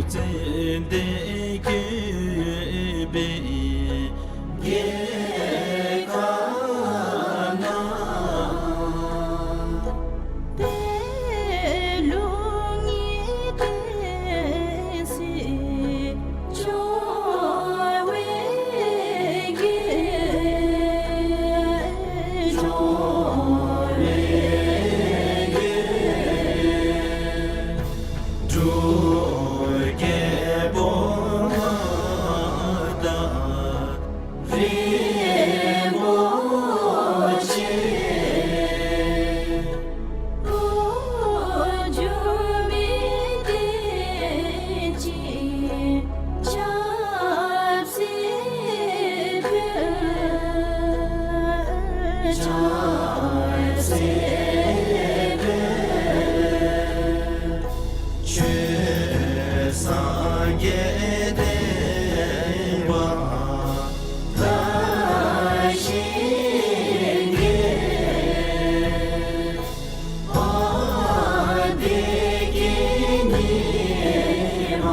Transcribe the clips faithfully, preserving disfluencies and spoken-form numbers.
ཙན་དན་བཀོད་པའི་རྒྱལ་ཁབ་ན། པད་ལུང་གི་བསྟན་སྲིད་འབྱུང་བའི་རྒྱལ། འབྱུང་བའི་རྒྱལ། འབྲུག་རྒྱལ་པོ་ང་དང་རིན་པོ་ཆེ། འགོ་འཛུགས་མི་བསྟན་སྲིད་ཆབ་སྲིད་དཔལ། ཆབ་སྲིད་དཔལ། ཆོས་སངས་རྒྱས་བསྟན་པ་དར་ཞིང་རྒྱས། དཔལ་བདེ་སྐྱིད་ཉི་མ་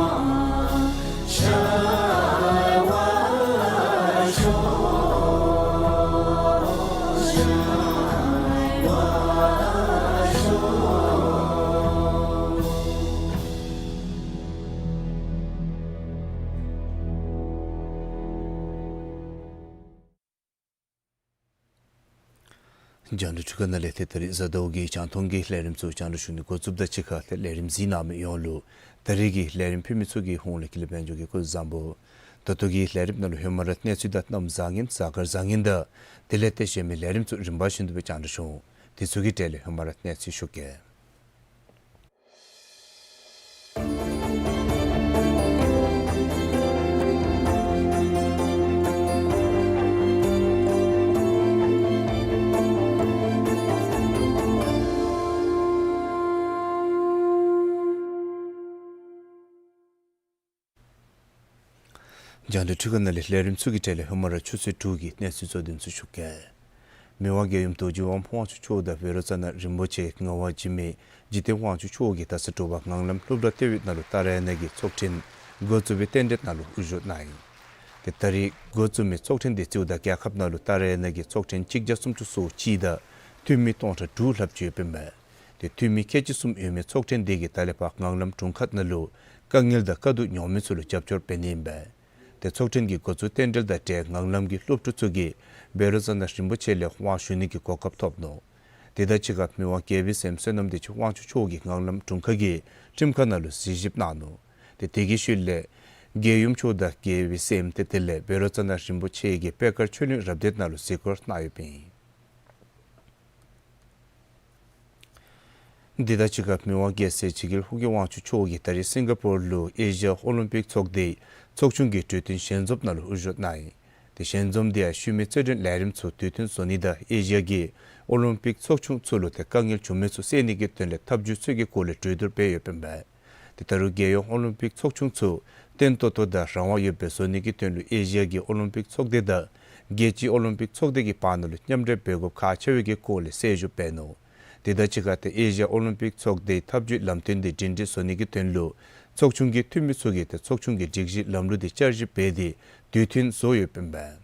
ཤར་བར་ཤོག། ཤར་བར་ཤོག། རྒྱང་བསྒྲགས་འཕྲུལ་ཁང་ནང་ལས་ཏེ་ད་རིས་གཟའ་ཟླཝ་གི་རྒྱང་མཐོང་གི་ལས་རིམ་ཚུ་རྒྱང་བསྒྲགས་ཞུ་ནི་འགོ་བཙུགསཔ་དང་གཅིག་ཁར་ཏེ་ལས་རིམ་གཟིགས་གནང་མི་ཡོངས་ལུ་ད་རིས་ཀྱི་ལས་རིམ་ཕུལ་མི་ཚུ་གི་ཧོངས་ལས་ཀུན་ལེགས་དཔལ་འབྱོར་གྱིས་སྐུ་གཟུགས་བཟང་པོ། ད་ལྟོ་གི་ལས་རིམ་ནང་ལུ་ཧེ་མ་ར་གནས་ཚུལ་དང་གནམ་བཟང་ངན་གཟའ་སྐར་བཟང་ངན་དང་དེ་ལས་ཏེ་གཞན་མི་ལས་རིམ་ཚུ་རིམ་པ་བཞིན་དུ་སྦེ་རྒྱང་བསྒྲགས་ཞུ་འོང་། དེ་ཚུ་གི་གྲས་ལས་ཧེ་མ་ར་གནས་ཚུལ་ཞུ་གེ། རྒྱང་བསྒྲགས་འཕྲུལ་ཁང་ནང་ལས་ལས་རིམ་ཚུ་གི་གྲས་ལས་ཧེ་མ་ར་ཆུ་ཚོད་དྲུག་གི་གནས་ཚུལ་གཙོ་དོན་ཚུ་ཞུ་གེ། མི་དབང་རྒྱལ་ཡུམ་རྡོ་རྗེ་འབངས་དབང་ཕྱུག་མཆོག་དང་བཻ་རོ་ཙ་ན་རིན་པོ་ཆེ་ངག་དབང་འཇིགས་མེད་འཇིག་རྟེན་དབང་ཕྱུག་མཆོག་གིས་ད་ས་དྲོ་པ་ངང་ལམ་སློབ་གྲྭ་ལྟེ་བའི་ནང་ལུ་ཏཱ་ར་ཡ་ན་གི་ཚོགས་ཐེངས་འགོ་བཙུགས་པའི་རྟེན་འབྲེལ་ནང་ལུ་དབུ་བཞུགས་གནང་ཡི། ཏེ་ད་རིས་འགོ་བཙུགས་མི་ཚོགས་ཐེངས་དེ་གཙོ་བོ་ད་རྒྱལ་ཁབ་ནང་ལུ་ཏཱ་ར་ཡ་ན་གི་ཚོགས་ཐེངས་གཅིག་བརྒྱ་སུམ་ཅུ་སོ་གཅིག་དང་འཐུས་མི་སྟོང་ཕྲག་དྲུག་ལྷགཔ་ཅིག་ཡོདཔ་ཨིན་པས། ཏེ་འཐུས་མི་ཁལ་གཅིག་གསུམ་ཡོད་མི་ཚོགས་ཐེངས་དེ་གིས་ད་ལས་ཕར་ངང་ལམ་དྲུང་ཁག་ནང་ལུ་དཀའ་ངལ་དང་དཀའ་སྡུག་མྱོང་མི་ཚུ་ལུ་རྒྱབ་སྐྱོར་འབད་ནི་ཨིན་པས། ཏེ་ཚོགས་ཐེངས་ཀྱི་འགོ་བཙུགས་རྟེན་འབྲེལ་དང་འབྲེལ་ངང་ལམ་གྱི་སློབ་ཕྲུག་ཚུ་གིས་བཻ་རོ་ཙ་ན་རིན་པོ་ཆེ་ལས་དབང་ཞུ་ནི་གི་གོ་སྐབས་ཐོབ་ནུག། དེ་དང་གཅིག་ཁར་མི་དབང་རྒྱལ་པོའི་སྲསམོ་བསོད་ནམས་བདེ་ཆེན་དབང་ཕྱུག་མཆོག་གིས་ངང་ལམ་དྲུང་ཁག་གི་ཁྲིམས་ཁང་ནང་ལུ་གཟིགས་ཞིབ་གནང་ནུག། ཏེ་དེ་གི་ཤུལ་ལས་རྒྱལ་ཡུམ་མཆོག་དང་རྒྱལ་པོའི་སྲསམོ་ཏེ་དེ་ལས་བཻ་རོ་ཙ་ན་རིན་པོ་ཆེ་གིས་པད་དཀར་ཆོས་གླིང་རབ་སྡེ་ནང་ལུ་གཟིགས་སྐོར་གནང་ཡོདཔ་ཨིན། དེ་དང་གཅིག་ཁར་མི་དབང་རྒྱལ་སྲས་ཆེ་རྒྱལ་ཧཱུྃ་གི་དབང་ཕྱུག་མཆོག་གིས་ད་རིས་སིང་ག་པོར་ལུ་ཨེ་ཤི་ཡ་ཨོ་ལིམ་པིག་ཚོགས་སྡེའི་ཚོགས་ཆུང་གི་གྲོས་མཐུན་ཞལ་འཛོམས་ནང་ལུ་དབུ་བཞུགས་གནང་ཡི། ཏེ་ཞལ་འཛོམས་དེ་ཡང་ཤུལ་མའི་རྩོད་འགྲན་ལས་རིམ་ཚུ་དུས་མཐུན་བཟོ་ནི་དང་ཨེ་ཤི་ཡ་གི་ཨོ་ལིམ་པིག་ཚོགས་ཆུང་ཚུ་ལུ་ཏེ་དཀའ་ངལ་བྱུང་མི་ཚུ་སེལ་ནི་གི་དོན་ལས་ཐབས་བྱུས་ཚུ་གི་སྐོར་ལས་གྲོས་བསྡུར་འབད་ཡོདཔ་ཨིན་པས། ཏེ་ད་རུང་རྒྱལ་ཡོངས་ཨོ་ལིམ་པིག་ཚོགས་ཆུང་ཚུ་བརྟན་ཏོག་ཏོ་དང་རང་དབང་ཡོདཔ་སྦེ་བཟོ་ནི་གི་དོན་ལུ་ཨེ་ཤི་ཡ་གི་ཨོ་ལིམ་པིག་ཚོགས་སྡེ་དང་རྒྱལ་སྤྱིའི་ཨོ་ལིམ་པིག་ཚོགས་སྡེ་གི་བར་ན་ལུ་མཉམ་འབྲེལ་འབད་དགོཔ་ཁག་ཆེ་བའི་གི་སྐོར་ལས་གསལ་ཞུ་འབད་ནུག། དེ་དང་གཅིག་ཁར་ཏེ་ཨེ་ཤི་ཡ་ཨོ་ལིམ་པིག་ཚོགས་སྡེའི་ཐབས་བྱུས་ལམ་སྟོན་དེ་སྒྲིང་སྒྲི་བཟོ་ནི་གི་དོན་ལུ་ཚོགས་ཆུང་གི་འཐུས་མི་ཚུ་གིས་ཏེ་ཚོགས་ཆུང་གི་སྒྲིག་གཞི་ལམ་ལུགས་དེ་བསྐྱར་ཞིབ་འབད་དེ་དུས་མཐུན་བཟོ་ཡོདཔ་ཨིན་པས།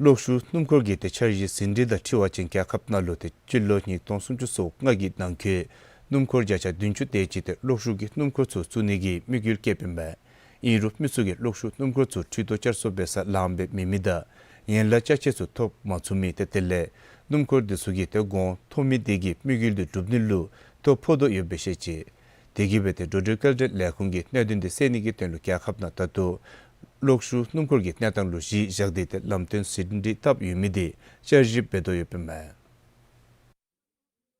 གློག་ཤུགས་སྣུམ་འཁོར་གྱི་ཏེ་འཆར་གཞི་ཟིན་བྲིས་དང་འཁྲིལ་བ་ཅིན་རྒྱལ་ཁབ་ནང་ལུ་ཏེ་སྤྱི་ལོ་ཉིས་སྟོང་སུམ་ཅུ་སོ་ལྔ་གི་ནང་འཁོད་སྣུམ་འཁོར་བརྒྱ་ཆ་བདུན་ཅུ་དེ་ཅིག་ཏེ་གློག་ཤུགས་ཀྱི་སྣུམ་འཁོར་ཚུ་བཙུགས་ནི་གི་དམིགས་ཡུལ་བསྐྱེདཔ་ཨིན་པས། ཨིན་རུང་མི་ཚུ་གིས་གློག་ཤུགས་སྣུམ་འཁོར་ཚུ་འཕྲུལ་དོ་བསྐྱར་གསོ་འབད་སར་ལངམ་སྦེ་མེད་མི་དང་ཡན་ལག་ཅ་ཆས་ཚུ་ཐོབ་མ་ཚུགས་མི་ཏེ་དེ་ལས་སྣུམ་འཁོར་དེ་ཚུ་གིས་ཏེ་གོང་མཐོ་མི་དེ་གི་དམིགས་ཡུལ་དེ་སྒྲུབ་ནི་ལུ་ཐོ་ཕོག་དོ་ཡོདཔ་སྦེ་བཤད་ཅི། དེ་གིས་འབད་དེ་འགྲོ་འགྲུལ་སྐྱེལ་འདྲེན་ལས་ཁུངས་ཀྱིས་གནད་དོན་དེ་སེལ་ནི་གི་དོན་ལུ་རྒྱལ་ཁབ་ནང་ད་ལྟོ་གློག་ཤུགས་སྣུམ་འཁོར་གྱི་གནས་སྟངས་ལུ་གཞི་བཞག་སྟེ་ཏེ་ལམ་སྟོན་ཟིན་བྲིས་བཏབ་ཡོད་མི་དེ་བསྐྱར་ཞིབ་འབད་དོ་ཡོདཔ་ཨིན་མས།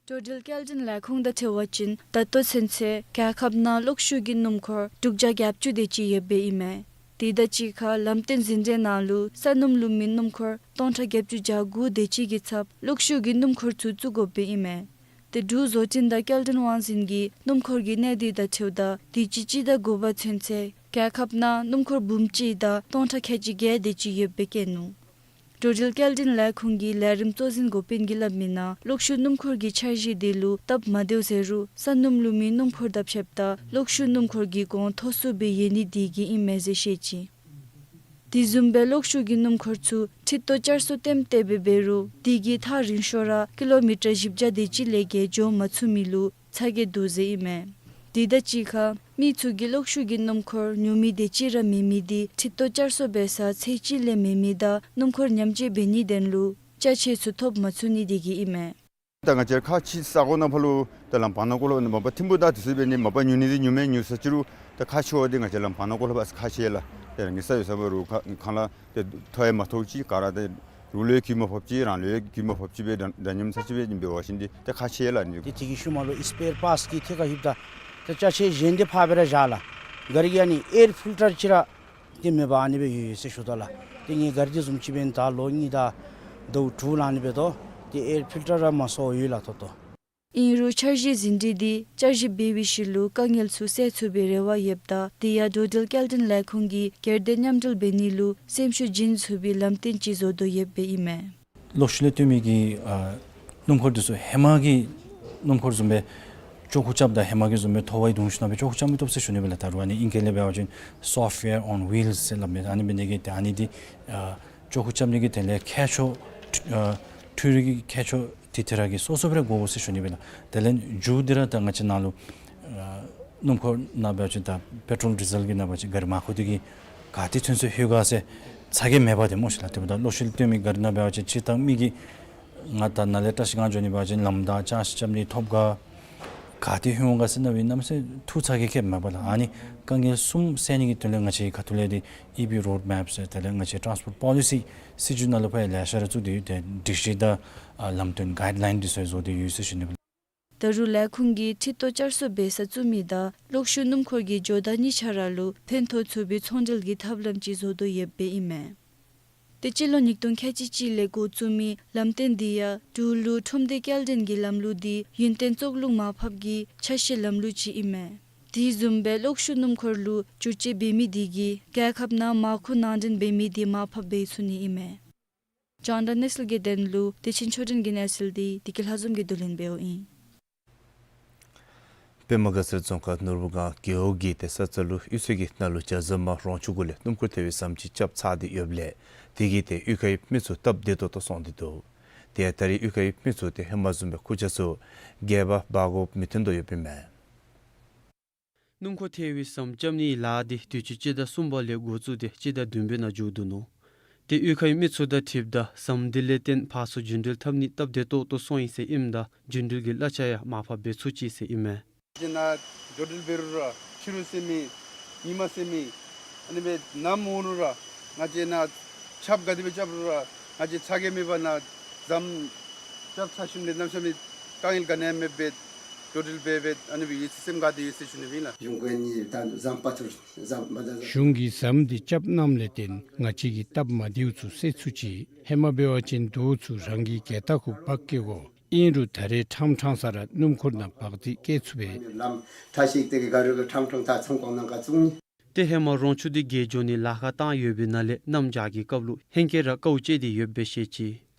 འགྲོ་འགྲུལ་སྐྱེལ་འདྲེན་ལས་ཁུངས་དང་འཁྲིལ་བ་ཅིན་ད་ལྟོ་ཚུན་ཚོད་རྒྱལ་ཁབ་ནང་གློག་ཤུགས་ཀྱི་སྣུམ་འཁོར་དྲུག་བརྒྱ་བརྒྱད་ཅུ་དེ་ཅིག་ཡོདཔ་ཨིན་མས། དེ་དང་གཅིག་ཁར་ལམ་སྟོན་ཟིན་བྲིས་ནང་ལུ་ས་སྣུམ་ལུ་མི་སྣུམ་འཁོར་སྟོང་ཕྲག་བརྒྱད་ཅུ་གྱ་དགུ་དེ་ཅིག་གི་ཚབ་གློག་ཤུགས་ཀྱི་སྣུམ་འཁོར་ཚུ་བཙུགས་དགོཔ་ཨིན་མས། ཏེ་འབྲུག་བཟོ་སྐྲུན་དང་སྐྱེལ་འདྲེན་དབང་འཛིན་གྱིས་སྣུམ་འཁོར་གྱི་གནས་སྡུད་དང་འཁྲིལཝ་ད་དུས་ཅི་སྤྱི་ཟླ་དགུ་པ་ཚུན་ཚོད་རྒྱལ་ཁབ་ནང་སྣུམ་འཁོར་འབུམ་གཅིག་དང་སྟོང་ཕྲག་ཁལ་གཅིག་བརྒྱད་དེ་ཅིག་ཡོདཔ་སྦེ་བཀོད་ནུག། འགྲོ་འགྲུལ་སྐྱེལ་འདྲེན་ལས་ཁུངས་ཀྱི་ལས་རིམ་གཙོ་འཛིན་འགོ་དཔོན་གྱིས་སླབ་མི་ནང་གློག་ཤུགས་སྣུམ་འཁོར་གྱི་འཆར་གཞི་དེ་ལུ་སྟབས་མ་བདེཝ་ཟེར་རུང་ས་སྣུམ་བླུག་མི་སྣུམ་འཁོར་དང་ཕྱདཔ་ད་གློག་ཤུགས་སྣུམ་འཁོར་གྱི་གོང་མཐོ་སུ་སྦེ་ཡོད་ནི་དེ་གིས་ཨིན་མས་ཟེར་བཤད་ཅི། དེ་བཟུམ་སྦེ་གློག་ཤུགས་ཀྱི་སྣུམ་འཁོར་ཚུ་ཁྲི་སྟོང་བཅུ་གསུམ་ལྟེམ་ལྟེ་སྦེ་འབད་རུང་དེ་གི་ཐག་རིང་ཤོས་ར་ཀི་ལོ་མི་ཊར་བཞི་བརྒྱ་དེ་ཅིག་ལས་བརྒལ་འགྱོ་མ་ཚུགས་མི་ལུ་ཚ་གྱང་འདུག་ཟེར་ཨིན་མས། དེ་དང་གཅིག་ཁར་མི་ཚུ་གིས་གློག་ཤུགས་ཀྱི་སྣུམ་འཁོར་ཉོ་མི་དེ་ཅིག་ར་མེད་མི་དེ་ཁྲི་སྟོང་བཅུ་གསུམ་འབད་ས་ཚད་གཅིག་ལས་མེད་མི་དང་སྣུམ་འཁོར་ཉམས་བཅོས་འབད་ནིའི་དོན་ལུ་ཅ་ཆས་ཚུ་ཐོབ་མ་ཚུགས་ནི་དེ་གིས་ཨིན་མས། ད་ང་བཅས་ར་ཁག་ཆེ་ས་གོ་ནང་ཕར་ལུ་ད་ལམ་བར་ན་ཀོ་ལུ་མ་པ་ཐིམ་ཕུག་དང་དེ་ཚུ་འབད་ནི་མ་པ་ཉོ་ནི་དེ་ཉོ་མི་ཉོ་ས་ཅིག་རུང་ད་ཁག་ཆེ་བ་དེ་ང་བཅས་ལམ་བར་ན་ཀོ་ལུ་འབད་ས་ཁག་ཆེ་ལགས། ཏེ་རང་གི་ས་ཡོད་ས་འབད་རུང་ཁ་ཁ་ལས་ཏེ་མཐོ་ཡང་མ་མཐོ་ཅིག་ག་ར་ཏེ་རོགས་ལུ་ཡང་གུ་མ་ཕོགཔ་ཅིག་རང་ལུ་ཡང་གུ་མ་ཕོགཔ་ཅིག་སྦེ་འདྲ་འདྲ་མཉམ་ས་ཅིག་སྦེ་འབད་བ་ཅིན་དེ་ཏེ་ཁག་ཆེ་ལགས་ཨ་ནི། ཏེ་དེ་གི་ཤུལ་མ་ལུ་ཨིསི་པེར་པཱརཊསི་གི་ཐད་ཁར་ལྷོདཔ་ད་ཏེ་ཅ་ཆས་གཞན་དེ་ཕར་སྦེ་ར་བཞག་ལགས། ག་ར་གིས་ཨ་ནི་ཨེར་ཕིལ་ཊར་ཅིག་ར་ཏེ་མེད་པར་ཨ་ནི་སྦེ་ཡོད་ཡོད་ཟེར་ཞུ་དོ་ལགས། ཏེ་ངེའི་གཱ་རི་དེ་བཟུམ་ཅིག་འབདན་ད་ལོ་གཉིས་དང་ཟླཝ་དྲུག་ལང་ནི་འབད་དོ། ཏེ་ཨེར་ཕིལ་ཊར་ར་མ་སོརཝ་ཡོད་ལགས་ད་ལྟོ། ཨིན་རུང་འཆར་གཞི་ཟིན་བྲིས་དེ་བསྐྱར་ཞིབ་འབད་བའི་ཤུལ་ལུ་དཀའ་ངལ་ཚུ་སེལ་ཚུགས་པའི་རེ་བ་ཡོདཔ་ད་དེ་ཡང་འགྲོ་འགྲུལ་སྐྱེལ་འདྲེན་ལས་ཁུངས་ཀྱིས་སྒེར་སྡེ་མཉམ་འབྲེལ་འབད་ནི་ལུ་སེམས་ཤུགས་བྱིན་ཚུགས་པའི་ལམ་སྟོན་ཅིག་བཟོ་དོ་ཡོདཔ་སྦེ་ཨིན་མས། གློག་ཤུགས་ལས་བཏོན་མི་གི་ཨ་སྣུམ་འཁོར་དེ་ཚུ་ཧེ་མ་གི་སྣུམ་འཁོར་བཟུམ་སྦེ་ཅོག་ཁུ་རྐྱབ་ད་ཧེ་མ་གི་བཟུམ་སྦེ་ཐོ་བའི་དུང་ཤུ་ནང་སྦེ་ཅོག་ཁུ་རྐྱབ་མི་བཏུབ་ཟེར་ཞུ་ནི་སྦེ་ལགས། ད་རུང་ཨ་ནི་ཨིང་སྐད་ལས་འབད་བ་ཅིན་སོཕཊ་ཝེར་ཨོན་ཝིལསི་ཟེར་སླབ་མས། ཨ་ནི་འབད་ནི་གི་ཏེ་ཨ་ནི་དེ་ཨ་ཅོག་ཁུ་རྐྱབ་ནི་གི་དེ་ལས་མཁས་མཆོག་ཨ་འཕྲུལ་རིག་གི་མཁས་མཆོག་དེ་དེ་ར་གིས་སོ་སོ་སྦེ་ར་དགོ་ཟེར་ཞུ་ནི་སྦེ་ལགས། དེ་ལས་མཇུག་དེ་ར་ད་ང་བཅས་ནང་ལུ་ཨ་སྣུམ་འཁོར་ནང་འབད་བ་ཅིན་ད་པེ་ཊོལ་ཌི་ཟེལ་གྱི་ནང་འབད་བ་ཅིན་གཱ་རི་མར་ཁུ་དེ་གིས་ག་ཏེ་ཐོན་ཚུགས་ལྷོད་ག་ཟེར་ཚ་གྱང་མེད་པར་ཏེ་སྨོ་ཤིག་ལགས། དེ་འབདཝ་ད་གློག་ཤུགས་ལས་བཏོན་མི་གཱ་རི་ནང་འབད་བ་ཅིན་སྤྱིར་བཏང་མི་གིས་ང་ད་ནཱ་ལས་བཀྲ་ཤིས་སྒང་འགྱོ་ནི་འབད་བ་ཅིན་ལམ་དང་ཅ་ཆས་རྐྱབ་ནི་ཐོབ་ག་ག་ཏེ་ལྷོད་འོང་ག་ཟེར་ཨ་ནི་གནམ་མེད་ས་མེད་ཐུགས་ཚ་གྱང་ཁྱབ་མས་པ་ལགས། ཨ་ནི་དཀའ་ངལ་གསུམ་སེལ་ནི་གི་དོན་ལས་ང་བཅས་ཁ་ཐུག་ལས་ཏེ་ཨི་བི་རོཌ་མེཔ་ཟེར་དེ་ལས་ང་བཅས་ཊཱནསི་པོཊ་པོ་ལི་སི་སྲིད་བྱུས་ནང་ལུ་ཕར་ཡང་ལེ་ཤ་ར་བཙུགས་ཏེ་ཡོད། ཏེ་སྒྲིག་གཞི་དང་ཨ་ལམ་སྟོན་གཱའིཌ་ལའིན་དེ་ཚུ་བཟོ་སྟེ་ཡོད་ཟེར་ཞུ་ནི་ལགས། ད་རུང་ལས་ཁུངས་ཀྱིས་ཁྲི་སྟོང་བཅར་གསུམ་འབད་ས་བཙུགས་མི་དང་གློག་ཤུགས་སྣུམ་འཁོར་གྱི་ཇོ་བདག་གཉིས་ཆ་ར་ལུ་ཕན་ཐོགས་ཚུགས་པའི་ཚོང་འབྲེལ་གྱི་ཐབས་ལམ་ཅིག་བཟོ་དོ་ཡོདཔ་སྦེ་ཨིན་མས། ཏེ་སྤྱི་ལོ་ཉིས་སྟོང་ཁལ་གཅིག་གཅིག་ལས་འགོ་བཙུགས་མི་ལམ་སྟོན་དེ་ཡང་འབྲུག་ལུ་ཁྲོམ་སྡེ་སྐྱེལ་འདྲེན་གྱི་ལམ་ལུགས་དེ་ཡུན་བརྟན་བཙུགས་ལུགས་མར་ཕབ་ཀྱི་ཆ་ཤས་ལམ་ལུགས་ཅིག་ཨིན་མས། དེ་བཟུམ་སྦེ་གློག་ཤུགས་སྣུམ་འཁོར་ལུ་བསྒྱུར་བཅོས་འབད་མི་དེ་གིས་རྒྱལ་ཁབ་ནང་མར་ཁུ་ནང་འདྲེན་འབད་མི་དེ་མར་ཕབ་འབད་ཚུགས་ནི་ཨིན་མས། རྒྱང་བསྒྲགས་གནས་ཚུལ་གྱི་དོན་ལུ་བདེ་ཆེན་ཆོས་སྒྲོན་གྱི་གནས་ཚུལ་དེ་བདེ་སྐྱིད་ལྷ་འཛོམས་ཀྱིས་བསྡུ་ལེན་འབདཝ་ཨིན། པདྨ་དགའ་ཚལ་རྫོང་ཁག་ནོར་བུ་སྒང་རྒེད་འོག་གི་ཏེ་ས་རྩ་ལུ་གཡུས་ཚན་གྱི་ནང་ལུ་བྱ་ཟ་མ་རོང་ཆུ་གུ་ལས་སྣུམ་འཁོར་ཐལ་བའི་ཟམ་ཅིག་རྐྱབ་ཚར་ཏེ་ཡོདཔ་ལས་དེ་གིས་ཏེ་གཡུས་ཁའི་མི་ཚུ་སྟབས་བདེ་ཏོག་ཏོ་སོང་སྟེ་འདུག། ཏེ་ད་རེས་གཡུས་ཁའི་མི་ཚུ་ཏེ་ཧེ་མ་བཟུམ་སྦེ་ཁུར་ཆ་ཚུ་སྒལ་པ་འབག་དགོཔ་མི་ཐོན་དོ་ཡོདཔ་ཨིན་མས། སྣུམ་འཁོར་ཐལ་བའི་ཟམ་རྐྱབ་ནིའི་ལཱ་དེ་དུས་ཅི་སྤྱི་ཟླ་གསུམ་པ་ལས་འགོ་བཙུགས་ཏེ་སྤྱི་ཟླ་བདུན་པའི་ནང་མཇུག་བསྡུ་ནུག། ཏེ་གཡུས་ཁའི་མི་ཚུ་དང་འཁྲིལཝ་ད་ཟམ་དེ་ལས་བརྟེན་ཕར་ཚུར་རྒྱུན་འགྲུལ་འཐབ་ནི་སྟབས་བདེ་ཏོག་ཏོ་སོང་ཡི་ཟེར་ཨིནམ་ད་རྒྱུན་འགྲུལ་གྱི་གླ་ཆ་ཡང་མར་ཕབ་འབད་ཚུགས་ཅི་ཟེར་ཨིན་མས། ང་བཅས་ནཱ་འགྲོ་འགྲུལ་འབད་རུང་ར་ཕྱི་རུ་ཟེར་མི་ཉིན་མ་ཟེར་མི་ཨ་ནི་སྦེ་ནམ་འོང་རུང་ར་ང་བཅས་ནཱ་ཆརཔ་ག་དེ་སྦེ་རྐྱབ་རུང་ར་ང་བཅས་ཚ་གྱང་མེད་པར་ནཱ་ཟམ་རྐྱབ་ཚར་ཞིནམ་ལས་གནམ་མེད་ས་མེད་དཀའ་ངལ་ག་ནི་ཡང་མེདཔ་སྦེ་འགྲོ་འགྲུལ་འབད་འབད་ཨ་ནི་སྦེ་ཡོད་ཟེར་སེམས་དགའ་སྟེ་ཡོད་ཟེར་ཞུ་ནི་ཨིན་ལགས། གཞུང་གིས་ནི་ད་ཟམ་པ་ཚུར་ཟམ་མ་ད་གཞུང་གིས་ཟམ་འདི་རྐྱབ་གནངམ་ལས་བརྟེན་ང་བཅས་ཀྱི་སྟབས་མ་བདེཝ་ཚུ་སེལ་ཚུགས་ཅི། ཧེ་མ་འབད་བ་ཅིན་རྡོ་ཚུ་རང་གི་སྒལ་ཏ་གུ་འབག་སྐྱེལ་དགོ། ཨིན་རུང་ད་རེས་ཕྲང་ཕྲང་ས་ར་སྣུམ་འཁོར་ནང་འབག་སྟེ་སྐྱེལ་ཚུགས་པས། ལམ་ཁྲ་ཤིག་དེ་གི་ག་རུ་གི་ཕྲང་ཕྲང་ད་ཚོང་ཁང་ནང་ག་བཙུགས་ནི། ཏེ་ཧེ་མ་རོང་ཆུ་དེ་བརྒལ་འགྱོ་ནི་ལཱ་ཁག་བཏང་ཡོད་པའི་ནང་ལས་གནམ་བྱཱར་གྱི་སྐབས་ལུ་ཧེང་སྐལ་ར་དཀའཝ་སྤྱད་དེ་ཡོདཔ་སྦེ་བཤད་ཅི།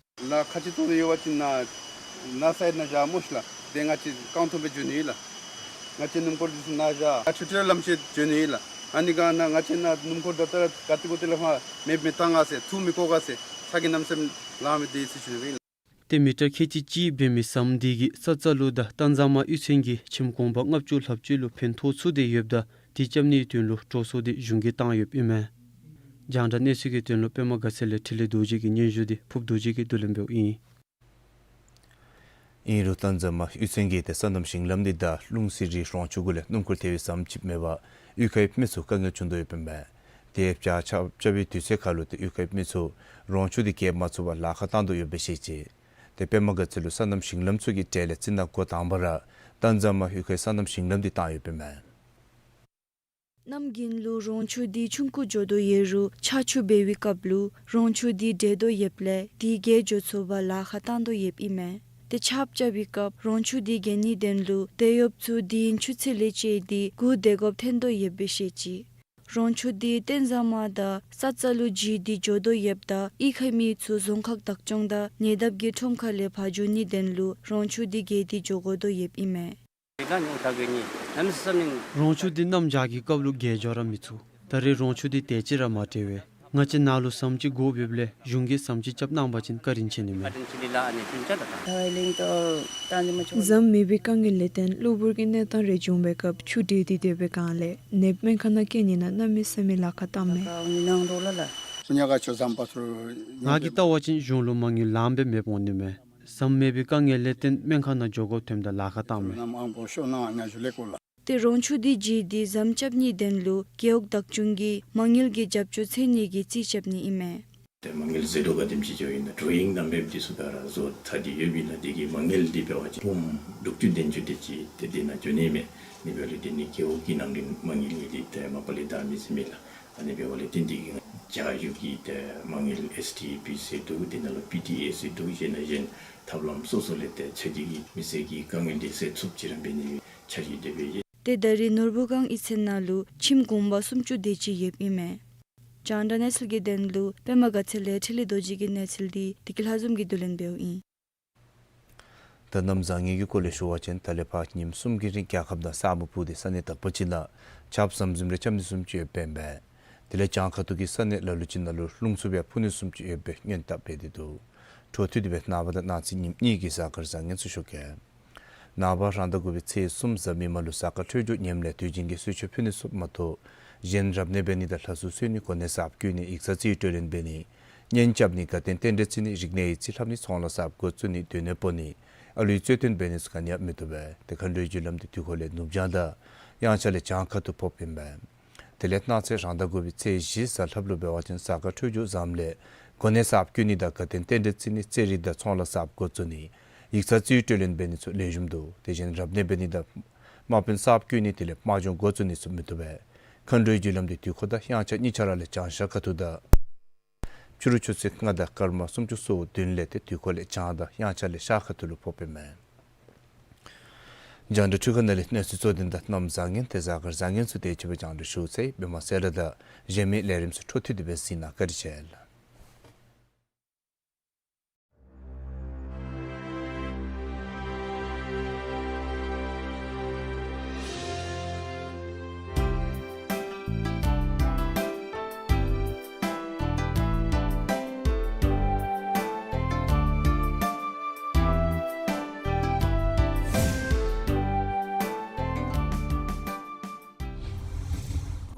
ལཱ་ཁག་ཅིག་བཏང་སྟེ་ཡོད་པ་ཅིན་ནཱ་ནཱ་སའིཌ་ནང་བཞག་སྨོ་ཤིག་ལགས། ཏེ་ང་བཅས་རྐང་ཐང་སྦེ་འགྱོ་ནི་ཨིན་ལགས། ང་བཅས་སྣུམ་འཁོར་འདི་ཚུ་ནཱ་བཞག་ཨ་ཆུ་ཁྲི་ར་ལམ་ཤེད་འགྱོ་ནི་ཨིན་ལགས། ཨ་ནི་སྒང་ནཱ་ང་བཅས་ནཱ་སྣུམ་འཁོར་ད་ལྟོ་ར་ག་ཏེ་གོ་ཏེ་ལས་ཕར་མེདཔ་མི་བཏང་ག་ཟེར་འཐུ་མི་བཀོ་ག་ཟེར་ཚ་གྱང་གནམ་མེད་ས་མེད་ལང་སྟེ་ཡོད་ཟེར་ཞུ་ནི་ཨིན་ལགས། ཏེ་མི་ཊར་ཁལ་གཅིག་གཅིག་འབད་མི་ཟམ་དེ་གིས་ས་རྩ་ལུ་དང་སྟན་རྫ་མ་གཡུས་ཚན་གྱི་ཁྱིམ་གུང་པ་ལྔ་བཅུ་ལྷགཔ་ཅིག་ལུ་ཕན་ཐོགས་ཚུགས་ཏེ་ཡོདཔ་ད་དེ་རྐྱབ་ནིའི་དོན་ལུ་འགྲོ་སོང་དེ་གཞུང་གིས་བཏང་ཡོདཔ་ཨིན་མས། རྒྱང་བསྒྲགས་གནས་ཚུལ་གྱི་དོན་ལུ་པདྨ་དགའ་ཚལ་ལས་འཕྲིན་ལས་རྡོ་རྗེ་གི་སྙན་ཞུ་དེ་ཕུབ་རྡོ་རྗེ་གིས་བསྡུ་ལེན་འབདཝ་ཨིན། ཨིན་རུང་སྟན་རྫ་མ་གཡུས་ཚན་གྱི་ཏེ་སོ་ནམ་ཞིང་ལམ་དེ་དང་ལུང་སི་རི་རོང་ཆུ་གུ་ལས་སྣུམ་འཁོར་ཐལ་བའི་ཟམ་ཅིག་མེད་པར་གཡུས་ཁའི་མི་ཚུ་དཀའ་ངལ་བྱུང་དོ་ཡོདཔ་ཨིན་མས། ཏེ་བྱཱར་ཆརཔ་རྐྱབ་པའི་དུས་ཚོད་ཁར་ལུ་ཏེ་གཡུས་ཁའི་མི་ཚུ་རོང་ཆུ་དེ་བརྒལ་མ་ཚུགས་པར་ལཱ་ཁག་བཏང་དོ་ཡོདཔ་སྦེ་བཤད་ཅི། ཏེ་པདྨ་དགའ་ཚལ་ལུ་སོ་ནམ་ཞིང་ལམ་ཚུ་གི་གྲས་ལས་སྤྱིར་ན་འགོ་དང་པ་ར་སྟན་རྫ་མ་གཡུས་ཁའི་སོ་ནམ་ཞིང་ལམ་དེ་བཏང་ཡོདཔ་ཨིན་མས། གནམ་དགུན་ལུ་རོང་ཆུ་དེ་ཆུང་ཀུ་འགྱོ་དོ་ཡོད་རུང་ཆར་ཆུ་འབབ་པའི་སྐབས་ལུ་རོང་ཆུ་དེ་འདྲེས་དོ་ཡོདཔ་ལས་དེ་བརྒལ་འགྱོ་ཚུགས་པར་ལཱ་ཁག་བཏང་དོ་ཡོདཔ་ཨིན་མས། ཏེ་ཆརཔ་རྐྱབ་པའི་སྐབས་རོང་ཆུ་དེ་བརྒལ་ནིའི་དོན་ལུ་དེད་གཡོགཔ་ཚུ་དེ་ཡི་ཆུ་ཚོད་ལས་བཅད་དེ་སྒུག་སྡོད་དགོཔ་ཐོན་དོ་ཡོདཔ་སྦེ་བཤད་ཅི། རོང་ཆུ་འདི་ཏན་ཟ་མ་དང་ས་རྩ་ལུ་བརྗེས་ཏེ་འགྱོ་དོ་ཡོདཔ་ད་གཡུས་ཁ་མི་ཚུ་རྫོང་ཁག་བདག་སྐྱོང་དང་ཉེ་འདབས་ཀྱི་ཁྲོམ་ཁ་ལས་ཕར་འགྱོ་ནིའི་དོན་ལུ་རོང་ཆུ་འདི་བརྒལ་ཏེ་འགྱོ་དགོ་དོ་ཡོདཔ་ཨིན་མས། རོང་ཆུ་འདི་གནམ་བྱཱར་གྱི་སྐབས་ལུ་བརྒལ་འགྱོ་ར་མི་ཚུགས། ད་རེས་རོང་ཆུ་འདི་དེ་ཅིག་ར་མ་བཀྲེས་པས། ང་བཅས་ནཱ་ལུ་ཟམ་ཅིག་དགོཔ་ཡོདཔ་ལས་གཞུང་གིས་ཟམ་ཅིག་རྐྱབ་གནང་པ་ཅིན་བཀའ་དྲིན་ཆེ་ནི་མས། ཟམ་མེད་པའི་དཀའ་ངལ་ལས་བརྟེན་གློ་བུར་གྱི་གནས་སྟངས་རེ་བྱུང་བའི་སྐབས་ཆུ་འདྲེས་ཏེ་སྡོད་པའི་སྒང་ལས་ནདཔ་སྨན་ཁང་ནང་བསྐྱལ་ནི་ནང་གནམ་མེད་ས་མེད་ལཱ་ཁག་བཏངམ་མས། ང་གིས་བལྟ་བ་ཅིན་གཞུང་ལུ་མ་དངུལ་ལངམ་སྦེ་མེདཔ་འོང་ནི་མས། ཟམ་མེད་པའི་དཀའ་ངལ་ལས་བརྟེན་སྨན་ཁང་ནང་འགྱོ་དགོཔ་ཐོནམ་ད་ལཱ་ཁག་བཏངམ་མས། ཏེ་རོང་ཆུ་འདི་བརྗེས་ཏེ་ཟམ་རྐྱབ་ནིའི་དོན་ལུ་རྒེད་འོག་བདག་སྐྱོང་གིས་མ་དངུལ་གྱི་རྒྱབ་སྐྱོར་འཚོལ་ནི་གི་རྩིས་རྐྱབ་ནི་ཨིན་མས། ཏེ་མ་དངུལ་ཟད་འགྲོ་ག་དེམ་ཅིག་འགྱོཝ་ཨིན་ན་ཌོ་རོ་ཡིང་ནང་འབད་འདི་ཚུ་ག་ར་བཟོ་ཚར་ཏེ་ཡོདཔ་ཨིན་ན་དེ་གི་མ་དངུལ་འདི་འབད་བ་ཅིན་འབུམ་དྲུག་ཅུ་བདུན་ཅུ་དེ་ཅིག་ཏེ་དེ་ནང་འགྱོ་ནི་མས། ཨ་ནི་འབདཝ་ལས་དེ་ནི་རྒེད་འོག་གི་ནང་འདི་མ་དངུལ་འདི་ཏེ་མ་པ་ལས་ད་མི་ཟེར་མི་ལགས། ཨ་ནི་འབདཝ་ལས་དེ་འདི་གི་བྱ་ཡུལ་གྱི་ཏེ་མ་དངུལ་ཨེསི་ཌི་ཨེ་ཕི་ཟེར་འདུག། དེ་ནང་ལུ་པི་ཊི་ཨེ་ཟེར་འདུག། གཞན་ན་གཞན་ཐབས་ལམ་སོ་སོ་ལས་ཏེ་ཚེ་འདི་གི་མི་སེར་གྱི་དཀའ་ངལ་འདི་སེལ་ཚུགསཔ་ཅིག་ར་འབད་ནི་འཆར་གཞི་དེ་སྦེ་ཡོད། ཏེ་ད་རེས་ནོར་བུ་སྒང་གཡུས་ཚན་ནང་ལུ་ཁྱིམ་གུང་པ་སུམ་ཅུ་དེ་ཅིག་ཡོདཔ་ཨིན་མས། རྒྱང་བསྒྲགས་གནས་ཚུལ་གྱི་དོན་ལུ་པདྨ་དགའ་ཚལ་ལས་འཕྲིན་ལས་རྡོ་རྗེ་གི་གནས་ཚུལ་འདི་བདེ་སྐྱིད་ལྷ་འཛོམས་ཀྱིས་བསྡུ་ལེན་འབདཝ་ཨིན། ད་གནམ་བཟང་ངན་གྱི་སྐོར་ལས་ཞུ་བ་ཅིན་ད་ལས་ཕར་ཉིནམ་གསུམ་གྱི་རིང་རྒྱལ་ཁབ་ནང་ས་སྨུག་སྤུབས་ཏེ་ས་གནས་དག་པ་ཅིག་ནང་ཆརཔ་ཟམ་ཟིམ་རེ་རྐྱབ་ནི་བཟུམ་ཅིག་ཡོདཔ་ཨིན་པས། དེ་ལས་བྱང་ཁ་ཐུག་གི་ས་གནས་ལ་ལུ་ཅིག་ནང་ལུ་རླུང་འཚུབ་ཡང་འཕུ་ནི་བཟུམ་ཅིག་ཡོད་པའི་སྔོན་བརྡ་འབད་དེ་འདུག། འཕྲོ་མཐུད་དེ་སྦེ་ནངས་པ་དང་གནངས་ཚེ་ཉིནམ་གཉིས་ཀྱི་གཟའ་སྐར་བཟང་ངན་ཚུ་ཞུ་གེ། ནངས་པ་རང་ཟླ་དགུ་པའི་ཚེས་གསུམ་གཟའ་མིག་དམར་ལུ་གཟའ་སྐར་འཕྲོད་སྦྱོར་ངནམ་ལས་དུས་ཆེན་གྱི་གསོལ་མཆོད་ཕུལ་ནི་ཚུ་མ་གཏོགས་གཞན་རབ་གནས་འབད་ནི་དང་ལྷ་གསོལ་གསོལ་ནི་གོ་གནས་གསརཔ་བསྐོ་ནི་ཡིག་ཚང་རྩིས་སྤྲོད་ལེན་འབད་ནི་གཉེན་རྐྱབ་ནི་དགའ་སྟོན་རྟེན་འབྲེལ་བརྩི་ནི་རིག་གནས་ཡིག་རྩིས་ལྷབ་ནི་ཚོང་ལཱ་གསརཔ་འགོ་བཙུགས་ནི་སྡོད་གནས་སྤོ་ནི་ཨ་ལུའི་རྩོད་དོན་འབད་ནི་ཚུ་ག་ནི་ཡང་མི་བཏུབ་པས། ཏེ་མཁའ་འགྲོའི་རྒྱུ་ལམ་འདི་དུས་འཁོར་ལས་ནུབ་བྱང་དང་དབྱངས་འཆར་ལས་བྱང་ཁ་ཐུག་ཕོགཔ་ཨིན་པས། དེ་ལས་གནངས་ཚེ་རང་ཟླ་དགུ་པའི་ཚེས་བཞི་གཟའ་ལྷགཔ་ལུ་འབད་བ་ཅིན་གཟའ་སྐར་འཕྲོད་སྦྱོར་བཟངམ་ལས་གོ་གནས་གསརཔ་བསྐོ་ནི་དང་དགའ་སྟོན་རྟེན་འབྲེལ་བརྩི་ནི་རྩེད་རིགས་དང་ཚོང་ལཱ་གསརཔ་འགོ་བཙུགས་ནི་ཡིག་ཚང་རྩིས་སྤྲོད་ལེན་འབད་ནི་ཚུ་ལེགས་ཤོམ་འདུག། དེ་བཞིན་རབ་གནས་འབད་ནི་དང་དམག་དཔོན་གསརཔ་བསྐོ་ནི་དེ་ལས་དམག་སྦྱོང་འགོ་བཙུགས་ནི་ཚུ་མི་བཏུབ་པས། མཁའ་འགྲོའི་རྒྱུ་ལམ་འདི་དུས་འཁོར་དང་དབྱངས་འཆར་གཉིས་ཆ་ར་ལས་བྱང་ཤར་ཁ་ཐུག་དང་ཕྱི་རུ་ཆུ་ཚོད་ལྔ་དང་སྐར་མ་སུམ་ཅུ་སོ་བདུན་ལས་ཏེ་དུས་འཁོར་ལས་བྱང་དང་དབྱངས་འཆར་ལས་ཤར་ཁ་ཐུག་ལུ་ཕོགཔ་ཨིན་མས། རྒྱང་བསྒྲགས་འཕྲུལ་ཁང་ནང་ལས་གནས་ཚུལ་གཙོ་དོན་དང་གནམ་བཟང་ངན་ཏེ་གཟའ་སྐར་བཟང་ངན་ཚུ་དེ་ཅིག་སྦེ་རྒྱང་བསྒྲགས་ཞུ་ཚར་ཡི། པདྨ་གསལ་བསྒྲགས་དང་གཞན་མི་ལས་རིམ་ཚུ་འཕྲོ་མཐུད་དེ་སྦེ་གཟིགས་གནང་། བཀའ་དྲིན་ཆེ་ལགས།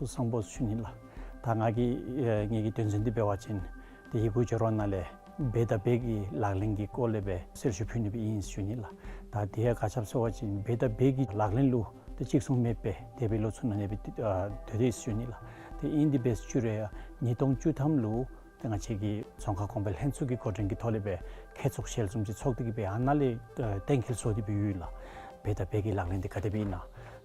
སྐུ་གཟུགས་བཟང་པོ་ཞུ་ནི་ལགས། ད་ང་གི་ཨེ་ངེ་གི་དོན་ཚན་འདི་འབད་བ་ཅིན་ཏེ་ཡི་གུ་སྦྱོར་བ་ནང་ལས་འབད་དང་འབད་ཀྱི་ལག་ལེན་གྱི་སྐོར་ལས་སྦེ་གསལ་ཞུ་ཕུལ་ནི་སྦེ་ཨིན་ཞུ་ནི་ལགས། ད་དེ་ཡང་ག་ཅི་སྦེ་ཟེར་བ་ཅིན་འབད་དང་འབད་ཀྱི་ལག་ལེན་ལུ་ཏེ་གཅིག་མཚུངས་མེད་པའི་འདས་པའི་ལོ་ཚུ་ནང་ནེ་སྦེ་ཨ་སྡོད་དེ་ཞུ་ནི་ལགས། ཏེ་ཨིན་དེ་འབད་བཅུག་རུང་ཡང་ཉིས་སྟོང་བཅུ་ཐམ་ལུ་ཏེ་ང་བཅས་ཀྱི་རྫོང་ཁ་གོང་འཕེལ་ལྷན་ཚོགས་ཀྱི་འགོ་འདྲེན་གྱི་ཐོག་ལས་སྦེ་མཁས་ཚོགས་ཞལ་འཛོམས་ཅིག་ཚོགས་ཏེ་གི་སྦེ་ཨ་ནཱ་ལས་ཨ་གཏན་འཁེལ་བཟོ་སྟེ་སྦེ་ཡོད་ལགས། འབད་དང་འབད་ཀྱི་ལག་ལེན་འདི་ག་དེ་སྦེ་ཨིན་ན།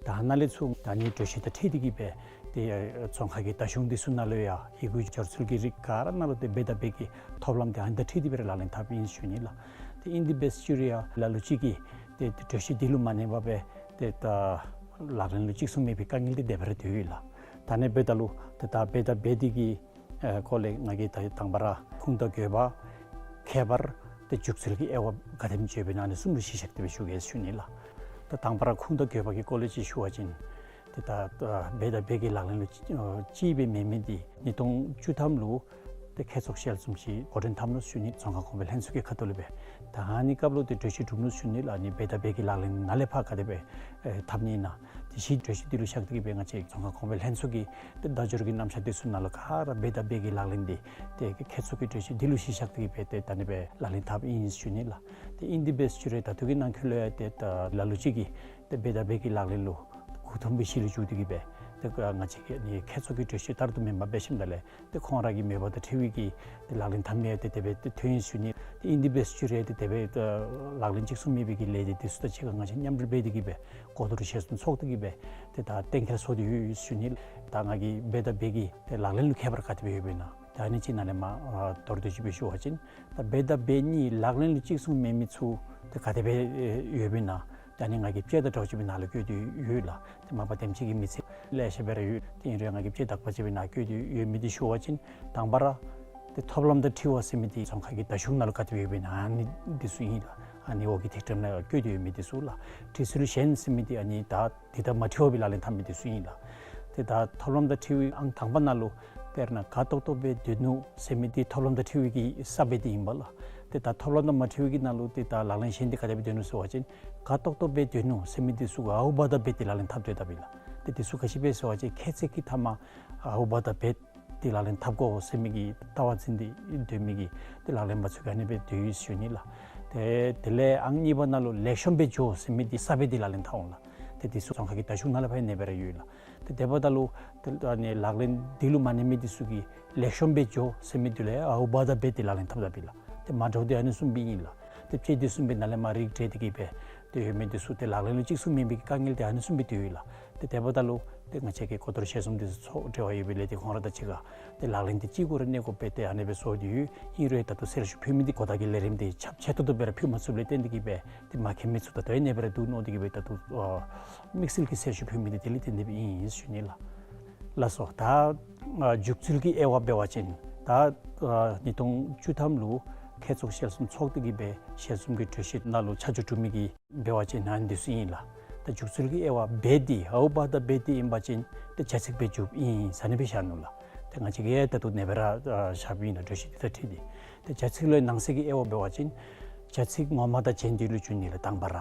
ད་ཨ་ནཱ་ལས་ཚུར་ད་ནི་གྲོས་གཞི་དང་འཁྲིལ་ཏེ་གི་སྦེ་ཏེ་ཨ་རྫོང་ཁ་གི་ད་གཞུང་འདི་ཚུ་ནང་ལུ་ཡང་ཡི་གུ་སྦྱོར་ཚུལ་གྱི་རིགས་ག་ར་ནང་ལུ་ཏེ་འབད་དང་འབད་ཀྱི་ཐབས་ལམ་འདི་ཨ་ནི་དང་འཁྲིལ་ཏེ་སྦེ་ར་ལག་ལེན་འཐབ་ཨིན་ཞུ་ནི་ལགས། ཏེ་ཨིན་དེ་འབད་བཅུག་རུང་ཡང་ལ་ལུ་ཅིག་གིས་ཏེ་ཏེ་གྲོས་གཞི་འདི་ལུ་མ་གནས་པར་སྦེ་ཏེ་ད་ལག་ལེན་ལུ་གཅིག་མཚུངས་མེད་པའི་དཀའ་ངལ་འདི་དེ་སྦེ་ར་སྡོད་ཡོད་ལགས། ད་ནི་འབདཝ་ད་ལུ་ཏེ་ད་འབད་དང་འབད་དེ་གི་ཨེ་སྐོར་ལས་ང་གིས་ད་དང་པ་ར་ཁུངས་དང་དགོས་པ་ཁྱད་པར་ཏེ་འཇུག་ཚུལ་གྱི་དབྱེ་བ་ག་དེམ་ཅིག་ཡོདཔ་ཨིན་ན་ཨ་ནི་གསུམ་ལུ་གཞི་བཞག་སྟེ་སྦེ་ཞུ་གེ་ཞུ་ནི་ལགས། ད་དང་པ་ར་ཁུངས་དང་དགོས་པ་གི་སྐོར་ལས་ཅིག་ཞུ་བ་ཅིན་ཏེ་ད་ད་འབད་དང་འབད་ཀྱི་ལག་ལེན་ལུ་ཨ་ཅིག་སྦེ་མེན་མི་འདི་ཉིས་སྟོང་བཅུ་ཐམ་ལུ་ཏེ་མཁས་ཚོགས་ཞལ་འཛོམས་ཅིག་འགོ་འདྲེན་འཐབ་ནུག་ཞུ་ནི། རྫོང་ཁ་གོང་འཕེལ་ལྷན་ཚོགས་ཀྱི་ཁ་ཐུག་ལས་སྦེ། ད་ཨ་ནི་སྐབས་ལུ་ཏེ་གྲོས་གཞི་གྲུབ་ནུག་ཞུ་ནི་ལགས། ཨ་ནི་འབད་དང་འབད་ཀྱི་ལག་ལེན་ནཱ་ལས་ཕར་ག་དེ་སྦེ་ཨེ་འཐབ་ནི་ཨིན་ན། ཏེ་གཞི་གྲོས་གཞི་འདི་ལུ་བཞག་སྟེ་གི་སྦེ་ང་བཅས་རྫོང་ཁ་གོང་འཕེལ་ལྷན་ཚོགས་ཀྱི་ཏེ་བརྡ་སྦྱོར་གྱི་རྣམ་གཞག་འདི་ཚུ་ནང་ལུ་ག་ར་འབད་དང་འབད་ཀྱི་ལག་ལེན་འདི་ཏེ་མཁས་ཚོགས་ཀྱི་གྲོས་གཞི་འདི་ལུ་གཞི་བཞག་སྟེ་གི་སྦེ་ཏེ་ད་ཨ་ནི་སྦེ་ལག་ལེན་འཐབ་ཨིན་ཞུ་ནི་ལགས། ཏེ་ཨིན་དེ་འབད་བཅུག་རུང་ད་ལྟོ་གི་ནང་འཁོད་ལུ་ཡང་ཏེ་ད་ལ་ལུ་ཅིག་གིས་ཏེ་འབད་དང་འབད་ཀྱི་ལག་ལེན་ལུ་མགུ་འཐོམས་པའི་གཞི་ལུ་འཇུག་སྟེ་གི་སྦེ་ཏེ་ང་བཅས་ཀྱི་ཨ་ནི་མཁས་ཚོགས་ཀྱི་གྲོས་གཞི་ལྟར་དུ་མེན་པར་འབད་ཞིནམ་ད་ལས་ཏེ་ཁོང་ར་གི་མོས་པ་དང་འཁྲིལ་བའི་གི་ཏེ་ལག་ལེན་འཐབ་མི་ཡང་ཏེ་དེ་སྦེ་ཏེ་ཐོན་ཡི་ཞུ་ནི། ཏེ་ཨིན་དེ་འབད་བཅུག་རུང་ཏེ་དེ་སྦེ་ཏེ་ལག་ལེན་གཅིག་མཚུངས་མེད་པའི་གི་ལས་འདི་འདི་ཚུ་དང་གཅིག་ཁར་ང་བཅས་མཉམ་འབྲེལ་འབད་དེ་གི་སྦེ་གོ་བསྡུར་ཞལ་འཛོམས་ཚོགས་ཏེ་གི་སྦེ་ཏེ་ད་གཏན་འཁེལ་བཟོ་སྟེ་ཡོད་ཡོད་ཞུ་ནི། ད་ང་གིས་འབད་དང་འབད་ཀྱི་ཏེ་ལག་ལེན་ལུ་ཁྱད་པར་ག་དེ་སྦེ་ཡོདཔ་ཨིན་ན། ད་ཨ་ནི་ཅིག་ནཱ་ལས་མར་ཨ་མདོར་བསྡུས་ཅིག་སྦེ་ཞུ་བ་ཅིན་ད་འབད་དང་འབད་ནི་ལག་ལེན་ལུ་གཅིག་མཚུངས་མེད་མི་ཚུ་ཏེ་ག་དེ་སྦེ་ཨེ་ཡོདཔ་ཨིན་ན། ད་ཨ་ནི་ང་གིས་དཔྱེ་དང་འདྲཝ་ཅིག་སྦེ་ནཱ་ལུ་བཀོད་དེ་ཡོད་ལགས། ཏེ་མ་པ་དེམ་ཅིག་གི་མི་ཚེ་ ལེ་ཤ་སྦེ་ར་ཡོད། ཏེ་ཨིན་རུང་ང་གིས་ཅིག་དག་པ་ཅིག་སྦེ་ནཱ་བཀོད་དེ་ཡོད་མི་འདི་ཞུ་བ་ཅིན་དང་པ་ར་ཏེ་ཐོབ་ལམ་དང་འཁྲིལ་བ་ཟེར་མི་འདི་ཙོང་ཁ་གི་བརྡ་གཞུང་ནང་ལུ་ག་དེ་སྦེ་ཡོདཔ་ཨིན་ན་ཨ་ནི་འདི་ཚུ་ཨིན་ལགས། ཨ་ནི་འོག་གི་ཐིག་ཁྲམ་ནང་བཀོད་དེ་ཡོད་མི་འདི་ཚུ་ལགས། འཁྲིལ་ཚུལ་གཞན་ཟེར་མི་འདི་ཨ་ནི་ད་འདི་དང་མ་འཁྲིལ་བར་སྦེ་ལག་ལེན་འཐབ་མི་འདི་ཚུ་ཨིན་ལགས། ཏེ་ད་ཐོབ་ལམ་དང་འཁྲིལ་བའི་ཨང་དང་པ་ནང་ལུ་དཔེར་ན་དགའ་ཏོག་ཏོ་སྦེ་སྡོད་ནུག་ཟེར་མི་འདི་ཐོབ་ལམ་དང་འཁྲིལ་བའི་གི་ས་བཅད་འདི་ཨིན་པས་ལགས། ཏེ་ད་ཐོབ་ལམ་དང་མ་འཁྲིལ་བའི་གི་ནང་ལུ་ཏེ་ད་ལག་ལེན་གཞན་འདི་ག་དེ་སྦེ་སྡོད་ནུག་ཟེར་བ་ཅིན་དགའ་ཏོག་ཏོ་སྦེ་སྡོད་ནུག་ཟེར་མི་འདི་ཚུ་གུ་ཨའུ་བ་དང་བེ་ཏེ་ལག་ལེན་འཐབ་སྡོད་དཔ་ཨིན་ལགས། ཏེ་འདི་ཚུ་ག་ཅི་སྦེ་ཟེར་བ་ཅིན་ཁྱད་ཚད་ཀྱི་མཐའ་མ་ཨའུ་བ་དང་བེ་ཏེ་ལག་ལེན་འཐབ་དགོ་ཟེར་མི་གི་ལྟ་བ་འཛིན་ཏེ་སྡོད་མི་གི་ཏེ་ལག་ལེན་པ་ཚུ་གིས་ཨ་ནི་སྦེ་སྡོད་ཡི་ཟེར་ཞུ་ནི་ལགས། ཏེ་དེ་ལས་ཨང་གཉིས་པ་ནང་ལུ་ལེགས་ཤོམ་སྦེ་འགྱོ་ཟེར་མི་འདི་ས་བཅད་འདི་ལག་ལེན་འཐབ་འོང་ལགས། ཏེ་འདི་ཚུ་ཙོང་ཁ་གི་བརྡ་གཞུང་ནང་ལས་ཕར་ཨ་ནེ་སྦེ་ར་ཡོད་ལགས། ཏེ་དེ་འབདཝ་ད་ལུ་ཏེ་ཨ་ནི་ལག་ལེན་འདི་ལུ་མ་གནས་མི་འདི་ཚུ་གིས་ལེགས་ཤོམ་སྦེ་འགྱོ་ཟེར་མི་འདི་ལུ་ཨའུ་བ་དང་བེ་ཏེ་ལག་ལེན་འཐབ་དཔ་ཨིན་ལགས། ཏེ་མ་འདྲཝ་འདི་ཨ་ནི་བཟུམ་སྦེ་ཨིན་ལགས། ཏེ་བཅད་འདི་བཟུམ་སྦེ་ནཱ་ལས་མར་རིགས་བསྒྲེས་ཏེ་གི་སྦེ་ཏེ་ཡོད་མི་འདི་ཚུ་ཏེ་ལག་ལེན་ལུ་གཅིག་མཚུངས་མེན་པའི་དཀའ་ངལ་འདི་ཨ་ནི་བཟུམ་སྦེ་ཏེ་ཡོད་ལགས། ཏེ་དེ་འབདཝ་ད་ལུ་ཏེ་ང་བཅས་ཀྱི་སྐུ་གཏོར་ཞལ་གསུམ་འདི་ཚུ་འབྲེལ་བ་ཡོད་པའི་ལས་འདི་ཁོང་ར་དང་གཅིག་ཁར་ཏེ་ལག་ལེན་འདི་གཅིག་གུ་ར་གནས་དགོཔ་སྦེ་ཏེ་ཨ་ནི་སྦེ་བཟོ་སྟེ་ཡོད། ཨིན་རུང་ད་ལྟོ་གསལ་ཞུ་ཕུལ་མི་འདི་གོ་བརྡ་གི་ལས་རིམ་འདི་ཁྱབ་ཆེ་ཏོག་ཏོ་སྦེ་ར་ཕུལ་མ་ཚུགསཔ་ལས་བརྟེན་ཏེ་གི་སྦེ་ཏེ་མ་མཁྱེན་མི་ཚུ་ད་ལྟོ་ཨ་ནེ་སྦེ་ར་འདུག་མནོ་སྟེ་གི་སྦེ་ད་ལྟོ་ཨ་དམིགས་བསལ་གྱི་གསལ་ཞུ་ཕུལ་མི་འདི་དེ་ལས་བརྟེན་ཏེ་སྦེ་ཨིན་ཟེར་ཞུ་ནི་ལགས། ལགས་སོ། ད་ཨ་འཇུག་ཚུལ་གྱི་དབྱེ་བ་འབད་བ་ཅིན་ད་ཨ་ཉིས་སྟོང་བཅུ་ཐམ་ལུ་མཁས་ཚོགས་ཞལ་གསུམ་ཚོགས་ཏེ་གི་སྦེ་ཞལ་གསུམ་གྱི་གྲོས་གཞི་ནང་ལུ་ཆ་འཇོག་གྲུབ་མི་གི་འབད་བ་ཅིན་ཨ་ནི་འདི་ཚུ་ཨིན་ལགས། ད་འཇུག་ཚུལ་གྱི་དབྱེ་བ་བེ་འདི་ཨའུ་བ་དང་བེ་འདི་ཨིན་པ་ཅིན་ཏེ་བྱ་ཚིག་སྦེ་འཇུགཔ་ཨིན་ཟེར་ཨ་ནི་སྦེ་བཞག་ནུག་ལགས། ཏེ་ང་བཅས་ཀྱིས་ད་ལྟོ་ཨ་ནེ་སྦེ་ར་ཨ་བཞགཔ་ཨིན་ལགས། གྲོས་གཞི་འདི་དང་འཁྲིལ་ཏེ། ཏེ་བྱ་ཚིག་ལུ་ནང་གསེས་ཀྱི་དབྱེ་བ་འབད་བ་ཅིན་བྱ་ཚིག་ངོ་མ་དང་རྗེས་འདི་ལུ་འགྱོ་ནི་ལགས། དང་པ་ར་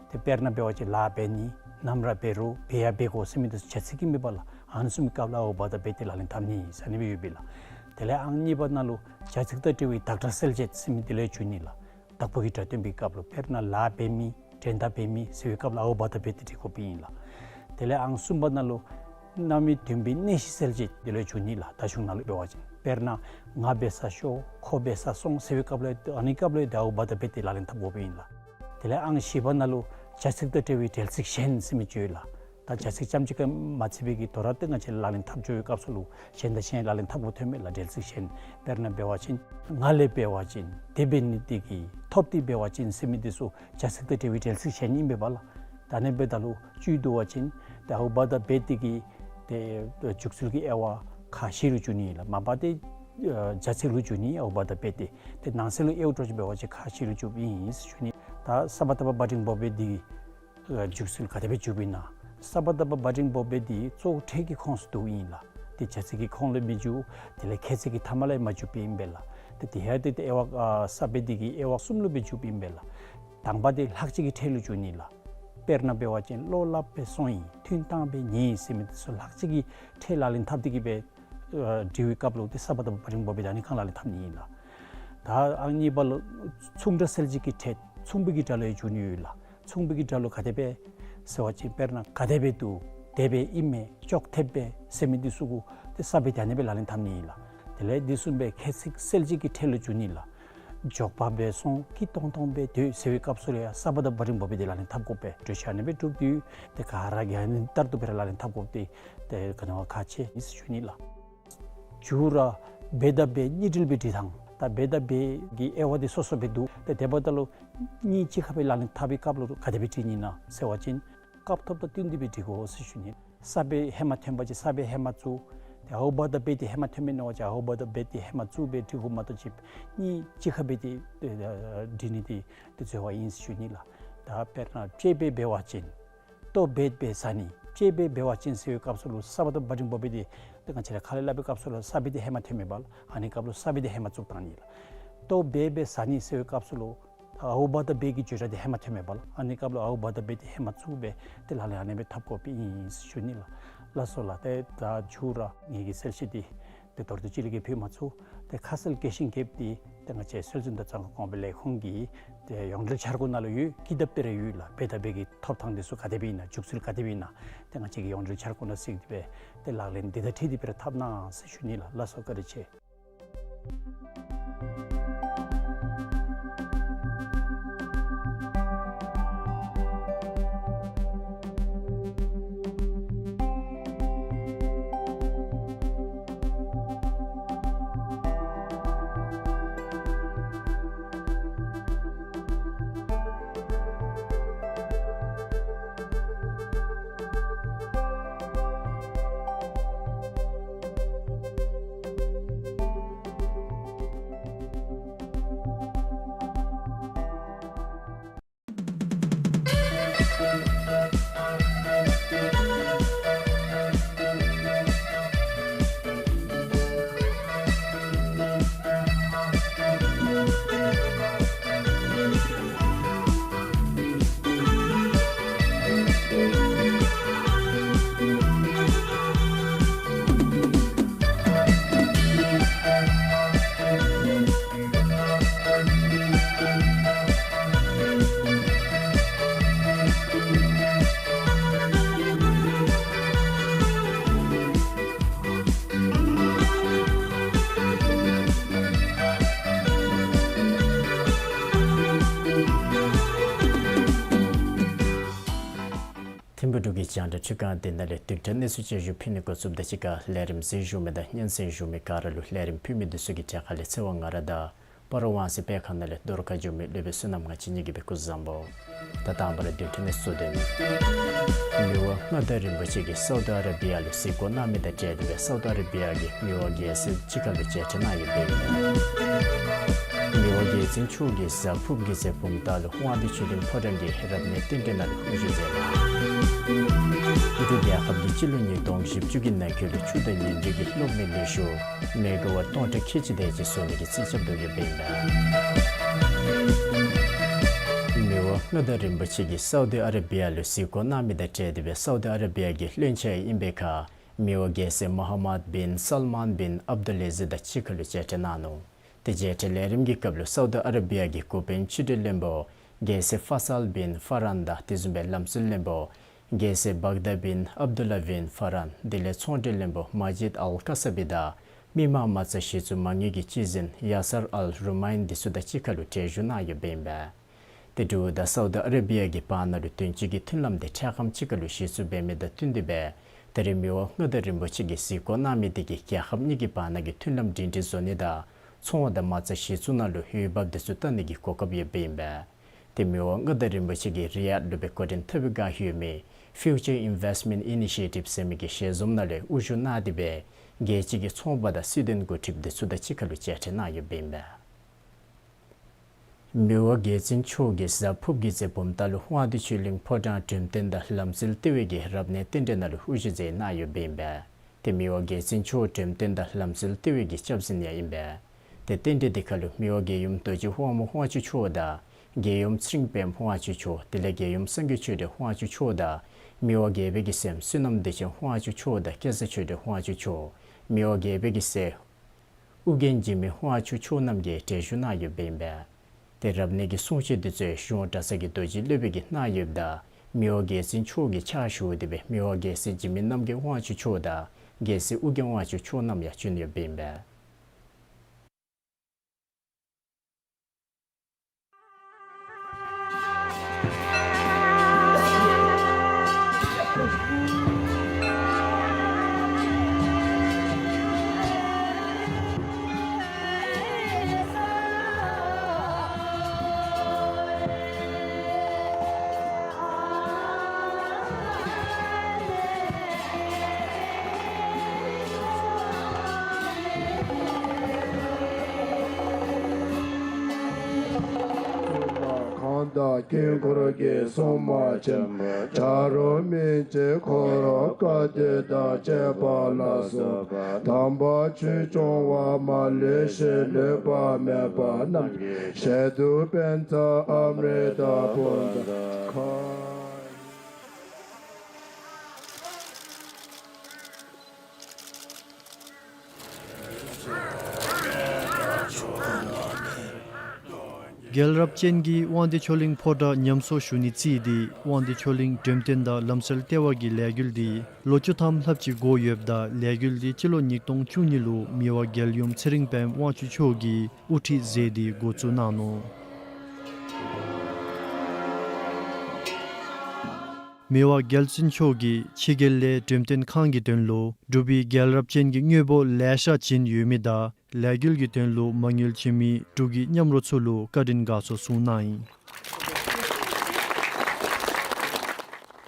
ཏེ་དཔེར་ན་འབད་བ་ཅིན་ལཱ་འབད་ནི་ནམ་ར་འབད་རུང་འབད་ཡང་འབད་དགོ་ཟེར་མི་འདི་ཚུ་བྱ་ཚིག་ཨིན་མས་པ་ལགས། ཨ་ནི་བཟུམ་གྱི་སྐབས་ལུ་ཨའུ་བ་དང་བེ་ཏེ་ལག་ལེན་འཐབ་ནི་ཟེར་ཨ་ནི་སྦེ་ཡོདཔ་ཨིན་ལགས། དེ་ལས་ཨང་གཉིས་པ་ནང་ལུ་བྱ་ཚིག་དང་འབྲེལ་བའི་བདག་སྒྲ་གསལ་བྱེད་ཟེར་མི་འདི་ལུ་འགྱོ་ནི་ལགས། བདག་པོ་གི་སྒྲ་སྟོན་པའི་སྐབས་ལུ་དཔེར་ན་ལཱ་འབད་མི་འགྲན་ཟླ་འབད་མི་ཟེར་བའི་སྐབས་ལུ་ཨའུ་བ་དང་བེ་ཏེ་འབྲི་དགོཔ་ཨིན་ལགས། དེ་ལས་ཨང་གསུམ་པ་ནང་ལུ་རྣམ་དབྱེ་བསྟན་པའི་གནས་གཞི་གསལ་བྱེད་འདི་ལུ་འགྱོ་ནི་ལགས། བརྡ་གཞུང་ནང་ལུ་འབད་བ་ཅིན་དཔེར་ན་ང་འབད་སར་ཤོག་ཁོ་འབད་སར་སོང་ཟེར་བའི་སྐབས་ལུ་ཨ་ནི་སྐབས་ལུ་ཏེ་ཨའུ་བ་དང་བེ་ཏེ་ལག་ལེན་འཐབ་དགོཔ་ཨིན་ལགས། དེ་ལས་ཨང་བཞི་པ་ནང་ལུ་བྱ་ཚིག་དང་འབྲེལ་བའི་འབྲེལ་ཚིག་གཞན་ཟེར་མི་ཅིག་ཡོད་ལགས། ད་བྱ་ཚིག་རྐྱངམ་གཅིག་གིས་མ་ཚད་པའི་གི་དོ་རུང་ཏེ་ང་བཅས་ལག་ལེན་འཐབ་འགྱོ་བའི་སྐབས་སུ་ལུ་གཞན་དང་གཞན་ལག་ལེན་འཐབ་དགོཔ་ཐོནམ་མས་ལགས། འབྲེལ་ཚིག་གཞན། དཔེར་ན་འབད་བ་ཅིན་ང་ལས་འབད་བ་ཅིན་དེ་འབད་ནི་དེ་གིས་ཐོབ་སྟེ་འབད་བ་ཅིན་ཟེར་མི་འདི་ཚུ་བྱ་ཚིག་དང་འབྲེལ་བའི་འབྲེལ་ཚིག་གཞན་ཨིན་པས་པ་ལགས། ད་ཨ་ནི་འབདཝ་ད་ལུ་བཅུད་བསྡུ་བ་ཅིན་ཏེ་ཨའུ་བ་དང་བེ་ཏེ་གི་ཏེ་འཇུག་ཚུལ་གྱི་དབྱེ་བ་ཁག་བཞི་ལུ་འགྱོ་ནི་ལགས། མ་པ་ཏེ་ཨ་བྱ་ཚིག་ལུ་འགྱོ་ནི་ཨའུ་བ་དང་བེ་ཏེ། ཏེ་ནང་གསེས་ལུ་དབྱེཝ་འདྲཝ་ཅིག་འབད་བ་ཅིན་ཁག་བཞི་ལུ་འགྱོཝ་ཨིན་ཟེར་ཞུ་ནི། ད་ས་པ་བཏགས་པ་བ་འགྲེང་བུ་བེ་འདི་ཨ་འཇུག་ཚུལ་ག་དེ་སྦེ་འཇུགཔ་ཨིན་ན། ས་པ་བཏགས་པ་བ་འགྲེང་བུ་བེ་འདི་གཙོ་བོ་ཕྲད་ཀྱི་ཁོངས་སུ་འདུཝ་ཨིན་ལགས། ཏེ་བྱ་ཚིག་གི་ཁོངས་ལུ་མི་འཇུག། དེ་ལས་ཁྱད་ཚིག་གི་མཐའ་མ་ལུ་མ་འཇུགཔ་ཨིན་པས་ལགས། ཏེ་དེ་ཡང་ཏེ་ཏེ་དབྱེ་བ་ཨ་ས་བཅད་འདི་གི་དབྱེ་བ་གསུམ་ལུ་སྦེ་འཇུགཔ་ཨིན་པས་ལགས། དང་པ་འདི་ལྷག་བཅས་ཀྱི་ཕྲད་ལུ་འགྱོ་ནི་ལགས། དཔེར་ན་འབད་བ་ཅིན་བློ་སླབ་སྦེ་སོང་ཡི། ཐུན་བཏང་སྦེ་ཉལ་ཡི་ཟེར་མི་འདི་ཚུ་ལྷག་བཅས་ཀྱི་ཕྲད་ལག་ལེན་འཐབ་སྟེ་གི་སྦེ་ཨ་འབྲི་བའི་སྐབས་ལུ་ཏེ་ས་པ་བཏགས་པ་བ་འགྲེང་བུ་བེ་ད་ཨ་ནི་ཁར་ལག་ལེན་འཐབ་ནི་ཨིན་ལགས། ད་ཨང་གཉིས་པ་ལུ་མཚུངས་སྒྲ་གསལ་བྱེད་ཀྱི་ཕྲད་མཚུངས་པའི་གི་སྒྲ་ལུ་ཡང་འགྱོ་ནི་ཡོད་ལགས། མཚུངས་པའི་གི་སྒྲ་ལུ་ག་དེ་སྦེ་ཟེར་བ་ཅིན་དཔེར་ན་ག་དེ་སྦེ་འདུག། དེ་སྦེ་ཨིན་མས། ཅོག་འཐདཔ་སྦེ་ཟེར་མི་འདི་ཚུ་གུ་ཏེ་ས་བཅད་ཨ་ནི་སྦེ་ལག་ལེན་འཐབ་ནི་ཨིན་ལགས། དེ་ལས་འདི་བཟུམ་སྦེ་ཁྱད་ཚིག་གསལ་བྱེད་ཀྱི་ཕྲད་ལུ་འགྱོ་ནི་ལགས། མགྱོགས་པ་སྦེ་སོང་། སྐྱིད་ཏོང་ཏོ་སྦེ་སྡོད་ཟེར་བའི་སྐབས་སུ་ལུ་ཡང་ས་པ་བཏགས་པ་བ་འགྲེང་བུ་བེ་འདི་ལག་ལེན་འཐབ་དགོ་པས། གྲོས་གཞི་ཨ་ནི་སྦེ་གྲུབ་སྟེ་ཏེ་ག་ར་གིས་ཨ་ནི་ལྟར་དུ་སྦེ་ར་ལག་ལེན་འཐབ་དགོཔ་འདི་ཏེ་ག་ནི་བ་ཁག་ཆེ་ཨིན་ཟེར་ཞུ་ནི་ལགས། མཇུག་ར་བེ་དང་བེ་གཉིས་འབྲེལ་སྦེ་འབྲི་ཐངས། ད་བེ་དང་བེ་གི་དབྱེ་བ་འདི་སོ་སོ་སྦེ་འདུག། ཏེ་དེ་འབདཝ་ད་ལུ་གཉིས་གཅིག་ཁར་སྦེ་ལག་ལེན་འཐབ་པའི་སྐབས་ལུ་ག་དེ་སྦེ་འབྲི་ནི་ཨིན་ན་ཟེར་བ་ཅིན་སྐབས་ཐོབ་དང་བསྟུན་ཏེ་སྦེ་འབྲི་དགོ་ཟེར་ཞུ་ནི། ས་བཅད་ཧེ་མ་ཐོན་པ་ཅིན་ས་བཅད་ཧེ་མ་བཙུགས། ཏེ་ཨའུ་བ་དང་བེ་འདི་ཧེ་མ་ཐོནམ་མས་མནོ་བ་ཅིན་ཨའུ་བ་དང་བེ་འདི་ཧེ་མ་བཙུགས་སྦེ་འབྲི་དགོཔ་མ་གཏོགས་ཅིག་གཉིས་གཅིག་ཁར་སྦེ་ཏེ་ཨེ་འབྲི་ནི་འདི་ཏེ་འཛོལ་བ་ཨིན་ཟེར་ཞུ་ནི་ལགས། ད་དཔེར་ན་ཅེས་སྦེ་འབད་བ་ཅིན། ལྟོ་འབད་སྦེ་ཟ་ནི། ཅེས་སྦེ་འབད་བ་ཅིན་ཟེར་བའི་སྐབས་སུ་ལུ་ས་པ་བཏགས་པ་བ་འགྲེང་བུ་བེ་འདི་ཏེ་ང་བཅས་ར་ཁ་ལས་སླབ་པའི་སྐབས་སུ་ལུ་ས་བཅད་འདི་ཧེ་མ་ཐོནམ་མས་པ་ལགས། ཨ་ནི་སྐབས་ལུ་ས་བཅད་འདི་ཧེ་མ་བཙུགས་བཏང་ནི་ལགས། ལྟོ་འབད་སྦེ་ཟ་ནི་ཟེར་བའི་སྐབས་སུ་ལུ་ཨའུ་བ་དང་བེ་གི་བརྗོད་བྱ་འདི་ཧེ་མ་ཐོནམ་མས་པ་ལགས། ཨ་ནི་སྐབས་ལུ་ཨའུ་བ་དང་བེ་འདི་ཧེ་མ་བཙུགས་སྦེ་ཏེ་ལག་ལེན་ཨ་ནི་སྦེ་འཐབ་དགོཔ་ཨིན་ཟེར་ཞུ་ནི་ལགས། ལགས་སོ་ལགས། ཏེ་ད་མཇུག་ར་ངེ་གི་གསལ་བཤད་འདི་ཏེ་མདོར་བསྡུས་ཅིག་ལས་ཕུལ་མ་ཚུགས། ཏེ་ཁ་གསལ་རྒྱས་ཤིང་རྒྱསཔ་འདི་ཏེ་ང་བཅས་སྲོལ་འཛིན་དང་རྩ་འགོ་གོང་འཕེལ་ལས་ཁུངས་ཀྱི་ཏེ་ཡོངས་འབྲེལ་འཆར་སྒོ་ནང་ལུ་ཡོད། ཀི་དེབ་ཏེ་ར་ཡོད་ལགས། བེ་དང་བེ་གི་ཐོབ་ཐངས་འདི་ཚུ་ག་དེ་སྦེ་ཨིན་ན་འཇུག་ཚུལ་ག་དེ་སྦེ་ཨིན་ན་ཏེ་ང་བཅས་ཀྱི་ཡོངས་འབྲེལ་འཆར་སྒོ་ནང་གཟིགས་ཏེ་སྦེ་ཏེ་ལག་ལེན་འདི་དང་འཁྲིལ་ཏེ་སྦེ་ར་འཐབ་གནང་ཟེར་ཞུ་ནི་ལགས། ལགས་སོ་བཀའ་དྲིན་ཆེ། ཐིམ་ཕུག་འབྲུག་གི་རྒྱང་བསྒྲགས་ཁྲི་ཁང་འདི་ནང་ལས་བདུན་ཕྲག་གནས་ཚུལ་བཅུ་བཞི་ཕུལ་ནི་འགོ་བཙུགསཔ་དང་གཅིག་ཁར་ལས་རིམ་གཟིགས་བཞུགས་མི་དང་སྙན་གསན་བཞུགས་མི་ག་ར་ལུ་ལས་རིམ་ཕུལ་མི་འདི་ཚུ་གི་གྲལ་ཁ་ལས་ཚེ་དབང་ང་ར་དང་སྤ་རོ་ཝང་སི་པའི་ཁང་ནང་ལས་རྡོར་ཁ་འགྱོ་མི་སློབ་དཔོན་བསོད་ནམས་ང་བཅས་གཉིས་ཀྱིས་སྦེ་སྐུ་གཟུགས་བཟང་པོ། ད་དང་པ་ར་བདུན་ཕྲག་གནས་ཚུལ་དོན། མི་དབང་མངའ་བདག་རིན་པོ་ཆེ་གིས་སའུ་དི་ཨ་ར་བི་ཡ་ལུ་གཟིགས་སྐོར་གནང་མི་དང་འབྲེལ་ཏེ་སྦེ་སའུ་དི་ཨ་ར་བི་ཡ་གི་མི་དབང་རྒྱལ་སྲས་གཅིག་ཁར་ལུ་མཇལ་འཕྲད་གནང་ཡོདཔ་ཨིན། མི་དབང་རྒྱལ་བཙུན་མཆོག་གིས་གཟའ་ཕུརཔ་གི་ཚེ་བུམ་ཐང་ལུ་དབང་འདུས་ཆོས་གླིང་ཕོ་བྲང་གི་རབ་གནས་རྟེན་འབྲེལ་ནང་ལུ་དབུ་བཞུགས་མཛད་གནང་། འབྲུག་རྒྱལ་ཁབ་ཀྱིས་སྤྱི་ལོ་ཉིས་སྟོང་བཞི་བཅུ་གི་ནང་འཁོད་ལུ་ཆུ་དང་ཉེ་འབྲེལ་གྱི་གློག་མེ་ལུ་ཤུགས་མེ་ག་ཝཊ་སྟོང་ཕྲག་ཁལ་གཅིག་དེ་ཅིག་བཟོ་ནི་གི་རྩིས་རྐྱབ་དོ་ཡོདཔ་ཨིན་པས། མི་དབང་མངའ་བདག་རིན་པོ་ཆེ་གིས་སའུ་དི་ཨ་ར་བི་ཡ་ལུ་གཟིགས་སྐོར་གནང་མི་དང་འབྲེལ་ཏེ་སྦེ་སའུ་དི་ཨ་ར་བི་ཡ་གི་བློན་ཆེན་ཨིན་པའི་ཁར་མི་དབང་རྒྱལ་སྲས་མོ་ཧམ་མད་བིན་སལ་མཱན་བིན་ཨབ་དུལ་ཨ་ཟིཛ་དང་གཅིག་ཁར་ལུ་མཇལ་འཕྲད་གནང་ནུག། ཏེ་མཇལ་འཕྲད་ལས་རིམ་གྱི་སྐབས་ལུ་སའུ་དི་ཨ་ར་བི་ཡ་གི་འགོ་དཔོན་ཕྱི་འབྲེལ་བློན་པོ་རྒྱལ་སྲས་ཕ་སལ་བིན་ཕ་རན་དང་དེ་བཟུམ་སྦེ་ལམ་སྲོལ་བློན་པོ་རྒྱལ་སྲས་བག་དཱ་བིན་ཨབ་དུལ་ལཱ་བིན་ཕ་རན་དེ་ལས་ཚོང་འབྲེལ་བློན་པོ་མ་ཇིད་ཨལ་ཀ་སཱ་བི་དང་མི་དམངས་མ་རྩ་གཞི་བཙུགས་མ་དངུལ་གྱི་སྤྱི་འཛིན་ཡ་སར་ཨལ་རུ་མཱ་ཨིན་འདི་ཚུ་དང་གཅིག་ཁར་ལུ་གྲལ་བཞུགས་གནང་ཡོདཔ་ཨིན་པས། ཏེ་འབྲུག་དང་སའུ་དི་ཨ་ར་བི་ཡ་གི་བར་ན་ལུ་དོན་གཅོད་ཀྱི་མཐུན་ལམ་དེ་འཕྲལ་ཁམས་ཅིག་ཁར་ལུ་གཞི་བཙུགས་འབད་མི་དང་བསྟུན་ཏེ་སྦེ་ད་རེས་མི་དབང་མངའ་བདག་རིན་པོ་ཆེ་གིས་གཟིགས་སྐོར་གནང་མི་དེ་གིས་རྒྱལ་ཁབ་གཉིས་ཀྱི་བར་ན་གི་མཐུན་ལམ་སྒྲིང་སྒྲིང་བཟོ་ནི་དང་ཚོང་དང་མ་རྩ་གཞི་བཙུགས་ནང་ལུ་འོས་འབབ་དེ་ཚུ་བལྟ་ནི་གི་གོ་སྐབས་ཡོདཔ་ཨིན་པས། ཏེ་མི་དབང་མངའ་བདག་རིན་པོ་ཆེ་གིས་རི་ཡཱཌ་ལུ་སྦེ་འགོ་འདྲེན་འཐབ་པའི་བསྒང་ཡོད་མི་ཕིའུ་ཅར་ཨིན་ཝེསཊ་མེནཊ་ཨི་ནི་ཤི་ཡེ་ཊིབ་ཟེར་མི་གི་ཞལ་འཛོམས་ནང་ལས་དབུ་བཞུགས་གནང་སྟེ་སྦེ་རྒྱལ་སྤྱི་གི་ཚོང་པ་དང་སྲིད་དོན་འགོ་ཁྲིདཔ་དེ་ཚུ་དང་གཅིག་ཁར་ལུ་མཇལ་འཕྲད་གནང་ཡོདཔ་ཨིན་པས། མི་དབང་རྒྱལ་བཙུན་མཆོག་གིས་གཟའ་ཕུརཔ་གི་ཚེ་བུམ་ཐང་ལུ་དབང་འདུས་ཆོས་གླིང་ཕོ་བྲང་འགྲེམས་སྟོན་དང་ལམ་སྲོལ་ལྟེ་བའི་གི་རབ་གནས་རྟེན་འབྲེལ་ནང་ལུ་དབུ་བཞུགས་མཛད་གནང་ཡོདཔ་ཨིན་པས། ཏེ་མི་དབང་རྒྱལ་བཙུན་མཆོག་འགྲེམས་སྟོན་དང་ལམ་སྲོལ་ལྟེ་བའི་གི་སྐྱབས་འཛིན་ཡང་ཨིན་པས། ཏེ་རྟེན་འབྲེལ་འདི་ཁར་ལུ་མི་དབང་རྒྱལ་ཡུམ་རྡོ་རྗེ་ཕག་མོ་དབང་ཕྱུག་མཆོག་དང་རྒྱལ་ཡུམ་ཚེ་རིང་བདེ་དབང་ཕྱུག་མཆོག་དེ་ལས་རྒྱལ་ཡུམ་སངས་རྒྱས་ཆོས་སྒྲོན་དབང་ཕྱུག་མཆོག་དང་མི་དབང་རྒྱལ་པོའི་གི་སྲསམོ་བསོད་ནམས་བདེ་ཆེན་དབང་ཕྱུག་མཆོག་དང་སྐལ་བཟང་ཆོས་སྒྲོན་དབང་ཕྱུག་མཆོག་མི་དབང་རྒྱལ་པོའི་གི་སྲས་ཨོ་རྒྱན་འཇིགས་མེད་དབང་ཕྱུག་མཆོག་རྣམས་ཀྱིས་གྲལ་བཞུགས་གནང་ཡོདཔ་ཨིན་པས། ཏེ་རབ་གནས་ཀྱི་གསུང་ཆོག་འདི་ཚུ་གཞུང་གྲྭ་ཚང་གི་རྡོ་རྗེ་སློབ་དཔོན་གྱིས་གནང་ཡོདཔ་ད་མི་དབང་རྒྱལ་བཙུན་མཆོག་གི་ཕྱག་ཞུ་སྟེ་སྦེ་མི་དབང་རྒྱལ་སྲས་འཇིགས་མེད་རྣམ་རྒྱལ་དབང་ཕྱུག་མཆོག་དང་རྒྱལ་སྲས་ཨོ་རྒྱན་དབང་ཕྱུག་མཆོག་རྣམས་ཡང་བྱོན་ཡོདཔ་ཨིན་པས། གང་དག་དཀྱིལ་འཁོར་གྱི་སྲུང་མ་ཆེན་པོ་བྱ་རོག་སྨིན་བྱེད་འཁོར་ལོ་བཀའ་སྡེ་དང་བཅས་པ་ལ་སོགས་པ་དམ་པ་ཆོས་སྐྱོང་བ་མ་ལུས་ཤིང་ལུས་པ་མེད་པ་རྣམས་ཀྱི་ཞལ་དུ་པཉྩ་ཨམྲྀ་ཏ་ཕུརྩ་ཁ། རྒྱལ་རབས་ཅན་གྱིས་དབང་འདུས་ཆོས་གླིང་ཕོ་བྲང་ཉམས་གསོ་ཞུ་ནི་རྩིས་ཏེ་དབང་འདུས་ཆོས་གླིང་འགྲེམས་སྟོན་དང་ལམ་སྲོལ་ལྟེ་བ་གི་ལས་འགུལ་འདི་ལོ་བཅུ་ཐམ་ལྷགཔ་ཅིག་འགོར་ཡོདཔ་ད་ལས་འགུལ་འདི་སྤྱི་ལོ་ཉིས་སྟོང་བཅུ་གཉིས་ལུ་མི་དབང་རྒྱལ་ཡུམ་ཚེ་རིང་བདེ་དབང་ཕྱུག་མཆོག་གིས་དབུ་ཁྲིད་མཛད་དེ་འགོ་བཙུགས་གནང་ནུག། མི་དབང་རྒྱལ་བཙུན་མཆོག་གིས་ཕྱི་རྒྱལ་ལས་འགྲེམས་སྟོན་ཁང་གི་དོན་ལུ་འབྲུག་པའི་རྒྱལ་རབས་ཅན་གྱི་དངོས་པོ་ལེ་ཤ་བྱིན་ཡོད་མི་དང་ལས་འགུལ་གྱི་དོན་ལུ་མ་དངུལ་བྱིན་མི་འབྲུག་གི་མཉམ་རོགས་ཚུ་ལུ་བཀའ་དྲིན་དགའ་ཚོར་གསུངས་གནང་ཡི།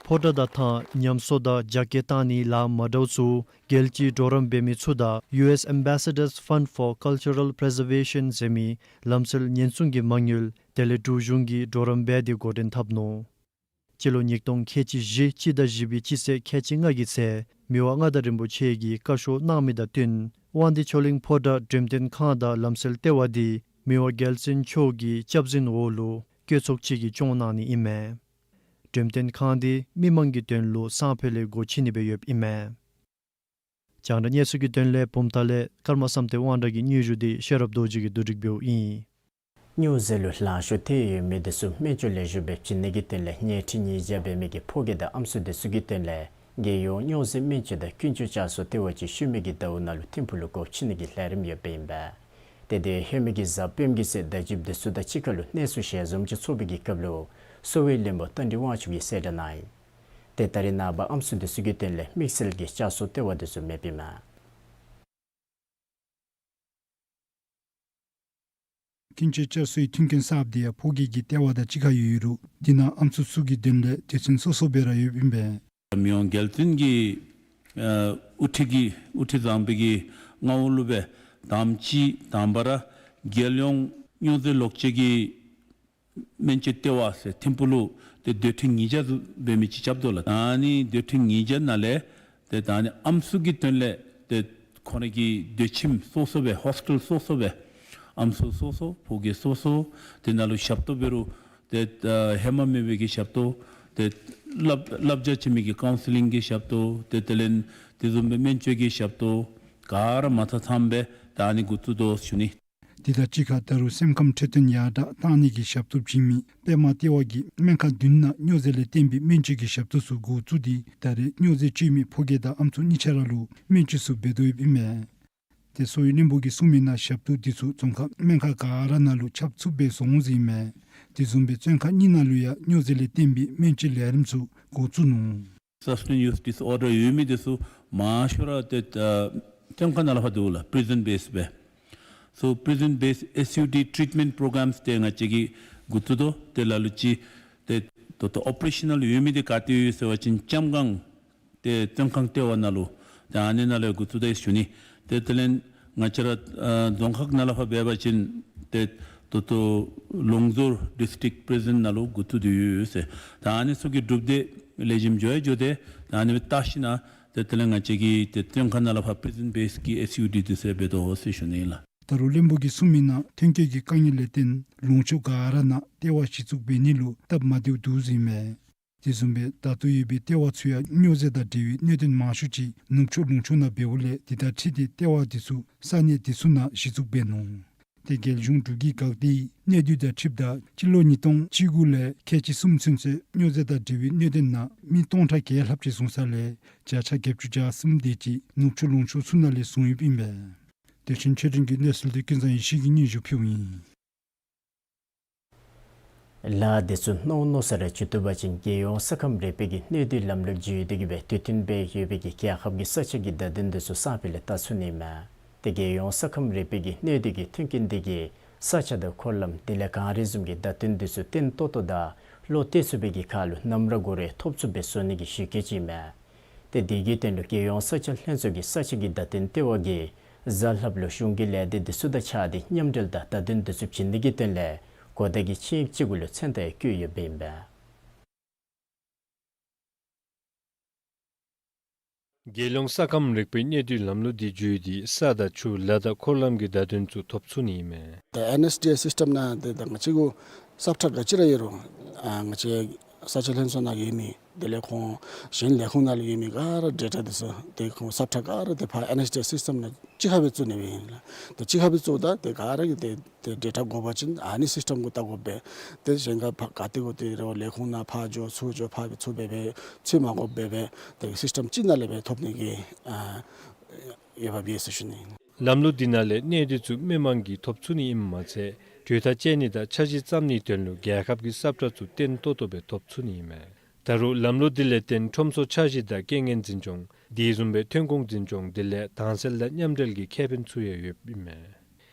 ཕོ་བྲང་དང་ཐང་ཉམས་གསོ་དང་རྒྱ་སྐྱེད་བཏང་ནི་ལཱ་མ་འདྲཝ་ཚུ་རྒྱལ་སྤྱིའི་གྲོགས་རམ་འབད་མི་ཚུ་དང་ཡུ་ཨེསི་Ambassadors Fund for Cultural Preservation ཟེར་མི་ལམ་སྲོལ་ཉེན་སྲུང་གི་མ་དངུལ་དེ་ལས་འབྲུག་གཞུང་གིས་གྲོགས་རམ་འབད་དེ་འགོ་འདྲེན་འཐབ་ནུག། སྤྱི་ལོ་ཉིས་སྟོང་ཁལ་གཅིག་བཞི་སྤྱི་ཟླ་བཞི་པའི་སྤྱི་ཚེས་ཁལ་གཅིག་ལྔ་གི་ཚེ་མི་དབང་མངའ་བདག་རིན་པོ་ཆེ་གིས་བཀའ་ཤོག་གནང་མི་དང་བསྟུན་དབང་འདུས་ཆོས་གླིང་ཕོ་བྲང་འགྲེམས་སྟོན་ཁང་དང་ལམ་སྲོལ་ལྟེ་བ་འདི་མི་དབང་རྒྱལ་བཙུན་མཆོག་གི་སྐྱབས་འཛིན་འོག་ལུ་བཀོད་ཚོགས་ཅིག་གིས་སྐྱོང་གནང་ནི་ཨིན་མས། འགྲེམས་སྟོན་ཁང་འདི་མི་མང་གི་དོན་ལུ་སང་ཕོད་ལས་སྒོ་ཕྱེ་ནི་སྦེ་ཡོདཔ་ཨིན་མས། རྒྱང་བསྒྲགས་གནས་ཚུལ་གྱི་དོན་ལས་བུམ་ཐང་ལས་ཀརྨ་བསམ་གཏན་དབང་གྲགས་ཀྱི་སྙན་ཞུ་འདི་ཤེས་རབ་རྡོ་རྗེ་གིས་བསྡུ་སྒྲིག་འབདཝ་ཨིན། སྨྱོ་རྫས་ལུ་ལང་ཤོར་ཏེ་ཡོད་མི་འདི་ཚུ་སྨན་བཅོས་ལེགས་ཤོམ་སྦེ་བྱིན་ནི་གི་དོན་ལས་ཉལ་ཁྲི་ཉིས་བརྒྱ་འབད་མི་གི་ཕོ་སྐྱེས་དང་ཨམ་སྲུ་འདི་ཚུ་གི་དོན་ལས་རྒྱལ་ཡོངས་སྨྱོ་རྫས་སྨན་བཅོས་དང་ཀུན་སྤྱོད་བསྐྱར་གསོ་ལྟེ་བ་ཅིག་ཤུལ་མའི་གི་ཟླཝ་ནང་ལུ་ཐིམ་ཕུག་ལུ་སྒོ་ཕྱེ་ནི་གི་ལས་རིམ་ཡོདཔ་ཨིན་པས། ཏེ་དེ་ཧེ་མའི་གི་གཟའ་སྤེནམ་གི་ཚེ་བརྡ་བརྒྱུདཔ་འདི་ཚུ་དང་གཅིག་ཁར་ལུ་གནས་ཚུལ་ཞལ་འཛོམས་ཅིག་ཚོགས་པའི་གི་སྐབས་ལུ་གསོ་བའི་བློན་པོ་རྟ་མགྲིན་དབང་ཕྱུག་གིས་གསལ་བསྒྲགས་གནང་ཡི། ཏེ་ད་རེས་ནངས་པ་ཨམ་སྲུ་འདི་ཚུ་གི་དོན་ལས་དམིགས་བསལ་གྱི་བསྐྱར་གསོ་ལྟེ་བ་འདི་ཚུ་མེདཔ་ཨིན་མས། ཀུན་སྤྱོད་བསྐྱར་གསོའི་མཐུན་རྐྱེན་གསརཔ་འདི་ཡང་ཕོ་སྐྱེས་ཀྱི་ལྟེ་བ་དང་གཅིག་ཁར་ཡོད་རུང་དེ་ནང་ཨམ་སྲུ་ཚུ་གི་དོན་ལས་སྡེ་ཚན་སོ་སོ་སྦེ་ར་ཡོདཔ་ཨིན་པས། མི་དབང་རྒྱལ་བཙུན་གྱི་ཨ་དབུ་ཁྲིད་ཀྱི་དབུ་ཁྲིད་བཟང་པོའི་གི་མངའ་འོག་ལུ་སྦེ་དང་པ་ཅིག་དང་པ་ར་རྒྱལ་ཡོངས་སྨྱོ་རྫས་ལོག་སྤྱོད་ཀྱི་སྨན་བཅོས་ལྟེ་བ་ཟེར་ཐིམ་ཕུག་ལུ་ཏེ་སྡོད་ཁྲི་ཉིས་བརྒྱ་ཟེར་འབད་མི་ཅིག་རྐྱབ་དོ་ལགས། ཨ་ནི་སྡོད་ཁྲི་ཉིས་བརྒྱ་ནང་ལས་ཏེ་ད་ཨ་ནི་ཨམ་སྲུ་གི་དོན་ལས་ཏེ་ཁོང་རའི་གི་སྡོད་ཁྱིམ་སོ་སོ་སྦེ་ཧོསི་ཊེལ་སོ་སོ་སྦེ་ཨམ་སྲུ་སོ་སོ་ཕོ་སྐྱེས་སོ་སོ་དེ་ནང་ལུ་ཞབས་ཏོག་འབད་རུང་ཏེ་ཨ་ཧེ་མ་མེད་པའི་གི་ཞབས་ཏོག་ཏེ་བསླབ་བསླབ་བྱ་བྱིན་མི་གི་ཀའུན་སི་ལིང་གི་ཞབས་ཏོག་ཏེ་དེ་ལས་དེ་བཟུམ་སྦེ་སྨན་བཅོས་ཀྱི་ཞབས་ཏོག་ག་ར་མ་ཚང་ཚངམ་སྦེ་ད་ཨ་ནི་འགོ་བཙུགས་དོ་ཟེར་ཞུ་ནི། དེ་དང་གཅིག་ཁར་ད་རུང་སེམས་ཁམས་འཕྲོད་བསྟེན་ཡར་དྲག་གཏང་ནི་གི་ཞབས་ཏོག་བྱིན་མི་པདྨ་ལྟེ་བ་གིས་སྨན་ཁང་བདུན་ནང་སྨྱོ་རྫས་ལས་བརྟེན་པའི་སྨན་བཅོས་ཀྱི་ཞབས་ཏོག་ཚུ་འགོ་བཙུགས་ཏེ་ད་རེས་སྨྱོ་རྫས་སྤྱོད་མི་ཕོ་སྐྱེས་དང་ཨམ་སྲུ་གཉིས་ཆ་ར་ལུ་སྨན་བཅོས་ཚུ་འབད་དོ་ཡོདཔ་ཨིན་མས། ཏེ་གསོ་བའི་བློན་པོ་གིས་གསུངས་མི་ནང་ཞབས་ཏོག་འདི་ཚུ་རྫོང་ཁག་སྨན་ཁང་ག་ར་ནང་ལུ་ཁྱབ་ཚུགསཔ་སྦེ་བཟོ་འོང་ཟེར་ཨིན་མས། དེ་བཟུམ་སྦེ་བཙོན་ཁང་གཉིས་ནང་ལུ་ཡང་སྨྱོ་རྫས་ལས་བརྟེན་པའི་སྨན་བཅོས་ལས་རིམ་ཚུ་འགོ་བཙུགས་ནུག། Substance use disorder ཡོད་མི་འདི་ཚུ་མང་ཤོས་ར་ཏེ་ཨ་བཙོན་ཁང་ནང་ལས་ཕར་འདུག་ལགས། པི་རི་ཟན་བེསི་སྦེ། So prison based S U D treatment programs དེ་ང་བཅས་ཀྱིས་འགོ་བཙུགས་དོ། དེ་ལ་ལུ་ཅིག་ཏེ་ད་ལྟོ་ཨོ་པ་རེ་ཤ་ནཱལ་ཡོད་མི་འདི་ག་ཏེ་ཡོད་ཟེར་བ་ཅིན་ལྕམ་སྒང་ཏེ་བཙོན་ཁང་ལྟེ་བ་ནང་ལུ་ཏེ་ཨ་ནི་ནང་ལས་འགོ་བཙུགས་དོ་ཟེར་ཞུ་ནི། ཏེ་དེ་ལས་ང་བཅས་ར་ཨ་རྫོང་ཁག་ནང་ལས་ཕར་འབད་བ་ཅིན་ཏེ་ད་ལྟོ་ལུང་ཟུར་ཌིསི་ཊིཀ་པི་རི་ཟན་ནང་ལུ་འགོ་བཙུགས་ཏེ་ཡོད་ཟེར། ད་ཨ་ནི་ཚུ་གི་གྲུབ་འབྲས་ལེགས་ཤོམ་འགྱོ་ཡང་འགྱོ་སྟེ་ད་ཨ་ནི་སྦེ་བལྟ་ཞིན་ན་ཏེ་དེ་ལས་ང་བཅས་ཀྱིས་ཏེ་བཙོན་ཁང་ནང་ལས་ཕར་པི་རི་ཟན་བེསི་གི་S U D འདི་ཚུ་འབད་དོ་ཟེར་ཞུ་ནི་ཨིན་ལགས། ད་རུང་བློན་པོ་གིས་གསུངས་མི་ནང་ཐོན་སྐྱེད་ཀྱི་དཀའ་ངལ་ལས་བརྟེན་ལུང་ཕྱོགས་ག་ར་ནང་ལྟེ་བ་གཞི་བཙུགས་འབད་ནི་ལུ་སྟབས་མ་བདེཝ་འདུག་ཟེར་ཨིན་མས། དེ་བཟུམ་སྦེ་ད་ལྟོ་ཡོད་པའི་ལྟེ་བ་ཚུ་ཡང་སྨྱོ་རྫས་དང་འབྲེལ་བའི་གནད་དོན་མང་ཤོས་ཅིག་ནུབ་ཕྱོགས་ལུང་ཕྱོགས་ནང་འབདཝ་ལས་དེ་དང་འཁྲིལ་ཏེ་ལྟེ་བ་དེ་ཚུ་ས་གནས་དེ་ཚུ་ནང་གཞི་བཙུགས་འབད་ནུག། ཏེ་རྒྱལ་གཞུང་འབྲུག་གི་འགག་སྡེ་གིས་གནད་དོན་དང་འཁྲིལཝ་ད་སྤྱི་ལོ་ཉིས་སྟོང་བཅུ་དགུ་ལས་ཁལ་གཅིག་གསུམ་ཚུན་ཚོད་སྨྱོ་རྫས་དང་འབྲེལ་བའི་གནད་དོན་ནང་མི་སྟོང་ཕྲག་བརྒྱད་ལྷགཔ་ཅིག་བཟུང་ས་ལས་བརྒྱ་ཆ་བརྒྱད་ཅུ་གྱ་གསུམ་དེ་ཅིག་ནུབ་ཕྱོགས་ལུང་ཕྱོགས་ཚུ་ནང་ལས་བཟུང་ཡོདཔ་ཨིན་པས། བདེ་ཆེན་ཆོས་སྒྲོན་གྱི་གནས་ཚུལ་འདི་ཀུན་བཟང་ཡེ་ཤེས་ཀྱིས་སྙན་ཞུ་ཕུལཝ་ཨིན། ལཱ་འདི་ཚུ་མནོ་མནོ་ས་ར་འགྱོ་བཏུབ་པ་ཅིན་རྒྱལ་ཡོངས་ས་ཁམས་རིག་པའི་གི་གནས་སྡུད་ལམ་ལུགས་བརྒྱུད་དེ་གིས་སྦེ་དུས་མཐུན་སྦེ་ཡོད་པའི་གི་རྒྱལ་ཁབ་ཀྱི་ས་ཆ་གི་བརྡ་དོན་འདི་ཚུ་སང་ཕོད་ལས་བལྟ་ཚུགས་ནི་མས། ཏེ་རྒྱལ་ཡོངས་ས་ཁམས་རིག་པའི་གི་གནས་སྡུད་ཀྱི་མཐུན་རྐྱེན་འདི་གིས་ས་ཆ་དང་འཁོར་ལམ་དེ་ལས་གངས་རི་བཟུམ་གྱི་བརྡ་དོན་འདི་ཚུ་བརྟན་ཏོག་ཏོ་དང་བློ་གཏད་ཚུགས་པའི་གི་ཁར་ལུ་ནམ་ར་འགོར་རེ་ཐོབ་ཚུགསཔ་སྦེ་བཟོ་ནི་གི་གཞི་བཀོད་ཅིག་མས། ཏེ་དེ་གི་དོན་ལུ་རྒྱལ་ཡོངས་ས་ཆ་ལྷན་ཚོགས་ཀྱི་ས་ཆ་གི་བརྡ་དོན་ལྟེ་བ་གིས་གཟའ་ལྷགཔ་ལུ་གཞུང་གི་ལས་སྡེ་འདི་ཚུ་དང་ཕྱག་སྟེ་མཉམ་འབྲེལ་དང་བརྡ་དོན་འདི་ཚུ་བྱིན་ནི་གི་དོན་ལས་གོ་བརྡ་གི་ཆིངས་ཡིག་ཅིག་གུ་ལུ་མཚན་རྟགས་ཡང་བཀོད་ཡོདཔ་ཨིན་པས། རྒྱལ་ཡོངས་ས་ཁམས་རིག་པའི་གནས་སྡུད་ལམ་ལུགས་འདི་བརྒྱུད་དེ་ས་དང་ཆུ་ལ་དང་འཁོར་ལམ་གྱི་བརྡ་དོན་ཚུ་ཐོབ་ཚུགས་ནི་ཨིན་མས། ད་ཨེན་ཨེས་ཌི་ཨེ་སིསི་ཊེམ་ནང་ཏེ་ད་ང་བཅས་གུ་སབ་ཊེག་ག་ཅི་ར་ཡོད་རུང་ཨ་ང་བཅས་ས་ཆ་ལྷན་ཚོགས་ནང་ཡོད་མི་དེ་ལས་ཁོང་གཞན་ལས་ཁུངས་ནང་ལུ་ཡོད་མི་ག་ར་ཌེ་ཊ་འདི་ཚུ་ཏེ་ཁོང་སབ་ཊེག་ག་ར་ཏེ་ཕར་ཨེན་ཨེས་ཌི་ཨེ་སིསི་ཊེམ་ནང་གཅིག་ཁར་སྦེ་བཙུགས་ནི་སྦེ་ཨིན་ལགས། ཏེ་གཅིག་ཁར་སྦེ་བཙུགསཔ་ད་ཏེ་ག་ར་གིས་ཏེ་ཏེ་ཌེ་ཊ་དགོ་པ་ཅིན་ཨ་ནི་སིསི་ཊེམ་གུ་བལྟ་དགོ་པས། ཏེ་གཞན་ཁར་ཕར་ག་ཏེ་གུ་ཏེ་རེ་བ་ལས་ཁུངས་ནང་ཕར་འགྱོ་ཚུར་འགྱོ་ཕར་སྦེ་ཚུར་འབད་སྦེ་ཚུར་མ་དགོཔ་སྦེ་སྦེ་ཏེ་སིསི་ཊེམ་གཅིག་ནང་ལས་སྦེ་ཐོབ་ནི་གི་ཨ་འོས་འབབ་ཡོད་ཟེར་ཞུ་ནི་ཨིན། ལམ་ལུགས་འདི་ནང་ལས་གནས་སྡུད་ཚུ་མི་མང་གིས་ཐོབ་ཚུགས་ནི་ཨིནམ་མ་ཚད་གྲོས་ཐག་བཅད་ནི་དང་འཆར་གཞི་བརྩམ་ནིའི་དོན་ལུ་རྒྱལ་ཁབ་ཀྱི་སབ་ཊེག་ཚུ་བརྟན་ཏོག་ཏོ་སྦེ་ཐོབ་ཚུགས་ནི་ཨིན་མས། ད་རུང་ལམ་ལུགས་འདི་ལས་བརྟེན་ཁྲོམ་སྲོལ་འཆར་གཞི་དང་རྐྱེན་ངན་འཛིན་སྐྱོང་དེ་བཟུམ་སྦེ་ཐོན་ཁུངས་འཛིན་སྐྱོང་དེ་ལས་དྭངས་གསལ་དང་མཉམ་འབྲེལ་གྱི་ཁེ་ཕན་ཚུ་ཡང་ཡོདཔ་ཨིན་མས།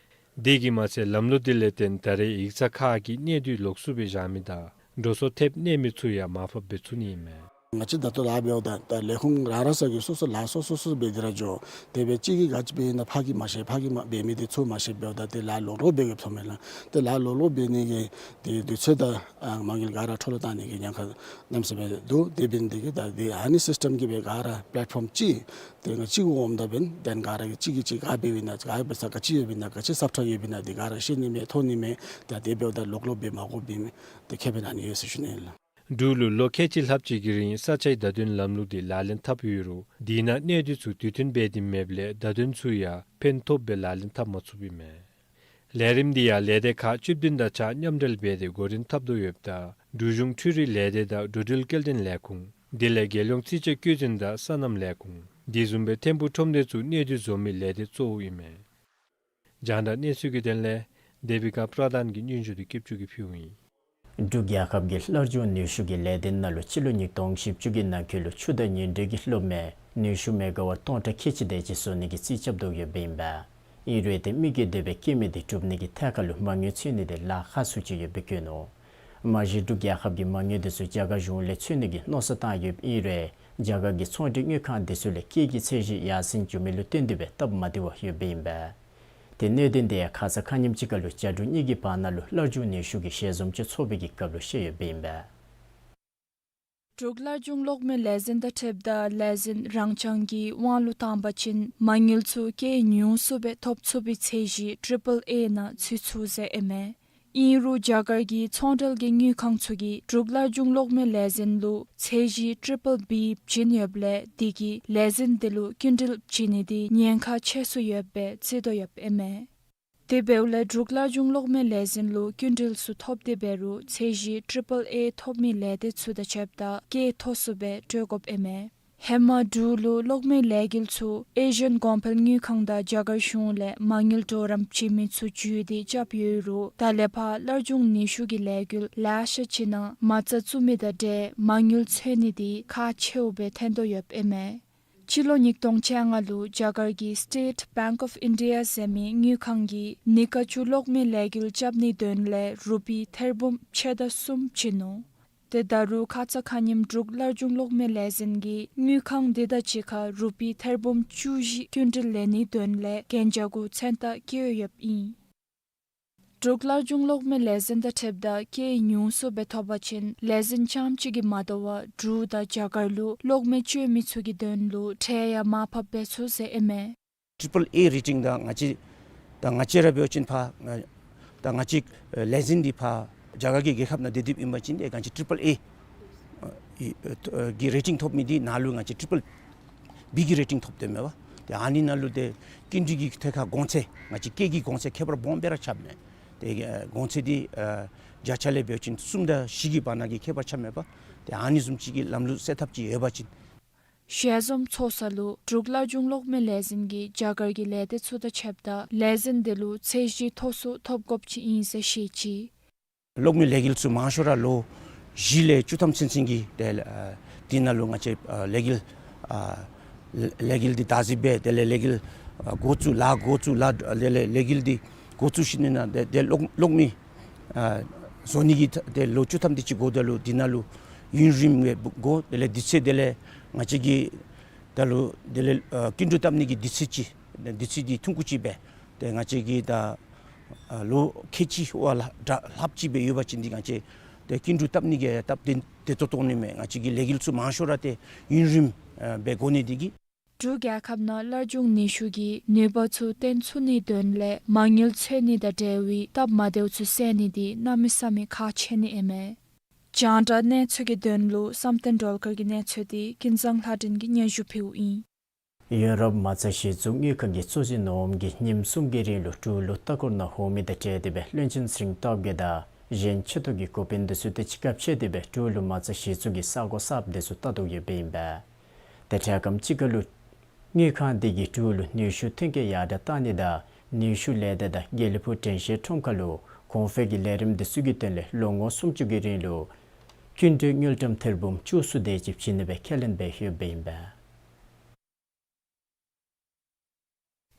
དེ་གིས་མ་ཚད་ལམ་ལུགས་འདི་ལས་བརྟེན་ད་རེས་ཡིག་ཚང་ཁག་གི་གནས་སྡུད་ལོགས་སུ་སྦེ་བཞག་མི་དང་འགྲོ་སོང་ཐེབས་གནས་མི་ཚུ་ཡང་མར་ཕབ་འབད་ཚུགས་ནི་ཨིན་མས། ང་བཅས་ད་ལྟོ་ལཱ་འབདཝ་ད་ད་ལས་ཁུངས་རང་རང་སོ་གི་སོ་སོ་ལཱ་སོ་སོ་སོ་འབད་དེ་ར་འགྱོ། དེ་སྦེ་གཅིག་གིས་ག་ཅི་འབད་ཨིན་ན་ཕར་གྱི་མ་ཤེས་ཕར་གྱི་མ་འབད་མི་དེ་ཚུ་མ་ཤེསཔ་འབདཝ་ད་ཏེ་ལཱ་ལོག་ལོག་འབད་གེ་ཐོབ་མེན་ལགས། ཏེ་ལཱ་ལོག་ལོག་འབད་ནི་གི་ཏེ་དུས་ཚོད་དང་ཨ་མ་དངུལ་ག་ར་འཕྲོ་བརླག་བཏང་ནི་གི་ཉེན་ཁ་གནམ་མེད་ས་མེད་འདུག། དེ་འབད་ནི་དེ་གིས་ད་ཏེ་ཨ་ནི་སིསི་ཊེམ་གྱིས་སྦེ་ག་ར་པི་ལེཊ་ཕོམ་ཅིག་ཏེ་ང་བཅས་གུ་འོངམ་ད་འབདན་དེ་ག་ར་གིས་གཅིག་གིས་གཅིག་ག་འབདཝ་ཨིན་ན་ག་འབད་ས་ག་ཅི་ཡོདཔ་ཨིན་ན་ག་ཅི་སབ་ཊེག་ཡོདཔ་ཨིན་ན་དེ་ག་ར་ཤེས་ནི་མས་མཐོང་ནི་མས། ད་དེ་འབདཝ་ད་ལོག་ལོག་འབད་མ་དགོཔ་ཨིན་མས། ཏེ་ཁེ་ཕན་ཨ་ནི་ཡོད་ཟེར་ཞུ་ནི་ཨིན་ལགས། འབྲུག་ལུ་ལོ་ཁལ་གཅིག་ལྷགཔ་ཅིག་གི་རིང་ས་ཆའི་བརྡ་དོན་ལམ་ལུགས་འདི་ལག་ལེན་འཐབ་ཡོད་རུང་དེ་ནང་གནད་དོན་ཚུ་དུས་མཐུན་འབད་དེ་མེདཔ་ལས་བརྡ་དོན་ཚུ་ཡང་ཕན་ཐོགས་སྦེ་ལག་ལེན་འཐབ་མ་ཚུགསཔ་ཨིན་མས། ལས་རིམ་འདི་ཡང་ལས་སྡེ་ཁག་བཅུ་བདུན་དང་གཅིག་ཁར་མཉམ་འབྲེལ་འབད་དེ་འགོ་འདྲེན་འཐབ་དོ་ཡོདཔ་ད་འབྲུག་གཞུང་འཕྲུལ་རིག་ལས་སྡེ་དང་འགྲོ་འགྲུལ་སྐྱེལ་འདྲེན་ལས་ཁུངས་དེ་ལས་རྒྱལ་ཡོངས་རྩིས་དཔྱད་བཀོད་འཛིན་དང་སོ་ནམ་ལས་ཁུངས་དེ་བཟུམ་སྦེ་ཐིམ་ཕུག་ཁྲོམ་སྡེ་ཚུ་གནས་སྡུད་བཟོ་མི་ལས་སྡེ་གཙོ་བོ་ཨིན་མས། རྒྱང་བསྒྲགས་གནས་ཚུལ་གྱི་དོན་ལས་དེ་བི་ཀ་པྲ་དཱན་གྱི་སྙན་ཞུ་འདི་སྐྱིད་ཆུ་གིས་ཕུལཝ་ཨིན། འབྲུག་རྒྱལ་ཁབ་ཀྱི་སླར་འབྱུང་ནུས་ཤུགས་ཀྱི་ལས་སྡེ་ནང་ལུ་སྤྱི་ལོ་ཉིས་སྟོང་བཞི་བཅུ་གི་ནང་འཁོད་ལུ་ཆུ་དང་ཉེ་འབྲེལ་གྱི་གློག་མེ་ནུས་ཤུགས་མེ་ག་ཝཊ་སྟོང་ཕྲག་ཁལ་གཅིག་དེ་ཅིག་བཟོ་ནི་གི་རྩིས་རྐྱབ་དོ་ཡོདཔ་ཨིན་པས། ཨིན་རུང་ཏེ་མི་གིས་འདོད་པའི་སྐྱེད་མེ་འདི་གྲུབ་ནི་གི་ཐད་ཁར་ལུ་མ་དངུལ་འཚོལ་ནི་འདི་ལཱ་ཁག་སུ་ཅིག་ཡོདཔ་སྦེ་བཀོད་ནུག། མ་གཞི་འབྲུག་རྒྱལ་ཁབ་ཀྱིས་མ་དངུལ་འདི་ཚུ་རྒྱ་གར་གཞུང་ལས་འཚོལ་ནི་གི་མནོ་བསམ་བཏང་ཡོདཔ་ཨིན་རུང་རྒྱ་གར་གྱི་ཚོང་འབྲེལ་དངུལ་ཁང་འདི་ཚུ་ལས་སྐྱེད་ཀྱི་ཚད་གཞི་ཡར་སེང་འགྱོ་མི་ལུ་བརྟེན་ཏེ་སྦེ་སྟབས་མ་བདེཝ་ཡོདཔ་ཨིན་པས། ཏེ་གནད་དོན་འདི་ཡང་ཁ་ཙ་ཁ་ཉིནམ་ཅིག་ཁར་ལུ་རྒྱ་འབྲུག་གཉིས་ཀྱི་བར་ན་ལུ་སླར་འབྱུང་ནུས་ཤུགས་ཀྱི་ཞལ་འཛོམས་ཅིག་ཚོགས་པའི་གི་སྐབས་ལུ་བཤད་ཡོདཔ་ཨིན་པས། འབྲུག་སླར་འབྱུང་གློག་མེ་ལས་འཛིན་དང་འཁྲིལཝ་ད་ལས་འཛིན་རང་རྐྱང་གི་དབང་ལུ་བཏང་པ་ཅིན་མ་དངུལ་ཚུ་སྐྱེད་ཉུང་སུ་སྦེ་ཐོབ་ཚུགས་པའི་ཚད་གཞི་ཊི་རི་པལ་ཨེ་ནང་ཚུད་ཚུགས་ཟེར་ཨིན་མས། ཨིན་རུང་རྒྱ་གར་གྱི་ཚོང་འབྲེལ་གྱི་དངུལ་ཁང་ཚུ་གིས་འབྲུག་སླར་འབྱུང་གློག་མེ་ལས་འཛིན་ལུ་ཚད་གཞི་ཊི་རི་པལ་བི་བྱིན་ཡོདཔ་ལས་དེ་གིས་ལས་འཛིན་དེ་ལུ་སྐྱིན་འགྲུལ་བྱིན་ནི་འདི་ཉེན་ཁ་ཆེ་སུ་ཡོདཔ་སྦེ་བརྩི་དོ་ཡོདཔ་ཨིན་མས། དེ་འབདཝ་ལས་འབྲུག་སླར་འབྱུང་གློག་མེ་ལས་འཛིན་ལུ་སྐྱིན་འགྲུལ་ཚུ་ཐོབ་སྟེ་འབད་རུང་ཚད་གཞི་ཊི་རི་པལ་ཨེ་ཐོབ་མི་ལས་སྡེ་ཚུ་དང་ཕྱདཔ་ད་སྐྱེད་མཐོ་སུ་སྦེ་སྤྲོད་དགོཔ་ཨིན་མས། ཧེ་མ་འབྲུག་ལུ་གློག་མེ་ལས་འགུལ་ཚུ་ཨེ་ཤི་ཡན་གོང་འཕེལ་དངུལ་ཁང་དང་རྒྱ་གར་གཞུང་ལས་མ་དངུལ་གྲོགས་རམ་བྱིན་མི་ཚུ་བརྒྱུད་དེ་རྐྱབ་ཡོད་རུང་ད་ལས་ཕར་སླར་འབྱུང་ནུས་ཤུགས་ཀྱི་ལས་འགུལ་ལེ་ཤ་ཅིག་ནང་མ་རྩ་བཙུགས་མི་དང་འབྲེལ་མ་དངུལ་འཚོལ་ནི་འདི་ཁག་ཆེཝ་སྦེ་ཐོན་དོ་ཡོདཔ་ཨིན་མས། སྤྱི་ལོ་ཉིས་སྟོང་བཅོ་ལྔ་ལུ་རྒྱ་གར་གྱི་State Bank of India ཟེར་མི་དངུལ་ཁང་གིས་ཉིས་ཀ་བཅུ་གློག་མེ་ལས་འགུལ་རྐྱབ་ནིའི་དོན་ལས་རུ་པི་ཐེར་འབུམ་ཕྱེད་དང་གསུམ་བྱིན་ནུག། ཏེ་ད་རུང་ཁ་ཙ་ཁ་ཉིནམ་འབྲུག་སླར་འབྱུང་གློག་མེ་ལས་འཛིན་གྱིས་དངུལ་ཁང་འདི་དང་གཅིག་ཁར་རུ་པི་ཐེར་འབུམ་བཅུ་བཞི་སྐྱིན་འགྲུལ་ལེན་ནིའི་དོན་ལས་གན་རྒྱ་གུ་མཚན་རྟགས་བཀོད་ཡོདཔ་ཨིན། འབྲུག་སླར་འབྱུང་གློག་མེ་ལས་འཛིན་དང་འཁྲིལཝ་ད་སྐྱེད་ཉུང་སུ་སྦེ་ཐོབ་པ་ཅིན་ལས་འཛིན་རྐྱངམ་གཅིག་གིས་མ་དོ་བར་འབྲུག་དང་རྒྱ་གར་ལུ་གློག་མེ་སྤྱོད་མི་ཚུ་གི་དོན་ལུ་འཕྲལ་ཡང་མར་ཕབ་འབད་ཚུགས་ཟེར་ཨིན་མས། ཊི་རི་པལ་ཨེ་རེ་ཊིང་དང་ང་བཅས་དང་ང་བཅས་ར་འབད་བ་ཅིན་ཕར་ད་ང་བཅས་ལས་འཛིན་འདི་ཕར་རྒྱ་གར་གྱི་རྒྱལ་ཁབ་ནང་སྡོད་སྡོདཔ་ཨིན་པ་ཅིན་ཏེ་ང་བཅས་ཊི་རི་པལ་ཨེ་ཨེ་གི་རེ་ཊིང་ཐོབ་མི་འདི་ནང་ལུ་ང་བཅས་ཊི་རི་པལ་བི་གི་རེ་ཊིང་ཐོབ་སྟེ་མས་པ། ཏེ་ཨ་ནི་ནང་ལུ་ཏེ་སྐྱིན་འགྲུལ་གྱི་ཐད་ཁར་གོང་ཚད་ང་བཅས་སྐྱེད་ཀྱི་གོང་ཚད་ཁྱད་པར་སྦོམ་སྦེ་ར་ཁྱབ་མས། ཏེ་གོང་ཚད་འདི་ཨ་བརྒྱ་ཆ་ལས་འབད་བ་ཅིན་གསུམ་དང་བཞི་གི་བར་ན་གི་ཁྱད་པར་ཁྱབ་མས་པ། ཏེ་ཨ་ནི་བཟུམ་ཅིག་གི་ལམ་ལུགས་སེལ་ཐབས་ཅིག་ཡོད་པ་ཅིན། ཞལ་འཛོམས་ཚོགས་ས་ལུ་འབྲུག་སླར་འབྱུང་གློག་མེ་ལས་འཛིན་གྱིས་རྒྱ་གར་གྱི་ལས་སྡེ་ཚུ་དང་ཕྱདཔ་ད་ལས་འཛིན་དེ་ལུ་ཚད་གཞི་མཐོ་སུ་ཐོབ་དགོཔ་ཅིག་ཨིན་ཟེར་བཤད་ཅི། གློག་མེ་ལས་འགུལ་ཚུ་མང་ཤོས་ར་ལོ་བཞི་ལས་བཅུ་ཐམ་ཚུན་ཚོད་ཀྱི་དེ་ཨ་དེ་ནང་ལུ་ང་བཅས་ཨ་ལས་འགུལ་ཨ་ལས་འགུལ་འདི་བདག་འཛིན་འབད་དེ་ལས་ལས་འགུལ་ཨ་འགོ་བཙུགས་ལཱ་འགོ་བཙུགས་ལཱ་དེ་ལས་ལས་འགུལ་འདི་འགོ་བཙུགས་ཞིནམ་ལས་དེ་དེ་གློག་གློག་མེ་ཨ་བཟོ་ནི་གི་དེ་ལོ་བཅུ་ཐམ་དེ་ཅིག་འགོརཝ་ད་ལུ་དེ་ནང་ལུ་ཡུན་རིངམོ་སྦེ་འགོར། དེ་ལས་དུས་ཚོད་དེ་ལས་ང་བཅས་ཀྱི་ད་ལུ་དེ་ལས་ཨ་སྐྱིན་འགྲུལ་བཏབ་ནི་གི་དུས་ཚོད་ཅིག་དུས་ཚོད་འདི་ཐུང་ཀུ་ཅིག་སྦེ་ཏེ་ང་བཅས་ཀྱིས་ད་ཨ་ལོ་ཁལ་གཅིག་བ་ལྷག་ད་ལྷགཔ་ཅིག་སྦེ་ཡོད་པ་ཅིན་འདི་ང་བཅས་ཏེ་སྐྱིན་འགྲུལ་བཏབ་ནི་གི་སྟབས་བདེ་བདེ་ཏོག་ཏོ་ནི་མས། ང་བཅས་ཀྱི་ལས་འགུལ་ཚུ་མང་ཤོས་ར་ཏེ་ཡུན་རིངམོ་ཨ་སྦེ་འགོར་ནི་འདི་གིས། འབྲུག་རྒྱལ་ཁབ་ནང་སླར་འབྱུང་ནུས་ཤུགས་ཀྱི་ནུས་པ་ཚུ་བཏོན་ཚུགས་ནིའི་དོན་ལས་མ་དངུལ་འཚོལ་ནི་དང་འབྲེལ་བའི་སྟབས་མ་བདེཝ་ཚུ་སེལ་ནི་འདི་གནམ་མེད་ས་མེད་ཁག་ཆེ་ནི་ཨིན་མས། རྒྱང་བསྒྲགས་གནས་ཚུལ་གྱི་དོན་ལུ་བསམ་གཏན་སྒྲོལ་དཀར་གྱི་གནས་ཚུལ་འདི་ཀུན་བཟང་ལྷ་སྒྲོན་གྱིས་སྙན་ཞུ་ཕུལཝ་ཨིན། ཡུ་རོབ་མ་རྩ་གཞི་བཙུགས་དངུལ་ཁང་གིས་གཙོ་འཛིན་ནོར་བུ་གིས་ཉིནམ་གསུམ་གྱི་རིང་ལུ་འབྲུག་ལུ་ལྟ་སྐོར་ནང་འོང་མི་དང་འབྲེལ་ཏེ་སྦེ་བློན་ཆེན་ཚེ་རིང་སྟོབས་རྒྱས་དང་གཞན་ཆེ་མཐོ་གི་འགོ་དཔོན་འདི་ཚུ་དང་གཅིག་ཁར་ཕྱད་དེ་སྦེ་འབྲུག་ལུ་མ་རྩ་གཞི་བཙུགས་ཀྱི་ས་གོ་གསརཔ་འདི་ཚུ་ལྟ་རྟོག་ཡོདཔ་ཨིན་པས། ཏེ་འཕྲལ་ཁམས་ཅིག་ཁར་ལུ་དངུལ་ཁང་འདི་གིས་འབྲུག་ལུ་ནུས་ཤུགས་ཐོན་སྐྱེད་ཡར་དྲག་གཏང་ནི་དང་ནུས་ཤུགས་ལས་སྡེ་དང་དགེ་ལེགས་ཕུག་དྲན་ཤེས་ཁྲོམ་ཁ་ལུ་གོང་འཕེལ་གྱི་ལས་རིམ་འདི་ཚུ་གི་དོན་ལས་ལོ་ངོ་སུམ་ཅུ་གི་རིང་ལུ་སྐྱིན་འགྲུལ་དངུལ་ཀྲམ་ཐེར་འབུམ་བཅུ་གསུམ་དེ་ཅིག་བྱིན་ནི་སྦེ་ཁས་ལེན་འབད་ཡོདཔ་ཨིན་པས།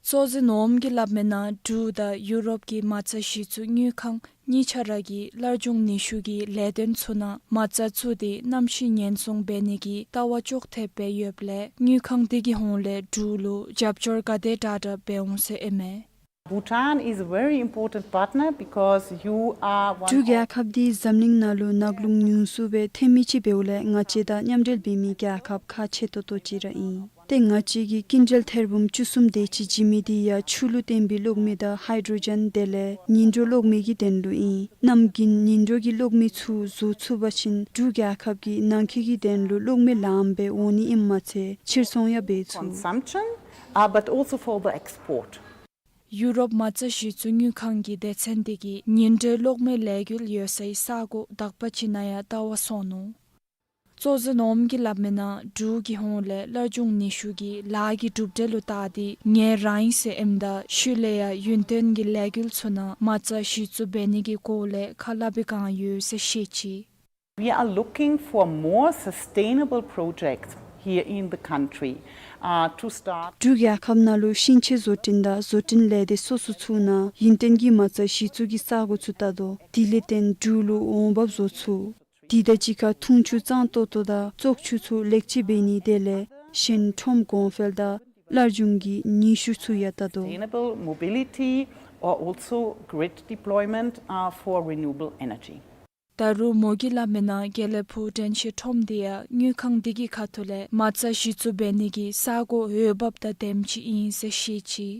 གཙོ་འཛིན་ནོར་བུ་གིས་སླབ་མིའི་ནང་འབྲུག་དང་ཡུ་རོབ་ཀྱི་མ་རྩ་གཞི་བཙུགས་དངུལ་ཁང་གཉིས་ཆ་ར་གིས་སླར་འབྱུང་ནུས་ཤུགས་ཀྱི་ལས་དོན་ཚུ་ནང་མ་རྩ་བཙུགས་ཏེ་གནམ་གཤིས་ཉེན་སྲུང་འབད་ནི་གི་ལྟ་བ་ཅོག་འཐདཔ་སྦེ་ཡོདཔ་ལས་དངུལ་ཁང་འདི་གི་ཧོངས་ལས་འབྲུག་ལུ་རྒྱབ་སྐྱོར་ག་དེ་དྲག་དྲག་འབད་འོང་ཟེར་ཨིན་མས། Bhutan is a very important partner because you are one འབྲུག་རྒྱལ་ཁབ་འདི་འཛམ་གླིང་ནང་ལུ་ནག་རླུང་ཉུང་སུ་སྦེ་ཐོན་མི་ཅིག་འབདཝ་ལས་ང་བཅས་དང་མཉམ་འབྲེལ་འབད་མི་རྒྱལ་ཁབ་ཁག་ཆེ་ཏོག་ཏོ་ཅིག་ར་ཨིན། ཏེ་ང་བཅས་ཀྱིས་སྐྱིན་འགྲུལ་ཐེར་འབུམ་བཅུ་གསུམ་དེ་ཅིག་བྱིན་མི་དེ་ཡང་ཆུ་ལུ་བརྟེན་པའི་གློག་མེ་དང་ཧའི་ཌྲོ་ཇན་དེ་ལས་ཉིང་འགྲོ་གློག་མེ་གི་དོན་ལུ་ཨིན། གནམ་དགུན་ཉིང་འགྲོ་གི་གློག་མེ་ཚུ་བཟོ་ཚུགས་པ་ཅིན་འབྲུག་རྒྱལ་ཁབ་ཀྱིས་ནང་འཁོད་ཀྱི་དོན་ལུ་གློག་མེ་ལངམ་སྦེ་འོང་ནི་ཨིནམ་མ་ཚད་ཕྱིར་ཚོང་ཡང་འབད་ཚུགས། Consumption, uh, but also for the export. ཡུ་རོབ་མ་རྩ་གཞི་བཙུགས་དངུལ་ཁང་གི་སྡེ་ཚན་དེ་གིས་ཉིང་འགྲོའི་གློག་མེ་ལས་འགུལ་ཡོད་སའི་ས་གོ་དག་པ་ཅིག་ནང་ཡང་བལྟ་བར་སོང་ནུག། གཙོ་འཛིན་འོགམ་གིས་སླབ་མིའི་ནང་འབྲུག་གི་ཧོངས་ལས་སླར་འབྱུང་ནུས་ཤུགས་ཀྱི་ལཱ་གི་གྲུབ་འབྲས་ལུ་བལྟ་སྟེ་ངལ་རངས་ཡི་ཟེར་ཨིནམ་ད་ཤུལ་ལས་ཡང་ཡུན་བརྟན་གྱི་ལས་འགུལ་ཚུ་ནང་མ་རྩ་གཞི་བཙུགས་འབད་ནི་གི་སྐོར་ལས་ཁ་སླབ་པའི་བསྒང་ཡོད་ཟེར་བཤད་ཅི། We are looking for more sustainable projects here in the country, uh, to start. འབྲུག་རྒྱལ་ཁབ་ནང་ལུ་ཤིང་ཆས་བཟོ་སྐྲུན་དང་བཟོ་སྐྲུན་ལས་སྡེ་སོ་སོ་ཚུ་ནང་ཡུན་བརྟན་གྱི་མ་རྩ་གཞི་བཙུགས་ཀྱི་ས་གོ་ཚུ་བལྟ་དོ། དེ་ལས་བརྟེན་འབྲུག་ལུ་འོང་འབབ་བཟོ་ཚུགས། དེ་དང་གཅིག་ཁར་འཐུང་ཆུ་གཙང་ཏོག་ཏོ་དང་བཙོག་ཆུ་ཚུ་ལེགས་བཅོས་འབད་ནི་དེ་ལས་གཞན་ཁྲོམ་གོང་འཕེལ་དང་སླར་འབྱུང་གི་ནུས་ཤུགས་ཚུ་ཡང་བལྟ་དོ། Sustainable mobility or also grid deployment, uh, for renewable energy. ད་རུང་མོ་གིས་སླབ་མིའི་ནང་དགེ་ལེགས་ཕུག་དྲན་ཤེས་ཁྲོམ་དེ་ཡང་དངུལ་ཁང་དེ་གི་ཁ་ཐུག་ལས་མ་རྩ་གཞི་བཙུགས་འབད་ནི་གི་ས་གོ་འོས་འབབ་དང་ལྡནམ་ཅིག་ཨིན་ཟེར་བཤད་ཅི།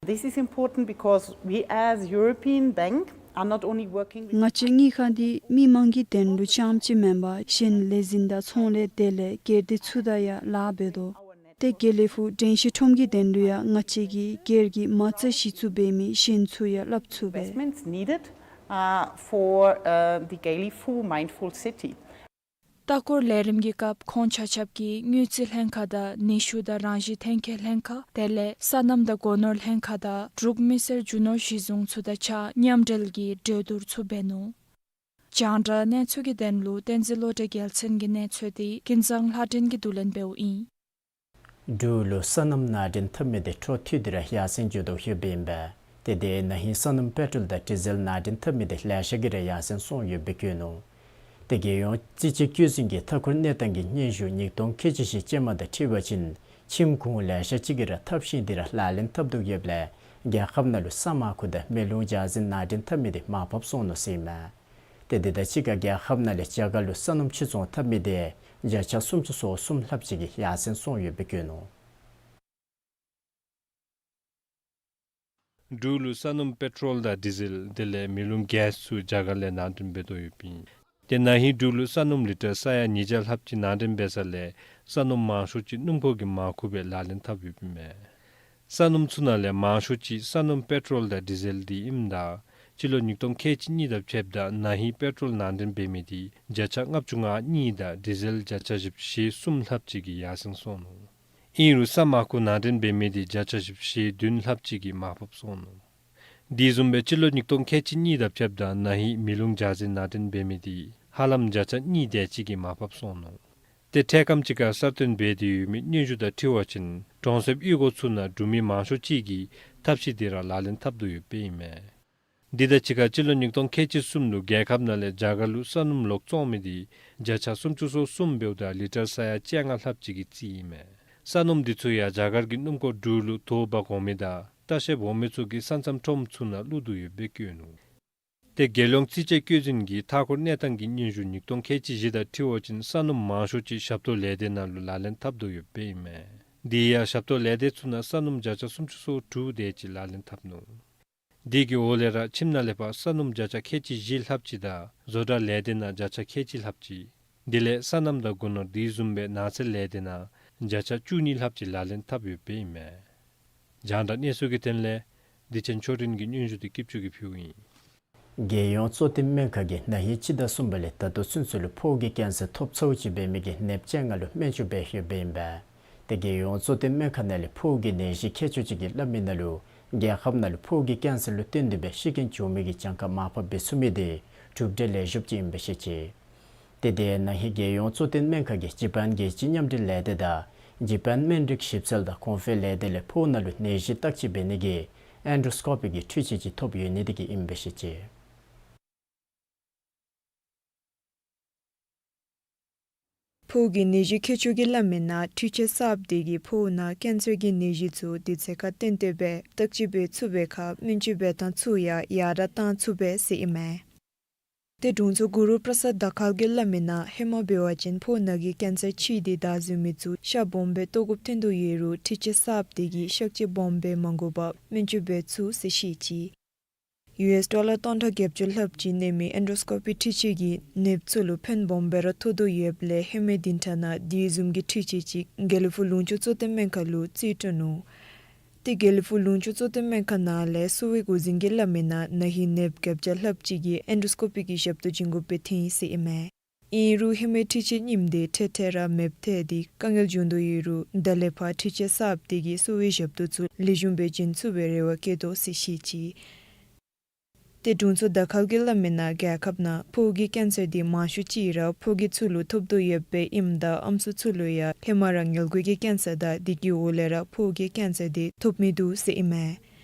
This is important because we as European Bank are not only working with ང་བཅས་དངུལ་ཁང་འདི་མི་མང་གི་དོན་ལུ་རྐྱངམ་ཅིག་མེན་པར་གཞན་ལས་འཛིན་དང་ཚོང་ལས་དེ་ལས་སྒེར་སྡེ་ཚུ་དང་ཡང་ལཱ་འབད་དོ། ཏེ་དགེ་ལེགས་ཕུག་དྲན་ཤེས་ཁྲོམ་གྱི་དོན་ལུ་ཡང་ང་བཅས་ཀྱིས་སྒེར་གྱི་མ་རྩ་གཞི་བཙུགས་འབད་མི་གཞན་ཚུ་ཡང་སླབ་ཚུགས་པས། Investments needed, uh, for, uh, the Gelephu Mindful City. ལྟ་སྐོར་ལས་རིམ་གྱི་སྐབས་ཁོང་ཆ་ཁྱབ་ཀྱིས་དངུལ་རྩིས་ལྷན་ཁག་དང་ནུས་ཤུགས་དང་རང་བཞིན་ཐོན་ཁྱད་ལྷན་ཁག་དེ་ལས་སོ་ནམ་དང་སྒོ་ནོར་ལྷན་ཁག་དང་འབྲུག་མི་སེར་རྒྱུ་ནོར་གཞི་བཟུང་ཚུ་དང་གཅིག་ཁར་མཉམ་འབྲེལ་གྱིས་གྲོས་བསྡུར་ཚུ་འབད་ནུག། རྒྱང་བསྒྲགས་གནས་ཚུལ་གྱི་དོན་ལུ་བསྟན་འཛིན་བློ་གྲོས་རྒྱལ་མཚན་གྱི་གནས་ཚུལ་དེ་ཀུན་བཟང་ལྷ་སྒྲོན་གྱིས་བསྡུ་ལེན་འབདཝ་ཨིན། འབྲུག་ལུ་སོ་ནམ་ནང་འདྲེན་འཐབ་མི་དེ་འཕྲོ་མཐུད་དེ་ར་ཡར་སེང་འགྱོ་དོ་ཡོདཔ་ཨིན་པས། ཏེ་དེ་ནང་ཧིང་སོ་ནམ་པེ་ཊོལ་དང་ཌི་ཟེལ་ནང་འདྲེན་འཐབ་མི་དེ་ལེ་ཤ་གིས་ར་ཡར་སེང་སོང་ཡོདཔ་སྦེ་བཀོད་ནུག། ཏེ་རྒྱལ་ཡོངས་རྩིས་དཔྱད་བཀོད་འཛིན་གྱི་མཐའ་འཁོར་གནས་སྟངས་ཀྱི་སྙན་ཞུ་ཉིས་སྟོང་ཁལ་གཅིག་བཞི་ཅན་མ་དང་འཁྲིལ་བ་ཅིན་ཁྱིམ་གུང་ལེ་ཤ་ཅིག་གིས་ར་འཐབ་ཤིང་དེ་ར་ལག་ལེན་འཐབ་དོ་ཡོདཔ་ལས་རྒྱལ་ཁབ་ནང་ལུ་ས་མར་ཁུ་དང་མེ་རླུང་འཇའ་ཟེར་ནང་འདྲེན་འཐབ་མི་དེ་མར་ཕབ་སོང་ནུག་ཟེར་ཨིན་མས། ཏེ་དེ་དང་གཅིག་ཁར་རྒྱལ་ཁབ་ནང་ལས་རྒྱ་གར་ལུ་སོ་ནམ་ཕྱིར་ཚོང་འཐབ་མི་དེ་བརྒྱ་ཆ་སུམ་ཅུ་སོ་གསུམ་ལྷགཔ་ཅིག་གིས་ཡར་སེང་སོང་ཡོདཔ་སྦེ་བཀོད་ནུག། འབྲུག་ལུ་སོ་ནམ་པེ་ཊོལ་དང་ཌི་ཟེལ་དེ་ལས་མེ་རླུང་གེསི་ཚུ་རྒྱ་གར་ལས་ནང་འདྲེན་འབད་དོ་ཡོདཔ་ཨིན། ཏེ་ནང་ཧིང་འབྲུག་ལུ་སོ་ནམ་ལི་ཊར་ས་ཡ་ཉིས་བརྒྱ་ལྷགཔ་ཅིག་ནང་འདྲེན་འབད་ས་ལས་སོ་ནམ་མང་ཤོས་ཅིག་སྣུམ་འཁོར་གྱི་མར་ཁུ་སྦེ་ལག་ལེན་འཐབ་ཡོདཔ་ཨིན་མས། སོ་ནམ་ཚུ་ནང་ལས་མང་ཤོས་ཅིག་སོ་ནམ་པེ་ཊོལ་དང་ཌི་ཟེལ་དེ་ཨིནམ་ད་སྤྱི་ལོ་ཉིས་སྟོང་ཁལ་གཅིག་གཉིས་དང་ཕྱདཔ་ད་ནང་ཧིང་པེ་ཊོལ་ནང་འདྲེན་འབད་མི་དེ་བརྒྱ་ཆ་ལྔ་བཅུ་ང་གཉིས་དང་ཌི་ཟེལ་བརྒྱ་ཆ་བཞི་བཅུ་ཞེ་གསུམ་ལྷགཔ་ཅིག་གིས་ཡར་སེང་སོང་ནུག། ཨིན་རུང་ས་མར་ཁུ་ནང་འདྲེན་འབད་མི་དེ་བརྒྱ་ཆ་བཞི་བཅུ་ཞེ་བདུན་ལྷགཔ་ཅིག་གིས་མར་ཕབ་སོང་ནུག། དེ་བཟུམ་སྦེ་སྤྱི་ལོ་ཉིས་སྟོང་ཁལ་གཅིག་གཉིས་དང་ཕྱདཔ་ད་ནང་ཧིང་མེ་རླུང་འཇའ་ཟེར་ནང་འདྲེན་འབད་མི་དེ་ཧ་ལམ་བརྒྱ་ཆ་གཉིས་དེ་ཅིག་གིས་མར་ཕབ་སོང་ནུག། ཏེ་འཕྲལ་ཁམས་ཅིག་ཁར་གསར་བཏོན་འབད་དེ་ཡོད་མི་སྙན་ཞུ་དང་འཁྲིལ་བ་ཅིན་གྲོང་གསེབ་གཡུས་སྒོ་ཚུ་ནང་འབྲུག་མི་མང་ཤོས་ཅིག་གིས་འཐབ་ཤིང་དེ་ར་ལག་ལེན་འཐབ་དོ་ཡོདཔ་ཨིན་མས། དེ་དང་གཅིག་ཁར་སྤྱི་ལོ་ཉིས་སྟོང་ཁལ་གཅིག་གསུམ་ལུ་རྒྱལ་ཁབ་ནང་ལས་རྒྱ་གར་ལུ་སོ་ནམ་ལོག་བཙོང་མི་དེ་བརྒྱ་ཆ་སུམ་ཅུ་སོ་གསུམ་འབདཝ་ད་ལི་ཊར་ས་ཡ་བཅོ་ལྔ་ལྷགཔ་ཅིག་གི་རྩིས་ཨིན་མས། སོ་ནམ་དེ་ཚུ་ཡང་རྒྱ་གར་གྱི་སྣུམ་འཁོར་འབྲུག་ལུ་དོ་འབག་འོང་མི་དང་ལྟ་བཤལཔ་འོང་མི་ཚུ་གིས་ས་མཚམས་ཁྲོམ་ཚུ་ནང་བླུག་དོ་ཡོདཔ་སྦེ་བཀོད་ནུག། ཏེ་རྒྱལ་ཡོངས་རྩིས་དཔྱད་བཀོད་འཛིན་གྱི་མཐའ་འཁོར་གནས་སྟངས་ཀྱི་སྙན་ཞུ་ཉིས་སྟོང་ཁལ་གཅིག་བཞི་དང་འཁྲིལ་བ་ཅིན་སོ་ནམ་མང་ཤོས་ཅིག་ཞབས་ཏོག་ལས་སྡེ་ནང་ལུ་ལག་ལེན་འཐབ་དོ་ཡོདཔ་ཨིན་མས། དེ་ཡང་ཞབས་ཏོག་ལས་སྡེ་ཚུ་ནང་སོ་ནམ་བརྒྱ་ཆ་སུམ་ཅུ་སོ་དྲུག་དེ་ཅིག་ལག་ལེན་འཐབ་ནུག། དེ་གི་འོག་ལས་ར་ཁྱིམ་ནང་ལས་ཕར་སོ་ནམ་བརྒྱ་ཆ་ཁལ་གཅིག་བཞི་ལྷགཔ་ཅིག་དང་བཟོ་གྲྭ་ལས་སྡེ་ནང་བརྒྱ་ཆ་ཁལ་གཅིག་ལྷགཔ་ཅིག། དེ་ལས་སོ་ནམ་དང་སྒོ་ནོར་དེ་བཟུམ་སྦེ་ནགས་ཚལ་ལས་སྡེ་ནང་བརྒྱ་ཆ་བཅུ་གཉིས་ལྷགཔ་ཅིག་ལག་ལེན་འཐབ་ཡོདཔ་ཨིན་མས། རྒྱང་བསྒྲགས་གནས་ཚུལ་གྱི་དོན་ལས་བདེ་ཆེན་ཆོས་སྒྲོན་གྱི་སྙན་ཞུ་དེ་སྐྱིད་ཆུ་གིས་ཕུལཝ་ཨིན། རྒྱལ་ཡོངས་གཙོ་བསྟེན་སྨན་ཁང་གིས་ན་ཧིང་སྤྱི་ཟླ་གསུམ་པ་ལས་ད་ལྟོ་ཚུན་ཚོད་ལུ་ཕོཝ་གི་ཀེན་སར་ཐོབ་ཚརཝ་ཅིག་འབད་མི་གི་ནདཔ་ཅན་ལྔ་ལུ་སྨན་བཅོས་འབད་ཡོདཔ་ཨིན་པས། ཏེ་རྒྱལ་ཡོངས་གཙོ་བསྟེན་སྨན་ཁང་ནང་ལས་ཕོཝ་གི་ནད་གཞི་མཁས་མཆོག་ཅིག་གིས་སླབ་མི་ནང་ལུ་རྒྱལ་ཁབ་ནང་ལུ་ཕོཝ་གི་ཀེན་སར་ལུ་བརྟེན་ཏེ་སྦེ་ཤི་རྐྱེན་བྱུང་མི་གི་གྱངས་ཁ་མར་ཕབ་འབད་ཚུགས་མི་དེ་གྲུབ་འབྲས་ལེགས་ཤོམ་ཅིག་ཨིན་པས་ཟེར་བཤད་ཅི། ཏེ་དེ་ནང་ཧིང་རྒྱལ་ཡོངས་གཙོ་བསྟེན་སྨན་ཁང་གིས་ཇ་པཱན་རྒྱལ་སྤྱིའི་མཉམ་འབྲེལ་ལས་སྡེ་དང་ཇ་པཱན་སྨན་རིགས་ཞིབ་འཚོལ་དང་གོང་འཕེལ་ལས་སྡེ་ལས་ཕོཝ་ནང་ལུ་ནད་གཞི་བརྟག་དཔྱད་འབད་ནི་གི་ཨེན་ཌོ་སི་ཀོ་པི་གི་འཕྲུལ་ཆས་ཅིག་ཐོབ་ཡོད་ནི་དེ་གིས་ཨིན་པས་ཟེར་བཤད་ཅི། ཕོཝ་གི་ནད་གཞི་མཁས་མཆོག་གིས་སླབ་མི་ནང་འཕྲུལ་ཆས་གསརཔ་དེ་གིས་ཕོཝ་ནང་ཀེན་སར་གྱི་ནད་གཞི་ཚུ་དུས་ཚོད་ཁར་བསྟེན་ཏེ་སྦེ་བརྟག་དཔྱད་འབད་ཚུགས་པའི་ཁར་སྨན་བཅོས་འབད་ཐངས་ཚུ་ཡང་ཡར་དྲག་བཏང་ཚུགས་པས་ཟེར་ཨིན་མས། ཏེ་དྲུང་འཚོ་གུ་རུ་པྲ་སཱད་དཱ་ཁཱལ་གྱིས་སླབ་མི་ནང་ཧེ་མ་འབད་བ་ཅིན་ཕོཝ་ནང་གི་ཀེན་སར་ཕྱེ་སྟེ་བདའ་བཟུང་མི་ཚུ་ཤ་སྦོམ་སྦེ་བཏོག་དགོཔ་ཐོན་དོ་ཡོད་རུང་འཕྲུལ་ཆས་གསརཔ་དེ་གིས་ཤ་ཁྱི་སྦོམ་སྦེ་མ་དགོ་པར་སྨན་བཅོས་འབད་ཚུགས་ཟེར་བཤད་ཅི། ཡུ་ཨེསི་ཌོ་ལར་སྟོང་ཕྲག་བརྒྱད་ཅུ་ལྷགཔ་ཅིག་གནས་མི་ཨེན་ཌོ་སི་ཀོ་པི་འཕྲུལ་ཆས་ཀྱིས་ནདཔ་ཚུ་ལུ་ཕན་སྦོམ་སྦེ་ར་ཐོགས་དོ་ཡོདཔ་ལས་ཧེ་མའི་བདུན་ཕྲག་ནང་དེ་བཟུམ་གྱི་འཕྲུལ་ཆས་ཅིག་དགེ་ལེགས་ཕུག་ལུང་ཕྱོགས་གཙོ་བསྟེན་སྨན་ཁང་ལུ་རྩིས་སྤྲོད་ནུག། ཏེ་དགེ་ལེགས་ཕུག་ལུང་ཕྱོགས་གཙོ་བསྟེན་སྨན་ཁང་ནང་ལས་གསོ་བའི་འགོ་འཛིན་གྱིས་སླབ་མི་ནང་ན་ཧིང་ནདཔ་བརྒྱད་བརྒྱ་ལྷགཔ་ཅིག་གིས་ཨེན་ཌོ་སི་ཀོ་པི་གི་ཞབས་ཏོག་བྱིན་དགོཔ་སྦེ་ཐོན་ཡི་ཟེར་ཨིན་མས། ཨིན་རུང་ཧེ་མའི་འཕྲུལ་ཆས་རྙིངམ་དེ་འཕྲལ་འཕྲལ་ར་མེདཔ་ཐལ་ཏེ་དཀའ་ངལ་བྱུང་དོ་ཡོད་རུང་ད་ལས་ཕར་འཕྲུལ་ཆས་གསརཔ་དེ་གིས་གསོ་བའི་ཞབས་ཏོག་ཚུ་ལེགས་ཤོམ་སྦེ་བྱིན་ཚུགས་པའི་རེ་བ་བསྐྱེད་དོ་ཟེར་བཤད་ཅི། ཏེ་དྲུང་འཚོ་དཱ་ཁཱལ་གྱིས་སླབ་མི་ནང་རྒྱལ་ཁབ་ནང་ཕོཝ་གི་ཀེན་སར་དེ་མང་ཤོས་ཅིག་ར་ཕོ་རྒས་ཚུ་ལུ་ཐོབ་དོ་ཡོདཔ་ཨིནམ་ད་ཨམ་སྲུ་ཚུ་ལུ་ཡང་ཧེ་མ་ར་མངལ་སྒོ་གི་ཀེན་སར་དང་དེ་གི་འོག་ལས་ར་ཕོཝ་གི་ཀེན་སར་དེ་ཐོབ་མི་འདུག་ཟེར་ཨིན་མས།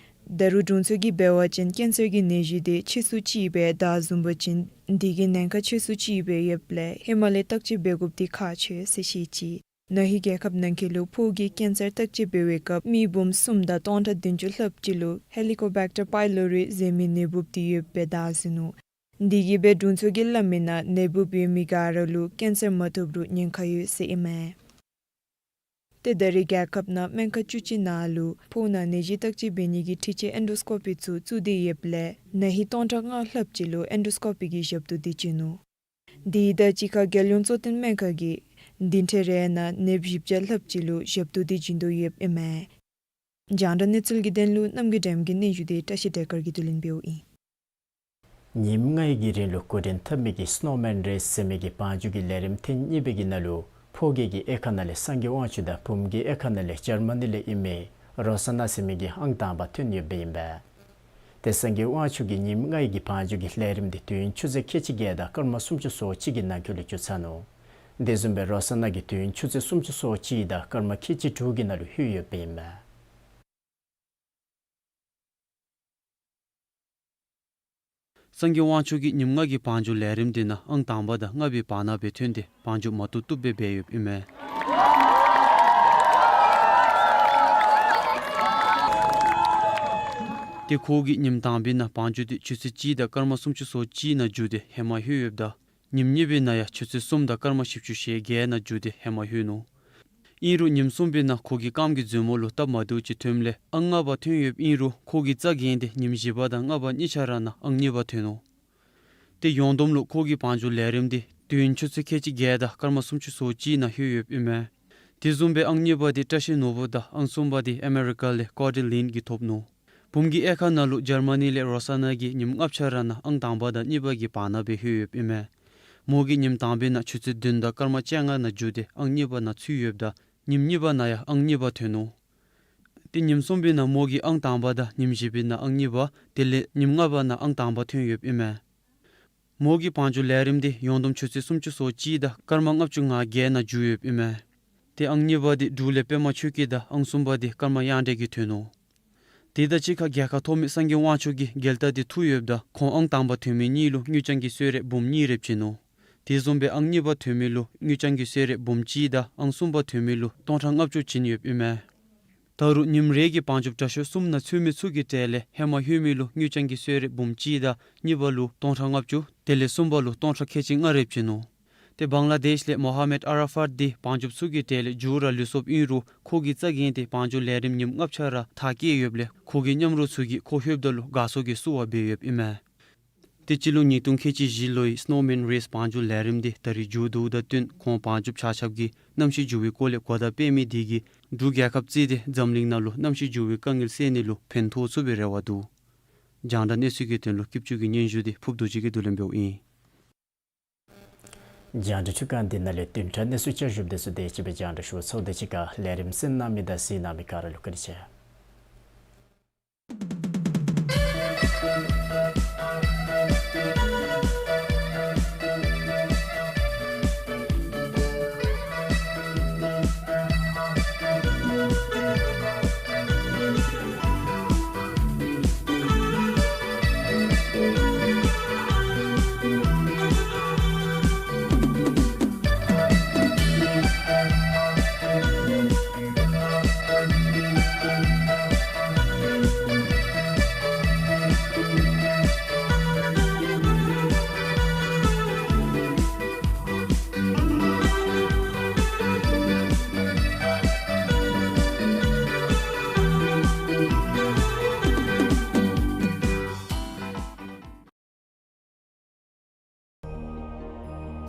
ད་རུང་དྲུང་འཚོ་གིས་འབད་བ་ཅིན་ཀེན་སར་གྱི་ནད་གཞི་དེ་ཆེ་སུ་ཅིག་སྦེ་བདའ་བཟུང་པ་ཅིན་དེ་གི་ཉེན་ཁ་ཆེ་སུ་ཅིག་སྦེ་ཡོདཔ་ལས་ཧེ་མ་ལས་བརྟག་དཔྱད་འབད་དགོཔ་དེ་ཁག་ཆེ་ཟེར་བཤད་ཅི། ན་ཧིང་རྒྱལ་ཁབ་ནང་འཁོད་ལུ་ཕོཝ་གི་ཀེན་སར་བརྟག་དཔྱད་འབད་བའི་སྐབས་མི་འབུམ་གསུམ་དང་སྟོང་ཕྲག་བདུན་ཅུ་ལྷགཔ་ཅིག་ལུ་ཧེ་ལི་ཀོ་བེཀ་ཊར་པའི་ལོ་རི་ཟེར་མི་ནད་འབུཔ་དེ་ཡོདཔ་སྦེ་བདའ་ཟུན་ནུག། དེ་གིས་སྦེ་དྲུང་འཚོ་གིས་སླབ་མི་ནང་ནད་འབུཔ་ཡོད་མི་ག་ར་ལུ་ཀེན་སར་མ་ཐོབ་རུང་ཉེན་ཁ་ཡོད་ཟེར་ཨིན་མས། ཏེ་ད་རེས་རྒྱལ་ཁབ་ནང་སྨན་ཁང་བཅུ་གཅིག་ནང་ལུ་ཕོཝ་ནང་ནད་གཞི་བརྟག་དཔྱད་འབད་ནི་གི་འཕྲུལ་ཆས་ཨེན་ཌོ་སི་ཀོ་པི་ཚུ་བཙུགས་ཏེ་ཡོདཔ་ལས་ན་ཧིང་སྟོང་ཕྲག་ལྔ་ལྷགཔ་ཅིག་ལུ་ཨེན་ཌོ་སི་ཀོ་པི་གི་ཞབས་ཏོག་དེ་བྱིན་ནུག། དེ་དང་གཅིག་ཁར་རྒྱལ་ཡོངས་གཙོ་བསྟེན་སྨན་ཁང་གིས་བདུན་ཕྲག་རེ་ནང་ནདཔ་བཞི་བརྒྱ་ལྷགཔ་ཅིག་ལུ་ཞབས་ཏོག་དེ་བྱིན་དོ་ཡོདཔ་ཨིན་མས། རྒྱང་བསྒྲགས་གནས་ཚུལ་གྱི་དོན་ལུ་རྣམ་རྒྱལ་སྒྲོལམ་གྱི་སྙན་ཞུ་དེ་བཀྲ་ཤིས་བདེ་སྐར་གྱིས་བསྡུ་ལེན་འབདཝ་ཨིན། ཉིནམ་ལྔའི་གི་རིང་ལུ་འགོ་འདྲེན་འཐབ་མི་གི་སི་ནོ་མཱན་རེསི་ཟེར་མི་གི་བང་རྒྱུག་གི་ལས་རིམ་ཐེངས་གཉིས་པའི་གི་ནང་ལུ་ཕོ་རྒས་ཀྱིས་ཨེ་ཁ་ནང་ལས་སངས་རྒྱས་དབང་ཕྱུག་དང་བུམོ་གིས་ཨེ་ཁ་ནང་ལས་འཇར་མ་ནི་ལས་ཨིན་མི་རོ་ས་ན་ཟེར་མི་གི་ཨང་དང་པ་ཐོན་ཡོདཔ་ཨིན་པས། ཏེ་སངས་རྒྱས་དབང་ཕྱུག་གིས་ཉིནམ་ལྔའི་གི་བང་རྒྱུག་གི་ལས་རིམ་དེ་དུས་ཡུན་ཆུ་ཚོད་ཁལ་གཅིག་བརྒྱད་དང་སྐར་མ་སུམ་ཅུ་སོ་གཅིག་གི་ནང་འཁོད་ལུ་མཇུག་ཚར་ནུག། དེ་བཟུམ་སྦེ་རོ་ས་ན་གིས་དུས་ཡུན་ཆུ་ཚོད་སུམ་ཅུ་སོ་གཅིག་དང་སྐར་མ་ཁལ་གཅིག་དྲུག་གི་ནང་ལུ་ལྷོད་ཡོདཔ་ཨིན་པས། སངས་རྒྱས་དབང་ཕྱུག་གིས་ཉིནམ་ལྔ་གི་བང་རྒྱུག་ལས་རིམ་དེ་ནང་ཨང་དང་པ་དང་ལྔ་པའི་བར་ན་སྦེ་ཐོན་ཏེ་བང་རྒྱུག་མ་བཏུབ་བཏུབ་སྦེ་འབད་ཡོདཔ་ཨིན་མས། ཏེ་ཁོ་གིས་ཉིནམ་དང་པའི་ནང་བང་རྒྱུག་དེ་ཆུ་ཚོད་གཅིག་དང་སྐར་མ་སུམ་ཅུ་སོ་གཅིག་ནང་མཇུག་སྟེ་ཧེ་མ་ལྷོད་ཡོདཔ་ད། ཉིནམ་གཉིས་པའི་ནང་ཡང་ཆུ་ཚོད་གསུམ་དང་སྐར་མ་བཞི་བཅུ་ཞེ་བརྒྱད་ནང་མཇུག་སྟེ་ཧེ་མ་ལྷོད་ནུག། ཨིན་རུང་ཉིནམ་གསུམ་པའི་ནང་ཁོ་གི་རྐངམ་གི་མཛུབ་མོ་ལུ་སྟབས་མ་བདེཝ་ཅིག་ཐོནམ་ལས་ཨང་ལྔ་པ་ཐོན་ཡོདཔ་ཨིན་རུང་ཁོ་གིས་རྩ་འགེངས་ཏེ་ཉིནམ་བཞི་པ་དང་ལྔ་པ་གཉིས་ཆ་ར་ནང་ཨང་གཉིས་པ་ཐོན་ནུག། ཏེ་ཡོངས་བསྡོམས་ལུ་ཁོ་གི་བང་རྒྱུག་ལས་རིམ་དེ་དུས་ཡུན་ཆུ་ཚོད་ཁལ་གཅིག་བརྒྱད་དང་སྐར་མ་སུམ་ཅུ་སོ་གཅིག་ནང་ལྷོད་ཡོདཔ་ཨིན་མས། དེ་བཟུམ་སྦེ་ཨང་གཉིས་པ་དེ་བཀྲ་ཤིས་ནོར་བུ་དང་ཨང་གསུམ་པ་དེ་ཨ་མེ་རི་ཀ་ལས་ཀོ་ཌི་ལིན་གྱིས་ཐོབ་ནུག། བུམོ་གིས་ཨེ་ཁ་ནང་ལུ་འཇར་མ་ནི་ལས་རོ་ས་ན་གིས་ཉིནམ་ལྔ་ཆ་ར་ནང་ཨང་དང་པ་དང་གཉིས་པ་གི་བར་ན་སྦེ་ལྷོད་ཡོདཔ་ཨིན་མས། མོ་གིས་ཉིནམ་དང་པའི་ནང་ཆུ་ཚོད་བདུན་དང་སྐར་མ་བཅོ་ལྔ་ནང་མཇུག་སྟེ་ཨང་གཉིས་པ་ནང་ཚུད་ཡོདཔ་ད་ཉིནམ་གཉིས་པ་ནང་ཡང་ཨང་གཉིས་པ་ཐོན་ནུག། ཏེ་ཉིནམ་གསུམ་པའི་ནང་མོ་གིས་ཨང་དང་པ་དང་ཉིནམ་བཞི་པའི་ནང་ཨང་གཉིས་པ་དེ་ལས་ཉིནམ་ལྔ་པ་ནང་ཨང་དང་པ་ཐོན་ཡོདཔ་ཨིན་མས། མོ་གི་བང་རྒྱུག་ལས་རིམ་དེ་ཡོངས་བསྡོམས་ཆུ་ཚོད་སུམ་ཅུ་སོ་གཅིག་དང་སྐར་མ་ལྔ་བཅུ་ང་བརྒྱད་ནང་མཇུག་ཡོདཔ་ཨིན་མས། ཏེ་ཨང་གཉིས་པ་དེ་འབྲུག་ལས་པདྨ་ཆོས་སྐྱིད་དང་ཨང་གསུམ་པ་དེ་ཀརྨ་དབྱངས་སྒྲོན་གྱིས་ཐོན་ནུག། དེ་དང་གཅིག་ཁར་རྒྱལ་ཁ་ཐོབ་མི་སངས་རྒྱས་དབང་ཕྱུག་གིས་རྒྱལ་རྟགས་དེ་འཐུ་ཡོདཔ་ད་ཁོང་ཨང་དང་པ་ཐོན་མི་གཉིས་ལུ་དངུལ་རྐྱང་གི་གསོལ་རས་འབུམ་གཉིས་རེ་བྱིན་ནུག། དེ་བཟུམ་སྦེ་ཨང་གཉིས་པ་ཐོན་མི་ལུ་དངུལ་རྐྱང་གི་གསོལ་རས་འབུམ་གཅིག་དང་ཨང་གསུམ་པ་ཐོན་མི་ལུ་སྟོང་ཕྲག་ལྔ་བཅུ་བྱིན་ཡོདཔ་ཨིན་མས། ད་རུང་ཉིནམ་རེ་གི་བང་རྒྱུག་དྲག་ཤོས་གསུམ་ནང་ཚུད་མི་ཚུ་གི་གྲས་ལས་ཧེ་མ་ལྷོད་མི་ལུ་དངུལ་རྐྱང་གི་གསོལ་རས་འབུམ་གཅིག་དང་གཉིས་པ་ལུ་སྟོང་ཕྲག་ལྔ་བཅུ་དེ་ལས་གསུམ་པ་ལུ་སྟོང་ཕྲག་ཁལ་གཅིག་ལྔ་རེ་བྱིན་ནུག། ཏེ་བང་ལ་དེཤ་ལས་མོ་ཧ་མེཌ་ཨ་ར་ཕཱཊ་འདི་བང་རྒྱུགཔ་ཚུ་གི་གྲས་ལས་མཇུག་ར་ལུས་སོཔ་ཨིན་རུང་ཁོ་གིས་རྩ་འགེངས་ཏེ་བང་རྒྱུག་ལས་རིམ་ཉིནམ་ལྔ་ཆ་ར་མཐར་སྐྱེལ་ཡོདཔ་ལས་ཁོ་གི་མཉམ་རོགས་ཚུ་གིས་ཁོ་ལྷོདཔ་ད་ལུ་དགའ་ཚོར་གྱི་བསུ་བ་འབད་ཡོདཔ་ཨིན་མས། ཏེ་སྤྱི་ལོ་ཉིས་སྟོང་ཁལ་གཅིག་བཞི་ལོའི་སི་ནོ་མཱན་རེསི་བང་རྒྱུག་ལས་རིམ་འདི་ད་རེས་མཇུག་བསྡུཝ་དང་བསྟུན་ཁོང་བང་རྒྱུགཔ་ཆ་ཁྱབ་ཀྱིས་གནམ་གཤིས་འགྱུར་བའི་སྐོར་ལས་གོ་བརྡ་སྤེལ་མི་དེ་གིས་འབྲུག་རྒྱལ་ཁབ་བརྩིས་ཏེ་འཛམ་གླིང་ནང་ལུ་གནམ་གཤིས་འགྱུར་བའི་དཀའ་ངལ་སེལ་ནི་ལུ་ཕན་ཐོགས་ཚུགས་པའི་རེ་བ་འདུག། རྒྱང་བསྒྲགས་གནས་ཚུལ་གྱི་དོན་ལུ་སྐྱིད་ཆུ་གི་སྙན་ཞུ་དེ་ཕུརབ་རྡོ་རྗེ་གིས་བསྡུ་ལེན་འབདཝ་ཨིན། རྒྱང་བསྒྲགས་འཕྲུལ་ཁང་འདི་ནང་ལས་བདུན་ཕྲག་གནས་ཚུལ་བསྐྱར་ཞུ་འབདཝ་ད་ཚུན་ཚོད་དེ་ཅིག་སྦེ་རྒྱང་བསྒྲགས་ཞུ། ཚརཝ་ད་ཅིག་ཁར་ལས་རིམ་གསན་གནང་མི་དང་གཟིགས་གནང་མི་ག་ར་ལུ་བཀའ་དྲིན་ཆེ།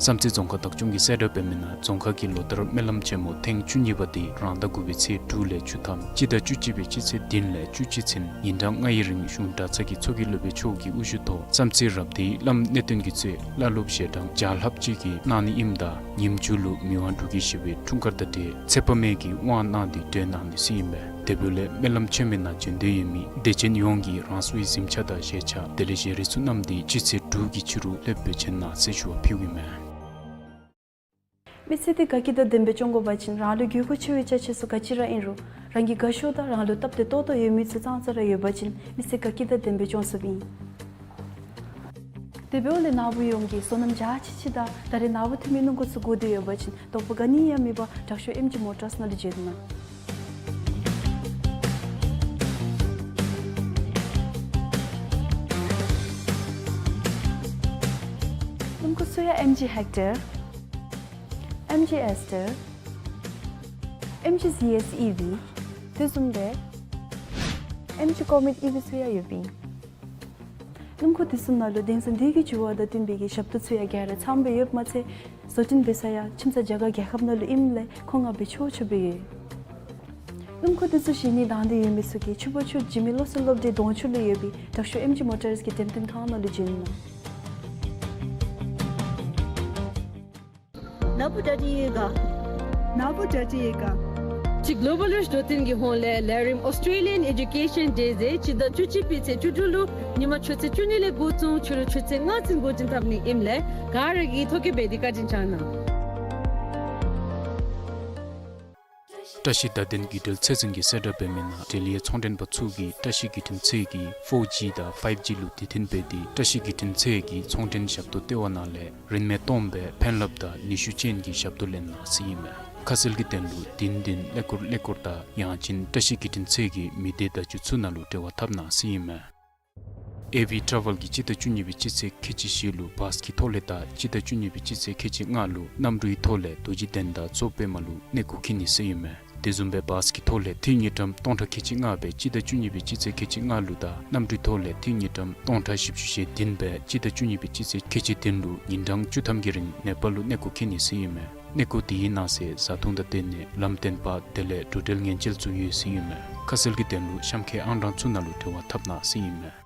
བསམ་རྩེ་རྫོང་ཁག་བདག་སྐྱོང་གིས་གསལ་བསྒྲགས་འབད་མི་ནང་རྫོང་ཁག་གི་ལོ་བསྟར་སྨོན་ལམ་ཆེན་མོ་ཐེངས་བཅུ་གཉིས་པ་དེ་རང་ཟླ་དགུ་པའི་ཚེས་དྲུག་ལས་བཅུ་ཐམ་སྤྱི་ཟླ་བཅུ་གཅིག་པའི་སྤྱི་ཚེས་བདུན་ལས་བཅུ་གཅིག་ཚུན་ཉིན་གྲངས་ལྔའི་རིང་གཞུང་གྲྭ་ཚང་གི་ཚོགས་ཀྱི་སློབ་དཔོན་མཆོག་གི་དབུ་བཞུགས་ཐོག་བསམ་རྩེ་རབ་སྡེའི་བླམ་གནས་བརྟན་གྱིས་གཙོས་བླ་སློབ་ཞལ་གྲངས་བརྒྱ་ལྷགཔ་ཅིག་གིས་གནང་ནི་ཨིནམ་ད་ཉིནམ་མཇུག་ལུ་མི་དབང་འབྲུག་རྒྱལ་བཞི་པའི་འཁྲུངས་སྐར་དང་འབྲེལ་ཚེ་དཔག་མེད་ཀྱི་དབང་གནང་སྟེ་གྲོལ་གནང་ནི་ཟེར་ཨིན་པས། དེ་འབདཝ་ལས་སྨོན་ལམ་ཆེན་མོའི་ནང་བྱོན་འདོད་ཡོད་མི་དད་ཅན་ཡོངས་ཀྱིས་རང་སོའི་གཟིམ་ཆས་དང་ཞལ་ཆས་དེ་ལས་ཞལ་རས་ཚུ་བསྣམས་ཏེ་སྤྱི་ཚེས་དྲུག་གི་ཕྱི་རུ་ལྷོདཔ་འབད་བྱོན་གནང་ཟེར་ཞུ་བ་ཕུལཝ་ཨིན་མས། མི་ཚེ་འདི་དགའ་སྐྱིད་དང་ལྡནམ་སྦེ་སྐྱོང་དགོ་པ་ཅིན་རང་ལུ་དགོས་མཁོ་ཆེ་བའི་ཅ་ཆས་ཚུ་ག་ཅི་ར་ཨིན་རུང་རང་གི་དགའ་ཤོས་དང་རང་ལུ་སྟབས་བདེ་ཏོག་ཏོ་ཡོད་མི་ཚུ་ཙང་ཙ་ར་ཡོད་པ་ཅིན་མི་ཚེ་དགའ་སྐྱིད་དང་ལྡནམ་སྦེ་སྐྱོང་ཚུགསཔ་ཨིན། དེ་འབདཝ་ལས་ནཱ་བུ་ཡོངས་ཀྱིས་བསོད་ནམས་རྒྱ་ཆེ་ཆེ་དང་ད་རེས་ནཱ་བུ་འཐུས་མི་སྣུམ་འཁོར་ཚུ་དགོ་འདོད་ཡོད་པ་ཅིན་དོགས་པ་ག་ནི་ཡང་མེད་པར་དྲག་ཤོས་ཨེམ་ཇི་མོ་ཊརསི་ནང་ལུ་བྱོན་གནང་། སྣུམ་འཁོར་ཚུ་ཡང་ཨེམ་ཇི་ཧེག་ཊར། ཨེམ་ཇི་ཨེས་ཊར། ཨེམ་ཇི་ཟི་ཨེས་ཨི་ཝི། དེ་བཟུམ་སྦེ་ཨེམ་ཇི་ཀོ་མེཊ་ཨི་ཝི་ཚུ་ཡང་ཡོདཔ་ཨིན། སྣུམ་འཁོར་དེ་ཚུ་ནང་ལུ་དེང་སང་དུས་ཀྱི་འགྱུར་བ་དང་བསྟུན་པའི་གི་ཞབས་ཏོག་ཚུ་ཡང་ག་ར་ཚངམ་སྦེ་ཡོདཔ་མ་ཚད་བཟོ་སྐྲུན་འབད་ས་ཡང་ཁྱིམ་ཚང་རྒྱ་གར་རྒྱལ་ཁབ་ནང་ལུ་ཨིནམ་ལས་མཁོ་མངགས་འབད་ཆོག་ཆོག་སྦེ་ཡོད། སྣུམ་འཁོར་དེ་ཚུ་བཞེས་ནི་དང་འདོད་ཡོད་མི་ཚུ་གིས་ཕྱུགཔོ་ཆུ་འཇིགས་མེད་བློ་གསལ་སློབ་གྲྭའི་གདོང་ཕྱོགས་ལུ་ཡོད་པའི་དྲག་ཤོས་ཨེམ་ཇི་མོ་ཊརསི་གི་འགྲེམས་སྟོན་ཁང་ནང་ལུ་བྱོན་གནང་། ནཱ་བུ་གྲ་སྒྲིག་ཡོད་ག། ནཱ་བུ་གྲ་སྒྲིག་ཡོད་ག། ཅིག་གོ་ལོ་བཱལ་རིཆ་ཌོཊ་ཨིན་གི་ཧོངས་ལས་ལས་རིམ་ཨོསི་ཊྲེ་ལི་ཡཱན་ཨེ་ཌུ་ཀེ་ཤཱན་ཌེ་ཟེར་སྤྱི་ཟླ་བཅུ་གཅིག་པའི་ཚེས་བཅུ་དྲུག་ལུ་ཉིནམ་ཆུ་ཚོད་བཅུ་གཉིས་ལས་འགོ་བཙུགས་ཕྱི་རུ་ཆུ་ཚོད་ལྔ་ཚུན་འགོ་འདྲེན་འཐབ་ནི་ཨིནམ་ལས་ག་ར་གིས་ཐོ་བཀོད་འབད་དེ་བཀའ་དྲིན་བསྐྱང་གནང་། བཀྲ་ཤིས་བརྡ་དོན་བརྒྱུད་འབྲེལ་ཚད་འཛིན་གྱིས་གསལ་བསྒྲགས་འབད་མི་ནང་འབྲེལ་ཡོད་ཚོང་མགྲོན་པ་ཚུ་གིས་བཀྲ་ཤིས་བརྒྱུད་འཕྲིན་ཚད་ཀྱི་ཕོར་ཇི་དང་ཕའིབ་ཇི་ལུ་དེ་བརྟེན་འབད་དེ་བཀྲ་ཤིས་བརྒྱུད་འཕྲིན་ཚད་ཀྱི་ཚོང་མགྲོན་ཞབས་ཏོག་ལྟེ་བ་ནང་ལས་རིན་མེད་སྟོངམ་སྦེ་ཕན་རླབས་དང་ནུས་ཤུགས་ཅན་གྱི་ཞབས་ཏོག་ལེན་གནང་ཟེར་ཨིན་མས། ཁ་གསལ་གྱི་དོན་ལུ་བདུན་བདུན་ཀླད་ཀོར་ཀླད་ཀོར་དང་ཡང་ཅིན་བཀྲ་ཤིས་བརྒྱུད་འཕྲིན་ཚད་ཀྱི་མི་སྡེ་བརྡ་བརྒྱུད་ཚུ་ནང་ལུ་འབྲེལ་བ་འཐབ་གནང་ཟེར་ཨིན་མས། ཨེ་ཝི་ཊ་རེ་ཝེལ་གྱིས་སྤྱི་ཟླ་བཅུ་གཉིས་པའི་སྤྱི་ཚེས་ཁལ་གཅིག་བཞི་ལུ་བཱསི་གི་ཐོག་ལས་དང་སྤྱི་ཟླ་བཅུ་གཉིས་པའི་སྤྱི་ཚེས་ཁལ་གཅིག་ལྔ་ལུ་གནམ་གྲུའི་ཐོག་ལས་རྡོ་རྗེ་གདན་དང་མཚོ་པདྨ་ལུ་གནས་སྐོར་འཁྱིད་ནི་ཟེར་ཨིན་མས། དེ་བཟུམ་སྦེ་བཱསི་གི་ཐོག་ལས་འཐུས་དངུལ་ཀྲམ་སྟོང་ཕྲག་ཁལ་གཅིག་ལྔ་སྦེ་སྤྱི་ཟླ་བཅུ་གཉིས་པའི་སྤྱི་ཚེས་ཁལ་གཅིག་ལྔ་ལུ་དང་གནམ་གྲུའི་ཐོག་ལས་འཐུས་དངུལ་ཀྲམ་སྟོང་ཕྲག་བཞི་བཅུ་ཞེ་བདུན་སྦེ་སྤྱི་ཟླ་བཅུ་གཉིས་པའི་སྤྱི་ཚེས་ཁལ་གཅིག་བདུན་ལུ་ཉིན་གྲངས་བཅུ་ཐམ་གྱི་རིང་ནེ་པཱལ་ལུ་གནས་སྐོར་འཁྱིད་ནི་ཟེར་ཨིན་མས། གནས་སྐོར་དེའི་ནང་གསེས་བཟའ་འཐུང་དང་སྡོད་གནས་ལམ་སྟོན་པ་དེ་ལས་འགྲོ་འགྲུལ་ཉེན་བཅོལ་ཚུ་ཡོད་ཟེར་ཨིན་མས། ཁ་གསལ་གྱི་དོན་ལུ་གཤམ་ཁའི་ཨང་གྲངས་ཚུ་ནང་ལུ་འབྲེལ་བ་འཐབ་གནང་ཟེར་ཨིན་མས།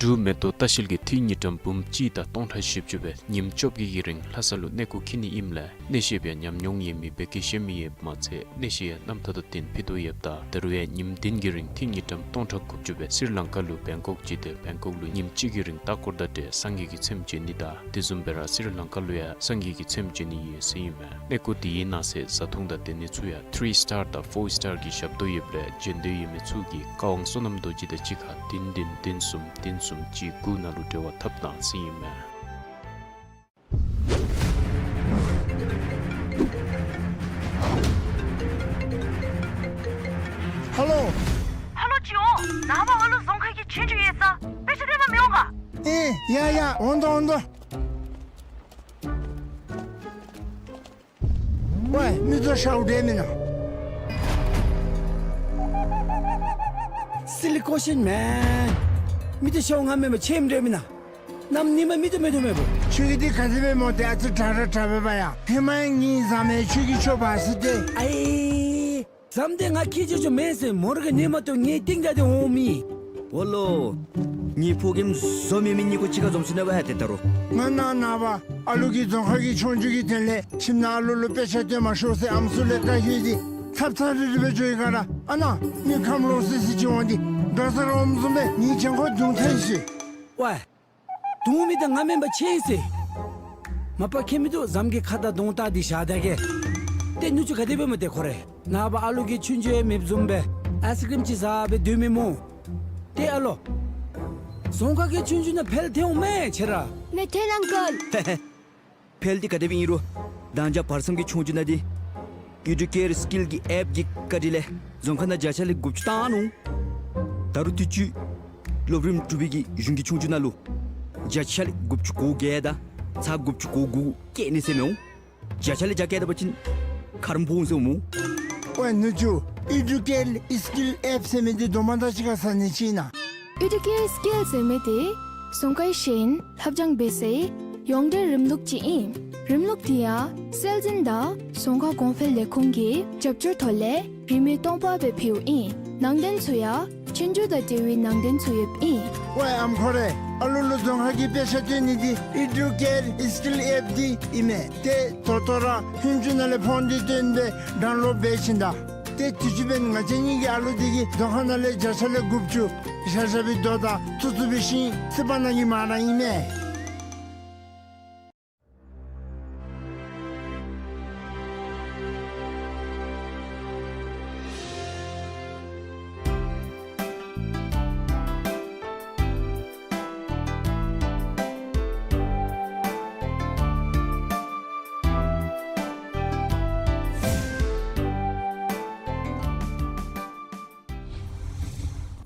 འབྲུག་མེ་ཏོག་ལྟ་བཤལ་གྱིས་འཐུས་དངུལ་ཀྲམ་འབུམ་གཅིག་དང་སྟོང་ཕྲག་བཞི་བཅུ་སྦེ་ཉིནམ་བཅོ་བརྒྱད་ཀྱི་རིང་ལྷ་ས་ལུ་གནས་སྐོར་འཁྱིད་ནི་ཨིནམ་ལས་གནས་བཤད་པའི་ཉམས་མྱོང་ཡོད་མི་བོད་སྐད་ཤེས་མི་ཡོདཔ་མ་ཚད་གནས་བཤད་ཡང་རྣམ་ཐར་དང་བསྟུན་ཕུལ་དོ་ཡོདཔ་ད་ད་རུང་ཡང་ཉིནམ་བདུན་གྱི་རིང་འཐུས་དངུལ་ཀྲམ་སྟོང་ཕྲག་དགུ་བཅུ་སྦེ་སི་རི་ལང་ཀ་ལུ་བེང་ཀོག་བརྒྱུད་དེ་བེང་ཀོག་ལུ་ཉིནམ་གཅིག་གི་རིང་ལྟ་སྐོར་དང་འབྲེལ་སངས་རྒྱས་ཀྱི་ཚེམས་མཇལ་ནི་དང་དེ་བཟུམ་སྦེ་ར་སི་རི་ལང་ཀ་ལུ་ཡང་སངས་རྒྱས་ཀྱི་ཚེམས་མཇལ་ནི་ཡོད་ཟེར་ཨིན་མས། གནས་སྐོར་དེའི་ནང་གསེས་བཟའ་འཐུང་དང་སྡོད་གནས་ཚུ་ཡང་ཐི་རི་སི་ཊར་དང་ཕོར་སི་ཊར་གྱི་ཞབས་ཏོག་ཡོདཔ་ལས་བྱོན་འདོད་ཡོད་མི་ཚུ་གིས་བཀའ་དབང་བསོད་ནམས་རྡོ་རྗེ་དང་གཅིག་ཁར་བདུན་བདུན་བདུན་གསུམ་བདུན་གསུམ་གཅིག་དགུ་ནང་ལུ་འབྲེལ་བ་འཐབ་གནང་ཟེར་ཨིན་མས། ཧེ་ལོ། ཧེ་ལོ་ཅིག་འོང་། ནངས་པ་ཨ་ལུ་རྫོང་ཁ་གི་ཆོས་རྒྱུགས་ཡོད་ས། དཔེ་ཆ་སྟོན་པར་མི་འོང་ག། ཨེ་ཡ་ཡ་འོང་དོ་འོང་དོ། ཝའེ་མི་ཚུ་ཤཝ་འདྲེ་མེན་ན། Silly question man། མི་ཚུ་ཤཝ་ང་མེན་པར་ཁྱེད་འདྲེ་མེན་ན། གནམ་ཉིནམ་མི་ཚུ་མེད་དོ་མེད་པོ། ཁྱོད་ཀྱིས་འདི་ག་དེ་སྦེ་སྨོ། ཏེ་ཨ་ཙི་དྲག་དྲག་དྲག་པས་པ་ཡ། ཧེ་མ་ཡང་ངེའི་བཟའ་མི་ཁྱོད་ཀྱིས་ཁྱོད་འབག་ཟེར་ཏེ། ཨའི། བཟའ་མི་འདི་ང་ཁྱེད་ཅོག་ཅོག་མེན་ཟེར་མོ་ར་གི་ཉན་མ་བཏུབ་ངེའི་རྟིང་བདའ་སྟེ་འོང་མི། ཨོ་ལོ། ངེའི་ཕོ་རྒནམ་བཟོ་མེད་མི་གཉིས་ཀོ་གཅིག་ཁར་འཛོམས་སོ་ནུག་པ་ཡ་ཏེ་ད་རུང་། ང་ནཱ་ནངས་པ་ཨ་ལུ་གིས་རྫོང་ཁ་གི་ཆོས་རྒྱུགས་ཀྱི་དོན་ལས་ཁྱིམ་ནང་ཨ་ལུ་ལུ་དཔེ་ཆ་སྟོན་མ་ཤོག་ཟེར་ཨམ་སྲུ་ལས་བཀའ་ཞུ་སྟེ་ཚབ་ཚབ་རིལ་རི་སྦེ་འགྱོ་ཡི་ག་ར། ཨ་ནཱ་མི་ཁམས་ལོག་སི་སི་ཅིག་འོང་སྟེ་དགའ་ས་ར་འོངམ་བཟུམ་སྦེ་ངེའི་གྱང་ཁར་རྡུང་ཐལ་ཤིག། ཝའེ། རྡུང་མི་འདི་ང་མེན་པར་ཁྱེད་ཨིན་ཟེར། མ་པ་ཁྱད་མི་འདུག། བཟའ་མི་གི་ཁ་དར་གདོང་བལྟ་སྟེ་བཞག་ད་གེ། ཏེ་ནུ་གཅུང་ག་དེ་སྦེ་སྨོ་ཏེ་ཁོ་ར། ནངས་པ་ཨ་ལུ་གིས་ཆོས་རྒྱུགས་ཡང་མེདཔ་བཟུམ་སྦེ་ཨའིསི་ཀྲིམ་ཅིག་བཟའ་སྦེ་སྡོད་མི་སྨོ། ཏེ་ཨ་ལོ། རྫོང་ཁ་གི་ཆོས་རྒྱུགས་ནང་ཕེལ་ཐལ་འོང་མས་ཁྱེད་ར། མེད་ཐལ་ཨང་ཀལ། ཧེ་ཧེ། ཕེལ་འདི་ག་དེ་སྦེ་ཨིན་རུང་། ད་ཅི་བར་མཚམས་ཀྱི་ཆོས་རྒྱུགས་ནང་འདི་ཨེ་ཌུ་ཀེཊ་སི་ཀིལ་གྱི་ཨེཔ་གི་བཀའ་དྲིན་ལས་རྫོང་ཁ་ནང་བརྒྱ་ཆ་ལས་དགུ་བཅུ་བཏང་ནུག། ད་རུང་དུས་ཅི་སློབ་རིམ་དྲུག་པའི་གི་གཞུང་གི་ཆོས་རྒྱུགས་ནང་ལུ་བརྒྱ་ཆ་ལས་དགུ་བཅུ་གོ་བརྒྱད་དང་ཚག་དགུ་བཅུ་གོ་དགུ་བཀལ་ནི་ཟེར་མི་འོང་། བརྒྱ་ཆ་ལས་བརྒྱ་བཀལ་ད་པ་ཅིན་ཁ་རོག་ཕོག་འོང་ཟེར་འོང་སྨོ། ཝའེ་ནུ་གཅུང་། ཨེ་ཌུ་ཀེཊ་སི་ཀིལ་ཨེཔ་ཟེར་མི་འདི་དོ་མ་དང་གཅིག་ཁར་ཟ་ནི་ཅིག་ཨིན་ན། ཨེ་ཌུ་ཀེཊ་སི་ཀིལ་ཟེར་མི་འདི་རྫོང་ཁའི་ཤེས་ཡོན་ལྷབ་སྦྱང་འབད་སའི་ ཡོངས་འབྲེལ་རིམ་ལུགས་ཅིག་ཨིན། རིམ་ལུགས་དེ་ཡང་སྲོལ་འཛིན་དང་རྫོང་ཁ་གོང་འཕེལ་ལས་ཁུངས་ཀྱི་རྒྱབ་སྐྱོར་ཐོག་ལས་རིན་མེད་སྟོང་པ་སྦེ་ཕུལཝ་ཨིན། ནང་དོན་ཚུ་ཡང་ཆོས་རྒྱུགས་དང་འབྲེལ་བའི་ནང་དོན་ཚུ་ཡོདཔ་ཨིན། ཝའེ་ཨམ་འཁོར་རེ། ཨ་ལུ་ལུ་རྫོང་ཁ་གི་དཔེ་ཆ་སྟོན་ནི་འདི་ཨི་ཌུ་ཀེར་ཨི་སི་ཀིལ་ཨེཔ་འདི་ཨིན་མས། ཏེ་ད་ལྟོ་ར་ཧུན་ཅུ་ནང་ལས་ཕོན་འདི་བཏོན་སྦེ་ཌའུན་ལོཌ་འབད་ཞིནམ་ད། ཏེ་དུས་ཅི་འབདན་ང་བཅས་གཉིས་ཀྱི་ཨ་ལུ་འདི་གིས་རྫོང་ཁ་ནང་ལས་བརྒྱ་ཆ་ལས་དགུ་བཅུ་བཞག་བཞགཔ་སྦེ་དོ་དང་བཙུགས་བཙུགས་འབད་ཞིནམ་རྩིས་པ་ནང་གི་མ་ར་ཨིན་མས།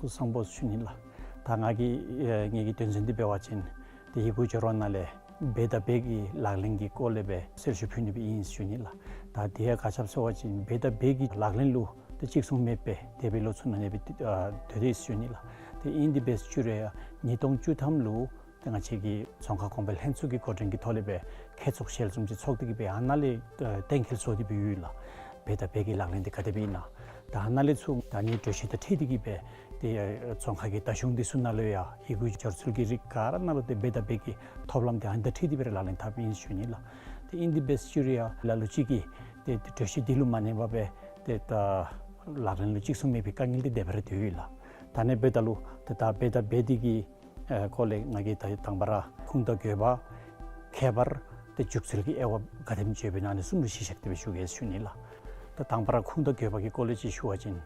སྐུ་གཟུགས་བཟང་པོ་ཞུ་ནི་ལགས། ད་ང་གི་ཨེ་ངེ་གི་དོན་ཚན་འདི་འབད་བ་ཅིན་ཏེ་ཡི་གུ་སྦྱོར་བ་ནང་ལས་འབད་དང་འབད་ཀྱི་ལག་ལེན་གྱི་སྐོར་ལས་སྦེ་གསལ་ཞུ་ཕུལ་ནི་སྦེ་ཨིན་ཞུ་ནི་ལགས། ད་དེ་ཡང་ག་ཅི་སྦེ་ཟེར་བ་ཅིན་འབད་དང་འབད་ཀྱི་ལག་ལེན་ལུ་ཏེ་གཅིག་མཚུངས་མེདཔ་སྦེ་འདས་པའི་ལོ་ཚུ་ནང་ནེ་སྦེ་ཨ་སྡོད་དེ་ཞུ་ནི་ལགས། ཏེ་ཨིན་དེ་འབད་ཞུ་རུང་ཡང་ཉིས་སྟོང་བཅུ་ཐམ་ལུ་ཏེ་ང་བཅས་ཀྱི་རྫོང་ཁ་གོང་འཕེལ་ལྷན་ཚོགས་ཀྱི་འགོ་འདྲེན་གྱི་ཐོག་ལས་སྦེ་མཁས་ཚོགས་ཞལ་འཛོམས་ཅིག་ཚོགས་ཏེ་གི་སྦེ་ཨ་ནཱ་ལས་ཨ་གཏན་འཁེལ་སོང་སྟེ་སྦེ་ཡོད་ལགས། འབད་དང་འབད་ཀྱི་ལག་ལེན་འདི་ག་དེ་སྦེ་ཨིན་ན། ད་ཨ་ནཱ་ལས་ཚུར་ད་ནི་གྲོས་གཞི་དང་འཁྲིལ་ཏེ་གི་སྦེ་ཏེ་ཨ་རྫོང་ཁ་གི་བརྡ་གཞུང་འདི་ཚུ་ནང་ལུ་ཡང་ཡི་གུ་སྦྱོར་ཚུལ་གྱི་རིགས་ག་ར་ནང་ལུ་ཏེ་འབད་དང་འབད་ཀྱི་ཐོབ་ལམ་འདི་ཨ་ནི་དང་འཁྲིལ་ཏེ་སྦེ་ར་ལག་ལེན་འཐབ་ཨིན་ཞུ་ནི་ལགས། ཏེ་ཨིན་དེ་འབད་ཞུ་རུང་ཡང་ལ་ལུ་ཅིག་གིས་ཏེ་ཏེ་གྲོས་གཞི་འདི་ལུ་མ་གནས་པར་སྦེ་ཏེ་ད་ལག་ལེན་ལུ་གཅིག་མཚུངས་མེད་པའི་དཀའ་ངལ་འདི་དེ་སྦེ་ར་ཏེ་ཡོད་ལགས། ད་ནི་འབདཝ་ད་ལུ་ཏེ་ད་འབད་དང་འབད་དེ་གི་ཨེ་སྐོར་ལས་ང་གིས་ད་དང་པ་ར་ཁུངས་དང་དགོས་པ། ཁྱད་པར། ཏེ་འཇུག་ཚུལ་གྱི་དབྱེ་བ་ག་དེམ་ཅིག་ཡོདཔ་ཨིན་ན་ཨ་ནི་གསུམ་ལུ་གཞི་བཞག་སྟེ་སྦེ་ཞུ་གེ་ཞུ་ནི་ལགས། ད་དང་པ་ར་ཁུངས་དང་དགོས་པ་གི་སྐོར་ལས་ཅིག་ཞུ་བ་ཅིན་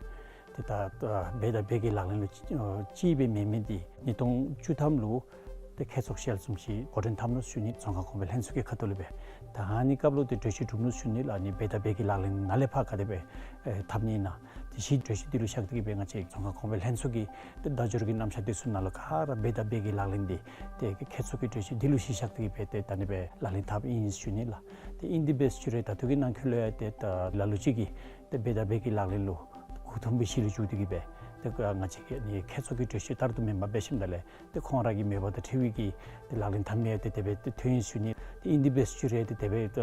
ཏེ་ད་ད་འབད་དང་འབད་ཀྱི་ལག་ལེན་ལུ་ཅི་ཨ་ཅིག་སྦེ་མེད་མི་འདི་ཉིས་སྟོང་བཅུ་ཐམ་ལུ་ཏེ་མཁས་ཚོགས་ཞལ་འཛོམས་ཅིག་འགོ་འདྲེན་འཐབ་ནུག་ཞུ་ནི། རྫོང་ཁ་གོང་འཕེལ་ལྷན་ཚོགས་ཀྱི་ཁ་ཐུག་ལས་སྦེ། ད་ཨ་ནི་སྐབས་ལུ་ཏེ་གྲོས་གཞི་གྲུབ་ནུག་ཞུ་ནི་ལགས། ཨ་ནི་འབད་དང་འབད་ཀྱི་ལག་ལེན་ནཱ་ལས་ཕར་ག་དེ་སྦེ་ཨེ་འཐབ་ནི་ཨིན་ན། ཏེ་གཞི་གྲོས་གཞི་འདི་ལུ་བཞག་སྟེ་གི་སྦེ་ང་བཅས་རྫོང་ཁ་གོང་འཕེལ་ལྷན་ཚོགས་ཀྱི་ཏེ་བརྡ་སྦྱོར་གྱི་རྣམ་གཞག་འདི་ཚུ་ནང་ལུ་ག་ར་འབད་དང་འབད་ཀྱི་ལག་ལེན་འདི་ཏེ་མཁས་ཚོགས་ཀྱི་གྲོས་གཞི་འདི་ལུ་གཞི་བཞག་སྟེ་གི་སྦེ་ཏེ་ད་ཨ་ནི་སྦེ་ལག་ལེན་འཐབ་ཨིན་ཞུ་ནི་ལགས། ཏེ་ཨིན་དེ་འབད་ཞུ་རུང་ད་ལྟོ་གི་ནང་འཁོད་ལུ་ཡང་ཏེ་ད་ལ་ལུ་ཅིག་གིས་ཏེ་འབད་དང་འབད་ཀྱི་ལག་ལེན་ལུ་མགུ་འཐོམས་པའི་གཞི་ལུ་བཅུག་སྟེ་གི་སྦེ་ཏེ་ང་བཅས་ཀྱི་ཨ་ནི་མཁས་ཚོགས་ཀྱི་གྲོས་གཞི་ལྟར་དུ་མེན་པར་འབད་ཞིནམ་ད་ལས་ཏེ་ཁོང་ར་གི་མོས་པ་དང་འཁྲིལ་བའི་གི་ཏེ་ལག་ལེན་འཐབ་མི་ཡང་ཏེ་དེ་སྦེ་ཏེ་ཐོན་ཡི་ཞུ་ནི། ཏེ་ཨིན་དེ་འབད་ཞུ་རུང་ཏེ་དེ་སྦེ་ཏེ་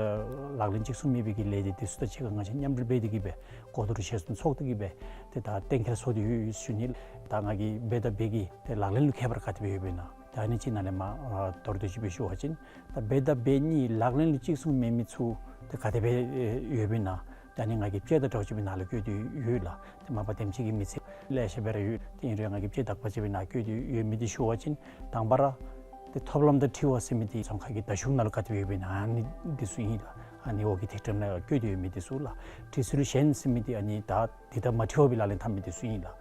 ལག་ལེན་གཅིག་མཚུངས་མེད་པའི་གི་ལས་འདི་འདི་ཚུ་དང་གཅིག་ཁར་ང་བཅས་མཉམ་འབྲེལ་འབད་དེ་གི་སྦེ་གོ་བསྡུར་ཞལ་འཛོམས་ཚོགས་ཏེ་གི་སྦེ་ཏེ་ད་གཏན་འཁེལ་སོང་སྟེ་ཡོད་ཞུ་ནི། ད་ང་གིས་འབད་དང་འབད་ཀྱི་ཏེ་ལག་ལེན་ལུ་ཁྱད་པར་ག་དེ་སྦེ་ཡོདཔ་ཨིན་ན། ད་ཨ་ནི་ཅིག་ནཱ་ལས་མར་ཨ་མདོར་བསྡུས་ཅིག་སྦེ་ཞུ་བ་ཅིན་ད་འབད་དང་འབད་གཉིས་ལག་ལེན་ལུ་གཅིག་མཚུངས་མེད་མི་ཚུ་ཏེ་ག་དེ་སྦེ་ཨེ་ཡོདཔ་ཨིན་ན། ད་ཨ་ནི་ང་གིས་དཔྱེ་དང་འདྲཝ་ཅིག་སྦེ་ནཱ་ལུ་བཀོད་དེ་ཡོད་ལགས། ཏེ་མ་པ་དེམ་ཅིག་གི་མི་ཚེ་ལེ་ཤ་སྦེ་ར་ཡོད། ཏེ་ཨིན་རུང་ང་གིས་དཔྱེ་དག་པ་ཅིག་སྦེ་ནཱ་བཀོད་དེ་ཡོད་མི་འདི་ཞུ་བ་ཅིན་དང་པ་ར་ཏེ་ཐོབ་ལམ་དང་འཁྲིལ་བ་ཟེར་མི་འདི་རྫོང་ཁ་གི་བརྡ་གཞུང་ནང་ལུ་ག་དེ་སྦེ་ཡོདཔ་ཨིན་ན་ཨ་ནི་འདི་ཚུ་ཨིན་ལགས། ཨ་ནི་འོག་གི་ཐིག་ཕྲེང་ནང་བཀོད་དེ་ཡོད་མི་འདི་ཚུ་ལགས། འཁྲིལ་ཚུལ་གཞན་ཟེར་མི་འདི་ཨ་ནི་ད་འདི་དང་མ་འཁྲིལ་བར་སྦེ་ལག་ལེན་འཐབ་མི་འདི་ཚུ་ཨིན་ལགས།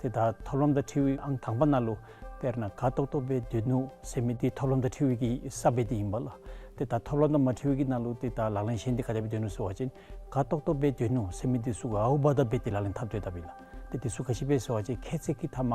ཏེ་ད་ཐོབ་ལམ་དང་འཁྲིལ་བའི་ཨང་དང་པ་ནང་ལུ་དཔེར་ན་དགའ་ཏོག་ཏོ་སྦེ་སྡོད་ནུག་ཟེར་མི་འདི་ཐོབ་ལམ་དང་འཁྲིལ་བའི་གི་ས་བཅད་འདི་ཨིན་པས་ལགས། ཏེ་ད་ཐོབ་ལམ་དང་མ་འཁྲིལ་བའི་གི་ནང་ལུ་ཏེ་ད་ལག་ལེན་གཞན་འདི་ག་དེ་སྦེ་སྡོད་ནུག་ཟེར་བ་ཅིན་དགའ་ཏོག་ཏོ་སྦེ་སྡོད་ནུག་ཟེར་མི་འདི་ཚུ་ག་ཨའུ་བ་དང་བེ་ཏེ་ལག་ལེན་འཐབ་སྡོདཔ་ཨིན་ལགས། ཏེ་འདི་ཚུ་ག་ཅི་སྦེ་ཟེར་བ་ཅིན་ཁྱད་ཚད་ཀྱི་མཐའ་མ་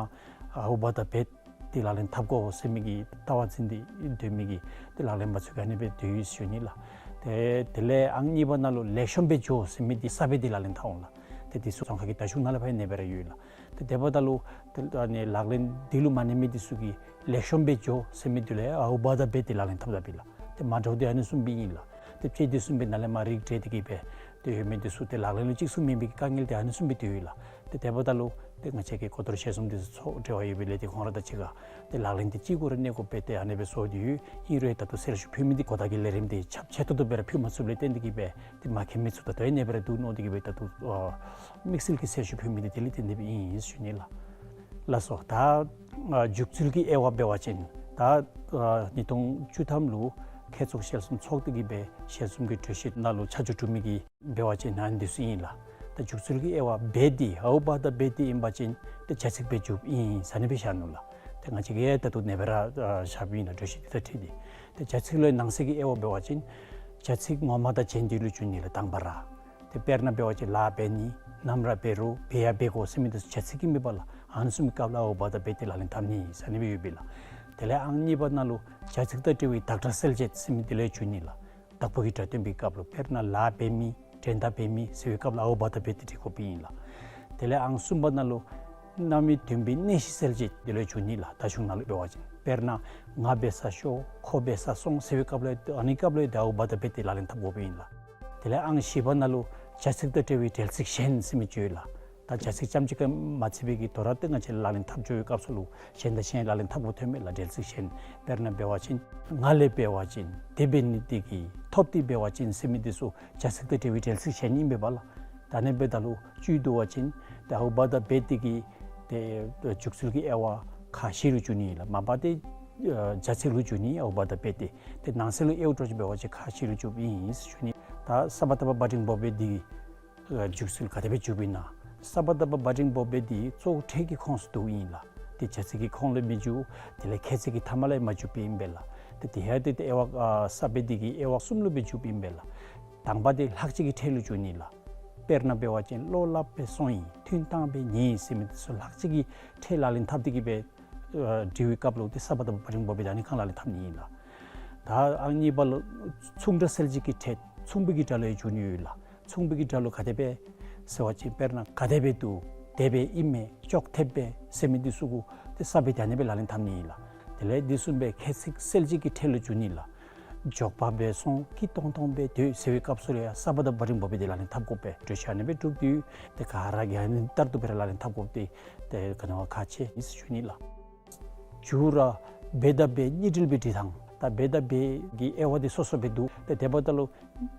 ཨའུ་བ་དང་བེ་ཏེ་ལག་ལེན་འཐབ་དགོ་ཟེར་མི་གི་ལྟ་བ་འཛིན་ཏེ་སྡོད་མི་གི་ཏེ་ལག་ལེན་པ་ཚུ་ག་ཨ་ནི་སྦེ་སྡོད་ཡི་ཞུ་ནི་ལགས། ཏེ་དེ་ལས་ཨང་གཉིས་པ་ནང་ལུ་ལེགས་ཤོམ་སྦེ་འགྱོ་ཟེར་མི་འདི་ས་བཅད་འདི་ལག་ལེན་འཐབ་འོང་ལགས། ཏེ་འདི་ཚུ་རྫོང་ཁ་གི་བརྡ་གཞུང་ནང་ལས་ཕར་ཨ་ནི་སྦེ་ར་ཡོད་ལགས། ཏེ་དེ་འབདཝ་ད་ལུ་ཏེ་ཨ་ནི་ལག་ལེན་འདི་ལུ་མ་གནས་མི་འདི་ཚུ་གིས་ལེགས་ཤོམ་སྦེ་འགྱོ་ཟེར་མི་འདི་ལུ་ཨའུ་བ་དང་བེ་ཏེ་ལག་ལེན་འཐབ་དཔ་ཨིན་ལགས། ཏེ་མ་འདྲཝ་འདི་ཨ་ནི་བཟུམ་སྦེ་ཨིན་ལགས། ཏེ་དཔྱེ་འདི་བཟུམ་སྦེ་ནཱ་ལས་མར་རིགས་བསྒྲེས་ཏེ་གི་སྦེ་ཏེ་ཡོད་མི་འདི་ཚུ་ཏེ་ལག་ལེན་ལུ་གཅིག་མཚུངས་མེད་པའི་དཀའ་ངལ་འདི་ཨ་ནི་བཟུམ་སྦེ་ཏེ་ཡོད་ལགས། ཏེ་དེ་འབདཝ་ད་ལུ་ཏེ་ང་བཅས་ཀྱི་གོ་བསྡུར་ཞལ་འཛོམས་འདི་ཚུ་ཚོགས་འབྲེལ་བ་ཡོད་པའི་ལས་འདི་ཁོང་ར་དང་གཅིག་ཁར་ཏེ་ལག་ལེན་འདི་གཅིག་གུ་ར་གནས་དགོཔ་སྦེ་ཏེ་ཨ་ནི་སྦེ་བཟོ་སྟེ་ཡོད། ཨིན་རུང་ད་ལྟོ་གསལ་ཞུ་ཕུལ་མི་འདི་གོ་བརྡ་གི་ལས་རིམ་འདི་རྒྱ་ཆེ་ཏོག་ཏོ་སྦེ་ར་ཕུལ་མ་ཚུགསཔ་ལས་བརྟེན་ཏེ་གི་སྦེ་ཏེ་མ་མཁྱེན་མི་ཚུ་ད་ལྟོ་ཡང་ཨ་ནི་སྦེ་ར་འདུག་མནོ་སྟེ་གི་སྦེ་ད་ལྟོ་ཨ་དམིགས་བསལ་གྱི་གསལ་ཞུ་ཕུལ་མི་འདི་དེ་ལས་བརྟེན་ཏེ་སྦེ་ཨིན་ཞུ་ནི་ལགས། ལགས་སོ། ད་ཨ་འཇུག་ཚུལ་གྱི་དབྱེ་བ་འབད་བ་ཅིན་ད་ཨ་ཉིས་སྟོང་བཅུ་ཐམ་ལུ་མཁས་ཚོགས་ཞལ་འཛོམས་ཚོགས་ཏེ་གི་སྦེ་ཞལ་འཛོམས་ཀྱི་གྲོས་གཞི་ནང་ལུ་ཆ་འཇོག་གྲུབ་མི་གི་འབད་བ་ཅིན་ཨ་ནི་འདི་ཚུ་ཨིན་ལགས། ད་འཇུག་ཚུལ་གྱི་དབྱེ་བ་བེ་འདི་ཨའུ་བ་དང་བེ་འདི་ཨིན་པ་ཅིན་ཏེ་བྱ་ཚིག་སྦེ་འཇུགཔ་ཨིན་ཟེར་ཨ་ནི་སྦེ་བཞག་ནུག་ལགས། ཏེ་ང་བཅས་ཀྱིས་ད་ལྟོ་ཨ་ནི་སྦེ་ར་ཨ་བཞགཔ་ཨིན་ལགས། གྲོས་གཞི་འདི་དང་འཁྲིལ་ཏེ། ཏེ་བྱ་ཚིག་ལུ་ནང་གསེས་ཀྱི་དབྱེ་བ་འབད་བ་ཅིན་བྱ་ཚིག་ངོ་མ་དང་རྗེས་འདི་ལུ་འགྱོ་ནི་ལགས་དང་པ་ར། ཏེ་དཔེར་ན་འབད་བ་ཅིན་ལཱ་འབད་ནི་ནམ་ར་འབད་རུང་འབད་ཡང་འབད་དགོ་ཟེར་མི་འདི་ཚུ་བྱ་ཚིག་གི་མེན་པ་ལགས། ཨ་ནི་བཟུམ་མའི་སྐབས་ལུ་ཨའུ་བ་དང་བེ་ཏེ་ལག་ལེན་འཐབ་ནི་ཟེར་ཨ་ནི་སྦེ་ཡོདཔ་ཨིན་ལགས། དེ་ལས་ཨང་གཉིས་པ་ནང་ལུ་བྱ་ཚིག་དང་འབྲེལ་བའི་བདག་སྒྲ་གསལ་བྱེད་ཟེར་མི་འདི་ལུ་འགྱོ་ནི་ལགས། བདག་པོ་གི་སྒྲ་སྟོན་པའི་སྐབས་ལུ་དཔེར་ན་ལཱ་འབད་མི་འགྲན་ཟླ་འབད་མི་ཟེར་བའི་སྐབས་ལུ་ཨའུ་བ་དང་བེ་ཏེ་འབྲི་དགོཔ་ཨིན་ལགས། དེ་ལས་ཨང་གསུམ་པ་ནང་ལུ་རྣམ་དབྱེ་སྟོན་པའི་གནས་གཞི་གསལ་བྱེད་འདི་ལུ་འགྱོ་ནི་ལགས། བརྡ་གཞུང་ནང་ལུ་འབད་བ་ཅིན། དཔེར་ན་ང་འབད་སར་ཤོག་ཁོ་འབད་སར་སོང་ཟེར་བའི་སྐབས་ལུ་ཨ་ནི་སྐབས་ལུ་ཏེ་ཨའུ་བ་ད་བེ་ཏེ་ལག་ལེན་འཐབ་དགོཔ་ཨིན་ལགས། དེ་ལས་ཨང་བཞི་པ་ནང་ལུ་བྱ་ཚིག་དང་འབྲེལ་བའི་འབྲེལ་ཚིག་གཞན་ཟེར་མི་ཅིག་ཡོད་ལགས། ད་བྱ་ཚིག་རྐྱངམ་ཅིག་གིས་མ་ཚད་པའི་གི་དོ་རུང་ཏེ་ང་བཅས་ལག་ལེན་འཐབ་འགྱོ་བའི་སྐབས་སུ་ལུ་གཞན་དང་གཞན་ལག་ལེན་འཐབ་དགོཔ་ཐོནམ་མས་ལགས། འབྲེལ་ཚིག་གཞན། དཔེར་ན་འབད་བ་ཅིན་ང་ལས་འབད་བ་ཅིན་དེ་འབད་ནི་དེ་གིས་ཐོབ་སྟེ་འབད་བ་ཅིན་ཟེར་མི་འདི་ཚུ་བྱ་ཚིག་དང་འབྲེལ་བའི་འབྲེལ་ཚིག་གཞན་ཨིན་པས་ལགས། ད་ཨ་ནི་འབདཝ་ད་ལུ་བཅུད་བསྡུ་བ་ཅིན་ཏེ་ཨའུ་བ་ད་བེ་འདི་གི་ཏེ་འཇུག་ཚུལ་གྱི་དབྱེ་བ་ཁག་བཞི་རུ་འགྱུར་ནི་ཨིན་ལགས། མ་པ་ཏེ་ཨ་བྱ་ཚིག་ལུ་འགྱུར་ནི་ཨའུ་བ་ད་བེ་འདི། ཏེ་ནང་གསེས་ལུ་དབྱེཝ་འདྲཝ་ཅིག་འབད་བ་ཅིན་ཁག་བཞི་རུ་འགྱུརཝ་ཨིན་ཟེར་ཞུ་ནི། ད་ས་བ་ད་བ་བ་འགྲེང་བུ་བེ་འདི་ཨ་འཇུག་ཚུལ་ག་དེ་སྦེ་འཇུགཔ་ཨིན་ན། ས་བ་ད་བ་བ་འགྲེང་བུ་བེ་འདི་གཙོ་བོ་ཕྲད་ཀྱི་ཁོངས་སུ་འདུཝ་ཨིན་ལགས། ཏེ་བྱ་ཚིག་གི་ཁོངས་ལུ་མི་འཇུག། དེ་ལས་ཁྱད་ཚིག་གི་ཐ་མ་ལུ་ཡང་མ་འཇུགཔ་ཨིན་པས་ལགས། ཏེ་དེ་ཡང་ཏེ་ཏེ་དབྱེ་བ་ཨ་ས་བེ་འདི་གི་དབྱེ་བ་གསུམ་ལུ་སྦེ་འཇུགཔ་ཨིན་པས་ལགས། དང་པ་འདི་ལྷག་བཅས་ཀྱི་ཕྲད་ལུ་འཇུག་ནི་ལགས། དཔེར་ན་འབད་བ་ཅིན་བློ་སླབ་སྦེ་སོང་ཡི། ཐུན་བཏང་སྦེ་ཉལ་ཡི་ཟེར་མི་འདི་ཚུ་ལྷག་བཅས་ཀྱི་ཕྲད་ལག་ལེན་འཐབ་སྟེ་གི་སྦེ་ཨ་འབྲི་བའི་སྐབས་ལུ་ཏེ་ས་བ་ད་བ་བ་འགྲེང་བུ་བེ་འདི་ཨ་ནི་སྒང་ལག་ལེན་འཐབ་ནི་ཨིན་ལགས། ད་ཨང་གཉིས་པ་ལུ་མཚུངས་སྒྲ་གསལ་བྱེད་ཀྱི་ཕྲད། མཚུངས་པའི་གི་སྒྲ་ལུ་ཡང་འཇུག་ནི་ཡོད་ལགས། མཚུངས་པའི་གི་སྒྲ་ལུ་ག་དེ་སྦེ་ཟེར་བ་ཅིན་དཔེར་ན་ག་དེ་སྦེ་འདུག། དེ་སྦེ་ཨིན་མས། ཅོག་འཐདཔ་སྦེ་ཟེར་མི་འདི་ཚུ་གུ་ཏེ་ས་བེ་འདི་ཨ་ནི་སྦེ་ལག་ལེན་འཐབ་ནི་ཨིན་ལགས། དེ་ལས་འདི་གསུམ་སྦེ་ཁྱད་ཚིག་གསལ་བྱེད་ཀྱི་ཕྲད་ལུ་འཇུག་ནི་ལགས། མགྱོགས་པ་སྦེ་སོང་། སྐྱིད་ཏོང་ཏོ་སྦེ་སྡོད་ཟེར་བའི་སྐབས་སུ་ལུ་ཡང་ས་བ་ད་བ་འགྲེང་བུ་བེ་འདི་ལག་ལེན་འཐབ་དགོ་པས། འགྲེལ་བཤད་ཨ་ནི་སྦེ་གྲུབ་སྟེ་ཡོད། ཏེ་ག་ར་གིས་ཨ་ནི་ལྟར་དུ་སྦེ་ར་ལག་ལེན་འཐབ་དགོཔ་འདི་ཏེ་ག་ནི་བ་ཁག་ཆེ་ཨིན་ཟེར་ཞུ་ནི་ལགས། མཇུག་ར་བེ་དང་བེ་གཉིས་འབྲེལ་སྦེ་འབྲི་ཐངས། ད་བེ་དང་བེ་གི་དབྱེ་བ་འདི་སོ་སོ་སྦེ་འདུག། ཏེ་དེ་འབདཝ་ད་ལུ་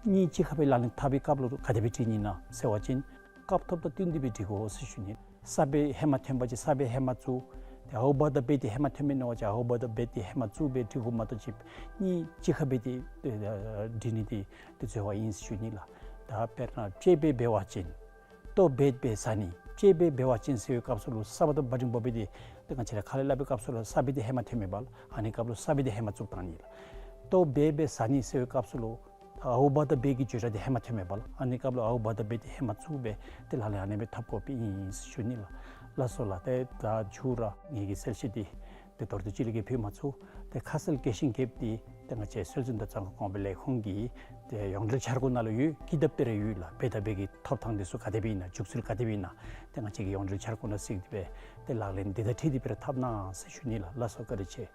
གཉིས་གཅིག་ཁར་སྦེ་ལག་ལེན་འཐབ་པའི་སྐབས་ལུ་ག་དེ་སྦེ་འབྲི་ནི་ཨིན་ན་ཟེར་བ་ཅིན་སྐབས་ཐོབ་དང་བསྟུན་ཏེ་སྦེ་འབྲི་དགོ་ཟེར་ཞུ་ནི། ས་བེ་ཧེ་མ་ཐོན་པ་ཅིན་ས་བེ་ཧེ་མ་བཙུགས། ཏེ་ཨའུ་བ་ད་བེ་འདི་ཧེ་མ་ཐོནམ་མེན་ན་བ་ཅིན་ཨའུ་བ་ད་བེ་འདི་ཧེ་མ་བཙུགས་སྦེ་འབྲི་དགོཔ་མ་གཏོགས་ཅིག་གཉིས་གཅིག་ཁར་སྦེ་འདི་ཨ་འབྲི་ནི་འདི་ཏེ་འཛོལ་བ་ཨིན་ཟེར་ཞུ་ནི་ལགས། ད་དཔེར་ན་ཅེས་སྦེ་འབད་བ་ཅིན། ལྟོ་འབད་སྦེ་ཟ་ནི། ཅེས་སྦེ་འབད་བ་ཅིན་ཟེར་བའི་སྐབས་སུ་ལུ་ས་བ་ད་བ་འགྲེང་བུ་བེ་འདི་ཏེ་ང་བཅས་ར་ཁ་ལས་སླབ་པའི་སྐབས་སུ་ལུ་ས་བེ་འདི་ཧེ་མ་ཐོནམ་མས་པ་ལགས། ཨ་ནི་སྐབས་ལུ་ས་བེ་འདི་ཧེ་མ་བཙུགས་བཏང་ནི་ལགས། ལྟོ་འབད་སྦེ་ཟ་ནི་ཟེར་བའི་སྐབས་སུ་ལུ་ཨའུ་བ་ད་བེ་གི་བརྗོད་སྒྲ་འདི་ཧེ་མ་ཐོནམ་མས་པ་ལགས། ཨ་ནི་སྐབས་ལུ་ཨའུ་བ་ད་བེ་འདི་ཧེ་མ་བཙུགས་སྦེ་ཏེ་ལག་ལེན་ཨ་ནི་སྦེ་འཐབ་དགོཔ་ཨིན་ཟེར་ཞུ་ནི་ལགས། ལགས་སོ་ལགས། ཏེ་ད་མཇུག་ར་ངེ་གི་གསལ་བཤད་འདི་ཏེ་མདོར་བསྡུས་ཅིག་ལས་བརྒལ་ཕུལ་མ་ཚུགས། ཏེ་ཁ་གསལ་རྒྱས་ཤིང་རྒྱསཔ་འདི་ཏེ་ང་བཅས་སྲོལ་འཛིན་དང་རྩ་འགེངས་གོང་འཕེལ་ལས་ཁུངས་ཀྱི་ཏེ་ཡོངས་འབྲེལ་འཆར་སྒོ་ནང་ལུ་ཡོད། ཀི་དེབ་འདི་ར་ཡོད་ལགས། བེ་དང་བེ་གི་ཐོབ་ཐངས་འདི་ཚུ་ག་དེ་སྦེ་ཨིན་ན། འཇུག་ཚུལ་ག་དེ་སྦེ་ཨིན་ན། ཏེ་ང་བཅས་ཀྱི་ཡོངས་འབྲེལ་འཆར་སྒོ་ནང་གཟིགས་ཏེ་སྦེ་ཏེ་ལག་ལེན་འདི་དང་འཁྲིལ་ཏེ་སྦེ་ར་འཐབ་གནང་ཟེར་ཞུ་ནི་ལགས། ལགས་སོ། བཀའ་དྲིན་ཆེ།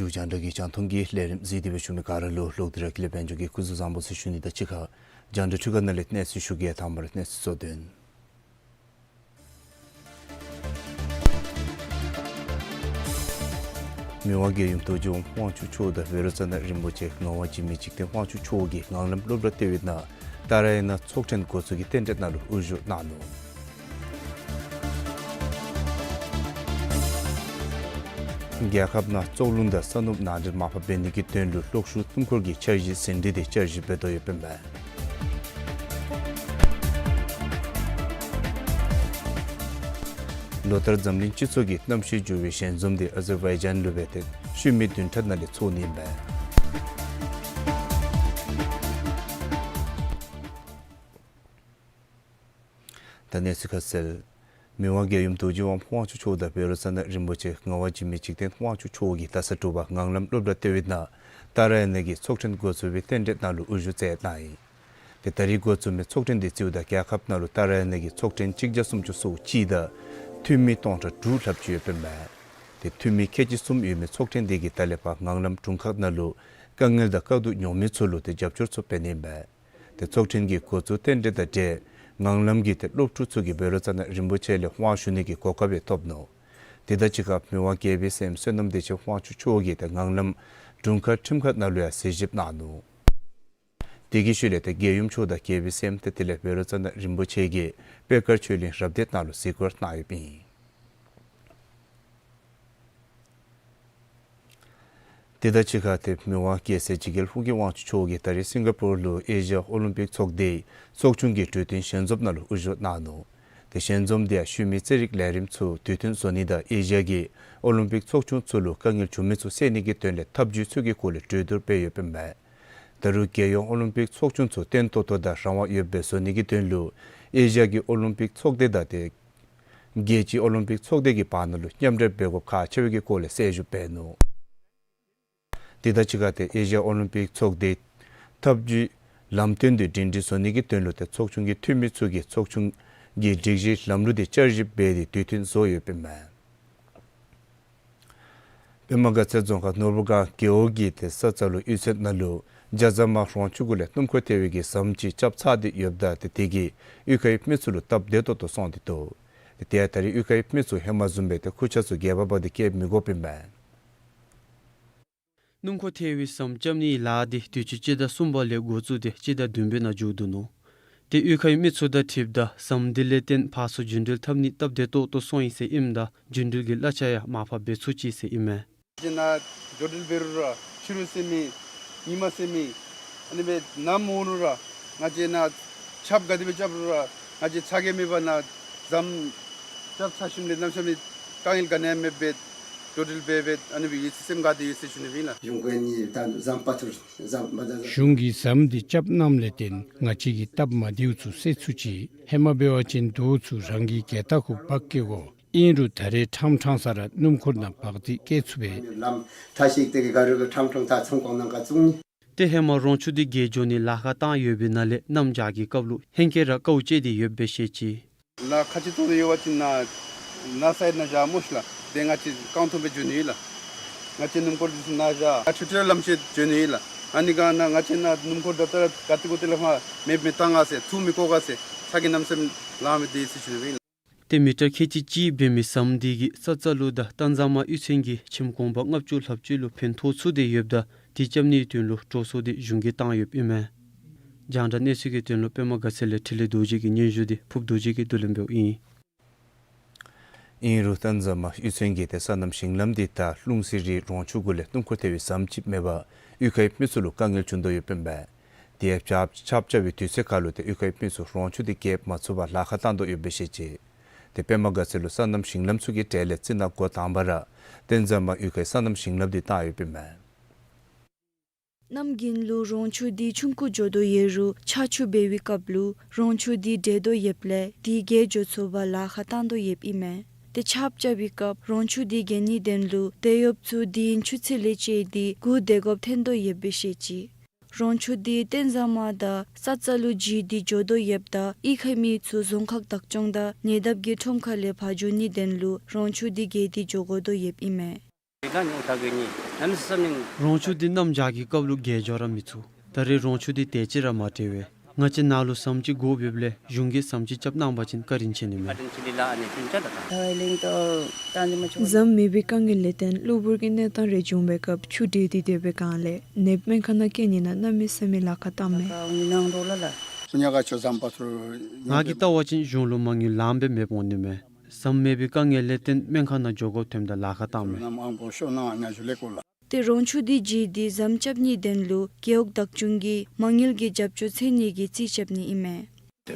འབྲུག་རྒྱང་བསྒྲགས་ཀྱི་རྒྱང་མཐོང་གི་ལས་རིམ་གཟིགས་ཏེ་སྦེ་བཞུགས་མི་ག་ར་ལུ་ལོག་སྟེ་ར་ཀུན་ལེགས་དཔལ་འབྱོར་གྱིས་སྐུ་གཟུགས་བཟང་པོ་ཟེར་ཞུ་ནི་དང་གཅིག་ཁར་རྒྱང་བསྒྲགས་འཕྲུལ་ཁང་ནང་ལས་གནས་ཚུལ་ཞུ་གེ། དང་པ་ར་གནས་ཚུལ་གཙོ་དོན། མི་དབང་རྒྱལ་ཡུམ་རྡོ་རྗེ་འོད་དཔང་ཕྱུག་མཆོག་དང་བཻ་རོ་ཙ་ན་རིན་པོ་ཆེ་ངག་དབང་འཇིགས་མེད་འཇིག་རྟེན་དབང་ཕྱུག་མཆོག་གིས་ངང་ལམ་སློབ་གྲྭ་ལྟེ་བའི་ནང་ཏཱ་ར་ཡ་ན་ཚོགས་ཆེན་འགོ་ཚུགས་ཀྱི་རྟེན་འབྲེལ་ནང་ལུ་དབུ་བཞུགས་གནང་ནུག། རྒྱལ་ཁབ་ནང་བཙོག་རླུང་དང་ས་སྣུམ་ནང་འདྲེན་མར་ཕབ་འབད་ནི་གི་དོན་ལུ་གློག་ཤུགས་སྣུམ་འཁོར་གྱི་འཆར་གཞི་ཟིན་བྲིས་དེ་བསྐྱར་ཞིབ་འབད་དོ་ཡོདཔ་ཨིན་པས། ལོ་ལྟར་འཛམ་གླིང་སྤྱི་ཚོགས་ཀྱི་གནམ་གཤིས་འགྱུར་བའི་ཞལ་འཛོམས་དེ་ཨ་ཛར་བའི་ཇཱན་ལུ་འབད་དེ་ ཤུལ་མའི་བདུན་ཕྲག་ནང་ལས་ཚོགས་ནི་ཨིན་པས། ད་གནས་ཚུལ་ཁ་གསལ། མི་དབང་རྒྱལ་ཡུམ་རྡོ་རྗེ་དབང་དབང་ཕྱུག་མཆོག་དང་བཻ་རོ་ཙ་ན་རིན་པོ་ཆེ་ངག་དབང་འཇིགས་མེད་འཇིག་རྟེན་དབང་ཕྱུག་མཆོག་གིས་ད་ས་དྲོ་པ་ངང་ལམ་སློབ་གྲྭ་ལྟེ་བའི་ནང་ཏཱ་ར་ཡ་ན་གི་ཚོགས་ཐེངས་འགོ་བཙུགས་པའི་རྟེན་འབྲེལ་ནང་ལུ་དབུ་བཞུགས་མཛད་གནང་ཡི། ཏེ་ད་རིས་འགོ་བཙུགས་མི་ཚོགས་ཐེངས་འདི་གཙོ་བོ་ད་རྒྱལ་ཁབ་ནང་ལུ་ཏཱ་ར་ཡ་ན་གི་ཚོགས་ཐེངས་གཅིག་བརྒྱ་སུམ་ཅུ་སོ་གཅིག་དང་འཐུས་མི་སྟོང་ཕྲག་དྲུག་ལྷགཔ་ཅིག་ཡོདཔ་ཨིན་མས། ཏེ་འཐུས་མི་ཁལ་གཅིག་གསུམ་ཡོད་མི་ཚོགས་ཐེངས་འདི་གིས་ད་ལས་ཕར་ངང་ལམ་དྲུང་ཁག་ནང་ལུ་དཀའ་ངལ་དང་དཀའ་སྡུག་མྱོང་མི་ཚུ་ལུ་ཏེ་རྒྱབ་སྐྱོར་ཚུ་འབད་ནི་ཨིན་མས། ཏེ་ཚོགས་ཐེངས་ཀྱི་འགོ་བཙུགས་རྟེན་འབྲེལ་དང་འབྲེལ་ངང་ལམ་གྱི་ཏེ་སློབ་ཕྲུག་ཚུ་གིས་བཻ་རོ་ཙ་ན་རིན་པོ་ཆེ་ལས་དབང་ཞུ་ནི་གི་གོ་སྐབས་ཡང་ཐོབ་ནུག། དེ་དང་གཅིག་ཁར་མི་དབང་རྒྱལ་པོའི་སྲསམོ་བསོད་ནམས་བདེ་ཆེན་དབང་ཕྱུག་མཆོག་གིས་ཏེ་ངང་ལམ་དྲུང་ཁག་ཁྲིམས་ཁང་ནང་ལུ་ཡང་གཟིགས་ཞིབ་གནང་ནུག། དེ་གི་ཤུལ་ལས་ཏེ་རྒྱལ་ཡུམ་མཆོག་དང་རྒྱལ་པོའི་སྲསམོ་ཏེ་དེ་ལས་བཻ་རོ་ཙ་ན་རིན་པོ་ཆེ་གིས་པད་དཀར་ཆོས་གླིང་རབ་སྡེ་ནང་ལུ་གཟིགས་སྐོར་གནང་ཡོདཔ་ཨིན། དེ་དང་གཅིག་ཁར་ཏེ་མི་དབང་རྒྱལ་སྲས་འཇིགས་རྒྱལ་ཧཱུྃ་གི་དབང་ཕྱུག་མཆོག་གིས་ད་རིས་སིང་ག་པུར་ལུ་ཨེ་ཤི་ཡ་ཨོ་ལིམ་པིག་ཚོགས་སྡེའི་ཚོགས་ཆུང་གི་གྲོས་བསྟུན་ཞལ་འཛོམས་ནང་ལུ་དབུ་བཞུགས་གནང་ནུག། ཏེ་ཞལ་འཛོམས་འདི་ཡང་ཤུལ་མའི་རྩེད་རིགས་ལས་རིམ་ཚུ་དུས་མཐུན་བཟོ་ནི་དང་ཨེ་ཤི་ཡ་གི་ཨོ་ལིམ་པིག་ཚོགས་ཆུང་ཚུ་ལུ་དཀའ་ངལ་བྱུང་མི་ཚུ་སེལ་ནི་གི་དོན་ལས་ཐབས་བྱུས་ཚུ་གི་སྐོར་ལས་གྲོས་བསྡུར་འབད་ཡོདཔ་ཨིན་མས། ད་རུང་རྒྱལ་ཡོངས་ཨོ་ལིམ་པིག་ཚོགས་ཆུང་ཚུ་བརྟན་ཏོག་ཏོ་དང་རང་དབང་ཡོདཔ་སྦེ་བཟོ་ནི་གི་དོན་ལུ་ཨེ་ཤི་ཡ་གི་ཨོ་ལིམ་པིག་ཚོགས་སྡེ་དང་ཏེ་རྒྱལ་སྤྱིའི་ཨོ་ལིམ་པིག་ཚོགས་སྡེ་གི་བར་ན་ལུ་མཉམ་འབྲེལ་འབད་དགོཔ་ཁག་ཆེ་བའི་གི་སྐོར་ལས་གསལ་ཞུ་འབད་ནུག། དེ་དང་གཅིག་ཁར་ཏེ་ཨེ་ཤི་ཡ་ཨོ་ལིམ་པིག་ཚོགས་སྡེ་ཐབས་བྱུས་ལམ་སྟོན་དེ་སྒྲིང་སྒྲི་བཟོ་ནི་གི་དོན་ལུ་ཏེ་ཚོགས་ཆུང་གི་འཐུས་མི་ཚུ་གིས་ཚོགས་ཆུང་གི་སྒྲིག་གཞི་ལམ་ལུགས་དེ་བསྐྱར་ཞིབ་འབད་དེ་དུས་མཐུན་བཟོ་ཡོདཔ་ཨིན་མས། པདྨ་དགའ་ཚལ་རྫོང་ཁག་ནོར་བུ་སྒང་རྒེད་འོག་གི་ཏེ་ས་རྩ་ལུ་གཡུས་ཚན་ནང་ལུ་ཇ་ཛ་མ་རོང་ཆུ་གུ་ལས་སྣུམ་འཁོར་ཐལ་བའི་གི་ཟམ་ཅིག་རྐྱབ་ཚར་ཏེ་ཡོདཔ་ད་ཏེ་དེ་གིས་གཡུས་ཁའི་མི་ཚུ་ལུ་སྟབས་བདེ་ཏོག་ཏོ་སོང་སྟེ་འདུག། ཏེ་ད་རིས་གཡུས་ཁའི་མི་ཚུ་ཧེ་མ་བཟུམ་སྦེ་ཏེ་ཁུར་ཆ་ཚུ་འགྱེལ་བ་འབག་སྟེ་བསྐྱལ་མི་དགོཔ་ཨིན་མས། སྣུམ་འཁོར་ཐལ་བའི་ཟམ་རྐྱབ་ནིའི་ལཱ་འདི་དུས་ཅི་སྤྱི་ཟླ་གསུམ་པ་ལས་འགོ་བཙུགས་ཏེ་སྤྱི་ཟླ་བདུན་པའི་ནང་མཇུག་བསྡུ་ནུག། ཏེ་གཡུས་ཁའི་མི་ཚུ་དང་འཁྲིལཝ་ད་ཟམ་འདི་ལས་བརྟེན་ཕར་ཚུར་རྒྱུན་འགྲུལ་འཐབ་ནི་སྟབས་བདེ་ཏོག་ཏོ་སོང་ཡི་ཟེར་ཨིནམ་ད་རྒྱུན་འགྲུལ་གྱི་གླ་ཆ་ཡང་མར་ཕབ་འབད་ཚུགས་ཅི་ཟེར་ཨིན་མས། ང་བཅས་ནཱ་འགྲོ་འགྲུལ་འབད་རུང་ར་ཕྱི་རུ་ཟེར་མི་ཉིན་མ་ཟེར་མི་ཨ་ནི་སྦེ་ནམ་འོང་རུང་ར་ང་བཅས་ནཱ་ཆརཔ་ག་དེ་སྦེ་རྐྱབ་རུང་ར་ང་བཅས་ཚ་གྱང་མེད་པར་ནཱ་ཟམ་རྐྱབ་ཚར་ཞིནམ་ལས་གནམ་མེད་ས་མེད་དཀའ་ངལ་ག་ནི་ཡང་མེདཔ་སྦེ་འགྲོ་འགྲུལ་འབད་འབད་ཨ་ནི་སྦེ་ཡོད་ཟེར་སེམས་དགའ་སྟེ་ཡོད་ཟེར་ཞུ་ནི་ཨིན་ལགས། གཞུང་གིས་ཟམ་འདི་རྐྱབ་གནངམ་ལས་བརྟེན་ང་བཅས་ཀྱི་སྟབས་མ་བདེཝ་ཚུ་སེལ་ཚུགས་ཅི། ཧེ་མ་འབད་བ་ཅིན་རྡོ་ཚུ་རང་གི་གྱལ་ཐག་གུ་འབག་བསྐྱལ་དགོ། ཨིན་རུང་ད་རེས་ཁྲང་ཁྲང་ས་ར་སྣུམ་འཁོར་ནང་འབག་སྟེ་བསྐྱལ་ཚུགས་པས། ལམ་ཐག་ཤིག་དེ་གི་ག་རུ་གི་ཁྲང་ཁྲང་ཐག་ཚང་ཀོང་ནང་ག་བཙུགས་ནི། ཏེ་ཧེ་མ་རོང་ཆུ་འདི་བརྒལ་འགྱོ་ནི་ལཱ་ཁག་བཏང་ཡོད་པའི་ནང་ལས་གནམ་བྱཱར་གྱི་སྐབས་ལུ་ཧེང་སྐལ་ར་དཀའཝ་སྤྱད་དེ་ཡོདཔ་སྦེ་བཤད་ཅི། ལཱ་ཁག་ཅིག་བཙུགས་ཏེ་ཡོད་པ་ཅིན་ནཱ་ནཱ་སའི་ནང་བཞག་སྨོ་ཤིག་ལགས། ཏེ་ང་བཅས་རྐང་ཐང་སྦེ་འགྱོ་ནི་ལགས། ང་བཅས་སྣུམ་འཁོར་འདི་ཚུ་ནཱ་བཞག་ཨ་ཁྲི་ཁྲི་ལམ་ཤེད་འགྱོ་ནི་ལགས། ཨ་ནི་སྒང་ནཱ་ང་བཅས་ནཱ་སྣུམ་འཁོར་ད་ལྟོ་ག་ཏེ་གུ་ཏེ་ལས་མར་མེདཔ་མི་བཏང་ག་ཟེར་འཐུ་མི་བཀོ་ག་ཟེར་ཚ་གྱང་གནམ་མེད་ས་མེད་ལང་སྟེ་ཡོད་ཟེར་ཞུ་ནི་ཨིན་ལགས། ཏེ་མི་ཊར་ཁལ་གཅིག་གཅིག་འབད་མི་ཟམ་འདི་གིས་ས་རྩ་ལུ་དང་སྟན་ཟ་མ་གཡུས་ཚན་གྱི་ཁྱིམ་གུང་པ་ལྔ་བཅུ་ལྷགཔ་ཅིག་ལུ་ཕན་ཐོགས་ཚུགས་ཏེ་ཡོདཔ་ད་འདི་རྐྱབ་ནིའི་དོན་ལུ་འགྲོ་སོང་འདི་གཞུང་གིས་བཏང་ཡོདཔ་ཨིན་མས། རྒྱང་བསྒྲགས་གནས་ཚུལ་གྱི་དོན་ལུ་པདྨ་དགའ་ཚལ་ལས་འཕྲིན་ལས་རྡོ་རྗེ་གི་སྙན་ཞུ་འདི་ཕུབ་རྡོ་རྗེ་གིས་བསྡུ་ལེན་འབདཝ་ཨིན། ཨིན་རུང་སྟན་ཟ་མ་གཡུས་ཚན་གྱིས་ཏེ་སོ་ནམ་ཞིང་ལམ་འདི་ད་ལྷུང་བཟེད་རི་རོང་ཆུ་གུ་ལས་སྣུམ་འཁོར་ཐལ་བའི་ཟམ་ཅིག་མེད་པར་གཡུས་ཁའི་མི་ཚུ་ལུ་དཀའ་ངལ་བྱུང་དོ་ཡོདཔ་ཨིན་པས། དེ་ཡང་ཆརཔ་ཆརཔ་རྐྱབ་པའི་དུས་ཚོད་ཁར་ལུ་ཏེ་གཡུས་ཁའི་མི་ཚུ་རོང་ཆུ་འདི་བརྒལ་མ་ཚུགས་པར་ལཱ་ཁག་བཏང་དོ་ཡོདཔ་སྦེ་བཤད་ཅི། ཏེ་པདྨ་དགའ་ཚལ་ལུ་སོ་ནམ་ཞིང་ལམ་ཚུ་གི་གྲས་ལས་རྩི་ནག་འགོ་དང་པ་ར་སྟན་ཟ་མ་གཡུས་ཁའི་སོ་ནམ་ཞིང་ལམ་འདི་བཏང་ཡོདཔ་ཨིན་མས། གནམ་དགུན་ལུ་རོང་ཆུ་འདི་ཆུང་ཀུ་འགྱོ་དོ་ཡོད་རུང་ཆར་ཆུ་འབབ་པའི་སྐབས་ལུ་རོང་ཆུ་འདི་འདྲེ་དོ་ཡོདཔ་ལས་འདི་བརྒལ་འགྱོ་ཚུགས་པར་ལཱ་ཁག་བཏང་དོ་ཡོདཔ་ཨིན་མས། ཏེ་ཆརཔ་རྐྱབ་པའི་སྐབས་རོང་ཆུ་འདི་བརྒལ་ནིའི་དོན་ལུ་དེད་གཡོགཔ་ཚུ་དེ་ཡང་ཆུ་ཚོད་ལས་བཅད་དེ་སྒུག་སྡོད་དགོཔ་ཐོན་དོ་ཡོདཔ་སྦེ་བཤད་ཅི། རོང་ཆུ་འདི་སྟན་ཟ་མ་དང་སོ་རྩ་ལུ་བརྒྱུད་དེ་འགྱོ་དོ་ཡོདཔ་ད་གཡུས་ཁའི་མི་ཚུ་རྫོང་ཁག་བདག་སྐྱོང་དང་ཉེ་འདབས་ཀྱི་ཁྲོམ་ཁ་ལས་ཕར་འགྱོ་ནིའི་དོན་ལུ་རོང་ཆུ་འདི་བརྒལ་ཏེ་འགྱོ་དགོ་དོ་ཡོདཔ་ཨིན་མས། རོང་ཆུ་འདི་གནམ་བྱཱར་གྱི་སྐབས་ལུ་བརྒལ་འགྱོ་ར་མི་ཚུགས། ད་རེས་རོང་ཆུ་འདི་དེ་ཅིག་ར་མ་བྲལ་བས། ང་བཅས་ནཱ་ལུ་ཟམ་ཅིག་དགོཔ་ཡོདཔ་ལས་གཞུང་གིས་ཟམ་ཅིག་རྐྱབ་གནང་པ་ཅིན་བཀའ་དྲིན་ཆེ་ནི་མས། ཟམ་མེད་པའི་དཀའ་ངལ་ལས་བརྟེན་གློ་བུར་གྱི་གནས་སྟངས་རེ་བྱུང་བའི་སྐབས་ཆུ་འདྲེས་ཏེ་སྡོད་པའི་སྒང་ལས་ནདཔ་སྨན་ཁང་ནང་བསྐྱལ་ནི་ནང་གནམ་མེད་ས་མེད་ལཱ་ཁག་བཏངམ་མས། ང་གིས་བལྟ་བ་ཅིན་གཞུང་ལུ་མ་དངུལ་ལངམ་སྦེ་མེདཔ་འོང་ནི་མས། ཟམ་མེད་པའི་དཀའ་ངལ་ལས་བརྟེན་སྨན་ཁང་ནང་འགྱོ་དགོཔ་ཐོནམ་ད་ལཱ་ཁག་བཏངམ་མས། ཏེ་རོང་ཆུ་འདི་བརྒྱུད་དེ་ཟམ་རྐྱབ་ནིའི་དོན་ལུ་རྒེད་འོག་བདག་སྐྱོང་གིས་མ་དངུལ་གྱི་རྒྱབ་སྐྱོར་འཚོལ་ནི་གི་རྩིས་རྐྱབ་ནི་ཨིན་མས།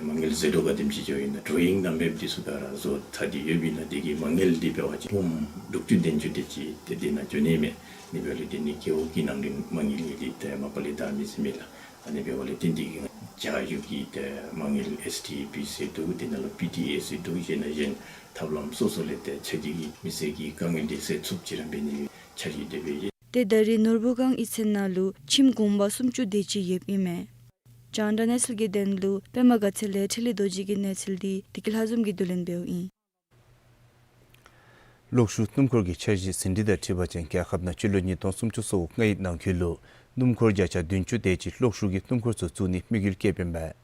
མ་དངུལ་ཟད་འགྲོ་ག་དེམ་ཅིག་འགྱོ་ཡི་ན། ཌོ་ཡིང་གནམ་མེད་འདི་ཚུ་ག་ར་བཟོ་ཚར་ཏེ་ཡོདཔ་ཨིན་ན། དེ་གི་མ་དངུལ་འདི་འབད་བ་ཅིན་འབུམ་དྲུག་ཅུ་བདུན་ཅུ་དེ་ཅིག་ཏེ་དེ་ནང་འགྱོ་ནི་མས། ཨ་ནི་འབདཝ་ལས་དེ་ནི་རྒེད་འོག་གི་ནང་འདྲེན་མ་དངུལ་གྱི་འདི་ཏེ་མ་པ་ལས་ད་མི་ཟེར་མི་ལགས། ཨ་ནི་འབདཝ་ལས་དེ་འདི་གི་བྱ་ཡུལ་གྱི་ཏེ་མ་དངུལ་ཨེསི་ཌི་ཨེ་པི་ཟེར་འདུག། དེ་ནང་ལུ་པི་ཌི་ཨེ་ཟེར་འདུག། གཞན་ན་གཞན་ཐབས་ལམ་སོ་སོ་ལས་ཏེ་ཚ་གྱང་གི་མི་སེར་གྱི་དཀའ་ངལ་འདི་སེལ་ཚུགསཔ་ཅིག་ར་འབད་ནི་འཆར་གཞི་དེ་སྦེ་ཡོད། ཏེ་ད་རེས་ནོར་བུ་སྒང་གཡུས་ཚན་ནང་ལུ་ཁྱིམ་གུང་པ་སུམ་ཅུ་དེ་ཅིག་ཡོདཔ་ཨིན་མས། རྒྱང་བསྒྲགས་གནས་ཚུལ་གྱི་དོན་ལུ་པདྨ་དགའ་ཚལ་ལས་འཕྲིན་ལས་རྡོ་རྗེ་གི་གནས་ཚུལ་འདི་བདེ་སྐྱིད་ལྷ་འཛོམས་ཀྱིས་བསྡུ་ལེན་འབདཝ་ཨིན། གློག་ཤུགས་སྣུམ་འཁོར་གྱི་འཆར་གཞི་ཟིན་བྲིས་དང་འཁྲིལ་བ་ཅིན་རྒྱལ་ཁབ་ནང་སྤྱི་ལོ་ཉིས་སྟོང་སུམ་ཅུ་སོ་ལྔའི་ནང་འཁོད་ལུ་སྣུམ་འཁོར་བརྒྱ་ཆ་བདུན་ཅུ་དེ་ཅིག་གློག་ཤུགས་ཀྱི་སྣུམ་འཁོར་ཚུ་བཙུགས་ནིའི་དམིགས་ཡུལ་བསྐྱེདཔ་ཨིན་མས།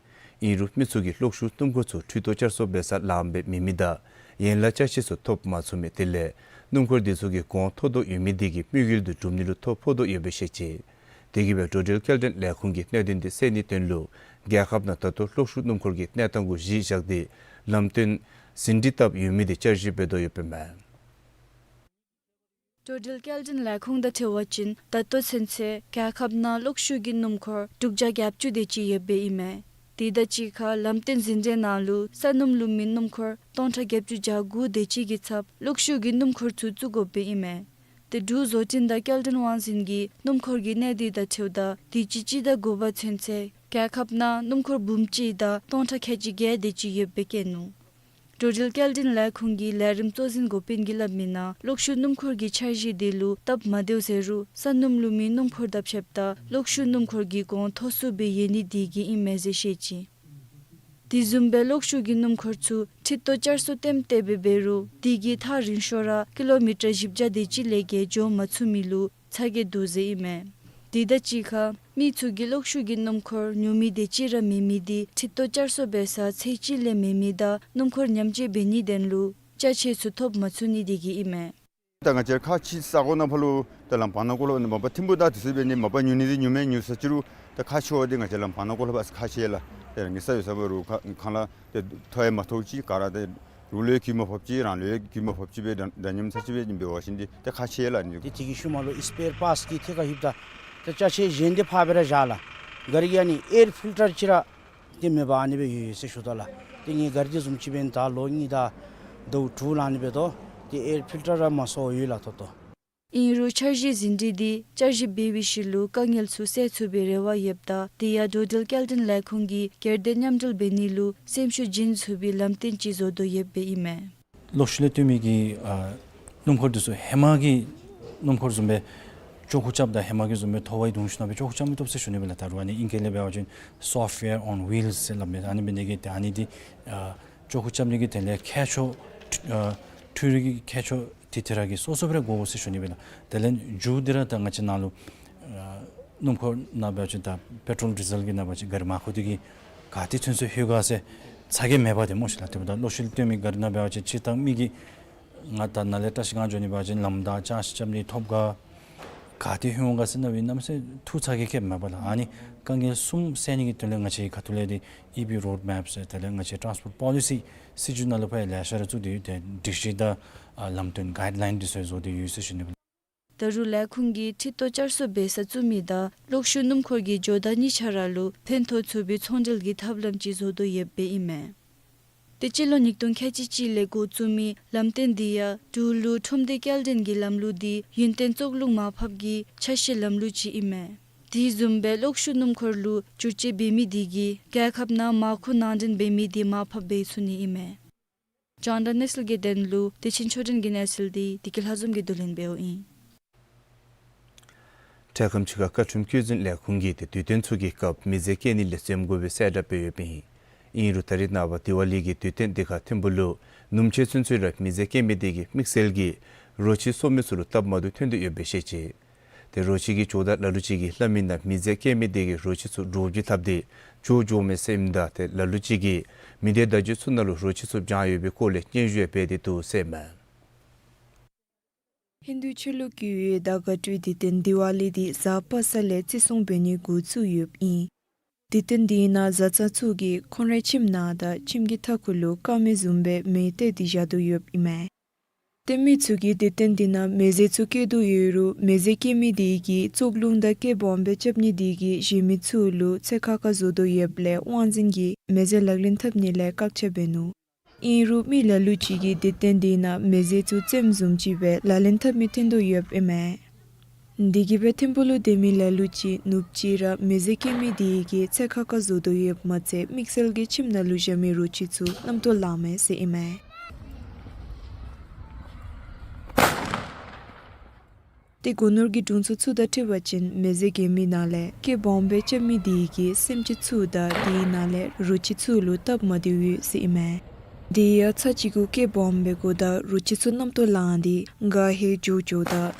ཨིན་རུང་མི་ཚུ་གིས་གློག་ཤུགས་སྣུམ་འཁོར་ཚུ་འཕྲུལ་དོ་བསྐྱར་གསོ་འབད་ས་ལངམ་སྦེ་མེད་མི་དང་ཡན་ལག་ཅ་ཆས་ཚུ་ཐོབ་མ་ཚུགས་མི་དེ་ལས་སྣུམ་འཁོར་དེ་ཚུ་གི་གོང་མཐོ་དོ་ཡོད་མི་དེ་གིས་དམིགས་ཡུལ་དེ་འགྲུབ་ནི་ལུ་ཐོ་ཕོག་དོ་ཡོདཔ་སྦེ་བཤད་ཅི། དེ་གིས་འབད་འགྲོ་འགྲུལ་སྐྱེལ་འདྲེན་ལས་ཁུངས་ཀྱིས་གནད་དོན་དེ་སེལ་ནིའི་དོན་ལུ་རྒྱལ་ཁབ་ནང་ད་ལྟོ་གློག་ཤུགས་སྣུམ་འཁོར་གྱི་གནས་སྟངས་གུ་གཞི་བཞག་སྟེ་ལམ་སྟོན་ཟིན་བྲིས་བཏབ་ཡོད་མི་དེ་བསྐྱར་ཞིབ་འབད་དོ་ཡོདཔ་ཨིན་མས། འགྲོ་འགྲུལ་སྐྱེལ་འདྲེན་ལས་ཁུངས་དང་འཁྲིལ་བ་ཅིན་ད་ལྟོ་ཚུན་ཚོད་རྒྱལ་ཁབ་ནང་གློག་ཤུགས་ཀྱི་སྣུམ་འཁོར་དྲུག་བརྒྱ་བརྒྱད་ཅུ་དེ་ཅིག་ཡོདཔ་ཨིན་མས། དེ་དང་གཅིག་ཁར་ལམ་སྟོན་ཟིན་བྲིས་ནང་ལུ་ས་སྣུམ་བླུགས་མི་སྣུམ་འཁོར་སྟོང་ཕྲག་བརྒྱད་ཅུ་གྱ་དགུ་དེ་ཅིག་གི་ཚབ་གློག་ཤུགས་ཀྱི་སྣུམ་འཁོར་ཚུ་བཙུགས་དགོཔ་ཨིན་མས། ཏེ་འབྲུག་བཟོ་སྐྲུན་དང་སྐྱེལ་འདྲེན་དབང་འཛིན་གྱིས་སྣུམ་འཁོར་གྱི་གནས་སྡུད་དང་འཁྲིལཝ་ད་དུས་ཅི་སྤྱི་ཟླ་དགུ་པ་ཚུན་ཚོད་རྒྱལ་ཁབ་ནང་སྣུམ་འཁོར་འབུམ་གཅིག་དང་སྟོང་ཕྲག་ཁལ་གཅིག་བརྒྱད་དེ་ཅིག་ཡོདཔ་སྦེ་བཀོད་ནུག། འགྲོ་འགྲུལ་སྐྱེལ་འདྲེན་ལས་ཁུངས་ཀྱི་ལས་རིམ་གཙོ་འཛིན་འགོ་དཔོན་གྱིས་སླབ་མི་ནང་གློག་ཤུགས་སྣུམ་འཁོར་གྱི་འཆར་གཞི་དེ་ལུ་སྟབས་མ་བདེཝ་ཟེར་རུང་ས་སྣུམ་བླུགས་མི་སྣུམ་འཁོར་དང་ཕྱདཔ་ད་གློག་ཤུགས་སྣུམ་འཁོར་གྱི་གོང་མཐོ་སུ་སྦེ་ཡོད་ནི་དེ་གིས་ཨིན་མས་ཟེར་བཤད་ཅི། དེ་བཟུམ་སྦེ་གློག་ཤུགས་ཀྱི་སྣུམ་འཁོར་ཚུ་འཕྲུལ་དོ་བསྐྱར་གསོ་ཏེམ་ཏེ་སྦེ་འབད་རུང་དེ་གིས་ཐག་རིང་ཤོས་ར་ཀི་ལོ་མི་ཊར་བཞི་བརྒྱ་དེ་ཅིག་ལས་བརྒལ་འགྱོ་མ་ཚུགས་མི་ལུ་ཚ་གྱང་འདུག་ཟེར་ཨིན་མས། དེ་དང་གཅིག་ཁར་མི་ཚུ་གིས་གློག་ཤུགས་ཀྱི་སྣུམ་འཁོར་ཉོ་མི་དེ་ཅིག་ར་མེད་མི་དེ་འཕྲུལ་དོ་བསྐྱར་གསོ་འབད་ས་ཚད་ཅིག་ལས་མེད་མི་དང་སྣུམ་འཁོར་ཉམས་བཅོས་འབད་ནིའི་དོན་ལུ་ཅ་ཆས་ཚུ་ཐོབ་མ་ཚུགས་ནི་དེ་གིས་ཨིན་མས། ད་ང་བཅས་ཁག་ཆེ་ས་གོ་ནང་ཕར་ལུ་ད་ལམ་བར་ན་ཀོ་ལ་མ་པ་ཐིམ་ཕུག་ད་དེ་ཚུ་འབད་ནི་མ་པ་ཉོ་ནི་དེ་ཉོ་མི་ཉོ་ས་ཅི་རུང་ད་ཁག་ཆེ་བ་དེ་ང་བཅས་ལམ་བར་ན་ཀོ་ལ་བ་ཁག་ཆེ་ལགས། དེ་ར་ངེ་ས་ཡོད་ས་འབད་རུང་ཁ་ཁ་ལ་དེ་ཐོ་ཡང་མ་ཐོབ་ཅིག་ག་ར་དེ་རུང་ལུ་ཡང་གྱོང་མ་ཕོགཔ་ཅིག་རང་ལུ་ཡང་གྱོང་མ་ཕོགཔ་ཅིག་སྦེ་འདྲ་འདྲ་མཉམ་ས་ཅིག་སྦེ་འབད་བ་ཅིན་དེ་ད་ཁག་ཆེ་ལགས་ནི། དེ་དེ་གི་ཤུལ་མ་ལུ་ཨིསི་པེར་པཱརཊསི་གི་ཐད་ཁར་ལྷོདཔ་ད་ད་ཅ་ཆས་གཞན་དེ་ཕར་སྦེ་ར་བཞག་ལགས། ག་ར་གི་ཨ་ནི་ཨེར་ཕིལ་ཊར་ཅིག་ར་དེ་མེད་པར་ཨ་ནི་སྦེ་ཡོད་ཡོད་ཟེར་ཞུ་དོ་ལགས། དེ་ངེའི་ག་ར་དེ་བཟུམ་ཅིག་འབད་ནི་ད་ལོ་གཉིས་དང་ཟླཝ་དྲུག་ལང་ནི་འབད་དོ། དེ་ཨེར་ཕིལ་ཊར་ར་མ་སོརཝ་ཡོད་ལགས་ད་ལྟོ། ཨིན་རུང་འཆར་གཞི་ཟིན་བྲིས་དེ་བསྐྱར་ཞིབ་འབད་བའི་ཤུལ་ལུ་དཀའ་ངལ་ཚུ་སེལ་ཚུགས་པའི་རེ་བ་ཡོདཔ་ད་དེ་ཡང་འགྲོ་འགྲུལ་སྐྱེལ་འདྲེན་ལས་ཁུངས་ཀྱིས་སྒེར་སྡེ་མཉམ་འབྲེལ་འབད་ནི་ལུ་སེམས་ཤུགས་བྱིན་ཚུགས་པའི་ལམ་སྟོན་ཅིག་བཟོ་དོ་ཡོདཔ་སྦེ་ཨིན་མས། གློག་ཤུགས་ལས་བཏོན་མི་གི་ཨ་སྣུམ་འཁོར་དེ་ཚུ་ཧེ་མ་གི་སྣུམ་འཁོར་བཟུམ་སྦེ་ཅོག་ཁུ་རྐྱབ་ད་ཧེ་མ་གི་བཟུམ་སྦེ་ཐོ་བའི་དུང་ཤུ་ནང་སྦེ་ཅོག་ཁུ་རྐྱབ་མི་བཏུབ་ཟེར་ཞུ་ནི་སྦེ་ལགས། ད་རུང་ཨ་ནི་ཨིང་སྐད་ལས་འབད་བ་ཅིན་software on wheels ཟེར་སླབ་མི་ཨ་ནི་འབད་ནི་གི་ཏེ་ཨ་ནི་འདི་ཨ་ཅོག་ཁུ་རྐྱབ་ནི་གི་དེ་ལས་ཁྱད་ཆོས་ཨ་འཕྲུལ་རིག་གི་ཁྱད་ཆོས་དེ་དེ་ར་གི་སོ་སོ་སྦེ་ར་དགོ་ཟེར་ཞུ་ནི་སྦེ་ལགས། དེ་ལས་མཇུག་དེ་ར་ད་ང་བཅས་ནང་ལུ་ཨ་སྣུམ་འཁོར་ནང་འབད་བ་ཅིན་ད་པེ་ཊོལ་ཌི་ཟེལ་གྱི་ནང་འབད་བ་ཅིན་ག་ར་མར་ཁུ་དེ་གིས་ག་ཏེ་ཚུན་ཚོད་ལྷོད་ག་ཟེར་ཚ་གྱང་མེད་པར་དེ་སྨོ་ཤིག་ལགས། དེ་འབདཝ་ད་གློག་ཤུགས་ལས་བཏོན་མི་ག་ར་ནང་འབད་བ་ཅིན་སྤྱིར་བཏང་མི་གིས་ང་ད་ནཱ་ལས་བཀྲ་ཤིས་སྒང་འགྱོ་ནི་འབད་བ་ཅིན་ལམ་བདའ་ཅ་ཆས་རྐྱབ་ནི་ཐོབ་ག་ག་ཏེ་ལྷོད་འོང་ག་ཟེར་ནཱ་འབད་གནམ་མེད་ས་མེད་ཐུགས་ཚ་གྱང་བསྐྱེདཔ་མེད་པ་ལགས། ཨ་ནི་དཀའ་ངལ་གསུམ་སེལ་ནི་གི་དོན་ལས་ང་བཅས་ཁ་ཐུག་ལས་དེ་ཨི་བི་རོཌ་མེཔ་ཟེར་དེ་ལས་ང་བཅས་ཊཱནསི་པོརཊ་པོ་ལི་སི་སྲིད་བྱུས་ནང་ལུ་ཕར་ཡང་ལེ་ཤ་ར་བཙུགས་ཏེ་ཡོད། དེ་སྒྲིག་གཞི་དང་ཨ་ལམ་སྟོན་གའིཌ་ལའིན་དེ་ཚུ་བཟོ་སྟེ་ཡོད་ཟེར་ཞུ་ནི་སྦེ། ད་རུང་ལས་ཁུངས་ཀྱིས་འཕྲུལ་དོ་བསྐྱར་གསོ་འབད་ས་བཙུགས་མི་དང་གློག་ཤུགས་སྣུམ་འཁོར་གྱི་ཇོ་བདག་གཉིས་ཆ་ར་ལུ་ཕན་ཐོགས་ཚུགས་པའི་ཚོང་འབྲེལ་གྱི་ཐབས་ལམ་ཅིག་བཟོ་དོ་ཡོདཔ་སྦེ་ཨིན་མས། ཏེ་སྤྱི་ལོ་ཉིས་སྟོང་ཁལ་གཅིག་གཅིག་ལས་འགོ་བཙུགས་མི་ལམ་སྟོན་འདི་ཡང་འབྲུག་ལུ་ཁྲོམ་སྡེ་སྐྱེལ་འདྲེན་གྱི་ལམ་ལུགས་འདི་ཡུན་བརྟན་བཙུགས་ལུགས་མར་ཕབ་ཀྱི་ཆ་ཤས་ལམ་ལུགས་ཅིག་ཨིན་མས། དེ་བཟུམ་སྦེ་གློག་ཤུགས་སྣུམ་འཁོར་ལུ་བསྒྱུར་བཅོས་འབད་མི་དེ་གིས་རྒྱལ་ཁབ་ནང་མར་ཁུ་ནང་འདྲེན་འབད་མི་དེ་མར་ཕབ་འབད་ཚུགས་ནི་ཨིན་མས། རྒྱང་བསྒྲགས་གནས་ཚུལ་གྱི་དོན་ལུ་བདེ་ཆེན་ཆོས་སྒྲོན་གྱི་གནས་ཚུལ་འདི་བདེ་སྐྱིད་ལྷ་འཛོམས་ཀྱིས་བསྡུ་ལེན་འབདཝ་ཨིན། འཕྲལ་ཁམས་ཅིག་ཁར་བཀའ་ཁྲིམས་བཀོད་འཛིན་ལས་ཁུངས་ཀྱིས་ཏེ་དུས་སྟོན་ཚུ་གི་སྐབས་མི་རྫས་བཀལ་ནི་ལས་འཛེམ་དགོ་པའི་གསལ་བསྒྲགས་འབད་ཡོདཔ་ཨིན། ཨིན་རུང་ད་རེས་ནངས་པ་དི་ཝ་ལི་གི་དུས་སྟོན་དེ་ཁར་ཐིམ་ཕུག་ལུ་ནུབ་ཕྱོགས་ཚུན་ཚོད་ར་མི་རྫས་བཀལ་མི་དེ་གིས་དམིགས་བསལ་གྱིས་རོ་ཁྱི་གསོ་མི་ཚུ་ལུ་སྟབས་མ་བདེཝ་ཐོན་དོ་ཡོདཔ་སྦེ་བཤད་ཅི། ཏེ་རོ་ཁྱི་གི་ཇོ་བདག་ལ་ལུ་ཅིག་གིས་སླབ་མི་ནང་མི་རྫས་བཀལ་མི་དེ་གིས་རོ་ཁྱི་ཚུ་འདྲོག་བྱེལ་འཐབ་སྟེ་བྱོག་འགྱོཝ་མས་ཟེར་ཨིནམ་ད་ཏེ་ལ་ལུ་ཅིག་གིས་མི་སྡེ་བརྡ་བརྒྱུད་ཚུ་ནང་ལུ་རོ་ཁྱི་ཚུ་བྱང་ཡོད་པའི་སྐོར་ལས་སྙན་ཞུ་ཡང་འབད་དེ་འདུག་ཟེར་མས། ཧིན་དུ་ཆོས་ལུགས་ཀྱི་འོད་དང་དགའ་སྤྲོའི་དུས་སྟོན་དི་ཝ་ལི་འདི་གཟའ་པ་སངས་ལས་བརྩི་སྲུང་འབད་ནི་འགོ་བཙུགས་ཡོདཔ་ཨིན། དུས་སྟོན་འདིའི་ནང་བཟའ་ཚང་ཚུ་གིས་ཁོང་རའི་ཁྱིམ་ནང་དང་ཁྱིམ་གྱི་མཐའ་འཁོར་ལུ་དཀར་མེ་བཟུམ་སྦེ་མེ་བཏེགས་ཏེ་བཞག་དོ་ཡོདཔ་ཨིན་མས། ཏེ་མི་ཚུ་གིས་དུས་སྟོན་འདི་ནང་མེ་བཟའ་ཚུ་བཀལ་དོ་ཡོད་རུང་མེ་བཟའ་བཀལ་མི་དེ་གིས་བཙོག་རླུང་དང་སྐད་སྦོམ་སྦེ་རྐྱབ་ནི་དེ་གིས་གཞན་མི་ཚུ་ལུ་ཚེར་ཁ་ཁ་བཟོ་དོ་ཡོདཔ་ལས་དབང་འཛིན་གྱིས་མེ་བཟའ་ལག་ལེན་འཐབ་ནི་ལས་བཀག་ཆ་འབད་ནུག། ཨིན་རུང་མི་ལ་ལུ་ཅིག་གིས་དུས་སྟོན་འདི་ནང་མེ་བཟའ་ཚུ་རྩེདམོ་བཟུམ་ཅིག་སྦེ་ལག་ལེན་འཐབ་མི་ཐོན་དོ་ཡོདཔ་ཨིན་མས། དེ་གིས་སྦེ་ཐིམ་ཕུག་ལུ་སྡོད་མི་ལ་ལུ་ཅིག་ནུབ་ཅིག་ར་མེ་བཟའ་བཀལ་མི་དེ་གིས་ཚེར་ཁ་ཁ་བཟོ་དོ་ཡོདཔ་མ་ཚད་དམིགས་བསལ་གྱི་ཁྱིམ་ནང་ལུ་བཞག་མི་རོ་ཁྱི་ཚུ་རྣམ་རྟོག་ལངམ་མས་ཟེར་ཨིན་མས། ཏེ་སྒོ་ནོར་གྱི་དྲུང་འཚོ་ཚུ་དང་འཁྲིལ་བ་ཅིན་མེ་བཟའ་བཀལ་མི་ནང་ལས་སྐད་སྦོམ་སྦེ་རྐྱབ་མི་དེ་གིས་སེམས་ཅན་ཚུ་དང་དེའི་ནང་ལས་རོ་ཁྱི་ཚུ་ལུ་སྟབས་མ་བདེཝ་ཡོད་ཟེར་ཨིན་མས། དེ་ཡང་ཚར་ཅིག་གུ་སྐད་སྦོམ་སྦེ་གོ་ད་རོ་ཁྱི་ཚུ་རྣམ་རྟོག་ལངས་ཏེ་ག་ཧེ་འགྱོ་འགྱོཝ་ད་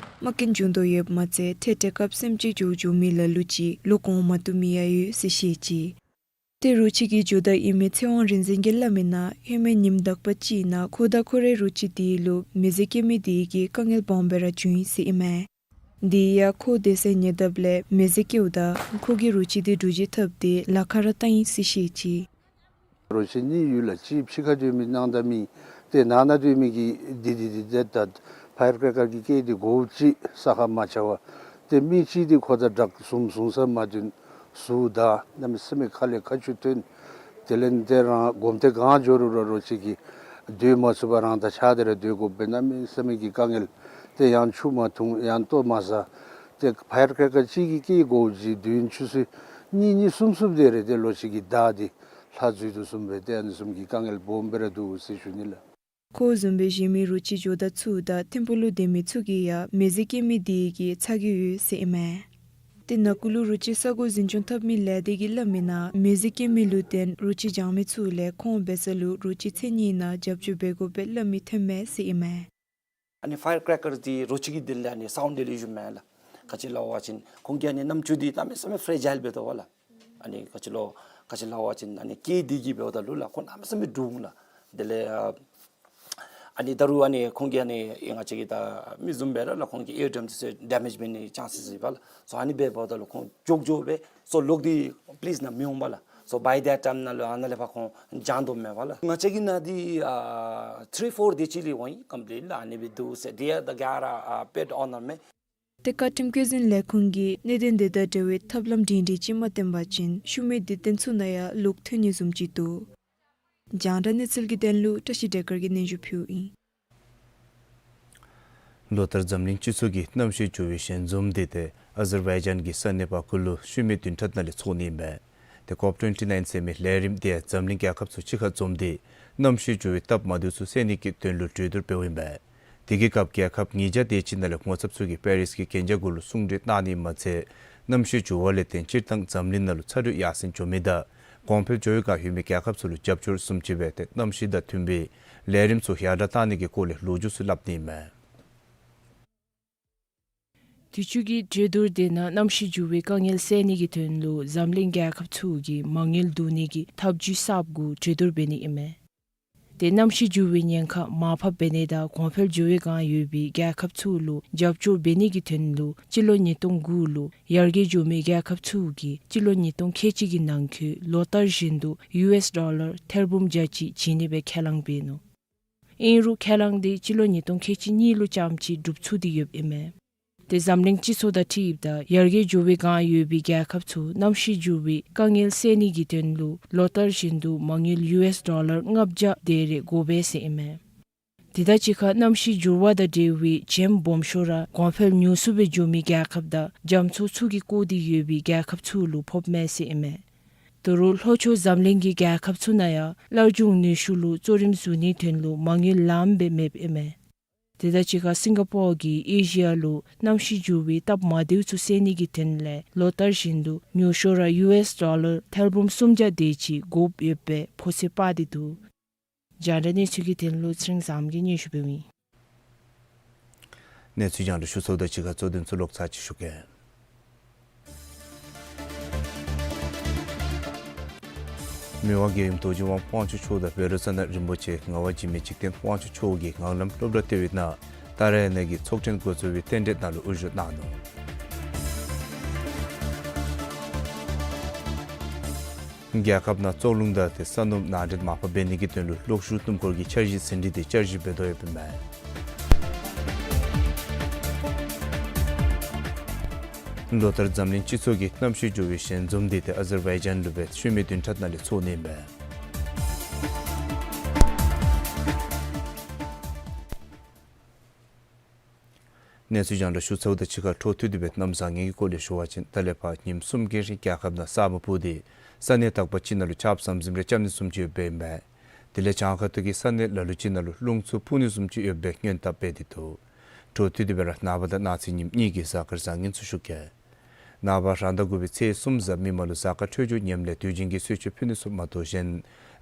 རྨ་སྐྱོན་བྱུང་དོ་ཡོདཔ་མ་ཚད་ཐེངས་ཐེངས་སྐབས་སེམས་ཅན་འགྱོ་འགྱོ་མི་ལ་ལུ་ཅིག་ལོ་གོང་མ་བཏུབ་མི་ཡང་ཡོད་ཟེར་བཤད་ཅི། ཏེ་རོ་ཁྱི་གི་ཇོ་བདག་ཨིན་མི་ཚེ་དབང་རིག་འཛིན་གྱིས་སླབ་མིའི་ནང་ཧེ་མའི་ཉིནམ་དག་པ་ཅིག་ནང་ཁོ་དང་ཁོ་རའི་རོ་ཁྱི་དེ་ལུ་མེ་བཟའ་བཀལ་མི་དེ་གིས་དཀའ་ངལ་སྦོམ་སྦེ་ར་བྱུང་ཡི་ཟེར་ཨིན་མས། དེ་ཡང་ཁོ་སྡོད་སའི་ཉེ་འདབས་ལས་མེ་བཟའ་བཀལཝ་ད་ཁོ་གིས་རོ་ཁྱི་དེ་འདྲུད་འཁྱིད་འཐབ་སྟེ་ལ་ཁར་བཏང་ཡི་ཟེར་བཤད་ཅི། རོ་ཁྱི་གཉིས་ཡོད་ལགས། གཅིག་ཕྱི་ཁར་སྡོད་མི་གནམ་མེད་ས་མེད་ཏེ་ནང་ན་སྡོད་མི་གིས་དི་དི་དི་དི་ད་ཕ་ཡར་ཀེ་རེ་ཀར་གྱི་སྐད་དེ་གོཝ་ཅིག་ས་ཁར་མ་འཕྱར་བར། ཏེ་མི་གཅིག་དེ་ཁོ་དང་བྲག་ཟུམ་ཟུམ་ས་མ་བདུན་ཟུར་ད་གནམ་མེད་ས་མེད་ཁ་ལས་ཁ་ཆུ་ཐོན། དེ་ལས་ཏེ་རང་སྒོམ་ཏེ་གང་འགྱོ་རུང་ར་རོ་ཁྱི་གིས་སྡོད་མ་ཚུགས་པར་རང་དང་ཆ་དེ་ར་སྡོད་དགོ་པས། གནམ་མེད་ས་མེད་ཀྱི་དཀའ་ངལ། ཏེ་ཡང་ཆུ་མ་འཐུང་ཡང་ལྟོ་མ་ཟ། ཏེ་ཕ་ཡར་ཀེ་རེ་ཀར་གཅིག་གི་སྐད་གོཝ་ཅིག་བདུན་ཆུ་ཚོད་གཉིས་གཉིས་གསུམ་གསུམ་དེ་རེ་ཏེ་རོ་ཁྱི་གི་བདའ་སྟེ་ལྷ་འཛུལ་དོ་བཟུམ་སྦེ་ཏེ་ཨ་ནི་བཟུམ་གྱི་དཀའ་ངལ་སྦོམ་སྦེ་ར་འདུག་ཟེར་ཞུ་ནི་ལགས། ཁོ་བཟུམ་སྦེ་གཞན་མི་རོ་ཁྱི་ཇོ་བདག་ཚུ་དང་ཐིམ་ཕུག་ལུ་སྡོད་མི་ཚུ་གིས་ཡང་མེ་བཟའ་བཀལ་མི་དེ་གིས་ཚ་གྱང་ཡོད་ཟེར་ཨིན་མས། ཏེ་ནང་འཁོད་ལུ་རོ་ཁྱི་ས་གོ་འཛིན་སྐྱོང་འཐབ་མི་ལས་སྡེ་གིས་སླབ་མིའི་ནང་མེ་བཟའ་བཀལ་མི་ལུ་བརྟེན་རོ་ཁྱི་བྱང་མི་ཚུ་ལས་ཁོང་འབད་ས་ལུ་རོ་ཁྱི་མཚན་ཉིད་ནང་རྒྱབ་སྐྱོར་འབད་དགོ་པའི་སླབ་མི་ཐོན་མས་ཟེར་ཨིན་མས། ཨ་ནི་ཕ་ཡར་ཀེ་རེ་ཀར་འདི་རོ་ཁྱི་གི་དོན་ལས་ཨ་ནི་སའུནཌ་ཌི་ལུ་ཞུཝ་མས་ལགས། ག་ཅི་སླབ་པ་ཅིན་ཁོང་གི་ཨ་ནི་རྣམ་ཅོ་འདི་གནམ་མེད་ས་མེད་ཕེ་རེ་ཇཱའིལ་འབད་དོ་བ་ལགས། ཨ་ནི་ག་ཅི་ལོ་ག་ཅི་སླབ་པ་ཅིན་ཨ་ནི་སྐད་དེ་གིས་འབདཝ་ད་ལུ་ལགས་ཁོ་གནམ་མེད་ས་མེད་འདྲོག་འོང་ལགས། དེ་ལས་ཨ་ཨ་ནི་ད་རུང་ཨ་ནི་ཁོང་གི་ཨ་ནི་ང་བཅས་ཀྱི་ད་མི་བཟུམ་སྦེ་ར་ལགས་ཁོང་གི་ཨིར་ཌམ་འདི་ཚུ་ཌེ་མེཇ་འབད་ནི་ཅཱནསི་ཡོད་པ་ལགས། སོ་ཨ་ནི་འབདཝ་ད་ལུ་ཁོང་འགྱོ་འགྱོ་སྦེ་སོ་ལོག་སྟེ་པི་ལིསི་ནང་མི་འོང་བ་ལགས། སོ་བའི་དེཊ་ཊའིམ་ནང་ལུ་ཨ་ནཱ་ལས་ཕར་ཁོང་བྱང་དོ་མས་པ་ལགས། ང་བཅས་ཀྱི་ནང་འདི་ཨ་ཐི་རི་ཕོར་དེ་ཅིག་ལས་འོང་ཡི་ཀམ་པི་ལིཊ་ལགས། ཨ་ནི་སྦེ་འདུག་ཟེར། དེ་ཡང་ད་ག་ར་ཨ་པེཊ་ཨོ་ནར་མས། ཏེ་བཀའ་ཁྲིམས་བཀོད་འཛིན་ལས་ཁུངས་ཀྱིས་གནད་དོན་དེ་དང་འབྲེལ་བའི་ཐབས་ལམ་སྒྲིང་སྒྲི་ཅིག་མ་བཏོན་པ་ཅིན་ཤུལ་མའི་དུས་སྟོན་ཚུ་ནང་ཡང་ལོག་ཐོན་ནི་བཟུམ་ཅིག་འདུག། རྒྱང་བསྒྲགས་གནས་ཚུལ་གྱི་དོན་ལུ་བཀྲ་ཤིས་བདེ་དཀར་གྱིས་སྙན་ཞུ་ཕུལཝ་ཨིན། ལོ་ལྟར་འཛམ་གླིང་སྤྱི་ཚོགས་ཀྱིས་གནམ་གཤིས་འགྱུར་བའི་ཞལ་འཛོམས་འདི་ཏེ་ཨ་ཟར་བའི་ཇཱན་གྱི་ས་གནས་བ་ཀུ་ལུ་ཤུལ་མའི་བདུན་ཕྲག་ནང་ལས་འཚོགས་ནི་ཨིན་པས། ཏེ་ཀོབ་ཊོན་ཊི་ནའིན་ཟེར་མི་ལས་རིམ་འདི་ཡང་འཛམ་གླིང་རྒྱལ་ཁབ་ཚུ་གཅིག་ཁར་འཛོམས་ཏེ་གནམ་གཤིས་འགྱུར་བའི་སྟབས་མ་བདེཝ་ཚུ་སེལ་ནི་གི་དོན་ལུ་གྲོས་བསྡུར་འབདཝ་ཨིན་པས། དེ་གི་སྐབས་རྒྱལ་ཁབ་ཉིས་བརྒྱ་དེ་ཅིག་ནང་ལས་ངོ་ཚབ་ཚུ་གིས་པེ་རིསི་གི་གན་རྒྱ་གུ་ལུ་གསུང་གྲོས་གནང་ནི་མ་ཚད་གནམ་གཤིས་འགྱུར་བ་ལས་བརྟེན་སྤྱིར་བཏང་འཛམ་གླིང་ནང་ལུ་ཚ་དྲོད་ཡར་སེང་འགྱོ་མི་དང་གོང་འཕེལ་འགྱོ་བའི་བསྒང་ཡོད་མི་རྒྱལ་ཁབ་ཚུ་ལུ་རྒྱབ་སྐྱོར་བཟུམ་ཅིག་སྦེ་ཏེ་གནམ་གཤིས་དང་མཐུན་པའི་ལས་རིམ་ཚུ་ཡར་དྲག་གཏང་ནི་གི་སྐོར་ལས་ལོ་རྒྱུས་ཚུ་སླབ་ནི་ཨིན་མས། དུས་ཅི་གི་གྲོས་བསྡུར་དེ་ནང་གནམ་གཤིས་འགྱུར་བའི་དཀའ་ངལ་སེལ་ནི་གི་དོན་ལུ་འཛམ་གླིང་རྒྱལ་ཁབ་ཚུ་གིས་མ་དངུལ་བསྡུ་ནི་གི་ཐབས་བྱུས་གསརཔ་གུ་གྲོས་བསྡུར་འབད་ནི་ཨིན་མས། ཏེ་གནམ་གཤིས་འགྱུར་བའི་ཉེན་ཁ་མར་ཕབ་འབད་ནི་དང་གོང་འཕེལ་འགྱོ་བའི་བསྒང་ཡོད་པའི་རྒྱལ་ཁབ་ཚུ་ལུ་རྒྱབ་སྐྱོར་འབད་ནི་གི་དོན་ལུ་སྤྱི་ལོ་ཉིས་སྟོང་དགུ་ལུ་ཡར་རྒྱས་འགྱོ་མི་རྒྱལ་ཁབ་ཚུ་གིས་སྤྱི་ལོ་ཉིས་སྟོང་ཁལ་གཅིག་གི་ནང་འཁོད་ལོ་ལྟར་བཞིན་དུ་ཡུ་ཨེསི་ཌོ་ལར་ཐེར་འབུམ་བརྒྱ་གཅིག་བྱིན་ནི་སྦེ་ཁས་བླངས་འབད་ནུག། ཨིན་རུང་ཁས་བླངས་དེ་སྤྱི་ལོ་ཉིས་སྟོང་ཁལ་གཅིག་གཉིས་ལུ་རྐྱངམ་ཅིག་འགྲུབ་ཚུགས་ཏེ་ཡོདཔ་ཨིན་མས། ཏེ་འཛམ་གླིང་སྤྱི་ཚོགས་དང་འཁྲིལཝ་ད་ཡར་རྒྱས་འགྱོ་བའི་བསྒང་ཡོད་པའི་རྒྱལ་ཁབ་ཚུ་གནམ་གཤིས་འགྱུར་བའི་དཀའ་ངལ་སེལ་ནི་གི་དོན་ལུ་ལོ་ལྟར་བཞིན་དུ་མ་དངུལ་ཡུ་ཨེསི་ཌོ་ལར་ལྔ་བརྒྱ་དེ་རེ་དགོ་པས་ཟེར་ཨིན་མས། དེ་དང་གཅིག་ཁར་གནམ་གཤིས་འགྱུར་བ་དང་འབྲེལ་བའི་བྱེམ་སྦོམ་ཤོས་ར་གོང་འཕེལ་ཉུང་སུ་སྦེ་འགྱོ་མི་རྒྱལ་ཁབ་དང་རྒྱ་མཚོ་ཚུ་གིས་བསྐོར་ཏེ་ཡོད་པའི་རྒྱལ་ཁབ་ཚུ་ལུ་ཕོགཔ་མས་ཟེར་ཨིན་མས། ད་རུང་ལྷོ་ཕྱོགས་འཛམ་གླིང་གི་རྒྱལ་ཁབ་ཚུ་ནང་ཡང་སླར་འབྱུང་ནུས་ཤུགས་ལུ་གཙོ་རིམ་བཟུང་ནིའི་དོན་ལུ་མ་དངུལ་ལངམ་སྦེ་མེདཔ་ཨིན་མས། དེ་དང་གཅིག་ཁར་སིང་ག་པོར་གྱིས་ཨེ་ཤི་ཡ་ལུ་གནམ་གཤིས་འགྱུར་བའི་སྟབས་མ་བདེཝ་ཚུ་སེལ་ནི་གི་དོན་ལས་ལོ་ལྟར་བཞིན་དུ་ཉུང་ཤོས་ར་ཡུ་ཨེསི་ཌོ་ལར་ཐེར་འབུམ་སུམ་བརྒྱ་དེ་ཅིག་དགོཔ་ཡོད་པའི་ཕོ་ཚོད་དཔག་སྟེ་འདུག། རྒྱང་བསྒྲགས་གནས་ཚུལ་གྱི་དོན་ལུ་ཚེ་རིང་བཟངམོ་གིས་སྙན་ཞུ་འབདཝ་ཨིན། གནས་ཚུལ་རྒྱང་བསྒྲགས་ཞུ་ཚརཝ་དང་གཅིག་ཁར་གཙོ་དོན་ཚུ་ལོག་ཚར་ཅིག་ཞུ་གེ། མི་དབང་རྒྱལ་ཡུམ་རྡོ་རྗེ་དབང་དབང་ཕྱུག་མཆོག་དང་བཻ་རོ་ཙ་ན་རིན་པོ་ཆེ་ངག་དབང་འཇིགས་མེད་འཇིག་རྟེན་དབང་ཕྱུག་མཆོག་གིས་ངང་ལམ་སློབ་གྲྭ་ལྟེ་བའི་ནང་ཏཱ་ར་ཡ་ན་གི་ཚོགས་ཐེངས་འགོ་གཙོ་བའི་རྟེན་འབྲེལ་ནང་ལུ་དབུ་བཞུགས་གནང་ནུག། རྒྱལ་ཁབ་ནང་བཙོག་རླུང་དང་ཏེ་ས་སྣུམ་ནང་འདྲེན་མར་ཕབ་འབད་ནི་གི་དོན་ལུ་གློག་ཤུགས་སྣུམ་འཁོར་གྱི་འཆར་གཞི་ཟིན་བྲིས་དེ་བསྐྱར་ཞིབ་འབད་དོ་ཡོདཔ་ཨིན་མས། ལོ་ལྟར་འཛམ་གླིང་སྤྱི་ཚོགས་ཀྱི་གནམ་གཤིས་འགྱུར་བའི་ཞལ་འཛོམས་འདི་ཏེ་ཨ་ཛར་བའི་ཇཱན་ལུ་སྦེ་ཤུལ་མའི་བདུན་ཕྲག་ནང་ལས་ཚོགས་ནི་ཨིན་པས། གནས་ཚུལ་རྒྱང་བསྒྲགས་ཞུ་ཚརཝ་དང་གཅིག་ཁར་འཕྲོ་མཐུད་དེ་སྦེ་གནམ་བཟང་ངན་གྱི་སྐོར་ལས་ཞུ་བ་ཅིན་ད་ལས་ཕར་ཉིནམ་གསུམ་གྱི་རིང་རྒྱལ་ཁབ་ནང་ས་སྨུག་སྤུབས་ཏེ་ས་གནས་དག་པ་ཅིག་ནང་ལུ་ཆརཔ་ཟམ་ཟིམ་རེ་རྐྱབ་ནི་བཟུམ་ཅིག་ཡོདཔ་ཨིན་པས། དེ་ལས་བྱང་ཁ་ཐུག་གི་ས་གནས་ལ་ལུ་ཅིག་ནང་ལུ་རླུང་འཚུབ་འཕུ་ནི་བཟུམ་ཅིག་ཡོད་པའི་སྔོན་བརྡ་འབད་དེ་འདུག། འཕྲོ་མཐུད་དེ་སྦེ་ར་ནངས་པ་དང་གནངས་ཚེ་ཉིནམ་གཉིས་ཀྱི་གཟའ་སྐར་བཟང་ངན་ཚུ་ཞུ་གེ། ནངས་པ་རང་ཟླ་དགུ་པའི་ཚེས་གསུམ་གཟའ་མིག་དམར་ལུ་གཟའ་སྐར་འཕྲོད་སྦྱོར་ངནམ་ལས་དུས་རྒྱུན་གྱི་གསོལ་མཆོད་ཕུལ་ནི་ཚུ་མ་གཏོགས་གཞན་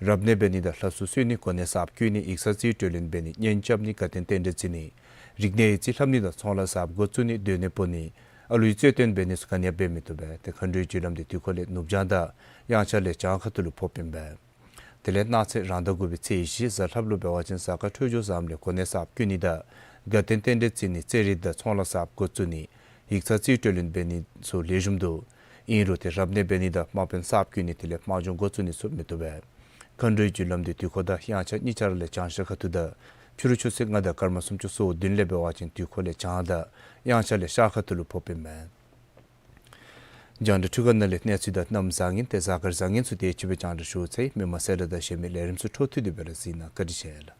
རབ་གནས་འབད་ནི་དང་ལྷ་གསོལ་གསོལ་ནི་གོ་གནས་གསརཔ་བསྐོ་ནི་ཡིག་ཚང་རྩིས་སྤྲོད་ལེན་འབད་ནི་གཉེན་རྐྱབ་ནི་དགའ་སྟོན་རྟེན་འབྲེལ་བརྩི་ནི་རིག་གནས་ཡིག་རྩིས་ལྷབ་ནི་དང་ཚོང་ལཱ་གསརཔ་འགོ་བཙུགས་ནི་སྡོད་གནས་སྤོ་ནི་ཨ་ལུའི་རྩོད་དོན་འབད་ནི་ཚུ་ག་ནི་ཡང་འབད་མི་བཏུབ་པས། ཏེ་མཁའ་འགྲོའི་རྒྱུ་ལམ་འདི་དུས་འཁོར་ལས་ནུབ་བྱང་དང་དབྱངས་འཆར་ལས་བྱང་ཁ་ཐུག་ལུ་ཕོགཔ་ཨིན་པས། དེ་ལས་གནངས་ཚེ་རང་ཟླ་དགུ་པའི་ཚེས་བཞི་གཟའ་ལྷགཔ་ལུ་འབད་བ་ཅིན་གཟའ་སྐར་འཕྲོད་སྦྱོར་བཟངམ་ལས་གོ་གནས་གསརཔ་བསྐོ་ནི་དང་དགའ་སྟོན་རྟེན་འབྲེལ་བརྩི་ནི་རྩེད་རིགས་དང་ཚོང་ལཱ་གསརཔ་འགོ་བཙུགས་ནི་ཡིག་ཚང་རྩིས་སྤྲོད་ལེན་འབད་ནི་ཚུ་ལེགས་ཤོམ་འདུག། ཨིན་རུང་ཏེ་རབ་གནས་འབད་ནི་དང་དམག་དཔོན་གསརཔ་བསྐོ་ནི་དེ་ལས་དམག་སྦྱོང་འགོ་བཙུགས་ནི་ཚུ་མི་བཏུབ་པས། མཁའ་འགྲོའི་རྒྱུ་ལམ་འདི་དུས་འཁོར་དང་དབྱངས་འཆར་གཉིས་ཆ་ར་ལས་བྱང་ཤར་ཁ་ཐུག་དང་ཕྱི་རུ་ཆུ་ཚོད་ལྔ་དང་སྐར་མ་སུམ་ཅུ་སོ་བདུན་ལས་འབད་བ་ཅིན་དུས་འཁོར་ལས་བྱང་དང་དབྱངས་འཆར་ལས་ཤར་ཁ་ཐུག་ལུ་ཕོགཔ་ཨིན་མས། རྒྱང་བསྒྲགས་འཕྲུལ་ཁང་ནང་ལས་གནས་ཚུལ་དང་གནམ་བཟང་ངན་ཏེ་གཟའ་སྐར་བཟང་ངན་ཚུ་དེ་ཅིག་སྦེ་རྒྱང་བསྒྲགས་ཞུ་ཚར་ཡི། མི་མང་གསལ་བསྒྲགས་དང་གཞན་མི་ལས་རིམ་ཚུ་འཕྲོ་མཐུད་དེ་སྦེ་ར་གཟིགས་གནང་། བཀའ་དྲིན་ཆེ་ལགས།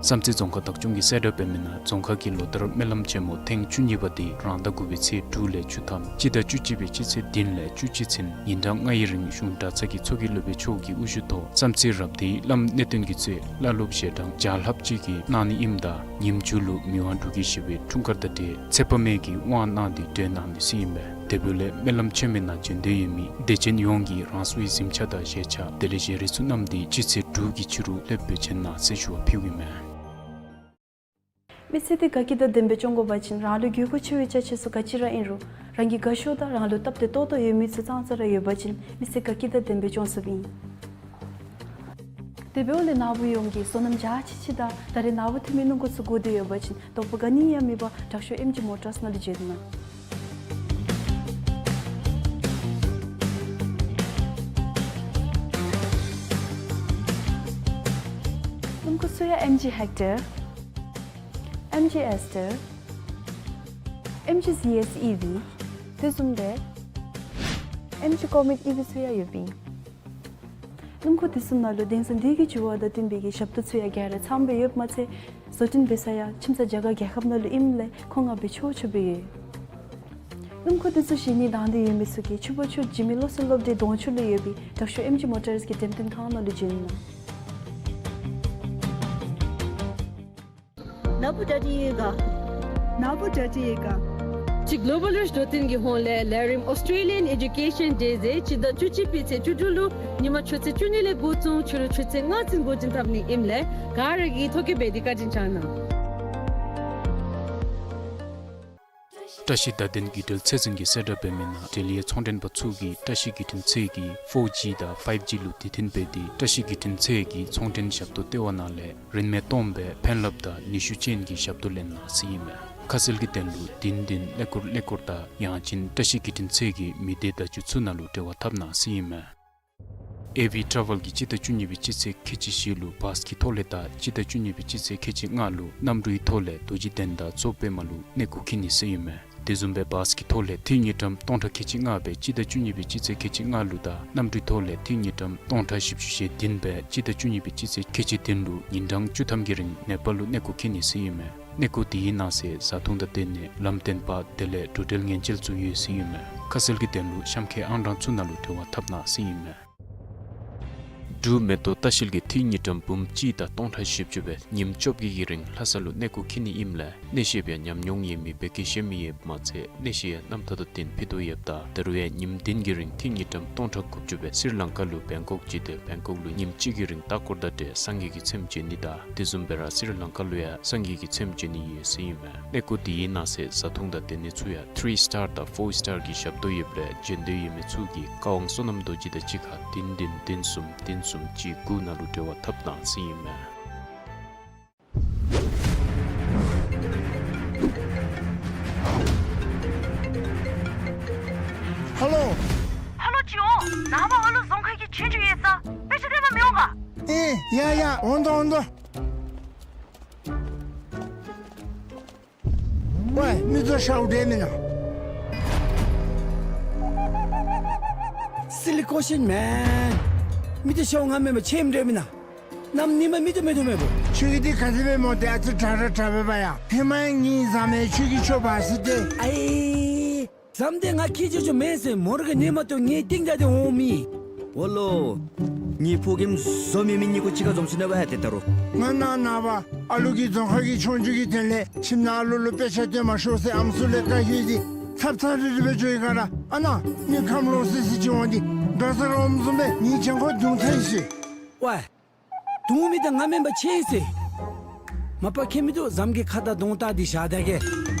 བསམ་རྩེ་རྫོང་ཁག་བདག་སྐྱོང་གིས་གསལ་བསྒྲགས་འབད་མི་ནང་རྫོང་ཁག་གི་ལོ་ལྟར་སྨོན་ལམ་ཆེན་མོ་ཐེངས་བཅུ་གཉིས་པ་འདི་རང་ཟླ་དགུ་པའི་ཚེས་དྲུག་ལས་བཅུ་ཐམ་སྤྱི་ཟླ་བཅུ་གཅིག་པའི་སྤྱི་ཚེས་བདུན་ལས་བཅུ་གཅིག་ཚུན་ཉིན་གྲངས་ལྔའི་རིང་གཞུང་གྲྭ་ཚང་གི་ཚོགས་ཀྱི་སློབ་དཔོན་མཆོག་གི་དབུ་བཞུགས་ཐོག་བསམ་རྩེ་རབ་སྡེའི་བླམ་གནས་བརྟན་གྱིས་གཙོས་བླ་སློབ་ཞལ་གྲངས་བརྒྱ་ལྷགཔ་ཅིག་གིས་གནང་ནི་ཨིནམ་ད་ཉིནམ་མཇུག་ལུ་མི་དབང་འབྲུག་རྒྱལ་བཞི་པའི་འཁྲུངས་སྐར་དང་འབྲེལ་ཚེ་དཔག་མེད་ཀྱི་དབང་གནང་སྟེ་གྲོལ་གནང་ནི་ཟེར་ཨིན་པས། དེ་འབདཝ་ལས་སྨོན་ལམ་ཆེན་མོའི་ནང་བྱོན་འདོད་ཡོད་མི་དད་ཅན་ཡོངས་ཀྱིས་རང་སོའི་གཟིམ་ཆས་དང་བཞེས་ཆས་དེ་ལས་བཞེས་རིགས་ཚུ་བསྣམས་ཏེ་སྤྱི་ཚེས་དྲུག་གི་ཕྱི་རུ་ལྷོདཔ་སྦེ་བྱོན་གནང་ཟེར་ཞུ་བ་ཕུལཝ་ཨིན་མས། མི་ཚེ་འདི་དགའ་སྐྱིད་དང་ལྡནམ་སྦེ་སྐྱོང་དགོ་པ་ཅིན་རང་ལུ་དགོས་མཁོ་ཆེ་བའི་ཅ་ཆས་ཚུ་ག་ཅི་ར་ཨིན་རུང་རང་གི་དགའ་ཤོས་དང་རང་ལུ་སྟབས་བདེ་ཏོག་ཏོ་ཡོད་མི་ཚུ་ཙང་ཙ་ར་ཡོད་པ་ཅིན་མི་ཚེ་དགའ་སྐྱིད་དང་ལྡནམ་སྦེ་སྐྱོང་ཚུགསཔ་ཨིན། དེ་འབདཝ་ལས་ནཱ་བུ་ཡོངས་ཀྱིས་བསོད་ནམས་རྒྱ་ཆེ་ཆེ་དང་ད་རེས་ནཱ་བུ་འཐུས་མི་སྣུམ་འཁོར་ཚུ་བསྒོར་ཏེ་ཡོད་པ་ཅིན་དོགས་པ་ག་ནི་ཡང་མེད་པར་དྲག་ཤོས་ཨེམ་ཇི་མོ་ཊརས་ནང་ལུ་བྱོན་གནང་། སྣུམ་འཁོར་ཚུ་ཡང་ཨེམ་ཇི་ཧེག་ཊར། ཨེམ་ཇི་ཨེས་ཊར། ཨེམ་ཇི་ཟི་ཨེས་ཨི་ཝི། དེ་བཟུམ་སྦེ་ཨེམ་ཇི་ཀོ་མེཊ་ཨི་ཝི་ཚུ་ཡང་ཡོདཔ་ཨིན། སྣུམ་འཁོར་དེ་ཚུ་ནང་ལུ་དེང་སང་དུས་ཀྱི་འགྱུར་བ་དང་བསྟུན་པའི་གི་ཞབས་ཏོག་ཚུ་ཡང་ག་ར་ཚངམ་སྦེ་ཡོདཔ་མ་ཚད་བཟོ་སྐྲུན་འབད་ས་ཡང་ཁྱིམ་ཚང་རྒྱ་གར་རྒྱལ་ཁབ་ནང་ལུ་ཨིནམ་ལས་མཁོ་མངགས་འབད་ཆོག་ཆོག་སྦེ་ཡོད། སྣུམ་འཁོར་དེ་ཚུ་བཞེས་ནི་དང་འདོད་ཡོད་མི་ཚུ་གིས་ཆུ་བོ་ཆུ་འཇིགས་མེད་བློ་གསལ་སློབ་གྲྭའི་གདོང་ཕྱོགས་ལུ་ཡོད་པའི་དྲག་ཤོས་ཨེམ་ཇི་མོ་ཊརས་ཀྱི་འགྲེམས་སྟོན་ཁང་ནང་ལུ་བྱོན་གནང་། ནཱ་བུ་གྲ་སྒྲིག་ཡོད་ག། ནཱ་བུ་གྲ་སྒྲིག་ཡོད་ག། ཅིག་གོ་ལོ་བཱལ་རིཆ་འབྲུག་སྟོད་ཀྱི་ཧོངས་ལས་ལས་རིམ་Australian Education Day ཟེར་སྤྱི་ཟླ་བཅུ་གཅིག་པའི་ཚེས་བཅུ་དྲུག་ལུ་ཉིནམ་ཆུ་ཚོད་བཅུ་གཉིས་ལས་འགོ་བཙུགས་ཕྱི་རུ་ཆུ་ཚོད་ལྔ་ཚུན་འགོ་འདྲེན་འཐབ་ནི་ཨིནམ་ལས་ག་ར་གིས་ཐོ་བཀོད་འབད་དེ་བཀའ་དྲིན་བསྐྱང་གནང་། བཀྲ་ཤིས་བརྡ་དོན་བརྒྱུད་འབྲེལ་ཚད་འཛིན་གྱིས་གསལ་བསྒྲགས་འབད་མི་ནང་འབྲེལ་ཡོད་ཚོང་མགྲོན་པ་ཚུ་གིས་བཀྲ་ཤིས་བརྒྱུད་འཕྲིན་ཚད་ཀྱི་ཕོར་ཇི་དང་ཕའིབ་ཇི་ལུ་དེ་བརྟེན་འབད་དེ་བཀྲ་ཤིས་བརྒྱུད་འཕྲིན་ཚད་ཀྱི་ཚོང་མགྲོན་ཞབས་ཏོག་ལྟེ་བ་ནང་ལས་རིན་མེད་སྟོངམ་སྦེ་ཕན་རླབས་དང་ནུས་ཤུགས་ཅན་གྱི་ཞབས་ཏོག་ལེན་གནང་ཟེར་ཨིན་མས། ཁ་གསལ་གྱི་དོན་ལུ་བདུན་བདུན་ཀླད་ཀོར་ཀླད་ཀོར་དང་ཡང་ཅིན་བཀྲ་ཤིས་བརྒྱུད་འཕྲིན་ཚད་ཀྱི་མི་སྡེ་བརྡ་བརྒྱུད་ཚུ་ནང་ལུ་འབྲེལ་བ་འཐབ་གནང་ཟེར་ཨིན་མས། ཨེ་ཝི་ཊ་རེ་ཝེལ་གྱིས་སྤྱི་ཟླ་བཅུ་གཉིས་པའི་སྤྱི་ཚེས་ཁལ་གཅིག་བཞི་ལུ་བཱས་ཀྱི་ཐོག་ལས་དང་སྤྱི་ཟླ་བཅུ་གཉིས་པའི་སྤྱི་ཚེས་ཁལ་གཅིག་ལྔ་ལུ་གནམ་གྲུའི་ཐོག་ལས་རྡོ་རྗེ་གདན་དང་མཚོ་པདྨ་ལུ་གནས་སྐོར་འཁྱིད་ནི་ཟེར་ཨིན་མས། དེ་བཟུམ་སྦེ་བཱས་ཀྱི་ཐོག་ལས་འཐུས་དངུལ་ཀྲམ་སྟོང་ཕྲག་ཁལ་གཅིག་ལྔ་སྦེ་སྤྱི་ཟླ་བཅུ་གཉིས་པའི་སྤྱི་ཚེས་ཁལ་གཅིག་ལྔ་ལུ་དང་གནམ་གྲུའི་ཐོག་ལས་འཐུས་དངུལ་ཀྲམ་སྟོང་ཕྲག་བཞི་བཅུ་ཞེ་བདུན་སྦེ་སྤྱི་ཟླ་བཅུ་གཉིས་པའི་སྤྱི་ཚེས་ཁལ་གཅིག་བདུན་ལུ་ཉིན་གྲངས་བཅུ་ཐམ་གྱི་རིང་ནེ་པཱལ་ལུ་གནས་སྐོར་འཁྱིད་ནི་ཟེར་ཨིན་མས། གནས་སྐོར་དེའི་ནང་གསེས་བཟའ་འཐུང་དང་སྡོད་གནས་ལམ་སྟོན་པ་དེ་ལས་འགྲོ་འགྲུལ་ཉེན་བཅོལ་ཚུ་ཡོད་ཟེར་ཨིན་མས། ཁ་གསལ་གྱི་དོན་ལུ་གཤམ་འཁོད་ཨང་གྲངས་ཚུ་ནང་ལུ་འབྲེལ་བ་འཐབ་གནང་ཟེར་ཨིན་མས། འབྲུག་མེ་ཏོག་ལྟ་བཤལ་གྱིས་ཐིག་ཉིས་ཀྲམ་འབུམ་གཅིག་དང་སྟོང་ཕྲག་བཞི་བཅུ་སྦེ་ཉིནམ་བཅོ་བརྒྱད་ཀྱི་རིང་ལྷ་ས་ལུ་གནས་སྐོར་འཁྱིད་ནི་ཨིནམ་ལས་གནས་བཤད་པའི་ཉམས་མྱོང་ཡོད་མི་བོད་སྐད་ཤེས་མི་ཡོདཔ་མ་ཚད་གནས་བཤད་ཡང་རྣམ་ཐར་དང་བསྟུན་ཕུལ་དོ་ཡོདཔ་ད་ད་རུང་ཡང་ཉིནམ་བདུན་གྱི་རིང་ཐིག་ཉིས་ཀྲམ་སྟོང་ཕྲག་དགུ་བཅུ་སྦེ་སི་རི་ལང་ཀ་ལུ་བེང་ཀོག་བརྒྱུད་དེ་བེང་ཀོག་ལུ་ཉིནམ་གཅིག་གི་རིང་ལྟ་སྐོར་དང་འབྲེལ་སངས་རྒྱས་ཀྱི་ཚེམས་བརྗེད་ནི་དང་དེ་བཟུམ་སྦེ་ར་སི་རི་ལང་ཀ་ལུ་ཡང་སངས་རྒྱས་ཀྱི་ཚེམས་བརྗེད་ནི་ཡོད་ཟེར་ཨིན་མས། གནས་སྐོར་དེའི་ནང་གསེས་བཟའ་འཐུང་དང་སྡོད་གནས་ཚུ་ཡང་ཐི་རི་སི་ཊར་དང་ཕོར་སི་ཊར་གྱི་ཞབས་ཏོག་ཡོདཔ་ལས་འབྱོན་འདོད་ཡོད་མི་ཚུ་གིས་བཀའ་དབང་བསོད་ནམས་རྡོ་རྗེ་དང་གཅིག་ཁར་བདུན་བདུན་བདུན་གསུམ་བདུན་གསུམ་གཅིག་དགུ་ནང་ལུ་འབྲེལ་བ་འཐབ་གནང་ཟེར་ཨིན་མས། ཧ་ལོ། ཧ་ལོ་ཅིག་འོང་། ནངས་པ་ཨ་ལུ་རྫོང་ཁ་གི་ཆོས་རྒྱུགས་ཡོད་ས། དཔེ་ཆ་སྟོན་པར་མི་འོང་ག། ཨེ་ཡ་ཡ་འོང་དོ་འོང་དོ། ཝའི་མི་ཚུ་ཤཝ་འདྲ་མེན་ན། Silly question man. མི་ཚུ་ཤཝ་ང་མེན་པར་ཆེམ་འདྲ་མེན་ན། གནམ་ཉིནམ་མི་ཚུ་མེད་དོ་མེད་པོ། ཁྱོད་ཀྱིས་འདི་ག་དེ་སྦེ་སྨོ། ཏེ་ཨ་ཙི་དྲག་དྲག་དྲག་པས་པ་ཡ། ཧེ་མ་ཡང་ངེའི་བཟའ་མི་ཁྱོད་ཀྱིས་ཁྱོད་བར་སྲིད་དེ། ཨའི། བཟའམ་དེ་ང་ཁྱེད་ཅོ་ཅོ་མེན་ཟེར་མོ་ར་གི་ཉན་མ་བཏུབ་ངེའི་རྟིང་བདའ་སྟེ་འོང་མི། ཝ་ལོ། ངེའི་ཕོ་རྒནམ་བཟོ་མེད་མི་གཉིས་ཀོ་གཅིག་ཁར་འཛོམས་སོ་ནུག་པ་ཧ། ཏེ་ད་རུང་ང་ནངས་པ་ཨ་ལུ་གིས་རྫོང་ཁ་གི་ཆོས་རྒྱུགས་ཀྱི་དོན་ལས་ཁྱིམ་ནང་ཨ་ལུ་ལུ་དཔེ་ཆ་སྟོན་མ་ཤོག་ཟེར་ཨམ་སྲུ་ལས་བཀའ་བཀྱོན་ཏེ་ཚབ་ཚབ་རི་རི་སྦེ་འགྱོ་ཡི་ག་ར། ཨ་ནཱ་མི་ཁམས་ལོག་སི་སི་ཅིག་འོང་སྟེ་འགྲོ་ས་ར་འོངམ་བཟུམ་སྦེ་ངེའི་གྱང་ཁར་བརྡུང་ཚར་ཡི་ཟེར། ཝའི། བརྡུང་མི་དང་ང་མེན་པར་ཆེ་ཟེར། མ་པ་ཁྱད་མི་འདུག། བཟའམ་གྱི་ཁ་དང་གདོང་བལྟ་སྟེ་བཞག་ད་གེ།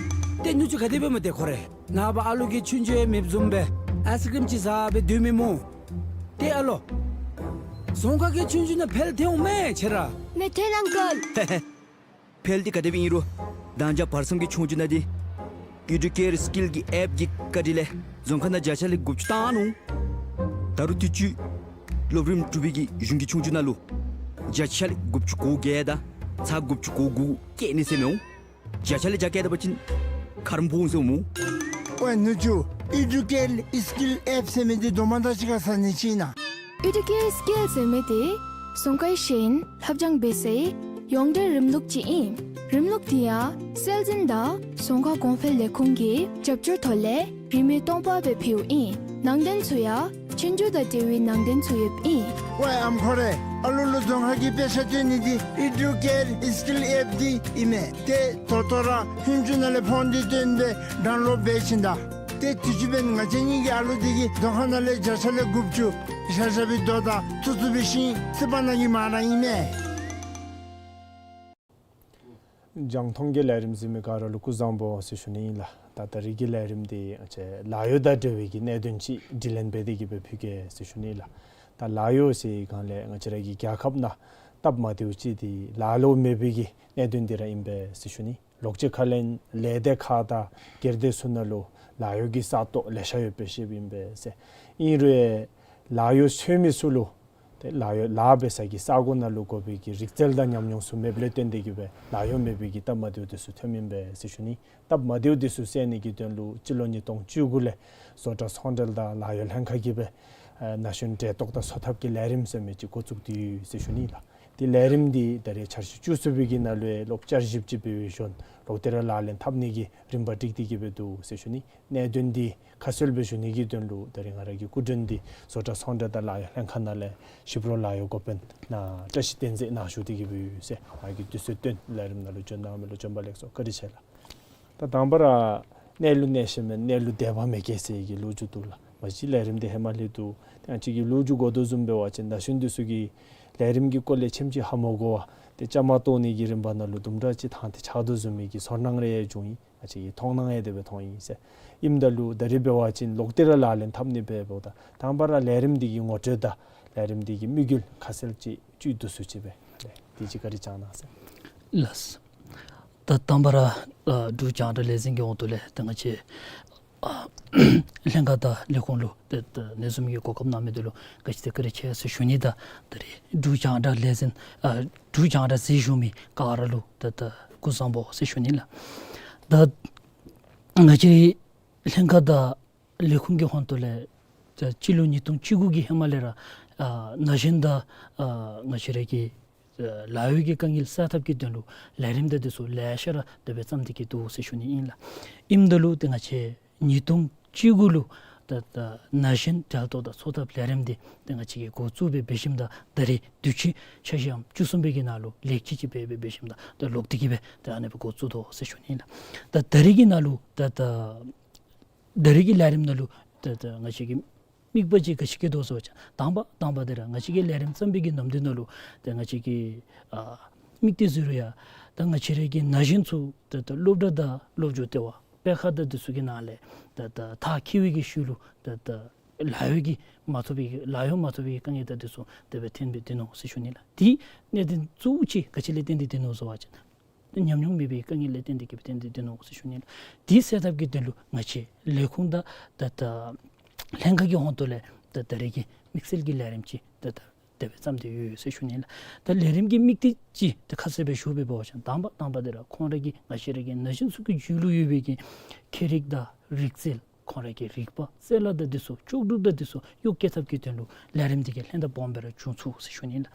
ཏེ་ནུ་གཅུང་ག་དེ་སྦེ་སྨོ་ཏེ་ཁོ་རེ། ནངས་པ་ཨ་ལུ་གི་ཆོས་རྒྱུགས་ཡང་མེདཔ་བཟུམ་སྦེ་ཨའི་སི་ཀྲིམ་ཅིག་བཟའ་སྦེ་སྡོད་མི་སྨོ། ཏེ་ཨ་ལོ། རྫོང་ཁ་གི་ཆོས་རྒྱུགས་ནང་འཕེལ་ཐལ་འོང་མས་ཁྱེད་ར། མེད་ཐལ་ཨང་ཀལ། ཧེ་ཧེ། འཕེལ་འདི་ག་དེ་སྦེ་ཨིན་རུང་མདང་ཞག་བར་མཚམས་ཀྱི་ཆོས་རྒྱུགས་ནང་འདི་ཨི་ཌུ་ཀེར་སི་ཀིལ་གྱི་ཨེཔ་ཀྱི་བཀའ་དྲིན་ལས་རྫོང་ཁ་ནང་བརྒྱ་ཆ་ལས་དགུ་བཅུ་བཏང་ནུག། ད་རུང་དུས་ཅི་སློབ་རིམ་དྲུག་པའི་གི་གཞུང་གི་ཆོས་རྒྱུགས་ནང་ལུ་བརྒྱ་ཆ་ལས་དགུ་བཅུ་གོ་བརྒྱད་དང་ཚག་དགུ་བཅུ་གོ་དགུ་བཀལ་ནི་ཟེར་མི་འོང་། བརྒྱ་ཆ་ལས་བརྒྱ་བཀལ་ད་པ་ཅིན་ཁ་རོག་ཕོག་འོང་ཟེར་འོང་སྨོ། ཝའི་ནུ་གཅུང་ཨི་ཌུ་ཀེར་སི་ཀིལ་ཨེཔ་ཟེར་མི་འདི་དོ་མ་དང་གཅིག་ཁར་ཟ་ནི་ཅིག་ཨིན་ན། ཨི་ཌུ་ཀེར་སི་ཀིལ་ཟེར་མི་འདི་རྫོང་ཁའི་ཤེས་ཡོན་ལྷབ་སྦྱང་འབད་སའི་ཡོངས་འབྲེལ་རིམ་ལུགས་ཅིག་ཨིན། རིམ་ལུགས་འདི་ཡང་སྲོལ་འཛིན་དང་རྫོང་ཁ་གོང་འཕེལ་ལས་ཁུངས་ཀྱི་རྒྱབ་སྐྱོར་ཐོག་ལས་རིན་མེད་སྟོང་པ་སྦེ་ཕུལཝ་ཨིན། ནང་དོན་ཚུ་ཡང་ཆོས་རྒྱུགས་དང་འབྲེལ་བའི་ནང་དོན་ཚུ་ཡོདཔ་ཨིན། ཝའི་ཨམ་ཁོ་རེ། ཨ་ལུ་ལུ་རྫོང་ཁ་གི་དཔེ་ཆ་སྟོན་ནི་འདི་ཨི་ཌུ་ཀེར་སི་ཀིལ་ཨེཔ་འདི་ཨིན་མས། ཏེ་ད་ལྟོ་ར་ཧུན་ཅུ་ནང་ལས་ཕོན་འདི་བཏོན་སྦེ་ཌའུན་ལོཌ་འབད་བྱིན་ད། ཏེ་དུས་ཅི་འབདན་ང་བཅས་གཉིས་ཀྱི་ཨ་ལུ་འདི་གིས་རྫོང་ཁ་ནང་ལས་བརྒྱ་ཆ་ལས་དགུ་བཅུ་བཞག་བཞག་པའི་རྡོ་དང་ཐུག་ཐུག་པའི་ཤིང་སི་པ་ནང་གི་མ་ར་ཨིན་མས། རྒྱང་མཐོང་གི་ལས་རིམ་གཟིགས་མི་ག་ར་ལུ་སྐུ་གཟུགས་བཟང་པོ་ཟེར་ཞུ་ནི་ཨིན་ལགས། ད་ད་རིས་ཀྱི་ལས་རིམ་འདི་ང་བཅས་ལཱ་གཡོག་དང་འབྲེལ་བའི་གི་གནད་དོན་ཅིག་དྲི་ལན་འབད་དེ་གི་སྦེ་ཕུལ་གེ་ཟེར་ཞུ་ནི་ཨིན་ལགས། ད་ལཱ་གཡོག་ཟེར་བའི་སྒང་ལས་ང་བཅས་ར་གི་རྒྱལ་ཁབ་ནང་སྟབས་མ་བདེཝ་ཅིག་འདི་ལཱ་ལུ་མེད་པའི་གི་གནད་དོན་འདི་ར་ཨིན་པས་ཟེར་ཞུ་ནི། ལོག་སྤྱོད་ཁ་ལས་ལས་སྡེ་ཁག་དང་སྒེར་སྡེ་ཚུ་ནང་ལུ་ལཱ་གཡོག་གི་ས་སྟོང་ལེ་ཤ་ཡོདཔ་སྦེ་ཤེསཔ་ཨིན་པས་ཟེར། ཨིན་རུང་ལཱ་གཡོག་འཚོལ་མི་ཚུ་ལུ་ཏེ་ལཱ་གཡོག་ལཱ་འབད་ས་གི་ས་གོ་ནང་ལུ་དགོ་པའི་གི་རིག་རྩལ་དང་ཉམས་མྱོང་ཚུ་མེདཔ་ལས་བརྟེན་ཏེ་གི་སྦེ་ལཱ་གཡོག་མེད་པའི་གི་སྟབས་མ་བདེཝ་འདི་ཚུ་ཐོནམ་ཨིན་པས་ཟེར་ཞུ་ནི། སྟབས་མ་བདེཝ་འདི་ཚུ་སེལ་ནི་གི་དོན་ལུ་སྤྱི་ལོ་ཉིས་སྟོང་བཅུ་དགུ་ལས་བཟོ་གྲྭ་ཚོང་འབྲེལ་དང་ལཱ་གཡོག་ལྷན་ཁག་གིས་སྦེ་ཨེ་ན་གཞོན་འདྲེན་གཏོགས་དང་འཚོ་ཐབས་ཀྱི་ལས་རིམ་ཟེར་མི་ཅིག་འགོ་བཙུགས་ཏེ་ཡོད་ཟེར་ཞུ་ནི་ལགས། ཏེ་ལས་རིམ་འདི་ད་རེས་འཆར་གཞི་བཅུ་གསུམ་པའི་གི་ནང་ལུ་ལོག་བསྐྱར་ཞིབ་ཅིག་འབད་བའི་ཞོར་ལོག་སྟེ་ར་ལག་ལེན་འཐབ་ནི་གི་རིམ་པ་སྒྲིག་སྟེ་གི་སྦེ་འདུག་ཟེར་ཞུ་ནི། གནད་དོན་འདི་ཁ་གསལ་སྦེ་ཞུ་ནི་གི་དོན་ལུ་ད་རེས་ང་ར་གི་སྐུ་མགྲོན་འདི་བཟོ་གྲྭ་ཚོང་འབྲེལ་དང་ལཱ་གཡོག་ལྷན་ཁག་ནང་ལས་ཞིབ་རོགས་ལཱ་གཡོག་འགོ་དཔོན་ནཱ་བཀྲ་ཤིས་བསྟན་འཛིན་ནཱ་བཞུགས་ཏེ་གི་སྦེ་ཡོད་ཟེར། ང་གིས་དུས་ཚོད་བཏོན་ལས་རིམ་ནང་ལུ་བྱོན་གནང་མི་ལུ་བྱོན་པ་ལེགས་སོ། བཀའ་དྲིན་ཆེ་ལགས། ད་དང་པ་ར་གནས་ལུ་གནས་ཤེས་མེད་གནས་ལུ་དད་པ་མེད་གེ་ཟེར་གྱི་ལོ་རྒྱུས་འདུག་ལགས། མ་གཞི་ལས་རིམ་འདི་ཧེ་མ་ལས་འདུག། ཏེ་ང་བཅས་ཀྱི་ལོ་རྒྱུས་གོ་དོ་བཟུམ་འབད་བ་ཅིན་ན་གཞོན་འདི་ཚུ་གིས་ལས་རིམ་གྱི་སྐོར་ལས་ཆེམ་ཅིག་ཧ་མ་གོ་བར་ཏེ་བཅའ་མར་གཏོགས་ནི་གི་རིམ་པ་ནང་ལུ་དུམ་གྲ་ཅིག་ཐང་སྟེ་ཆགས་དོ་བཟུམ་མའི་གི་ཚོར་སྣང་རེ་བྱུང་ཡི། ང་བཅས་ཀྱི་མཐོང་སྣང་ཡང་དེ་སྦེ་མཐོང་ཡི་ཟེར། ཨིནམ་ད་ལུ་ད་རེས་འབད་བ་ཅིན་ལོག་སྟེ་ར་ལག་ལེན་འཐབ་ནི་འབདཝ་ད་དང་པ་ར་ལས་རིམ་འདི་གི་ངོ་སྤྲོད་དང་ལས་རིམ་འདི་གི་དམིགས་ཡུལ་ཁ་གསལ་ཅིག་བཅུད་བསྡུ་སུ་ཅིག་སྦེ་ཏེ་ཅིག་བཀའ་དྲིན་བསྐྱང་གནང་ཟེར། ལགས། ད་དང་པ་ར་ཨ་འབྲུག་རྒྱང་བསྒྲགས་ལས་འཛིན་གྱི་དབང་དུ་ལས་ཏེ་ང་བཅས་ཨ་ལྷན་ཁག་དང་ལས་ཁུངས་ལུ་ཏེ་ཏེ་ཨ་ནི་བཟུམ་གྱི་གོ་སྐབས་གནང་མི་འདི་ལུ་ག་ཅི་ཏེ་བཀའ་དྲིན་ཆེ་ཟེར་ཞུ་ནི། ད་ད་རེས་འབྲུག་རྒྱང་བསྒྲགས་ལས་འཛིན་ཨ་འབྲུག་རྒྱང་བསྒྲགས་གཟིགས་བཞུགས་མི་ག་ར་ལུ་ད་ད་སྐུ་གཟུགས་བཟང་པོ་ཟེར་ཞུ་ནི་ལགས། ད་ང་བཅས་ལྷན་ཁག་དང་ལས་ཁུངས་ཀྱི་དབང་དུ་ལས་ད་སྤྱི་ལོ་ཉིས་སྟོང་བཅུ་དགུ་གི་ཧེ་མ་ལས་ར་ཨ་ན་གཞོན་དང་ཨ་ང་བཅས་ར་གི་ ལཱ་གཡོག་གི་དཀའ་ངལ་སེལ་ཐབས་ཀྱི་དོན་ལུ་ལས་རིམ་དང་འདི་ཚུ་ལེ་ཤ་ར་དེ་སྦེ་བརྩམས་ཏེ་གི་འདུག་ཟེར་ཞུ་ནི་ཨིན་ལགས། ཨིནམ་ད་ལུ་ཏེ་ང་བཅས་ཉིས་སྟོང་བཅུ་དགུ་ལུ་ད་ད་ན་གཞོན་འབྲེལ་གཏོགས་དང་འཚོ་ཐབས་ལས་རིམ་འདི་ཏེ་ང་བཅས་ཀྱིས་འགོ་བཙུགས་སྦེ་འབད་ཞིནམ་ད་ད་རེས་དུས་ཅི་འཆར་གཞིའམ་བཅུ་གསུམ་པའི་གི་ནང་ལུ་ལེགས་བཅོས་ཅིག་འབད་སྦེ་འབད་ཞིནམ་ད་ད་ལོག་སྟེ་གི་སྦེ་ད་ཨ་ནི་སྦེ་འགོ་བཙུགས་དོ་ཟེར་ཞུ་ནི་ཨིན་ལགས། ད་ད་རེས་ཀྱི་ནང་ལུ་ད་ད་ད་རེས་ཀྱི་ལས་རིམ་ནང་ལུ་ད་ད་ང་བཅས་ཀྱི་དམིགས་པ་ཅིག་ག་ཅི་བསྐྱེད་དོ་ཟེར་བ་ཅིན་དང་པ་དང་པ་དེ་ར་ང་བཅས་ཀྱིས་ལས་རིམ་བརྩམས་པའི་གི་ནམ་དུས་ནང་ལུ་ཏེ་ང་བཅས་ཀྱི་ཨ་དམིགས་གཏད་ཟེར་རུང་ཡང་ད་ང་བཅས་ར་གི་ན་གཞོན་ཚུ་ད་ད་སློབ་གྲྭ་དང་སློབ་སྦྱོང་ལྟེ་བ་སྤེལ་ཁང་དང་འདི་ཚུ་གི་ནང་ལས་ད་ད་མཐར་འཁྱོལ་བའི་གི་ཤུལ་ལུ་ད་ད་ལཱ་གཡོག་གི་མ་ཐོབ་པའི་གི་ལཱ་གཡོག་མ་ཐོབ་པའི་གི་དཀའ་ངལ་དང་འདི་ཚུ་དེ་སྦེ་ཐོན་སྦེ་འདུག་ནོ་ཟེར་ཞུ་ནི་ལགས། དེ་གནད་དོན་གཙོ་བོ་ཅིག་ག་ཅི་ལས་བརྟེན་ཏེ་འདུག་ནོ་ཟེར་བ་ཅིན་ཉམས་མྱོང་མེད་པའི་དཀའ་ངལ་ལས་བརྟེན་ཏེ་གི་སྦེ་ཐོན་ཏེ་འདུག་ནོ་ཟེར་ཞུ་ནི་ལགས། དེ་སེལ་ཐབས་ཀྱི་དོན་ལུ་ང་བཅས་ལས་ཁུངས་དང་ད་ད་ལྷན་ཁག་གི་ཧོངས་ཏོ་ལས་ད་ད་རེས་ཀྱི་དམིགས་བསལ་གྱི་ལས་རིམ་ཅིག་ད་ད་དེ་སྦེ་བརྩམས་ཏེ་ཡོད་ཟེར་ཞུ་ནི་ལགས། ད་ལས་རིམ་གྱི་དམིགས་གཏད་ཅིག་ད་ཁ་གསལ་སྦེ་ཞུ་བའི་འབད་བ་ཅིན་དང་པ་དང་པ་དེ་ར་ཁོང་ར་གི་ང་བཅས་ར་གི་ན་གཞོན་ཚུ་གི་རྒྱུད་ལུ་ཡོད་པའི་གི་ཁྱད་རིག་དང་རིག་རྩལ་ཁོང་ར་གི་རིག་པ་རྩལ་ལག་དང་འདི་ཚུ་ལྕོགས་གྲུབ་དང་འདི་ཚུ་གཡོག་བཀོལ་ཐབས་ཀྱི་དོན་ལུ་ལས་རིམ་འདི་གིས་ལྷན་ཐབས་སྦོམ་སྦེ་ར་བྱུང་ཚུགས་ཟེར་ཞུ་ནི་ལགས།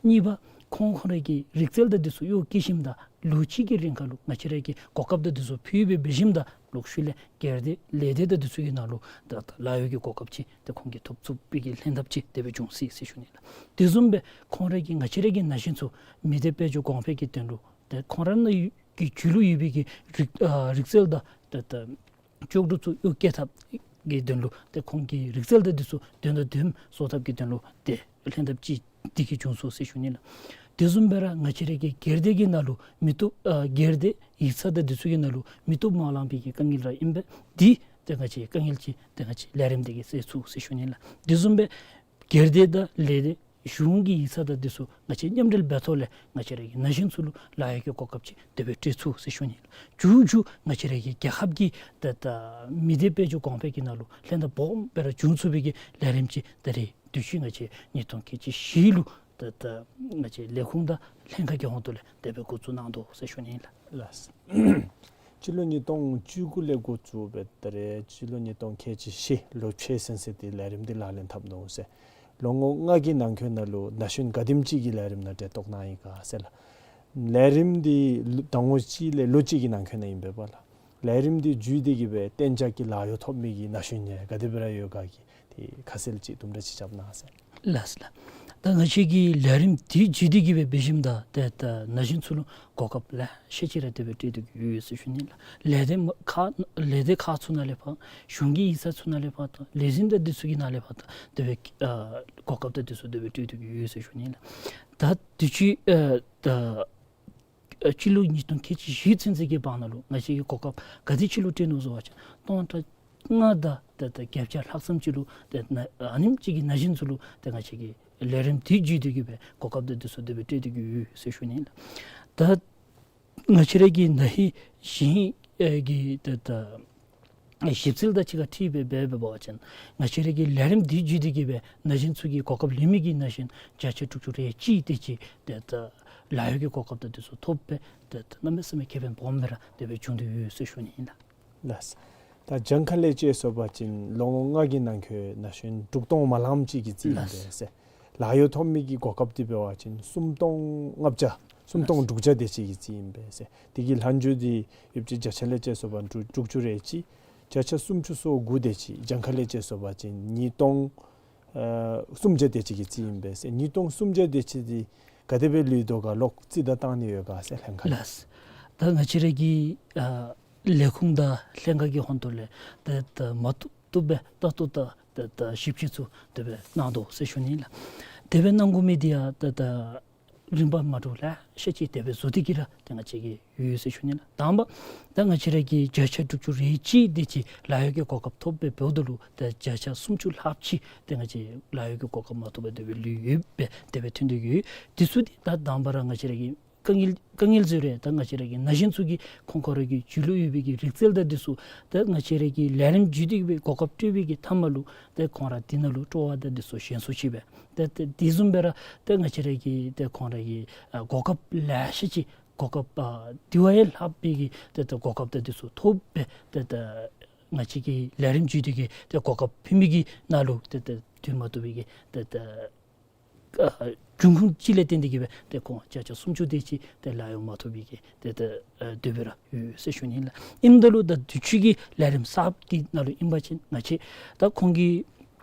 གཉིས་པ་ཁོང་ཁོང་ར་གི་རིག་རྩལ་དང་འདི་ཚུ་གཡོག་བཀོལ་ཞིནམ་ད་ལོ་གཅིག་གི་རིང་ཁར་ལུ་ང་བཅས་ར་གི་གོ་སྐབས་དང་འདི་ཚུ་ཕུལ་སྦེ་འབད་ཞིནམ་ད་ལོག་ཤུལ་ལས་སྒེར་སྡེ་ལས་སྡེ་དང་འདི་ཚུ་གི་ནང་ལུ་ད་ད་ལཱ་གཡོག་གི་གོ་སྐབས་ཅིག་ཏེ་ཁོང་གིས་ཐོབ་ཚུགས་པའི་གི་ལྷན་ཐབས་ཅིག་དེ་སྦེ་འབྱུང་སྲིད་ཟེར་ཞུ་ནི་ལགས། དེ་བཟུམ་སྦེ་ཁོང་ར་གི་ང་བཅས་ར་གི་ན་གཞོན་ཚུ་མི་སྡེ་དཔལ་འབྱོར་གོང་འཕེལ་གྱི་དོན་ལུ་ཏེ་ཁོང་ར་ནང་གི་རྒྱུད་ལུ་ཡོད་པའི་གི་རིག་ཨ་རིག་རྩལ་དང་ཏེ་ཏེ་ལྕོགས་གྲུབ་ཚུ་གཡོག་བཀོལ་ཐབས་ཀྱི་དོན་ལུ་ཏེ་ཁོང་གི་རིག་རྩལ་དང་འདི་ཚུ་དོན་དང་ལྡནམ་བཟོ་ཐབས་ཀྱི་དོན་ལུ་ཏེ་ལྷན་ཐབས་ཅིག་འདི་གིས་བྱུང་སོང་ཟེར་ཞུ་ནི་ལགས། དེ་བཟུམ་སྦེ་ར་ང་བཅས་ར་གི་སྒེར་སྡེ་གི་ནང་ལུ་མི་སྟོབས་ཨ་སྒེར་སྡེ་ཡིག་ཚང་དང་འདི་ཚུ་གི་ནང་ལུ་མི་སྟོབས་མ་ལང་པའི་གི་དཀའ་ངལ་ར་ཨིན་པས། འདི་ཏེ་ང་བཅས་དཀའ་ངལ་ཅིག་ཏེ་ང་བཅས་ལས་རིམ་འདི་གིས་སེལ་ཚུགས་ཟེར་ཞུ་ནི་ལགས། དེ་བཟུམ་སྦེ་སྒེར་སྡེ་དང་ལས་སྡེ་གཞུང་གི་ཡིག་ཚང་དང་འདི་ཚུ་ང་བཅས་མཉམ་འབྲེལ་འབད་ཐོག་ལས་ང་བཅས་ར་གི་ན་གཞོན་ཚུ་ལུ་ལཱ་གཡོག་གི་གོ་སྐབས་ཅིག་དེ་སྦེ་སྤྲོད་ཚུགས་ཟེར་ཞུ་ནི་ལགས། མཇུག་མཇུག་ང་བཅས་ར་གི་རྒྱལ་ཁབ་ཀྱི་ད་ད་མི་སྡེ་དཔལ་འབྱོར་གོང་འཕེལ་གྱི་ནང་ལུ་ལྷན་ཐབས་སྦོམ་སྦེ་ར་འབྱུང་ཚུགས་པའི་གི་ལས་རིམ་ཅིག་ད་རེས་དུས་ཅི་ང་བཅས་ཉིས་སྟོང་ཁལ་གཅིག་བཞི་ལུ་ད་ད་ང་བཅས་ལས་ཁུངས་དང་ལྷན་ཁག་གི་ཧོངས་ཏོ་ལས་དེ་སྦེ་འགོ་བཙུགས་གནང་དོ་ཟེར་ཞུ་ནི་ལགས། ལགས། སྤྱི་ལོ་ཉིས་སྟོང་བཅུ་དགུ་ལས་འགོ་བཙུགས་སྦེ་ད་རེས་སྤྱི་ལོ་ཉིས་སྟོང་ཁལ་གཅིག་བཞི་ལོ་ཕྱེད་ཚུན་ཚོད་འདི་ལས་རིམ་འདི་ལག་ལེན་འཐབ་དོ་ཟེར། ལོ་ངོ་ལྔ་གི་ནང་འཁོད་ནང་ལུ་ན་གཞོན་ག་དེམ་ཅིག་གིས་ལས་རིམ་ནང་འབྲེལ་གཏོགས་གནང་ཡི་ག་ཟེར་ལགས། ལས་རིམ་འདི་ལོ་ཟླ་ངོ་གཅིག་ལས་ལོ་གཅིག་གི་ནང་འཁོད་ནང་ཨིན་པས་པ་ལགས། ལས་རིམ་འདི་བརྒྱུད་དེ་གི་སྦེ་གཏན་འཇགས་ཀྱི་ལཱ་གཡོག་ཐོབ་མི་གི་ན་གཞོན་ཡང་ག་དེ་སྦེ་ར་ཡོད་ག་གི་དེ་ཁ་གསལ་ཅིག་དུམ་གྲ་ཅིག་རྐྱབ་གནང་ཟེར། ལགས་ལགས། ད་ང་བཅས་ཀྱི་ལས་རིམ་འདི་བརྒྱུད་དེ་གི་སྦེ་འབད་ཞིནམ་ད་ཏེ་ད་ན་གཞོན་ཚུ་ལུ་གོ་སྐབས་ལེ་ཤ་ཅིག་ར་དེ་སྦེ་སྤྲོད་དེ་གི་ཡོད་ཟེར་ཞུ་ནི་ལགས། ལས་སྡེ་མ་ཁག་ལས་སྡེ་ཁག་ཚུ་ནང་ལས་ཕར་གཞུང་གི་ཡིག་ཚང་ཚུ་ནང་ལས་ཕར་དང་ལས་འཛིན་དང་འདི་ཚུ་གི་ནང་ལས་ཕར་དང་དེ་སྦེ་ཨ་གོ་སྐབས་དང་འདི་ཚུ་དེ་སྦེ་སྤྲོད་དེ་གི་ཡོད་ཟེར་ཞུ་ནི་ལགས། ད་དུས་ཅི་ཨ་ད་ཨ་སྤྱི་ལོ་ཉིས་སྟོང་ཁལ་གཅིག་བཞི་ཚུན་ཚོད་ཀྱི་བར་ན་ལུ་ང་བཅས་ཀྱིས་གོ་སྐབས་ག་དེ་ཅིག་ལུ་སྤྲོད་ནུག་ཟེར་བ་ཅིན་སྟོང་ཕྲག་ལྔ་དང་ཏེ་ཏེ་བརྒྱད་བརྒྱ་ལྷག་ཙམ་ཅིག་ལུ་ཏེ་ན་ཨ་ནེམ་ཅིག་གི་ན་གཞོན་ཚུ་ལུ་ཏེ་ང་བཅས་ཀྱི་ལས་རིམ་འདི་བརྒྱུད་དེ་གི་སྦེ་གོ་སྐབས་དང་འདི་ཚུ་དེ་སྦེ་སྤྲོད་དེ་གི་ཡོད་ཟེར་ཞུ་ནི་ལགས། ད་ང་བཅས་ར་གི་ན་ཧིང་གཞེས་ནིང་ཨེ་གི་ཏེ་ཏེ་ཨེ་ཞིབ་འཚོལ་དང་གཅིག་ཁར་འཁྲིལ་སྦེ་འབད་འབད་བ་ཅིན་ང་བཅས་ར་གི་ལས་རིམ་འདི་བརྒྱུད་དེ་གི་སྦེ་ན་གཞོན་ཚུ་གི་གོ་སྐབས་ལེན་མི་གི་ན་གཞོན་བརྒྱ་ཆ་དྲུག་ཅུ་རེ་གཅིག་དེ་ཅིག་ཏེ་ཏེ་ལཱ་གཡོག་གི་གོ་སྐབས་དང་འདི་ཚུ་ཐོབ་སྦེ་ཏེ་ཏེ་གནམ་མེད་ས་མེད་ཁེ་ཕན་སྦོམ་སྦེ་ར་དེ་སྦེ་བྱུང་སྟེ་ཡོད་ཟེར་ཞུ་ནི་ཨིན་ལགས། ལགས། ད་གྱངས་ཁ་ལས་དཔྱད་སོང་པ་ཅིན་ལོ་ངོ་ལྔ་གི་ནང་འཁོད་ན་གཞོན་དྲུག་སྟོང་མ་ལངམ་ཅིག་གི་རྩིས་ཨིན་ལགས། པས་ཟེར། ལཱ་གཡོག་ཐོབ་མི་གི་གོ་སྐབས་འདི་འབད་བ་ཅིན་སུམ་སྟོང་ལྔ་བརྒྱ་སུམ་སྟོང་དྲུག་བརྒྱ་དེ་ཅིག་གི་རྩིས་ཨིན་པས་ཟེར། དེ་གི་ལྷག་འཕྲོ་འདི་ཡོདཔ་ཅིག་བརྒྱ་ཆ་ལས་དཔྱད་སོང་པ་དྲུག་དྲུག་ཅུ་རེ་གཅིག་བརྒྱ་ཆ་སུམ་ཅུ་སོ་དགུ་དེ་ཅིག་གྱངས་ཁ་ལས་དཔྱད་སོང་པ་ཅིན་ཉིས་སྟོང་ཨ་སུམ་བརྒྱ་དེ་ཅིག་གི་རྩིས་ཨིན་པས་ཟེར། ཉིས་སྟོང་སུམ་བརྒྱ་དེ་ཅིག་འདི་ག་དེ་སྦེ་ལུས་དོ་ག་ལོག་རྩིས་ད་བཏང་ནི་ཡོད་ག་ཟེར་ལྷན་ཁག་ལས། ལགས། ད་ང་བཅས་ར་གི་ཨ་ལས་ཁུངས་དང་ལྷན་ཁག་གི་ཧོངས་ཏོ་ལས་ཏེ་ཏེ་མ་བཏུབ་བཏུབ་སྦེ་ལྟ་རྟོག་དང་ཏེ་ཏེ་ཞིབ་དཔྱད་ཚུ་དེ་སྦེ་གནང་དོ་ཟེར་ཞུ་ནི་ལགས། དེ་སྦེ་གནང་དགོ་མི་འདི་ཡང་ཏེ་ཏེ་རིམ་པ་མ་འདྲཝ་ལེ་ཤ་ཅིག་དེ་སྦེ་བཟོ་སྟེ་གི་ར་ཏེ་ང་བཅས་ཀྱིས་ཡོད་ཟེར་ཞུ་ནི་ལགས། དང་པ་ད་ང་བཅས་ར་གི་བརྒྱ་ཆ་དྲུག་ཅུ་རེ་གཅིག་དེ་ཅིག་ལཱ་གཡོག་གི་གོ་སྐབས་ཐོབ་སྦེ་འབདཝ་ད་ལུ་ཏེ་བརྒྱ་ཆ་སུམ་ཅུ་ལྷགཔ་ཅིག་ཏེ་ང་བཅས་ལཱ་གཡོག་གི་གོ་སྐབས་མ་ཐོབ་པར་དེ་སྦེ་ལུས་ཡོདཔ་སྦེ་དེ་སྦེ་ཐོན་ཏེ་ཡོད། དེ་ཚུ་འདི་ད་དང་པ་ར་ང་བཅས་ར་གི་དཀའ་ངལ་དཀའ་ངལ་ཟེར་རུང་ད་ང་བཅས་ར་གི་ན་གཞོན་ཚུ་གིས་ཁོང་ཁོང་ར་གི་རྒྱུད་ལུ་ཡོད་པའི་གི་རིག་རྩལ་དང་འདི་ཚུ་ད་ང་བཅས་ར་གི་ལས་རིམ་བརྒྱུད་དེ་གི་སྦེ་གོ་སྐབས་སྤྲོད་པའི་གི་མཐའ་མ་ལུ་ད་ཁོང་ར་འདི་ནང་ལུ་སྤྲོ་བ་དང་འདི་ཚུ་ཞན་སུ་ཅིག་སྦེ་ད་ད་དེ་བཟུམ་སྦེ་ར་ད་ང་བཅས་ར་གི་ད་ཁོང་ར་གི་ཨ་གོ་སྐབས་ལེ་ཤ་ཅིག་གོ་སྐབས་ཨ་དེ་བ་ཡང་ལྷག་པའི་གི་ད་ད་གོ་སྐབས་དང་འདི་ཚུ་ཐོབ་སྦེ་ད་ད་ང་བཅས་ཀྱི་ལས་རིམ་བརྒྱུད་དེ་གི་ད་གོ་སྐབས་ཕུལ་མི་གི་ནང་ལུ་ད་ད་དུས་མ་བཏུབ་པའི་གི་ད་ད་ཨ་ འབྱུང་ཁུངས་ཅིག་ལས་བརྟེན་ཏེ་གིས་སྦེ་ཏེ་ཁོང་བརྒྱ་ཆ་སུམ་ཅུ་དེ་ཅིག་ཏེ་ལཱ་གཡོག་མ་ཐོབ་པའི་གི་ཏེ་ཏེ་ཨ་དེ་སྦེ་ར་ཡོད་ཟེར་ཞུ་ནི་ལགས། ཨིནམ་ད་ལུ་ད་དུས་ཅི་གི་ལས་རིམ་གསརཔ་གི་ནང་ལུ་ཨིན་པ་ཅིན་ང་བཅས་ད་ཁོང་གིས་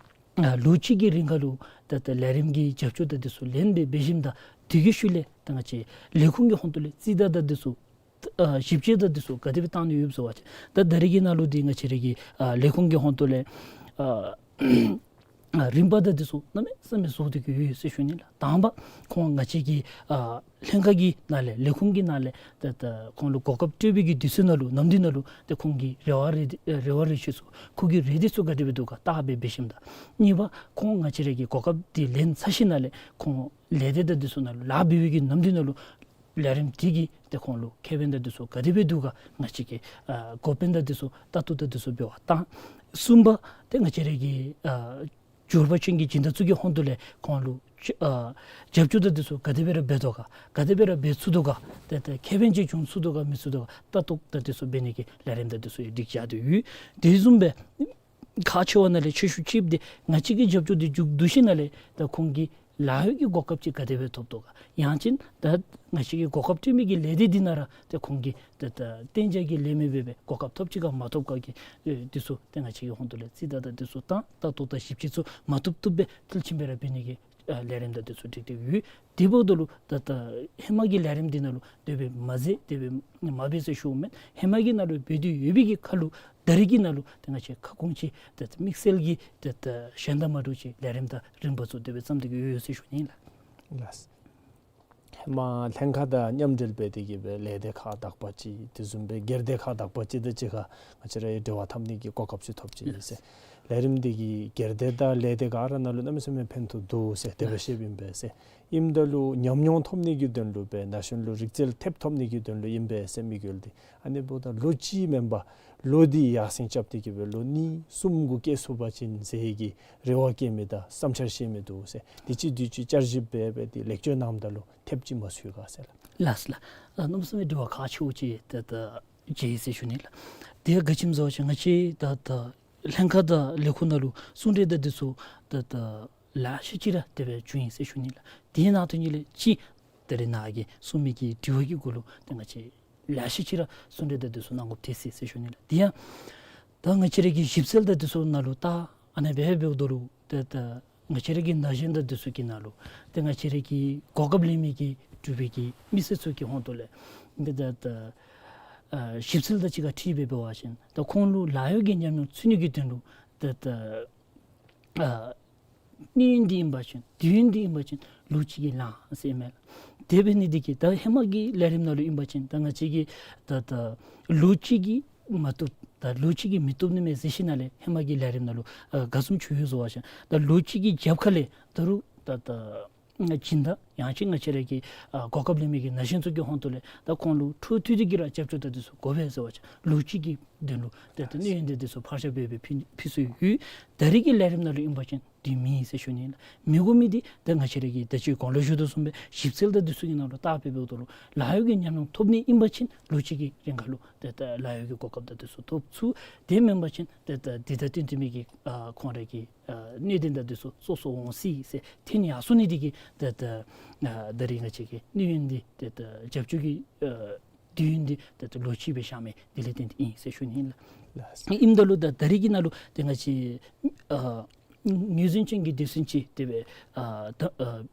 ཨ་ལོ་གཅིག་གི་རིང་ཁར་ལུ་ད་ད་ལས་རིམ་གྱི་རྒྱབ་སྐྱོར་དང་དེ་ཚུ་ལེན་སྦེ་འབད་ཞིནམ་ད་དེ་གི་ཤུལ་ལས་ད་ང་བཅས་ལས་ཁུངས་ཀྱི་ཧོངས་ཏོ་ལས་རྩིས་ད་ད་དེ་ཚུ་ཨ་ཞིབ་དཔྱད་དང་དེ་ཚུ་ག་དེ་སྦེ་བཏང་ནི་ཡོདཔ་ཟེར་བ་ཅིན་ད་ད་རེས་ཀྱི་ནང་ལུ་འདི་ང་བཅས་ར་གི་ཨ་ལས་ཁུངས་ཀྱི་ཧོངས་ཏོ་ལས་ཨ་ཨ་རིམ་པ་དང་དེ་ཚུ་གནམ་མེད་ས་མེད་བཟོ་སྟེ་གི་ཡོད་ཟེར་ཞུ་ནི་ལགས། དང་པ་ཁོང་ང་བཅས་ཀྱི་ཨ་ལྷན་ཁག་གི་ནང་ལས་ལས་ཁུངས་ཀྱི་ནང་ལས་ད་ད་ཁོང་ལུ་གོ་སྐབས་སྤྲོད་པའི་གི་དུས་ཚོད་ནང་ལུ་ནམ་དུས་ནང་ལུ་ཏེ་ཁོང་གི་རེ་བ་རེ་རེ་བ་རེ་ཆེ་ཚུ་ཁོ་གི་རེ་འདོད་ཚུ་ག་དེ་སྦེ་འདུག་ག་བལྟ་སྦེ་འབད་ཞིནམ་ད། གཉིས་པ་ཁོང་ང་བཅས་ར་གི་གོ་སྐབས་འདི་ལེན་ཚར་ཞིནམ་ལས་ཁོང་ལས་སྡེ་དང་དེ་ཚུ་ནང་ལུ་ལཱ་འབད་བའི་གི་ནམ་དུས་ནང་ལུ་ལས་རིམ་འདི་གིས་ཏེ་ཁོང་ལུ་ཁེ་ཕན་དང་དེ་ཚུ་ག་དེ་སྦེ་འདུག་ག་ང་བཅས་ཀྱིས་ཨ་འགོ་དཔོན་དང་དེ་ཚུ་ལྟ་རྟོག་དང་དེ་ཚུ་འབད་བར་བཏང་། གསུམ་པ་ཏེ་ང་བཅས་ར་གི་ཨ་འབྱོར་པ་ཅན་གྱི་སྦྱིན་བདག་ཚུ་གི་ཧོངས་ཏོ་ལས་ཁོང་ལུ་ཨ་རྒྱབ་སྐྱོར་དང་དེ་ཚུ་ག་དེ་སྦེ་ར་འབད་དོ་ག་ག་དེ་སྦེ་ར་འབད་ཚུགས་དོ་ག་ཏེ་ཏེ་ཁེ་ཕན་ཅིག་བྱུང་ཚུགས་དོ་ག་མི་ཚུགས་དོ་ག་ལྟ་རྟོག་དང་དེ་ཚུ་འབད་ནི་གི་ལས་རིམ་དང་དེ་ཚུ་ཡང་སྒྲིག་བཞག་སྟེ་ཡོད། དེ་བཟུམ་སྦེ་ཁག་ཆེ་བ་ནང་ལས་ཆེ་ཤོས་ཅིག་འདི་ང་བཅས་ཀྱིས་རྒྱབ་སྐྱོར་འདི་མཇུག་བསྡུ་ཞིནམ་ལས་ད་ཁོང་གིས་ལཱ་གཡོག་གི་གོ་སྐབས་ཅིག་ག་དེ་སྦེ་ཐོབ་དོ་ག། ཡང་ཅིན་ད་ང་བཅས་ཀྱི་གོ་སྐབས་སྤྲོད་མི་གི་ལས་སྡེ་འདི་ནང་ར་ཏེ་ཁོང་གིས་ད་ད་གཏན་འཇགས་ཀྱི་ལས་མི་འབད་བའི་གོ་སྐབས་ཐོབ་ཅི་ག་མ་ཐོབ་ག་གི་ཨེ་དེ་ཚུ་ཏེ་ང་བཅས་ཀྱི་ཧོངས་ཏོ་ལས་རྩིས་ད་ད་དེ་ཚུ་བཏང་ལྟ་རྟོག་དང་ཞིབ་དཔྱད་ཚུ་མ་བཏུབ་བཏུབ་སྦེ་མཐིལ་ཕྱིན་སྦེ་ར་འབད་ནི་གི་ཨ་ལས་རིམ་དང་དེ་ཚུ་སྒྲིག་སྟེ་ཡོད། དེ་འབདཝ་ད་ལུ་ད་ད་ཧེ་མ་གི་ལས་རིམ་འདི་ནང་ལུ་དེ་སྦེ་མ་མཛད་དེ་སྦེ་མ་འབད་ཟེར་ཞུཝ་མེན། ཧེ་མ་གི་ནང་ལུ་འབད་དེ་ཡོད་པའི་གི་ཁར་ལུ་ད་རེས་ཀྱི་ནང་ལུ་ཏེ་ང་བཅས་ཁ་སྐོང་ཅིག་ད་དམིགས་བསལ་གྱི་ད་ད་གཞན་དང་མ་འདྲཝ་ཅིག་ལས་རིམ་དང་རིམ་པ་ཚུ་དེ་སྦེ་བརྩམས་ཏེ་གི་ཡོད་ཟེར་ཞུ་ནི་ལགས། ལགས། ཧེ་མ་ལྷན་ཁག་དང་མཉམ་འབྲེལ་འབད་དེ་གི་སྦེ་ལས་སྡེ་ཁག་དག་པ་ཅིག་དེ་བཟུམ་སྦེ་སྒེར་སྡེ་ཁག་དག་པ་ཅིག་དང་གཅིག་ཁར་ང་བཅས་ར་འབྲེལ་བ་འཐབ་ནི་གི་གོ་སྐབས་ཅིག་ཐོབ་ཅི་ཟེར། ལས་རིམ་འདི་གིས་སྒེར་སྡེ་དང་ལས་སྡེ་ག་ར་ནང་ལུ་གནམ་མེད་ས་མེད་ཕན་ཐོགས་འདུག་ཟེར་དེ་སྦེ་བཤདཔ་ཨིན་པས་ཟེར། ཨིནམ་ད་ལུ་ཉམས་མྱོང་ཐོབ་ནི་གི་དོན་ལུ་སྦེ་ན་གཞོན་ལུ་རིག་རྩལ་ཐེབས་ཐོབ་ནི་གི་དོན་ལུ་ཨིན་པས་ཟེར་དམིགས་ཡུལ་འདི། ཨ་ནི་འབདཝ་ད་ལོ་གཅིག་མེན་པར་ལོ་འདི་ཡར་སེང་རྐྱབ་སྟེ་གི་སྦེ་ལོ་གཉིས་གསུམ་གུ་བསྐྱལ་ཚུགས་པ་ཅིན་ཟེར་གྱི་རེ་བ་བསྐྱེད་མི་དང་བསམ་འཆར་བཤད་མི་འདུག་ཟེར། དུས་ཅི་དུས་ཅི་བསྐྱར་ཞིབ་འབད་འབད་དེ་ལེགས་བཅོས་གནངམ་ད་ལུ་ཐེབས་ཅིག་མ་ཚུད་ག་ཟེར་ལགས། ལགས་ལགས། ཨ་གནམ་མེད་ས་མེད་དྲི་བ་ཁག་ཆེཝ་ཅིག་ད་ད་མཇལ་ཡི་ཟེར་ཞུ་ནི་ལགས། དེ་ཡང་ག་ཅི་སྨོ་ཟེར་བ་ཅིན་ང་བཅས་ད་ད་ལྷན་ཁག་དང་ལས་ཁུངས་ནང་ལུ་གསུང་གྲོས་དང་དེ་ཚུ་ད་ད་ལེ་ཤ་ཅིག་ར་དེ་སྦེ་བྱུང་ཡི་ཟེར་ཞུ་ནི་ལགས། དེ་ནང་དོན་ཉིད་ལས་ཅིག་ད་རེས་ནཱ་གིས་གསུངས་མི་གི་དྲི་བ་གི་གུ་ལུ་ཏེ་ང་བཅས་ལེ་ཤ་ཅིག་ར་གསུང་གྲོས་དང་དེ་ཚུ་གནང་དགོཔ་ཐལ་སོ་ཡི་ཟེར་ཞུ་ནི་ལགས། དེ་ཡང་ད་ང་བཅས་ར་གི་ཞིབ་འཚོལ་དང་དེ་ཚུ་ནང་ལུ་ད་ཨ་ནཱ་འབད་འབདཝ་ད་ལུ་ཏེ་ད་ང་བཅས་ར་གི་ན་གཞོན་དང་དེ་ཚུ་གི་ནང་ལུ་ཏེ་ང་བཅས་ར་གི་གོ་སྐབས་ལེན་མི་གི་འབྲུག་པའི་གི་མི་སེར་ཚུ་གི་ཧོངས་ཏོ་ལས་ཏེ་ད་ད་ཨ་ཞིབ་འཚོལ་དང་གཅིག་ཁར་འཁྲིལ་སྦེ་འབད་བ་ཅིན་ད་ཁོང་ལུ་ལཱ་གཡོག་གི་ཉམས་མྱོང་ཚུད་ནི་གི་དོན་ལུ་ཏེ་ད་ཨ་གནས་ཡུན་འདི་ཨིན་པ་ཅིན་དུས་ཡུན་འདི་ཨིན་པ་ཅིན་ལོ་གཅིག་གིས་ལང་ཟེར་མས་ལགས། དེ་འབད་ནི་འདི་གིས་ད་ཧེ་མ་གི་ལས་རིམ་ནང་ལུ་ཨིན་པ་ཅིན་ད་ང་བཅས་ཀྱིས་ད་ད་ལོ་གཅིག་གིས་མ་བཏུབ་ད་ལོ་གཅིག་གིས་མི་བཏུབ་ནི་མས་ཟེར་ཞིནམ་ལས་ཧེ་མ་གི་ལས་རིམ་ནང་ལུ་ཨ་ག་བཟུམ་བྱུང་ཡོད་ཟེར་བ་ཅིན་ད་ལོ་གཅིག་གི་རྒྱབ་ཁ་ལས་ད་རུང་ད་ད་སྦྱིན་བདག་ཡང་ཅིན་ང་བཅས་ར་གི་ཨ་གོ་སྐབས་ལེན་མི་གི་ན་གཞོན་ཚུ་གི་ཧོངས་ཏོ་ལས་ད་ཁོང་ལུ་འཕྲོ་མཐུད་དེ་གི་ར་རྒྱབ་སྐྱོར་དང་དེ་ཚུ་དགོ་པས་ཟེར་བ་ཅིན་ལོ་གཅིག་གི་དོན་ལུ་ཏེ་ད་གནས་ཡུན་དེ་དེ་ཚུ་ཕར་བཞག་འབད་འབད་ཕུལ་ཕུལ་སྲོལ་ཡོད། ད་རེས་ཀྱི་ལས་རིམ་ནང་ལུ་ཨིན་པ་ཅིན་དེ་མེད་ཟེར་ཞུ་ནི་ལགས། མི་དགོ་མི་འདི་ད་ང་བཅས་ར་གིས་ད་ཅི་གོང་ལུ་ཞུ་དོ་བཟུམ་སྦེ་ཞིབ་འཚོལ་དང་དེ་ཚུ་གི་ནང་ལུ་བལྟ་སྦེ་འབདཝ་ད་ལུ་ལཱ་གཡོག་གི་ཉམས་མྱོང་ཐོབ་ནི་ཨིན་པ་ཅིན་ལོ་གཅིག་གི་རིང་ཁར་ལུ་ཏེ་ད་ལཱ་གཡོག་གི་གོ་སྐབས་དང་དེ་ཚུ་ཐོབ་ཚུགས། དེ་མེན་པ་ཅིན་ཏེ་ད་འདི་ད་བསྟུན་ཏེ་མི་གི་ཨ་ཁོང་ར་གི་ཨ་གནད་དོན་དང་དེ་ཚུ་སོ་སོ་འོང་སྲིད་ཟེར་ཐོན་ཡར་སོ་ནི་འདི་གིས་ཏེ་ད་ཨ་ད་རེས་ང་བཅས་ཀྱི་གནས་ཡུན་འདི་ཏེ་ད་རྒྱབ་སྐྱོར་གྱི་ཨ་དུས་ཡུན་འདི་ཏེ་ད་ལོ་གཅིག་སྦེ་བཞག་མི་འདི་ལས་བརྟེན་ཏེ་ཨིན་ཟེར་ཞུ་ནི་ཨིན་ལགས། ལགས། ཨིནམ་ད་ལུ་ད་ད་རེས་ཀྱི་ནང་ལུ་ཏེ་ང་བཅས་ཨ་ངོས་འཛིན་ཅན་གྱི་སྡེ་ཚན་ཅིག་དེ་སྦེ་ཨ་ད་ཨ་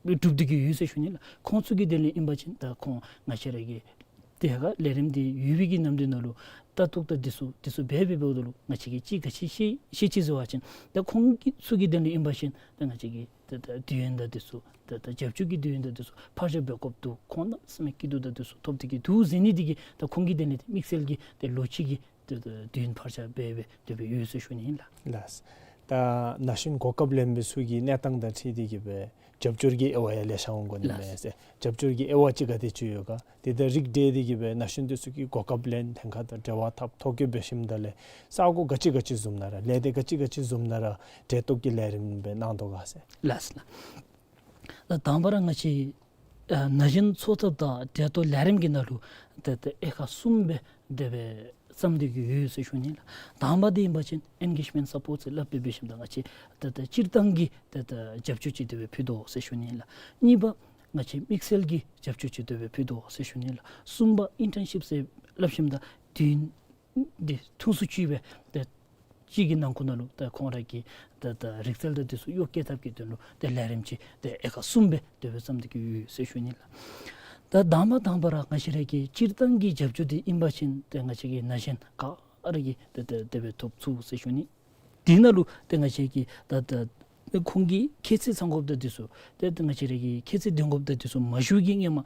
གྲུབ་སྟེ་གི་ཡོད་ཟེར་ཞུ་ནི་ལགས། ཁོང་ཚུ་གི་དོན་ལས་ཨིན་པ་ཅིན་ད་ཁོང་ང་བཅས་ར་གི་དེ་ཁར་ལས་རིམ་འདི་ཡོད་པའི་གི་ནམ་དུས་ནང་ལུ་ལྟ་རྟོག་དང་དེ་ཚུ་དེ་ཚུ་འབད་འབད་འབདཝ་ད་ལུ་ང་བཅས་ཀྱིས་ཅིག་ག་ཅི་ཤེས་ཤེས་ཅི་ཟེར་བ་ཅིན་ད་ཁོང་གི་ཚུ་གི་དོན་ལས་ཨིན་པ་ཅིན་ད་ང་བཅས་ཀྱིས་ད་ད་དུས་ཡུན་དང་དེ་ཚུ་ད་ད་རྒྱབ་སྐྱོར་གྱི་དུས་ཡུན་དང་དེ་ཚུ་ཕར་བཞག་འབད་དགོཔ་འདུག། ཁོང་གནམ་མེད་ས་མེད་སྐྱིད་སྡུག་དང་དེ་ཚུ་ཐོབ་སྟེ་གི་འདུག་ཟེར་ནི་འདི་གིས་ད་ཁོང་གི་དོན་ལས་དམིགས་བསལ་གྱི་ད་ལོ་གཅིག་གི་ཏེ་ཏེ་དུས་ཡུན་ཕར་བཞག་འབད་འབད་དེ་སྦེ་ཡོད་ཟེར་ཞུ་ནི་ཨིན་ལགས། ལགས། ད་ན་གཞོན་གོ་སྐབས་ལེན་མི་ཚུ་གི་གནས་སྟངས་དང་འཁྲིལ་ཏེ་གི་སྦེ་རྒྱབ་སྐྱོར་གྱི་དབྱེ་བ་ཡང་ལེ་ཤ་འོང་དགོ་ནི་མས་ཟེར། རྒྱབ་སྐྱོར་གྱི་དབྱེ་བ་ཅིག་ག་དེ་ཅིག་ཡོད་ག། དེ་དང་རིགས་བསྒྲེས་ཏེ་གི་སྦེ་ན་གཞོན་དེ་ཚུ་གིས་གོ་སྐབས་ལེན་ཐེངས་ཁར་དང་འབྲེལ་བ་འཐབ་ཐོ་བཀོད་འབད་ཞིནམ་ད་ལས་ས་གོ་ག་ཅི་ག་ཅི་བཟུམ་ནང་ར་ལས་སྡེ་ག་ཅི་ག་ཅི་བཟུམ་ནང་ར་འབྲེལ་གཏོགས་ཀྱི་ལས་རིམ་སྦེ་གནང་དོ་ག་ཟེར། ལགས་ལགས། ད་དང་པ་ར་ང་བཅས་ཨ་ན་གཞོན་འཚོ་ཐབས་དང་འབྲེལ་གཏོགས་ལས་རིམ་གྱི་ནང་ལུ་ཏེ་ཏེ་དབྱེ་ཁག་གསུམ་སྦེ་དེ་སྦེ་ བརྩམས་ཏེ་གི་ཡོད་ཟེར་ཞུ་ནི་ལགས། དང་པ་འདི་ཨིན་པ་ཅིན་ཨེན་གེཇ་མེནཊ་སཔོརཊ་ཟེར་སླབ་སྦེ་འབད་ཞིནམ་ད་ང་བཅས་ད་ད་སྤྱིར་བཏང་གི་ད་ད་རྒྱབ་སྐྱོར་ཅིག་དེ་སྦེ་ཕུལ་དོ་ཟེར་ཞུ་ནི་ལགས། གཉིས་པ་ང་བཅས་དམིགས་བསལ་གྱི་རྒྱབ་སྐྱོར་ཅིག་དེ་སྦེ་ཕུལ་དོ་ཟེར་ཞུ་ནི་ལགས། གསུམ་པ་ཨིན་ཊརན་ཤིབ་ཟེར་སླབ་ཞིནམ་ད་དུས་འདི་ཐུང་སུ་ཅིག་སྦེ་ད་ཅིག་གི་ནང་འཁོད་ནང་ལུ་ད་ཁོང་ར་གི་ད་ད་རིག་རྩལ་དང་འདི་ཚུ་གཡོག་བཀོལ་ཐབས་ཀྱི་དོན་ལུ་ད་ལས་རིམ་ཅིག་ད་ཨེ་ཁ་གསུམ་སྦེ་དེ་སྦེ་བརྩམས་ཏེ་གི་ཡོད་ཟེར་ཞུ་ནི་ལགས། ད་དང་པ་དང་པ་ར་ང་བཅས་ར་གི་སྤྱིར་བཏང་གི་རྒྱབ་སྐྱོར་འདི་ཨིན་པ་ཅིན་ད་ང་བཅས་ཀྱི་ན་གཞོན་ག་ར་གིས་ད་ད་དེ་སྦེ་ཐོབ་ཚུགས་ཟེར་ཞུ་ནི། དེ་ནང་ལུ་ད་ང་བཅས་ཀྱི་ད་ད་ཁོང་གི་ཁྱད་ཚད་ཚང་དགོཔ་དང་འདི་ཚུ་ད་ད་ང་བཅས་ར་གི་ཁྱད་ཚད་འདོན་དགོཔ་དང་འདི་ཚུ་མ་ཞུ་གི་སྔོན་མ་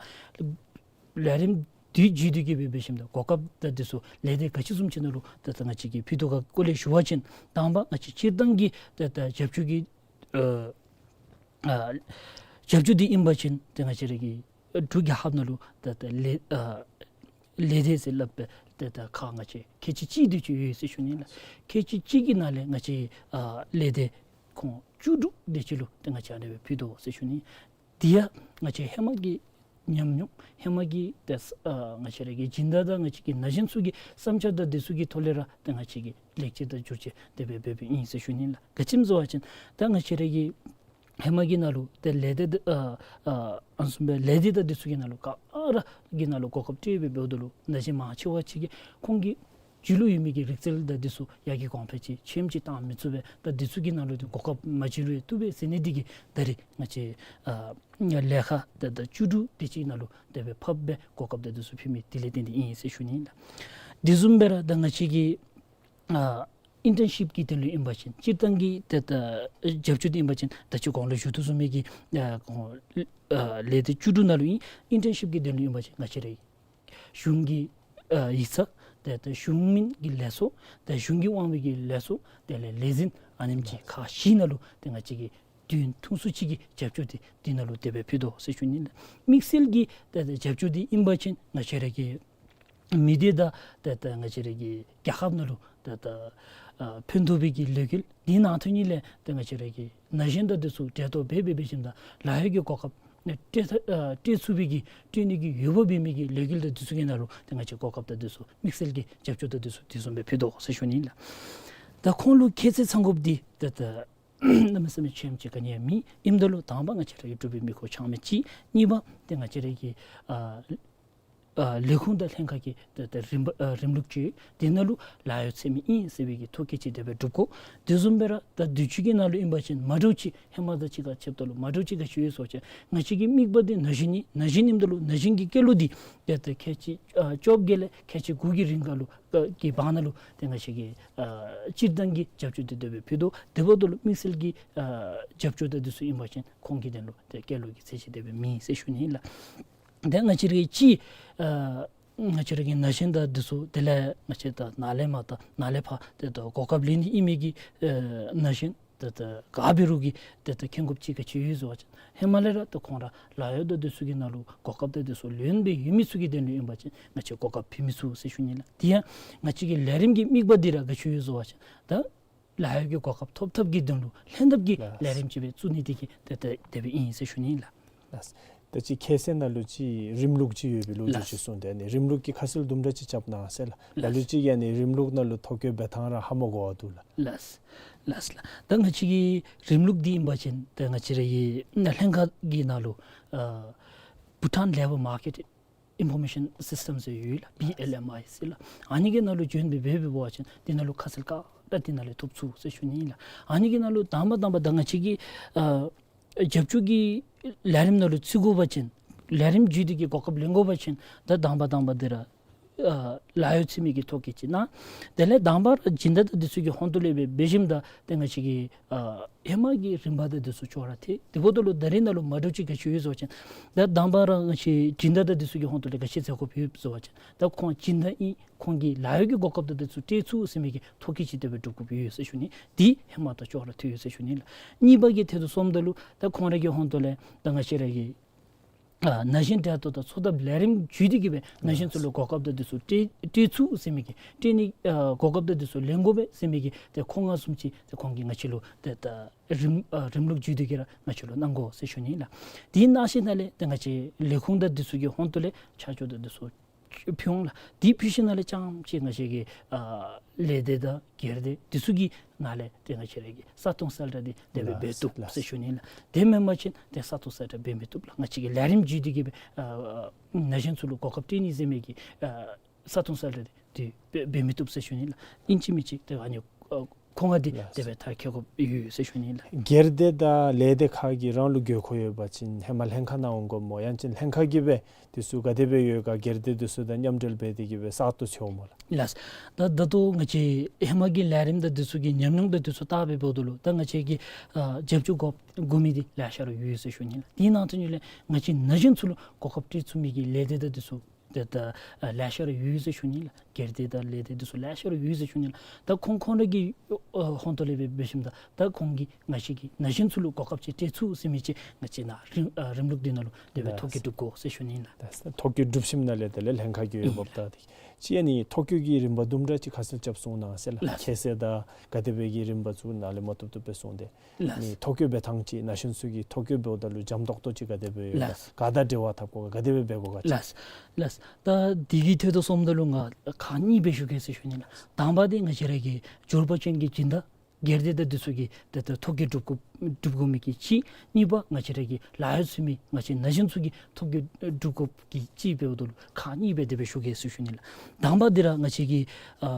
ལས་རིམ་འདི་བརྒྱུད་དེ་གི་སྦེ་འབད་ཞིནམ་ད་གོ་སྐབས་དང་འདི་ཚུ་ལས་སྡེ་ག་ཅི་བཟུམ་ཅིག་ནང་ལུ་ད་ད་ང་བཅས་ཀྱིས་ཕུལ་དོ་ག་སྐོར་ལས་ཞུ་བ་ཅིན་དང་པ་ང་བཅས་སྤྱིར་བཏང་གི་ད་ད་རྒྱབ་སྐྱོར་གྱི་ཨ་ཨ་རྒྱབ་སྐྱོར་འདི་ཨིན་པ་ཅིན་ད་ང་བཅས་ར་གི་འབྲུག་རྒྱལ་ཁབ་ནང་ལུ་ད་ད་ལས་ཨ་ལས་སྡེ་ཟེར་སླབ་སྦེ་ད་ད་ཁག་ང་བཅས་ཁལ་གཅིག་གཅིག་དེ་ཅིག་ཡོད་ཟེར་ཞུ་ནི་ལགས། ཁལ་གཅིག་གཅིག་གི་ནང་ལས་ང་བཅས་ཨ་ལས་སྡེ་ཁོང་བཅུ་དྲུག་དེ་ཅིག་ལུ་ད་ང་བཅས་ཨ་ནེ་སྦེ་ཕུལ་དོ་ཟེར་ཞུ་ནི། དེ་ཡང་ང་བཅས་ཧེ་མ་གི་ཉམས་མྱོང་ཧེ་མ་གི་ད་ཨ་ང་བཅས་ར་གི་སྦྱིན་བདག་དང་ང་བཅས་ཀྱི་ན་གཞོན་ཚུ་གི་བསམ་འཆར་དང་འདི་ཚུ་གི་ཐོག་ལས་ར་ད་ང་བཅས་ཀྱིས་ལེགས་བཅོས་དང་བསྒྱུར་བཅོས་དེ་སྦེ་འབད་འབདཝ་ཨིན་ཟེར་ཞུ་ནི་ལགས། ག་ཅི་སྨོ་ཟེར་བ་ཅིན་ད་ང་བཅས་ར་གི་ཧེ་མ་གི་ནང་ལུ་ད་ལས་སྡེ་ད་ཨ་ཨ་ཨ་ནི་བཟུམ་སྦེ་ལས་སྡེ་དང་འདི་ཚུ་གི་ནང་ལུ་ག་ར་གི་ནང་ལུ་གོ་སྐབས་སྤྲོད་སྦེ་འབདཝ་ད་ལུ་ན་གཞོན་མང་ཆེ་བ་ཅིག་གིས་ཁོང་གི་རྒྱུད་ལུ་ཡོད་མི་གི་རིག་རྩལ་དང་འདི་ཚུ་ཡར་རྒྱས་གོང་འཕེལ་ཅིག་ཆེམ་ཅིག་བཏང་མི་ཚུགས་པས། ད་འདི་ཚུ་གི་ནང་ལུ་འདི་གོ་སྐབས་མ་བྱིན་རུང་བཏུབ་པས་ཟེར་ནི་འདི་གིས་ད་རེས་ང་བཅས་ཨ་ལས་ཁག་ད་ད་བཅུ་དྲུག་དེ་ཅིག་ནང་ལུ་དེ་སྦེ་ཕབ་སྦེ་གོ་སྐབས་ད་འདི་ཚུ་ཕུལ་མི་དེ་ལས་བརྟེན་ཏེ་ཨིན་ཟེར་ཞུ་ནི་ལགས། དེ་བཟུམ་སྦེ་ར་ད་ང་བཅས་ཀྱི་ཨ་ཨིན་ཊརན་ཤིབ་ཀྱི་དོན་ལུ་ཨིན་པ་ཅིན་སྤྱིར་བཏང་གི་ད་ད་རྒྱབ་སྐྱོར་འདི་ཨིན་པ་ཅིན་ད་ཅི་གོང་ལུ་ཞུ་དོ་བཟུམ་མའི་གི་ཨ་ཁོང་ཨ་ལས་སྡེ་བཅུ་དྲུག་ནང་ལུ་ཨིན། ཨིན་ཊརན་ཤིབ་ཀྱི་དོན་ལུ་ཨིན་པ་ཅིན་ང་བཅས་ར་གཞུང་གི་ཨ་ཡིག་ཚང་ད་ད་གཞུང་མིན་གྱི་ལས་ཚོགས་ད་གཞུང་གི་དབང་བའི་གི་ལས་ཚོགས་དེ་ལས་ལས་འཛིན་ཨ་ནེམ་ཅིག་ཁག་བཞི་ནང་ལུ་ད་ང་བཅས་ཀྱིས་དུས་ཐུང་སུ་ཅིག་གི་རྒྱབ་སྐྱོར་འདི་འདི་ནང་ལུ་དེ་སྦེ་ཕུལ་དོ་ཟེར་ཞུ་ནི་ལགས། དམིགས་བསལ་གྱི་ད་ད་རྒྱབ་སྐྱོར་འདི་ཨིན་པ་ཅིན་ང་བཅས་ར་གི་མི་སྡེ་དང་ད་ད་ང་བཅས་ར་གི་རྒྱལ་ཁབ་ནང་ལུ་ད་ད་ཨ་ཕན་ཐོགས་པའི་གི་ལས་འགུལ་འདི་ནང་ཐོན་ནི་ལས་ད་ང་བཅས་ར་གི་ན་གཞོན་དང་འདི་ཚུ་གྲལ་གཏོགས་འབད་འབད་འབད་ཞིནམ་ད་ལཱ་གཡོག་གི་གོ་སྐབས་ནི་སྤྲོད་ཨ་སྤྲོད་ཚུགས་པའི་གི་སྤྲོད་ནི་གི་འོས་འབབ་འབད་མི་གི་ལས་འགུལ་དང་འདི་ཚུ་གི་ནང་ལུ་ད་ང་བཅས་གོ་སྐབས་དང་འདི་ཚུ་དམིགས་བསལ་གྱི་རྒྱབ་སྐྱོར་དང་འདི་ཚུ་དེ་བཟུམ་སྦེ་ཕུལ་དོ་ཟེར་ཞུ་ནི་ལགས། ད་ཁོང་ལུ་ཁྱད་ཚད་ཚང་དགོཔ་འདི་ད་ད་གནམ་མེད་ས་མེད་ཆེམ་ཅིག་ག་ནི་ཡང་མེད། ཨིནམ་ད་ལུ་དང་པ་ང་བཅས་ར་གི་འབྲུག་པའི་མི་ཁོག་ཆགས་མི་ཅིག། གཉིས་པ་ཏེ་ང་བཅས་ར་གི་ཨ་ཨ་ལས་ཁུངས་དང་ལྷན་ཁག་གི་ཏེ་ཏེ་རིམ་པ་ཨ་རིམ་ལུགས་ཅིག་དེ་ནང་ལུ་ལཱ་གཡོག་འཚོལ་མི་ཨིན་ཟེར་བའི་གི་ཐོ་བཀོད་ཅིག་དེ་སྦེ་སྒྲུབ་དགོ། དེ་བཟུམ་སྦེ་ར་ད་དུས་ཅི་གི་ནང་ལུ་ཨིན་པ་ཅིན་མ་འདྲཝ་ཅིག་ཧེ་མ་དང་གཅིག་ཁར་ཕྱདཔ་ད་ལུ་མ་འདྲཝ་ཅིག་ག་ཅི་ཡོད་ཟེར་བ་ཅིན་ང་བཅས་ཀྱི་དམིགས་པ་འདི་ན་གཞོན་ཨིན། ན་གཞོན་ཨིནམ་ད་ལུ་ན་གཞོན་གྱི་སྐྱེས་ལོ་འདི་ཏེ་ཏེ་ཁལ་གཅིག་ཨ་བཅོ་བརྒྱད་ལས་ཁལ་གཅིག་དགུ་གི་རིང་ཁར་ལུ་ཨ་གི་བར་ན་ལུ་ཏེ་ང་བཅས་ཀྱིས་ཨ་སྤྱིར་བཏང་གི་རྒྱབ་སྐྱོར་འདི་དེ་སྦེ་ཕུལ་དོ། དེ་འབདཝ་ད་ལུ་དམིགས་བསལ་གྱི་ཨ་རྒྱབ་སྐྱོར་དང་འདི་ཚུ་ཨིན་པ་ཅིན་ཁོང་གི་དོན་ལུ་ཏེ་སྐྱེས་ལོ་གི་ཚད་གཞི་དེ་སྦེ་མེད་ཟེར་ཞུ་ནི་ཨིན་ལགས། ཏེ་ང་བཅས་ར་གི་ཅིག་ཨ་ང་བཅས་ར་གི་ན་གཞོན་དང་འདི་ཚུ་དེ་ལས་ང་བཅས་ད་ནཱ་ལས་མར་ད་ནཱ་ལས་ཕར་ཏེ་ད་གོ་སྐབས་ལེན་ནི་ཨིན་མི་གི་ཨ་ན་གཞོན་ད་ད་ག་འབད་རུང་གི་ཏེ་ད་མཁྱེན་དགོཔ་ཅིག་ག་ཅི་ཡོད་ཟེར་བ་ཅིན་ཧེ་མ་ལས་ར་ད་ཁོང་ར་ལཱ་གཡོག་དང་འདི་ཚུ་གི་ནང་ལུ་གོ་སྐབས་དང་འདི་ཚུ་ལེན་སྦེ་ཡོད་མི་ཚུ་གི་དོན་ལུ་ཨིན་པ་ཅིན་ང་བཅས་གོ་སྐབས་ཕུལ་མི་ཚུགས་ཟེར་ཞུ་ནི་ལགས། དེ་ཡང་ང་བཅས་ཀྱི་ལས་རིམ་གྱི་དམིགས་པ་འདི་ར་ག་ཅི་ཡོད་ཟེར་བ་ཅིན་ད་ལཱ་གཡོག་གི་གོ་སྐབས་ཐོབ་ཐབས་ཀྱི་དོན་ལུ་ལྷན་ཐབས་ཀྱི་ལགས། ལས་རིམ་ཅིག་སྦེ་བཙུགས་ནི་དེ་གིས་ཏེ་ཏེ་དེ་སྦེ་ཨིན་ཟེར་ཞུ་ནི་ལགས། ལགས། ད་ཅི་ཁྱད་ཚད་ནང་ལུ་ཅིག་རིམ་ལུགས་ཅིག་ཡོད་པའི་ལོ་རྒྱུས་ལགས། ཅིག་གསུངས་ཏེ་ཨ་ནི་རིམ་ལུགས་ཀྱི་ཁ་གསལ་དུམ་གྲ་ཅིག་རྐྱབ་གནང་ཟེར་ལགས། ལགས། ལ་ལུ་ཅིག་ཨ་ནི་རིམ་ལུགས་ནང་ལུ་ཐོ་བཀོད་འབད་ཐངས་ར་ཧ་མ་གོ་བ་འདུག་ལགས། ལགས་ལགས་ལགས། ད་ང་བཅས་ཀྱི་རིམ་ལུགས་འདི་ཨིན་པ་ཅིན་ད་ང་བཅས་ར་གི་ལྷན་ཁག་གི་ནང་ལུ་ཨ་Bhutan Labour Market Information System ཟེར་ཡོད་ལགས། བི་ཨེལ་ཨེམ་ཨའི་ཟེར་ལགས། ཨ་ནི་གི་ནང་ལུ་བྱོན་སྦེ་འབད་འབད་བ་ཅིན་དེ་ནང་ལུ་ཁ་གསལ་ག་ར་དེ་ནང་ལས་ཐོབ་ཚུགས་ཟེར་ཞུ་ནི་ཨིན་ལགས། ཨ་ནི་གི་ནང་ལུ་དང་པ་དང་པ་ད་ང་བཅས་ཀྱི་ཨ་རྒྱབ་སྐྱོར་གྱི་ལས་རིམ་ནང་ལུ་ཚུད་དགོ་པ་ཅིན་ལས་རིམ་བརྒྱུད་དེ་གི་གོ་སྐབས་ལེན་དགོ་པ་ཅིན་ད་དང་པ་དང་པ་འདི་ར་ཨ་ལཱ་གཡོག་འཚོལ་མི་གི་ཐོ་བཀོད་ཅིག་གནང་། དེ་ལས་དང་པ་ར་སྦྱིན་བདག་དང་འདི་ཚུ་གི་ཧོངས་ཏོ་ལས་སྦེ་འབད་ཞིནམ་ད་ཏེ་ང་བཅས་ཀྱི་ཨ་ཧེ་མ་གི་རིམ་པ་དང་འདི་ཚུ་ཅོག་ར་འཐད། དེ་འབདཝ་ད་ལུ་ད་རེས་ནང་ལུ་མ་འདྲཝ་ཅིག་ག་ཅི་ཡོད་ཟེར་བ་ཅིན་ད་དང་པ་ར་ང་བཅས་སྦྱིན་བདག་དང་འདི་ཚུ་གི་ཧོངས་ཏོ་ལས་ག་ཅི་མཛད་དགོཔ་ཡོད་ཟེར་བ་ཅིན་ད་ཁོང་སྦྱིན་བདག་ཨིན། ཁོང་གི་ལཱ་གཡོག་གི་གོ་སྐབས་དང་འདི་ཚུ་སྤྲོད་ཚུགས་ཟེར་མི་གི་ཐོ་བཀོད་ཅིག་དེ་སྦེ་སྒྲུབ་དགོཔ་ཡོད་ཟེར་ཞུ་ནི། འདི་ཧེ་མ་དང་ཅོག་ར་འཐད་ཡོད་ཟེར་ཞུ་ནི་ལགས། གཉིས་པ་གི་ཐད་དུ་སོངམ་ད་ལུ་ད་ཁོང་ར་གི་ཧོངས་ཏོ་ལས་ད་ང་བཅས་ར་གི་ཨ་ན་གཞོན་གྲལ་གཏོགས་དང་འཚོ་ཐབས་ལས་རིམ་བརྒྱུད་དེ་གི་སྦེ་ན་གཞོན་ཚུ་ལུ་གོ་སྐབས་དང་འདི་ཚུ་སྤྲོད་སྤྲོད་ཚུགས་ཟེར་མི་གི་སྤྲོད་ནི་ཨ་གོ་སྐབས་དང་འདི་ཚུ་ལེན་དགོ་པས་ཟེར་མི་གི་ཏེ་ཁོང་ང་བཟུམ་ཅིག་ཏེ་ཁོང་གིས་ང་བཅས་ལུ་ཏེ་ད་རིམ་ཨ་རིམ་ལུགས་བརྒྱུད་དེ་གི་ར་ང་བཅས་ལུ་གནང་དགོ་ཟེར་ཞུ་ནི་ལགས། དེ་ནང་བཞིན་ནང་ལས་ཏེ་ང་བཅས་ལས་ཁུངས་དང་འདི་ཚུ་གི་ཧོངས་ཏོ་ལས་ཆ་འཇོག་དང་འདི་ཚུ་ ཕུལ་འོང་ལགས། དེ་ཕུལ་ཞིནམ་ལས་རྐྱངམ་ཅིག་ང་བཅས་ཀྱི་ཨ་ལས་སྡེ་དང་སྒེར་སྡེ་དེ་ཚུ་གི་ནང་ལས་ཏེ་ང་བཅས་ར་གི་ས་སྟོང་གསལ་བསྒྲགས་འདི་དེ་སྦེ་ལགས་འབད་བཏུབ་ལགས་ཟེར་ཞུ་ནི་ལགས། དེ་མེན་པ་ཅིན་ཏེ་ས་སྟོང་གསལ་བསྒྲགས་འབད་མི་བཏུབ་ལགས། ང་བཅས་ཀྱི་ལས་རིམ་བརྒྱུད་དེ་གི་སྦེ་ཨ་ན་གཞོན་ཚུ་ལུ་གོ་སྐབས་སྤྲོད་ནི་ཟེར་མི་གི་ཨ་ས་སྟོང་གསལ་བསྒྲགས་འདི་འབད་འབད་མི་བཏུབ་ཟེར་ཞུ་ནི་ལགས། ཨིན་ཅི་མིན་ཅི་ཏེ་ཨ་ནི་ཨ་ཁོང་ང་འདི་ལགས། དེ་སྦེ་མཐར་འཁྱོལ་དགོཔ་ཡོད་ཟེར་ཞུ་ནི་ལགས། སྒེར་སྡེ་དང་ལས་སྡེ་ཁག་གིས་རང་ལུ་དགོས་མཁོ་ཡོད་པ་ཅིན་ཧེ་མ་ལྷན་ཁག་ནང་འོང་དགོཔ་སྨོ། ཡང་ཅིན་ལྷན་ཁག་གིས་སྦེ་དེ་ཚུ་ག་དེ་སྦེ་ཡོད་ག་སྒེར་སྡེ་དེ་ཚུ་དང་མཉམ་འབྲེལ་འབད་དེ་གི་སྦེ་གསར་དུ་འཚོལཝ་སྨོ་ལགས། ལགས། ད་ད་ལྟོ་ང་བཅས་ཧེ་མ་གི་ལས་རིམ་དང་དེ་ཚུ་གི་ཉམས་མྱོང་དང་དེ་ཚུ་བལྟ་སྦེ་འབདཝ་ད་ལུ་ད་ང་བཅས་ཀྱིས་ཨ་རྒྱབ་སྐྱོར་དགོ་དགོ་མི་འདི་ལེ་ཤ་ར་ཡོད་ཟེར་ཞུ་ནི་ལགས། དེ་ནང་དོན་ལས་ང་བཅས་ན་གཞོན་ཚུ་ལུ་གོ་སྐབས་སྤྲོད་ཚུགས་མི་གི་ལས་སྡེ་དང་དེ་ཚུ་ཏེ་ད་ཨ་ལེ་ཤ་ར་ཡོད་ཟེར་ཞུ་ནི་ལགས། སྒེར་སྡེ་དང་ལས་སྡེ་དེ་ཚུ་ལེ་ཤ་ར་ཡོད་ཟེར་ཞུ་ནི་ལགས། ད་ཁོང་ཁོང་ར་གི་ཨ་ཧོང་ཏོ་ལས་སྦེ་འབད་ཞིནམ་ད་ད་ཁོང་གིས་ང་བཅས་ཀྱི་ན་གཞོན་ཚུ་ལུ་གོ་སྐབས་ཅིག་སྤྲོད་ཚུགས་ཟེར་མི་ཅིག་ང་བཅས་ནཱ་རིམ་ཨ་རིམ་ལུགས་འདི་ནང་ལུ་དེ་སྦེ་ཐོ་བཀོད་གྲུབ་དགོ་ཟེར་ཞུ་ནི་ལགས། ད་ཐོ་བཀོད་གྲུབ་ཞིནམ་ལས་དེ་ལས་ལྷན་ཁག་གི་འོས་འབབ་ད་དེ་ཅིག་ཨ་ནི་ཐོ་བཀོད་ཀྱི་རིམ་པ་དུམ་གྲ་ཅིག་ཁ་གསལ་རྐྱབ་གསུང་གནང་ཟེར་ལགས། ལགས། ཁྱད་ཚད་དང་ག་དེ་སྦེ་གི་རིམ་པ་ཚུ་ནཱ་ལས་མ་བཏུབ་བཏུབ་སྦེ་གསུངས་ཏེ། ལགས། ནི་ཐོ་བཀོད་འབད་ཐངས་ཅིག་ན་གཞོན་ཚུ་གིས་ཐོ་བཀོད་འབདཝ་ད་ལུ་འཇམ་ཏོག་ཏོ་ཅིག་ག་དེ་སྦེ་ཡོད་ག། ལགས། ག་དང་འབྲེལ་བ་འཐབ་དགོ་ག་ག་དེ་སྦེ་འབད་དགོ་ག་ཅིག། ལགས། ལགས། ད་འདི་གི་ཐད་དུ་སོངམ་ད་ལུ་ང་ཁག་གཉིས་སྦེ་ཞུ་གེ་ཟེར་ཞུ་ནི་ལགས། དང་པ་འདི་ང་བཅས་ར་གི་འབྱོར་པ་ཅན་གྱི་སྦྱིན་བདག་སྒེར་སྡེ་དང་དེ་ཚུ་གིས་ཏེ་ཏེ་ཐོ་བཀོད་གྲུབ་དགོ་གྲུབ་དགོ་མི་གི་གཅིག། གཉིས་པ་ང་བཅས་ར་གི་ལཱ་གཡོག་འཚོལ་མི་ང་བཅས་ན་གཞོན་ཚུ་གིས་ཐོ་བཀོད་གྲུབ་དགོཔ་གི་གཅིག་འབདཝ་ད་ལུ་ཁག་གཉིས་སྦེ་དེ་སྦེ་ཞུ་གེ་ཟེར་ཞུ་ནི་ལགས། དང་པ་འདི་ར་ང་བཅས་ཀྱི་ཨ་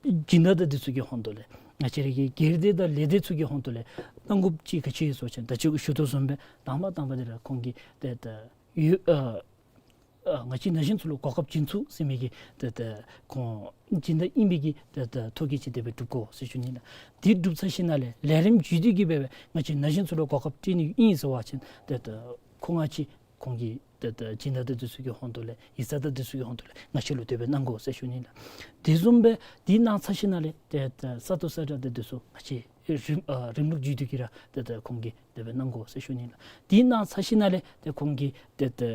སྦྱིན་བདག་དང་དེ་ཚུ་གི་ཧོང་ཏོ་ལས་ང་བཅས་ར་གི་སྒེར་སྡེ་དང་ལས་སྡེ་ཚུ་གི་ཧོང་ཏོ་ལས་གནང་དགོཔ་ཅིག་ག་ཅི་ཡོད་ཟེར་བ་ཅིན་ད་ཅི་ཞུ་དོ་བཟུམ་སྦེ་དང་པ་དང་པ་འདི་ར་ཁོང་གིས་ཏེ་ཏེ་ཡོད་ཨ་ཨ་ང་བཅས་ན་གཞོན་ཚུ་ལུ་གོ་སྐབས་བྱིན་ཚུགས་ཟེར་མི་གི་ཏེ་ཏེ་ཁོང་སྦྱིན་བདག་ཨིན་པའི་གི་ཏེ་ཏེ་ཐོ་བཀོད་ཅིག་དེ་སྦེ་གྲུབ་དགོ་ཟེར་ཞུ་ནི་ལགས། དེ་གྲུབ་ཚར་ཞིནམ་ལས་ལས་རིམ་བརྒྱུད་དེ་གི་སྦེ་སྦེ་ང་བཅས་ན་གཞོན་ཚུ་ལུ་གོ་སྐབས་སྤྲོད་ནི་ཨིན་ཟེར་བ་ཅིན་ཏེ་ཏེ་ཁོང་ང་བཅས་ཁོང་གི་ཏེ་ཏེ་སྦྱིན་བདག་དང་དེ་ཚུ་གི་ཧོང་ཏོ་ལས་ཡིག་ཚང་དང་དེ་ཚུ་གི་ཧོང་ཏོ་ལས་ང་བཅས་ལུ་དེ་སྦེ་གནང་དགོ་ཟེར་ཞུ་ནི་ལགས། དེ་བཟུམ་སྦེ་དེ་གནང་ཚར་ཞིནམ་ལས་ཏེ་ཏེ་ས་སྟོང་གསལ་བསྒྲགས་དང་དེ་ཚུ་ང་བཅས་རིམ་ཨ་རིམ་ལུགས་བརྒྱུད་དེ་གི་ར་ཏེ་ཏེ་ཁོང་གིས་དེ་སྦེ་གནང་དགོ་ཟེར་ཞུ་ནི་ལགས། དེ་གནང་ཚར་ཞིནམ་ལས་ཏེ་ཁོང་གིས་ཏེ་ཏེ་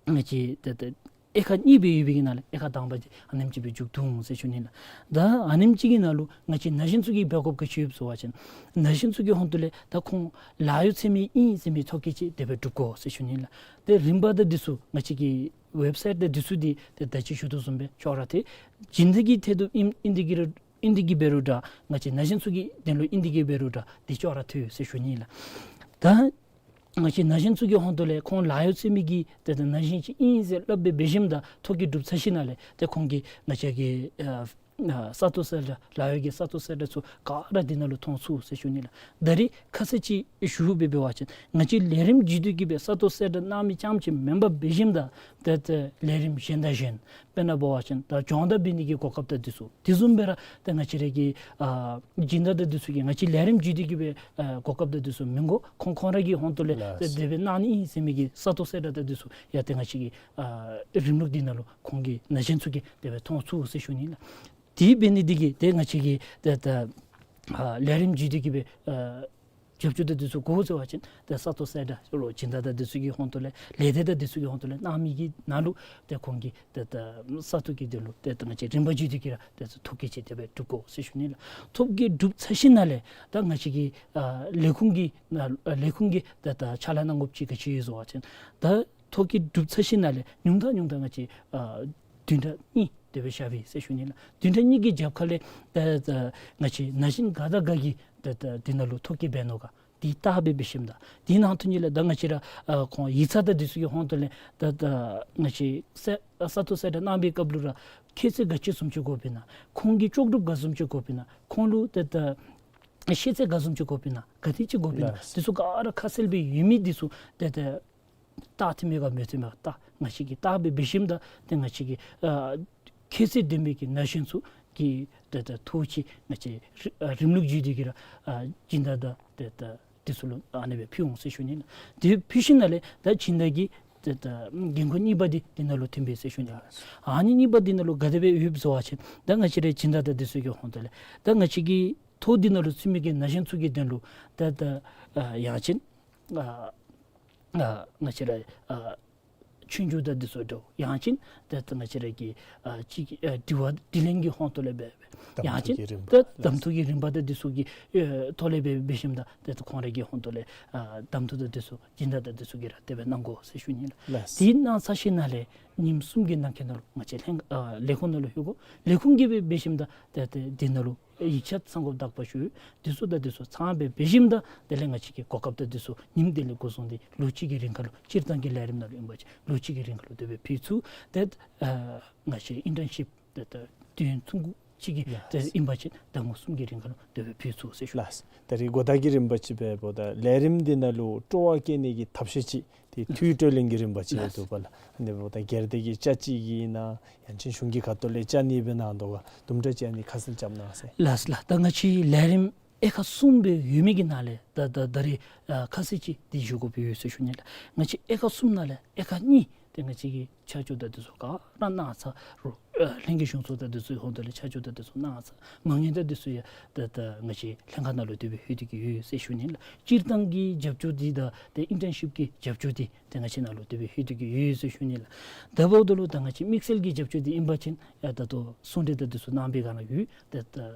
ང་བཅས་ཏེ་ཏེ་དབྱེ་ཁག་གཉིས་སྦེ་ཡོད་པའི་གི་ནང་ལས་དབྱེ་ཁག་དང་པ་འདི་ཨ་ནེམ་ཅིག་སྦེ་མཇུག་བསྡུ་འོང་ཟེར་ཞུ་ནི་ལགས། ད་ཨ་ནེམ་ཅིག་གི་ནང་ལུ་ང་བཅས་ན་གཞོན་ཚུ་གིས་འབད་དགོཔ་ག་ཅི་ཡོད་ཟེར་བ་ཅིན་ན་གཞོན་ཚུ་གི་ཧོང་ཏོ་ལས་ད་ཁོང་ལཱ་གཡོག་འཚོལ་མི་ཨིན་ཟེར་མི་ཐོ་བཀོད་ཅིག་དེ་སྦེ་གྲུབ་དགོ་ཟེར་ཞུ་ནི་ལགས། ཏེ་རིམ་པ་དང་དེ་ཚུ་ང་བཅས་ཀྱི་ཝེབ་སའིཊ་དང་དེ་ཚུ་འདི་ཏེ་ད་ཅི་ཞུ་དོ་བཟུམ་སྦེ་ཅོག་ར་འཐད། སྦྱིན་བདག་གི་ཐད་དུ་ཨིན་ཨིན་དེ་གི་ར་ཨིན་དེ་གི་འབད་རུང་འདྲ་ང་བཅས་ན་གཞོན་ཚུ་གི་དོན་ལུ་ཨིན་དེ་གི་འབད་རུང་འདྲ་འདི་ཅོག་ར་འཐད་ཟེར་ཞུ་ནི་ལགས། ད་ང་བཅས་ན་གཞོན་ཚུ་གི་ཧོང་ཏོ་ལས་ཁོང་ལཱ་གཡོག་འཚོལ་མི་གི་ཏེ་ཏེ་ན་གཞོན་ཅིག་ཨིན་ཟེར་སླབ་སྦེ་འབད་ཞིནམ་ད་ཐོ་བཀོད་གྲུབ་ཚར་ཞིནམ་ལས་ཏེ་ཁོང་གིས་ང་བཅས་ཀྱི་ཨ་ཨ་ས་སྟོང་གསལ་བསྒྲགས་ལཱ་གཡོག་གི་ས་སྟོང་གསལ་བསྒྲགས་ཚུ་ག་ར་དེ་ནང་ལུ་མཐོང་ཚུགས་ཟེར་ཞུ་ནི་ལགས། ད་རིས་ཁ་གསལ་ཅིག་ཞུ་སྦེ་འབད་བ་ཅིན་ང་བཅས་ལས་རིམ་བརྒྱུད་དེ་གི་སྦེ་ས་སྟོང་གསལ་བསྒྲགས་གནང་མི་རྐྱངམ་ཅིག་མེན་པར་འབད་ཞིནམ་ད་ཏེ་ཏེ་ལས་རིམ་གཞན་དང་གཞན་དཔེར་ན་འབད་བ་ཅིན་ད་སྦྱོང་བརྡར་འབད་ནི་གི་གོ་སྐབས་དང་དེ་ཚུ་དེ་བཟུམ་སྦེ་ར་ཏེ་ང་བཅས་ར་གི་ཨ་སྦྱིན་བདག་དང་དེ་ཚུ་གིས་ང་བཅས་ལས་རིམ་བརྒྱུད་དེ་གི་སྦེ་ཨ་གོ་སྐབས་དང་དེ་ཚུ་མི་དགོ། ཁོང་ཁོང་ར་གི་ཧོང་ཏོ་ལས་ལགས། ཏེ་དེ་སྦེ་གནང་ནི་ཨིན་ཟེར་མི་གི་ས་སྟོང་གསལ་བསྒྲགས་དང་དེ་ཚུ་ཡང་ཏེ་ང་བཅས་ཀྱི་ཨ་རིམ་ལུགས་འདི་ནང་ལུ་ཁོང་གིས་ན་གཞོན་ཚུ་གིས་དེ་སྦེ་མཐོང་ཚུགས་ཟེར་ཞུ་ནི་ལགས། དེ་འབད་ནི་འདི་གིས་ཏེ་ང་བཅས་ཀྱིས་ཏེ་ཏེ་ཨ་ལས་རིམ་བརྒྱུད་དེ་གི་སྦེ་ཨ་རྒྱབ་སྐྱོར་དང་དེ་ཚུ་དགོ་ཟེར་བ་ཅིན་ཏེ་ས་སྟོང་གསལ་བསྒྲགས་ལུ་སྦྱིན་བདག་དང་དེ་ཚུ་གི་ཧོང་ཏོ་ལས་ལས་སྡེ་དང་དེ་ཚུ་གི་ཧོང་ཏོ་ལས་གནང་མི་གི་ནང་ལུ་ཏེ་ཁོང་གིས་ཏེ་ཏེ་ས་སྟོང་གི་དོན་ལུ་ཏེ་ཏེ་ང་བཅས་རིམ་པ་བརྒྱུད་དེ་གི་ར་ཏེ་ཐོ་བཀོད་ཅིག་དེ་སྦེ་གྲུབ་དགོ་ཟེར་ཞུ་ནི་ལགས། ཐོ་བཀོད་གྲུབ་ཚར་ཞིནམ་ལས་ད་ང་བཅས་ཀྱི་ཨ་ལས་ཁུངས་ཀྱི་ནང་ཨ་ལས་ཁུངས་ཀྱི་ཏེ་ཏེ་ཕྱག་ལཱ་གནང་དགོཔ་ཅིག་ག་ཅི་ཡོད་ཟེར་བ་ཅིན་ད་ཐོ་བཀོད་གྲུབ་ཚར་ཞིནམ་ལས་ཉུང་མཐའ་ཉུང་མཐའ་ང་བཅས་ཨ་བདུན་ཕྲག་གཉིས་དེ་སྦེ་བཞག་པས་ཟེར་ཞུ་ནི་ལགས། བདུན་ཕྲག་གཉིས་ཀྱི་རྒྱབ་ཁ་ལས་ཏེ་ཏེ་ང་བཅས་ན་གཞོན་ག་དང་ག་གིས་ཏེ་ཏེ་འདི་ནང་ལུ་ཐོ་བཀོད་འབད་ནུག་ག་འདི་བལྟ་སྦེ་འབད་ཞིནམ་ད་དེ་ནང་དོན་ལས་ད་ང་བཅས་ར་ཨ་ཁོང་ཡིག་ཚང་དང་དེ་ཚུ་གི་ཧོང་ཏོ་ལས་ད་ད་ང་བཅས་ས་ས་སྟོང་གསལ་བསྒྲགས་གནང་བའི་སྐབས་ལུ་ར་ཁྱད་ཚད་ག་ཅི་བཟུམ་ཅིག་དགོཔ་ཨིན་ན་ཁོང་གི་ལྕོགས་གྲུབ་ག་བཟུམ་ཅིག་དགོཔ་ཨིན་ན་ཁོང་ལུ་ད་ད་ཤེས་ཚད་ག་བཟུམ་ཅིག་དགོཔ་ཨིན་ན་ག་དེ་ཅིག་དགོཔ་ཨིན་ན་ལགས། དེ་ཚུ་ག་ར་ཁ་གསལ་སྦེ་ཡོད་མི་དེ་ཚུ་ད་ད་བལྟ་ཐོན་མི་ག་མི་ཐོན་མི་ག་ད་ང་བཅས་ཀྱིས་བལྟ་སྦེ་འབད་ཞིནམ་ད་ཏེ་ང་བཅས་ཀྱིས་ཨ་ཁྱད་ཚད་ལྡན་པའི་གི་ན་གཞོན་ཚུ་གི་ད་ད་ཐོ་ཅིག་ང་བཅས་རི་ཨ་རིམ་ལུགས་བརྒྱུད་དེ་གི་ར་ཨ་སྦྱིན་བདག་དང་ཏེ་ད་དེ་ཚུ་ལུ་ཨ་ནེ་སྦེ་ཕུལ་འོང་ཟེར་ཞུ་ནི་ལགས། དེ་ཕུལ་ཞིནམ་ལས་ད་སྦྱིན་བདག་གི་ཏེ་ད་འགན་ཁུར་གཉིས་པ་འདི་དེ་ནང་ལུ་ཐོན་པས་ཟེར་ཞུ་ནི་ལགས། ཨ་ནི་གཉིས་པ་འདི་ནང་ལུ་ག་དེ་སྦེ་ཡོདཔ་ཟེར་བ་ཅིན་ད་ང་བཅས་ར་སྦྱིན་བདག་དང་དེ་ཚུ་གི་ཧོང་ཏོ་ལས་ད་ང་བཅས་ཀྱི་ཐོ་འདི་ནང་ལུ་ཚུད་མི་གི་ན་གཞོན་ཚུ་གི་དོན་ལུ་ད་ད་ཨ་ཡང་ཅིན་ཨ་ཨ་ང་བཅས་ར་ཨ་ཆོས་རྒྱུགས་དང་དེ་ཚུ་འདྲཝ་ཡང་ཅིན་ད་ད་ང་བཅས་ར་གི་ཨ་ཅིག་ཨ་དྲི་བ་དྲིས་ལན་གྱི་ཧོང་ཏོ་ལས་འབད་འབད་ཡང་ཅིན་གདམ་འཐུ་གྱི་རིམ་པ་ད་གདམ་འཐུ་གི་རིམ་པ་དང་དེ་ཚུ་གི་ཨ་ཐོག་ལས་འབད་འབད་ཞིནམ་ད་ད་ད་ཁོང་ར་གི་ཧོང་ཏོ་ལས་ཨ་གདམ་འཐུ་དང་དེ་ཚུ་སྦྱིན་བདག་དང་དེ་ཚུ་གིས་ར་དེ་སྦེ་གནང་དགོ་ཟེར་ཞུ་ནི་ལགས། ལགས། དེ་གནང་ཚར་ཞིནམ་ལས་ ཉིནམ་གསུམ་གྱི་ནང་འཁོད་ནང་ལུ་ང་བཅས་ལྷན་ཨ་ལས་ཁུངས་ནང་ལུ་ལྷོད་དགོ། ལས་ཁུངས་ཀྱིས་སྦེ་འབད་ཞིནམ་ད་ཏེ་ཏེ་འདི་ནང་ལུ་ཡིག་ཆ་ཚང་དགོཔ་དག་པ་ཞུ་ཡོད། འདི་ཚུ་དང་འདི་ཚུ་ཚང་སྦེ་འབད་ཞིནམ་ད་དེ་ལས་ང་བཅས་ཀྱིས་གོ་སྐབས་དང་འདི་ཚུ་ཉིནམ་དེ་ལས་འགོ་བཟུང་སྟེ་ལོ་གཅིག་གི་རིང་ཁར་ལུ་སྤྱིར་བཏང་གི་ལས་རིམ་ནང་ལུ་ཨིན་པ་ཅིན་ལོ་གཅིག་གི་རིང་ཁར་ལུ་དེ་སྦེ་ཕུལ་ཚུགས། ཏེ་ཨ་ང་བཅས་ཨིན་ཊརན་ཤིཔ་ཏེ་ཏེ་དུས་ཡུན་ཐུང་ཀུ་ཅིག་གི་ལགས། ཏེ་ཨིན་པ་ཅིན་ཟླ་ངོ་གསུམ་གྱི་རིང་ཁར་ལུ་དེ་སྦེ་ཕུལ་ཚུགས་ཟེར་ཞུ། ལགས། ད་རིས་གོ་བརྡ་གི་རིམ་པ་ཅིག་འབདཝ་ད་ལས་རིམ་འདི་ནང་ལུ་སྤྲོ་བ་བསྐྱེད་ནི་གི་ཐབས་ཤེས་ཅིག་ཏེ་འཐུས་སྤྲོད་ལེན་གྱི་རིམ་པ་ཅིག་ལགས། ཡོད་དོ་བ་ལགས། ཨ་ནི་འབདཝ་ད་སྒེར་སྡེ་གི་ཅ་ཅིག་གི་ཨིན་ན་ཡང་ཅིན་གཞུང་གི་ཁ་ཐུག་ལས་ཅ་གཉིས་སྦེ་གནང་དོ་ག་དུམ་གྲ་ཅིག་ཨ་ནི་ཁ་གསལ་རྐྱབ་གནང་ཟེར། ལགས་ལགས། ད་ང་བཅས་ལས་རིམ་དབྱེ་ཁག་གསུམ་སྦེ་ཡོད་མི་གི་ནང་ལས་ད་ད་ད་རིས་ཨ་ཁ་གསལ་ཅིག་འདི་ཞུ་དགོཔ་ཡོད་ཟེར་ཞུ་ནི་ལགས། ང་བཅས་དབྱེ་ཁག་གསུམ་ནང་ལས་དབྱེ་ཁག་གཉིས་ཏེ་ང་བཅས་ཀྱིས་ཆ་འཇོག་དང་འདི་ཚུ་ག་ར་གནང་ཚར་རུང་ཨ་ལྷན་རྒྱས་གཞུང་ཚོགས་དང་འདི་ཚུ་ཧོངས་ཏོ་ལས་ཆ་འཇོག་དང་འདི་ཚུ་གནང་ཚར། མ་དངུལ་དང་འདི་ཚུ་ཡང་ད་ད་ང་བཅས་ལྷན་ཁག་ནང་ལུ་དེ་སྦེ་ལྷོད་དེ་གི་ཡོད་ཟེར་ཞུ་ནི་ལགས། སྤྱིར་བཏང་གི་རྒྱབ་སྐྱོར་འདི་དང་ཏེ་ཨིན་ཊརན་ཤིཔ་གི་རྒྱབ་སྐྱོར་འདི་ཏེ་ང་བཅས་ནང་ལུ་དེ་སྦེ་ལྷོད་དེ་གི་ཡོད་ཟེར་ཞུ་ནི་ལགས། ད་འབདཝ་ད་ལུ་ད་ང་བཅས་དམིགས་བསལ་གྱི་རྒྱབ་སྐྱོར་འདི་ཨིན་པ་ཅིན་ཡང་ད་ལྟོ་གསུང་གྲོས་དང་འདི་ཚུ་གནང་པའི་སྒང་ལུ་ཡོད། ཏེ་ད་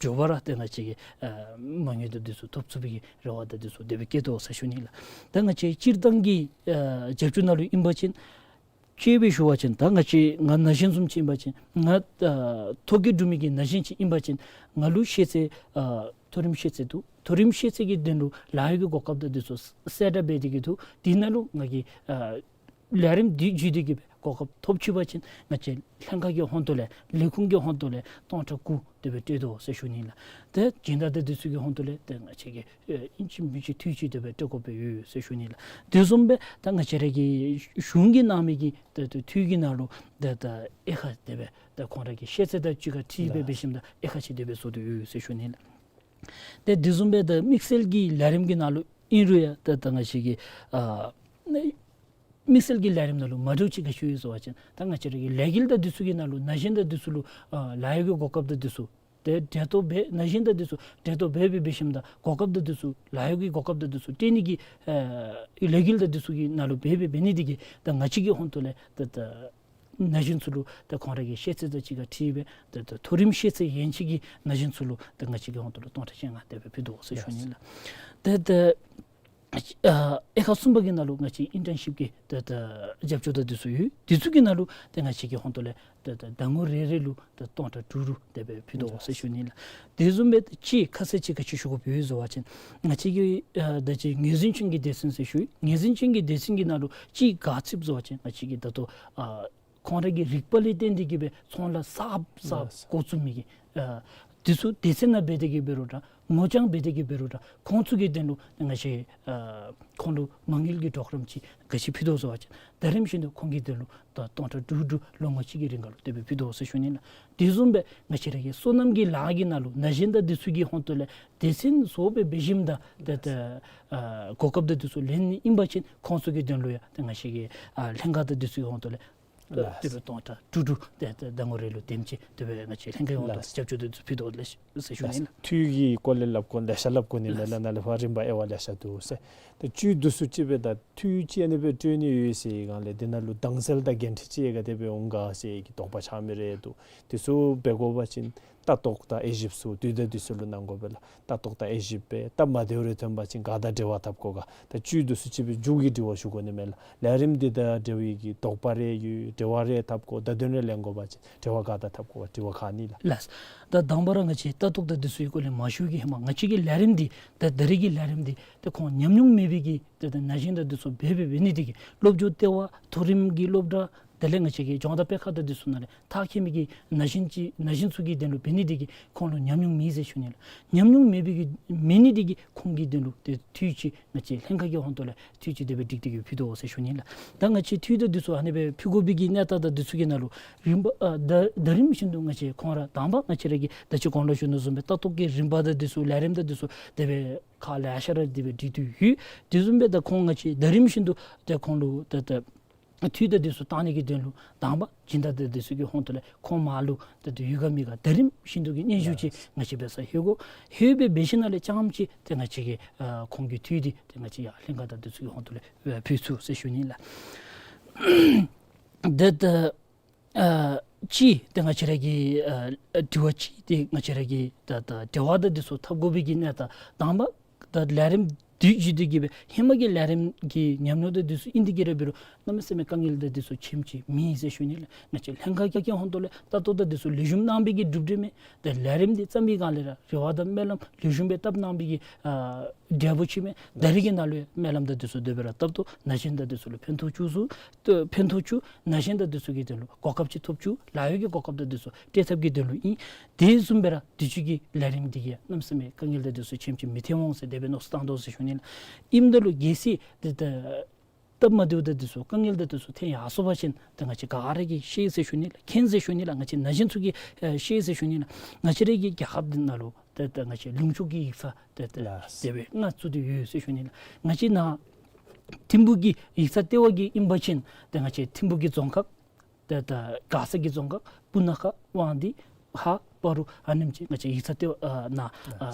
མགྱོགས་པ་ར་ཏེ་ང་བཅས་ཀྱིས་ཨ་མ་དངུལ་དང་འདི་ཚུ་ཐོབ་ཚུགས་པའི་གི་རེ་བ་དང་འདི་ཚུ་དེ་སྦེ་བསྐྱེད་དོ་ཟེར་ཞུ་ནི་ལགས། ད་ང་བཅས་སྤྱིར་བཏང་གི་ཨ་རྒྱབ་སྐྱོར་ནང་ལུ་ཨིན་པ་ཅིན་དཔྱེ་སྦེ་ཞུ་བ་ཅིན་ད་ང་བཅས་ང་ན་གཞོན་བཟུམ་ཅིག་ཨིན་པ་ཅིན་ང་ཨ་ཐོ་བཀོད་གྲུབ་མི་གི་ན་གཞོན་ཅིག་ཨིན་པ་ཅིན་ང་ལུ་ཤེས་ཚད་ཨ་མཐོ་རིམ་ཤེས་ཚད་འདུག། མཐོ་རིམ་ཤེས་ཚད་ཀྱི་དོན་ལུ་ལཱ་གཡོག་གི་གོ་སྐབས་དང་འདི་ཚུ་གསལ་བསྒྲགས་འབད་དེ་གི་འདུག། དེ་ནང་ལུ་ང་གིས་ཨ་ལས་རིམ་འདི་བརྒྱུད་དེ་གི་སྦེ་གོ་སྐབས་ཐོབ་ཚུགས་པ་ཅིན་ང་བཅས་ལྷན་ཁག་གི་ཧོངས་ཏོ་ལས་ལས་ཁུངས་ཀྱི་ཧོངས་ཏོ་ལས་སྟོང་ཕྲག་དགུ་དེ་སྦེ་སྤྲོད་དོ་ཟེར་ཞུ་ནི་ལགས། ཏེ་སྦྱིན་བདག་དང་འདི་ཚུ་གི་ཧོངས་ཏོ་ལས་ཏེ་ང་བཅས་ཀྱིས་ཨེ་ཨིན་ཅི་མིན་ཅི་འཐུས་ཅིག་དེ་སྦེ་སྤྲོད་དགོཔ་སྦེ་ཡོད་ཟེར་ཞུ་ནི་ལགས། དེ་བཟུམ་སྦེ་ད་ང་བཅས་ར་གི་གཞུང་གིས་གནང་མི་གི་ཏེ་ཏེ་འཐུས་ཀྱི་ནང་ལུ་ཏེ་ཏེ་དབྱེ་ཁག་དེ་སྦེ་ཏེ་ཁོང་ར་གི་ཤེས་ཚད་དང་གཅིག་ཁར་འཁྲིལ་སྦེ་འབད་ཞིནམ་ད་དབྱེ་ཁག་ཅིག་དེ་སྦེ་བཟོ་སྟེ་ཡོད་ཟེར་ཞུ་ནི་ལགས། ཏེ་དེ་བཟུམ་སྦེ་ད་དམིགས་བསལ་གྱི་ལས་རིམ་གྱི་ནང་ལུ་ཨིན་རུང་ཡང་ད་ད་ང་བཅས་ཀྱི་ཨ་དམིགས་བསལ་གྱི་ལས་རིམ་ནང་ལུ་མ་འདྲཝ་ཅིག་ག་ཅི་ཡོད་ཟེར་བ་ཅིན་ད་ང་བཅས་ར་གི་ལས་འགུལ་དང་འདི་ཚུ་གི་ནང་ལུ་ན་གཞོན་དང་འདི་ཚུ་ལུ་ཨ་ལཱ་གཡོག་གི་གོ་སྐབས་དང་འདི་ཚུ་ཏེ་འབྲེལ་གཏོགས་འབད་ན་གཞོན་དང་འདི་ཚུ་འབྲེལ་གཏོགས་འབད་འབད་འབད་ཞིནམ་ད་གོ་སྐབས་དང་འདི་ཚུ་ལཱ་གཡོག་གི་གོ་སྐབས་དང་འདི་ཚུ་སྤྲོད་ནི་གི་ཨ་ལས་འགུལ་དང་འདི་ཚུ་གི་ནང་ལུ་འབད་འབད་འབད་ནི་དེ་གིས་ད་ང་བཅས་ཀྱི་ཧོངས་ཏོ་ལས་ད་ད་ན་གཞོན་ཚུ་ལུ་ད་ཁོང་ར་གི་ཤེས་ཚད་དང་གཅིག་ཁར་འཁྲིལ་སྦེ་ད་ད་མཐོ་རིམ་ཤེས་ཚད་ཡན་ཆད་ཀྱི་ན་གཞོན་ཚུ་ལུ་ད་ང་བཅས་ཀྱི་ཧོངས་ཏོ་ལུ་སྟོང་ཕྲག་བཅོ་ལྔ་དེ་སྦེ་ཕུལ་དོ་ཟེར་ཞུ་ནི་ལགས། ད་ད་ཨ་དབྱེ་ཁག་གསུམ་པ་གི་ནང་ལུ་ང་བཅས་ཨིན་ཊརན་ཤིཔ་གི་ད་ད་རྒྱབ་སྐྱོར་དང་འདི་ཚུ་ཡོད། འདི་ཚུ་གི་ནང་ལུ་ད་ང་བཅས་ཀྱི་ཧོངས་ཏོ་ལས་ད་ད་ཟླ་ངོ་རེ་རེ་ལུ་ད་སྟོང་ཕྲག་དྲུག་དྲུག་དེ་སྦེ་ཕུལ་དོ་ཟེར་ཞུ་ནི་ལགས། དེ་བཟུམ་སྦེ་ད་ཅི་ཁ་གསལ་ཅིག་ག་ཅི་ཞུ་དགོཔ་ཡོད་ཟེར་བ་ཅིན་ང་བཅས་ཀྱི་ཨ་ད་ཅི་ངོས་འཛིན་ཅན་གྱི་སྡེ་ཚན་ཟེར་ཞུ་ཡི། ངོས་འཛིན་ཅན་གྱི་སྡེ་ཚན་གྱི་ནང་ལུ་ཅི་ག་ཅི་ཟེར་བ་ཅིན་ང་བཅས་ཀྱི་ད་ལྟོ་ཨ་ཁོང་ར་གི་རིག་པ་ལས་བརྟེན་ཏེ་གི་སྦེ་ཚོང་ལཱ་གསརཔ་གསརཔ་ལགས། འགོ་བཙུགས་མི་གི་ཨ་འདི་ཚུ་སྡེ་ཚན་ནང་འབད་དེ་གི་འབད་རུང་འདྲ་ངོ་རྐྱང་འབད་དེ་གི་འབད་རུང་འདྲ་ཁོང་ཚུ་གི་དོན་ལུ་ང་བཅས་ཨ་ཁོང་ལུ་མ་དངུལ་གྱི་གྲོགས་རམ་ཅིག་ག་ཅི་ཕུལ་དོ་ཟེར་བ་ཅིན་ད་རིམ་བཞིན་དུ་ཁོང་གི་དོན་ལུ་ད་སྟོང་ཕྲག་དྲུག་དྲུག་ལོ་ངོ་གཅིག་གི་རིང་ཁར་ལུ་དེ་སྦེ་ཕུལ་དོ་ཟེར་ཞུ་ནི་ལགས། དེ་བཟུམ་སྦེ་ང་བཅས་ར་གི་སོ་ནམ་གྱི་ལཱ་གི་ནང་ལུ་ན་གཞོན་དང་འདི་ཚུ་གི་ཧོངས་ཏོ་ལས་སྡེ་ཚན་བཟོ་སྦེ་འབད་ཞིནམ་ད་ད་ད་ཨ་གོ་སྐབས་དང་འདི་ཚུ་ལེན་ནི་ཨིན་པ་ཅིན་ཁོང་ཚུ་གི་དོན་ལུ་ཡང་ད་ང་བཅས་ཀྱི་ཨ་ལྷན་ཁག་དང་འདི་ཚུ་གི་ཧོངས་ཏོ་ལས་ལགས། དེ་སྦེ་སྟོང་ཕྲག་དྲུག་དྲུག་དེ་དེ་ཟླ་ངོ་རེ་ལུ་དེམ་ཅིག་དེ་སྦེ་ང་བཅས་ལྷན་ཁག་ཡོངས་ལགས། དུ་རྒྱབ་སྐྱོར་དེ་ཚུ་ཕུལ་དོ་ལགས་ཟེར་ཞུ་ནི་ལགས། འཐུས་ཀྱི་སྐོར་ལས་སླབ་དགོ་ལེ་ཤ་སླབ་དགོ་ནི་མས་ལགས། ལགས། ནཱ་ལས་ཕར་རིམ་པ་དབྱེ་བ་ལེ་ཤ་འདུག་ཟེར། ད་བཅུད་བསྡུ་སུ་ཅིག་སྦེ་ད་འཐུས་ཅིག་ཨ་ནི་སྦེ་སྤྲོད་ནི་ཡོད་ཟེར་བའི་སྒང་ལས་འདི་ནང་ལུ་དྭངས་གསལ་དང་འགན་འཁྲི་ཅིག་ག་དེ་སྦེ་འོང་ག་ཟེར་གྱི་དོགས་པ་ཆགས་མི་རེ་འདུག། དེ་ཚུ་འབད་དགོ་པ་ཅིན་ལྟ་རྟོག་དང་དབྱེ་ཞིབ་ཚུ་དུས་དང་དུས་སུ་ལུ་གནང་དགོ་པས་ལགས། ལྟ་རྟོག་དང་དབྱེ་ཞིབ་འབད་སྟབས་མ་བདེཝ་རེ་ཐོན་པ་ཅིན་ག་དང་འབྲེལ་བ་འཐབ་དགོ་ག། ད་བཅུད་བསྡུ་སུ་ཅིག་སྦེ་མཇུག་གི་དྲི་བ་ཞུ་དགོ་ནི་མས་ལགས། ལས་རིམ་འདི་དང་འབྲེལ་བའི་གི་དོགས་པ་རེ་ཡོད་འབྲེལ་བ་རེ་འཐབ་དགོ་བརྡ་དོན་རེ་ལེན་དགོ་པ་ཅིན་འབྲེལ་བ་ག་དང་འཐབ་དགོ་ག་དྲི་བ་ཁག་ཨ་ནི་ལགས། ལགས། ད་དང་པ་ར་ང་བཅས་ལྟ་རྟོག་དང་འདི་ཚུ་གི་སྐོར་ལས་མ་ཞུ་གི་ཧེ་མ་ང་བཅས་ཀྱི་ལས་རིམ་འདི་ད་ད་རིས་ཀྱི་ལས་རིམ་འདི་ད་ཁོང་ཉམས་མྱོང་མེད་པའི་གི་ད་ད་ན་གཞོན་དང་འདི་ཚུ་འབད་འབད་འབད་ནི་དེ་གིས་སློབ་སྦྱོང་ལྟེ་བ་མཐོ་རིམ་གྱི་སློབ་གྲྭ་དེ་ལས་ང་བཅས་ཀྱི་ལྗོངས་བདག་པད་ཁ་དང་འདི་ཚུ་ནང་ལས་མཐར་འཁྱོལ་མི་གི་ན་གཞོན་ཅིག་ན་གཞོན་ཚུ་གི་དོན་ལུ་འབད་ནི་དེ་གིས་ཁོང་ལུ་ཉམས་མྱོང་མེད་ཟེར་ཞུ་ནི་ལགས། ཉམས་མྱོང་མེད་པའི་གི་མེད་ནི་དེ་གིས་ཁོང་གི་དོན་ལུ་ཏེ་འཐུས་ཅིག་ང་བཅས་ལྷན་ཁག་གི་ཧོངས་ཏོ་ལས་འཐུས་ཅིག་དེ་སྦེ་སྒྲིག་སྟེ་གི་ཕུལ་དོ་ཟེར་ཞུ་ནི་ལགས། ད་ང་བཅས་འཐུས་དང་འདི་ཚུ་ཨ་ནི་སྦེ་ཕུལ་དགོ་པའི་གི་གནས་སྟངས་དང་འདི་ཚུ་གི་ནང་ལུ་རིམ་པ་ཨ་ད་ད་རིམ་བཞིན་དུ་ང་བཅས་ཁོང་ར་དང་པ་ང་བཅས་ར་གི་ད་ཅི་གོང་ལུ་ཞུ་ནི་བཟུམ་སྦེ་ལྟ་རྟོག་གི་རིམ་པ་དང་འདི་ཚུ་ལས་རིམ་དང་འདི་ཚུ་དེ་སྦེ་ཁག་ལེ་ཤ་ར་དེ་སྦེ་སྒྲིག་སྟེ་ཡོད། དེ་བཟུམ་སྦེ་ད་ཁོང་ང་བཅས་ད་རིམ་བཞིན་དུ་ད་ཁོང་ལུ་ད་ད་འཐུས་དང་འདི་ཚུ་བཏང་ནི་གི་དོན་ལུ་དང་པ་སྦྱིན་བདག་དང་འདི་ཚུ་གི་ཧོངས་ཏོ་ལས་ཁོང་མར་ལུ་ད་ད་ཡོད་ག་མེད་ག་ད་རིམ་བཞིན་དུ་གི་སྙན་ཞུ་ཅིག་ང་བཅས་འབད་སར་ལྷོད་དགོ། ལྷོད་སྦེ་འབད་ཞིནམ་ལས་རྐྱངམ་ཅིག་ཏེ་ང་བཅས་ཀྱིས་ཨ་ཁོང་གི་འཐུས་འདི་ཏེ་ང་བཅས་ཡར་ལྷན་ཁག་དང་འདི་ཚུ་གི་ཧོངས་ཏོ་ལས་ཕུལ་ཚུགས་ཟེར་ཞུ་ནི་ལགས། ད་ད་ཨ་ཅིག་ཏེ་ང་བཅས་ར་གི་ཨ་དྲི་བ་ཅིག་ཏེ་ང་བཅས་ར་གི་ད་ད་འབྲེལ་བ་དང་འདི་ཚུ་འཐབ་དགོ་པའི་གི་གནས་སྟངས་དང་པ་ད་ལས་རིམ་ དུས་བཞི་དུས་ཀྱི་སྦེ་ཧེ་མ་གི་ལས་རིམ་གྱི་ཉམས་མྱོང་དང་འདི་ཚུ་ཨིན་ཏེ་གི་ར་འབད་རུང་གནམ་མེད་ས་མེད་དཀའ་ངལ་དང་འདི་ཚུ་ཆེམ་ཅིག་མེད་ཟེར་ཞུ་ནི་ལགས། ང་བཅས་ལྷན་ཁག་གི་ཧོངས་ཏོ་ལས་ད་ལྟོ་ད་འདི་ཚུ་ལེགས་ཤོམ་གནང་པའི་གི་གྲུབ་འབྲས་མས། ཏེ་ལས་རིམ་འདི་བརྩམ་པའི་སྒང་ལས་ར་རེ་བ་དང་སྨོན་ལམ་ལེགས་ཤོམ་སྦེ་བཏབ་གནང་པའི་གི་ཨ་འབྲས་བུ་ཅིག་མས། ད་རེས་ཀྱི་ནང་ལུ་ཡང་སྨོན་ལམ་དང་འདི་ཚུ་དེ་སྦེ་ར་བཏབ་དོ། ན་གཞོན་དང་འདི་ཚུ་ལུ་ཕན་ཐོགས་བཅུག་ཚུགས། ཏེ་ཕན་ཐོགས་བཅུག། ན་གཞོན་དང་འདི་ཚུ་གི་དོན་ལུ་གོ་སྐབས་ཅིག་ཐོབ་བཅུག། ལཱ་གཡོག་གི་གོ་སྐབས་དང་འདི་ཚུ་སྤྲོད་ཐབས་ཀྱི་དོན་ལུ་ཨིན། དེ་བཟུམ་སྦེ་ར་དུས་ཅི་གི་ལས་རིམ་འདི་གིས་གནམ་མེད་ས་མེད་དཀའ་ངལ་དང་འདི་ཚུ་ཆེམ་ཅིག་མི་ཐོན་འོང་ཟེར་དེ་སྦེ་མནོ་བསམ་བཏང་དོ་ཟེར་ཞུ་ནི་ལགས། ཨིནམ་ད་ལུ་གལ་སྲིད་ཏེ་ད་སྟབས་མ་བདེཝ་དང་འདི་ཚུ་དཀའ་ངལ་དང་འདི་ཚུ་ཐོན་ཡར་སོང་པ་ཅིན་ཏེ་ང་བཅས་ག་ར་གིས་ཤེས་ཟེར་ཞུ་ནི་ལགས། མཁྱེན་ཟེར་ཞུ་ནི་ལགས། ང་བཅས་ན་གཞོན་ཚུ་གིས་ཨེ་ཤེས་ཟེར་ཞུ་ནི་ལགས། ང་བཅས་རའི་གི་རྒྱལ་ཁབ་འདི་ནང་ལུ་ཏེ་ད་ང་བཅས་ལུང་ཕྱོགས་ཀྱི་ཡིག་ཚང་ཏེ་ད་ལགས། དེ་སྦེ་ལྔ་བཙུགས་ཏེ་ཡོད་ཟེར་ཞུ་ནི་ལགས། ང་བཅས་ནཱ་ཐིམ་ཕུག་གི་ཡིག་ཚང་ལྟེ་བ་གི་ཨིན་པ་ཅིན་ཏེ་ང་བཅས་ཐིམ་ཕུག་གི་རྫོང་ཁག་ཏེ་ད་མགར་ས་གི་རྫོང་ཁག་སྤུ་ན་ཁ་དབང་འདུས་ཧཱ་སྤ་རོ་ཨ་ནེམ་ཅིག་ང་བཅས་ཡིག་ཚང་ལྟེ་བ་ཨ་ནཱ་ཨ་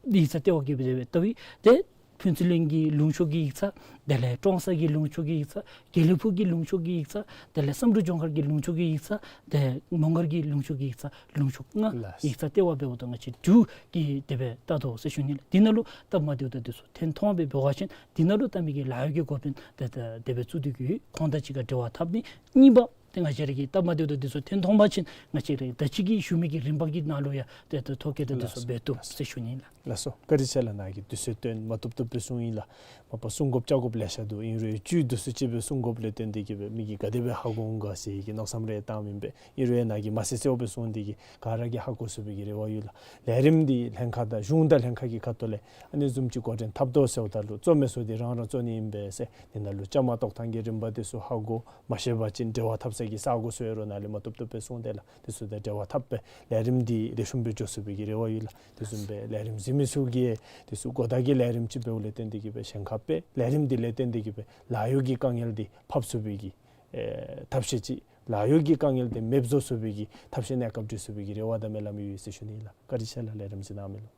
ཡིག་ཚང་ལྟེ་བ་གི་སྦེ་ལྟ་བུ་ཏེ་ཕུན་ཚོགས་གླིང་གི་ལུང་ཕྱོགས་ཀྱི་ཡིག་ཚང་དེ་ལས་ཀྲོང་གསར་གྱི་ལུང་ཕྱོགས་ཀྱི་ཡིག་ཚང་དགེ་ལེགས་ཕུག་གི་ལུང་ཕྱོགས་ཀྱི་ཡིག་ཚང་དེ་ལས་བསམ་གྲུབ་ལྗོངས་མཁར་གྱི་ལུང་ཕྱོགས་ཀྱི་ཡིག་ཚང་ཏེ་མོང་སྒར་གྱི་ལུང་ཕྱོགས་ཀྱི་ཡིག་ཚང་ལུང་ཕྱོགས་ལྔ་ལགས། ཡིག་ཚང་ལྟེ་བ་འབདཝ་ད་ང་བཅས་དྲུག་གིས་དེ་སྦེ་ལྟ་དོ་ཟེར་ཞུ་ནི་ལགས། འདི་ནང་ལུ་སྟབས་མ་བདེཝ་དང་འདི་ཚུ་ཐོན་ཐོན་སྦེ་འབད་བ་ཅིན་འདི་ནང་ལུ་ལྟ་མི་གི་ལཱ་གཡོག་གི་འགོ་དཔོན་ཏེ་ད་དེ་སྦེ་བཙུགས་ཏེ་གི་ཡོད། ཁོང་དང་གཅིག་ཁར་འབྲེལ་བ་འཐབ་ནི། གཉིས་པ་ཏེ་ང་བཅས་ར་གི་སྟབས་མ་བདེཝ་དང་འདི་ཚུ་ཐོན་ཐོན་པ་ཅིན་ང་བཅས་ར་ད་ཅི་གི་ཞུ་མི་གི་རིམ་པ་གི་ནང་ལུ་ཡང་ཏེ་ད་ཐོ་བཀོད་དང་འདི་ཚུ་ལགས་སོ། འབད་བཏུབ་ཟེར་ཞུ་ནི་ལགས། ལགས་སོ། བཀའ་དྲིན་ཆེ་ལགས། ནཱ་གིས་དུས་ཚོད་བཏོན་མ་བཏུབ་བཏུབ་སྦེ་གསུངས་ཡི་ལགས། མ་པ་གསུང་དགོཔ་བཅར་དགོཔ་ལེ་ཤ་འདུག། ཨིན་རུང་བཅུད་བསྡུ་སུ་ཅིག་སྦེ་གསུང་དགོཔ་ལས་བརྟེན་ཏེ་གི་སྦེ་མི་གིས་ག་དེ་སྦེ་ཧ་གོ་འོང་ག་ཟེར་གྱི་མནོ་བསམ་རེ་བཏངམ་ཨིན་པས། ཨིན་རུང་ཡང་ནཱ་གིས་མ་གསལ་གསལཝ་སྦེ་གསུངས་ཏེ་གི་ག་ར་གིས་ཧ་གོ་ཚུགས་པའི་གི་རེ་བ་ཡོད་ལགས། ལས་རིམ་འདི་ལྷན་ཁག་དང་གཞུང་དང་ལྷན་ཁག་གི་ཁ་ཐུག་ལས་ཨ་ནི་བཟུམ་ཅིག་འགོ་འདྲེན་འཐབ་དོ་ཟེརཝ་ད་ལུ་བཙུགས་མི་ཚུ་འདི་རང་རང་བཙུགས་ནི་ཨིན་པས་ཟེར། འདི་ནང་ལུ་བཅའ་མར་གཏོགས་ཐངས་ཀྱི་རིམ་པ་འདི་ཚུ་ཧ་གོ་མ་ཤེས་པ་ཅིན་འབྲེལ་བ་འཐབ་ས་གི་ས་གོ་ཚུ་ཡོད་རུང་ནཱ་ལས་མ་བཏུབ་བཏུབ་སྦེ་གསུངས་ཏེ་ལགས། འདི་ཚུ་དང་འབྲེལ་བ་འཐབ་སྦེ་ལས་རིམ་འདི་ལེགས་ཤོམ་སྦེ་འགྱོ་ཚུགས་པའི་གི་རེ་བ་ཡོད་ལགས། དེ་བཟུམ་སྦེ་ལས་རིམ་གཟིགས་མི་ཚུ་གིས་དེ་ཚུ་གོ་བརྡ་གི་ལས་རིམ་ཅིག་འབདཝ་ལས་བརྟེན་ཏེ་གི་སྦེ་གཞན་ཁ་སྦེ་ལས་རིམ་འདི་ལས་བརྟེན་ཏེ་གི་སྦེ་ལཱ་གཡོག་གི་དཀའ་ངལ་འདི་ཕབ་ཚུགས་པའི་གི་ཨེ་ཐབས་ཤེས་ཅིག་ལཱ་གཡོག་གི་དཀའ་ངལ་འདི་མེདཔ་བཟོ་ཚུགས་པའི་གི་ཐབས་ཤེས་གནས་སྐབས་སྒྲིག་ཚུགས་པའི་གི་རེ་བ་དང་སྨོན་ལམ་ཡོད་ཟེར་ཞུ་ནི་ལགས། བཀའ་དྲིན་ཆེ་ལགས། ལས་རིམ་གཟིགས་གནང་མི་ལུ།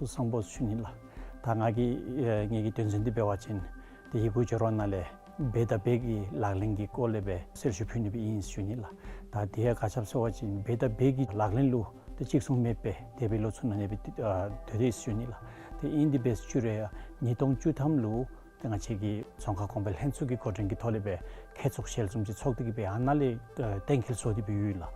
སྐུ་གཟུགས་བཟང་པོ་ཞུ་ནི་ལགས། ད་ང་གི་ཨེ་ངེ་གི་དོན་ཚན་འདི་འབད་བ་ཅིན་ཏེ་ཡི་གུ་སྦྱོར་བ་ནང་ལས་འབད་དང་འབད་ཀྱི་ལག་ལེན་གྱི་སྐོར་ལས་སྦེ་གསལ་ཞུ་ཕུལ་ནི་སྦེ་ཨིན་ཞུ་ནི་ལགས། ད་དེ་ཡང་ག་ཅི་སྦེ་ཟེར་བ་ཅིན་འབད་དང་འབད་ཀྱི་ལག་ལེན་ལུ་ཏེ་གཅིག་མཚུངས་མེདཔ་སྦེ་དེ་སྦེ་ལོ་ཚུ་ནང་ནང་སྦེ་ཨ་སྡོད་དེ་ཞུ་ནི་ལགས། ཏེ་ཨིན་དེ་སྦེ་ཞུ་རུང་ཡང་ཉིས་སྟོང་བཅུ་ཐམ་ལུ་ཏེ་ང་བཅས་ཀྱི་རྫོང་ཁ་གོང་འཕེལ་ལྷན་ཚོགས་ཀྱི་འགོ་འདྲེན་གྱི་ཐོག་ལས་སྦེ་མཁས་ཚོགས་ཞལ་འཛོམས་ཅིག་ཚོགས་ཏེ་གི་སྦེ་ཨ་ནཱ་ལས་ཨ་གཏན་འཁེལ་བཟོ་སྟེ་སྦེ་ཡོད་ལགས།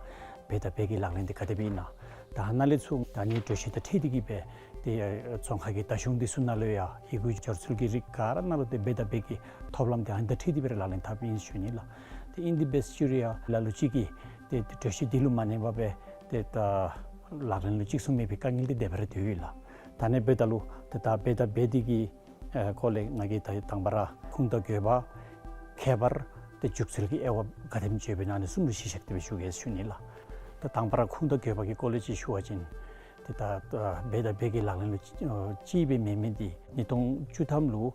འབད་དང་འབད་ཀྱི་ལག་ལེན་འདི་ག་དེ་སྦེ་ཨིན་ན། ད་ཨ་ནཱ་ལས་ཚུར་ད་ཨ་ནི་གྲོས་གཞི་དང་འཁྲིལ་ཏེ་གི་སྦེ་ཏེ་ཨ་རྫོང་ཁ་གི་ད་གཞུང་འདི་ཚུ་ནང་ལུ་ཡང་ཡི་གུ་སྦྱོར་ཚུལ་གྱི་རིགས་ག་ར་ནང་ལུ་ཏེ་འབད་དང་འབད་ཀྱི་ཐོབ་ལམ་འདི་ཨ་ནི་དང་འཁྲིལ་ཏེ་སྦེ་ར་ལག་ལེན་འཐབ་ཨིན་ཞུ་ནི་ལགས། ཏེ་ཨིན་དེ་སྦེ་ཞུ་རུང་ཡང་ལ་ལུ་ཅིག་གིས་ཏེ་ཏེ་གྲོས་གཞི་འདི་ལུ་མ་གནས་པར་སྦེ་ཏེ་ད་ལག་ལེན་ལུ་གཅིག་མཚུངས་མེད་པའི་དཀའ་ངལ་འདི་དེ་སྦེ་ར་སྡོད་ཡོད་ལགས། ད་ཨ་ནི་འབདཝ་ད་ལུ་ཏེ་ད་འབད་དང་འབད་དེ་གི་ཨེ་སྐོར་ལས་ང་གིས་ད་དང་པ་ར་ཁུངས་དང་དགོས་པ་ཁྱད་པར་ཏེ་འཇུག་ཚུལ་གྱི་དབྱེ་བ་ག་དེམ་ཅིག་ཡོདཔ་ཨིན་ན་ཨ་ནི་གསུམ་ལུ་གཞི་བཞག་སྟེ་སྦེ་ཞུ་གེ་ཞུ་ནི་ལགས། ད་དང་པ་ར་ཁུངས་དང་དགོས་པ་གི་སྐོར་ལས་ཅིག་ཞུ་བ་ཅིན་ཏེ་ད་ཨ་འབད་དང་འབད་ཀྱི་ལག་ལེན་ལུ་ཨ་ཅིག་སྦེ་མེད་མི་འདི་ཉིས་སྟོང་བཅུ་ཐམ་ལུ་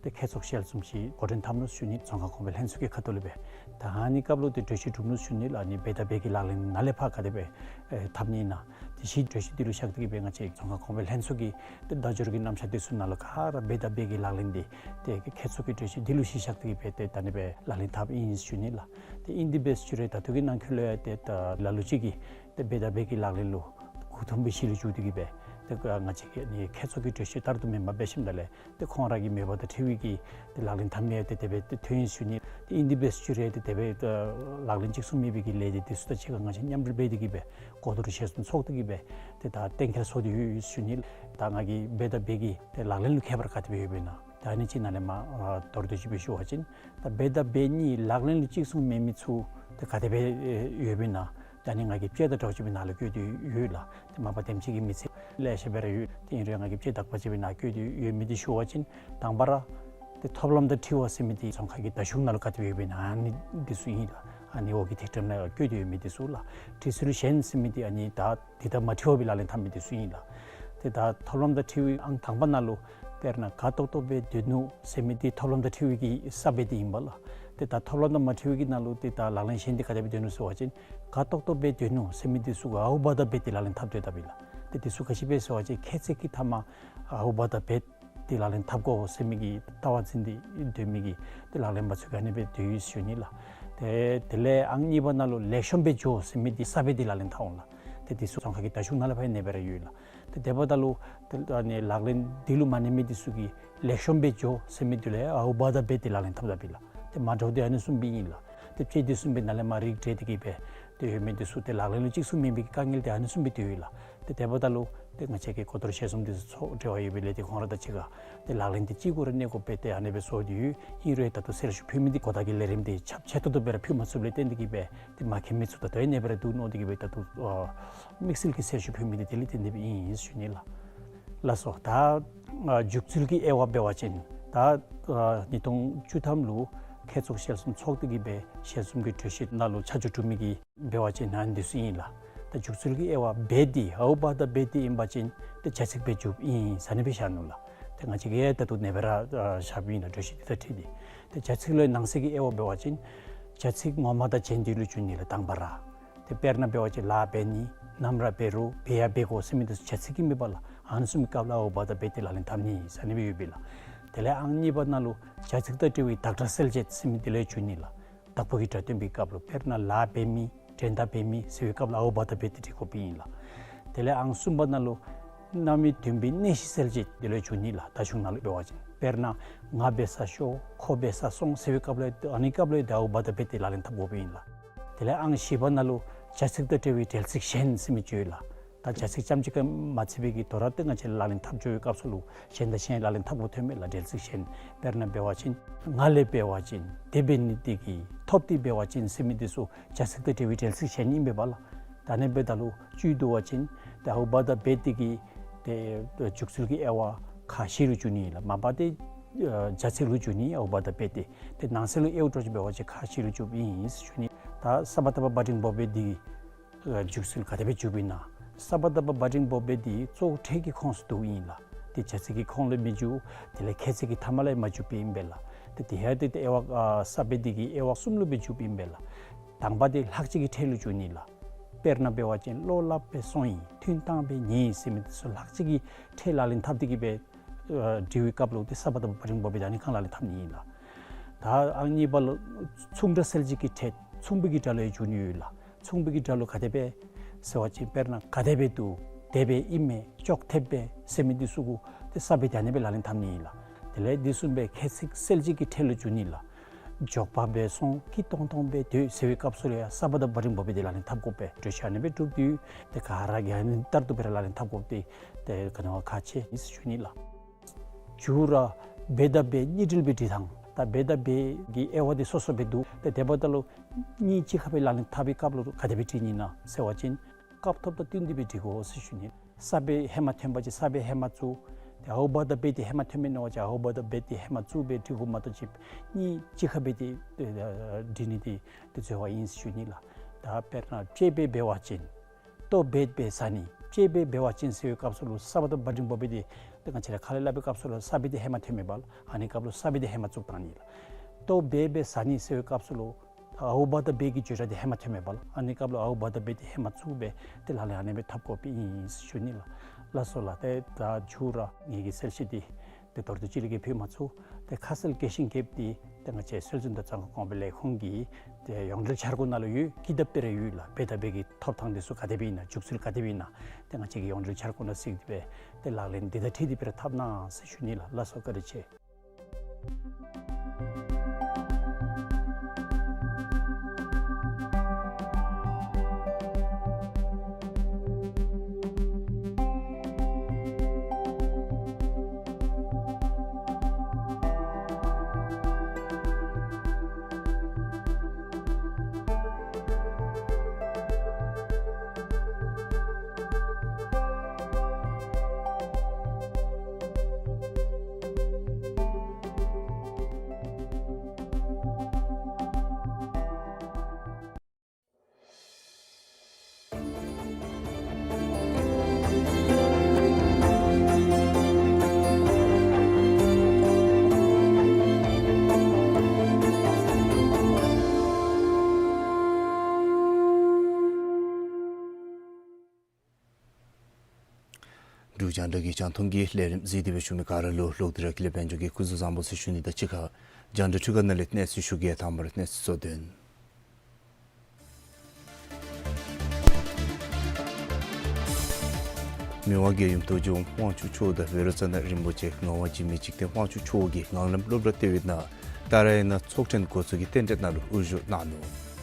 ཏེ་མཁས་ཚོགས་ཞལ་འཛོམས་ཅིག་འགོ་འདྲེན་འཐབ་ནུག་ཞུ་ནི། རྫོང་ཁ་གོང་འཕེལ་ལྷན་ཚོགས་ཀྱི་ཁ་ཐུག་ལས་སྦེ། ད་ཨ་ནི་སྐབས་ལུ་ཏེ་གྲོས་གཞི་གྲུབ་ནུག་ཞུ་ནི་ལགས། ཨ་ནི་འབད་དང་འབད་ཀྱི་ལག་ལེན་ནཱ་ལས་ཕར་ག་དེ་སྦེ་ཨེ་འཐབ་ནི་ཨིན་ན། ཏེ་གཞི་གྲོས་གཞི་འདི་ལུ་བཞག་སྟེ་གི་སྦེ་ང་བཅས་རྫོང་ཁ་གོང་འཕེལ་ལྷན་ཚོགས་ཀྱི་ཏེ་བརྡ་སྦྱོར་གྱི་རྣམ་གཞག་འདི་ཚུ་ནང་ལུ་ག་ར་འབད་དང་འབད་ཀྱི་ལག་ལེན་འདི་ཏེ་མཁས་ཚོགས་ཀྱི་གྲོས་གཞི་འདི་ལུ་གཞི་བཞག་སྟེ་གི་སྦེ་ཏེ་ད་ཨ་ནི་སྦེ་ལག་ལེན་འཐབ་ཨིན་ཞུ་ནི་ལགས། ཏེ་ཨིན་དེ་སྦེ་ཞུ་རུང་ད་ལྟོ་གི་ནང་འཁོད་ལུ་ཡང་ཏེ་ད་ལ་ལུ་ཅིག་གིས་ཏེ་འབད་དང་འབད་ཀྱི་ལག་ལེན་ལུ་མགུ་འཐོམས་པའི་གཞི་ལུ་འགྱོ་སྟེ་གི་སྦེ་ཏེ་ང་བཅས་ཀྱི་ཨ་ནི་མཁས་ཚོགས་ཀྱི་གྲོས་གཞི་ལྟར་དུ་མེན་པར་འབད་ཞིནམ་ད་ལས་ཏེ་ཁོང་ར་གི་མོས་པ་དང་འཁྲིལ་བའི་གི་ཏེ་ལག་ལེན་འཐབ་མི་ཡང་ཏེ་དེ་སྦེ་ཏེ་ཐོན་ཡི་ཞུ་ནི། ཏེ་ཨིན་དེ་སྦེ་ཞུ་རུང་ཏེ་དེ་སྦེ་ལག་ལེན་གཅིག་མཚུངས་མེད་པའི་གི་ལས་འདི་འདི་ཚུ་དང་གཅིག་ཁར་ང་བཅས་མཉམ་འབྲེལ་འབད་དེ་གི་སྦེ་གོ་བསྡུར་ཞལ་གསུང་ཚོགས་ཏེ་གི་སྦེ་ཏེ་ད་གཏན་འཁེལ་བཟོ་སྟེ་ཡོད་ཡོད་ཞུ་ནི། ད་ང་གིས་འབད་དང་འབད་ཀྱི་ཏེ་ལག་ལེན་ལུ་ཁྱད་པར་ག་དེ་སྦེ་ཡོདཔ་ཨིན་ན། ད་ཨ་ནི་ཅིག་ནཱ་ལས་མར་ཨ་མདོར་བསྡུས་ཅིག་སྦེ་ཞུ་བ་ཅིན་ད་འབད་དང་འབད་གཉིས་ལག་ལེན་ལུ་གཅིག་མཚུངས་མེད་མི་ཚུ་ཏེ་ག་དེ་སྦེ་ཨེ་ཡོདཔ་ཨིན་ན། ད་ཨ་ནི་ང་གིས་དཔྱད་དང་གྲོགས་ཅིག་སྦེ་ནཱ་ལུ་བཀོད་དེ་ཡོད་ལགས། ཏེ་མ་པ་དེམ་ཅིག་གི་མི་ཚེ་ལེ་ཤ་སྦེ་ར་ཡོད། ཏེ་ཨིན་རུང་ང་གིས་དཔྱད་དག་པ་ཅིག་སྦེ་ནཱ་བཀོད་དེ་ཡོད་མི་འདི་ཞུ་བ་ཅིན་དང་པ་ར་ཏེ་ཐོབ་ལམ་དང་འཁྲིལ་བ་ཟེར་མི་འདི་རྫོང་ཁ་གི་ད་གཞུང་ནང་ལུ་ག་དེ་སྦེ་ཡོདཔ་ཨིན་ན་ཨ་ནི་འདི་ཚུ་ཨིན་ལགས། ཨ་ནི་འོག་གི་ཐིག་ཕྲེང་ནང་བཀོད་དེ་ཡོད་མི་འདི་ཚུ་ལགས། འཁྲིལ་ཚུལ་གཞན་ཟེར་མི་འདི་ཨ་ནི་ད་འདི་དང་མ་འཁྲིལ་བར་སྦེ་ལག་ལེན་འཐབ་མི་འདི་ཚུ་ཨིན་ལགས། ཏེ་ད་ཐོབ་ལམ་དང་འཁྲིལ་བའི་ཨང་དང་པ་ནང་ལུ་དཔེར་ན་དགའ་ཏོག་ཏོ་སྦེ་སྡོད་ནུག་ཟེར་མི་འདི་ཐོབ་ལམ་དང་འཁྲིལ་བའི་གི་ས་སྦེ་འདི་ཨིན་པས་ལགས། ཏེ་ད་ཐོབ་ལམ་དང་མ་འཁྲིལ་བའི་གི་ནང་ལུ་ཏེ་ད་ལག་ལེན་གཞན་འདི་ག་དེ་སྦེ་སྡོད་ནུག་ཟེར་བ་ཅིན་ག་ཏོག་ཏོ་སྦེ་སྡོད་ནུག་ཟེར་མི་འདི་ཚུ་གུ་ཨའུ་བ་དང་བེ་ཏེ་ལག་ལེན་འཐབ་སྡོད་དཔ་ཨིན་ལགས། ཏེ་འདི་ཚུ་ག་ཅི་སྦེ་ཟེར་བ་ཅིན་ཁྱད་ཚད་ཀྱི་མཐའ་མ་ཨའུ་བ་དང་བེ་ཏེ་ལག་ལེན་འཐབ་དགོ་ཟེར་མི་གི་ལྟ་བ་འཛིན་ཏེ་སྡོད་མི་གི་ཏེ་ལག་ལེན་པ་ཚུ་ག་ཨ་ནི་སྦེ་སྡོད་ཡི་ཟེར་ཞུ་ནི་ལགས། ཏེ་དེ་ལས་ཨང་གཉིས་པ་ནང་ལུ་ལེགས་ཤོམ་སྦེ་འགྱོ་ཟེར་མི་འདི་ས་བེ་ཏེ་ལག་ལེན་འཐབ་འོང་ལགས། ཏེ་འདི་ཚུ་ཙོང་ཁ་གི་དྲ་ཤུགས་ནང་ལས་ཕར་ཨ་ནི་སྦེ་ར་ཡོད་ལགས། ཏེ་དེ་འབདཝ་ད་ལུ་ཏེ་ཨ་ནི་ལག་ལེན་འདི་ལུ་མ་གནས་མི་འདི་ཚུ་གིས་ལེགས་ཤོམ་སྦེ་འགྱོ་ཟེར་མི་འདི་ལུ་ཨའུ་བ་དང་བེ་ཏེ་ལག་ལེན་འཐབ་དཔ་ཨིན་ལགས། ཏེ་མ་འདྲཝ་འདི་ཨ་ནི་བཟུམ་སྦེ་ཨིན་ལགས། ཏེ་དཔྱེ་འདི་བཟུམ་སྦེ་ནཱ་ལས་མར་རིགས་བསྒྲེས་ཏེ་གི་སྦེ་ཏེ་ཡོད་མི་འདི་ཚུ་ཏེ་ལག་ལེན་ལུ་གཅིག་མཚུངས་མེད་པའི་དཀའ་ངལ་འདི་ཨ་ནི་བཟུམ་སྦེ་ཏེ་ཡོད་ལགས། ཏེ་དེ་འབདཝ་ད་ལུ་ཏེ་ང་བཅས་ཀྱི་སྒོ་གཏོར་ཞལ་གསུམ་འདི་ཚུ་ཚོགས་འབྲེལ་བ་ཡོད་པའི་ལས་འདི་ཁོང་ར་དང་གཅིག་ཁར་ཏེ་ལག་ལེན་འདི་གཅིག་གུ་ར་གནས་དགོ་པས། ཏེ་ཨ་ནི་སྦེ་བཟོ་སྟེ་ཡོད། ཨིན་རུང་ད་ལྟོ་གསལ་ཞུ་ཕུལ་མི་འདི་གོ་བརྡ་གི་ལས་རིམ་འདི་ཁྱབ་ཆེ་ཏོག་ཏོ་སྦེ་ར་ཕུལ་མ་ཚུགསཔ་ལས་བརྟེན་ཏེ་གི་སྦེ་ཏེ་མ་མཁྱེན་མི་ཚུ་ད་ལྟོ་ཨ་ནི་སྦེ་ར་འདུག་མནོ་སྟེ་གི་སྦེ་ད་ལྟོ་ཨ་དམིགས་བསལ་གྱི་གསལ་ཞུ་ཕུལ་མི་འདི་དེ་ལས་བརྟེན་ཏེ་སྦེ་ཨིན་ཟེར་ཞུ་ནི་ལགས། ལགས་སོ། ད་ཨ་འཇུག་ཚུལ་གྱི་དབྱེ་བ་འབད་བ་ཅིན་ད་ཨ་ཉིས་སྟོང་བཅུ་ཐམ་ལུ་མཁས་བཙུན་ཞལ་གསུམ་ཚོགས་ཏེ་གི་སྦེ་ཞལ་གསུམ་གྱི་གྲོས་གཞི་ནང་ལུ་ཆ་འཇོག་གྲུབ་མི་གི་འབད་བ་ཅིན་ཨ་ནི་འདི་ཚུ་ཨིན་ལགས། ད་འཇུག་ཚུལ་གྱི་དབྱེ་བ་བེ་ཏེ་ཨའུ་བ་དང་བེ་ཏེ་ཨིན་པ་ཅིན་ཏེ་བྱ་ཚིག་སྦེ་འཇུགཔ་ཨིན་ཟེར་ཨ་ནི་སྦེ་བཞག་ནུག་ལགས། ཏེ་ང་བཅས་ཀྱིས་ད་ལྟོ་ཨ་ནི་སྦེ་ར་ཨ་བཞགཔ་ཨིན་ལགས། གྲོས་གཞི་འདི་དང་འཁྲིལ་ཏེ། ཏེ་བྱ་ཚིག་ལུ་ནང་གསེས་ཀྱི་དབྱེ་བ་འབད་བ་ཅིན་བྱ་ཚིག་ངོ་མ་དང་རྗེས་ཟློས་ལུ་འགྱུར་ནི་ལགས། དང་པ་ར་ཏེ་དཔེར་ན་འབད་བ་ཅིན་ལཱ་འབད་ནི། ནམ་ར་འབད་རུང་འབད་ཡང་འབད་དགོ་ཟེར་མི་འདི་ཚུ་བྱ་ཚིག་ཨིན་མས་པ་ལགས། ཨ་ནི་བཟུམ་མའི་སྐབས་ལུ་ཨའུ་བ་དང་བེ་ཏེ་ལག་ལེན་འཐབ་ནི་ཟེར་ཨ་ནི་སྦེ་ཡོདཔ་ཨིན་ལགས། དེ་ལས་ཨང་གཉིས་པ་ནང་ལུ་བྱ་ཚིག་དང་འབྲེལ་བའི་བདག་སྒྲ་གསལ་བྱེད་ཟེར་མི་འདི་ལུ་འགྱུར་ནི་ལགས། བདག་པོ་གི་སྒྲ་སྟོན་པའི་སྐབས་ལུ་དཔེར་ན་ལཱ་འབད་མི། འགྲན་ཟླ་འབད་མི་ཟེར་བའི་སྐབས་ལུ་ཨའུ་བ་དང་བེ་ཏེ་འབྲི་དགོཔ་ཨིན་ལགས། དེ་ལས་ཨང་གསུམ་པ་ནང་ལུ་རྣམ་དབྱེ་སྟོན་པའི་གནས་གཞི་གསལ་བྱེད་འདི་ལུ་འགྱུར་ནི་ལགས། དྲ་ཤུགས་ནང་ལུ་འབད་བ་ཅིན་དཔེར་ན་ང་འབད་སར་ཤོག། ཁོ་འབད་སར་སོང་ཟེར་བའི་སྐབས་ལུ་ཨ་ནི་སྐབས་ལུ་ཏེ་ཨའུ་བ་དང་བེ་ཏེ་ལག་ལེན་འཐབ་དགོཔ་ཨིན་ལགས། དེ་ལས་ཨང་བཞི་པ་ནང་ལུ་བྱ་ཚིག་དང་འབྲེལ་བའི་འབྲེལ་ཚིག་གཞན་ཟེར་མི་ཅིག་ཡོད་ལགས། ད་བྱ་ཚིག་རྐྱངམ་གཅིག་གིས་མ་ཚད་པའི་གི་དོ་རུང་ཏེ་ང་བཅས་ལག་ལེན་འཐབ་འགྱོ་བའི་སྐབས་སུ་ལུ་གཞན་དང་གཞན་ལག་ལེན་འཐབ་དགོཔ་ཐོནམ་མས་ལགས། འབྲེལ་ཚིག་གཞན། དཔེར་ན་འབད་བ་ཅིན་ང་ལས་འབད་བ་ཅིན། དེ་འབད་ནི་དེ་གིས། ཐོབ་སྟེ་འབད་བ་ཅིན་ཟེར་མི་འདི་ཚུ་བྱ་ཚིག་དང་འབྲེལ་བའི་འབྲེལ་ཚིག་གཞན་ཨིན་པས་པ་ལགས། ད་ཨ་ནི་འབདཝ་ད་ལུ་བཅུད་བསྡུ་བ་ཅིན་ཏེ་ཨའུ་བ་དང་བེ་ཏེ་གི་ཏེ་འཇུག་ཚུལ་གྱི་དབྱེ་བ་ཁག་བཞི་ལུ་འགྱུར་ནི་ལགས། མ་པ་ཏེ་ཨ་བྱ་ཚིག་ལུ་འགྱུར་ནི་ཨའུ་བ་དང་བེ་ཏེ། ཏེ་ནང་གསེས་ལུ་དབྱེཝ་འདྲཝ་ཅིག་འབད་བ་ཅིན་ཁག་བཞི་ལུ་འགྱུརཝ་ཨིན་ཟེར་ཞུ་ནི། ད་ས་པ་བཏགས་པ་བ་འགྲེང་བུ་བེ་འདི་གི་ཨ་འཇུག་ཚུལ་ག་དེ་སྦེ་འཇུགཔ་ཨིན་ན། ས་པ་བཏགས་པ་བ་འགྲེང་བུ་བེ་འདི་གཙོ་བོ་ཕྲད་ཀྱི་ཁོངས་སུ་འདུཝ་ཨིན་ལགས། ཏེ་བྱ་ཚིག་གི་ཁོངས་ལས་མི་འཇུག། དེ་ལས་ཁྱད་ཚད་ཀྱི་མཐའ་མ་ལས་མ་འཇུགཔ་ཨིན་པས་ལགས། ཏེ་དེ་ཡང་ཏེ་ཏེ་དབྱེ་བ་ཨ་ས་བེ་འདི་གི་དབྱེ་བ་གསུམ་ལུ་སྦེ་འཇུགཔ་ཨིན་པས་ལགས། དང་པ་འདི་ལྷག་བཅས་ཀྱི་ཕྲད་ལུ་འགྱུར་ནི་ལགས། དཔེར་ན་འབད་བ་ཅིན་བློ་སླབ་སྦེ་སོང་ཡི། ཐུན་བཏང་སྦེ་ཉལ་ཡི་ཟེར་མི་འདི་ཚུ་ལྷག་བཅས་ཀྱི་ཕྲད་ལག་ལེན་འཐབ་སྟེ་གི་སྦེ་ཨ་འབྲི་བའི་སྐབས་ལུ་ཏེ་ས་པ་བཏགས་པ་བ་འགྲེང་བུ་བེ་འདི་ཨ་ནི་ཁར་ལག་ལེན་འཐབ་ནི་ཨིན་ལགས། ད་ཨང་གཉིས་པ་ལུ་མཚུངས་སྒྲ་གསལ་བྱེད་ཀྱི་ཕྲད། མཚུངས་པའི་གི་སྒྲ་ལུ་ཡང་འགྱུར་ནི་ཡོད་ལགས། མཚུངས་པའི་གི་སྒྲ་ལུ་ག་དེ་སྦེ་ཟེར་བ་ཅིན་དཔེར་ན་ག་དེ་སྦེ་འདུག། དེ་སྦེ་ཨིན་མས། ཅོག་འཐདཔ་སྦེ་ཟེར་མི་འདི་ཚུ་གུ་ཏེ་ས་བེ་འདི་ཨ་ནི་སྦེ་ལག་ལེན་འཐབ་ནི་ཨིན་ལགས། དེ་ལས་འདི་བཟུམ་སྦེ་ཁྱད་ཚིག་གསལ་བྱེད་ཀྱི་ཕྲད་ལུ་འགྱུར་ནི་ལགས། མགྱོགས་པ་སྦེ་སོང་། སྐྱིད་ཏོང་ཏོ་སྦེ་སྡོད་ཟེར་བའི་སྐབས་སུ་ལུ་ཡང་ས་པ་བཏགས་པ་བ་འགྲེང་བུ་བེ་འདི་ལག་ལེན་འཐབ་དགོ་པས། གྲོས་གཞི་ཨ་ནི་སྦེ་གྲུབ་སྟེ་ཏེ་ག་ར་གིས་ཨ་ནི་ལྟར་དུ་སྦེ་ར་ལག་ལེན་འཐབ་དགོཔ་འདི་ཏེ་ག་ནི་བ་ཁག་ཆེ་ཨིན་ཟེར་ཞུ་ནི་ལགས། མཇུག་ར་བེ་དང་བེ་གཉིས་འབྲེལ་སྦེ་འབྲི་ཐངས། ད་བེ་དང་བེ་གི་དབྱེ་བ་འདི་སོ་སོ་སྦེ་འདུག། ཏེ་དེ་འབདཝ་ད་ལུ་གཉིས་གཅིག་ཁར་སྦེ་ལག་ལེན་འཐབ་པའི་སྐབས་ལུ་ག་དེ་སྦེ་འབྲི་ནི་ཨིན་ན་ཟེར་བ་ཅིན་སྐབས་ཐོབ་དང་བསྟུན་ཏེ་སྦེ་འབྲི་དགོ་ཟེར་ཞུ་ནི། ས་བེ་ཧེ་མ་ཐོན་པ་ཅིན་ས་བེ་ཧེ་མ་བཙུགས། ཏེ་ཨའུ་བ་དང་བེ་འདི་ཧེ་མ་ཐོནམ་ཨིན་ན་བ་ཅིན་ཨའུ་བ་དང་བེ་འདི་ཧེ་མ་བཙུགས་སྦེ་འབྲི་དགོཔ་མ་གཏོགས་ཅིག་གཉིས་གཅིག་ཁར་སྦེ་འདི་ཨ་འབྲི་ནི་འདི་ཏེ་འཛོལ་བ་ཨིན་ཟེར་ཞུ་ནི་ལགས། ད་དཔེར་ན་ཅེས་སྦེ་འབད་བ་ཅིན། ལྟོ་འབད་སྦེ་ཟ་ནི། ཅེས་སྦེ་འབད་བ་ཅིན་ཟེར་བའི་སྐབས་སུ་ལུ་ས་པ་བཏགས་པ་བ་འགྲེང་བུ་བེ་འདི་ཏེ་ང་བཅས་ར་ཁ་ལས་སླབ་པའི་སྐབས་སུ་ལུ་ས་བེ་འདི་ཧེ་མ་ཐོནམ་མས་པ་ལགས། ཨ་ནི་སྐབས་ལུ་ས་བེ་འདི་ཧེ་མ་བཙུགས་བཏང་ནི་ལགས། ལྟོ་འབད་སྦེ་ཟ་ནི་ཟེར་བའི་སྐབས་སུ་ལུ་ཨའུ་བ་དང་བེ་གི་བརྗོད་བྱ་འདི་ཧེ་མ་ཐོནམ་མས་པ་ལགས། ཨ་ནི་སྐབས་ལུ་ཨའུ་བ་དང་བེ་འདི་ཧེ་མ་བཙུགས་སྦེ་ཏེ་ལག་ལེན་ཨ་ནི་སྦེ་འཐབ་དགོཔ་ཨིན་ཟེར་ཞུ་ནི་ལགས། ལགས་སོ་ལགས། ཏེ་ད་མཇུག་ར་ངེ་གི་གསལ་བཤད་འདི་ཏེ་མདོར་བསྡུས་ཅིག་ལས་བརྒལ་ཕུལ་མ་ཚུགས། ཏེ་ཁ་གསལ་རྒྱས་ཤིང་རྒྱསཔ་འདི་ཏེ་ང་བཅས་ཚུལ་འཛིན་དང་གཙང་ཁང་གོང་འཕེལ་ལས་ཁུངས་ཀྱི་ཏེ་ཡོངས་འབྲེལ་འཆར་སྒོ་ནང་ལུ་ཡོད། ཀི་དེབ་སྦེ་ར་ཡོད་ལགས། བེ་དང་བེ་གི་ཐོབ་ཐངས་འདི་ཚུ་ག་དེ་སྦེ་ཨིན་ན། འཇུག་ཚུལ་ག་དེ་སྦེ་ཨིན་ན། ཏེ་ང་བཅས་ཀྱིས་ཡོངས་འབྲེལ་འཆར་སྒོ་ནང་གཟིགས་ཏེ་སྦེ་ཏེ་ལག་ལེན་འདི་དང་འཁྲིལ་ཏེ་སྦེ་ར་འཐབ་གནང་ཟེར་ཞུ་ནི་ལགས། ལགས་སོ། བཀའ་དྲིན་ཆེ། འབྲུག་རྒྱང་བསྒྲགས་ཀྱི་རྒྱང་མཐོང་གི་ལས་རིམ་གཟིགས་ཏེ་སྦེ་བཞུགས་མི་ག་ར་ལུ་ལོག་སྟེ་ར་ཀུན་ལེགས་དཔལ་འབྱོར་གྱིས་སྐུ་གཟུགས་བཟང་པོ་ཟེར་ཞུ་ནི་དང་གཅིག་ཁར་རྒྱང་བསྒྲགས་འཕྲུལ་ཁང་ནང་ལས་གནས་ཚུལ་ཞུ་གེ། དང་པ་ར་གནས་ཚུལ་གཙོ་དོན། མི་དབང་རྒྱལ་ཡུམ་རྡོ་རྗེ་འོགམ་དབང་ཕྱུག་མཆོག་དང་བཻ་རོ་ཙ་ན་རིན་པོ་ཆེ་ངག་དབང་འཇིགས་མེད་འཇིག་རྟེན་དབང་ཕྱུག་མཆོག་གིས་ངང་ལམ་སློབ་གྲྭ་ལྟེ་བའི་ནང་ཏཱ་ར་ཡ་ན་ཚོགས་ཐེངས་འགོ་བཙུགས་ཀྱི་རྟེན་འབྲེལ་ནང་ལུ་དབུ་བཞུགས་གནང་ནུག།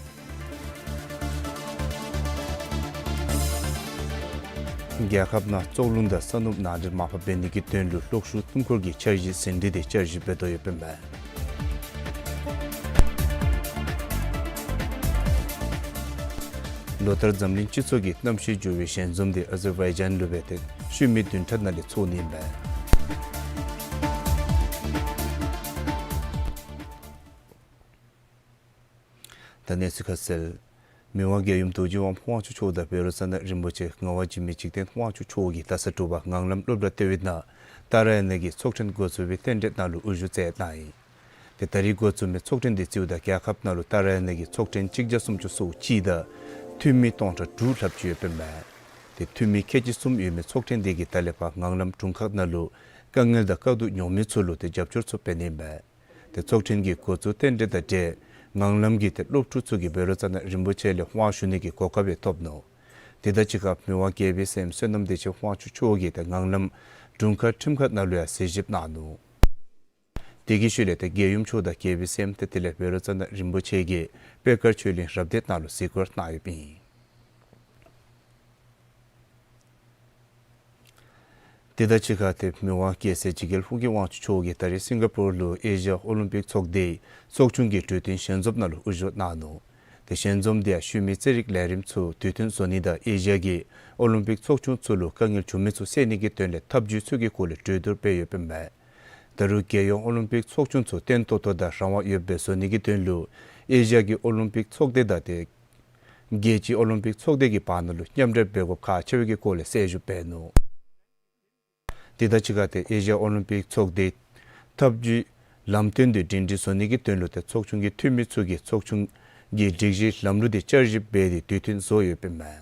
རྒྱལ་ཁབ་ནང་བཙོག་རླུང་དང་ས་སྣུམ་ནང་འདྲེན་མར་ཕབ་འབད་ནི་གི་དོན་ལུ་གློག་ཤུགས་སྣུམ་འཁོར་གྱི་འཆར་གཞི་ཟིན་བྲིས་དེ་བསྐྱར་ཞིབ་འབད་དོ་ཡོདཔ་ཨིན་མས། ལོ་ལྟར་འཛམ་གླིང་སྤྱི་ཚོགས་ཀྱི་གནམ་གཤིས་འགྱུར་བའི་ཞལ་འཛོམས་དེ་ཨ་ཛར་བའི་ཇཱན་ལུ་འབད་དེ་ཤུལ་མའི་བདུན་ཕྲག་ནང་ལས་ཚོགས་ནི་ཨིན་པས། ད་གནས་ཚུལ་ཁ་གསལ། མི་དབང་རྒྱལ་ཡུམ་རྡོ་རྗེ་འོགམ་དབང་ཕྱུག་མཆོག་དང་བཻ་རོ་ཙ་ན་རིན་པོ་ཆེ་ངག་དབང་འཇིགས་མེད་འཇིག་རྟེན་དབང་ཕྱུག་མཆོག་གིས་ད་ས་དྲོ་པ་ངང་ལམ་སློབ་གྲྭ་ལྟེ་བའི་ནང་ཏཱ་ར་ཡ་ན་གི་ཚོགས་ཐེངས་འགོ་བཙུགས་པའི་རྟེན་འབྲེལ་ནང་ལུ་དབུ་བཞུགས་མཛད་གནང་ཡི། ཏེ་ད་རིས་འགོ་བཙུགས་མི་ཚོགས་ཐེངས་དེ་རྩིསཝ་ད་རྒྱལ་ཁབ་ནང་ལུ་ཏཱ་ར་ཡ་ན་གི་ཚོགས་ཐེངས་གཅིག་བརྒྱ་སུམ་ཅུ་སོ་གཅིག་དང་འཐུས་མི་སྟོང་ཕྲག་དྲུག་ལྷགཔ་ཅིག་ཡོདཔ་ཨིན་མས། ཏེ་འཐུས་མི་ཁལ་གཅིག་གསུམ་ཡོད་མི་ཚོགས་ཐེངས་དེ་གིས་ད་ལས་ཕར་ངང་ལམ་དྲུང་ཁག་ནང་ལུ་དཀའ་ངལ་དང་དཀའ་སྡུག་མྱོང་མི་ཚུ་ལུ་ཏེ་རྒྱབ་སྐྱོར་ཚུ་འབད་ནི་ཨིན་པས། ཏེ་ཚོགས་ཐེངས་ཀྱི་འགོ་བཙུགས་རྟེན་འབྲེལ་དང་འབྲེལ་ངང་ལམ་གྱི་ཏེ་སློབ་ཕྲུག་ཚུ་གིས་བཻ་རོ་ཙ་ན་རིན་པོ་ཆེ་ལས་དབང་ཞུ་ནི་གི་གོ་སྐབས་ཡང་ཐོབ་ནུག། དེ་དང་གཅིག་ཁར་མི་དབང་རྒྱལ་པོའི་སྲསམོ་བསོད་ནམས་བདེ་ཆེན་དབང་ཕྱུག་མཆོག་གིས་ཏེ་ངང་ལམ་དྲུང་ཁག་ཁྲིམས་ཁང་ནང་ལུ་ཡང་གཟིགས་ཞིབ་གནང་ནུག། དེ་གི་ཤུལ་ལས་ཏེ་རྒྱལ་ཡུམ་མཆོག་དང་རྒྱལ་པོའི་སྲསམོ་ཏེ་དེ་ལས་བཻ་རོ་ཙ་ན་རིན་པོ་ཆེ་གིས་པད་དཀར་ཆོས་གླིང་རབ་སྡེ་ནང་ལུ་གཟིགས་སྐོར་གནང་ཡོདཔ་ཨིན། དེ་དང་གཅིག་ཁར་ཏེ་མི་དབང་རྒྱལ་སྲས་འཇིགས་རྒྱལ་ཧཱུྃ་གི་དབང་ཕྱུག་མཆོག་གིས་ད་རིས་སིང་ག་པོར་ལུ་ཨེ་ཤི་ཡ་ཨོ་ལིམ་པིག་ཚོགས་སྡེའི་ཚོགས་ཆུང་གི་གྲོས་མཐུན་ཞལ་འཛོམས་ནང་ལུ་དབུ་བཞུགས་གནང་ནུག། ཏེ་ཞལ་འཛོམས་དེ་ཡང་ཤུལ་མའི་རྩེད་རིགས་ལས་རིམ་ཚུ་དུས་མཐུན་བཟོ་ནི་དང་ཨེ་ཤི་ཡ་གི་ཨོ་ལིམ་པིག་ཚོགས་ཆུང་ཚུ་ལུ་དཀའ་ངལ་བྱུང་མི་ཚུ་སེལ་ནི་གི་དོན་ལས་ཐབས་བྱུས་ཚུ་གི་སྐོར་ལས་གྲོས་བསྡུར་འབད་ཡོདཔ་ཨིན་མས། ད་རུང་རྒྱལ་ཡོངས་ཨོ་ལིམ་པིག་ཚོགས་ཆུང་ཚུ་བརྟན་ཏོག་ཏོ་དང་རང་དབང་ཡོདཔ་སྦེ་བཟོ་ནི་གི་དོན་ལུ་ཨེ་ཤི་ཡ་གི་ཨོ་ལིམ་པིག་ཚོགས་སྡེ་དང་ཏེ་རྒྱལ་སྤྱིའི་ཨོ་ལིམ་པིག་ཚོགས་སྡེ་གི་བར་ན་ལུ་མཉམ་འབྲེལ་འབད་དགོཔ་ཁག་ཆེ་བའི་གི་སྐོར་ལས་གསལ་ཞུ་འབད་ནུག། དེ་དང་གཅིག་ཁར་ཏེ་ཨེ་ཤི་ཡ་ཨོ་ལིམ་པིག་ཚོགས་སྡེ་ཐབས་བྱུས་ལམ་སྟོན་དེ་སྒྲིང་སྒྲི་བཟོ་ནི་གི་དོན་ལུ་ཏེ་ཚོགས་ཆུང་གི་འཐུས་མི་ཚུ་གིས་ཚོགས་ཆུང་གི་སྒྲིག་གཞི་ལམ་ལུགས་དེ་བསྐྱར་ཞིབ་འབད་དེ་དུས་མཐུན་བཟོ་ཡོདཔ་ཨིན་མས།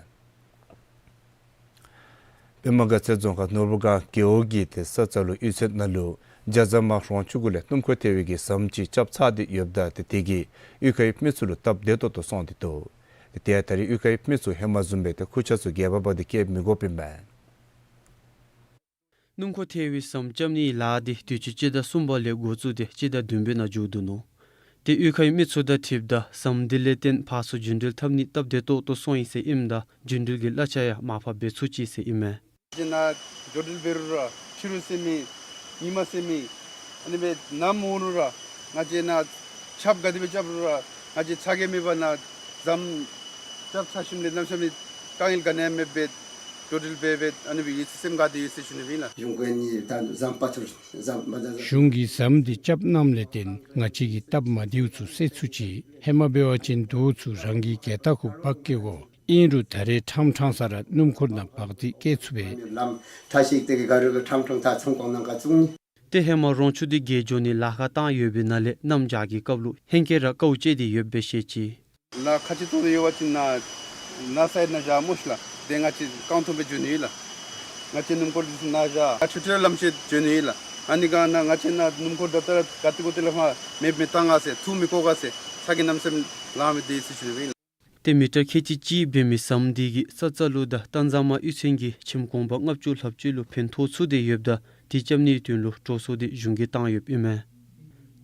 པདྨ་དགའ་ཚལ་རྫོང་ཁག་ནོར་བུ་སྒང་རྒེད་འོག་གི་ཏེ་ས་རྩ་ལུ་གཡུས་ཚན་ནང་ལུ་རྒྱ་ཟམ་མ་རོང་ཆུ་གུ་ལས་སྣུམ་འཁོར་ཐལ་བའི་གི་ཟམ་ཅིག་རྐྱབ་ཚར་ཏེ་ཡོདཔ་ད་ཏེ་དེ་གིས་གཡུས་ཁའི་མི་ཚུ་ལུ་སྟབས་བདེ་ཏོག་ཏོ་སོང་སྟེ་འདུག། ཏེ་དེ་ཡང་ད་རིས་གཡུས་ཁའི་མི་ཚུ་ཧེ་མ་བཟུམ་སྦེ་ཏེ་ཁུར་ཆ་ཚུ་སྒལ་པ་འབག་སྟེ་བསྐྱལ་མི་དགོཔ་ཨིན་མས། སྣུམ་འཁོར་ཐལ་བའི་ཟམ་རྐྱབ་ནིའི་ལཱ་དེ་དུས་ཅི་སྤྱི་ཟླ་གསུམ་པ་ལས་འགོ་བཙུགས་ཏེ་སྤྱི་ཟླ་བདུན་པའི་ནང་མཇུག་བསྡུ་ནུག། ཏེ་གཡུས་ཁའི་མི་ཚུ་དང་འཁྲིལཝ་ད་ཟམ་དེ་ལས་བརྟེན་ཕར་ཚུར་རྒྱུན་འགྲུལ་འཐབ་ནི་སྟབས་བདེ་ཏོག་ཏོ་སོང་ཡི་ཟེར་ཨིནམ་ད་རྒྱུན་འགྲུལ་གྱི་གླ་ཆ་ཡང་མར་ཕབ་འབད་ཚུགས་ཅི་ཟེར་ཨིན་མས། ཅིག་ནཱ་འགྲོ་འགྲུལ་འབད་རུང་ར་ཕྱི་རུ་ཟེར་མི་ཉིན་མ་ཟེར་མི་ཨ་ནི་སྦེ་ནམ་འོང་རུང་ར་ང་བཅས་ནཱ་ཆརཔ་ག་དེ་སྦེ་རྐྱབ་རུང་ར་ང་བཅས་ཚ་གྱང་མེད་པར་ནཱ་ཟམ་རྐྱབ་ཚར་ཞིནམ་ལས་གནམ་མེད་ས་མེད་དཀའ་ངལ་ག་ནི་ཡང་མེདཔ་སྦེ་འགྲོ་འགྲུལ་འབད་འབད་ཨ་ནི་སྦེ་ཡོད་ཟེར་སེམས་དགའ་སྟེ་ཡོད་ཟེར་ཞུ་ནི་ཨིན་ལགས། གཞུང་གིས་ནི་ད་ཟམ་པ་ཚུར་ཟམ་པ་ད་གཞུང་གིས་ཟམ་འདི་རྐྱབ་གནངམ་ལས་བརྟེན་ང་བཅས་ཀྱི་སྟབས་མ་བདེཝ་ཚུ་སེལ་ཚུགས་ཅི། ཧེ་མ་འབད་བ་ཅིན་རྡོ་ཚུ་རང་གི་སྒལ་ཏ་གུ་འབག་སྐྱེལ་དགོ། ཨིན་རུང་ད་རེས་ཕྲང་ཕྲང་ས་ར་སྣུམ་འཁོར་ནང་འབག་སྟེ་སྐྱེལ་ཚུགས་པས། ལམ་ཁྲ་ཤིག་དེ་གི་ག་རུ་གི་ཕྲང་ཕྲང་ད་ཚོང་ཁང་ནང་ག་བཙུགས་ནི། ཏེ་ཧེ་མ་རོང་ཆུ་འདི་བརྒལ་འགྱོ་ནི་ལཱ་ཁག་བཏང་ཡོད་པའི་ནང་ལས་གནམ་བྱཱར་གྱི་སྐབས་ལུ་ཧེང་སྐལ་ར་དཀའཝ་སྤྱད་དེ་ཡོདཔ་སྦེ་བཤད་ཅི། ནཱ་ཁ་ཆེ་ཏོག་ཏོ་ཡོད་པ་ཅིན་ནཱ་ནཱ་སའིཌ་ནང་བཞག་སྨོ་ཤིག་ལགས། ཏེ་ང་བཅས་རྐང་ཐུང་སྦེ་འགྱོ་ནི་ཨིན་ལགས། ང་བཅས་སྣུམ་འཁོར་འདི་ཚུ་ནཱ་བཞག་ཨ་ཆུ་ཁྲོད་ལམ་ཤེད་འགྱོ་ནི་ཨིན་ལགས། ཨ་ནི་ག་ནཱ་ང་བཅས་ནཱ་སྣུམ་འཁོར་ད་ལྟོ་ར་ག་ཏེ་གོ་ཏེ་ལས་ཕར་མེདཔ་མི་བཏང་ག་ཟེར་ཐུགས་མི་དཀོ་ག་ཟེར་ཚ་གྱང་གནམ་མེད་ས་མེད་ལང་སྟེ་ཡོད་ཟེར་ཞུ་ནི་ཨིན་ལགས། ཏེ་མི་ཊར་ཁལ་གཅིག་གཅིག་འབད་མི་ཟམ་འདི་གིས་ས་རྩ་ལུ་དང་སྟན་ཟ་མ་གཡུས་ཚན་གྱི་ཁྱིམ་གུང་པ་ལྔ་བཅུ་ལྷགཔ་ཅིག་ལུ་ཕན་ཐོགས་ཚུགས་ཏེ་ཡོདཔ་ད་འདི་རྐྱབ་ནིའི་དོན་ལུ་འགྲོ་སོང་འདི་གཞུང་གིས་བཏང་ཡོདཔ་ཨིན་མས།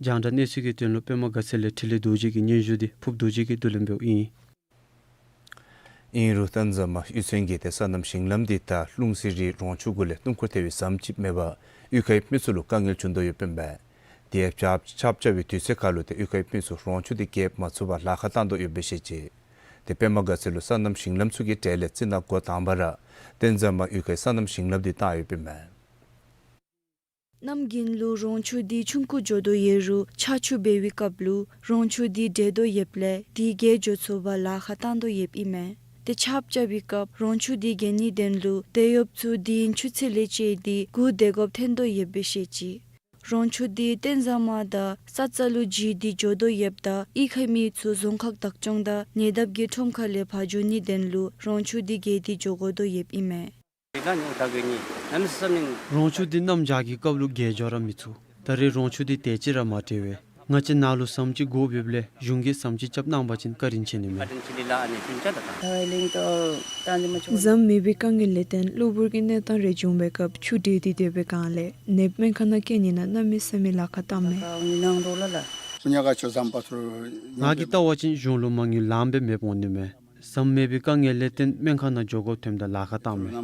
རྒྱང་བསྒྲགས་གནས་ཚུལ་གྱི་དོན་ལུ་པདྨ་དགའ་ཚལ་ལས་འཕྲིན་ལས་རྡོ་རྗེ་གི་སྙན་ཞུ་འདི་ཕུབ་རྡོ་རྗེ་གིས་བསྡུ་ལེན་འབདཝ་ཨིན། ཨིན་རུང་སྟན་ཟ་མ་གཡུས་ཚན་གྱིས་ཏེ་སོ་ནམ་ཞིང་ལམ་འདི་དང་ལྷུང་བཟེད་རི་རོང་ཆུ་གུ་ལས་སྣུམ་འཁོར་ཐལ་བའི་ཟམ་ཅིག་མེད་པར་གཡུས་ཁའི་མི་ཚུ་ལུ་དཀའ་ངལ་བྱུང་དོ་ཡོདཔ་ཨིན་པས། དེ་ཡང་ཆརཔ་ཆརཔ་རྐྱབ་པའི་དུས་ཚོད་ཁར་ལུ་ཏེ་གཡུས་ཁའི་མི་ཚུ་རོང་ཆུ་འདི་བརྒལ་མ་ཚུགས་པར་ལཱ་ཁག་བཏང་དོ་ཡོདཔ་སྦེ་བཤད་ཅི། ཏེ་པདྨ་དགའ་ཚལ་ལུ་སོ་ནམ་ཞིང་ལམ་ཚུ་གི་གྲས་ལས་རྩི་ནག་འགོ་དང་པ་ར་སྟན་ཟ་མ་གཡུས་ཁའི་སོ་ནམ་ཞིང་ལམ་འདི་བཏང་ཡོདཔ་ཨིན་མས། གནམ་དགུན་ལུ་རོང་ཆུ་འདི་ཆུང་ཀུ་འགྱོ་དོ་ཡོད་རུང་ཆར་ཆུ་འབབ་པའི་སྐབས་ལུ་རོང་ཆུ་འདི་འདྲེས་དོ་ཡོདཔ་ལས་འདི་བརྒལ་འགྱོ་ཚུགས་པར་ལཱ་ཁག་བཏང་དོ་ཡོདཔ་ཨིན་མས། ཏེ་ཆརཔ་རྐྱབ་པའི་སྐབས་རོང་ཆུ་འདི་བརྒལ་ནིའི་དོན་ལུ་དེད་གཡོགཔ་ཚུ་དུས་ཡུན་ཆུ་ཚོད་ལས་བཅད་དེ་སྒུག་སྡོད་དགོཔ་ཐོན་དོ་ཡོདཔ་སྦེ་བཤད་ཅི། རོང་ཆུ་འདི་སྟན་ཟ་མ་དང་ས་རྩ་ལུ་འཛུལ་ཏེ་འགྱོ་དོ་ཡོདཔ་ད་གཡུས་ཁའི་མི་ཚུ་རྫོང་ཁག་བདག་སྐྱོང་དང་ཉེ་འདབས་ཀྱི་ཁྲོམ་ཁ་ལས་ཕར་འགྱོ་ནིའི་དོན་ལུ་རོང་ཆུ་འདི་བརྒལ་ཏེ་འགྱོ་དགོ་དོ་ཡོདཔ་ཨིན་མས། རོང་ཆུ་འདི་གནམ་བྱཱར་གྱི་སྐབས་ལུ་རྒྱས་འགྱོ་ར་མི་ཚུགས། ད་རེས་རོང་ཆུ་འདི་དེ་ཅིག་ར་མ་བཀྲེས་པས། ང་བཅས་ནཱ་ལུ་ཟམ་ཅིག་དགོཔ་ཡོདཔ་ལས་གཞུང་གིས་ཟམ་ཅིག་རྐྱབ་གནང་པ་ཅིན་བཀའ་དྲིན་ཆེ་ནི་མས། ཟམ་མེད་པའི་དཀའ་ངལ་ལས་བརྟེན་གློ་བུར་གྱི་གནས་སྟངས་རེ་བྱུང་བའི་སྐབས་ཆུ་འདྲེས་ཏེ་སྡོད་པའི་སྒང་ལས་ནདཔ་སྨན་ཁང་ནང་བསྐྱལ་ནི་ནང་གནམ་མེད་ས་མེད་ལཱ་ཁག་བཏངམ་མས། ང་གིས་བལྟ་བ་ཅིན་གཞུང་ལུ་མ་དངུལ་ལངམ་སྦེ་མེདཔ་འོང་ནི་མས། ཟམ་མེད་པའི་དཀའ་ངལ་ལས་བརྟེན་སྨན་ཁང་ནང་འགྱོ་དགོཔ་ཐོནམ་ད་ལཱ་ཁག་བཏངམ་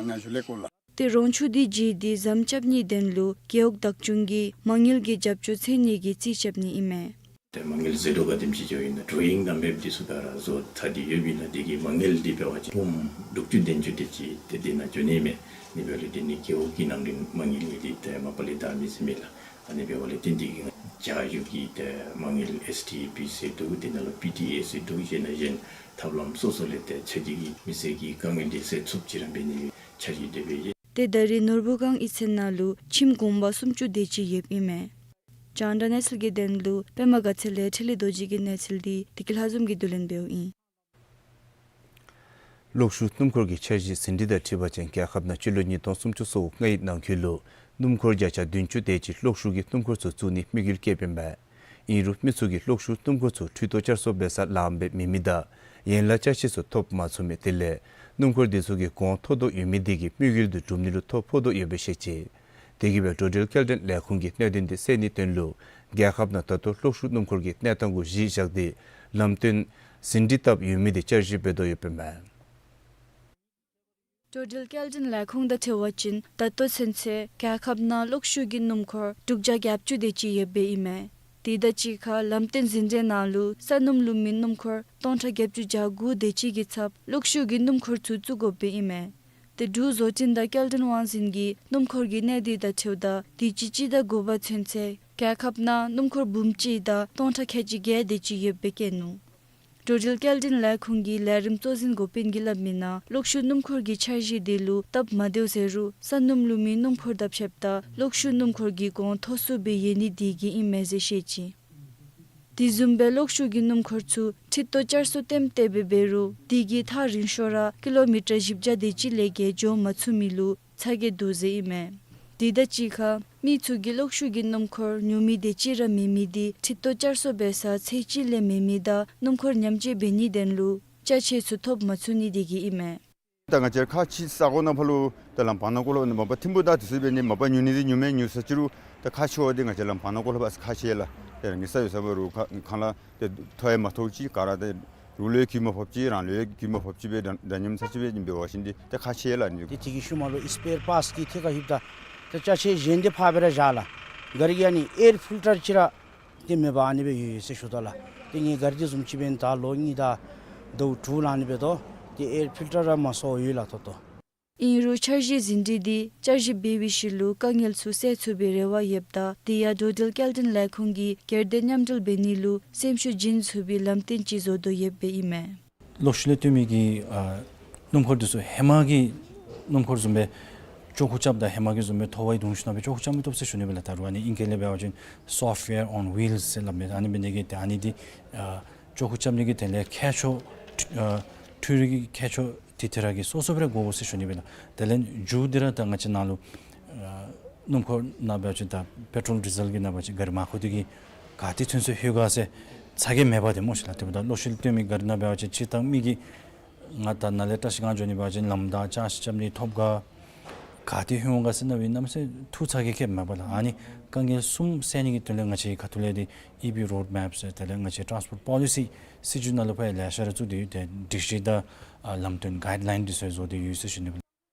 མས། ཏེ་རོང་ཆུ་འདི་བརྒྱུད་དེ་ཟམ་རྐྱབ་ནིའི་དོན་ལུ་རྒེད་འོག་བདག་སྐྱོང་གིས་མ་དངུལ་གྱི་རྒྱབ་སྐྱོར་འཚོལ་ནི་གི་རྩིས་རྐྱབ་ནི་ཨིན་མས། ཏེ་མ་དངུལ་ཟད་འགྲོ་ག་དེམ་ཅིག་འགྱོ་ཡི་ན་ཌོ་རོ་ཡིང་དང་མེཔ་འདི་ཚུ་ག་ར་བཟོ་ཚར་ཏེ་ཡོདཔ་ཨིན་ན་དེ་གི་མ་དངུལ་འདི་འབད་བ་ཅིན་འབུམ་དྲུག་ཅུ་བདུན་ཅུ་དེ་ཅིག་ཏེ་དེ་ནང་འགྱོ་ནི་མས། ཨ་ནི་འབདཝ་ལས་དེ་ནི་རྒེད་འོག་གི་ནང་འདི་མ་དངུལ་ཨིན་དེ་ཏེ་མ་པ་ལས་ད་མི་ཟེར་མི་ལགས། ཨ་ནི་འབདཝ་ལས་དེ་འདི་གི་ནང་བྱཱར་ཡོད་ཀྱི་ཏེ་མ་དངུལ་ཨེསི་ཌི་ཨེ་བི་ཟེར་འདུག། དེ་ནང་ལུ་པི་ཊི་ཨེ་ཟེར་འདུག། གཞན་ན་གཞན་ཐབས་ལམ་སོ་སོ་ལས་ཏེ་ཚེ་འདི་གི་མི་སེར་གྱི་དཀའ་ངལ་འདི་སེལ་ཚུགསཔ་ཅིག་ར་འབད་ནི་འཆར་གཞི་དེ་སྦེ་ཡོད། ཏེ་ད་རེས་ནོར་བུ་སྒང་གཡུས་ཚན་ནང་ལུ་ཁྱིམ་གུང་པ་སུམ་ཅུ་དེ་ཅིག་ཡོདཔ་ཨིན་མས། རྒྱང་བསྒྲགས་གནས་ཚུལ་གྱི་དོན་ལུ་པདྨ་དགའ་ཚལ་ལས་འཕྲིན་ལས་རྡོ་རྗེ་གི་གནས་ཚུལ་འདི་བདེ་སྐྱིད་ལྷ་འཛོམས་ཀྱིས་བསྡུ་ལེན་འབདཝ་ཨིན། གློག་ཤུགས་སྣུམ་འཁོར་གྱི་འཆར་གཞི་ཟིན་བྲིས་དང་འཁྲིལ་བ་ཅིན་རྒྱལ་ཁབ་ནང་སྤྱི་ལོ་ཉིས་སྟོང་སུམ་ཅུ་སོ་ལྔའི་ནང་འཁོད་ལུ་སྣུམ་འཁོར་བརྒྱ་ཆ་བདུན་ཅུ་དེ་ཅིག་གློག་ཤུགས་ཀྱི་སྣུམ་འཁོར་ཚུ་བཙུགས་ནིའི་དམིགས་ཡུལ་བསྐྱེདཔ་ཨིན་པས། ཨིན་རུང་མི་ཚུ་གིས་གློག་ཤུགས་སྣུམ་འཁོར་ཚུ་འཕྲུལ་དོ་བསྐྱར་གསོ་འབད་སར་ལངམ་སྦེ་མེད་མི་དང་ཡན་ལག་ཅ་ཆས་ཚུ་ཐོབ་མ་ཚུགས་མི་དེ་ལས་སྣུམ་འཁོར་དེ་ཚུ་གི་གོང་མཐོ་དོ་ཡོད་མི་དེ་གིས་དམིགས་ཡུལ་དེ་འགྲུབ་ནི་ལུ་ཐོ་ཕོག་དོ་ཡོདཔ་སྦེ་བཤད་ཅི། དེ་གིས་འབད་འགྲོ་འགྲུལ་སྐྱེལ་འདྲེན་ལས་ཁུངས་ཀྱིས་གནད་དོན་དེ་སེལ་ནིའི་དོན་ལུ་རྒྱལ་ཁབ་ནང་ད་ལྟོ་གློག་ཤུགས་སྣུམ་འཁོར་གྱི་གནས་སྟངས་གུ་གཞི་བཞག་སྟེ་ལམ་སྟོན་ཟིན་བྲིས་བཏབ་ཡོད་མི་དེ་བསྐྱར་ཞིབ་འབད་དོ་ཡོདཔ་ཨིན་མས། འགྲོ་འགྲུལ་སྐྱེལ་འདྲེན་ལས་ཁུངས་དང་འཁྲིལ་བ་ཅིན་ད་ལྟོ་ཚུན་ཚོད་རྒྱལ་ཁབ་ནང་གློག་ཤུགས་ཀྱི་སྣུམ་འཁོར་དྲུག་བརྒྱ་བརྒྱད་ཅུ་དེ་ཅིག་ཡོདཔ་ཨིན་མས། དེ་དང་གཅིག་ཁར་ལམ་སྟོན་ཟིན་བྲིས་ནང་ལུ་ས་སྣུམ་བླུགས་མི་སྣུམ་འཁོར་སྟོང་ཕྲག་བརྒྱད་ཅུ་གྱ་དགུ་དེ་ཅིག་གི་ཚབ་གློག་ཤུགས་ཀྱི་སྣུམ་འཁོར་ཚུ་བཙུགས་དགོཔ་ཨིན་མས། ཏེ་འབྲུག་བཟོ་སྐྲུན་དང་སྐྱེལ་འདྲེན་དབང་འཛིན་གྱིས་སྣུམ་འཁོར་གྱི་གནས་སྡུད་དང་འཁྲིལཝ་ད་དུས་ཅི་སྤྱི་ཟླ་དགུ་པ་ཚུན་ཚོད་རྒྱལ་ཁབ་ནང་སྣུམ་འཁོར་འབུམ་གཅིག་དང་སྟོང་ཕྲག་ཁལ་གཅིག་བརྒྱད་དེ་ཅིག་ཡོདཔ་སྦེ་བཀོད་ནུག། འགྲོ་འགྲུལ་སྐྱེལ་འདྲེན་ལས་ཁུངས་ཀྱི་ལས་རིམ་གཙོ་འཛིན་འགོ་དཔོན་གྱིས་སླབ་མིའི་ནང་གློག་ཤུགས་སྣུམ་འཁོར་གྱི་འཆར་གཞི་དེ་ལུ་སྟབས་མ་བདེཝ་ཟེར་རུང་ས་སྣུམ་བླུགས་མི་སྣུམ་འཁོར་དང་ཕྱདཔ་ད་གློག་ཤུགས་སྣུམ་འཁོར་གྱི་གོང་མཐོ་སུ་སྦེ་ཡོད་ནི་དེ་གིས་ཨིན་མས་ཟེར་བཤད་ཅི། དེ་བཟུམ་སྦེ་གློག་ཤུགས་ཀྱི་སྣུམ་འཁོར་ཚུ་འཕྲུལ་དོ་བསྐྱར་གསོ་ཏེམ་ཏེ་སྦེ་འབད་རུང་དེ་གི་ཐག་རིང་ཤོས་ར་ཀི་ལོ་མི་ཊར་བཞི་བརྒྱ་དེ་ཅིག་ལས་བརྒལ་འགྱོ་མ་ཚུགས་མི་ལུ་ཚ་གྱང་འདུག་ཟེར་ཨིན་མས། དེ་དང་གཅིག་ཁར་མི་ཚུ་གིས་གློག་ཤུགས་ཀྱི་སྣུམ་འཁོར་ཉོ་མི་དེ་ཅིག་ར་མེད་མི་དེ་འཕྲུལ་དོ་བསྐྱར་གསོ་འབད་ས་ཚད་ཅིག་ལས་མེད་མི་དང་སྣུམ་འཁོར་ཉམས་བཅོས་འབད་ནིའི་དོན་ལུ་ཅ་ཆས་ཚུ་ཐོབ་མ་ཚུགས་ནི་དེ་གིས་ཨིན་མས། ད་ང་བཅས་ཁག་ཆེ་ས་གོ་ནང་ཕར་ལུ་ད་ལམ་བར་ན་ཀོ་ལུ་མ་པ་ཐིམ་ཕུ་དང་དེ་ཚུ་འབད་ནི་མ་པ་ཉོ་ནི་དེ་ཉོ་མི་ཉོ་ས་ཅིག་རུང་ད་ཁག་ཆེ་བ་དེ་ང་བཅས་ལམ་བར་ན་ཀོ་ལུ་འབད་ས་ཁག་ཆེ་ལགས། ཏེ་རང་གི་ས་ཡོད་ས་འབད་རུང་ཁ་ཁ་ལས་ཏེ་ཐོ་ཡང་མ་ཐོབ་ཅིག་ག་ར་ཏེ་རོགས་ལུ་ཡང་གུ་མ་ཕོགཔ་ཅིག་རང་ལུ་ཡང་གུ་མ་ཕོགཔ་ཅིག་སྦེ་འདྲ་འདྲ་མཉམ་ས་ཅིག་སྦེ་འབད་བ་ཅིན་འདི་ཏེ་ཁག་ཆེ་ལགས། ཨ་ནི་ཏེ་དེ་གི་ཤུལ་མ་ལུ་སི་པེར་པཱརཊསི་གི་ཐད་ཁར་ལྷོདཔ་ད་ཏེ་ཅ་ཆས་གཞན་དེ་ཕར་སྦེ་ར་བཞག་ལགས། ག་ར་གིས་ཨ་ནི་ཨེར་ཕིལ་ཊར་ཅིག་ར་ཏེ་མེད་པར་ཨ་ནི་སྦེ་ཡོད་ཡོད་ཟེར་ཞུ་དོ་ལགས། ཏེ་ངེའི་ག་ར་དེ་བཟུམ་ཅིག་འབད་ནི་ད་ལོ་གཉིས་དང་ཟླཝ་དྲུག་ལང་ནི་འབད་དོ། ཏེ་ཨེར་ཕིལ་ཊར་ར་མ་སོརཝ་ཡོད་ལགས་ཏོག་ཏོ། ཨིན་རུང་འཆར་གཞི་ཟིན་བྲིས་འདི་བསྐྱར་ཞིབ་འབད་བའི་ཤུལ་ལུ་དཀའ་ངལ་ཚུ་སེལ་ཚུགས་པའི་རེ་བ་ཡོདཔ་ད་དེ་ཡང་འགྲོ་འགྲུལ་སྐྱེལ་འདྲེན་ལས་ཁུངས་ཀྱིས་སྒེར་སྡེ་མཉམ་འབྲེལ་འབད་ནི་ལུ་སེམས་ཤུགས་བྱིན་ཚུགས་པའི་ལམ་སྟོན་ཅིག་བཟོ་དོ་ཡོདཔ་ཨིན་མས། གློག་ཤུགས་ལས་བཏོན་མི་གི་ཨ་སྣུམ་འཁོར་དེ་ཚུ་ཧེ་མ་གི་སྣུམ་འཁོར་བཟུམ་སྦེ་ཅོག་ཁུ་རྐྱབ་ད་ཧེ་མ་གི་བཟུམ་སྦེ་ཐོ་བའི་དུང་ཤུ་ནང་སྦེ་ཅོག་ཁུ་རྐྱབ་མི་བཏུབ་ཟེར་ཞུ་ནི་སྦེ་ལགས། ད་རུང་ཨ་ནི་ཨིང་སྐད་ལས་འབད་བ་ཅིན་སོཕཊ་ཝེར་ཨོན་ཝིལསི་ཟེར་སླབ་མས། ཨ་ནི་འབད་ནི་དེ་གིས་ཏེ་ཨ་ནི་འདི་ཨ་ཅོག་ཁུ་རྐྱབ་ནི་གི་དེ་ལས་ཁྱད་ཆོས་ཨ་འཕྲུལ་རིག་གི་ཁྱད་ཆོས་དེ་དེ་ར་གི་སོ་སོ་སྦེ་ར་དགོ་ཟེར་ཞུ་ནི་སྦེ་ལགས། དེ་ལས་མཇུག་འདི་ར་ད་ང་བཅས་ནཱ་ལུ་ཨ་སྣུམ་འཁོར་ནང་འབད་བ་ཅིན་ད་པེ་ཊོལ་ཌི་ཟེལ་གྱི་ནང་འབད་བ་ཅིན་ག་ར་མར་ཁུ་དེ་གིས་ག་ཏེ་ཚུན་ཚོད་ལྷོད་ག་ཟེར་ཚ་གྱང་མེད་པར་ཏེ་སྨོ་ཤེས་ལགས། དེ་འབདཝ་ད་གློག་ཤུགས་ལས་བཏོན་མི་ག་ར་ནང་འབད་བ་ཅིན་སྤྱིར་བཏང་མི་གིས་ང་ད་ནཱ་ལས་བཀྲ་ཤིས་སྒང་འགྱོ་ནི་འབད་བ་ཅིན་ལམ་དང་ཅ་ཆས་རྐྱབ་ནི་ཐོབ་ག་ག་ཏེ་ལྷོད་འོང་ག་ཟེར་ཨ་ནི་སྦེ་གནམ་མེད་ས་མེད་ཐུགས་ཚ་གྱང་བསྐྱེདཔ་མེད་པ་ལགས། ཨ་ནི་དཀའ་ངལ་གསུམ་སེལ་ནི་གི་དོན་ལས་ང་བཅས་ཁ་ཐུག་ལས་འདི་ཨི་བི་རོཌ་མེཔ་ཟེར་དེ་ལས་ང་བཅས་ཊཱནསི་པོཊ་པོ་ལི་སི་སྲིད་བྱུས་ནང་ལུ་ཕར་ཡང་ལེ་ཤ་ར་བཙུགས་ཏེ་ཡོད། ཏེ་སྒྲིག་གཞི་དང་ཨ་ལམ་སྟོན་གའིཌ་ལའིན་དེ་ཚུ་བཟོ་སྟེ་ཡོད་ཟེར་ཞུ་ནི་སྦེ།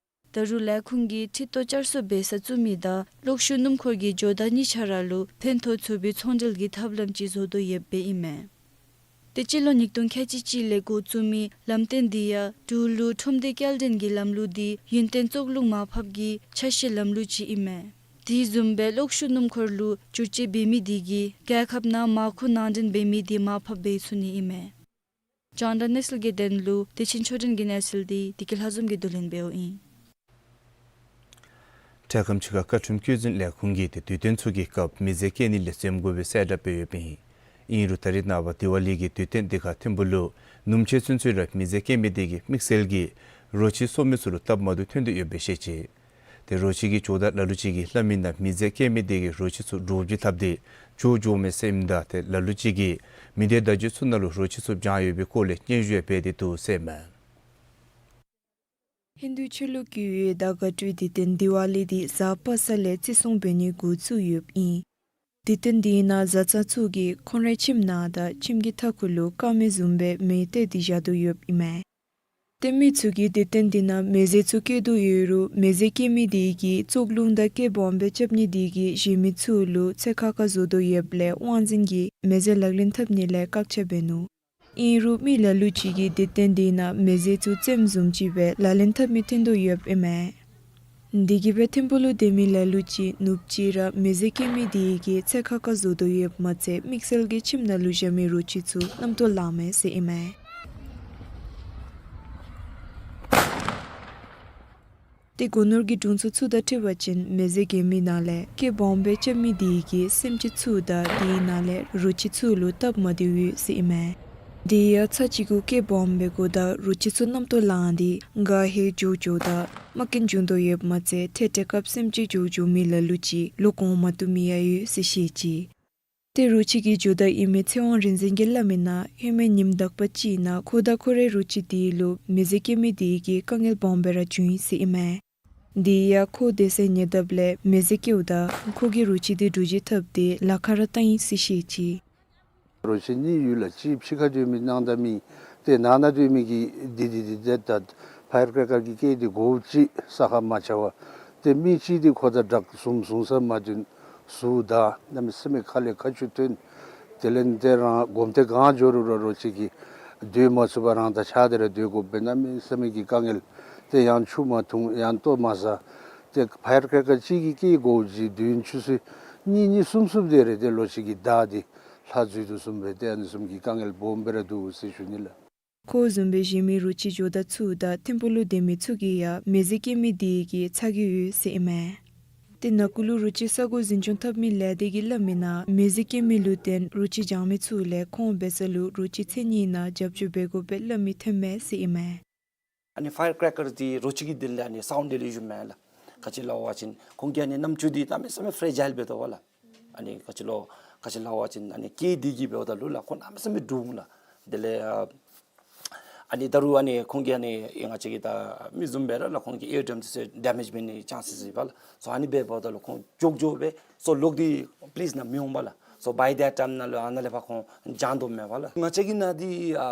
ད་རུང་ལས་ཁུངས་ཀྱིས་འཕྲུལ་དོ་བསྐྱར་གསོ་འབད་ས་བཙུགས་མི་དང་གློག་ཤུགས་སྣུམ་འཁོར་གྱི་ཇོ་བདག་གཉིས་ཆ་ར་ལུ་ཕན་ཐོགས་ཚུགས་པའི་ཚོང་འབྲེལ་གྱི་ཐབས་ལམ་ཅིག་བཟོ་དོ་ཡོདཔ་ཨིན་མས། ཏེ་སྤྱི་ལོ་ཉིས་སྟོང་ཁལ་གཅིག་གཅིག་ལས་འགོ་བཙུགས་མི་ལམ་སྟོན་འདི་ཡང་འབྲུག་ལུ་ཁྲོམ་སྡེ་སྐྱེལ་འདྲེན་གྱི་ལམ་ལུགས་འདི་ཡུན་བརྟན་བཙུགས་ལུགས་མར་ཕབ་ཀྱི་ཆ་ཤས་ལམ་ལུགས་ཅིག་ཨིན་མས། དེ་བཟུམ་སྦེ་གློག་ཤུགས་སྣུམ་འཁོར་ལུ་བསྒྱུར་བཅོས་འབད་མི་དེ་གིས་རྒྱལ་ཁབ་ནང་མར་ཁུ་ནང་འདྲེན་འབད་མི་དེ་མར་ཕབ་འབད་ཚུགས་ནི་ཨིན་མས། རྒྱང་བསྒྲགས་གནས་ཚུལ་གྱི་དོན་ལུ་བདེ་ཆེན་ཆོས་སྒྲོན་གྱི་གནས་ཚུལ་འདི་བདེ་སྐྱིད་ལྷ་འཛོམས་ཀྱིས་བསྡུ་ལེན་འབདཝ་ཨིན། འཕྲལ་ཁམས་ཅིག་ཁར་བཀའ་ཁྲིམས་བཀོད་འཛིན་ལས་ཁུངས་ཀྱིས་ཏེ་དུས་སྟོན་ཚུ་གི་སྐབས་མི་རྫས་བཀལ་ནི་ལས་འཛེམ་དགོ་པའི་གསལ་བསྒྲགས་འབད་ཡོདཔ་ཨིན། ཨིན་རུང་ད་རེས་ནངས་པ་དི་ཝ་ལི་གི་དུས་སྟོན་དེ་ཁར་ཐིམ་ཕུག་ལུ་ཉུང་ཤས་ཚུན་ཚོད་ར་མི་རྫས་བཀལ་མི་དེ་གིས་དམིགས་བསལ་གྱིས་ རོ་ཁྱི་གསོ་མི་ཚུ་ལུ་སྟབས་མ་བདེཝ་ཐོན་དོ་ཡོདཔ་སྦེ་བཤད་ཅི། ཏེ་རོ་ཁྱི་གི་ཇོ་བདག་ལ་ལུ་ཅིག་གིས་སླབ་མི་ནང་མི་ཟས་སྐྱེལ་མི་དེ་གིས་རོ་ཁྱི་ཚུ་འདྲོག་བྱེལ་འཐབ་སྟེ་བྱོག་འགྱོཝ་མས་ཟེར་ཨིནམ་ད་ཏེ་ལ་ལུ་ཅིག་གིས་མི་སྡེ་བརྡ་བརྒྱུད་ཚུ་ནང་ལུ་རོ་ཁྱི་ཚུ་སྦྱང་ཡོད་པའི་སྐོར་ལས་སྙན་ཞུ་ཡང་འབད་དེ་འདུག་ཟེར་ཨིན་མས། ཧིན་དུ་ཆོས་ལུགས་ཀྱི་ཡོད་ཟླཝ་དགའ་སྤྲོའི་དུས་སྟོན་དི་ཝ་ལི་འདི་གཟའ་པ་སངས་ལས་བརྩི་སྲུང་འབད་ནི་འགོ་བཙུགས་ཡོདཔ་ཨིན། དུས་སྟོན་འདིའི་ནང་བཟའ་ཚང་ཚུ་གིས་ཁོང་རའི་ཁྱིམ་ནང་དང་ཁྱིམ་གྱི་མཐའ་འཁོར་ལུ་དཀར་མེ་བཟུམ་སྦེ་མེ་བཏེགས་ཏེ་བཞག་དོ་ཡོདཔ་ཨིན་མས། ཏེ་མི་ཚུ་གིས་དུས་སྟོན་འདི་ནང་མེ་ཟས་ཚུ་སྐྱེལ་དོ་ཡོད་རུང་མེ་ཟས་སྐྱེལ་མི་དེ་གིས་བཙོག་རླུང་དང་སྐད་སྦོམ་སྦེ་རྐྱབ་ནི་དེ་གིས་གཞན་མི་ཚུ་ལུ་ཚེ་ཁག་ཁ་བཟོ་དོ་ཡོདཔ་ལས་དབང་འཛིན་གྱིས་མེ་ཟས་ལག་ལེན་འཐབ་ནི་ལས་བཀག་ཆ་འབད་ནུག། ཨིན་རུང་མི་ལ་ལུ་ཅིག་གིས་དུས་སྟོན་འདི་ནང་མེ་ཟས་ཚུ་རྩེདམོ་བཟུམ་ཅིག་སྦེ་ལག་ལེན་འཐབ་མི་ཐོན་དོ་ཡོདཔ་ཨིན་མས། དེ་གིས་སྦེ་ཐིམ་ཕུག་ལུ་སྡོད་མི་ལ་ལུ་ཅིག་ནུབ་གཅིག་ར་མེ་ཟས་སྐྱེལ་མི་དེ་གིས་ཚེ་ཁག་ཁ་བཟོ་དོ་ཡོདཔ་མ་ཚད་དམིགས་བསལ་གྱི་ཁྱིམ་ནང་ལུ་བཞག་མི་རོ་ཁྱི་ཚུ་རྣམ་རྟོག་ལངམ་མས་ཟེར་ཨིན་མས། ཏེ་སྒོ་ནོར་གྱི་དྲུང་འཚོ་ཚུ་དང་འཁྲིལ་བ་ཅིན་མེ་ཟས་སྐྱེལ་མི་ནང་ལས་སྐད་སྦོམ་སྦེ་རྐྱབ་མི་དེ་གིས་སེམས་ཅན་ཚུ་དང་དེའི་ནང་ལས་རོ་ཁྱི་ཚུ་ལུ་སྟབས་མ་བདེཝ་ཡོད་ཟེར་ཨིན་མས། དེ་ཡང་ཚར་གཅིག་གུ་སྐད་སྦོམ་སྦེ་གོཝ་ད་རོ་ཁྱི་ཚུ་རྣམ་རྟོག་ལངས་ཏེ་དགའ་ཧེ་འགྱོ་འགྱོཝ་ད་རྨ་སྐྱོན་བྱུང་དོ་ཡོདཔ་མ་ཚད་ཐེངས་ཐེངས་སྐབས་སེམས་ཅན་འགྱོ་འགྱོ་མི་ལ་ལུ་ཅིག་ལོག་འོང་མ་བཏུབ་མི་ཡང་ཡོད་ཟེར་བཤད་ཅི། ཏེ་རོ་ཁྱི་གི་ཇོ་བདག་ཨིན་མི་ཚེ་དབང་རིག་འཛིན་གྱིས་སླབ་མི་ནང་ཧེ་མའི་ཉིནམ་དག་པ་ཅིག་ནང་ཁོ་དང་ཁོ་རའི་རོ་ཁྱི་དེ་ལུ་མེ་ཟས་སྐྱེལ་མི་དེ་གིས་དཀའ་ངལ་སྦོམ་སྦེ་ར་བྱུང་ཡི་ཟེར་ཨིན་མས། དེ་ཡང་ཁོ་སྡོད་སའི་ཉེ་འདབས་ལས་མེ་ཟས་སྐྱེལཝ་ད་ཁོ་གིས་རོ་ཁྱི་དེ་འདྲོག་བྱེལ་འཐབ་སྟེ་ལ་ཁར་བཏང་ཡི་ཟེར་བཤད་ཅི། རོ་ཁྱི་གཉིས་ཡོད་ལགས། གཅིག་ཕྱི་ཁར་སྡོད་མི་ནང་ད་མི་ཏེ་ནང་ན་སྡོད་མི་གིས་འདི་འདི་འདི་འདི་ད་ཕ་ཡར་ཀེ་རེ་ཀར་གྱི་སྐད་འདི་གོཝ་ཅིག་ས་ཁར་མ་འཕྱར་བར། ཏེ་མི་གཅིག་འདི་ཁོ་དང་ཌག་ཟུམ་ཟུམ་ས་མ་བཏུབ་ཟུར་བདའ་གནམ་མེད་ས་མེད་ཁ་ལས་ཁ་ཆུ་ཐོན། དེ་ལས་ཏེ་རང་གོམ་ཏེ་གང་འགྱོ་རུང་ར་རོ་ཁྱི་གིས་སྡོད་མ་ཚུགས་པར་རང་དང་ཆ་དེ་ར་སྡོད་དགོཔ་སྦེ་གནམ་མེད་ས་མེད་ཀྱི་དཀའ་ངལ། ཏེ་ཡང་ཆུ་མ་འཐུང་ཡང་ལྟོ་མ་ཟ། ཏེ་ཕ་ཡར་ཀེ་རེ་ཀར་གཅིག་གི་སྐད་གོཝ་ཅིག་དུས་ཡུན་ཆུ་ཚོད་གཉིས་གཉིས་གསུམ་གསུམ་དེ་རེ་ཏེ་རོ་ཁྱི་གིས་བདའ་སྟེ་ལྷ་འཛུལ་དོ་བཟུམ་སྦེ་ཏེ་ཨ་ནི་བཟུམ་གྱི་དཀའ་ངལ་སྦོམ་སྦེ་ར་འདུག་ཟེར་ཞུ་ནི་ལགས། ཁོ་བཟུམ་སྦེ་གཞན་མི་རོ་ཁྱི་ཇོ་བདག་ཚུ་དང་ཐིམ་ཕུག་ལུ་སྡོད་མི་ཚུ་གིས་ཡང་མེ་ཟས་སྐྱེལ་མི་དེ་གིས་ཚ་གྱང་ཡོད་ཟེར་ཨིན་མས། ཏེ་ནང་འཁོད་ལུ་རོ་ཁྱི་ས་གོ་འཛིན་སྐྱོང་འཐབ་མི་ལས་སྡེ་གིས་སླབ་མི་ནང་མེ་ཟས་སྐྱེལ་མི་ལུ་བརྟེན་རོ་ཁྱི་སྦྱང་མི་ཚུ་ལས་ཁོང་འབད་ས་ལུ་རོ་ཁྱི་ཚེ་གཉིས་ནང་རྒྱབ་སྐྱོར་འབད་དགོ་པའི་སླབ་མི་ཐོན་མས་ཟེར་ཨིན་མས། ཨ་ནི་ཕ་ཡར་ཀེ་རེ་ཀར་འདི་རོ་ཁྱི་གི་དེ་ལས་ཨ་ནི་སའུནཌ་དེ་ལས་ཡོདཔ་མས་ལགས། ག་ཅི་སླབ་པ་ཅིན་ཁོང་གི་ཨ་ནི་རྣམ་ཅོ་འདི་གནམ་མེད་ས་མེད་ཕེ་རེ་ཇཱའིལ་འབད་དོ་བ་ལགས། ཨ་ནི་ག་ཅི་ལོ་ག་ཅི་སླབ་པ་ཅིན་ཨ་ནི་སྐད་འདི་གིས་འབདཝ་ད་ལུ་ལགས་ཁོང་གནམ་མེད་ས་མེད་འདྲོག་འོང་ལགས། དེ་ལས་ཨ་ཨ་ནི་ད་རུང་ཨ་ནི་ཁོང་གི་ཨ་ནི་ང་བཅས་ཀྱི་ད་མི་བཟུམ་སྦེ་ར་ལགས་ཁོང་གི་ཨིར་ཌམ་ཚུ་ཌེ་མེཇ་འབད་ནི་ཅཱནསི་ཡོད་པ་ལགས། སོ་ཨ་ནི་འབདཝ་ད་ལུ་ཁོང་འགྱོ་འགྱོ་སྦེ་སོ་ལོག་སྟེ་པི་ལིསི་ནང་མི་འོང་བ་ལགས། སོ་བའི་དེཊ་ཊའིམ་ནང་ལུ་ཨ་ནཱ་ལས་ཕར་ཁོང་སྦྱང་དོ་མས་པ་ལགས། ང་བཅས་ཀྱི་ནང་འདི་ཨ་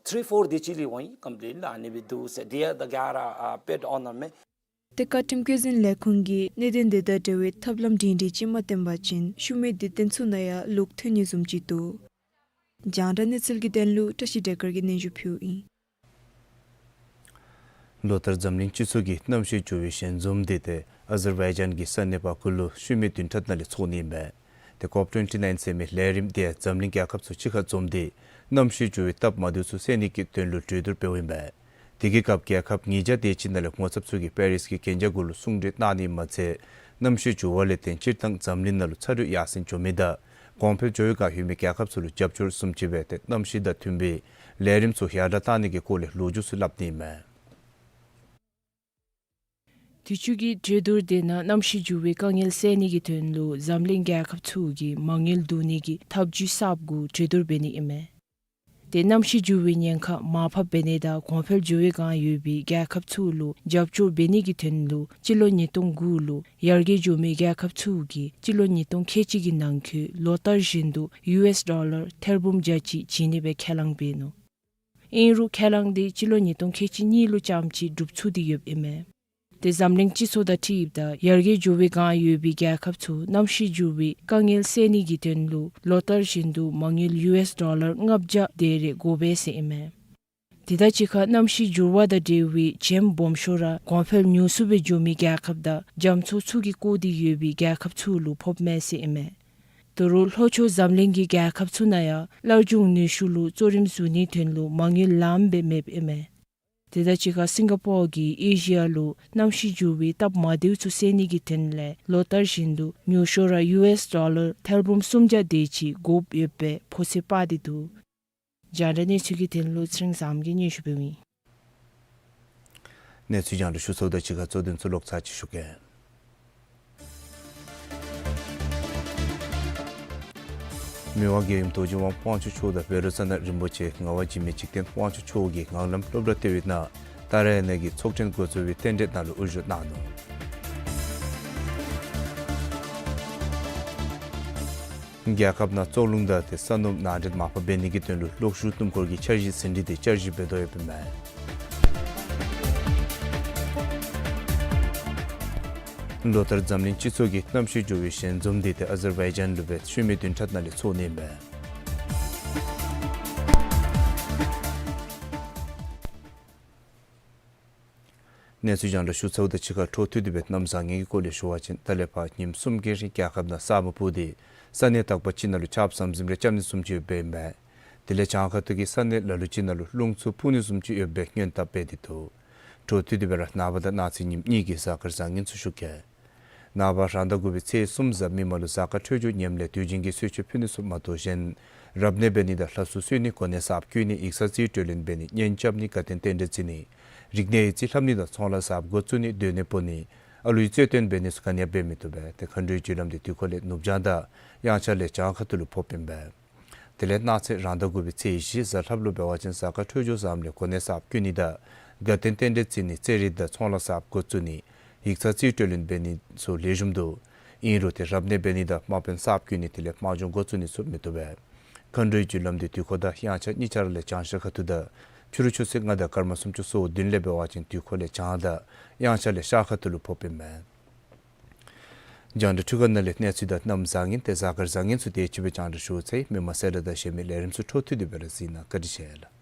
ཐི་རི་ཕོར་དེ་ཅིག་ལས་འོང་ཡི་ཀམ་པི་ལིཊ་ལགས། ཨ་ནི་སྦེ་འདུག་ཟེར། དེ་ཡང་ད་ག་ར་ཨ་པེཊ་ཨོ་ནར་མས། ཏེ་བཀའ་ཁྲིམས་བཀོད་འཛིན་ལས་ཁུངས་ཀྱིས་གནད་དོན་དེ་དང་འབྲེལ་བའི་ཐབས་ལམ་སྒྲིང་སྒྲི་ཅིག་མ་བཏོན་པ་ཅིན་ཤུལ་མའི་དུས་སྟོན་ཚུ་ནང་ཡང་ལོག་ཐོན་ནི་བཟུམ་ཅིག་འདུག། རྒྱང་བསྒྲགས་གནས་ཚུལ་གྱི་དོན་ལུ་བཀྲ་ཤིས་བདེ་སྐར་གྱིས་སྙན་ཞུ་ཕུལཝ་ཨིན། ལོ་ལྟར་འཛམ་གླིང་སྤྱི་ཚོགས་ཀྱིས་གནམ་གཤིས་འགྱུར་བའི་ཞལ་འཛོམས་འདི་ཏེ་ཨ་ཛར་བའི་ཇཱན་གྱི་ས་གནས་བཱ་ཀུ་ལུ་ཤུལ་མའི་བདུན་ཕྲག་ནང་ལས་འཚོགས་ནི་ཨིན་པས། ཏེ་ཀོབ་ཊོན་ཊི་ནའིན་ཟེར་མི་ལས་རིམ་འདི་འཛམ་གླིང་རྒྱལ་ཁབ་ཚུ་གཅིག་ཁར་འཛོམས་ཏེ་གནམ་གཤིས་འགྱུར་བའི་སྟབས་མ་བདེཝ་ཚུ་སེལ་ནི་གི་དོན་ལུ་གྲོས་བསྡུར་འབདཝ་ཨིན་པས། དེ་གི་སྐབས་རྒྱལ་ཁབ་ཉིས་བརྒྱ་དེ་ཅིག་ནང་ལས་ངོ་ཚབ་ཚུ་གིས་པེ་རིསི་གི་གན་རྒྱ་གུ་ལུ་གསུང་གྲོས་གནང་ནི་མ་ཚད་གནམ་གཤིས་འགྱུར་བ་ལས་བརྟེན་སྤྱིར་བཏང་འཛམ་གླིང་ནང་ལུ་ཚ་དྲོད་ཡར་སེང་འགྱོ་མི་དང་གོང་འཕེལ་འགྱོ་བའི་བསྒང་ཡོད་མི་རྒྱལ་ཁབ་ཚུ་ལུ་རྒྱབ་སྐྱོར་བཟུམ་ཅིག་སྦེ་ཏེ་གནམ་གཤིས་དང་མཐུན་པའི་ལས་རིམ་ཚུ་ཡར་དྲག་གཏང་ནི་གི་སྐོར་ལས་ལོ་རྒྱུས་ཚུ་སླབ་ནི་ཨིན་མས། དུས་ཅི་གི་གྲོས་བསྡུར་དེ་ནང་གནམ་གཤིས་འགྱུར་བའི་དཀའ་ངལ་སེལ་ནི་གི་དོན་ལུ་འཛམ་གླིང་རྒྱལ་ཁབ་ཚུ་གིས་མ་དངུལ་བསྡུ་ནི་གི་ཐབས་བྱུས་གསརཔ་གུ་གྲོས་བསྡུར་འབད་ནི་ཨིན་མས། ཏེ་གནམ་གཤིས་འགྱུར་བའི་ཉེན་ཁ་མར་ཕབ་འབད་ནི་དང་གོང་འཕེལ་འགྱོ་བའི་བསྒང་ཡོད་པའི་རྒྱལ་ཁབ་ཚུ་ལུ་རྒྱབ་སྐྱོར་འབད་ནི་གི་དོན་ལུ་སྤྱི་ལོ་ཉིས་སྟོང་དགུ་ལུ་ཡར་རྒྱས་འགྱོ་མི་རྒྱལ་ཁབ་ཚུ་གིས་སྤྱི་ལོ་ཉིས་སྟོང་ཁལ་གཅིག་གི་ནང་འཁོད་ལོ་ལྟར་བཞིན་དུ་ཡུ་ཨེསི་ཌོ་ལར་ཐེར་འབུམ་བརྒྱ་གཅིག་བྱིན་ནི་སྦེ་ཁས་བླངས་འབད་ནུག། ཨིན་རུང་ཁས་བླངས་འདི་སྤྱི་ལོ་ཉིས་སྟོང་ཁལ་གཅིག་གཉིས་ལུ་རྐྱངམ་ཅིག་འགྲུབ་ཚུགས་ཏེ་ཡོདཔ་ཨིན་མས། ཏེ་འཛམ་གླིང་སྤྱི་ཚོགས་དང་འཁྲིལཝ་ད་ཡར་རྒྱས་འགྱོ་བའི་བསྒང་ཡོད་པའི་རྒྱལ་ཁབ་ཚུ་གནམ་གཤིས་འགྱུར་བའི་དཀའ་ངལ་སེལ་ནི་གི་དོན་ལུ་ལོ་ལྟར་བཞིན་དུ་མ་དངུལ་ཡུ་ཨེསི་ཌོ་ལར་ལྔ་བརྒྱ་དེ་རེ་དགོ་པས་ཟེར་ཨིན་མས། དེ་དང་གཅིག་ཁར་གནམ་གཤིས་འགྱུར་བ་དང་འབྲེལ་བའི་བྱེམ་སྦོམ་ཤོས་ར་གོང་འཕེལ་ཉུང་སུ་སྦེ་འགྱོ་མི་རྒྱལ་ཁབ་དང་རྒྱ་མཚོ་ཚུ་གིས་བསྐོར་ཏེ་ཡོད་པའི་རྒྱལ་ཁབ་ཚུ་ལུ་ཕོགཔ་མས་ཟེར་ཨིན་མས། ད་རུང་ལྷོ་ཕྱོགས་འཛམ་གླིང་གི་རྒྱལ་ཁབ་ཚུ་ནང་ཡང་སླར་འབྱུང་ནུས་ཤུགས་ལུ་གཙོ་རིམ་བཟུང་ནིའི་དོན་ལུ་མ་དངུལ་ལངམ་སྦེ་མེདཔ་ཨིན་མས། དེ་དང་གཅིག་ཁར་སིང་ག་པོར་གྱིས་ཨེ་ཤི་ཡ་ལུ་གནམ་གཤིས་འགྱུར་བའི་སྟབས་མ་བདེཝ་ཚུ་སེལ་ནི་གི་དོན་ལས་ལོ་ལྟར་བཞིན་དུ་ཉུང་ཤོས་ར་ཡུ་ཨེསི་ཌོ་ལར་ཐེར་འབུམ་སུམ་བརྒྱ་དེ་ཅིག་དགོཔ་ཡོདཔ་སྦེ་ཕོ་ཚོད་དཔག་སྟེ་འདུག། རྒྱང་བསྒྲགས་གནས་ཚུལ་གྱི་དོན་ལུ་ཚེ་རིང་བཟངམོ་གིས་སྙན་ཞུ་འབདཝ་ཨིན། གནས་ཚུལ་རྒྱང་བསྒྲགས་ཞུ་ཚརཝ་དང་གཅིག་ཁར་གཙོ་དོན་ཚུ་ལོག་ཚར་ཅིག་ཞུ་གེ། མི་དབང་རྒྱལ་ཡུམ་རྡོ་རྗེ་དབང་པང་ཆེན་མཆོག་དང་བཻ་རོ་ཙ་ན་རིན་པོ་ཆེ་ངག་དབང་འཇིགས་མེད་འཇིག་རྟེན་དབང་ཕྱུག་མཆོག་གིས་ངང་ལམ་སློབ་གྲྭ་ལྟེ་བའི་ནང་ཏཱ་ར་ཡ་ན་གི་ཚོགས་ཐེངས་འགོ་བཙུགས་པའི་རྟེན་འབྲེལ་ནང་ལུ་དབུ་བཞུགས་གནང་ནུག། རྒྱལ་ཁབ་ནང་བཙོག་རླུང་དང་ཏེ་ས་སྣུམ་ནང་འདྲེན་མར་ཕབ་འབད་ནི་གི་དོན་ལུ་གློག་ཤུགས་སྣུམ་འཁོར་གྱི་འཆར་གཞི་ཟིན་བྲིས་དེ་བསྐྱར་ཞིབ་འབད་དོ་ཡོདཔ་ཨིན་མས། ལོ་ལྟར་འཛམ་གླིང་སྤྱི་ཚོགས་ཀྱི་གནམ་གཤིས་འགྱུར་བའི་ཞལ་འཛོམས་འདི་ཏེ་ཨ་ཛར་བའི་ཇཱན་ལུ་སྦེ་ཤུལ་མའི་བདུན་ཕྲག་ནང་ལས་ཚོགས་ནི་ཨིན་པས། གནས་ཚུལ་རྒྱང་བསྒྲགས་ཞུ་ཚརཝ་དང་གཅིག་ཁར་འཕྲོ་མཐུད་དེ་སྦེ་གནམ་བཟང་ངན་གྱི་སྐོར་ལས་ཞུ་བ་ཅིན་ད་ལས་ཕར་ཉིནམ་གསུམ་གྱི་རིང་རྒྱལ་ཁབ་ནང་ས་སྨུག་སྤུབས་ཏེ་ས་གནས་དག་པ་ཅིག་ནང་ལུ་ཆརཔ་ཟམ་ཟིམ་རེ་རྐྱབ་ནི་བཟུམ་ཅིག་ཡོདཔ་ཨིན་པས། དེ་ལས་གྱངས་ཁ་ཐུག་གི་ས་གནས་ལ་ལུ་ཅིག་ནང་ལུ་རླུང་འཚུབ་འཕུ་ནི་བཟུམ་ཅིག་ཡོད་པའི་སྔོན་དཔག་འབད་དེ་འདུག། འཕྲོ་མཐུད་དེ་སྦེ་ར་ནངས་པ་དང་གནངས་ཚེ་ཉིནམ་གཉིས་ཀྱི་གཟའ་སྐར་བཟང་ངན་ཚུ་ཞུ་གེ། ནངས་པ་རང་ཟླ་དགུ་པའི་ཚེས་གསུམ་གཟའ་མིག་དམར་ལུ་གཟའ་སྐར་འཕྲོད་སྦྱོར་ངནམ་ལས་དུས་རྒྱུན་གྱི་གསོལ་མཆོད་ཕུལ་ནི་ཚུ་མ་གཏོགས་གཞན་རབ་གནས་འབད་ནི་དང་ལྷ་གསོལ་གསོལ་ནི་གོ་གནས་གསརཔ་བསྐོ་ནི་ཡིག་ཚང་རྩིས་སྤྲོད་ལེན་འབད་ནི་གཉེན་རྐྱབ་ནི་དགའ་སྟོན་རྟེན་འབྲེལ་བརྩི་ནི་རིག་གནས་ཡིག་རྩིས་ལྷབ་ནི་དང་ཚོང་ལཱ་གསརཔ་འགོ་བཙུགས་ནི་སྡོད་གནས་སྤོ་ནི་ཨ་ལུའི་རྩོད་དོན་འབད་ནི་ཚུ་ག་ནི་ཡང་འབད་མི་བཏུབ་པས། ཏེ་མཁའ་འགྲོའི་རྒྱུ་ལམ་འདི་དུས་འཁོར་ལས་ནུབ་བྱང་དང་དབྱངས་འཆར་ལས་བྱང་ཁ་ཐུག་ལུ་ཕོགཔ་ཨིན་པས། དེ་ལས་གནངས་ཚེ་རང་ཟླ་དགུ་པའི་ཚེས་བཞི་གཟའ་ལྷགཔ་ལུ་འབད་བ་ཅིན་གཟའ་སྐར་འཕྲོད་སྦྱོར་བཟངམ་ལས་གོ་གནས་གསརཔ་བསྐོ་ནི་དང་དགའ་སྟོན་རྟེན་འབྲེལ་བརྩི་ནི་རྩེད་རིགས་དང་ཚོང་ལཱ་གསརཔ་འགོ་བཙུགས་ནི་ཡིག་ཚང་རྩིས་སྤྲོད་ལེན་འབད་ནི་ཚུ་ལེགས་ཤོམ་འདུག། ཨིན་རུང་ཏེ་རབ་གནས་འབད་ནི་དང་དམག་དཔོན་གསརཔ་བསྐོ་ནི་དེ་ལས་དམག་སྦྱོང་འགོ་བཙུགས་ནི་ཚུ་མི་བཏུབ་པས། མཁའ་འགྲོའི་རྒྱུ་ལམ་འདི་དུས་འཁོར་དང་དབྱངས་འཆར་གཉིས་ཆ་ར་ལས་བྱང་ཤར་ཁ་ཐུག་དང་ཕྱི་རུ་ཆུ་ཚོད་ལྔ་དང་སྐར་མ་སུམ་ཅུ་སོ་བདུན་ལས་འབད་བ་ཅིན་དུས་འཁོར་ལས་བྱང་དང་དབྱངས་འཆར་ལས་ཤར་ཁ་ཐུག་ལུ་ཕོགཔ་ཨིན་མས། རྒྱང་བསྒྲགས་འཕྲུལ་ཁང་ནང་ལས་གནས་ཚུལ་དང་གནམ་བཟང་ངན་ཏེ་གཟའ་སྐར་བཟང་ངན་ཚུ་དེ་ཅིག་སྦེ་རྒྱང་བསྒྲགས་ཞུ་ཚར་ཡི། མི་མང་གསལ་བསྒྲགས་དང་གཞན་མི་ལས་རིམ་ཚུ་འཕྲོ་མཐུད་དེ་སྦེ་ར་གཟིགས་གནང། བཀའ་དྲིན་ཆེ་ལགས།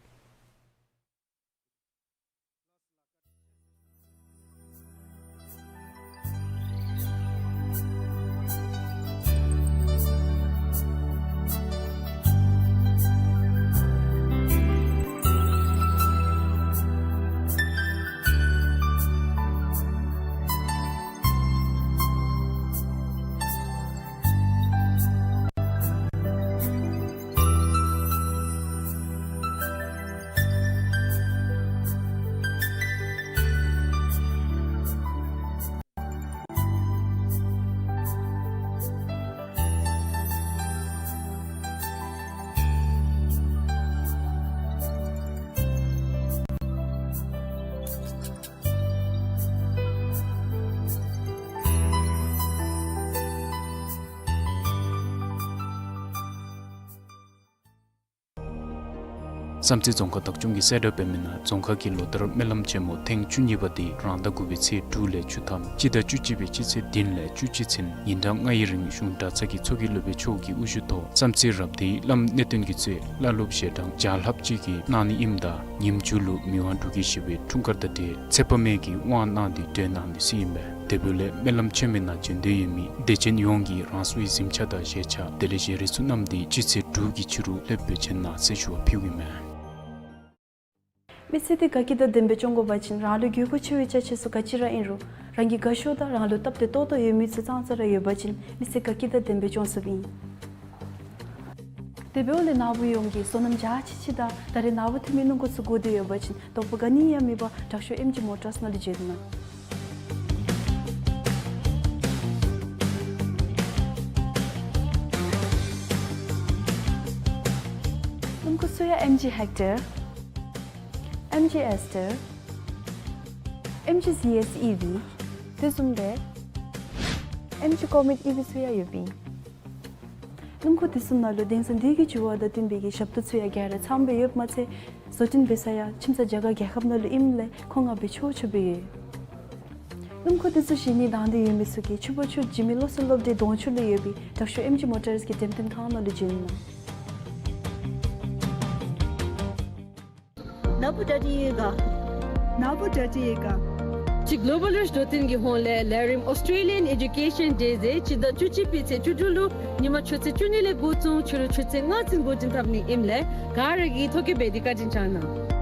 བསམ་རྩེ་རྫོང་ཁག་བདག་སྐྱོང་གིས་གསལ་བསྒྲགས་འབད་མི་ནང་རྫོང་ཁག་གིས་ལོ་ལྟར་སྨོན་ལམ་ཆེན་མོ་ཐེངས་བཅུ་གཉིས་པ་འདི་རང་ཟླ་དགུ་པའི་ཚེས་དྲུག་ལས་བཅུ་ཐམ་སྤྱི་ཟླ་བཅུ་གཅིག་པའི་སྤྱི་ཚེས་བདུན་ལས་བཅུ་གཅིག་ཚུན་ཉིན་གྲངས་ལྔའི་རིང་གཞུང་གྲྭ་ཚང་གི་ཚོགས་ཀྱི་སློབ་དཔོན་མཆོག་གིས་དབུ་བཞུགས་ཐོག་བསམ་རྩེ་རབ་སྡེའི་བླམ་གནས་བརྟན་གྱིས་གཙོས་བླ་སློབ་ཞལ་གྲངས་བརྒྱ་ལྷགཔ་ཅིག་གིས་གནང་ནི་ཨིནམ་ད་ཉིནམ་མཇུག་ལུ་མི་དབང་འབྲུག་རྒྱལ་བཞི་པའི་འཁྲུངས་སྐར་དང་འབྲེལ་ཚེ་དཔག་མེད་ཀྱི་དབང་གནང་སྟེ་གྲོལ་གནང་ནི་ཟེར་ཨིན་པས། དེ་འབདཝ་ལས་སྨོན་ལམ་ཆེན་མོའི་ནང་བྱོན་འདོད་ཡོད་མི་དད་ཅན་ཡོངས་ཀྱིས་རང་སོའི་གཟིམ་ཆས་དང་བཞེས་ཆས་དེ་ལས་ཞལ་རས་ཚུ་བསྣམས་ཏེ་སྤྱི་ཚེས་དྲུག་གི་ཕྱི་རུ་ལྷོདཔ་སྦེ་བྱོན་གནང་ཟེར་ཞུ་བ་ཕུལཝ་ཨིན་མས། མི་ཚེ་འདི་དགའ་སྐྱིད་དང་ལྡནམ་སྦེ་སྐྱོང་དགོ་པ་ཅིན་རང་ལུ་དགོས་མཁོ་ཆེ་བའི་ཅ་ཆས་ཚུ་ག་ཅི་ར་ཨིན་རུང་རང་གི་དགའ་ཤོས་དང་རང་ལུ་སྟབས་བདེ་ཏོག་ཏོ་ཡོད་མི་ཚུ་ཙང་ཙ་ར་ཡོད་པ་ཅིན་མི་ཚེ་དགའ་སྐྱིད་དང་ལྡནམ་སྦེ་སྐྱོང་ཚུགསཔ་ཨིན། དེ་འབདཝ་ལས་ནཱ་བུ་ཡོངས་ཀྱིས་སོ་ནམ་འཇའ་ཆི་ཆི་དང་ད་རེས་ནཱ་བུ་འཐུས་མི་སྣུམ་འཁོར་ཚུ་དགོ་འདོད་ཡོད་པ་ཅིན་དོགས་པ་ག་ནི་ཡང་མེད་པར་དྲག་ཤོས་ཨེམ་ཇི་མོ་ཊརསི་ནང་ལུ་བྱོན་གནང་། སྣུམ་འཁོར་ཚུ་ཡང་ཨེམ་ཇི་ཧེག་ཊར། ཨེམ་ཇི་ཨེས་ཊར། ཨེམ་ཇི་ཟི་ཨེས་ཨི་ཝི། དེ་བཟུམ་སྦེ་ཨེམ་ཇི་ཀོ་མེཊ་ཨི་ཝི་ཚུ་ཡང་ཡོདཔ་ཨིན། སྣུམ་འཁོར་དེ་ཚུ་ནང་ལུ་དེང་སང་འདི་གི་འགྱུར་བ་དང་བསྟུན་པའི་གི་ཞབས་ཏོག་ཚུ་ཡང་ག་ར་ཚངམ་སྦེ་ཡོདཔ་མ་ཚད་བཟོ་སྐྲུན་འབད་ས་ཡང་ཁྱིམ་ཚང་རྒྱ་གར་རྒྱལ་ཁབ་ནང་ལུ་ཨིནམ་ལས་མཁོ་མངགས་སྦེ་ཆོག་ཆོགཔ་སྦེ་ཡོད། སྣུམ་འཁོར་དེ་ཚུ་བཞེས་ནི་དང་འདོད་ཡོད་མི་ཚུ་གིས་ཆུ་བོ་ཆུ་འཇིགས་མེད་བློ་གསལ་སློབ་གྲྭའི་གདོང་ཕྱོགས་ལུ་ཡོད་པའི་དྲག་ཤོས་ཨེམ་ཇི་མོ་ཊརསི་གི་འགྲེམས་སྟོན་ཁང་ནང་ལུ་བྱོན་གནང་། ནཱ་བུ་གྲ་སྒྲིག་ཡོད་ག། ནཱ་བུ་གྲ་སྒྲིག་ཡོད་ག། ཅིག་གི་ལོ་བཱལ་རིཆ་འགྲོ་སྟོན་གྱི་ཧོངས་ལས་ལས་རིམ་ཨོསི་ཊེ་ལི་ཡཱན་ཨེ་ཌུ་ཀེ་ཤཱན་ཌེ་ཟེར་སྤྱི་ཟླ་བཅུ་གཅིག་པའི་ཚེས་བཅུ་དྲུག་ལུ་ཉིནམ་ཆུ་ཚོད་བཅུ་གཉིས་ལས་འགོ་བཙུགས་ཕྱི་རུ་ཆུ་ཚོད་ལྔ་ཚུན་འགོ་འདྲེན་འཐབ་ནི་ཨིནམ་ལས་ག་ར་གིས་ཐོ་བཀོད་འབད་དེ་བཀའ་དྲིན་བསྐྱང་གནང་།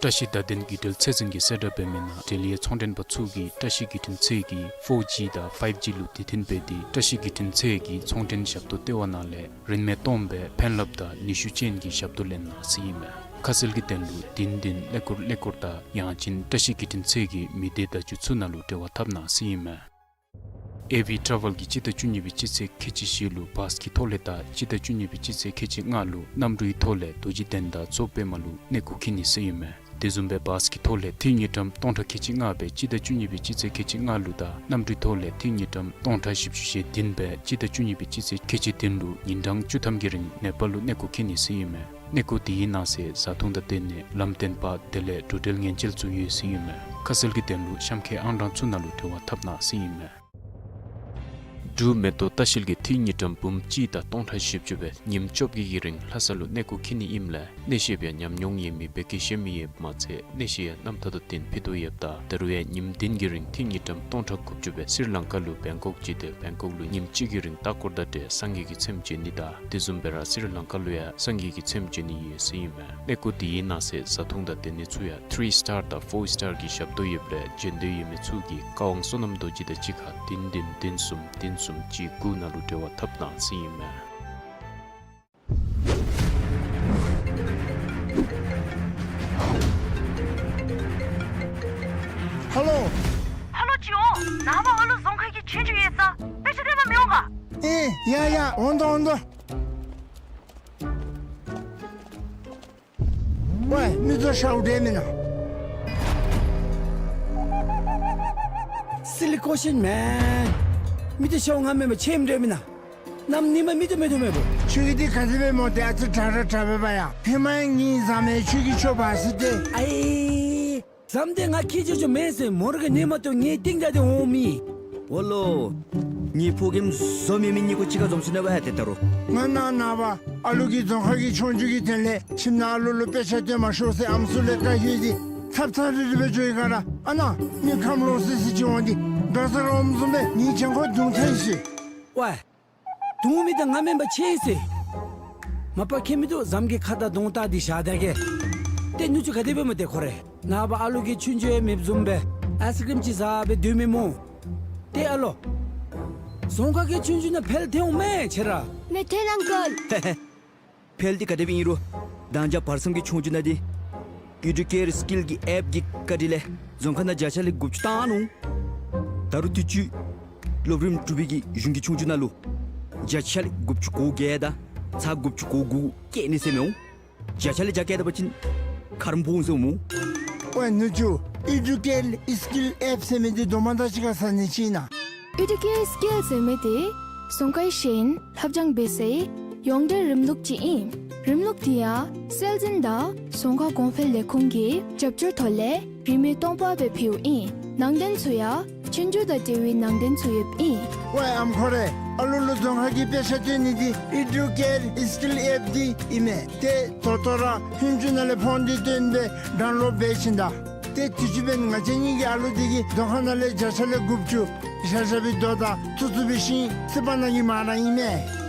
བཀྲ་ཤིས་བརྡ་དོན་བརྒྱུད་འབྲེལ་ཚད་འཛིན་གྱིས་གསལ་བསྒྲགས་འབད་མི་ནང་འབྲེལ་ཡོད་ཚོང་མགྲོན་པ་ཚུ་གིས་བཀྲ་ཤིས་བརྒྱུད་འཕྲིན་ཚད་ཀྱི་ཕོར་ཇི་དང་ཕའིབ་ཇི་ལུ་དེ་བརྟེན་འབད་དེ་བཀྲ་ཤིས་བརྒྱུད་འཕྲིན་ཚད་ཀྱི་ཚོང་མགྲོན་ཞབས་ཏོག་སྟེར་བ་ནང་ལས་རིན་མེད་སྟོངམ་སྦེ་ཕན་རླབས་དང་ནུས་ཤུགས་ཅན་གྱི་ཞབས་ཏོག་ལེན་གནང་ཟེར་ཨིན་མས། ཁ་གསལ་གྱི་དོན་ལུ་དིན་དིན་ཀླད་ཀོར་ཀླད་ཀོར་དང་ཡང་ཅིན་བཀྲ་ཤིས་བརྒྱུད་འཕྲིན་ཚེ་གི་མི་སྡེ་བརྡ་བརྒྱུད་ཚུ་ནང་ལུ་འབྲེལ་བ་འཐབ་གནང་ཟེར་ཨིན་མས། ཨེ་ཝི་ཊ་རེ་ཝེལ་གྱིས་སྤྱི་ཟླ་བཅུ་གཉིས་པའི་སྤྱི་ཚེས་ཁལ་གཅིག་བཞི་ལུ་བཱས་ཀྱི་ཐོག་ལས་དང་སྤྱི་ཟླ་བཅུ་གཉིས་པའི་སྤྱི་ཚེས་ཁལ་གཅིག་ལྔ་ལུ་གནམ་གྲུའི་ཐོག་ལས་རྡོ་རྗེ་གདན་དང་མཚོ་པདྨ་ལུ་གནས་སྐོར་འཁྱིད་ནི་ཟེར་ཨིན་མས། དེ་བཟུམ་སྦེ་བཱས་ཀྱི་ཐོག་ལས་ཏི་རུ་དངུལ་ཀྲམ་སྟོང་ཕྲག་ཁལ་གཅིག་ལྔ་སྦེ་སྤྱི་ཟླ་བཅུ་གཉིས་པའི་སྤྱི་ཚེས་ཁལ་གཅིག་ལྔ་ལུ་དང་གནམ་གྲུའི་ཐོག་ལས་ཏི་རུ་དངུལ་ཀྲམ་སྟོང་ཕྲག་བཞི་བཅུ་ཞེ་བདུན་སྦེ་སྤྱི་ཟླ་བཅུ་གཉིས་པའི་སྤྱི་ཚེས་ཁལ་གཅིག་བདུན་ལུ་ཉིན་གྲངས་བཅུ་ཐམ་གྱི་རིང་ནེ་པཱལ་ལུ་གནས་སྐོར་འཁྱིད་ནི་ཟེར་ཨིན་མས། གནས་སྐོར་དེའི་ནང་གསེས་བཟའ་འཐུང་དང་དེ་ལས་ལམ་སྟོན་པ་དེ་ལས་འགྲོ་འགྲུལ་ཉེན་བཅོལ་ཚུ་ཡོད་ཟེར་ཨིན་མས། ཁ་གསལ་གྱི་དོན་ལུ་གཤམ་འཁོད་ཨང་གྲངས་ཚུ་ནང་ལུ་འབྲེལ་བ་འཐབ་གནང་ཟེར་ཨིན་མས། འབྲུག་མེ་ཏོག་ལྟ་བཤལ་གྱིས་ཏི་རུ་དངུལ་ཀྲམ་འབུམ་གཅིག་དང་སྟོང་ཕྲག་བཞི་བཅུ་སྦེ་ཉིནམ་བཅོ་བརྒྱད་ཀྱི་རིང་ལྷ་ས་ལུ་གནས་སྐོར་འཁྱིད་ནི་ཨིནམ་ལས་གནས་བཤདཔ་ཡང་ཉམས་མྱོང་ཡོད་མི་བོད་སྐད་ཤེས་མི་ཡོདཔ་མ་ཚད་གནས་བཤད་ཡང་རྣམ་ཐར་དང་དེ་ཕུལ་དོ་ཡོདཔ་ད་ད་རུང་ཡང་ཉིནམ་བདུན་གྱི་རིང་ཏི་རུ་དངུལ་ཀྲམ་སྟོང་ཕྲག་དགུ་བཅུ་སྦེ་སི་རི་ལང་ཀ་ལུ་བེང་ཀོག་བརྒྱུད་དེ་བེང་ཀོག་ལུ་ཉིནམ་གཅིག་གི་རིང་ལྟ་སྐོར་དང་འབྲེལ་སངས་རྒྱས་ཀྱི་ཚེམས་མཇལ་ནི་དང་དེ་བཟུམ་སྦེ་ར་སི་རི་ལང་ཀ་ལུ་ཡང་སངས་རྒྱས་ཀྱི་ཚེམས་མཇལ་ནི་ཡོད་ཟེར་ཨིན་མས། གནས་སྐོར་དེའི་ནང་གསེས་བཟའ་འཐུང་དང་སྡོད་གནས་ཚུ་ཡང་ཐི་རི་སི་ཊར་དང་ཕོར་སི་ཊར་གྱི་ཞབས་ཏོག་ཡོདཔ་ལས་འབྱོན་འདོད་ཡོད་མི་ཚུ་གིས་བཀའ་དབང་བསོད་ནམས་རྡོ་རྗེ་དང་གཅིག་ཁར་བདུན་བདུན་བདུན་གསུམ་བདུན་གསུམ་གཅིག་དགུ་ནང་ལུ་འབྲེལ་བ་འཐབ་གནང་ཟེར་ཨིན་མས། ཧ་ལོ། ཧ་ལོ་ཅིག་འོང་། ནངས་པ་ཨ་ལུ་རྫོང་ཁག་གི་ཆོས་རྒྱུགས་ཡོད་ས། དཔེ་ཆ་སྟོན་པར་མི་འོང་ག། ཨེ་ཡ་ཡ་འོང་དོ་འོང་དོ། ཝའི་མི་ཚུ་ཤཝ་འདྲ་མེན་ན། Silly question man། མི་ཚུ་ཤཝ་ང་མེན་པར་ཆེམ་འདྲ་མེན་ན། གནམ་ཉིམ་མི་ཚུ་མེད་དོ་མེད་པོ། ཁྱོད་ཀྱིས་འདི་ག་དེ་སྦེ་སྨོ། ཏེ་ཨ་ཙི་དྲག་དྲག་དྲག་པས་ཡ། ཧེ་མ་ཡང་ངེའི་བཟའ་མི་ཁྱོད་ཀྱིས་ཁྱོད་བར་སྲིད་དེ། ཨའི་བཟའ་མི་འདི་ང་ཁྱེད་ཅོ་ཅོ་མེན་ཟེར། མོ་ར་གི་ནི་མ་གཏོགས་ངེའི་རྟིང་བདའ་སྟེ་འོང་མི། འོ་ལོ། ངེའི་ཕོ་རྒནམ་བཟོ་མེད་མི་གཉིས་ཀོ་གཅིག་ཁར་འཛོམས་སོ་ནུག་པ་ཡ། ཏེ་ད་རུང་། ང་ནངས་པ་ཨ་ལུ་གིས་རྫོང་ཁ་གི་ཆོས་རྒྱུགས་ཀྱི་དོན་ལས་ཁྱིམ་ནང་ཨ་ལུ་ལུ་དཔེ་ཆ་སྟོན་མ་ཤོག་ཟེར་ཨམ་སྲུ་ལས་བཀའ་ཞུ་ཡི། ཚབ་ཚབ་རིལ་རི་སྦེ་འགྱོ་ཡི་ག་ར། ཨ་ནཱ་མི་ཁམས་ལོག་སི་སི་ཅིག་འོང་སྟེ་འབྲོག་སར་འོངམ་བཟུམ་སྦེ་ངེའི་གྱང་ཁར་རྡུང་ཚར་ཡི་ཟེར། ཝའི། རྡུང་མི་དང་ང་མེན་པར་ཆེ་ཟེར། མ་པ་ཁྱད་མི་འདུག། བཟའ་མི་གི་ཁ་དང་གདོང་བལྟ་སྟེ་བཞག་ད་གེ། ཏེ་ནུ་གཅུང་ག་དེ་སྦེ་སྨོ་ཏེ་ཁོ་རེ། ནངས་པ་ཨ་ལུ་གིས་ཆོས་རྒྱུགས་ཡང་མེདཔ་བཟུམ་སྦེ་ཨའི་སི་ཀྲིམ་ཅིག་བཟའ་སྦེ་སྡོད་མི་སྨོ། ཏེ་ཨ་ལོ། རྫོང་ཁ་གི་ཆོས་རྒྱུགས་ནང་འཕེལ་ཐལ་འོང་མས་ཁྱེད་ར། མེད་ཐལ་ཨང་ཀལ། ཧེ་ཧེ། འཕེལ་འདི་ག་དེ་སྦེ་ཨིན་རུང་། ད་ཅི་བར་མཚམས་ཀྱི་ཆོས་རྒྱུགས་ནང་འདི་ཨི་ཌུ་ཀེར་སི་ཀིལ་གྱི་ཨེཔ་གི་བཀའ་དྲིན་ལས་རྫོང་ཁ་ནང་བརྒྱ་ཆ་ལས་དགུ་བཅུ་བཏང་ནུག། ད་རུང་དུས་ཅི་སློབ་རིམ་དྲུག་པའི་གི་གཞུང་གི་ཆོས་རྒྱུགས་ནང་ལུ་བརྒྱ་ཆ་ལས་དགུ་བཅུ་གོ་བརྒྱད་དང་ཚག་དགུ་བཅུ་གོ་དགུ་བཀལ་ནི་ཟེར་མི་འོང་། བརྒྱ་ཆ་ལས་བརྒྱ་བཀལ་ད་པ་ཅིན་ཁ་རམ་སྦོམ་ཟེར་འོང་སྨོ། ཝའི་ནུ་གཅུང་། ཨི་ཌུ་ཀེར་སི་ཀིལ་ཨེཔ་ཟེར་མི་འདི་དོ་མ་དང་གཅིག་ཁར་ཟ་ནི་ཅིག་ཨིན་ན། ཨི་ཌུ་ཀེར་སི་ཀིལ་ཟེར་མི་འདི་རྫོང་ཁའི་ཤེས་ཡོན་ལྷབ་སྦྱང་འབད་སའི་ཡོངས་འབྲེལ་རིམ་ལུགས་ཅིག་ཨིན། རིམ་ལུགས་འདི་ཡང་སྲོལ་འཛིན་དང་རྫོང་ཁ་གོང་འཕེལ་ལས་ཁུངས་ཀྱི་རྒྱབ་སྐྱོར་ཐོག་ལས་རིན་མེད་སྟོང་པ་སྦེ་ཕུལཝ་ཨིན། ནང་དོན་ཚུ་ཡང་ཆོས་རྒྱུགས་དང་འབྲེལ་བའི་ནང་དོན་ཚུ་ཡོདཔ་ཨིན། ཝའི་ཨམ་ཁོ་རེ། ཨ་ལུ་ལུ་རྫོང་ཁ་གི་དཔེ་ཆ་སྟོན་ནི་འདི་ཨི་ཌུ་ཀེར་སི་ཀིལ་ཨེཔ་འདི་ཨིན་མས། ཏེ་ད་ལྟོ་ར་ཧུན་ཅུ་ནང་ལས་ཕོན་འདི་བཏོན་སྦེ་ཌའུན་ལོཌ་འབད་ཞིནམ་ད། ཏེ་དུས་ཅི་འབདན་ང་བཅས་གཉིས་ཀྱི་ཨ་ལུ་འདི་གིས་རྫོང་ཁ་ནང་ལས་བརྒྱ་ཆ་ལས་དགུ་བཅུ་ཞབས་ཞབས་པའི་རྡོ་དང་ཐུག་ཐུག་པའི་ཤིང་སི་པ་ནང་གི་མ་ར་ཨིན་མས།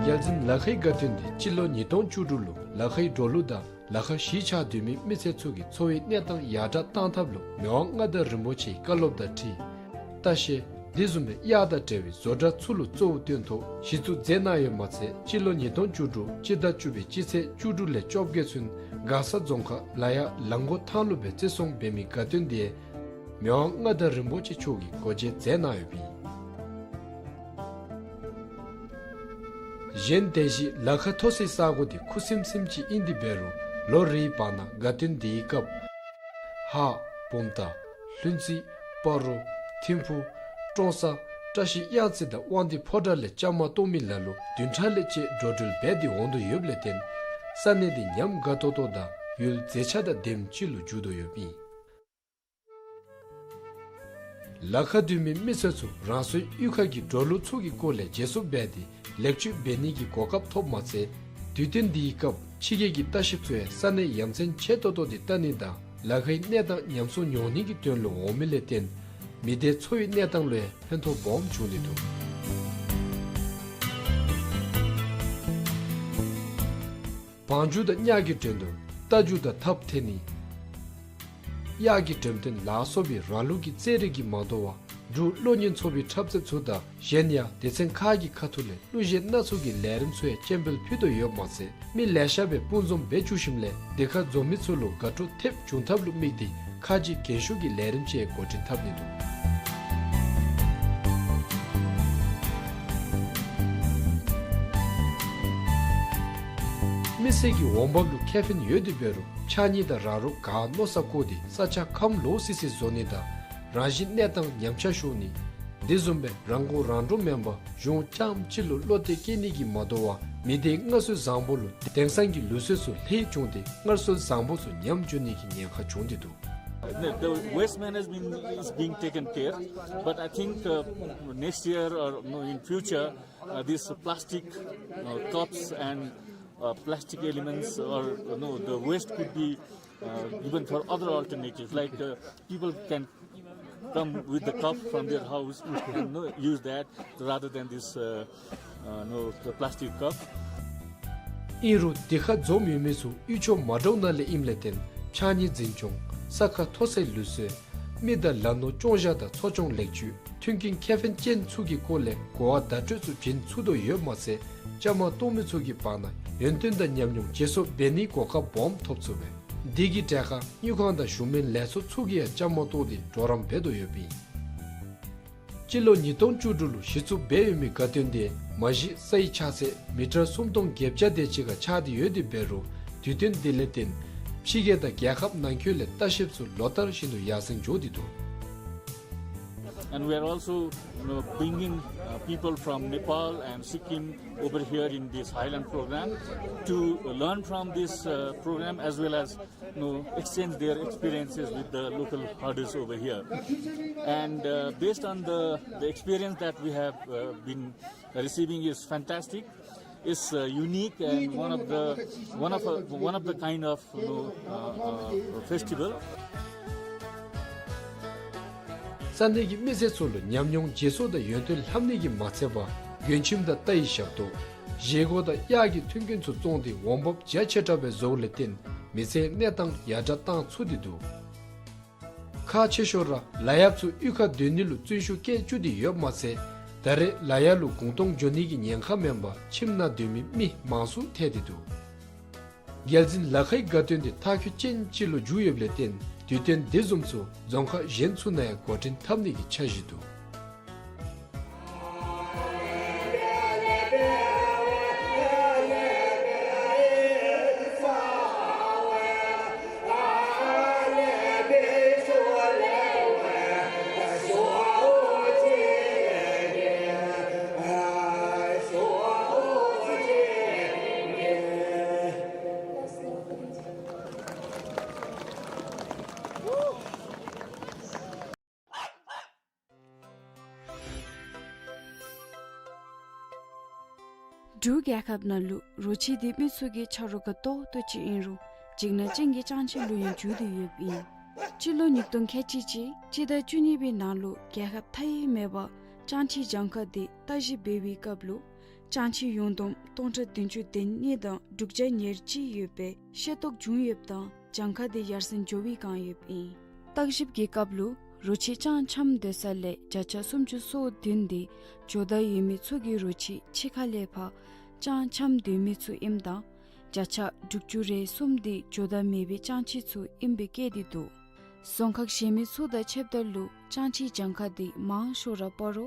རྒྱལ་འཛིན་ལ་ཁའི་དགའ་སྟོན་འདི་སྤྱི་ལོ་ཉིས་སྟོང་བཅུ་དྲུག་ལུ་ལ་ཁའི་འབྲོག་གླུ་དང་ལ་ཁ་གཞིས་ཆགས་སྡོད་མི་མི་སེར་ཚུ་གི་འཚོ་བའི་གནས་སྟངས་ཡར་དྲག་གཏང་ཐབས་ལུ་མི་དབང་མངའ་བདག་རིན་པོ་ཆེའི་བཀའ་སློབ་དང་འཁྲིལ། ལྟ་བཤལ་དེ་བཟུམ་སྦེ་གཡག་དང་འབྲེལ་བའི་བཟོ་གྲྭ་ཚུ་ལུ་གཙོ་བོ་བཏོན་ཐོག་གཞི་བཙུགས་མཛད་གནང་ཡོདཔ་མ་ཚད་སྤྱི་ལོ་ཉིས་སྟོང་བཅུ་དྲུག་སྤྱི་ཟླ་བཅུ་པའི་སྤྱི་ཚེས་བཅུ་དྲུག་ལས་བཅོ་བརྒྱད་ཚུན་མགར་ས་རྫོང་ཁག་ལ་ཡག་ལ་མགོ་ཐང་ལུ་སྦེ་བརྩི་སྲུང་འབད་མི་དགའ་སྟོན་འདི་མི་དབང་མངའ་བདག་རིན་པོ་ཆེ་མཆོག་གིས་སྒོ་འབྱེད་མཛད་གནང་ཡོདཔ་ཨིན། གཞན་དེ་བཞིན་ལ་ཁ་མཐོ་སའི་ས་གོ་འདི་ཁུ་སིམ་སིམ་ཅིག་ཨིན་ཏེ་འབད་རུང་ལོ་རེའི་བར་ན་དགའ་སྟོན་འདིའི་སྐབས་ཧཱ་བུམ་ཐང་ལྷུན་རྩེ་སྤ་རོ་ཐིམ་ཕུག་ཀྲོང་གསར་ བཀྲ་ཤིས་གཡང་རྩེ་དང་དབང་འདུས་ཕོ་བྲང་ལས་བཅའ་མར་གཏོགས་མི་ལ་ལུ་བདུན་ཕྲག་ལས་བཅད་འགྲོ་འགྲུལ་འབད་དེ་འོང་དོ་ཡོདཔ་ལས་བརྟེན་ས་གནས་འདི་ཉམས་དགའ་ཏོག་ཏོ་དང་ཡུལ་མཛེས་ཆ་དང་ལྡནམ་ཅིག་ལུ་འགྱུར་དོ་ཡོདཔ་ཨིན། ལ་ཁ་སྡོད་མི་མི་སེར་ཚུ་རང་སོའི་གཡུས་ཁ་གི་འབྲོག་ལུག་ཚུ་གི་སྐོར་ལས་བརྗེ་སོར་འབད་དེ་ལེགས་བཅོས་འབད་ནི་གི་གོ་སྐབས་ཐོབ་མ་ཚད་དུས་སྟོན་འདི་གི་སྐབས་ཕྱི་རྒྱལ་གྱི་ལྟ་བཤལཔ་ཚུ་ཡང་ས་གནས་ཡ་མཚན་ཆེ་ཏོག་ཏོ་འདི་བལྟ་ནི་དང་ལ་ཁའི་གནས་སྟངས་ཉམས་སུ་མྱོང་ནི་གི་དོན་ལུ་འོང་མི་ལས་བརྟེན་མི་སྡེའི་འཚོ་བའི་གནས་སྟངས་ལུ་ཡང་ཕན་ཐོགས་སྦོམ་བྱུང་ནི་འདུག། བང་རྒྱུག་དང་གཉའ་གི་འགྲན་བསྡུར། རྟ་རྒྱུག་དང་ཐགཔ་འཐེན་ནི། གཡག་གི་འགྲེམས་སྟོན་ལ་སོགས་པའི་རང་ལུགས་ཀྱི་རྩེད་རིགས་ཀྱིས་མ་དོ་བར་འབྲུག་གློག་བརྙན་ཚོགས་པའི་འཁྲབ་རྩེདཔ་ཚུ་དང་གཞན་ཡང་སྡེ་ཚན་ཁག་གི་ཁ་ཐུག་ལས་གླུ་གཞས་སྣ་ཚོགས་ཀྱི་ལས་རིམ་ཚུ་ཡང་སྤྱན་འབུལ་ཕུལ་དོ་ཡོདཔ་མ་ཚད་མི་ལེ་ཤ་སྦེ་དཔུང་འཛོམས་འབད་བཅུག་ཞིནམ་ལས་འདི་ཁར་འཛོམས་མི་ཚུ་ལུ་དགའ་སྤྲོ་ཐེབས་བྱུང་ཐབས་ལུ་དམིགས་ཏེ་ཁ་རྗེ་རྒྱན་ཤོག་གི་ལས་རིམ་ཅིག་འགོ་འདྲེན་འཐབ་ནི་འདུག། མི་སེར་གྱི་འོང་འབབ་ལུ་ཁེ་ཕན་ཡོད་དེ་འབད་རུང་ཕྱགས་སྙིགས་དང་ར་རོ་ག་མནོ་ས་བཀོ་སྟེ་ས་ཆ་ཁམས་ལོག་སི་སི་བཟོ་ནི་དང་རང་བཞིན་གནས་སྟངས་ཉམས་ཆག་ཤོར་ནི། འདི་བཟུམ་སྦེ་རང་མགོ་རང་འདྲོངས་མེན་པར་གཞུང་རྐྱངམ་གཅིག་ལུ་བློ་གཏད་བསྐྱེད་ནི་གིས་མ་དོ་བར་མི་སྡེའི་སྔར་སྲོལ་བཟང་པོ་ལུ་དེང་སང་གི་ལུགས་སྲོལ་ཚུ་ལྷད་བྱུང་སྟེ་སྔར་སྲོལ་བཟང་པོ་ཚུ་ཉམས་འགྱོ་ནི་གི་ཉེན་ཁ་བྱུང་སྟེ་འདུག། The, the waste management is being taken care, but I think, uh, next year or, you know, in future, uh, these plastic, uh, cups and, uh, plastic elements or, you know, the waste could be, uh, given for other alternatives. Like, uh, people can come with the cup from their house and, you know, use that rather than this, uh, uh, you know, the plastic cup. ཨིན་རུང་དེ་ཁར་འཛོམས་ཡོད་མི་ཚུ་གཡུས་ཕྱོགས་མ་འདྲཝ་ནང་ལས་ཨིནམ་ལས་བརྟེན་ཕྱགས་སྙིགས་འཛིན་སྐྱོང་ས་ཁ་མཐོ་སའི་ལུགས་སྲོལ་མི་དང་ལ་ནོར་སྐྱོང་བཞག་དང་འཚོ་སྐྱོང་ལེགས་བཅོས་མཐུན་རྐྱེན་ཁེ་ཕན་ཅན་ཚུ་གི་སྐོར་ལས་གོ་བ་བརྡ་སྤྲོད་ཚུ་བྱིན་ཚུགས་དོ་ཡོདཔ་མ་ཚད་བཅའ་མར་གཏོགས་མི་ཚུ་གི་བར་ན་ཡོན་ཏན་དང་ཉམས་མྱོང་བརྗེ་སོར་འབད་ནིའི་གོ་སྐབས་སྦོམ་ཐོབ་ཚུགས་པས། འདི་གི་གྲལ་ཁར་དངུལ་ཁང་དང་གཞུང་མིན་ལས་ཚོགས་ཚུ་གིས་ཡང་བཅའ་མར་གཏོགས་ཏེ་གྲོགས་རམ་འབད་དོ་ཡོདཔ་ཨིན། སྤྱི་ལོ་ཉིས་སྟོང་བཅུ་དྲུག་ལུ་གཞི་བཙུགས་འབད་ཡོད་མི་དགའ་སྟོན་འདི་མ་གཞི་སའི་ཆགས་ཚད་མི་ཊར་སུམ་སྟོང་བརྒྱད་བརྒྱ་དེ་ཅིག་ཁར་ཆགས་ཏེ་ཡོད་དེ་འབད་རུང་དུས་སྟོན་འདི་ལས་བརྟེན་ཕྱི་རྒྱལ་དང་རྒྱལ་ཁབ་ནང་འཁོད་ལས་ལྟ་བཤལཔ་ཚུ་ལོ་ལྟར་བཞིན་དུ་ཡར་སེང་འགྱོ་སྟེ་འདུག། And we are also, you know, bringing, uh, people from Nepal and Sikkim over here in this Highland program to learn from this, uh, program as well as, you know, exchange their experiences with the local herders over here. And, uh, based on the, the experience that we have, uh, been receiving is fantastic. It's, uh, unique and one of the, one of a, one of the kind of, you know, uh, uh, festival. ས་གནས་ཀྱི་མི་སེར་ཚུ་ལུ་ཉམས་མྱོང་བརྗེ་སོར་དང་ཡོན་ཏན་ལྷབ་ནི་གིས་མ་ཚད་པར་མགྲོན་ཁྱིམ་དང་རྟའི་ཞབས་ཏོག་བཞེས་སྒོ་དང་གཡག་གི་མཐུན་རྐྱེན་ཚུ་བཙོངས་ཏེ་འོང་འབབ་རྒྱ་ཆེ་དྲགས་སྦེ་བཟོཝ་ལས་བརྟེན་མི་ཚེའི་གནས་སྟངས་ཡར་དྲགས་བཏང་ཚུགས་ཏེ་འདུག། ཁག་ཆེ་ཤོས་ར་ལ་གཡགཔ་ཚུ་གཡུས་ཁར་སྡོད་ནི་ལུ་བརྩོན་ཤུགས་བསྐྱེད་བཅུག་སྟེ་ཡོདཔ་མ་ཚད་ད་རེས་ལ་གཡག་ལུ་གུང་སྟོང་འགྱོ་ནི་གི་ཉེན་ཁ་མེན་པར་ཁྱིམ་ནང་སྡོད་མི་མི་མང་སུ་ཐལ་ཏེ་འདུག། རྒྱལ་འཛིན་ལ་ཁའི་དགའ་སྟོན་འདི་མཐའ་འཁྱོལ་ཅན་ཅིག་ལུ་འགྱུར་ཡོདཔ་ལས་བརྟེན་དུས་སྟོན་འདི་བཟུམ་ཚུ་རྫོང་ཁག་གཞན་ཚུ་ནང་ཡང་འགོ་འདྲེན་འཐབ་ནི་གི་འཆར་གཞི་འདུག། འབྲུག་རྒྱལ་ཁབ་ནང་ལུ་རོ་ཁྱི་འདི་མི་ཚུ་གི་ཆ་རོགས་དགའ་ཏོག་ཏོ་ཅིག་ཨིན་རུང་འཇིགས་སྣང་ཅན་གྱི་སྤྱང་ཁྱི་ལུ་ཡང་འགྱུར་ཏེ་ཡོདཔ་ཨིན། སྤྱི་ལོ་ཉིས་སྟོང་ཁལ་གཅིག་གཅིག་སྤྱི་ཟླ་བཅུ་གཉིས་པའི་ནང་ལུ་རྒྱལ་ཁབ་མཐའ་ཡས་མེད་པར་སྤྱང་ཁྱི་གྱངས་ཁ་འདི་བརྟག་ཞིབ་འབད་བའི་སྐབས་ལུ་སྤྱང་ཁྱི་ཡུང་བསྡོམས་སྟོང་ཕྲག་བདུན་ཅུ་དོན་གཉིས་དང་དྲུག་བརྒྱ་ཉེར་གཅིག་ཡོད་པའི་ཤེས་རྟོགས་བྱུང་ཡོདཔ་དང་གྱངས་ཁ་དེ་ཡར་སེང་འགྱོ་བའི་བསྒང་ཡོདཔ་ཨིན། བརྟག་ཞིབ་ཀྱི་སྐབས་ལུ་རོ་ཁྱི་སྤྱང་འཁྱམས་སྡོད་ས་ལས་བརྒྱ་ཆ་སུམ་ཅུ་སོ་བདུན་དེ་ཇོ་བདག་ཡོད་མི་ཚུ་གི་རོ་ཁྱི་ཕྱི་ཁ་ལས་ཕར་སྤྱང་འཁྱམས་སྡོད་མི་ཚུ་ཨིནམ་དང་བརྒྱ་ཆ་དྲུག་ཅུ་རེ་གསུམ་དེ་ཇོ་བདག་མེད་པའི་སྤྱང་ཁྱི་ཚུ་ཨིནམ་སྦེ་བཀོད་དེ་འདུག། རྫོང་ཁག་གཞན་མི་ཚུ་དང་ཕྱདཔ་ད་ལུ་སྤྱང་ཁྱི་གྱངས་ཁ་དེ་མང་ཤོས་ར་སྤ་རོ་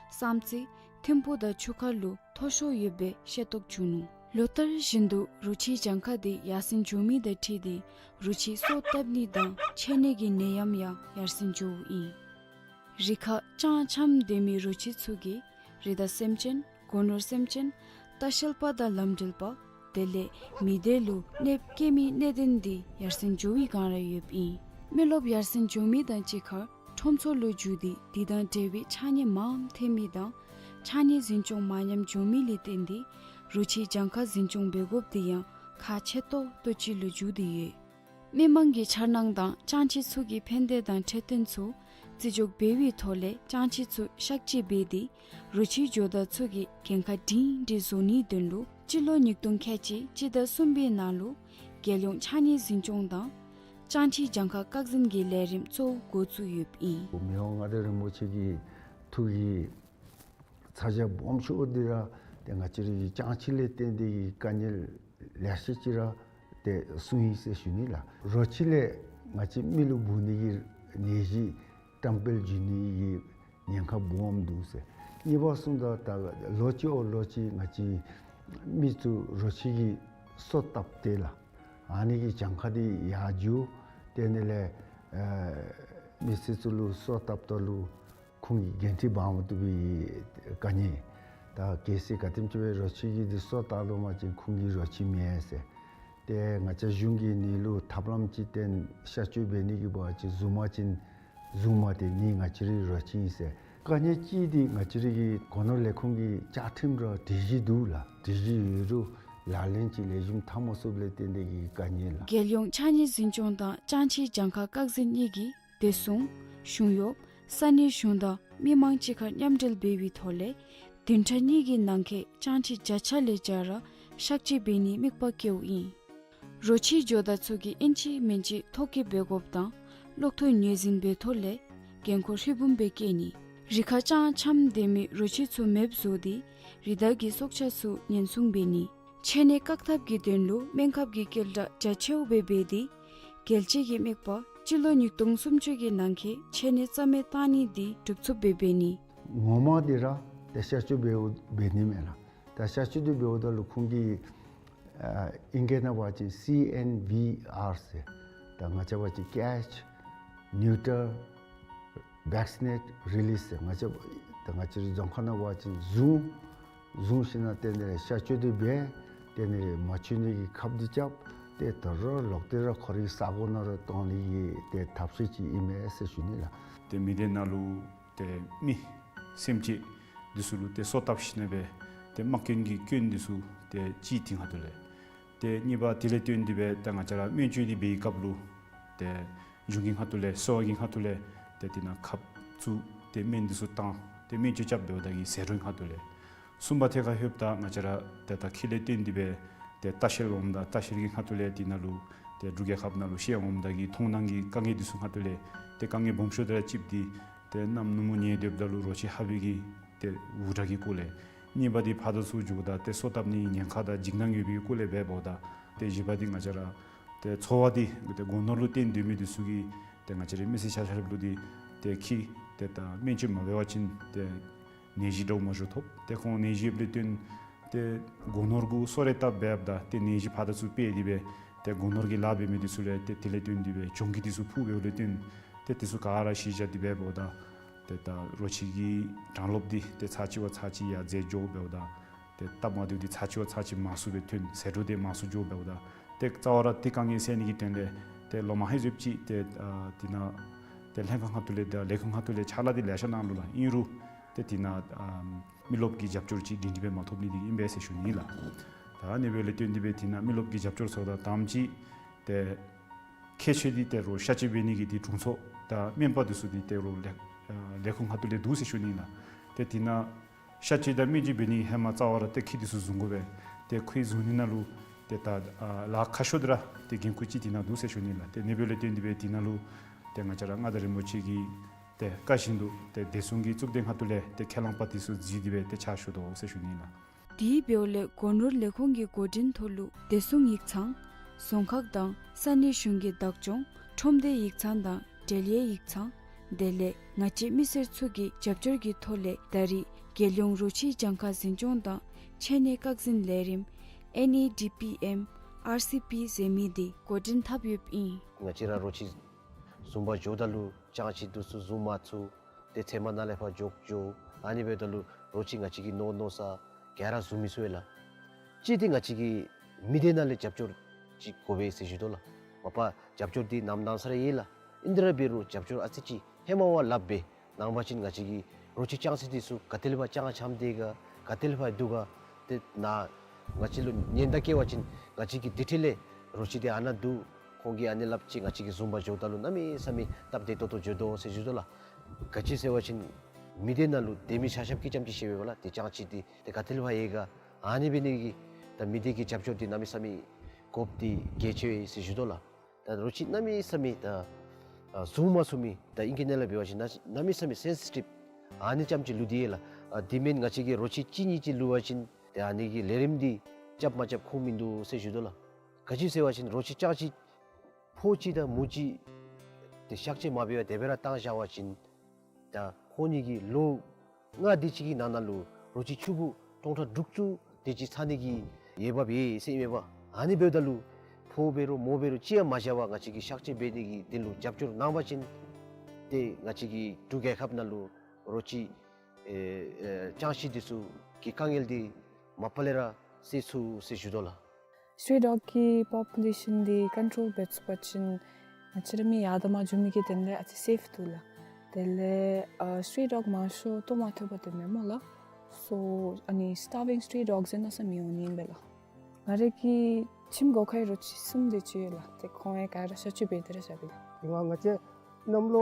བསམ་རྩེ་ཐིམ་ཕུག་དང་ཆུ་ཁ་ལུ་མཐོ་ཤོས་ཡོད་པའི་ཤེས་རྟོགས་བྱུང་ནུག། ལོ་ལྟར་བཞིན་དུ་རོ་ཁྱི་གྱངས་ཁ་དེ་ཡར་སེང་འགྱོ་མི་དང་འཁྲིལ་ཏེ་རོ་ཁྱི་སོ་བཏབ་ནི་དང་འཕྱད་ནི་གི་ནད་ཡམས་ཡང་ཡར་སེང་འགྱོཝ་ཨིན། རི་ཁར་ལྕང་འཁྱམས་སྡོད་མི་རོ་ཁྱི་ཚུ་གིས་རི་དྭགས་སེམས་ཅན་སྒོ་ནོར་སེམས་ཅན་ལྟ་བཤལ་པ་དང་ལམ་འགྲུལ་པ་དེ་ལས་མི་སྡེ་ལུ་གནོདཔ་བཀལ་མི་གནད་དོན་འདི་ཡར་སེང་འགྱོ་བའི་བསྒང་ར་ཡོདཔ་ཨིན། མི་རློབས་ཡར་སེང་འགྱོ་མི་དང་གཅིག་ཁར་ཁྲོམ་ཚོགས་ལུ་འགྱོ་སྟེ་དེ་དང་འབྲེལ་བའི་ཕྱགས་སྙིགས་མངམ་འཐེན་མི་དང་ཕྱགས་སྙིགས་འཛིན་སྐྱོང་མ་ཉམས་འགྱོ་མི་ལས་བརྟེན་ཏེ་རོ་ཁྱིའི་གྱངས་ཁ་འཛིན་སྐྱོང་འབད་དགོཔ་འདི་ཡང་ཁག་ཆེ་ཏོག་ཏོ་ཅིག་ལུ་འགྱུར་ཏེ་ཡོད། མི་མང་གི་འཆར་སྣང་དང་ལྕང་ཁྱི་ཚུ་གི་ཕན་བདེ་དང་འཕྲོད་བསྟེན་ཚུ་བརྩི་འཇོག་འབད་བའི་ཐོག་ལས་ལྕང་ཁྱི་ཚུ་གཤག་བཅོས་འབད་དེ་རོ་ཁྱིའི་ཇོ་བདག་ཚུ་གི་འགན་ཁག་སྒྲིང་སྒྲི་བཟོ་ནིའི་དོན་ལུ་སྤྱི་ལོ་ཉིས་སྟོང་ཁལ་གཅིག་སྤྱི་ཟླ་གསུམ་པའི་ནང་ལུ་རྒྱལ་ཡོངས་ཕྱགས་སྙིགས་འཛིན་སྐྱོང་དང་ལྕང་ཁྱིའི་གྱངས་ཁ་བཀག་འཛིན་གྱི་ལས་རིམ་གཙོ་བོ་འགོ་བཙུགས་ཡོདཔ་ཨིན། མི་དབང་མངའ་བདག་རིན་པོ་ཆེ་གི་ཐུགས་ཀྱི་ཚ་གྱང་སྦོམ་ཤོས་འདི་ར་ཏེ་ང་བཅས་རའི་གྱངས་ཁ་ལས་བརྟེན་ཏེ་གི་དཀའ་ངལ་ལེ་ཤ་ཅིག་ར་ཏེ་བྱུང་ཡི་ཟེར་ཞུ་ནི་ལགས། རོ་ཁྱི་ལས་ང་བཅས་མི་ལུ་འབུ་ནི་གི་ནད་གཞི་བཀྲམ་སྤེལ་འགྱོ་ནི་གི་ཉེན་ཁ་སྦོམ་འདུག་ཟེར། གཉིས་པ་གསུངམ་ད་ད་ལོ་གཅིག་འོག་ལོ་གཅིག་ང་བཅས་མི་ཚུ་རོ་ཁྱི་གི་སོ་བཏབ་སྟེ་ལགས། ཨ་ནི་གི་གྱངས་ཁ་འདི་ཡར་འགྱོ། དེ་ནི་ལས་ཨ་མི་སེར་ཚུ་ལུ་སོ་བཏབ་ད་ལུ་ཁོང་གིས་འགན་འཁྲི་འབག་མ་བཏུབ་པའི་དཀའ་ངལ། ད་གལ་སྲིད་ག་དེམ་ཅིག་སྦེ་རོ་ཁྱི་གི་འདི་སོ་བཏབ་ལོ་མ་ཅིན་ཁོང་གིས་རོ་ཁྱི་མེན་ཟེར། ཏེ་ང་བཅས་གཞུང་གིས་ནི་ལུ་ཐབས་ལམ་ཅིག་བཏོན་གཤག་བཅོས་འབད་ནི་གི་འབད་བ་ཅིན་བཟུང་མ་ཅིན་བཟུང་མ་སྟེར་ནི་ང་བཅས་རའི་རོ་ཁྱི་ཨིན་ཟེར། དཀའ་ངལ་གཅིག་འདི་ང་བཅས་རའི་གི་སྒོ་ནོར་ལས་ཁུངས་ཀྱི་བཅའ་ཁྲིམས་ར་སྒྲིག་གཞི་འདུག་ལགས། སྒྲིག་གཞི་ཡོད་རུང་ལག་ལེན་ཅིག་ལེགས་ཤོམ་འཐབ་མ་ཚུགསཔ་ལས་བརྟེན་ཏེ་གི་དཀའ་ངལ་ལགས། རྒྱལ་ཡོངས་ཕྱགས་སྙིགས་འཛིན་སྐྱོང་དང་ལྕང་ཁྱིའི་གྱངས་ཁ་བཀག་འཛིན་གཉིས་ཀྱིས་བདེ་སྲུང་། གཞུང་གཡོག། ས་གནས་གཞུང་དང་མི་མང་གཅིག་ཁར་མཉམ་འབྲེལ་འབད་བའི་ཐོག་ལས་བདུན་ཕྲག་གཉིས་ཀྱི་ནང་འཁོད་ལྕང་ཁྱི་བརྒྱ་ཆ་ལས་བརྒྱ་ར་གཤག་བཅོས་འབད་ནིའི་དམིགས་པ་བསྐྱེདཔ་ཨིན། རོ་ཁྱིའི་ཇོ་བདག་ཚུ་གིས་ཨིན་ཅི་མིན་ཅི་ཐོ་བཀོད་འབད་དགོཔ་དང་གློག་ཐོག་ངོས་འཛིན་འབད་ཐོག་ལས་འགན་ཁུར་ཧྲིལ་བུམ་སྦེ་བཀལ་ནི། རི་ཁར་ལྕང་འཁྱམས་སྡོད་མི་རོ་ཁྱི་ཚུ་མེདཔ་བཟོ་སྟེ་རི་དྭགས་ཀྱི་སྲོག་ཆགས་ཚུ་ཉེན་སྲུང་འབད་ནི། འཆད་ཉན་བཀག་ཐབས་ཀྱི་དོན་ལུ་སྨན་ཁབ་ཀྱི་སྐྱེལ་གྲབས་རྒྱ་ཆེཝ་སྦེ་འབད་དེ་རྒྱལ་སྤྱི་གི་དམིགས་པ་སྤྱི་ལོ་ཉིས་སྟོང་སུམ་ཅུ་གི་ནང་འཁོད་འཆད་ཉན་རྩ་མེད་བཏང་ནི་འདི་འགྲུབ་ཚུགསཔ་སྦེ་འབད་ནི། ངོ་མ་འདི་ར་ཏེ་གཤག་བཅོས་འབདཝ་འབད་ནི་མས་ལགས། ད་གཤག་བཅོས་འདི་འབདཝ་ད་ལུ་ཁོང་གིས་ཨ་ཨིང་སྐད་ནང་འབད་བ་ཅིན་སི་ཨེན་བི་ཨར་ཟེར། ད་ང་བཅས་འབད་བ་ཅིན་catch, neuter, vaccinate, release ཟེར། ང་བཅས་ད་ང་བཅས་རའི་རྫོང་ཁ་ནང་འབད་བ་ཅིན་བཟུང་བཟུང་ཞིནམ་ལས་དེ་ནི་གཤག་བཅོས་འདི་འབད། དེ་ནི་མ་འཆི་ནི་གི་ཁབ་འདི་རྐྱབ། ཏེ་ད་རུང་ལོག་སྟེ་ར་ཁོ་རའི་ས་གོ་ནང་ར་གཏང་ནི་གི་ཏེ་ཐབས་ཤེས་ཅིག་ཨིན་མས་ཟེར་ཞུ་ནི་ལགས། ཏེ་མི་སྡེ་ནང་ལུ་ཏེ་མི་སེམས་ཅན་འདི་ཚུ་ལུ་ཏེ་སོ་བཏབ་ཞིནམ་ལས་ཏེ་དམག་དོན་གྱི་སྐྱོན་འདི་ཚུ་ཏེ་གཅིག་དེ་ཁ་ཐུག་ལས། ཏེ་གཉིས་པ་དེ་ལས་བརྟེན་ཏེ་སྦེ་ཏེ་ང་བཅས་ར་སྨན་བཅོས་འདི་འབད་བའི་སྐབས་ལུ་ཏེ་གཞུང་གི་ཁ་ཐུག་ལས་གསོ་བ་གི་ཁ་ཐུག་ལས་ཏེ་དེ་ནང་ཁབ་བཙུགས་ཏེ་སྨན་འདི་ཚུ་བཏང་ཏེ་སྨན་བཅོས་རྐྱབ་འབདཝ་ད་གི་ཟད་འགྲོ་གི་ཁ་ཐུག་ལས། གསུམ་པ་ཐད་ཁར་ལྷོདཔ་ད་ང་བཅས་ར་ཏེ་ད་ཁེ་ལས་བརྟེན་ཏེ་སྦེ་ཏེ་ལྟ་བཤལ་འོངམ་ད་ལྟ་བཤལ་གྱི་ཁ་ཐུག་ལས་དེ་ནང་ལུ་ཏེ་འབྲུག་རྒྱལ་ཁབ་ནང་ལུ་བཤལ་འོངམ་ད་གི་མཐོང་སྣང་གི་དཀའ་ངལ་འདི་ཚུ་ཁ་ཐུག་ལས་ཏེ་དཀའ་ངལ་སྦོམ་ཤོས་དེ་ར་གཅིག་འདི་ཏེ་གནམ་ནུབ་མོ་ཉལ་སྡོདཔ་ད་ལུ་རོ་ཁྱི་ཧ་བི་གི་ཏེ་འུར་སྒྲ་གི་སྐོར་ལས། གཉིས་པ་འདི་ཕར་དང་ཚུར་འགྱོཝ་ད་ཏེ་སོ་བཏབ་ནི་ཉེན་ཁ་དང་འཇིགས་སྣང་ཡོད་པའི་སྐོར་ལས་འབདཝ་ད། ཏེ་བཞི་པ་འདི་ང་བཅས་ར་ཏེ་འཚོ་བ་འདི་ཏེ་སྒོ་ནོར་ལུ་བརྟེན་སྡོད་མི་འདི་ཚུ་གིས་ཏེ་ང་བཅས་རའི་མི་སེར་ཆ་ཁྱབ་ལུ་འདི་ཏེ་ཁྱི་ཏེ་ད་སྨན་བཅོས་མ་འབད་བ་ཅིན་ཏེ་ནད་གཞི་འདྲཝ་མ་འགྱོ་ཐོབ། ཏེ་ཁོང་ནད་གཞི་ལས་བརྟེན་ཏེ་སྒོ་ནོར་གུ་སོ་རེ་བཏབ་འབདཝ་ད་ཏེ་ནད་གཞི་ཕར་དང་ཚུར་སྤེལ་ཏེ་སྦེ་ཏེ་སྒོ་ནོར་གྱི་ལཱ་འབད་མི་འདི་ཚུ་ལས་ཏེ་དེ་ལས་བརྟེན་ཏེ་སྦེ་གྱོང་གུད་འདི་ཚུ་ཕོག་འབདཝ་ལས་བརྟེན་ཏེ་འདི་ཚུ་ག་ར་གཞི་བཞག་སྟེ་སྦེ་འབདཝ་ད་ཏེ་ད་རོ་ཁྱི་གི་གྲངས་ལོབ་འདི་ཏེ་ཚར་གཅིག་བ་ཚར་གཅིག་ཡར་འཛེགས་འགྱོ་འབདཝ་ད་ཏེ་སྟབས་མ་བདེཝ་འདི་ཚར་གཅིག་བ་ཚར་གཅིག་མང་སུ་སྦེ་ཐོན། ཟད་འགྲོ་འདི་མང་སུ་འགྱོ་འབདཝ་ད་ཏེ་རྩ་བ་ར་ཏེ་དཀའ་ངལ་སེལ་ནི་གི་དོན་ལས་ཏེ་ལོ་མ་ཧེ་ཟེབ་ཅིག་ཏེ་ཨ་དེ་ནང་ཏེ་ལྷན་ཁག་ཁ་ཐུག་ལས་དང་ལས་ཁུངས་ཁ་ཐུག་ལས་ཕྱག་ལཱ་འདི་ལེ་ཤ་གནང་ནུག་ལགས། ཨིན་རུང་ཏེ་དེ་ནང་ཨ་མི་རློབས་ཀྱི་རྒྱབ་སྐྱོར་ཅིག་སྒྲིང་སྒྲི་སྦེ་མ་ཐོབ་ནི་འདི་ཨིན་པས་ཟེར་ཞུ་ནི་ལགས། ད་ཨ་ནི་འབདཝ་ལས་བརྟེན་ཏེ་སྦེ་དེ་ནང་མི་རློབས་ཀྱི་རྒྱབ་སྐྱོར་ཚུ་དང་དང་པ་ཅིག་ཏེ་ཁྱད་ཆོས་འདི་ཏེ་རོ་གཤག་བཅོས་འབད་ནི་གི་འདི་དྲུང་འཚོ་དང་སྨན་པ་འདི་ཚུ་འདི་ཏེ་རོ་ལས་ཨ་ལས་ཁུངས་ཁ་ཐུག་ལས་འདུག་ཟེར་ཞུ་ནི་ལགས། ཏེ་དེ་ནང་གཤག་བཅོས་དང་སྨན་བཅོས་འབད་ནི་ཧེ་མ་རྩ་བ་ར་ཏེ་ཁྱི་འདི་ཚུ་བཟུང་དགོ་པས། ཏེ་ཁྱི་བཟུང་ནི་ནང་ལུ་ཏེ་ད་ཨ་ལཱ་ཁག་ཤོས་འདི་ར་ཏེ་འགན་ཁུར་ཅིག་དེ་ནང་འདུག་ཟེར་ཞུ་ནི་ལགས། ཏེ་ཨ་ནི་འབདཝ་ལས་བརྟེན་ཏེ་སྦེ་དེ་ནང་ལུ་ཏེ་ང་བཅས་ར་མངའ་བདག་རིན་པོ་ཆེ་གི་ཏེ་བཀའ་བཞིན་དུ་ཏེ་བདེ་སྲུང་གི་གཙུག་སྡེ་ཁ་ཐུག་ལས་ཏེ་ཁས་བླངས་པ་འདི་ཚུ་གཟིགས་ཏེ་སྦེ་ཏེ་ཕྱག་ཞུ་དོ་ཟེར་ཞུ་ནི་ལགས། དེ་འབདཝ་ལས་སྒོ་ནོར་ལས་ཁུངས་ཀྱི་འགོ་འདྲེན་ཐོག་ལུ་བདེ་སྲུང་ཡིག་ཚང་རྫོང་ཁག་དང་ས་གནས་གཞུང་གི་བདག་སྐྱོང་ཁྲོམ་སྡེ་ཡིག་ཚང་དང་འབྲེལ་ཡོད་ཡིག་ཚང་དེ་ལས་ང་བཅས་མི་སེར་ཚུ་གི་རྒྱབ་སྐྱོར་གྱི་ཐོག་ལས་ད་རེས་རྒྱལ་ཡོངས་རོ་ཁྱིའི་གྱངས་ཁ་འཛིན་སྐྱོང་དང་འཆད་ཉན་བཀག་འཛིན་ལས་རིམ་ཨེན་ཨི་ཌི་པི་ཨེམ་ཨར་སི་པི་ཟེར་མི་འདི་འགོ་འདྲེན་འཐབ་ཡོདཔ་ཨིན། ང་བཅས་ར་རོ་ཁྱི་བཟུང་པར་འགྱོཝ་ད་ལུ་ལྕང་ཁྱི་འདི་ཚུ་བཟུང་མ་ཚུགས། ཏེ་ཚལ་མ་ནང་ལས་ཕར་འགྱོ་འགྱོ། ཨ་ནི་འབདཝ་ད་ལུ་རོ་ཁྱི་ང་བཅས་ཀྱིས་མནོ་མནོ་ས་ག་ར་བཟུང་མི་ཚུགས་ལགས། གཅིག་འདི་ང་བཅས་ཀྱིས་མི་སྡེ་ནང་ལས་རྒྱབ་སྐྱོར་ཅིག་དགོ་པས་ཟེར་ཞུ་དོ་ལགས། མ་པ་རྒྱབ་སྐྱོར་འདི་ནམ་ནམ་ས་ར་ཡོད་ལགས། ཨིན་ཏེ་ར་འབད་རུང་རྒྱབ་སྐྱོར་ཨ་ཙི་ཅིག་ཧེ་མ་བ་ལྷགཔ་སྦེ་གནང་པ་ཅིན་ང་བཅས་ཀྱི་རོ་ཁྱི་སྤྱང་ཚད་འདི་ཚུ་ག་ཏེ་ལས་ཕར་སྤྱང་འཁྱམས་ཏེ་ག་ག་ཏེ་ལས་ཕར་འདུག་ག་ཏེ་ནཱ་ང་བཅས་ལུ་ཉེན་བརྡ་བཀལ་བ་ཅིན་ང་བཅས་ཀྱིས་དེ་འཕྲལ་ལས་རོ་ཁྱི་འདི་ཨ་ནཱ་འདུག། ཁོང་གིས་ཨ་ནི་སླབ་ཅི། ང་བཅས་ཀྱིས་བཟུང་པར་འགྱོཝ་ད་ལུ་གནམ་མེད་ས་མེད་སྟབས་བདེ་ཏོག་ཏོ་འགྱོ་དོ་ཟེར་ཞུ་དོ་ལགས། ག་ཅི་ཟེར་བ་ཅིན་མི་སྡེ་ནང་ལུ་སྡོད་མི་ཆ་ཁྱབ་ཀྱིས་ཙམ་ཅིག་ཤེས་པས་ལགས། ཏེ་སྤྱང་ཁྱི་འདི་ཏེ་ག་ཏེ་ལས་ཕར་ཡོད་ག། ཨ་ནི་འབད་ནི་གིས་ད་མི་སྡེ་གི་རྒྱབ་སྐྱོར་འདི་གནམ་མེད་ས་མེད་དགོཔ་འདི་གལ་ཆེ་བས་ཟེར་ཞུ་དོ་ལགས། ད་རོ་ཁྱི་གནམ་མེད་ས་མེད་ད་ཨ་བཟུང་མ་ཚུགས་མི་ད་ཨིང་སྐད་ནང་ལས་འབད་བ་ཅིན་གནམ་མེད་ས་མེད་སེན་སི་ཊིབ་ཨ་ནི་ཙམ་ཅིག་ལུས་ཏེ་ཡོད་ལགས། ཨ་དེ་མེན་ང་བཅས་ཀྱིས་རོ་ཁྱི་གཅིག་གཉིས་ཅིག་བླུག་པ་ཅིན་ཏེ་ཨ་ནི་གི་ལས་རིམ་འདི་རྐྱབ་མ་རྐྱབ་ཁུངས་མིན་འདུག་ཟེར་ཞུ་དོ་ལགས། ག་ཅི་ཟེར་བ་ཅིན་རོ་ཁྱི་སྤྱང་ཁྱི་ཕོ་ཅིག་དང་མོ་ཅིག་ཏེ་གཤག་བཅོས་མ་འབད་བར་དེ་སྦེ་ར་བཏང་བཞག་པ་ཅིན་ད་ཁོང་གཉིས་ཀྱི་ལོ་ལྔ་དེ་ཅིག་གི་ནང་ན་ལུ་རོ་ཁྱི་ཕྱུག་པོ་སྟོང་ཕྲག་དྲུག་ཅུ་དེ་ཅིག་ཚང་ནི་གི་འོས་འབབ་ཡོད་ཟེར་ཨིན་མས་པ། ཨ་ནི་འབདཝ་ད་ལུ་ཕོ་འབད་རུང་མོ་འབད་རུང་ཅི་ཡང་མ་བཞག་པར་ང་བཅས་ཀྱིས་གཤག་བཅོས་འབད་ནི་གི་དོན་ལུ་རྒྱབ་སྐྱོར་གནང་པ་ཅིན་ཏེ་ང་བཅས་ཀྱི་འབྲུག་རྒྱལ་ཁབ་ནང་ལུ་རོ་ཁྱི་ཨེ་ཨེ་སྤྱང་ཁྱི་འདི་ཚུ་གི་དཀའ་ངལ་འདི་མ་པ་ལས་ར་སེལ་ཚུགས་ཟེར་ཞུ་དོ་ལགས། སི་ཊི་རི་ཊི་ཌོག་གི་པོ་པུ་ལེ་ཤཱན་འདི་ཀོན་ཊོལ་འབད་ཚུགས་པ་ཅིན་ང་བཅས་ར་མི་ཡར་དང་མར་འགྱོ་མི་གི་དོན་ལས་ཨ་ཙི་སེཕ་འདུག་ལགས། དེ་ལས་ཨ་སི་ཊི་རི་ཊི་ཌོག་མང་ཤོས་ལྟོ་མ་ཐོབ་པར་སྡོད་མི་སྨོ་ལགས། སོ་ཨ་ནི་སི་ཊར་བིང་སི་ཊི་རི་ཊི་རི་ཊི་ཌོག་ཟེར་མནོ་ས་མི་འོང་ནི་ཨིན་པས་ལགས། ང་རའི་གི་ཁྱིམ་སྒོ་ཁའི་རོ་ཁྱི་གསུམ་དེ་ཅིག་ཡོད་ལགས། ཏེ་ཁོང་ཡང་ག་ར་གཤག་བཅོས་འབད་དེ་ར་བཞག་པས་ལགས། དེ་སྔ་ང་བཅས་གནམ་ལོ་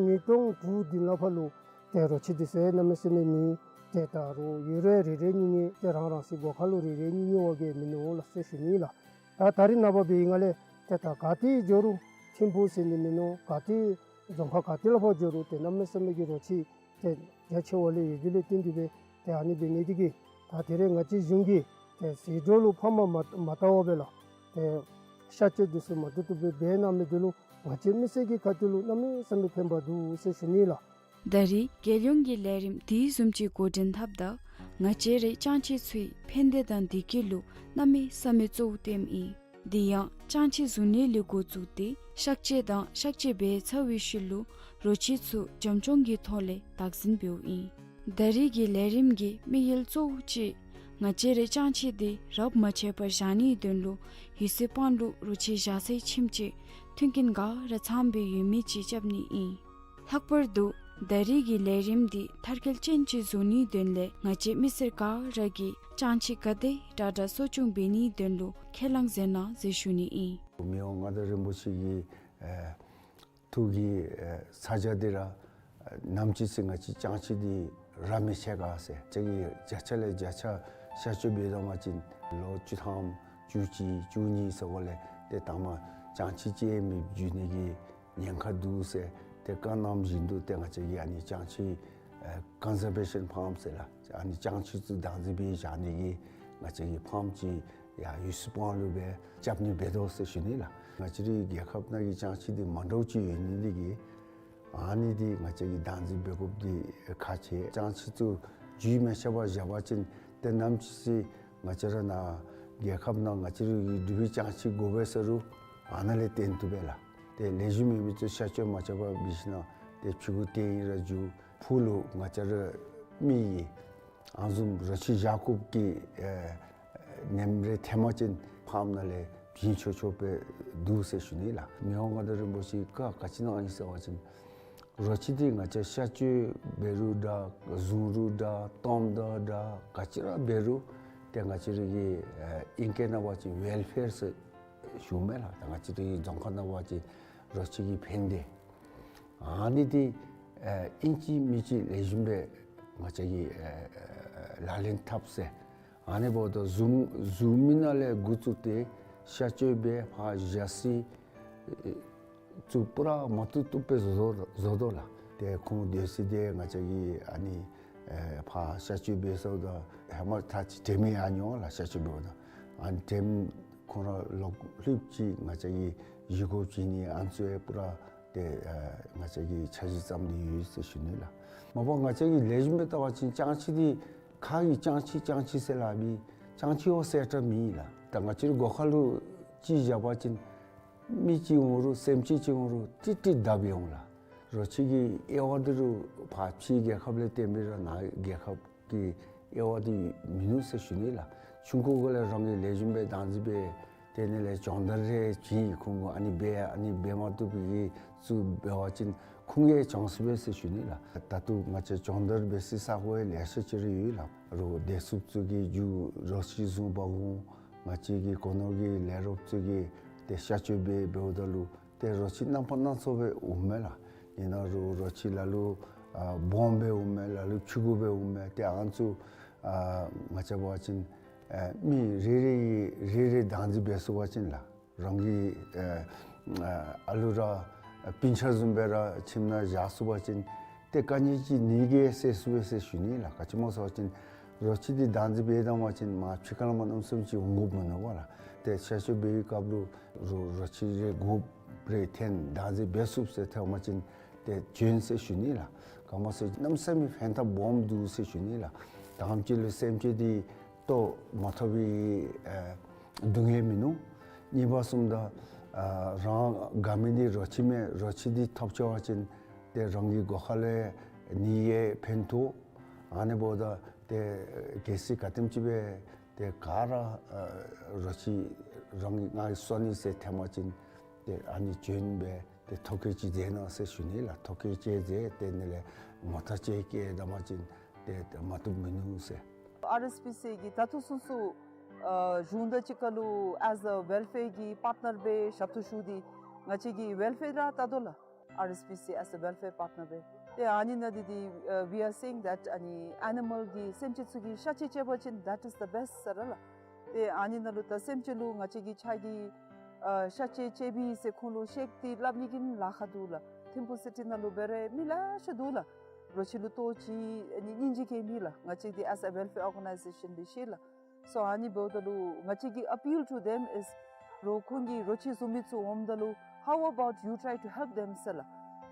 ཉིས་སྟོང་དྲུག་བདུན་ལས་ཕར་ལུ་ཏེ་རོ་ཁྱི་འདི་ཚུ་གནམ་མེད་ས་མེད་མེད། ཏེ་ད་རུང་ཡོད་རུང་རེ་རེ་གཉིས་གཉིས་ཏེ་རང་རང་སོའི་སྒོ་ཁར་ལུ་རེ་རེ་གཉིས་གཉིས་བ་གིས་མིན་ནུག་ལགས་ཟེར་ཞུ་ནི་ལགས། ད་ད་རིས་ནངས་པ་འབད་བའི་སྒང་ལས་ཏེ་ད་ག་ཏེ་འགྱོ་རུང་ཐིམ་ཕུག་ཟེར་ནི་མིན་ནུག། ག་ཏེ་རྫོང་ཁག་ག་ཏེ་ལས་ཕར་འགྱོ་རུང་ཏེ་གནམ་མེད་ས་མེད་ཀྱི་རོ་ཁྱི་ཏེ་རྒྱ་ཆེ་བ་ལས་ཡོད་དེ་ལས་བརྟེན་ཏེ་སྦེ་ཏེ་ཨ་ནི་འབད་ནི་དེ་གིས་ད་དེ་རིང་ང་བཅས་གཞུང་གིས་ཏེ་ཟད་འགྲོ་ལུ་ཕམ་མ་མ་བཏང་བར་སྦེ་ལགས། ཏེ་གཤག་བཅོས་འདི་ཚུ་མ་བཏུབ་བཏུབ་སྦེ་འབད་གནང་མི་འདི་ལུ་ང་བཅས་མི་སེར་གྱི་ཁ་ཐུག་ལུ་གནམ་མེད་ས་མེད་ཕན་པ་འདུག་ཟེར་ཞུ་ནི་ལགས། ད་རེས་རྒྱལ་ཡོངས་ཀྱི་ལས་རིམ་དེ་བཟུམ་ཅིག་འགོ་འདྲེན་འཐབ་ད་ང་བཅས་རའི་སྤྱང་ཁྱི་ཚུའི་ཕན་བདེ་དང་བདེ་སྐྱིད་ལུ་གནམ་མེད་ས་མེད་གཙོ་བོ་བསྟེནམ་ཨིན། དེ་ཡང་སྤྱང་ཁྱི་བཟུང་ནི་ལས་འགོ་བཙུགས་ཏེ་གཤག་བཅོས་དང་གཤག་བཅོས་འབད་ཚར་བའི་ཤུལ་ལུ་རོ་ཁྱི་ཚུ་བྱམས་སྐྱོང་གི་ཐོག་ལས་བདག་འཛིན་འབདཝ་ཨིན། ད་རེས་ཀྱི་ལས་རིམ་གྱི་དམིགས་ཡུལ་གཙོ་བོ་ཅིག་ང་བཅས་རའི་སྤྱང་ཁྱི་དེ་རབས་མ་ཆད་པར་བཞག་ནིའི་དོན་ལུ་ཡུལ་སྲོལ་སྤང་ལུ་རོ་ཁྱི་བཞག་སའི་ཁྱིམ་ཅིག་མཐུན་རྐྱེན་ག་ར་ཚངམ་སྦེ་ཡོད་མི་ཅིག་རྐྱབ་ནི་ཨིན། ལྷག་པར་དུ་ད་རེས་ཀྱི་ལས་རིམ་འདི་མཐར་འཁྱོལ་ཅན་ཅིག་བཟོ་ནིའི་དོན་ལས་ང་བཅས་མི་སེར་ག་ར་གིས་སྤྱང་ཁྱི་ག་དེ་དྲག་དྲག་གསོ་སྐྱོང་འབད་ནིའི་དོན་ལུ་ཁས་བླངས་མཛད་གནང་ཟེར་ཞུ་ནི་ཨིན། མི་དབང་མངའ་བདག་རིན་པོ་ཆེ་གི་ཨེ་ཐུགས་ཀྱི་ཨེ་ཚ་གྱང་འདི་ར་ཨེ་ནམ་ཅིག་ཚེ་ང་བཅས་སྤྱང་ཁྱི་འདི་རབས་མི་ཆད་ག་ཟེར། ཁྱེད་ཀྱིས་བརྒྱ་ཆ་ལས་བརྒྱ་ཆ་གཤག་བཅོས་འབད་དོ་བ་ཅིན་ལོ་བཅུ་ཐམ་བཅུ་གཅིག་བཅུ་གཉིས་ཟེརཝ་ལས་ཏེ་ད་མ་སྤྱང་ཁྱི་ཅིག་མེདཔ་འགྱོ་ནི་གི་ཉེན་ཁ་འདུག་ཟེར། ཏེ་བཀའ་གནངམ་བཞིན་དུ་ཏེ་ང་བཅས་ཀྱིས་ཨ་ནི་སྤྱང་ཁྱི་ཨེ་ཀོན་ཟར་བེ་ཤཱན་ཕཱརམ་ཟེར་ལགས། ཨ་ནི་སྤྱང་ཁྱི་ཚུ་བདག་འཛིན་འབད་བཞག་ནི་གི་ང་བཅས་ཀྱིས་ཕཱརམ་ཅིག་ཡར་ཡུལ་སྲོལ་སྤང་ལུ་སྦེ་རྐྱབ་ནི་འབད་དོ་ཟེར་ཞུ་ནི་ལགས། ང་བཅས་རའི་རྒྱལ་ཁབ་ནང་གི་སྤྱང་ཁྱི་འདི་མ་འདྲཝ་ཅིག་ཡོད་ནི་འདི་གིས་ཨ་ནི་འདི་ང་བཅས་ཀྱིས་བདག་འཛིན་འབད་དགོཔ་འདི་ཁག་ཆེ། སྤྱང་ཁྱི་ཚུ་རྒྱུས་མེད་ཆ་བར་བཞག་པ་ཅིན་ཏེ་ནམ་ཅིག་ཚེ་ང་བཅས་ར་ནཱ་རྒྱལ་ཁབ་ནང་ང་བཅས་རའི་འབྲུག་པའི་སྤྱང་ཁྱི་དགོ་པས་ཟེར་རུང་ཨ་ནཱ་ལས་བཏོན་བཏུབ་པས་ལགས། ཏེ་ལེགས་ཤོམ་མེད་མི་ཚུ་གཤག་བཅོས་མ་རྐྱབ་པར་འབད་ཞིན་ན་ཏེ་ཕྱི་གུ་བཏོན་ར་འགྱོ། ཕུགས་ལུ་ང་བཅས་ར་མི་གིས་ཨ་ནི་བཟུམ་རོ་ཁྱི་བཞག་དགོཔ་གི་ཨེ་ནེམ་རེ་ཐོན་པ་ཅིན་ཕཱརམ་ནང་ལས་བྱིན་ཆོག་ཆོག་སྦེ་འདུག་ཟེར་ཞུ་ནི་ལགས། མི་དབང་མངའ་བདག་རིན་པོ་ཆེ་གིས་བཀའ་ག་ཅི་གནང་ཡི་ཟེར་བ་ཅིན་རོ་ཁྱི་འདི་ང་བཅས་གཤག་བཅོས་འབད་རུང་འདྲ་བཟུང་རུང་འདྲ་བཏངམ་ད་འདྲ་ག་ཅི་ར་འབད་རུང་ཏེ་ང་བཅས་ར་གི་ཨེ་ཨིང་སྐད་ནང་འབད་བ་ཅིན་ཝེལ་ཕེར་ཟེར་ཞུཝ་མས་ལགས། ད་ང་བཅས་རའི་རྫོང་ཁ་ནང་འབད་བ་ཅིན་རོ་ཁྱི་གི་ཕན་བདེ་ཨ་ནི་འདི་ཨེ་ཨིན་ཅི་མིན་ཅི་ལེགས་ཤོམ་སྦེ་ང་བཅས་ཀྱིས་ཨེ་ལག་ལེན་འཐབ་ཟེར། ཨ་ནི་འབདཝ་ད་བཟུང་བཟུང་མི་ནང་ལས་འགོ་བཙུགས་ཏེ་གཤག་བཅོས་འབད་ཕར་བཞག་ས་ཨེ་ཚུ་པུ་ར་མ་བཏུབ་བཏུབ་སྦེ་བཟོ་དོ་བཟོ་དོ་ལགས། ཏེ་ཁོང་སྡོད་ས་འདི་ང་བཅས་ཀྱིས་ཨ་ནི་ཨེ་ཕར་གཤག་བཅོས་འབད་སོངམ་ད་ཧེ་མ་ད་ཅི་དྲནམ་ཡང་མྱོང་ལགས། གཤག་བཅོས་འབདཝ་ད་ཨ་ནི་དྲན་ཁོང་ར་ལོག་ལྷོདཔ་ཅིག་ང་བཅས་ཀྱིས་བཞེས་སྒོ་བྱིན་ནི་ཨ་ནི་ཚུ་ཡང་པུ་ར་ཏེ་ཨེ་ང་བཅས་ཀྱིས་འཆར་གཞི་བརྩམས་ཏེ་ཡོད་ཟེར་ཞུ་ནི་ལགས། མ་པ་ང་བཅས་ཀྱིས་ལེགས་ཤོམ་སྦེ་བལྟ་བ་ཅིན་སྤྱང་ཁྱི་འདི་ག་གིས་སྤྱང་ཁྱི་སྤྱང་ཁྱི་ཟེར་སླབ་མི་སྤྱང་ཁྱི་བ་ཟེར་བཏང་མི་ཨིན་ལགས། ད་ང་བཅས་རའི་སྒོ་ཁ་ལུ་ཅིག་བཞག་པ་ཅིན་མི་ཅིག་འོང་རུང་སེམས་ཅན་ཅིག་འོང་རུང་ཏིག་ཏིག་བདའ་སྦེ་འོང་ལགས། རོ་ཁྱི་གི་དབྱེ་བ་འདི་རུ་ཕར་ཕྱིའི་རྒྱལ་ཁབ་ལས་བརྟེན་པའི་ར་ནཱ་རྒྱལ་ཁབ་ཀྱི་དབྱེ་བ་འདི་མིན་ནུག་ཟེར་ཞུ་ནི་ལགས། ཆུང་ཀུ་གུ་ལས་རང་གིས་ལེགས་ཤོམ་སྦེ་བདག་འཛིན་འབད་དེ་ནི་ལས་སྦྱོང་བརྡར་རེ་བྱིན་ཁོང་གུ་ཨ་ནི་འབད་ཨ་ནི་འབད་མ་བཏུབ་པའི་གི་ཚུ་འབད་བ་ཅིན་ཁོང་གིས་སྦྱང་ཚུགས་པས་ཟེར་ཞུ་ནི་ལགས། ད་ལྟོ་ང་བཅས་སྦྱོང་བརྡར་འབད་སའི་ས་གོ་ཡང་ལེ་ཤ་ཅིག་རེ་ཡོད་ལགས། རོ་བདེ་སྲུངཔ་ཚུ་གིས་མཇུག་རོ་ཁྱི་བཟུང་འབག་འོང་། ང་བཅས་ཀྱི་སྒོ་ནོར་གྱི་ལས་རོགསཔ་ཚུ་གིས་ཏེ་གཤག་བཅོས་འབད་འབདཝ་ད་ལུ་ཏེ་རོ་ཁྱི་རྣམ་པ་སྣ་ཚོགས་སྦེ་འོངམ་མས་ལགས། ཨིན་ན་རུང་རོ་ཁྱི་ལ་ལུ་ཨ་སྦོམ་སྦེ་འོངམ་མས། ལ་ལུ་ཕྱུ་གུ་སྦེ་འོངམ་མས། ཏེ་ཨ་ནི་ཚུ་ཨ་ང་བཅས་འབད་བ་ཅིན་ཨ་མི་རེ་རེ་གིས་རེ་རེ་བདག་འཛིན་འབད་ཚུགས་པ་ཅིན་ལགས། རང་གི་ཨ་ཨ་ལུ་ར་སྤུན་ཆ་བཟུམ་སྦེ་ར་ཁྱིམ་ནང་བཞག་ཚུགས་པ་ཅིན་ཏེ་ག་ནི་ཅིག་ནད་ཀྱིས་བསད་ཚུགས་པས་ཟེར་ཞུ་ནི་ལགས། ག་ཅི་སྨོ་ཟེར་བ་ཅིན་རོ་ཁྱི་འདི་བདག་འཛིན་འབད་བཏང་པ་ཅིན་མར་ཕྱི་ཁ་ལས་མར་གནམ་མེད་ས་མེད་ཅིག་འོང་དགོཔ་མིན་ནུག་པ་ལགས། ཏེ་གཤག་བཅོས་འབད་བའི་སྐབས་ལུ་རོ་རོ་ཁྱི་རེ་དགུ་རེ་འཐེན་བདག་འཛིན་འབད་ཚུགས་ཟེར་ཐོན་པ་ཅིན་ཏེ་བྱོན་ཟེར་ཞུ་ནི་ལགས། ག་སྨོ་ཟེར་གནམ་མེད་ས་མེད་ཕན་ཐབས་སྦོམ་འདུག་ཟེར་ཞུ་ནི་ལགས། དང་པ་ཅིག་ལུ་སེམས་ཅན་འདི་ལྟོ་མ་ཐོབ་པའི་ཨ་སྡུག་བསྔལ་མིན་ནུག། གཉིས་པ་བཟུམ་ད་ཨ་རང་དགའ་མི་འདི་རོ་ཁྱི་མས། རོ་ཁྱི་འདི་ཐོབ་ཆི་བ་ཅིན་ཏེ་རང་གི་སྒོ་ཁ་ལས་ནད་ཡང་ཕན་ཐོགས། ཨ་ནི་འབདཝ་ད་ཏེ་གལ་སྲིད་ག་དེམ་ཅིག་སྦེ་ཏེ་ག་ར་ཨ་རོ་ཁྱི་རང་གིས་ང་གིས་གསོ་ནི་ཟེར་ཐོན་པ་ཅིན་ཏེ་ཨ་ནི་བྱོན་སྦེ་ཏེ་ཐོ་བཀོད་ཅིག་མཛད་གནང་ཟེར་ཞུ་ནི་ལགས། ཐོ་བཀོད་ཅིག་མཛད་དེ་ནི་ལས་ངོ་རྟགས་ཅིག་བསྐྱལ་ད་པ་ཅིན་ཏེ་མ་བཏུབ་མིན་ནུག་ཟེར། ཨར་ཨེསི་པི་སི་གིས་ད་ལྟོ་ཚུན་ཚོད་ཨ་གཞུང་དང་གཅིག་ཁར་ལུ་as a welfare གི་པར་ཊི་ནར་སྦེ་ཞབས་ཏོག་ཞུ་སྟེ་ང་བཅས་ཀྱི་ཝེལ་ཕེར་ར་བལྟ་དོ་ལགས། ཨར་ཨེསི་པི་སི་as a welfare partner སྦེ། ཏེ་ཨ་ནི་ནང་འདི་འདི་ཨ་we are saying that ཨ་ནི་ཨེ་ནི་མཱལ་གི་སེམས་ཅན་ཚུ་གི་གཤག་བཅོས་རྐྱབ་པ་ཅིན་that is the best ཟེར་ར་ལགས། ཏེ་ཨ་ནི་ནང་ལུ་ད་སེམས་ཅན་ལུ་ང་བཅས་ཀྱིས་ཁྱོད་ཀྱིས་ཨ་གཤག་བཅོས་རྐྱབ་པས་ཟེར་ཁོང་ལུ་བཤད་དེ་སླབ་ནི་གི་ལཱ་ཁག་འདུག་ལགས། ཐིམ་ཕུག་སི་ཊི་ནང་ལུ་འབད་རུང་མི་ལེ་ཤ་འདུག་ལགས། རོ་ཁྱི་ལུ་ལྟོ་ཅིག་ཨ་ནི་སྙིང་རྗེ་སྐྱེ་མི་ལགས། ང་བཅས་འདི་as a welfare organization འབད་ཤེས་ལགས། So ཨ་ནི་འབདཝ་ད་ལུ་ང་བཅས་ཀྱི་appeal to them is རོ་ཁོང་གིས་རོ་ཁྱི་བཟུང་མི་ཚུ་འོངམ་ད་ལུ་how about you try to help them ཟེར་ལགས།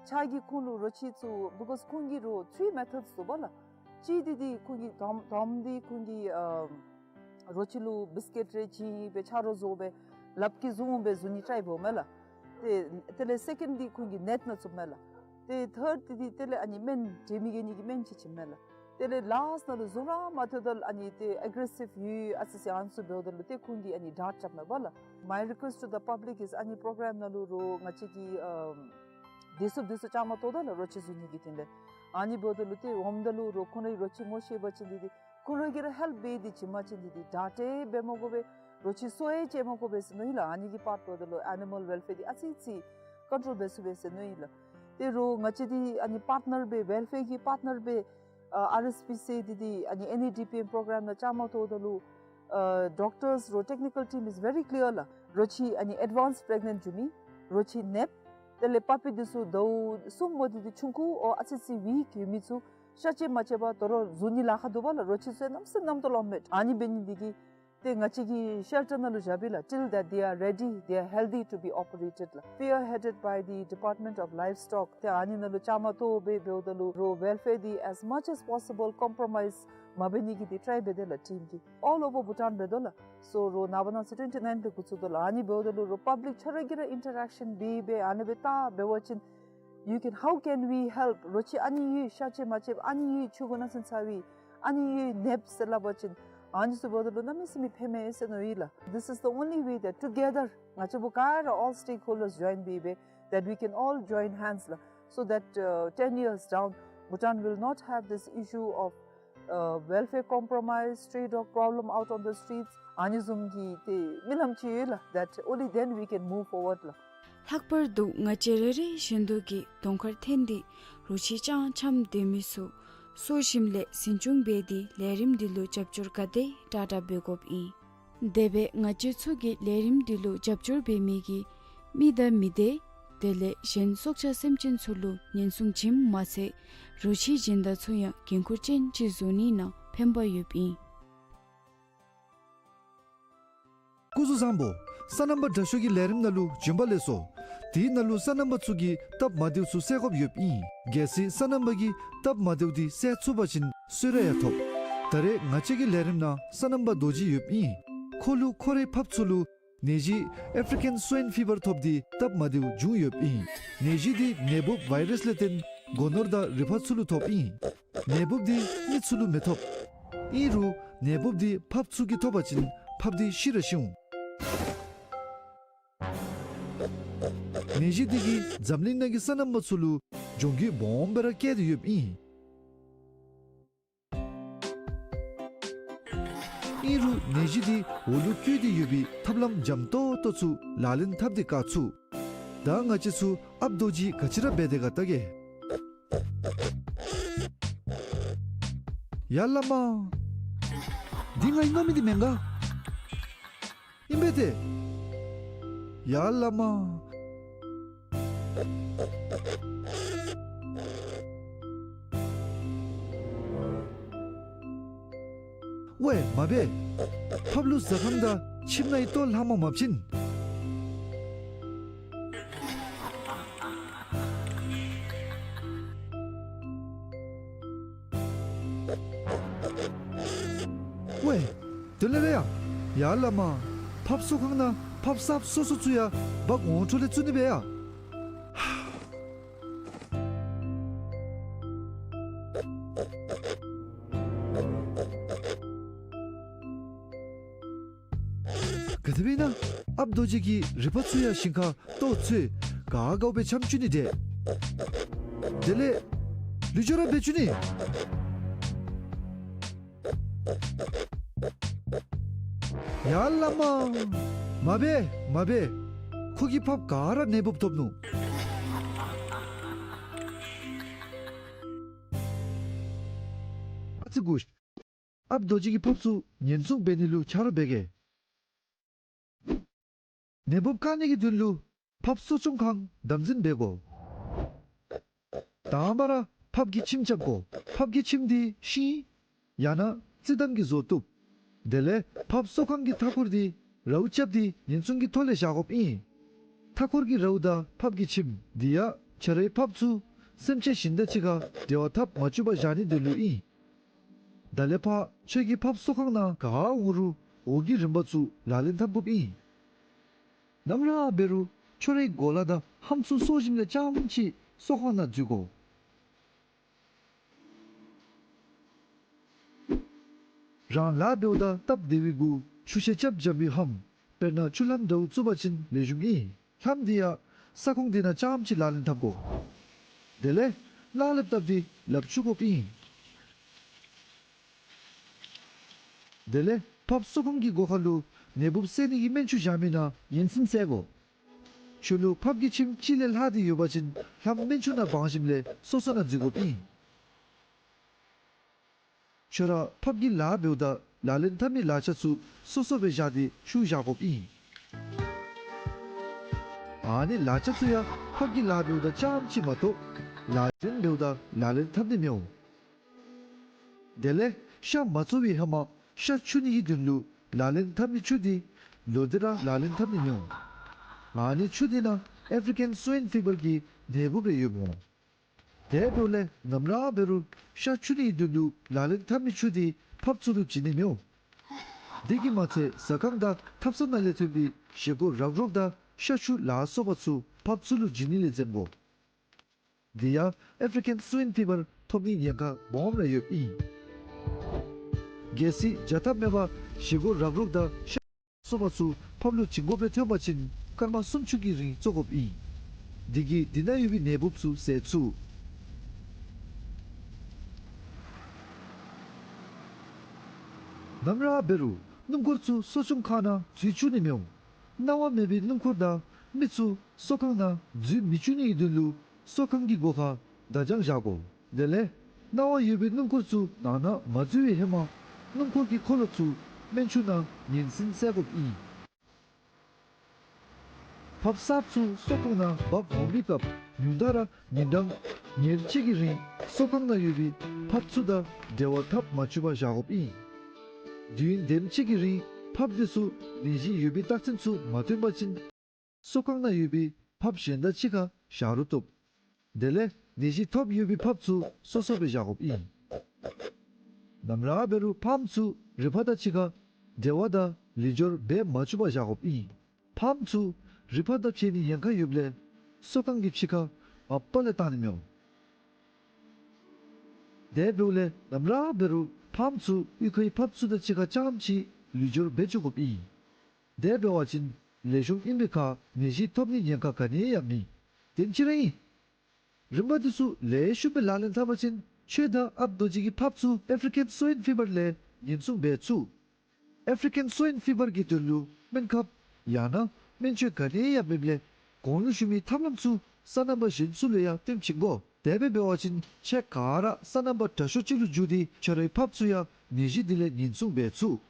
ཁྱོད་ཀྱིས་ཁོང་ལུ་རོ་ཁྱི་ཚུ་because ཁོང་གིས་རོ་three methods འདུག་པ་ལགས། གཅིག་འདི་འདི་ཁོང་གིས་དོམ་དོམ་འདི་ཁོང་གིས་ཨ་རོ་ཁྱི་ལུ་བིསི་ཀིཊ་རེ་བྱིན་སྦེ་ཆ་རོགས་བཟོ་སྦེ་ལགཔ་གིས་བཟུང་སྦེ་བཟུང་ནི་ཊའིཔ་འབདཝ་མས་ལགས། ཏེ་དེ་ལས་སེ་ཀེནཌ་འདི་ཁོང་གིས་ནེཊ་ནང་བཙུགསཔ་མས་ལགས། ཏེ་ཐརཌ་འདི་འདི་དེ་ལས་ཨ་ནི་སྨན་འདྲེ་མི་རྒྱལ་ནི་གི་སྨན་ཅིག་བྱིནམ་མས་ལགས། དེ་ལས་ལཱསཊ་ནང་ལུ་བཟུང་ར་མ་ཐོབ་ད་ལུ་ཨ་ནི་ཏེ་ཨེག་རེ་སིབ་ཡོད་ཨ་ཙི་ཅིག་ཨ་ནི་ཚུ་འབདཝ་ད་ལུ་ཏེ་ཁོང་གིས་ཨ་ནི་ཌརཊ་རྐྱབ་མས་པ་ལགས། My request to the public is ཨ་ནི་པོརོ་གརམ་ནང་ལུ་རོ་ང་བཅས་ཀྱི་ཨམ་བདེ་སྲུངཔ་འདི་ཚུ་བཅའ་མར་གཏོགས་ད་ལགས་རོ་ཁྱི་བཟུང་ནི་གི་དོན་ལས། ཨ་ནི་འབདཝ་ད་ལུ་ཏེ་འོངམ་ད་ལུ་རོ་ཁོང་རའི་རོ་ཁྱི་ངོ་ཤེས་པ་ཅིན་འདི་འདི་ཁོང་ར་གིས་ར་ཧེལཔ་འབད་དེ་བྱིན་པ་ཅིན་འདི་འདི་ཌརཊ་འབད་མ་དགོ་པས། རོ་ཁྱི་གསོ་ཡང་བྱིན་མ་དགོ་པས་ཟེར་མནོ་ཡི་ལགས། ཨ་ནི་གི་པརཊ་འབདཝ་ད་ལུ་ཨེ་ནི་མཱལ་ཝེལ་ཕེར་འདི་ཨ་ཙི་ཅིག་ཀོན་ཊོལ་འབད་ཚུགས་པས་ཟེར་མནོ་ཡི་ལགས། ཏེ་རོ་ང་བཅས་འདི་ཨ་ནི་པརཊ་ནར་སྦེ་ཝེལ་ཕེར་གྱི་པརཊ་ནར་སྦེ་ཨ་ཨར་ཨེསི་པི་སི་འདི་འདི་ཨ་ནི་ཨེན་ཨེ་ཌི་པི་ཨེམ་པོརོ་གརམ་ནང་བཅའ་མར་གཏོགས་ད་ལུ་ཨ་ཌོག་ཊརསི་རོ་ཊེཀ་ནི་ཀལ་ཊིམ་is very clear ལགས། རོ་ཁྱི་ཨ་ནི་ཨེཌ་ཝཱནསི་པི་རེག་ནེནཊ་འགྱོ་མི་རོ་ཁྱི་ནདཔ་དེ་ལས་པ་པི་འདི་ཚུ་ཟླཝ་གསུམ་མོ་འདི་འདི་ཆུང་ཀུ་ཨོ་ཨ་ཙི་ཅིག་ཝིཀ་ཡོད་མི་ཚུ་གཤག་བཅོས་མ་རྐྱབ་པར་དོ་རུང་བཟུང་ནི་ལཱ་ཁག་འདུག་པ་ལགས། རོ་ཁྱི་ཚུ་གནམ་མེད་ས་མེད་མནོ་བསམ་བཏང་མི་ཨ་ནི་འབད་ནི་འདི་གིས་ཏེ་ང་བཅས་ཀྱི་ཤེལ་ཊར་ནང་ལུ་བཞག་པས་ལགས། till that they are ready, they are healthy to be operated ལགས། Spearheaded by the Department of Livestock ཏེ་ཨ་ནི་ནང་ལུ་བཅའ་མར་གཏོགས་སྦེ་འབདཝ་ད་ལུ་རོ་ཝེལ་ཕེར་འདི་as much as possible compromise མ་འབད་ནི་གི་འདི་ཊའིཔ་འབད་དེ་ལགས་ཊིམ་གྱིས། all over Bhutan འབད་དོ་ལགས། So རོ་ནངས་པ་གནངས་ཚེ་ཊུ་ཝེན་ཊི་ནའིན་ལས་འགོ་བཙུགས་དོ་ལགས། ཨ་ནི་འབདཝ་ད་ལུ་རོ་པབ་ལིཀ་ཁྱོད་ར་གིས་ར་ཨིན་ཊར་ཨེག་ཤཱན་འབད་སྦེ་ཨ་ནི་སྦེ་བལྟ་འབད་བ་ཅིན་you can, how can we help? རོ་ཁྱི་ཨ་ནི་ཡོད་གཤག་བཅོས་མ་རྐྱབ་ཨ་ནི་ཡོད་ཆུང་ཀུ་ནང་སོང་ཚར་བའི་ཨ་ནི་ཡོད་ནདཔ་ཟེར་སླབ་པ་ཅིན་ཨ་ནི་ཚུ་འབདཝ་ད་ལུ་གནམ་མེད་ས་མེད་ཕན་མས་ཟེར་མནོ་ཡི་ལགས། This is the only way that together ང་བཅས་པོ་ག་ར་all stakeholders join སྦེ་སྦེ་that we can all join hands ལགས། So that uh, ten years down, Bhutan will not have this issue of uh, welfare compromise, stray dog problem out on the streets. ཨ་ནི་བཟུམ་གྱི་ཏེ་རྨི་ལམ་ཅིག་ཡོད་ལགས། That only then we can move forward ལགས། ལྷག་པར་དུ་ང་བཅས་རེ་རེ་བཞིན་དུ་གིས་གདོང་ཁར་འཐོན་ཏེ་རོ་ཁྱི་ཅང་འཁྱམས་སྡོད་མི་ཚུ་གསོ་ཞིནམ་ལས་འཛིན་སྐྱོང་འབད་དེ་ལས་རིམ་འདི་ལུ་རྒྱབ་སྐྱོར་ག་དེ་དྲག་དྲག་འབད་དགོཔ་ཨིན། དེ་སྦེ་ང་བཅས་ཚུ་གིས་ལས་རིམ་འདི་ལུ་རྒྱབ་སྐྱོར་འབད་མི་གི་མི་དང་མི་སྡེ་དེ་ལས་གཞན་སྲོག་ཆགས་སེམས་ཅན་ཚུ་ལུ་ཉེན་སྲུང་བྱིནམ་མ་ཚད་རོ་ཁྱི་སྦྱིན་བདག་ཚུ་ཡང་འགན་ཁུར་ཅན་ཅིག་བཟོ་ནི་ནང་ཕན་པ་ཡོདཔ་ཨིན། སྐུ་གཟུགས་བཟང་པོ། སོ་ནམ་པ་དྲག་ཤོས་ཀྱི་ལས་རིམ་ནང་ལུ་བྱོན་པ་ལེགས་སོ། དེའི་ནང་ལུ་སོ་ནམ་པ་ཚུ་གི་སྟབས་མ་བདེཝ་ཚུ་སེལ་དགོཔ་ཡོདཔ་ཨིན། གལ་སྲིད་སོ་ནམ་པ་གི་སྟབས་མ་བདེཝ་འདི་སེལ་ཚུགས་པ་ཅིན་གསོལ་རས་ཡང་ཐོབ། ད་རེས་ང་བཅས་ཀྱི་ལས་རིམ་ནང་སོ་ནམ་པ་རྡོ་རྗེ་ཡོདཔ་ཨིན། ཁོ་ལུ་ཁོ་རའི་ཕགཔ་ཚུ་ལུ་ ནད་གཞི་ཨེཕ་རི་ཀན་སུའིན་ཕི་བར་ཐོབ་སྟེ་སྟབས་མ་བདེཝ་བྱུང་ཡོདཔ་ཨིན། ནད་གཞི་འདི་ནད་འབུཔ་ཝའི་རསི་ལས་བརྟེན་སྒོ་ནོར་དང་རུས་པ་ཚུ་ལུ་ཐོབ་ཨིན། ནད་འབུཔ་འདི་མི་ཚུ་ལུ་མི་ཐོབ། ཨིན་རུང་ནད་འབུཔ་འདི་ཕགཔ་ཚུ་གིས་ཐོབ་པ་ཅིན་ཕགཔ་འདི་ཤི་ར་ཤི་འོང་། ནད་གཞི་འདི་གིས་འཛམ་གླིང་ནང་གི་སོ་ནམ་པ་ཚུ་ལུ་གྱོང་གུད་སྦོམ་སྦེ་ར་བཀལ་ཏེ་ཡོདཔ་ཨིན། ཨིན་རུང་ནད་གཞི་འདི་འོག་ལུ་བཀོལ་ཏེ་ཡོད་པའི་ཐབས་ལམ་འཇམ་ཏོང་ཏོ་ཚུ་ལག་ལེན་འཐབ་སྟེ་བཀག་ཚུགས། ད་ང་བཅས་ཚུ་ཨཔ་རྡོ་རྗེ་ག་ཅི་ར་འབད་དེ་ག་བལྟ་གེ། ཡ་བླ་མ། འདི་ང་གིས་མནོ་མི་འདི་མེན་ག། ཨིན་པས་ཏེ། ཡ་བླ་མ། ཝའེ་མ་འབད། ཕགཔ་ལུ་ཟ་ཁང་དང་ཁྱིམ་ནང་གི་ལྟོ་ལྷག་མ་མ་བྱིན། ཝའེ། དེ་ལས་ར་ཡ། ཡ་བླ་མ། ཕགཔ་གསོ་ཁང་ནང་ཕགཔ་གསརཔ་སོ་སོ་ཚུ་ཡང་འབག་འོང་འཕྲོ་ལས་བཙུགས་ནི་སྦེ་ཡ། ག་དེ་སྦེ་ཨིན་ན། ཨཔ་རྡོ་རྗེ་གི་རུས་པ་ཚུ་ཡང་ཞིང་ཁར་ལྟོ་འཚོལ་དགའ་དགའཝ་སྦེ་འཁྱམས་བཅུག་ནི་དེ། དེ་ལས་ལུས་སྦྱོར་ར་འབད་བཅུག་ནི། ཡ་བླ་མ། མ་འབད་མ་འབད། ཁོ་གིས་ཕགཔ་ག་ར་ནད་འབུཔ་ཐོབ་ནུག། ཨ་ཙི་སྒུག། ཨཔ་རྡོ་རྗེ་གིས་ཕགཔ་ཚུ་ཉེན་སྲུང་འབད་ནི་ལུ་ཆ་རོགས་འབད་གེ། ནད་འབུཔ་བཀག་ནི་གི་དོན་ལུ་ཕགཔ་གསོ་སྐྱོང་ཁང་དམ་འཛིན་འབད་དགོ། དང་པ་ར་ཕགཔ་གི་ཁྱིམ་རྐྱབ་དགོ། ཕགཔ་གི་ཁྱིམ་འདི་ཤིང་ཡང་ན་རྩི་དམ་གྱིས་བཟོ་བཏུབ། དེ་ལས་ཕགཔ་གསོ་ཁང་གི་མཐའ་འཁོར་འདི་རཝ་རྐྱབ་སྟེ་ཉེན་སྲུང་གི་ཐོག་ལས་བཞག་དགོཔ་ཨིན། མཐའ་འཁོར་གྱི་རཝ་དང་ཕགཔ་གི་ཁྱིམ་འདི་ཡང་ཁྱོད་རའི་ཕགཔ་ཚུ་སེམས་ཅན་གཞན་དང་གཅིག་ཁར་འབྲེལ་བ་འཐབ་མ་བཅུག་པར་བཞག་ནིའི་དོན་ལུ་ཨིན། ད་ལས་ཕར་ཁྱོད་ཀྱིས་ཕགཔ་གསོ་ཁང་ནང་ག་འོང་རུང་འོག་གི་རིམ་པ་ཚུ་ལག་ལེན་འཐབ་དགོཔ་ཨིན། ནམ་ར་འབད་རུང་ཁྱོད་རའི་གོ་ལ་དང་ལྷམ་ཚུ་གསོ་ཞིནམ་ལས་རྐྱངམ་ཅིག་གསོ་ཁང་ནང་འཛུལ་དགོ། རང་ལཱ་འབདཝ་ད་སྟབས་བདེ་བའི་གུ་ཆུ་ཤེལ་རྐྱབ་འཇམ་པའི་ལྷམ་དཔེར་ན་ཆུ་ལྷམ་འདྲཝ་བཙུགས་པ་ཅིན་ལེགས་ཤོམ་ཨིན། ལྷམ་འདི་ཡང་ས་ཁོངས་འདི་ནང་རྐྱངམ་ཅིག་ལག་ལེན་འཐབ་དགོ། དེ་ལས་གླག་ལེབ་བཏབ་སྟེ་ལགཔ་འཁྱུ་དགོཔ་ཨིན། དེ་ལས་ཕགཔ་གསོ་ཁང་གི་སྒོ་ཁར་ལུ་ནད་འབུཔ་བསལ་ནི་གི་སྨན་ཆུ་བཞག་མི་ནང་ཉེན་སྲིན་བསལ་དགོ། ཁྱོད་ལུ་ཕགཔ་གི་ཁྱིམ་གཅིག་ལས་ལྷག་སྟེ་ཡོད་པ་ཅིན་ལྷམ་སྨན་ཆུ་ནང་སྦང་ཞིནམ་ལས་སོ་སོ་ནང་འཛུལ་དགོཔ་ཨིན། ཁྱོད་ར་ཕགཔ་གི་ལཱ་འབདཝ་ད་ལག་ལེན་འཐབ་མི་ལག་ཆ་ཚུ་སོ་སོ་སྦེ་བཞག་སྟེ་བཤུ་བཞག་དགོཔ་ཨིན། ཨ་ནི་ལག་ཆ་ཚུ་ཡང་ཕགཔ་གི་ལཱ་འབདཝ་ད་རྐྱངམ་ཅིག་མ་གཏོགས་ལག་ལེན་འབདཝ་ད་ལག་ལེན་འཐབ་ནི་མི་འོང་། དེ་ལས་ཤ་མ་བཙོ་བའི་ཧེ་མ་ཤ་འཁྱུ་ནི་གི་དོན་ལུ་ལག་ལེན་འཐབ་མི་ཆུ་འདི་ལོག་སྟེ་ར་ལག་ལེན་འཐབ་ནི་མི་འོང་། ཨ་ནི་ཆུ་འདི་ནང་ཨེཕ་རི་ཀན་སུའིན་ཕི་བར་གྱི་ནད་འབུཔ་རེ་ཡོདཔ་འོང་། དེ་འབདཝ་ལས་ནམ་ར་འབད་རུང་ཤ་འཁྱུ་ནི་གི་དོན་ལུ་ལག་ལེན་འཐབ་མི་ཆུ་འདི་ཕགཔ་ཚུ་ལུ་བྱིན་ནི་མི་འོང་། དེ་གིས་མ་ཚད་ཟ་ཁང་དང་ཐབ་ཚང་ནང་ལས་ཐོན་པའི་བཞེས་སྒོ་རག་རོག་དང་ཤ་ཆུ་ལ་སོགས་པ་ཚུ་ཕགཔ་ཚུ་ལུ་བྱིན་ནི་ལས་འཛེམ་དགོ། འདི་ཡང་ཨེཕ་རི་ཀན་སུའིན་ཕི་བར་ཐོབ་ནིའི་ཉེན་ཁ་སྦོམ་ར་ཡོདཔ་ཨིན། གལ་སྲིད་བྱ་ཐབས་མེད་པར་བཞེས་སྒོ་རག་རོག་དང་ཤ་སོགས་པ་ཚུ་ཕགཔ་ལུ་བྱིན་དགོཔ་སྦེ་ཐོན་པ་ཅིན་སྐར་མ་སུམ་ཅུ་གི་རིང་བཙོ་དགོཔ་ཨིན། འདི་གིས་འདི་ནང་ཡོད་པའི་ནད་འབུཔ་ཚུ་བསལ་ཚུགས། ནམ་ར་འབད་རུང་སྣུམ་འཁོར་ཚུ་གསོ་སྐྱོང་ཁང་ནང་འཛུལ་བཅུག་ནི་མི་འོང་། གནང་བ་མེད་པའི་སྣུམ་འཁོར་དང་མི་ཚུ་གསོ་ཁང་ནང་འཛུལ་མི་བཅུག་ནི་གི་དོན་ལུ་གསོ་ཁང་གི་སྒོ་ཁར་བརྡ་བྱང་བཞག་དགོ། དེ་ལས་གནང་བ་ཡོད་པའི་སྣུམ་འཁོར་ཚུ་ནང་ན་མ་འཛུལ་བའི་ཧེ་མ་སྣུམ་འཁོར་གྱི་འཁོར་ལོ་ཚུ་སྨན་ཆུ་ནང་ཉེན་སྲིན་བསལ་དགོཔ་ཨིན། ཕགཔ་གསརཔ་ཚུ་གསོ་ཁང་ནང་འབག་འོང་པའི་སྐབས་ཉུང་མཐའ་ར་ཉིན་གྲངས་ཉེར་གཅིག་གི་རིང་གསོ་ཁང་ནང་ཡོད་པའི་ཕགཔ་ཚུ་དང་འབྲེལ་བ་འཐབ་མ་བཅུག་པར་བཞག་དགོཔ་ཨིན། དུས་ཡུན་དེམ་ཅིག་གི་རིང་ཕགཔ་འདི་ཚུ་ནད་གཞི་ཡོད་པའི་རྟགས་མཚན་ཚུ་མ་སྟོན་པ་ཅིན་གསོ་ཁང་ནང་ཡོད་པའི་ཕགཔ་གཞན་དང་གཅིག་ཁར་བཞག་རུང་བཏུབ། དེ་ལས་ནད་གཞི་ཐོབ་ཡོད་པའི་ཕགཔ་ཚུ་སོ་སོ་སྦེ་བཞག་དགོཔ་ཨིན། ནམ་ར་འབད་རུང་ཕགཔ་ཚུ་རུས་པ་དང་གཅིག་ཁར་འབྲེལ་བ་དང་ལུས་སྦྱོར་འབད་མ་བཅུག་པར་བཞག་དགོཔ་ཨིན། ཕམ་ཚུ་རི་ཕར་དང་ཕྱད་ནི་ཉེན་ཁ་ཡོདཔ་ལས་གསོ་ཁང་གི་ཕྱི་ཁར་མ་པ་ལས་བཏང་ནི་མི་འོང་། དེ་འབདཝ་ལས་ནམ་ར་འབད་རུང་ཕམ་ཚུ་གཡུས་ཁའི་ཕར་ཚུ་དང་གཅིག་ཁར་རྐྱངམ་ཅིག་ལུས་སྦྱོར་འབད་བཅུག་དགོཔ་ཨིན། དེ་འབད་བ་ཅིན་ལེགས་ཤོམ་ཨིན་པའི་ཁར་ནད་གཞི་ཐོབ་ནིའི་ཉེན་ཁ་ག་ནི་ཡང་མེད། དེ་ཅིག་ར་ཨིན། རིམ་པ་འདི་ཚུ་ལེགས་ཤོམ་སྦེ་ལག་ལེན་འཐབ་པ་ཅིན་ཁྱོད་དང་ཨཔ་རྡོ་རྗེ་གི་ཕར་ཚུ་ཨེ་ཕྲི་ཀན་སོའིན་ཕི་བར་ལས་ཉེན་སྲུང་འབད་ཚུགས། ཨེ་ཕྲི་ཀན་སོའིན་ཕི་བར་གྱི་དོན་ལུ་སྨན་ཁབ་ཡང་ན་སྨན་བཅོས་ག་ནི་ཡང་མེདཔ་ལས་གོང་ལུ་ཞུ་མི་ཐབས་ལམ་ཚུ་སོ་ནམ་པ་གཞན་ཚུ་ལུ་ཡང་སྟོན་བྱིན་དགོ། དེ་སྦེ་འབད་བ་ཅིན་ཁྱེད་ག་ར་སོ་ནམ་པ་དྲག་ཤོས་ཅིག་ལུ་འགྱུར་ཏེ་ཁྱོད་རའི་ཕར་ཚུ་ཡང་ནད་གཞི་འདི་ལས་ཉེན་སྲུང་འབད་ཚུགས།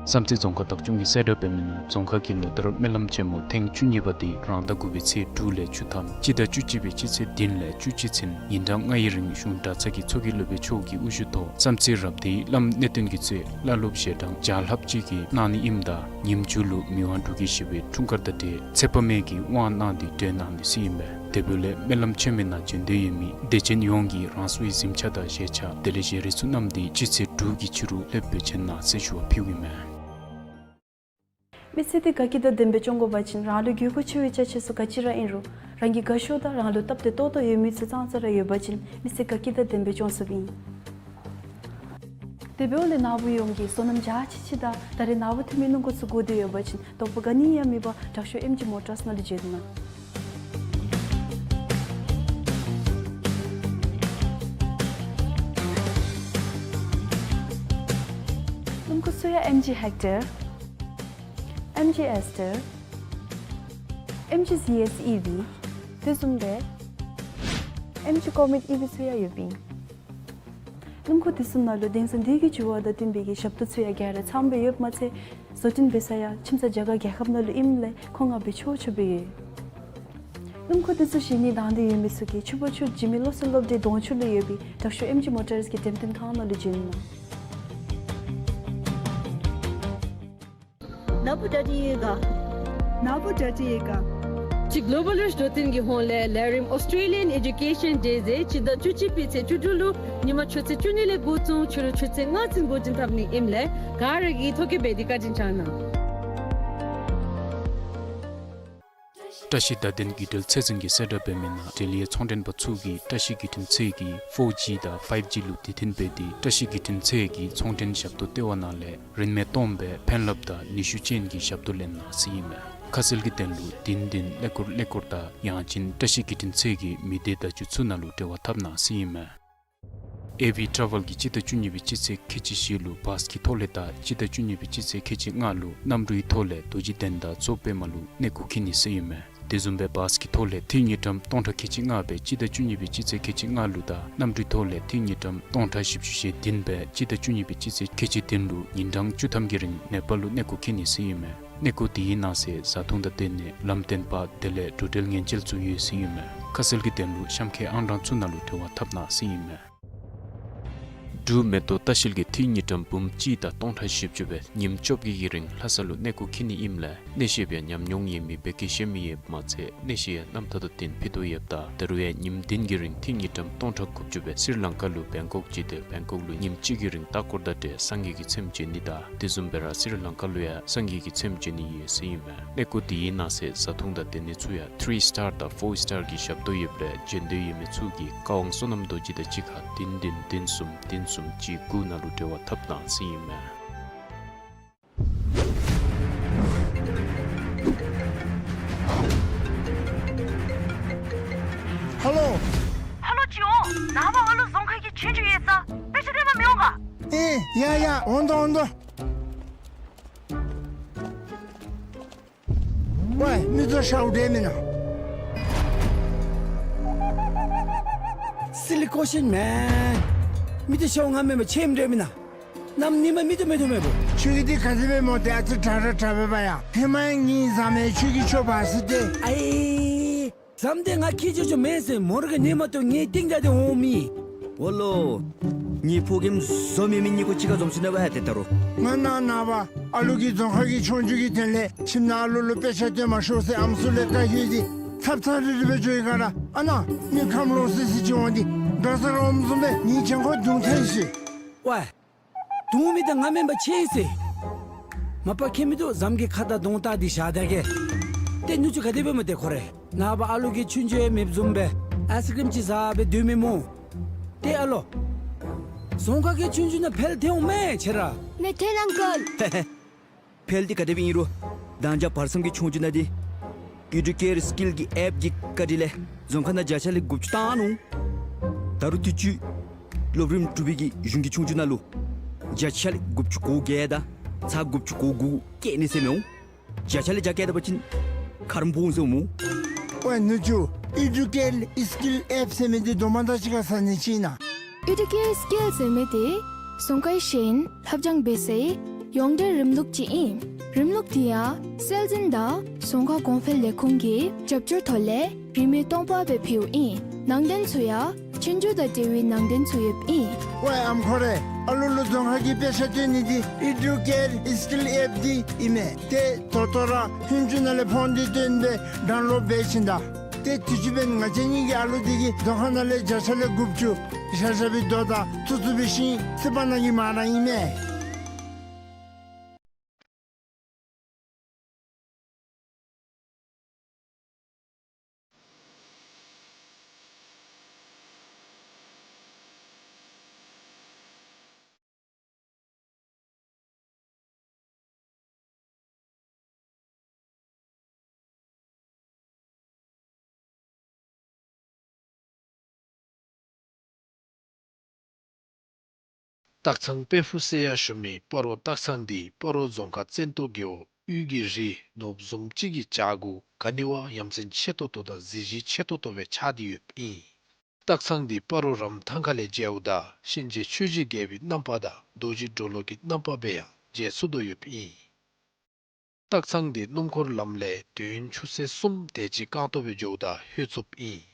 བསམ་རྩེ་རྫོང་ཁག་བདག་སྐྱོང་གིས་གསལ་བསྒྲགས་འབད་མི་ནང་རྫོང་ཁག་གི་ལོ་བསྟར་སྨོན་ལམ་ཆེན་མོ་ཐེངས་བཅུ་གཉིས་པ་འདི་རང་ཟླ་དགུ་པའི་ཚེས་དྲུག་ལས་བཅུ་ཐམ་སྤྱི་ཟླ་བཅུ་གཅིག་པའི་སྤྱི་ཚེས་བདུན་ལས་བཅུ་གཅིག་ཚུན་ཉིན་གྲངས་ལྔ་ཡི་རིང་གཞུང་གྲྭ་ཚང་གི་ཚོགས་ཀྱི་སློབ་དཔོན་མཆོག་གི་དབུ་བཞུགས་ཐོག་བསམ་རྩེ་རབ་སྡེའི་བླམ་གནས་བརྟན་གྱིས་གཙོས་བླ་སློབ་ཞལ་གྲངས་བརྒྱ་ལྷགཔ་ཅིག་གིས་གནང་ནི་ཨིནམ་ད་ཉིནམ་མཇུག་ལུ་མི་དབང་འབྲུག་རྒྱལ་བཞི་པའི་འཁྲུངས་སྐར་དང་འབྲེལ་ཚེ་དཔག་མེད་ཀྱི་དབང་གནང་སྟེ་གྲོལ་གནང་ནི་ཟེར་ཨིན་པས། དེ་འབདཝ་ལས་སྨོན་ལམ་ཆེན་མོའི་ནང་བྱོན་འདོད་ཡོད་མི་དད་ཅན་ཡོངས་ཀྱིས་རང་སོའི་གཟིམ་ཆས་དང་བཞེས་ཆས་དེ་ལས་བཞེས་རིགས་ཚུ་བསྣམས་ཏེ་སྤྱི་ཚེས་དྲུག་གི་ཕྱི་རུ་ལྷོདཔ་སྦེ་བྱོན་གནང་ཟེར་ཞུ་བ་ཕུལཝ་ཨིན་མས། མི་ཚེ་འདི་དགའ་སྐྱིད་དང་ལྡནམ་སྦེ་སྐྱོང་དགོ་པ་ཅིན་རང་ལུ་དགོས་མཁོ་ཆེ་བའི་ཅ་ཆས་ཚུ་ག་ཅི་ར་ཨིན་རུང་རང་གི་དགའ་ཤོས་དང་རང་ལུ་སྟབས་བདེ་ཏོག་ཏོ་ཡོད་མི་ཚུ་ཙང་ཙ་ར་ཡོད་པ་ཅིན་མི་ཚེ་དགའ་སྐྱིད་དང་ལྡནམ་སྦེ་སྐྱོང་ཚུགསཔ་ཨིན། དེ་འབདཝ་ལས་ནཱ་བུ་ཡོངས་ཀྱིས་སོ་ནམ་འཇའ་ཆི་ཆི་དང་ད་རེས་ནཱ་བུ་ཐོན་མི་སྣུམ་འཁོར་ཚུ་དགོ་འདོད་ཡོད་པ་ཅིན་དོགས་པ་ག་ནི་ཡང་མེད་པར་དྲག་ཤོས་ཨེམ་ཇི་མོ་ཊརས་ནང་ལུ་བྱོན་གནང་། སྣུམ་འཁོར་ཚུ་ཡང་ཨེམ་ཇི་ཧེག་ཊར། ཨེམ་ཇི་ཨེས་ཊར། ཨེམ་ཇི་ཟི་ཨེས་ཨི་ཝི། དེ་བཟུམ་སྦེ་ཨེམ་ཇི་ཀོ་མེཊ་ཨི་ཝི་ཚུ་ཡང་ཡོདཔ་ཨིན། སྣུམ་འཁོར་དེ་ཚུ་ནང་ལུ་དེང་སང་འདི་གི་འགྱུར་བ་དང་བསྟུན་པའི་གི་ཞབས་ཏོག་ཚུ་ཡང་ག་ར་ཚངམ་སྦེ་ཡོདཔ་མ་ཚད་བཟོ་སྐྲུན་འབད་ས་ཡང་ཁྱིམ་ཚང་རྒྱ་གར་རྒྱལ་ཁབ་ནང་ལུ་ཨིནམ་ལས་མཁོ་མངགས་འབད་ཆོག་ཆོག་སྦེ་ཡོད། སྣུམ་འཁོར་དེ་ཚུ་བཞེས་ནི་དང་འདོད་ཡོད་མི་ཚུ་གིས་ཕྱུག་པོ་ཆུ་འཇིགས་མེད་བློ་གསལ་སློབ་གྲྭའི་གདོང་ཕྱོགས་ལུ་ཡོད་པའི་དྲག་ཤོས་ཨེམ་ཇི་མོ་ཊརས་ཀྱི་འགྲེམས་སྟོན་ཁང་ནང་ལུ་བྱོན་གནང་། ནཱ་བུ་གྲ་སྒྲིག་ཡོད་ག། ནཱ་བུ་གྲ་སྒྲིག་ཡོད་ག། ཅིག་གོ་ལོ་བཱལ་རིཆ་འདོད་བརྟན་གྱི་ཧོངས་ལས་ལས་རིམ་ཨོསི་ཊྲེ་ལི་ཡཱན་ཨེ་ཌུ་ཀེ་ཤཱན་ཌེ་ཟེར་སྤྱི་ཟླ་བཅུ་གཅིག་པའི་ཚེས་བཅུ་དྲུག་ལུ་ཉིནམ་ཆུ་ཚོད་བཅུ་གཉིས་ལས་འགོ་བཙུགས་ཕྱི་རུ་ཆུ་ཚོད་ལྔ་ཚུན་འགོ་འདྲེན་འཐབ་ནི་ཨིནམ་ལས་ག་ར་གིས་ཐོ་བཀོད་འབད་དེ་བཀའ་དྲིན་བསྐྱང་གནང་། བཀྲ་ཤིས་བརྡ་དོན་བརྒྱུད་འབྲེལ་ཚད་འཛིན་གྱིས་གསལ་བསྒྲགས་འབད་མི་ནང་འབྲེལ་ཡོད་ཚོང་མགྲོན་པ་ཚུ་གིས་བཀྲ་ཤིས་བརྒྱུད་འཕྲིན་ཚད་ཀྱིས་ཕོར་ཇི་དང་ཕའིབ་ཇི་ལུ་དེ་བརྟེན་འབད་དེ་བཀྲ་ཤིས་བརྒྱུད་འཕྲིན་ཚད་ཀྱི་ཚོང་མགྲོན་ཞབས་ཏོག་ལྟེ་བ་ནང་ལས་རིན་མེད་སྟོངམ་སྦེ་ཕན་རླབས་དང་ནུས་ཤུགས་ཅན་གྱི་ཞབས་ཏོག་ལེན་གནང་ཟེར་ཨིན་མས། ཁ་གསལ་གྱི་དོན་ལུ་བདུན་བདུན་ཀླད་ཀོར་ཀླད་ཀོར་དང་ཡང་ཅིན་བཀྲ་ཤིས་བརྒྱུད་འཕྲིན་ཚད་ཀྱི་མི་སྡེ་བརྡ་བརྒྱུད་ཚུ་ནང་ལུ་འབྲེལ་བ་འཐབ་གནང་ཟེར་ཨིན་མས། ཨེ་ཝི་ཊ་རེ་ཝེལ་གྱིས་སྤྱི་ཟླ་བཅུ་གཉིས་པའི་སྤྱི་ཚེས་ཁལ་གཅིག་བཞི་ལུ་བཱས་ཀྱི་ཐོག་ལས་དང་སྤྱི་ཟླ་བཅུ་གཉིས་པའི་སྤྱི་ཚེས་ཁལ་གཅིག་ལྔ་ལུ་གནམ་གྲུའི་ཐོག་ལས་རྡོ་རྗེ་གདན་དང་མཚོ་པདྨ་ལུ་གནས་སྐོར་འཁྱིད་ནི་ཟེར་ཨིན་མས། དེ་བཟུམ་སྦེ་བཱས་ཀྱི་ཐོག་ལས་འཐུས་དངུལ་ཀྲམ་སྟོང་ཕྲག་ཁལ་གཅིག་ལྔ་སྦེ་སྤྱི་ཟླ་བཅུ་གཉིས་པའི་སྤྱི་ཚེས་ཁལ་གཅིག་ལྔ་ལུ་དང་གནམ་གྲུའི་ཐོག་ལས་འཐུས་དངུལ་ཀྲམ་སྟོང་ཕྲག་བཞི་བཅུ་ཞེ་བདུན་སྦེ་སྤྱི་ཟླ་བཅུ་གཉིས་པའི་སྤྱི་ཚེས་ཁལ་གཅིག་བདུན་ལུ་ཉིན་གྲངས་བཅུ་ཐམ་གྱི་རིང་ནེ་པཱལ་ལུ་གནས་སྐོར་འཁྱིད་ནི་ཟེར་ཨིན་མས། གནས་སྐོར་དེའི་ནང་གསེས་བཟའ་འཐུང་དང་སྡོད་གནས་ལམ་སྟོན་པ་དེ་ལས་འགྲོ་འགྲུལ་ཉེན་བཅོལ་ཚུ་ཡོད་ཟེར་ཨིན་མས། ཁ་གསལ་གྱི་དོན་ལུ་གཤམ་འཁོད་ཨང་གྲངས་ཚུ་ནང་ལུ་འབྲེལ་བ་འཐབ་གནང་ཟེར་ཨིན་མས། འབྲུག་མེ་ཏོག་ལྟ་བཤལ་གྱིས་འཐུས་དངུལ་ཀྲམ་འབུམ་གཅིག་དང་སྟོང་ཕྲག་བཞི་བཅུ་སྦེ་ཉིནམ་བཅོ་བརྒྱད་ཀྱི་རིང་ལྷ་ས་ལུ་གནས་སྐོར་འཁྱིད་ནི་ཨིནམ་ལས་གནས་བཤད་པའི་ཉམས་མྱོང་ཡོད་མི་བོད་སྐད་ཤེས་མི་ཡོདཔ་མ་ཚད་གནས་བཤད་ཡང་རྣམ་ཐར་དང་བསྟུན་ཕུལ་དོ་ཡོདཔ་ད་ད་རུང་ཡང་ཉིནམ་བདུན་གྱི་རིང་འཐུས་དངུལ་ཀྲམ་སྟོང་ཕྲག་དགུ་བཅུ་སྦེ་སི་རི་ལང་ཀ་ལུ་བེང་ཀོག་བརྒྱུད་དེ་བེང་ཀོག་ལུ་ཉིནམ་གཅིག་གི་རིང་ལྟ་སྐོར་དང་འབྲེལ་སངས་རྒྱས་ཀྱི་ཚེམས་བྱོན་ནི་དང་དེ་བཟུམ་སྦེ་ར་སི་རི་ལང་ཀ་ལུ་ཡང་སངས་རྒྱས་ཀྱི་ཚེམས་བྱོན་ནི་ཡོད་ཟེར་ཨིན་མས། གནས་སྐོར་དེའི་ནང་གསེས་བཟའ་འཐུང་དང་སྡོད་གནས་ཚུ་ཡང་ཐི་རི་སི་ཊར་དང་ཕོར་སི་ཊར་གྱི་ཞབས་ཏོག་ཡོདཔ་ལས་བྱོན་འདོད་ཡོད་མི་ཚུ་གིས་བཀའ་དབང་བསོད་ནམས་རྡོ་རྗེ་དང་གཅིག་ཁར་བདུན་བདུན་བདུན་གསུམ་བདུན་གསུམ་གཅིག་དགུ་ནང་ལུ་འབྲེལ་བ་འཐབ་གནང་ཟེར་ཨིན་མས། ཧེ་ལོ། ཧེ་ལོ་ཅིག་འོང་། ནངས་པ་ཧེ་ལོ་རྫོང་ཁག་གི་ཆོས་རྒྱུགས་ཡོད་ས། དཔེ་ཆ་སྟོན་པར་མི་འོང་ག། ཨེ་ཡ་ཡ་འོང་དོ་འོང་དོ། ཝའི་མི་ཚུ་ཤཝ་འདྲས་མེན་ན། སི་ལི་ཀོ་ཤིན་མེན། མི་ཚུ་ཤཝ་ང་མེན་པ་ཆེམ་འདྲས་མེན་ན། གནམ་ཉིནམ་མི་ཚུ་མེད་ཐུབ་མེད་པོ། ཁྱོད་ཀྱིས་འདི་ག་ཅི་སྦེ་སྨོ། ཏེ་ཨ་ཙི་དྲག་ར་དྲག་པས་པ་ཡ། ཧེ་མ་ཡང་ངེའི་བཟའ་མི་ཁྱོད་ཀྱི་ཁྱོ་བ་ཟེར་ཏེ། ཨའི། བཟའ་མི་འདི་ང་ཁྱོད་ཁྱོ་ཁྱོ་མེན་ཟེར་མོ་ར་གི་ནི་མ་གཏོགས་ངེའི་རྟིང་བདའ་སྟེ་འོང་མི། འོ་ལོ། ངེའི་ཕོ་རྒནམ་བཟོ་མི་མི་གཉིས་ཀོ་གཅིག་ཁར་འཛོམས་ཞིནམ་ལས་ཝའི་ཏེ་ད་རུང་། ང་ནཱ་ནངས་པ་ཨ་ལུ་གིས་རྫོང་ཁག་གི་ཆོས་རྒྱུགས་ཀྱི་དོན་ལས་ཁྱིམ་ནང་ཨ་ལུ་ལུ་དཔེ་ཆ་སྟོན་མ་ཤོག་ཟེར་ཨམ་སྲུ་ལས་བཀའ་ཡོད་དེ་ཚབ་ཚབ་རིལ་རི་སྦེ་འགྱོ་ཡི་ག་ར། ཨ་ནཱ་མི་ཁམས་ལོག་སི་སི་ཅིག་འོང་སྟེ་ འགྲོ་ས་རོམ་བཟུམ་སྦེ་ངེའི་གྱང་ཁོག་རྡུང་ཚར་ཡི་ཟེར། ཝའི། རྡུང་མི་དང་ང་མེན་པ་ཆད་ཡི་ཟེར། མ་པ་ཁྱད་མི་འདུག། ཟམ་གྱི་ཁ་དང་གདོང་བལྟ་སྟེ་བཞག་ད་གེ། ཏེ་ནུ་གཅུང་ག་དེ་སྦེ་སྨོ་ཏེ་ཁོ་རེ། ནངས་པ་ཨ་ལོ་གིས་ཆུང་ཆུང་ཡང་མེདཔ་བཟུམ་སྦེ་ཨའི་སི་ཀྲིམ་ཅིག་བཟའ་སྦེ་སྡོད་མི་སྨོ། ཏེ་ཨ་ལོ། རྫོང་ཁག་གི་ཆུང་ཆུང་ནང་འཕེལ་ཐལ་འོང་མས་ཁྱེད་ར། མི་ཐལ་ཨང་ཀལ། འཕེལ་འདི་ག་དེ་སྦེ་ཨིན་རུང་། ད་ཅི་བར་མཚམས་ཀྱི་ཆུང་ཆུང་ནང་འདི་ཨི་ཌུ་ཀེར་སི་ཀིལ་གྱི་ཨེཔ་གི་བཀའ་དྲིན་ལས་རྫོང་ཁག་ནང་བརྒྱ་ཆ་ལས་དགུ་བཅུ་བཏང་ནུག། ད་རུང་དུས་ཅི་སློབ་རིམ་དྲུག་པའི་གི་གཞུང་གི་ཆུང་ཆུང་ནང་ལུ་བརྒྱ་ཆ་ལས་དགུ་བཅུ་གོ་བརྒྱད་དང་ཚག་དགུ་བཅུ་གོ་དགུ་བཀལ་ནི་ཟེར་མི་འོང་། བརྒྱ་ཆ་ལས་བརྒྱ་བཀལ་ད་པ་ཅིན་ཁ་རུ་འབོ་འོང་ཟེར་སྨོ། ཝའི་ནུ་གཅུང་ཨི་ཌུ་ཀེར་སི་ཀིལ་ཨེཔ་ཟེར་མི་འདི་དོ་མ་དང་གཅིག་ཁར་ཟ་ནི་ཅིག་ཨིན་ན། ཨི་ཌུ་ཀེར་སི་ཀིལ་ཟེར་མི་འདི་རྫོང་ཁའི་ཤེས་ཡོན་ལྷབ་སྦྱང་འབད་སའི་ཡོངས་འབྲེལ་རིམ་ལུགས་ཅིག་ཨིན། རིམ་ལུགས་འདི་ཡང་སྲོལ་འཛིན་དང་རྫོང་ཁ་གོང་འཕེལ་ལས་ཁུངས་ཀྱི་རྒྱབ་སྐྱོར་ཐོག་ལས་རིན་མེད་སྟོང་པ་སྦེ་ཕུལཝ་ཨིན། ནང་རྟེན་ཚུ་ཡང་ཆོས་རྒྱུགས་དང་འབྲེལ་བའི་ནང་རྟེན་ཚུ་ཡོདཔ་ཨིན། ཝའི་ཨམ་ཁོ་རེ། ཨ་ལོ་ལུ་རྫོང་ཁ་གི་དཔེ་ཆ་སྟོན་ནི་འདི་ཨི་ཌུ་ཀེར་སི་ཀིལ་ཨེཔ་འདི་ཨིན་མས། ཏེ་ད་ལྟོ་ར་ལྷུན་གྲུབ་ནང་ལས་ཕོན་འདི་བཏོན་སྦེ་ཌའུན་ལོཌ་འབད་བྱིན་ད། ཏེ་དུས་ཅི་འབདན་ང་བཅས་གཉིས་ཀྱི་ཨ་ལོ་འདི་གིས་རྫོང་ཁ་ནང་ལས་བརྒྱ་ཆ་ལས་དགུ་བཅུ་བཞག་བཞགཔ་སྦེ་དོ་དང་ཚུ་ཚུ་འབད་ཞིནམ་ལས་སི་པ་ནང་གི་མ་ར་ཨིན་མས། སྟག་ཚང་དཔལ་ཕུག་ཟེར་ཡང་ཞུ་མི་སྤ་རོ་སྟག་ཚང་འདི་སྤ་རོ་རྫོང་ཁག་བཙན་ཏོ་རྒེད་འོག་དབུས་ཀྱི་རི་ནོར་བུ་བཟུམ་ཅིག་གི་བྱག་གུ་ག་ནི་བ་ཡ་མཚན་ཆེ་ཏོག་ཏོ་དང་གཟི་བརྗིད་ཆེ་ཏོག་ཏོ་སྦེ་ཆགས་ཏེ་ཡོདཔ་ཨིན། སྟག་ཚང་འདི་སྤ་རོ་རམ་ཐང་ཁ་ལས་མཇལཝ་ད་གཤིན་རྗེ་ཆོས་ཀྱི་རྒྱལ་པོའི་རྣམ་པ་དང་རྡོ་རྗེ་གྲོ་ལོད་ཀྱི་རྣམ་པ་སྦེ་ཡང་མཇལ་ཚུགས་དོ་ཡོདཔ་ཨིན། སྟག་ཚང་འདི་སྣུམ་འཁོར་ལམ་ལས་དུས་ཡུན་ཆུ་ཚོད་གསུམ་དེ་ཅིག་རྐང་སྟོང་སྦེ་འགྱོཝ་ད་ལྷོད་ཚུགསཔ་ཨིན།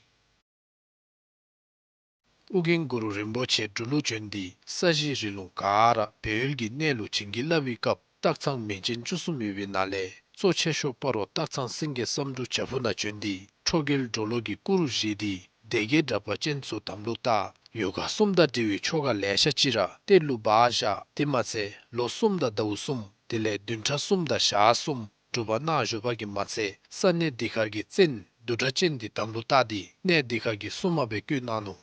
ཨོ་རྒྱན་གུ་རུ་རིན་པོ་ཆེ་འབྲུག་ལུ་བྱོན་ཏེ་ས་གཞི་རི་ལུང་ག་ར་སྦས་ཡུལ་གྱི་གནས་ལུ་བྱིན་གྱིས་བརླབས་པའི་སྐབས་སྟག་ཚང་མིང་ཅན་བཅུ་གསུམ་ཡོད་པའི་ནང་ལས་གཙོ་ཆེ་ཤོས་སྤ་རོ་སྟག་ཚང་སེང་གེ་བསམ་འགྲུབ་བྱག་ཕུག་ནང་བྱོན་ཏེ་ཁྲོ་རྒྱལ་གྲོ་ལོད་ཀྱི་སྐུ་རུ་བཞེངས་ཏེ་སྡེ་བརྒྱད་དྲེགས་པ་ཅན་ཚུ་དམ་ལུ་བཏགས། ཡོ་ག་གསུམ་དང་འབྲེལ་བའི་ཆོ་ག་ལེ་ཤ་ཅིག་ར་གཏེར་ལུ་སྦ་བཞག། དེ་མ་ཚད་ལོ་གསུམ་དང་ཟླཝ་གསུམ་དེ་ལས་བདུན་ཕྲག་གསུམ་དང་ཞག་གསུམ་སྒྲུབ་པ་གནང་བཞུགས་པ་གིས་མ་ཚད་ས་གནས་འདི་ཁར་གྱི་བཙན་བདུད་དྲེགས་ཅན་འདི་དམ་ལུ་བཏགས་ཏེ་གནས་འདི་ཁར་གྱི་སྲུང་མ་སྦེ་བསྐོས་གནང་ནུག།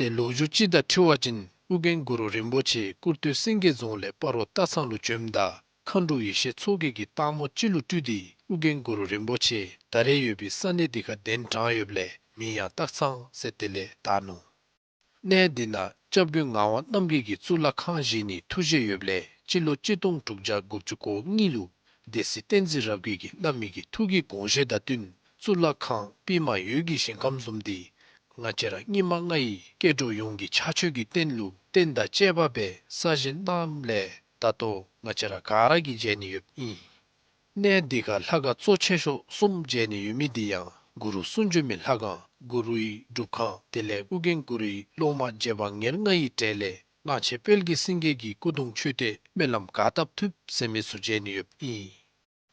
ཏེ་ལོ་རྒྱུས་ཅིག་དང་འཁྲིལ་བ་ཅིན་ཨོ་རྒྱན་གུ་རུ་རིན་པོ་ཆེ་སྐུར་སྟོད་སེང་གེ་རྫོང་ལས་སྤ་རོ་སྟག་ཚང་ལུ་བྱོནམ་ད་མཁའ་འགྲོ་ཡེ་ཤེས་མཚོ་རྒྱལ་གྱིས་སྟག་མོ་ཅིག་ལུ་སྤྲུལ་ཏེ་ཨོ་རྒྱན་གུ་རུ་རིན་པོ་ཆེ་ད་རེས་ཡོད་པའི་ས་གནས་འདི་ཁར་གདན་དྲངས་ཡོདཔ་ལས་མིང་ཡང་སྟག་ཚང་ཟེར་དེ་ལས་བཏགས་ནུག། གནས་འདི་ནང་སྐྱབས་མགོན་ངག་དབང་རྣམ་རྒྱལ་གྱིས་གཙུག་ལག་ཁང་བཞེངས་ནིའི་ཐུགས་བཞེད་ཡོདཔ་ལས་སྤྱི་ལོ་གཅིག་སྟོང་དྲུག་བརྒྱ་དགུ་བཅུ་གོ་གཉིས་ལུ་སྡེ་སྲིད་བསྟན་འཛིན་རབ་རྒྱས་ཀྱིས་བླ་མའི་གི་ཐུགས་ཀྱི་དགོངས་བཞེད་དང་བསྟུན་གཙུག་ལག་ཁང་པདྨ་འོད་ཀྱི་ཞིང་ཁམས་བཟུམ་འདི་ང་བཅས་ར་སྙིགས་མ་ལྔ་ཡི་སྐྱེ་འགྲོ་ཡོངས་ཀྱི་ཕྱག་མཆོད་ཀྱི་རྟེན་ལུ་རྟེན་དང་བཅས་པ་སྦེ་གསར་བཞེངས་གནངམ་ལས་ད་ལྟོ་ང་བཅས་ར་ག་ར་གིས་མཇལ་ནི་ཡོདཔ་ཨིན། གནས་འདི་ཁར་ལྷ་ཁང་གཙོ་ཆེ་ཤོས་གསུམ་མཇལ་ནི་ཡོད་མི་འདི་ཡང་གུ་རུ་གསུང་བྱོན་མའི་ལྷ་ཁང་གུ་རུའི་སྒྲུབ་ཁང་དེ་ལས་ཨོ་རྒྱན་གུ་རུའི་སློབ་མ་རྗེ་འབངས་ཉེར་ལྔ་ཡི་གྲས་ལས་གླང་ཆེན་དཔལ་གྱི་སེང་གེ་གི་སྐུ་གདུང་མཆོད་རྟེན་སྨོན་ལམ་གར་སྟབས་ཐུབ་ཟེར་མི་ཚུ་མཇལ་ནི་ཡོདཔ་ཨིན།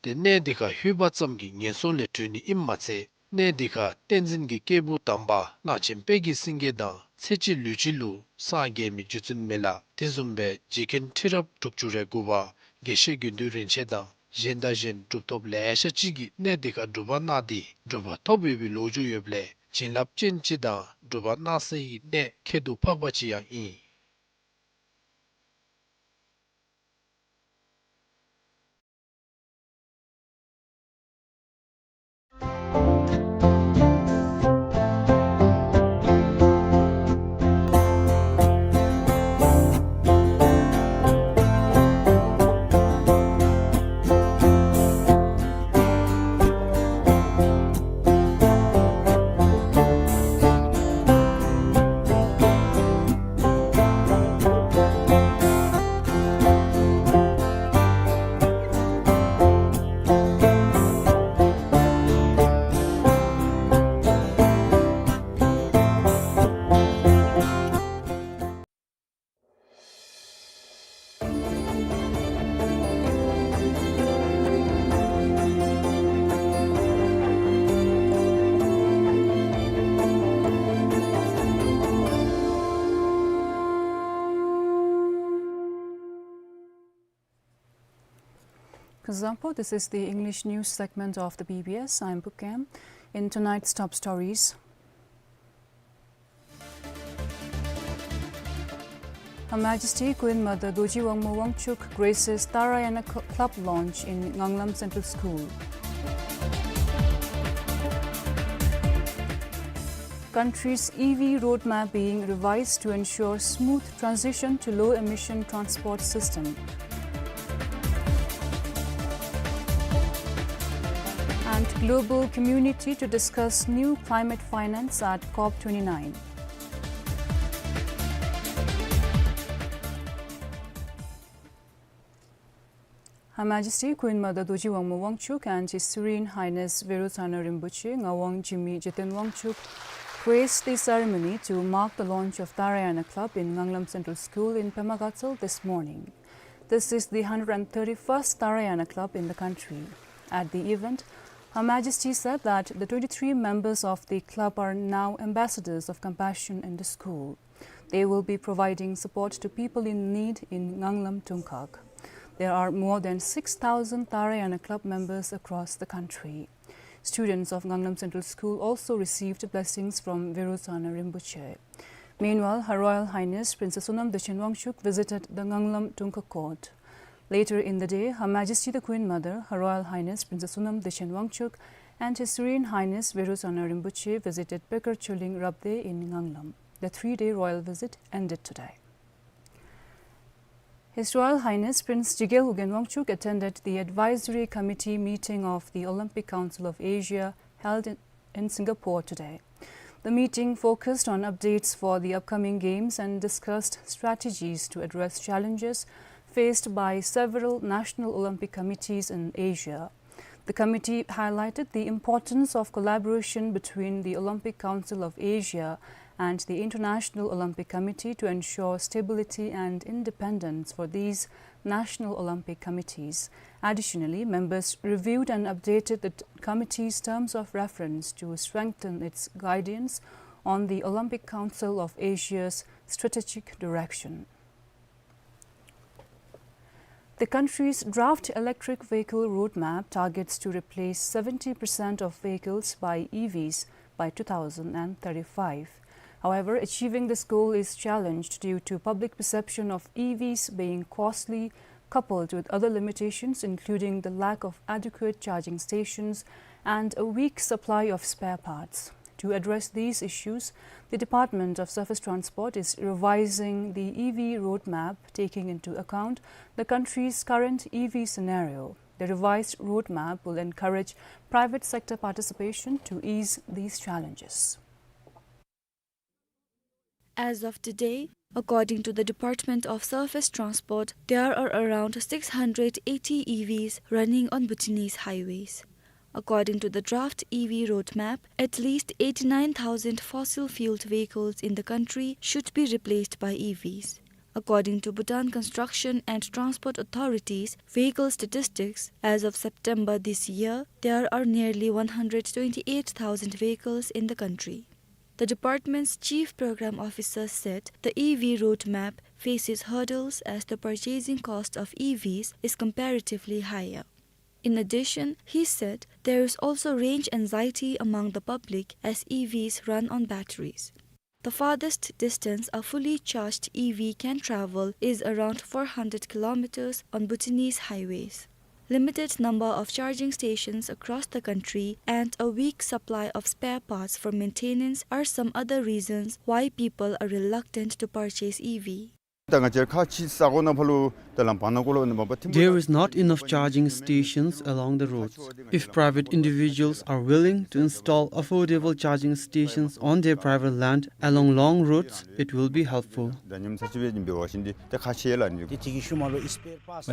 ཏེ་གནས་འདི་ཁར་ལྷོད་པ་ཙམ་གྱིས་ངན་སོང་ལས་གྲོལ་ནི་ཨིནམ་མ་ཚད་གནས་འདི་ཁར་བསྟན་འཛིན་གྱི་སྐྱེས་བུ་དམ་པ་གླང་ཆེན་དཔལ་གྱི་སེང་གེ་དང་ཚེ་གཅིག་ལུས་གཅིག་ལུ་སངས་རྒྱས་མི་རྗེ་བཙུན་མི་ལ་དེ་བཟུམ་སྦེ་རྗེ་མཁན་ཁྲི་རབས་དྲུག་ཅུ་རེ་དགུ་པ་དགེ་བཤེས་དགེ་འདུན་རིན་ཆེན་དང་གཞན་དང་གཞན་གྲུབ་ཐོབ་ལེ་ཤ་ཅིག་གིས་གནས་འདི་ཁར་སྒྲུབ་པ་གནང་སྟེ་གྲུབ་པ་ཐོབ་ཡོད་པའི་ལོ་རྒྱུས་ཡོདཔ་ལས་བྱིན་རླབས་ཅན་ཅིག་དང་སྒྲུབ་པ་གནང་སའི་གནས་ཁྱད་དུ་འཕགས་པ་ཅིག་ཡང་ཨིན། Kuzuzangpo, this is the English news segment of the B B S. I'm Pu Kem. In tonight's top stories, Her Majesty Queen Mother Dorji Wangmo Wangchuck graces Tarayana Cl-, Club launch in Nganglam Central School. Country's E V roadmap being revised to ensure smooth transition to low-emission transport system. And global community to discuss new climate finance at COP twenty-nine. Her Majesty Queen Mother Dorji Wangmo Wangchuck and His Serene Highness Veerochana Rinpoche Ngawang Jigme Jeten Wangchuck graced the ceremony to mark the launch of Tarayana Club in Nganglam Central School in Pema Gatshel this morning. This is the hundred and thirty-first Tarayana Club in the country. At the event, Her Majesty said that the twenty-three members of the club are now ambassadors of compassion in the school. They will be providing support to people in need in Nganglam Tungkak. There are more than six thousand Tarayana Club members across the country. Students of Nganglam Central School also received blessings from Veerochana Rinpoche. Meanwhile, Her Royal Highness Princess Sonam Dechen Wangchuck visited the Nganglam Tungkak Court. Later in the day, Her Majesty the Queen Mother, Her Royal Highness Princess Sonam Dechen Wangchuck, and His Serene Highness Veerochana Rinpoche visited Pekar Choling Rabdey in Nganglam. The three-day royal visit ended today. His Royal Highness Prince Jigel Ugyen Wangchuck attended the Advisory Committee meeting of the Olympic Council of Asia held in, in Singapore today. The meeting focused on updates for the upcoming games and discussed strategies to address challenges faced by several national Olympic committees in Asia. The committee highlighted the importance of collaboration between the Olympic Council of Asia and the International Olympic Committee to ensure stability and independence for these national Olympic committees. Additionally, members reviewed and updated the t-, committee's terms of reference to strengthen its guidance on the Olympic Council of Asia's strategic direction. The country's draft electric vehicle roadmap targets to replace seventy percent of vehicles by E Vs by two thousand and thirty-five. However, achieving this goal is challenged due to public perception of E Vs being costly, coupled with other limitations, including the lack of adequate charging stations and a weak supply of spare parts. To address these issues, the Department of Surface Transport is revising the E V roadmap, taking into account the country's current E V scenario. The revised roadmap will encourage private sector participation to ease these challenges. As of today, according to the Department of Surface Transport, there are around six hundred eighty E Vs running on Bhutanese highways. According to the draft E V roadmap, at least eighty-nine thousand fossil-fueled vehicles in the country should be replaced by E Vs. According to Bhutan Construction and Transport Authority's vehicle statistics, as of September this year, there are nearly one hundred twenty-eight thousand vehicles in the country. The department's chief program officer said the E V roadmap faces hurdles as the purchasing cost of E Vs is comparatively higher. In addition, he said there is also range anxiety among the public as E Vs run on batteries. The farthest distance a fully charged E V can travel is around four hundred kilometers on Bhutanese highways. Limited number of charging stations across the country and a weak supply of spare parts for maintenance are some other reasons why people are reluctant to purchase E V. There is not enough charging stations along the roads. If private individuals are willing to install affordable charging stations on their private land along long routes, it will be helpful. When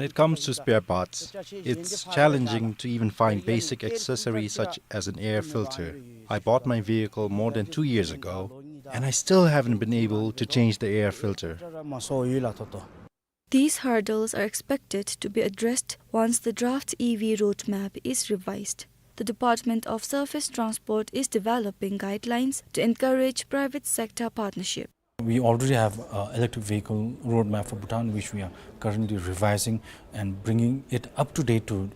it comes to spare parts, it's challenging to even find basic accessories such as an air filter. I bought my vehicle more than two years ago, and I still haven't been able to change the air filter. These hurdles are expected to be addressed once the draft E V roadmap is revised. The Department of Surface Transport is developing guidelines to encourage private sector partnership. We already have an electric vehicle roadmap for Bhutan, which we are currently revising and bringing it up to date to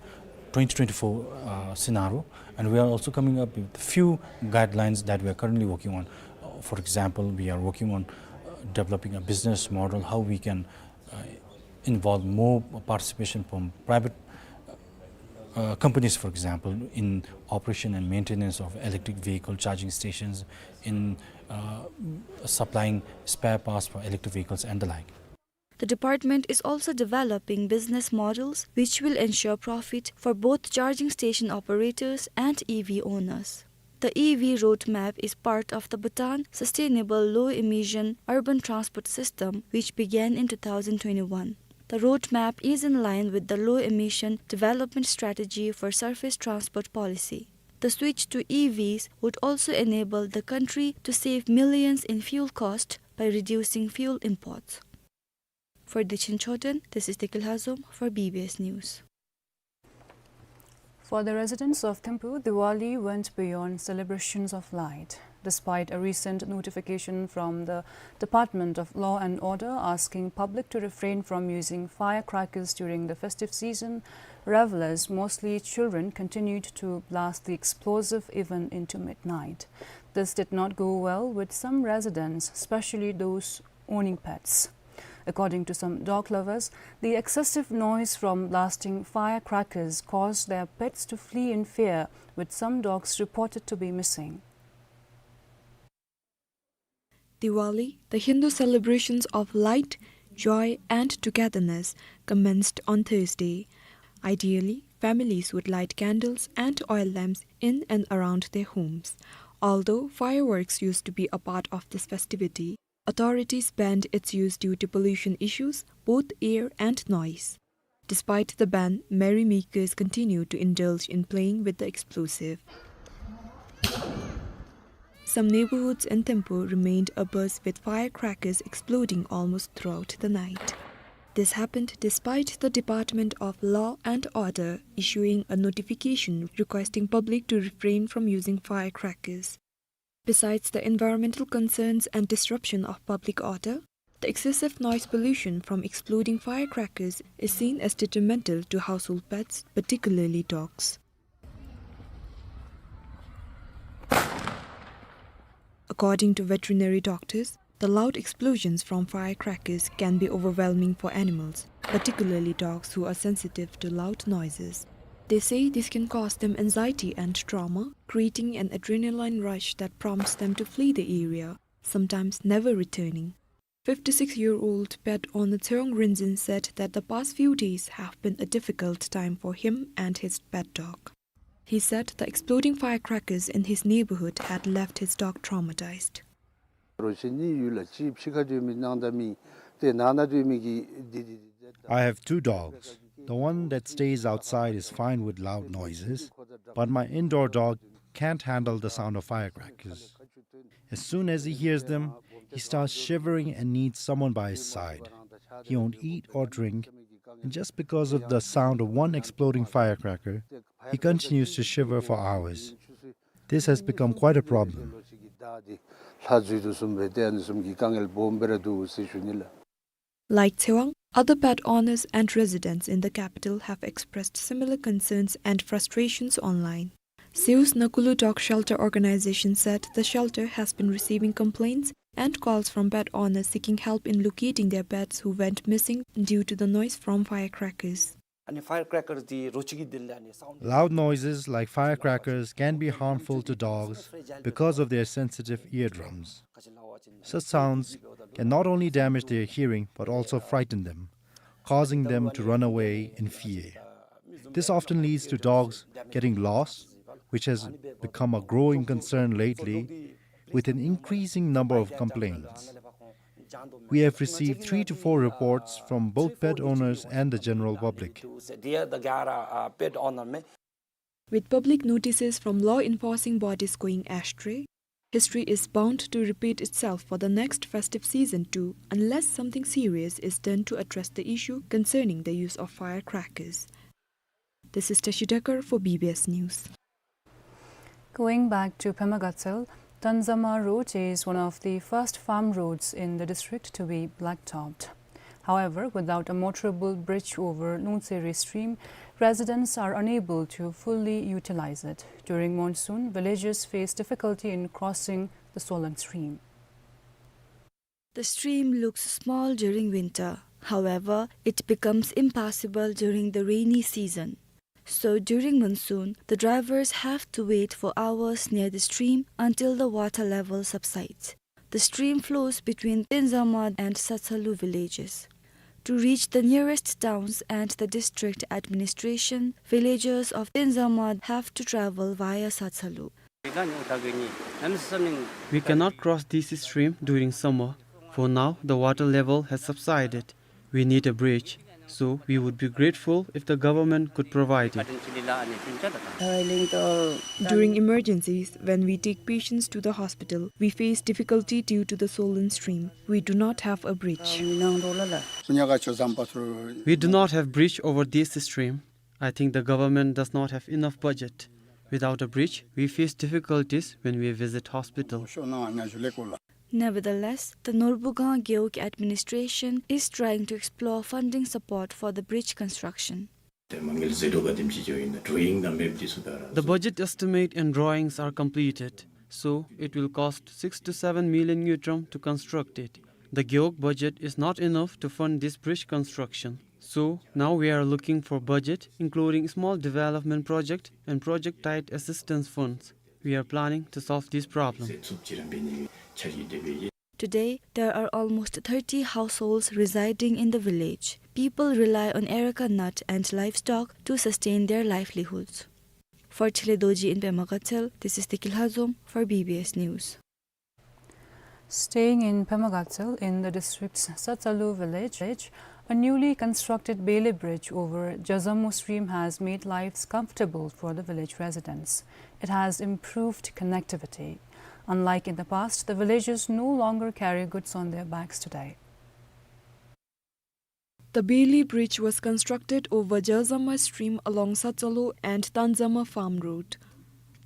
twenty twenty-four, uh, scenario. And we are also coming up with a few guidelines that we are currently working on. Uh, for example, we are working on, uh, developing a business model, how we can, uh, involve more participation from private, uh, companies, for example, in operation and maintenance of electric vehicle charging stations, in, uh, supplying spare parts for electric vehicles and the like. The department is also developing business models which will ensure profit for both charging station operators and E V owners. The E V roadmap is part of the Bhutan Sustainable Low Emission Urban Transport System, which began in two thousand twenty-one. The roadmap is in line with the Low Emission Development Strategy for Surface Transport Policy. The switch to E Vs would also enable the country to save millions in fuel cost by reducing fuel imports. For Dechen Choten, this is Tekil Hazom for B B S News. For the residents of Thimphu, Diwali went beyond celebrations of light. Despite a recent notification from the Department of Law and Order asking public to refrain from using firecrackers during the festive season, revelers, mostly children, continued to blast the explosive even into midnight. This did not go well with some residents, especially those owning pets. According to some dog lovers, the excessive noise from blasting firecrackers caused their pets to flee in fear, with some dogs reported to be missing. Diwali, the Hindu celebrations of light, joy, and togetherness, commenced on Thursday. Ideally, families would light candles and oil lamps in and around their homes. Although fireworks used to be a part of this festivity, authorities banned its use due to pollution issues, both air and noise. Despite the ban, merrymakers continue to indulge in playing with the explosive. Some neighborhoods in Thimphu remained abuzz with firecrackers exploding almost throughout the night. This happened despite the Department of Law and Order issuing a notification requesting public to refrain from using firecrackers. Besides the environmental concerns and disruption of public order, the excessive noise pollution from exploding firecrackers is seen as detrimental to household pets, particularly dogs. According to veterinary doctors, the loud explosions from firecrackers can be overwhelming for animals, particularly dogs who are sensitive to loud noises. They say this can cause them anxiety and trauma, creating an adrenaline rush that prompts them to flee the area, sometimes never returning. Fifty-six-year-old pet owner Tseong Rinzin said that the past few days have been a difficult time for him and his pet dog. He said the exploding firecrackers in his neighborhood had left his dog traumatized. I have two dogs. The one that stays outside is fine with loud noises, but my indoor dog can't handle the sound of firecrackers. As soon as he hears them, he starts shivering and needs someone by his side. He won't eat or drink, and just because of the sound of one exploding firecracker, he continues to shiver for hours. This has become quite a problem. Like Tseong, other pet owners and residents in the capital have expressed similar concerns and frustrations online. Seuss Nakulu Dog Shelter Organization said the shelter has been receiving complaints and calls from pet owners seeking help in locating their pets who went missing due to the noise from firecrackers. Loud noises like firecrackers can be harmful to dogs because of their sensitive eardrums. Such sounds can not only damage their hearing but also frighten them, causing them to run away in fear. This often leads to dogs getting lost, which has become a growing concern lately, with an increasing number of complaints. We have received three to four reports from both pet owners and the general public. With public notices from law enforcing bodies going astray, history is bound to repeat itself for the next festive season too, unless something serious is done to address the issue concerning the use of firecrackers. This is Tashi Dekar for B B S News. Going back to Pema Gatshel, Tanzama Road is one of the first farm roads in the district to be blacktopped. However, without a motorable bridge over Nungtseri stream, residents are unable to fully utilize it. During monsoon, villagers face difficulty in crossing the swollen stream. The stream looks small during winter. However, it becomes impassable during the rainy season. So during monsoon, the drivers have to wait for hours near the stream until the water level subsides. The stream flows between Tenzama and Satsalu villages. To reach the nearest towns and the district administration, villagers of Tenzama have to travel via Satsalu. We cannot cross this stream during summer. For now, the water level has subsided. We need a bridge, so we would be grateful if the government could provide it. During emergencies, when we take patients to the hospital, we face difficulty due to the swollen stream. We do not have a bridge. We do not have bridge over this stream. I think the government does not have enough budget. Without a bridge, we face difficulties when we visit hospital. Nevertheless, the Norbugang Gewog administration is trying to explore funding support for the bridge construction. The budget estimate and drawings are completed, so it will cost six to seven million ngultrum to construct it. The Gewog budget is not enough to fund this bridge construction. So now we are looking for budget, including small development project and project-tied assistance funds. We are planning to solve this problem. Today, there are almost thirty households residing in the village. People rely on areca nut and livestock to sustain their livelihoods. For Tshilidorji in Pema Gatshel, this is Teki Lhazom for B B S News. Staying in Pema Gatshel, in the district's Satsalu village, a newly constructed beli bridge over Jazamo stream has made lives comfortable for the village residents. It has improved connectivity. Unlike in the past, the villagers no longer carry goods on their backs today. The beli bridge was constructed over Jazama stream along Satsalu and Tanzama farm road.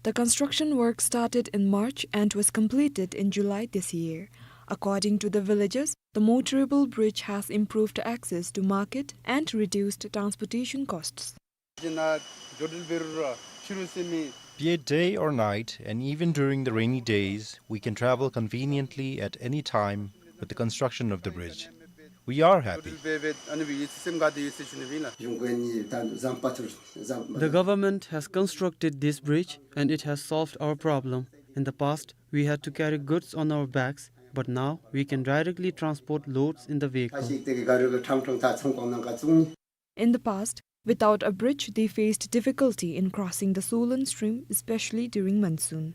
The construction work started in March and was completed in July this year. According to the villagers, the motorable bridge has improved access to market and reduced transportation costs. Be it day or night, and even during the rainy days, we can travel conveniently at any time with the construction of the bridge. We are happy. The government has constructed this bridge and it has solved our problem. In the past, we had to carry goods on our backs, but now we can directly transport loads in the vehicle. In the past, without a bridge, they faced difficulty in crossing the swollen stream, especially during monsoon.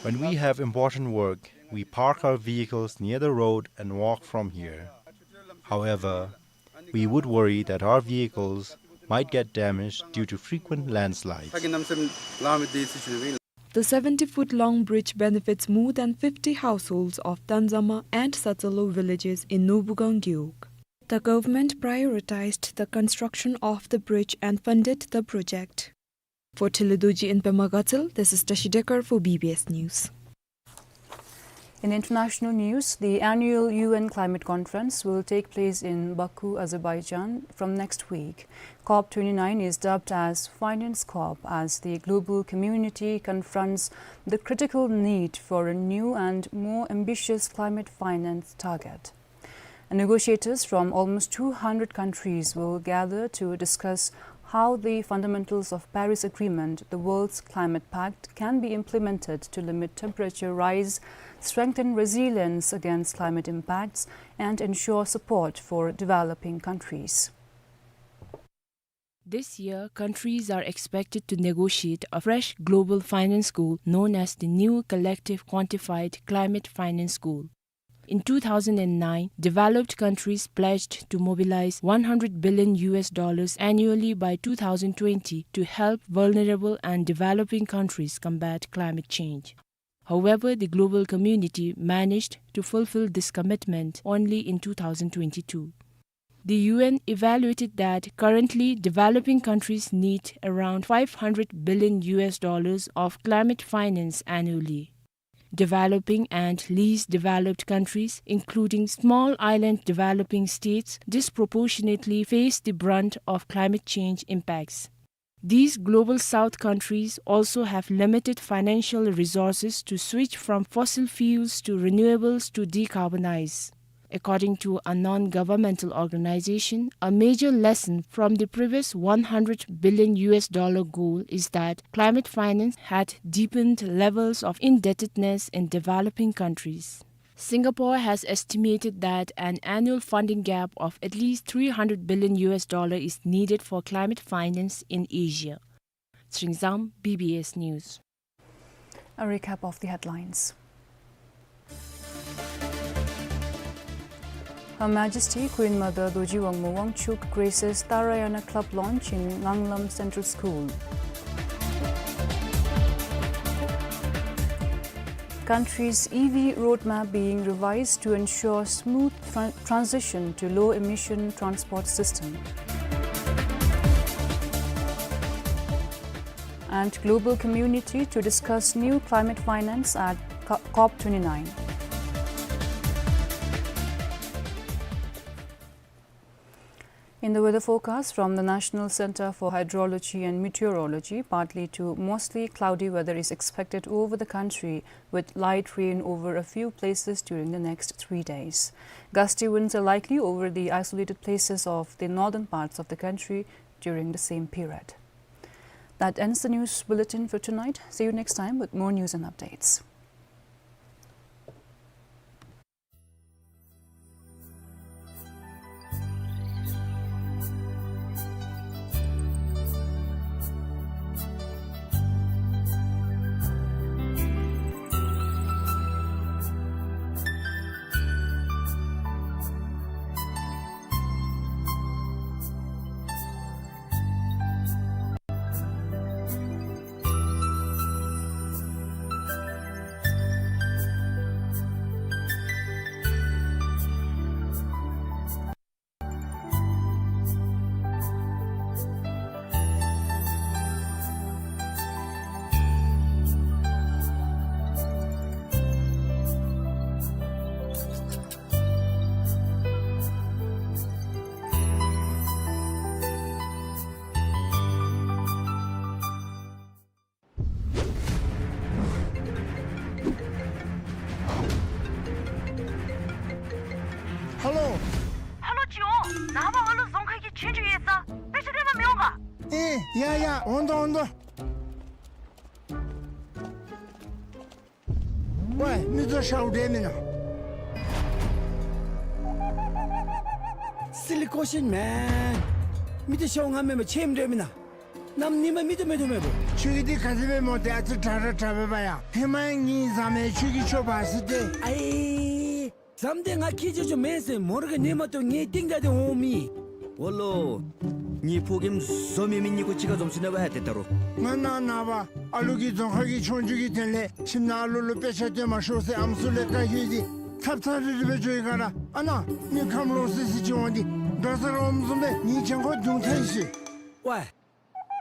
When we have important work, we park our vehicles near the road and walk from here. However, we would worry that our vehicles might get damaged due to frequent landslides. The seventy-foot-long bridge benefits more than fifty households of Tanzama and Satsalu villages in Norbugang Gewog. The government prioritized the construction of the bridge and funded the project. For Tshilidorji in Pema Gatshel, this is Tashi Dekar for B B S News. In international news, the annual U N Climate Conference will take place in Baku, Azerbaijan, from next week. COP twenty-nine is dubbed as Finance COP as the global community confronts the critical need for a new and more ambitious climate finance target. Negotiators from almost two hundred countries will gather to discuss how the fundamentals of Paris Agreement, the world's climate pact, can be implemented to limit temperature rise, strengthen resilience against climate impacts, and ensure support for developing countries. This year, countries are expected to negotiate a fresh global finance goal known as the New Collective Quantified Climate Finance Goal. In two thousand and nine, developed countries pledged to mobilize one hundred billion U S dollars annually by two thousand twenty to help vulnerable and developing countries combat climate change. However, the global community managed to fulfill this commitment only in two thousand twenty-two. The U N evaluated that currently developing countries need around five hundred billion U S dollars of climate finance annually. Developing and least developed countries, including small island developing states, disproportionately face the brunt of climate change impacts. These Global South countries also have limited financial resources to switch from fossil fuels to renewables to decarbonize. According to a non-governmental organization, a major lesson from the previous one hundred billion U S dollar goal is that climate finance had deepened levels of indebtedness in developing countries. Singapore has estimated that an annual funding gap of at least three hundred billion U S dollar is needed for climate finance in Asia. Tshering Zam, B B S News. A recap of the headlines. Her Majesty Queen Mother Dorji Wangmo Wangchuck graces Taraiyana Club launch in Nganglam Central School. Country's E V roadmap being revised to ensure smooth tran-, transition to low-emission transport system. And global community to discuss new climate finance at Co-, COP twenty-nine. In the weather forecast from the National Center for Hydrology and Meteorology, partly to mostly cloudy weather is expected over the country, with light rain over a few places during the next three days. Gusty winds are likely over the isolated places of the northern parts of the country during the same period. That ends the news bulletin for tonight. See you next time with more news and updates. ཧེ་ལོ། ཧེ་ལོ་ཅིག་འོང་། ནངས་པ་ཨ་ལུ་རྫོང་ཁ་གི་ཆོས་རྒྱུགས་ཡོད་ས། དཔེ་ཆ་སྟོན་པར་མི་འོང་ག། ཨེ་ཡ་ཡ། འོང་དོ་འོང་དོ། ཝའེ་མི་ཚུ་ཤཝ་འདྲ་མེན་ན། Silly question, man. མི་ཚུ་ཤཝ་ང་མེན་པར་ཆེམ་འདྲ་མེན་ན། གནམ་ཉིམ་མི་ཚུ་མེད་དོ་མེད་པོ། ཁྱོད་ཀྱི་འདི་ག་ཅི་སྦེ་སྨོ། ཏེ་ཨ་ཙི་དྲག་དྲག་དྲག་པས་པ་ཡ། ཧེ་མ་ཡང་ངེའི་བཟའ་མི་ཁྱོད་ཀྱི་ཁྱོ་བ་ཟེར་ཏེ། ཨའི། བཟའ་མི་འདི་ང་ཁྱེད་ཅོ་ཅོ་མེན་ཟེར། མོ་ར་གི་ཉིན་མ་གཏོགས་ངེའི་རྟིང་བདའ་སྟེ་འོང་མི། འོ་ལོ། ངེའི་ཕོ་རྒནམ་འཛོམས་མི་མི་གཉིས་ཀོ་གཅིག་ཁར་འཛོམས་སོ་ནུག་པ་ཡ། ཏེ་ད་རུང་ང་ནངས་པ་ཨ་ལུ་གི་རྫོང་ཁ་གི་ཆོས་རྒྱུགས་ཀྱི་དོན་ལས་ཁྱིམ་ནང་ཨ་ལུ་ལུ་དཔེ་ཆ་སྟོན་མ་ཤོག་ཟེར་ཨམ་སྲུ་ལས་བཀའ་ཡོད་དེ་ཐབ་ཚང་རི་རི་སྦེ་འགྱོ་ཡི་ག་ར། ཨ་ནཱ་མི་ཁམས་ལོག་སི་སི་ཅིག་འོང་སྟེ་དགའ་ས་ར་འོངམ་བཟུམ་སྦེ་ངེའི་གྱང་ཁོག་རྡུང་ཐལ་ཤི། ཝའེ།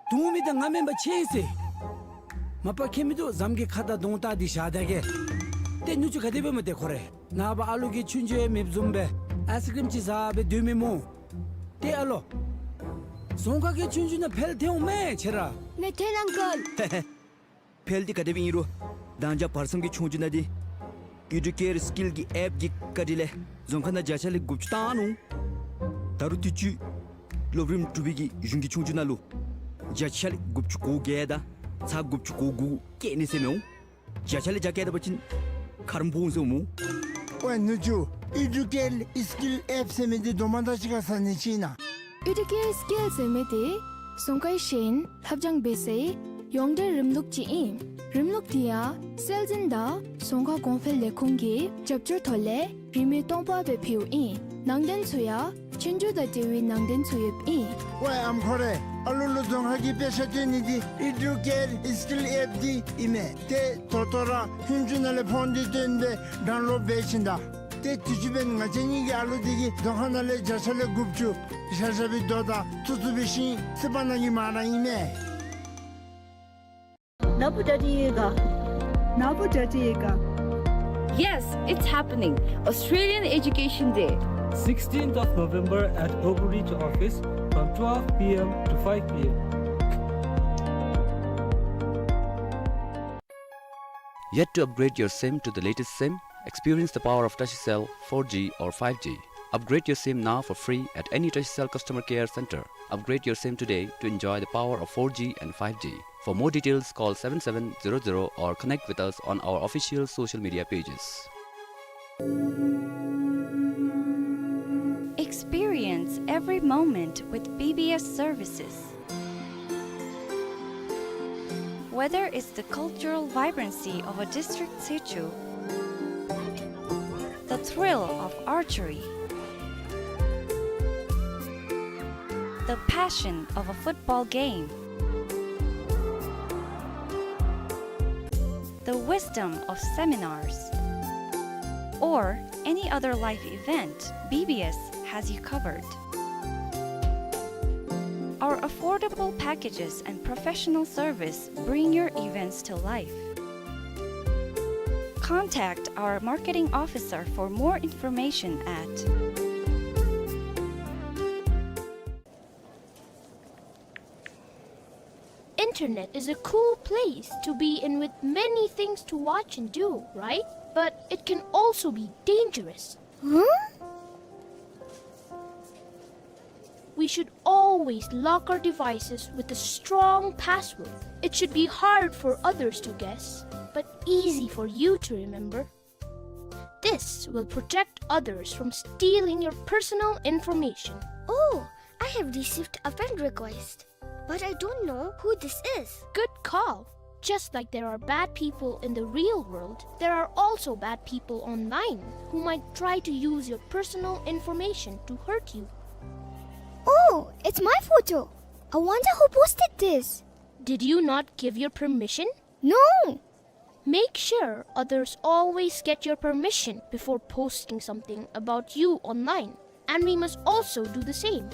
རྡུང་མི་འདི་ང་མེན་པར་ཆི་ཟེར། མ་པ་ཁྱད་མི་འདུག། བཟའ་མི་གི་ཁ་དང་གདོང་བལྟ་སྟེ་བཞག་ད་གེ། ཏེ་ནུ་གཅུང་ག་དེ་སྦེ་སྨོ་ཏེ་ཁོ་རེ། ནངས་པ་ཨ་ལུ་གི་ཆོས་རྒྱུགས་ཡང་མེདཔ་བཟུམ་སྦེ་ཨའི་སི་ཀྲིམ་ཅིག་བཟའ་སྦེ་སྡོད་མི་སྨོ། ཏེ་ཨ་ལོ། རྫོང་ཁ་གི་ཆོས་རྒྱུགས་ནང་འཕེལ་ཐལ་འོང་མས་ཁྱེད་ར། ནེ་ཐེན་ཨང་ཀལ། འཕེལ་འདི་ག་དེ་སྦེ་ཨིན་རུང་། ད་ཅི་བར་མཚམས་ཀྱི་ཆོས་རྒྱུགས་ནང་འདི་ཨེ་ཌུ་ཀེར་སི་ཀིལ་གྱི་ཨེཔ་གི་བཀའ་དྲིན་ལས་རྫོང་ཁ་ནང་བརྒྱ་ཆ་ལས་དགུ་བཅུ་བཏང་ནུག། ད་རུང་དུས་ཅི་སློབ་རིམ་དྲུག་པའི་གི་གཞུང་གི་ཆོས་རྒྱུགས་ནང་ལུ་བརྒྱ་ཆ་ལས་དགུ་བཅུ་གོ་བརྒྱད་དང་ཚག་དགུ་བཅུ་གོ་དགུ་བཀལ་ནི་ཟེར་མི་འོང་། བརྒྱ་ཆ་ལས་བརྒྱ་བཀལ་ད་པ་ཅིན་ཁ་རོག་འབོ་འོང་ཟེར་འོང་སྨོ། ཝའེ་ནུ་གཅུང་། ཨེ་ཌུ་ཀེར་སི་ཀིལ་ཨེཔ་ཟེར་མི་འདི་སྡོམ་པ་དང་གཅིག་ཁར་ཟ་ནི་ཅིག་ཨིན་ན། ཨེ་ཌུ་ཀེར་སི་ཀིལ་ཟེར་མི་འདི་རྫོང་ཁའི་ཤེས་ཡོན་ལྷབ་སྦྱང་འབད་སའི་ཡོངས་འབྲེལ་རིམ་ལུགས་ཅིག་ཨིན། རིམ་ལུགས་འདི་ཡང་སྲོལ་འཛིན་དང་རྫོང་ཁ་གོང་འཕེལ་ལས་ཁུངས་ཀྱི་རྒྱབ་སྐྱོར་ཐོག་ལས་རིན་མེད་སྟོང་པ་སྦེ་ཕུལཝ་ཨིན། ནང་དོན་ཚུ་ཡང་ཆོས་རྒྱུགས་དང་འབྲེལ་བའི་ནང་དོན་ཚུ་ཡོདཔ་ཨིན། ཝའེ་ཨམ་ཁོ་རེ། ཨ་ལུ་ལུ་རྫོང་ཁ་གི་དཔེ་ཆ་སྟོན་ནི་འདི་ཨེ་ཌུ་ཀེར་སི་ཀིལ་ཨེཔ་འདི་ཨིན་མས། ཏེ་ད་ལྟོ་ར་ཧིན་ཇུ་ནང་ལས་ཕོན་འདི་བཏོན་སྦེ་ཌའུན་ལོཌ་འབད་ཞིནམ་ད། ཏེ་དུས་ཅི་འབདན་ང་བཅས་གཉིས་ཀྱི་ཨ་ལུ་འདི་གིས་རྫོང་ཁ་ནང་ལས་བརྒྱ་ཆ་ལས་དགུ་བཅུ་ཤ་ཤ་བའི་རྡོ་དང་ཏུ་ཏུ་འབད་ཞིནམ་རྩིས་པ་ནང་གི་མ་ར་ཨིན་མས། ནཱ་བུ་གྲ་སྒྲིག་ཡོད་ག། ནཱ་བུ་གྲ་སྒྲིག་ཡོད་ག། Yes, it's happening. Australian Education Day. Sixteenth of November at Oakridge office from twelve P M to five P M. Yet to upgrade your SIM to the latest SIM? Experience the power of Tashicell four G or five G. Upgrade your SIM now for free at any Tashicell customer care center. Upgrade your SIM today to enjoy the power of four G and five G. For more details, call seven seven zero zero or connect with us on our official social media pages. Experience every moment with B B S services. Whether it's the cultural vibrancy of a district situ, the thrill of archery, the passion of a football game, the wisdom of seminars, or any other life event, B B S has you covered. Our affordable packages and professional service bring your events to life. Contact our marketing officer for more information at Internet is a cool place to be in with many things to watch and do, right? But it can also be dangerous. Huh? We should always lock our devices with a strong password. It should be hard for others to guess, but easy for you to remember. This will protect others from stealing your personal information. Oh, I have received a friend request, but I don't know who this is. Good call. Just like there are bad people in the real world, there are also bad people online who might try to use your personal information to hurt you. Oh, it's my photo. I wonder who posted this. Did you not give your permission? No. Make sure others always get your permission before posting something about you online, and we must also do the same.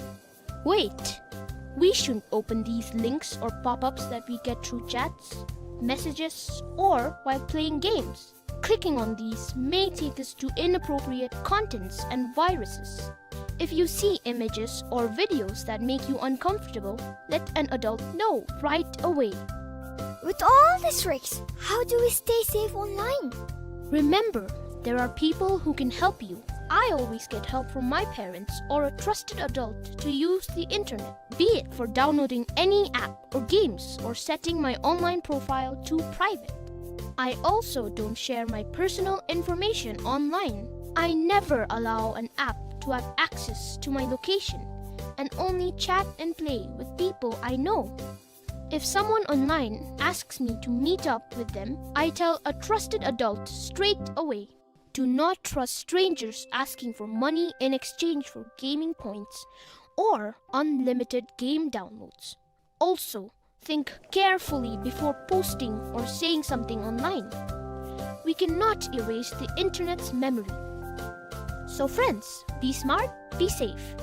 Wait, we shouldn't open these links or pop-ups that we get through chats, messages, or while playing games. Clicking on these may take us to inappropriate contents and viruses. If you see images or videos that make you uncomfortable, let an adult know right away. With all these risks, how do we stay safe online? Remember, there are people who can help you. I always get help from my parents or a trusted adult to use the internet, be it for downloading any app or games or setting my online profile to private. I also don't share my personal information online. I never allow an app to have access to my location and only chat and play with people I know. If someone online asks me to meet up with them, I tell a trusted adult straight away. Do not trust strangers asking for money in exchange for gaming points or unlimited game downloads. Also, think carefully before posting or saying something online. We cannot erase the internet's memory. So friends, be smart, be safe.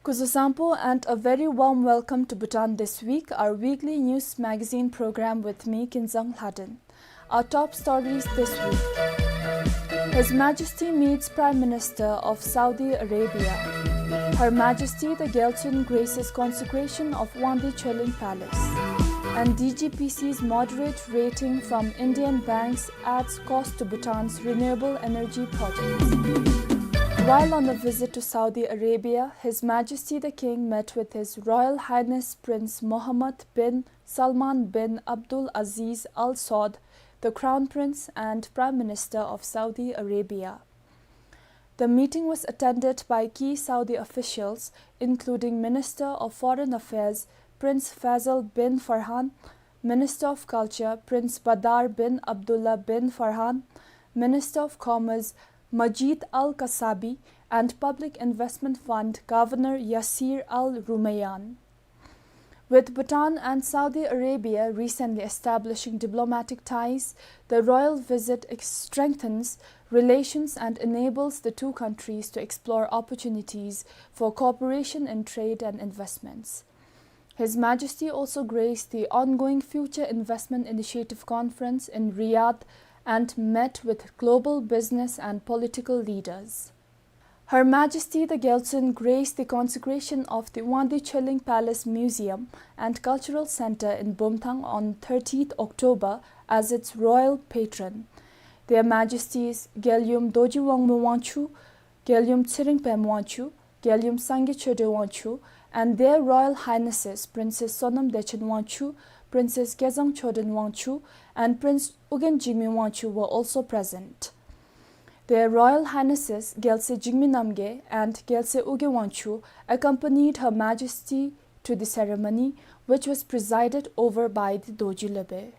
Kuzuzangpo and a very warm welcome to Bhutan This Week, our weekly news magazine program with me, Kinzang Lhaden. Our top stories this week. His Majesty meets Prime Minister of Saudi Arabia. Her Majesty the Gyaltsuen graces consecration of Wangdue Choeling Palace. And D G P C's moderate rating from Indian banks adds cost to Bhutan's renewable energy projects. While on a visit to Saudi Arabia, His Majesty the King met with His Royal Highness Prince Mohammed bin Salman bin Abdul Aziz Al Saud, the Crown Prince and Prime Minister of Saudi Arabia. The meeting was attended by key Saudi officials, including Minister of Foreign Affairs Prince Faisal bin Farhan, Minister of Culture Prince Badar bin Abdullah bin Farhan, Minister of Commerce Majid Al Kasabi, and Public Investment Fund Governor Yasir Al Rumayyan. With Bhutan and Saudi Arabia recently establishing diplomatic ties, the royal visit ex-, strengthens relations and enables the two countries to explore opportunities for cooperation in trade and investments. His Majesty also graced the ongoing Future Investment Initiative Conference in Riyadh and met with global business and political leaders. Her Majesty the Gyaltsuen graced the consecration of the Wangdi Choling Palace Museum and Cultural Center in Bumthang on thirtieth October as its royal patron. Their Majesties Gyalyum Dorji Wangmu Wangchuck, Gyalyum Tshering Pem Wangchuck, Gyalyum Sangay Choden Wangchuck, and Their Royal Highnesses Princess Sonam Dechen Wangchuck, Princess Kezang Choden Wangchuck, and Prince Ugyen Jigme Wangchuck were also present. Their Royal Highnesses Gyaltsuen Jigme Namgay and Gyaltsuen Ugyen Wangchuck accompanied Her Majesty to the ceremony, which was presided over by the Dorji Lopen.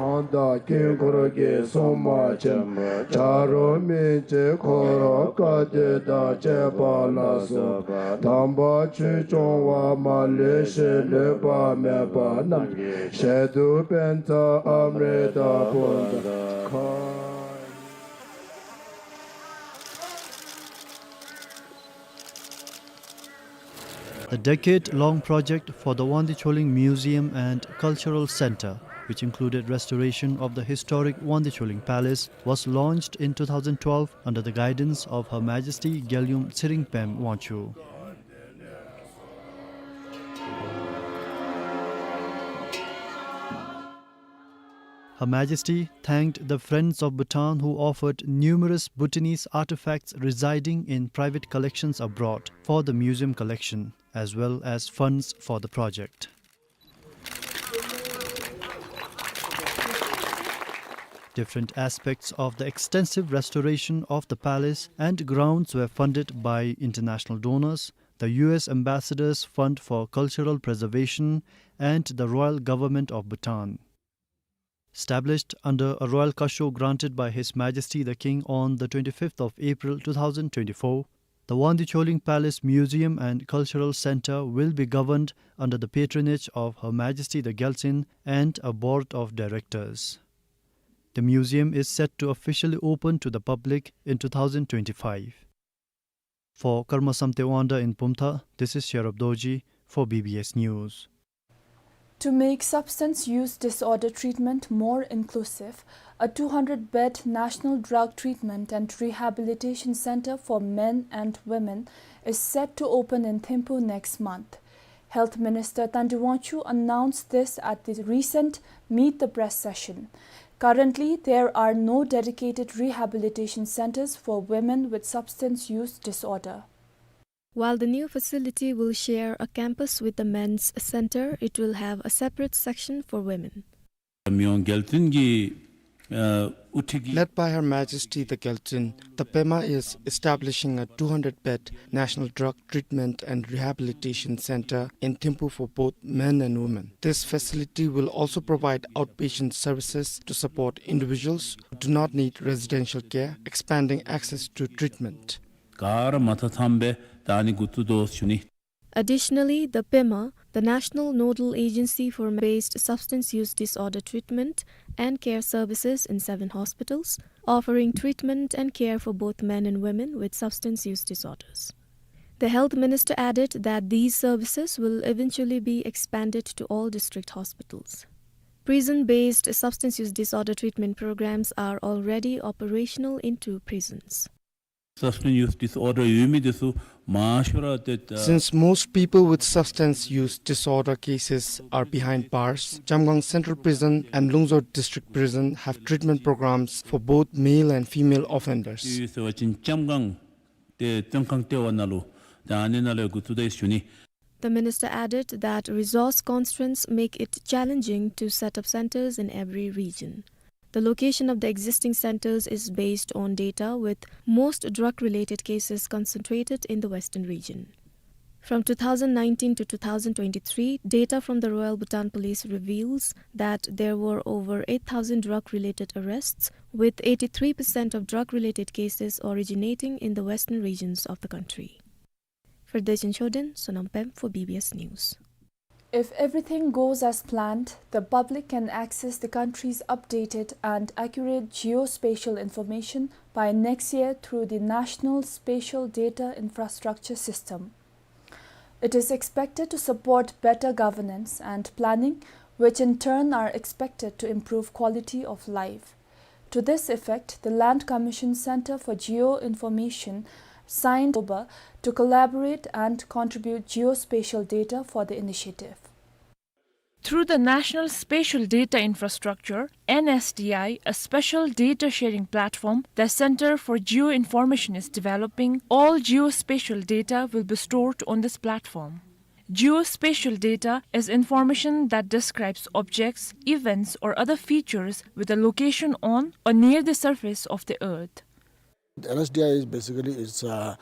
གང་དག་དཀྱིལ་འཁོར་གྱི་སྲུང་མ་ཆེན་པོ་བྱ་རོག་སྨིན་བྱེད་འཁོར་བསྐོར་དེ་དང་བཅས་པ་ལ་སོགས་པ་དམ་པ་ཆོས་སྐྱོང་བ་མ་ལུས་ཤིང་ལུས་པ་མེད་པ་རྣམས་ཀྱི་ཞལ་དུ་པཉྩ་ཨམྲྀཏ་ཕུལ་དང་། The decade-long project for the Wangdi Choling Museum and Cultural Center, which included restoration of the historic Wangdi Choling Palace, was launched in two thousand twelve under the guidance of Her Majesty Gyalyum Tshering Pem Wangchuck. Her Majesty thanked the Friends of Bhutan who offered numerous Bhutanese artifacts residing in private collections abroad for the museum collection, as well as funds for the project. Different aspects of the extensive restoration of the palace and grounds were funded by international donors, the U S Ambassador's Fund for Cultural Preservation, and the Royal Government of Bhutan. Established under a royal cachot granted by His Majesty the King on the twenty-fifth of April two thousand twenty-four, the Wangdi Choling Palace Museum and Cultural Center will be governed under the patronage of Her Majesty the Gyaltsuen and a board of directors. The museum is set to officially open to the public in two thousand twenty-five. For Karma Samten Wangda in Bumthang, this is Sherab Dorji for B B S News. To make substance use disorder treatment more inclusive, a two hundred bed National Drug Treatment and Rehabilitation Center for men and women is set to open in Thimphu next month. Health Minister Tandi Wangchuck announced this at the recent Meet the Press session. Currently, there are no dedicated rehabilitation centers for women with substance use disorder. While the new facility will share a campus with the men's center, it will have a separate section for women. Led by Her Majesty the Gyaltsuen, the Pema is establishing a two hundred bed National Drug Treatment and Rehabilitation Center in Thimphu for both men and women. This facility will also provide outpatient services to support individuals who do not need residential care, expanding access to treatment. ག་ར་མ་ཐ་ཐམ་པའི་ད་ནི་གུ་ཏུ་དོ་ཞུ་ནི། Additionally, the PEMA, the National Nodal Agency for Based Substance Use Disorder Treatment and Care Services in seven hospitals, offering treatment and care for both men and women with substance use disorders. The health minister added that these services will eventually be expanded to all district hospitals. Prison-based substance use disorder treatment programs are already operational in two prisons. Substance use disorder ཡོད་མི་དེ་ཚུ་མང་ཤོས་ར་ཏེ་ད། Since most people with substance use disorder cases are behind bars, Jamgang Central Prison and Lungzor District Prison have treatment programs for both male and female offenders. ཡོད་ཟེར་བ་ཅིན་ལྕམ་སྒང་ཏེ་བཙོན་ཁང་ལྟེ་བ་ནང་ལུ་ད་ཨ་ནི་ནང་ལུ་འགོ་བཙུགས་ད་ཡི་ཟེར་ཞུ་ནི། The minister added that resource constraints make it challenging to set up centers in every region. The location of the existing centers is based on data, with most drug-related cases concentrated in the western region. From two thousand nineteen to two thousand twenty-three, data from the Royal Bhutan Police reveals that there were over eight thousand drug-related arrests, with eighty-three percent of drug-related cases originating in the western regions of the country. Ferdinand Choden, Sonam Pem for B B S News. If everything goes as planned, the public can access the country's updated and accurate geospatial information by next year through the National Spatial Data Infrastructure System. It is expected to support better governance and planning, which in turn are expected to improve quality of life. To this effect, the Land Commission Center for Geo-Information signed October to collaborate and contribute geospatial data for the initiative. Through the National Spatial Data Infrastructure, N S D I, a special data sharing platform the Center for Geo-Information is developing, all geospatial data will be stored on this platform. Geospatial data is information that describes objects, events, or other features with a location on or near the surface of the earth. The N S D I is basically, it's a,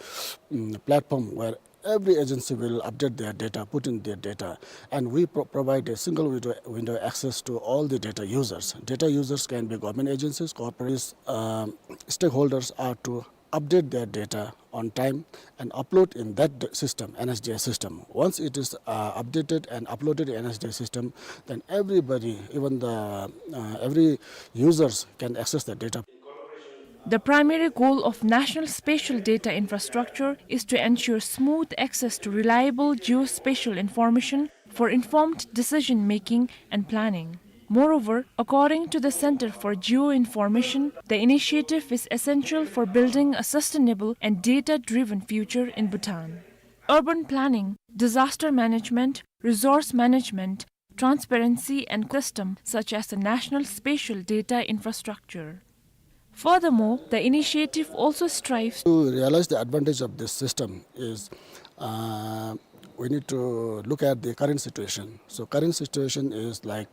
mm, platform where every agency will update their data, put in their data, and we pro-, provide a single window, window access to all the data users. Data users can be government agencies, corporates, um, stakeholders are to update their data on time and upload in that d-, system, N S D I system. Once it is, uh, updated and uploaded in N S D I system, then everybody, even the, uh, every users can access the data. The primary goal of National Spatial Data Infrastructure is to ensure smooth access to reliable geospatial information for informed decision-making and planning. Moreover, according to the Center for Geo-Information, the initiative is essential for building a sustainable and data-driven future in Bhutan. Urban planning, disaster management, resource management, transparency and custom, such as the National Spatial Data Infrastructure. Furthermore, the initiative also strives to realize the advantage of this system is, uh, we need to look at the current situation. So current situation is like,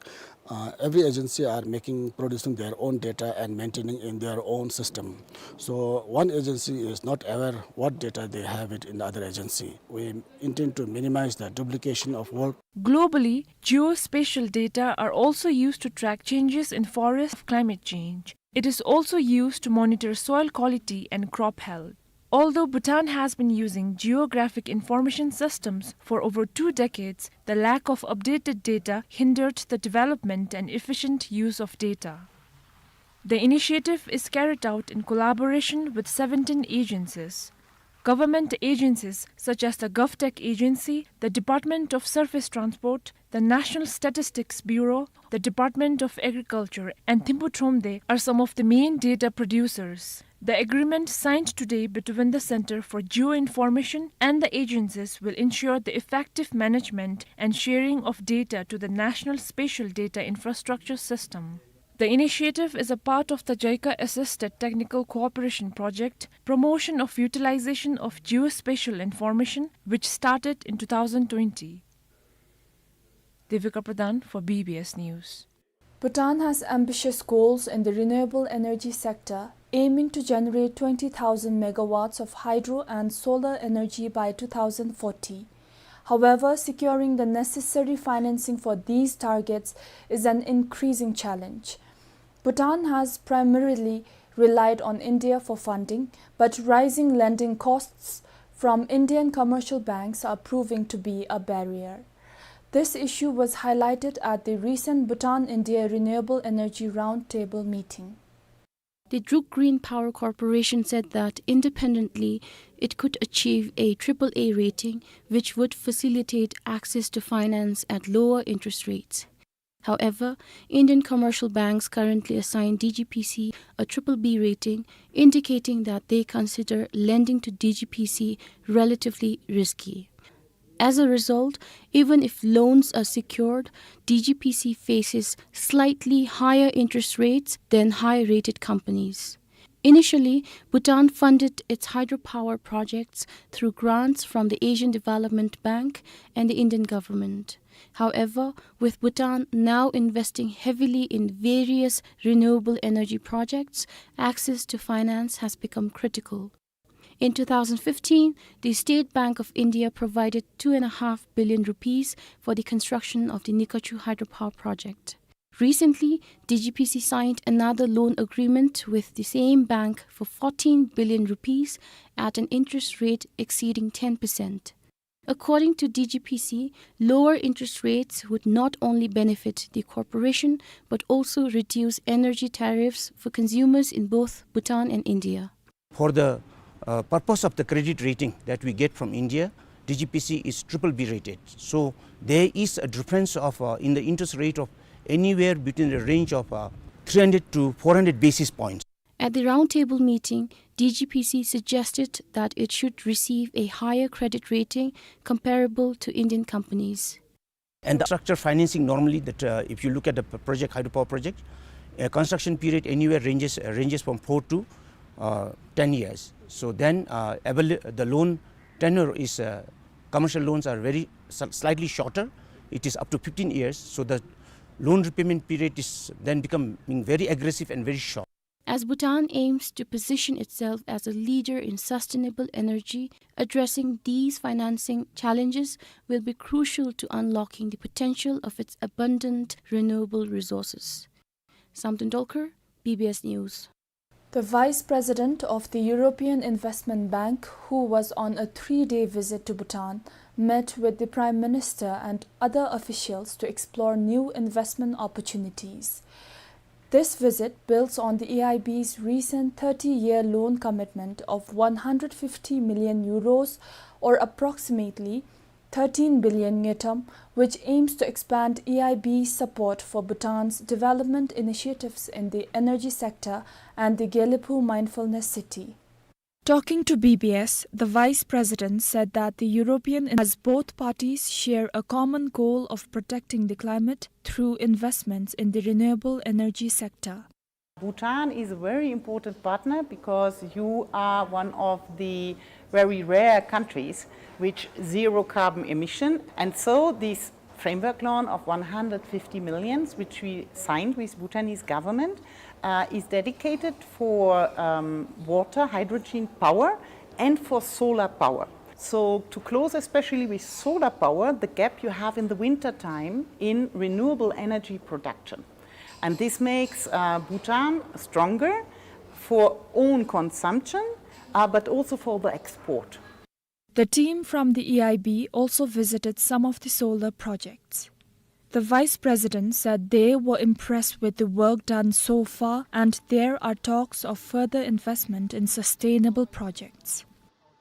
uh, every agency are making, producing their own data and maintaining in their own system. So one agency is not aware what data they have it in the other agency. We intend to minimize the duplication of work. Globally, geospatial data are also used to track changes in forest of climate change. It is also used to monitor soil quality and crop health. Although Bhutan has been using geographic information systems for over two decades, the lack of updated data hindered the development and efficient use of data. The initiative is carried out in collaboration with seventeen agencies. Government agencies such as the GovTech Agency, the Department of Surface Transport, the National Statistics Bureau, the Department of Agriculture, and Thimphu Thromde are some of the main data producers. The agreement signed today between the Center for Geo-Information and the agencies will ensure the effective management and sharing of data to the National Spatial Data Infrastructure System. The initiative is a part of the JICA-assisted technical cooperation project, promotion of utilization of geospatial information, which started in two thousand twenty. Devika Pradhan for B B S News. Bhutan has ambitious goals in the renewable energy sector, aiming to generate twenty thousand megawatts of hydro and solar energy by two thousand forty. However, securing the necessary financing for these targets is an increasing challenge. Bhutan has primarily relied on India for funding, but rising lending costs, from Indian commercial banks are proving to be a barrier. This issue was highlighted at the recent Bhutan-India Renewable Energy Roundtable meeting. The Druk Green Power Corporation said that independently, it could achieve a triple A rating, which would facilitate access to finance at lower interest rates. However, Indian commercial banks currently assign D G P C a triple B rating, indicating that they consider lending to D G P C relatively risky. As a result, even if loans are secured, D G P C faces slightly higher interest rates than high-rated companies. Initially, Bhutan funded its hydropower projects through grants from the Asian Development Bank and the Indian government. However, with Bhutan now investing heavily in various renewable energy projects, access to finance has become critical. In two thousand fifteen, the State Bank of India provided two and a half billion rupees for the construction of the Nikachu hydropower project. Recently, D G P C signed another loan agreement with the same bank for fourteen billion rupees at an interest rate exceeding ten percent. According to D G P C, lower interest rates would not only benefit the corporation but also reduce energy tariffs for consumers in both Bhutan and India. For the, uh, purpose of the credit rating that we get from India, D G P C is triple B rated. So there is a difference of, uh, in the interest rate of anywhere between the range of, uh, three hundred to four hundred basis points. At the roundtable meeting, D G P C suggested that it should receive a higher credit rating comparable to Indian companies. And the structure financing normally that, uh, if you look at the p-, project, hydropower project, uh, construction period anywhere ranges, uh, ranges from four to, uh, ten years. So then, uh, avail-, the loan tenure is, uh, commercial loans are very sl-, slightly shorter. It is up to fifteen years. So the loan repayment period is then becoming very aggressive and very short. As Bhutan aims to position itself as a leader in sustainable energy, addressing these financing challenges will be crucial to unlocking the potential of its abundant renewable resources. Samten Dolkar, B B S News. The Vice President of the European Investment Bank, who was on a three-day visit to Bhutan, met with the Prime Minister and other officials to explore new investment opportunities. This visit builds on the E I B's recent thirty-year loan commitment of one hundred fifty million euros, or approximately thirteen billion ngultrum, which aims to expand E I B's support for Bhutan's development initiatives in the energy sector and the Gelephu Mindfulness City. Talking to B B S, the Vice President said that the European, as both parties share a common goal of protecting the climate through investments in the renewable energy sector. Bhutan is a very important partner because you are one of the very rare countries which zero carbon emission, and so this framework loan of one hundred fifty millions, which we signed with Bhutanese government, uh, is dedicated for, um, water, hydrogen power, and for solar power. So to close, especially with solar power, the gap you have in the winter time in renewable energy production. And this makes, uh, Bhutan stronger for own consumption, uh, but also for the export. The team from the E I B also visited some of the solar projects. The Vice President said they were impressed with the work done so far and there are talks of further investment in sustainable projects.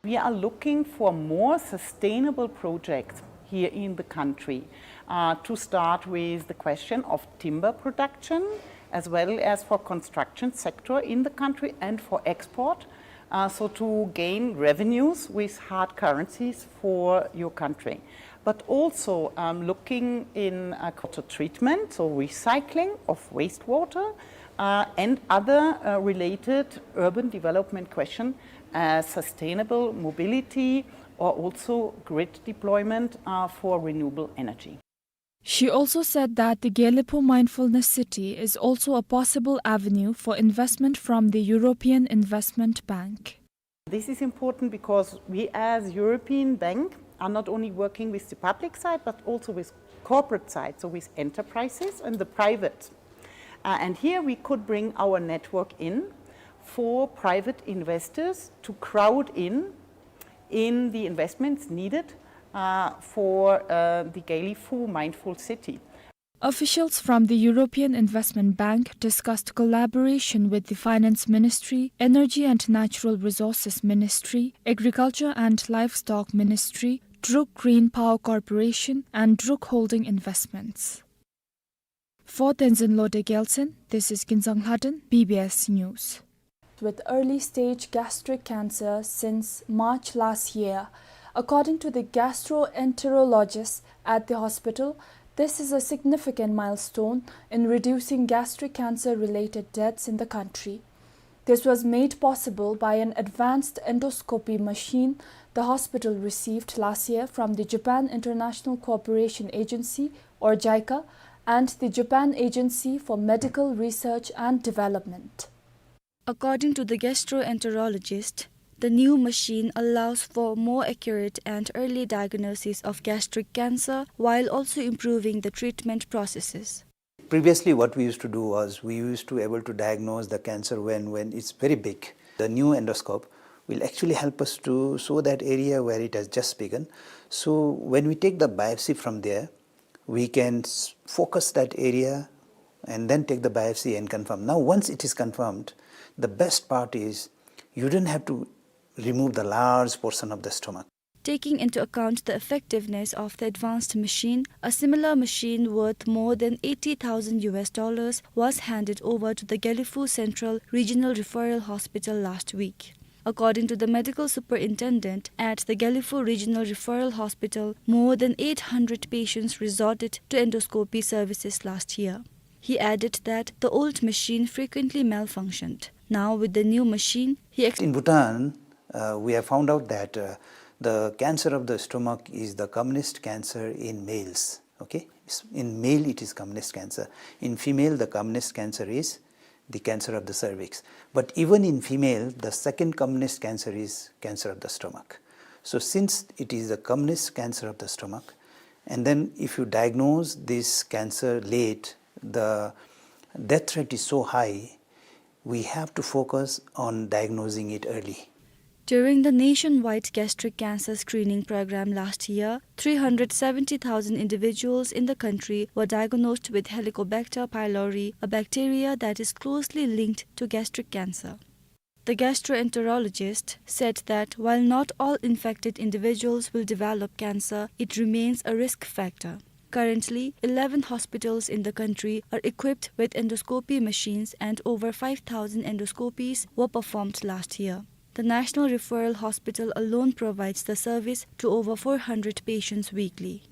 We are looking for more sustainable projects here in the country, uh, to start with the question of timber production, as well as for construction sector in the country and for export, uh, so to gain revenues with hard currencies for your country. But also, um, looking in, uh, water treatment, so recycling of wastewater, uh, and other, uh, related urban development question, uh, sustainable mobility, or also grid deployment, uh, for renewable energy. She also said that the Gelephu Mindfulness City is also a possible avenue for investment from the European Investment Bank. This is important because we as European Bank are not only working with the public side, but also with corporate side, so with enterprises and the private. Uh, and here we could bring our network in for private investors to crowd in in the investments needed, uh, for, uh, the Gelephu Mindful City. Officials from the European Investment Bank discussed collaboration with the Finance Ministry, Energy and Natural Resources Ministry, Agriculture and Livestock Ministry, Druk Green Power Corporation, and Druk Holding Investments. For Tenzin Lode Gyaltshen, this is Kinzang Lhaden, B B S News. With early stage gastric cancer since March last year. According to the gastroenterologist at the hospital, this is a significant milestone in reducing gastric cancer-related deaths in the country. This was made possible by an advanced endoscopy machine the hospital received last year from the Japan International Cooperation Agency, or JICA, and the Japan Agency for Medical Research and Development. According to the gastroenterologist, the new machine allows for more accurate and early diagnosis of gastric cancer while also improving the treatment processes. Previously, what we used to do was we used to able to diagnose the cancer when, when it's very big. The new endoscope will actually help us to show that area where it has just begun. So when we take the biopsy from there, we can s-, focus that area and then take the biopsy and confirm. Now, once it is confirmed, the best part is you don't have to remove the large portion of the stomach. Taking into account the effectiveness of the advanced machine, a similar machine worth more than eighty thousand U S dollars was handed over to the Gelephu Central Regional Referral Hospital last week. According to the medical superintendent at the Gelephu Regional Referral Hospital, more than eight hundred patients resorted to endoscopy services last year. He added that the old machine frequently malfunctioned. Now, with the new machine, he ex- In Bhutan, uh, we have found out that, uh, the cancer of the stomach is the commonest cancer in males. Okay? S-, in male, it is commonest cancer. In female, the commonest cancer is the cancer of the cervix. But even in female, the second commonest cancer is cancer of the stomach. So since it is the commonest cancer of the stomach, and then if you diagnose this cancer late, the death rate is so high, we have to focus on diagnosing it early. During the nationwide gastric cancer screening program last year, three hundred seventy thousand individuals in the country were diagnosed with Helicobacter pylori, a bacteria that is closely linked to gastric cancer. The gastroenterologist said that while not all infected individuals will develop cancer, it remains a risk factor. Currently, eleven hospitals in the country are equipped with endoscopy machines and over five thousand endoscopies were performed last year. The National Referral Hospital alone provides the service to over four hundred patients weekly.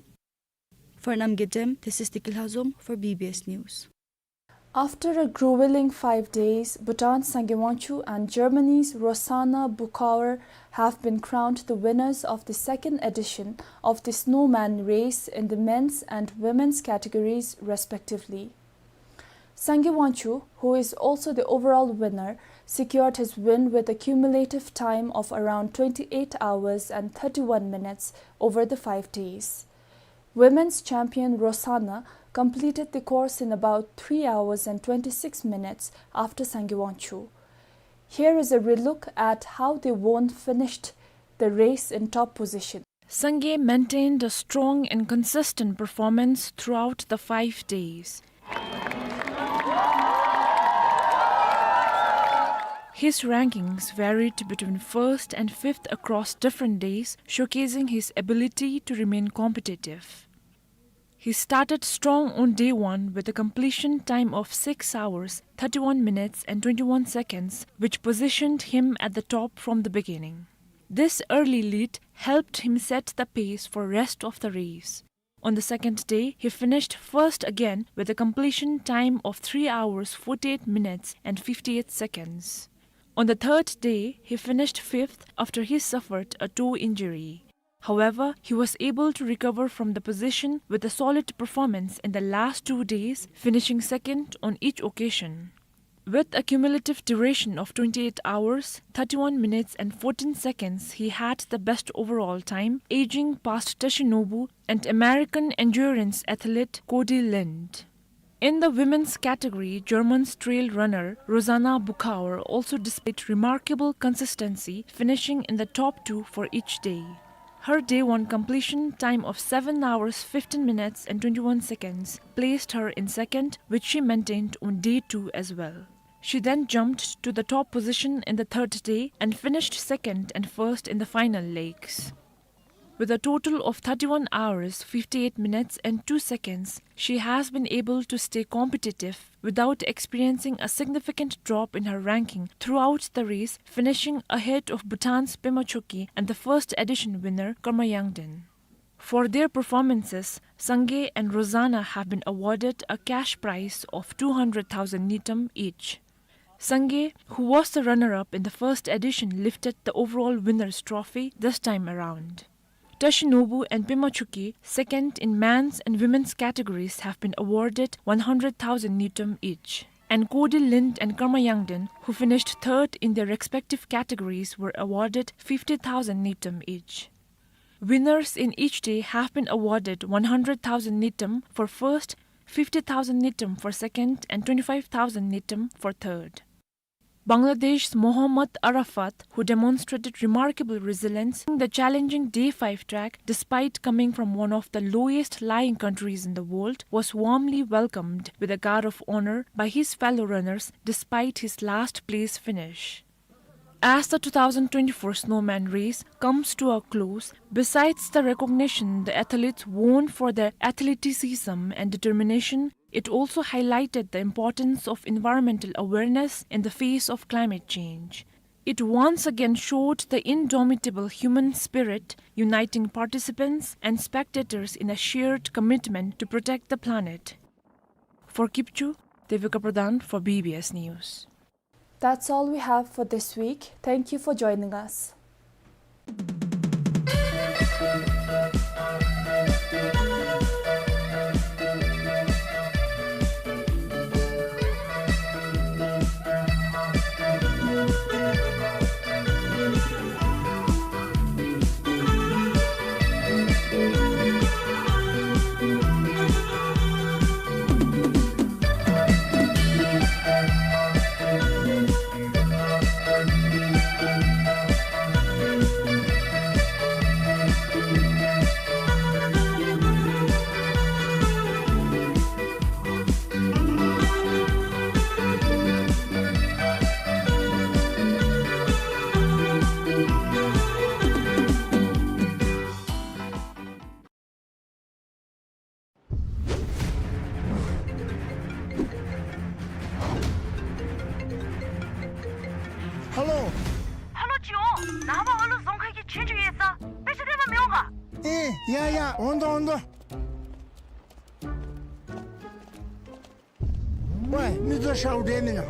For Namgay Dem, this is Deki Lhazom for B B S News. After a grueling five days, Bhutan's Sangay Wangchuk and Germany's Rossana Buchauer have been crowned the winners of the second edition of the Snowman Race in the men's and women's categories, respectively. Sangay Wangchuk, who is also the overall winner, secured his win with a cumulative time of around twenty-eight hours and thirty-one minutes over the five days. Women's champion Rossana completed the course in about three hours and twenty-six minutes after Sangay Wangchuk. Here is a relook at how they won finished the race in top position. Sangay maintained a strong and consistent performance throughout the five days. His rankings varied between first and fifth across different days, showcasing his ability to remain competitive. He started strong on day one with a completion time of six hours, thirty-one minutes and twenty-one seconds, which positioned him at the top from the beginning. This early lead helped him set the pace for rest of the race. On the second day, he finished first again with a completion time of three hours, forty-eight minutes and fifty-eight seconds. On the third day, he finished fifth after he suffered a toe injury. However, he was able to recover from the position with a solid performance in the last two days, finishing second on each occasion. With a cumulative duration of twenty-eight hours, thirty-one minutes and fourteen seconds, he had the best overall time, edging past Teshinobu and American endurance athlete Cody Lind. In the women's category, German trail runner Rosanna Buchauer also displayed remarkable consistency, finishing in the top two for each day. Her day one completion time of seven hours, fifteen minutes and twenty-one seconds placed her in second, which she maintained on day two as well. She then jumped to the top position in the third day and finished second and first in the final legs. With a total of thirty-one hours, fifty-eight minutes and two seconds, she has been able to stay competitive without experiencing a significant drop in her ranking throughout the race, finishing ahead of Bhutan's Pema Chokki and the first edition winner Karma Yangden. For their performances, Sangay and Rosanna have been awarded a cash prize of two hundred thousand ngultrum each. Sangay, who was the runner-up in the first edition, lifted the overall winner's trophy this time around. Tashinobu and Pema Chokki, second in men's and women's categories, have been awarded one hundred thousand ngultrum each. And Kodi Lind and Karma Yangden, who finished third in their respective categories, were awarded fifty thousand ngultrum each. Winners in each day have been awarded one hundred thousand ngultrum for first, fifty thousand ngultrum for second, and twenty-five thousand ngultrum for third. Bangladesh's Mohammad Arafat, who demonstrated remarkable resilience in the challenging day five track despite coming from one of the lowest lying countries in the world, was warmly welcomed with a guard of honor by his fellow runners despite his last place finish. As the two thousand twenty-four Snowman Race comes to a close, besides the recognition the athletes won for their athleticism and determination, it also highlighted the importance of environmental awareness in the face of climate change. It once again showed the indomitable human spirit, uniting participants and spectators in a shared commitment to protect the planet. For Kipchu, Devika Pradhan for B B S News. That's all we have for this week. Thank you for joining us. ཧེ་ལོ། ཧེ་ལོ་ཅིག་འོང་། ནངས་པ་ཨ་ལུ་རྫོང་ཁ་གི་ཆོས་རྒྱུགས་ཡོད་ས། དཔེ་ཆ་སྟོན་པར་མི་འོང་ག། ཨེ་ཡ་ཡ། འོང་དོ་འོང་དོ། ཝའི་མི་ཚུ་ཤཝ་འདྲ་མེན་ན།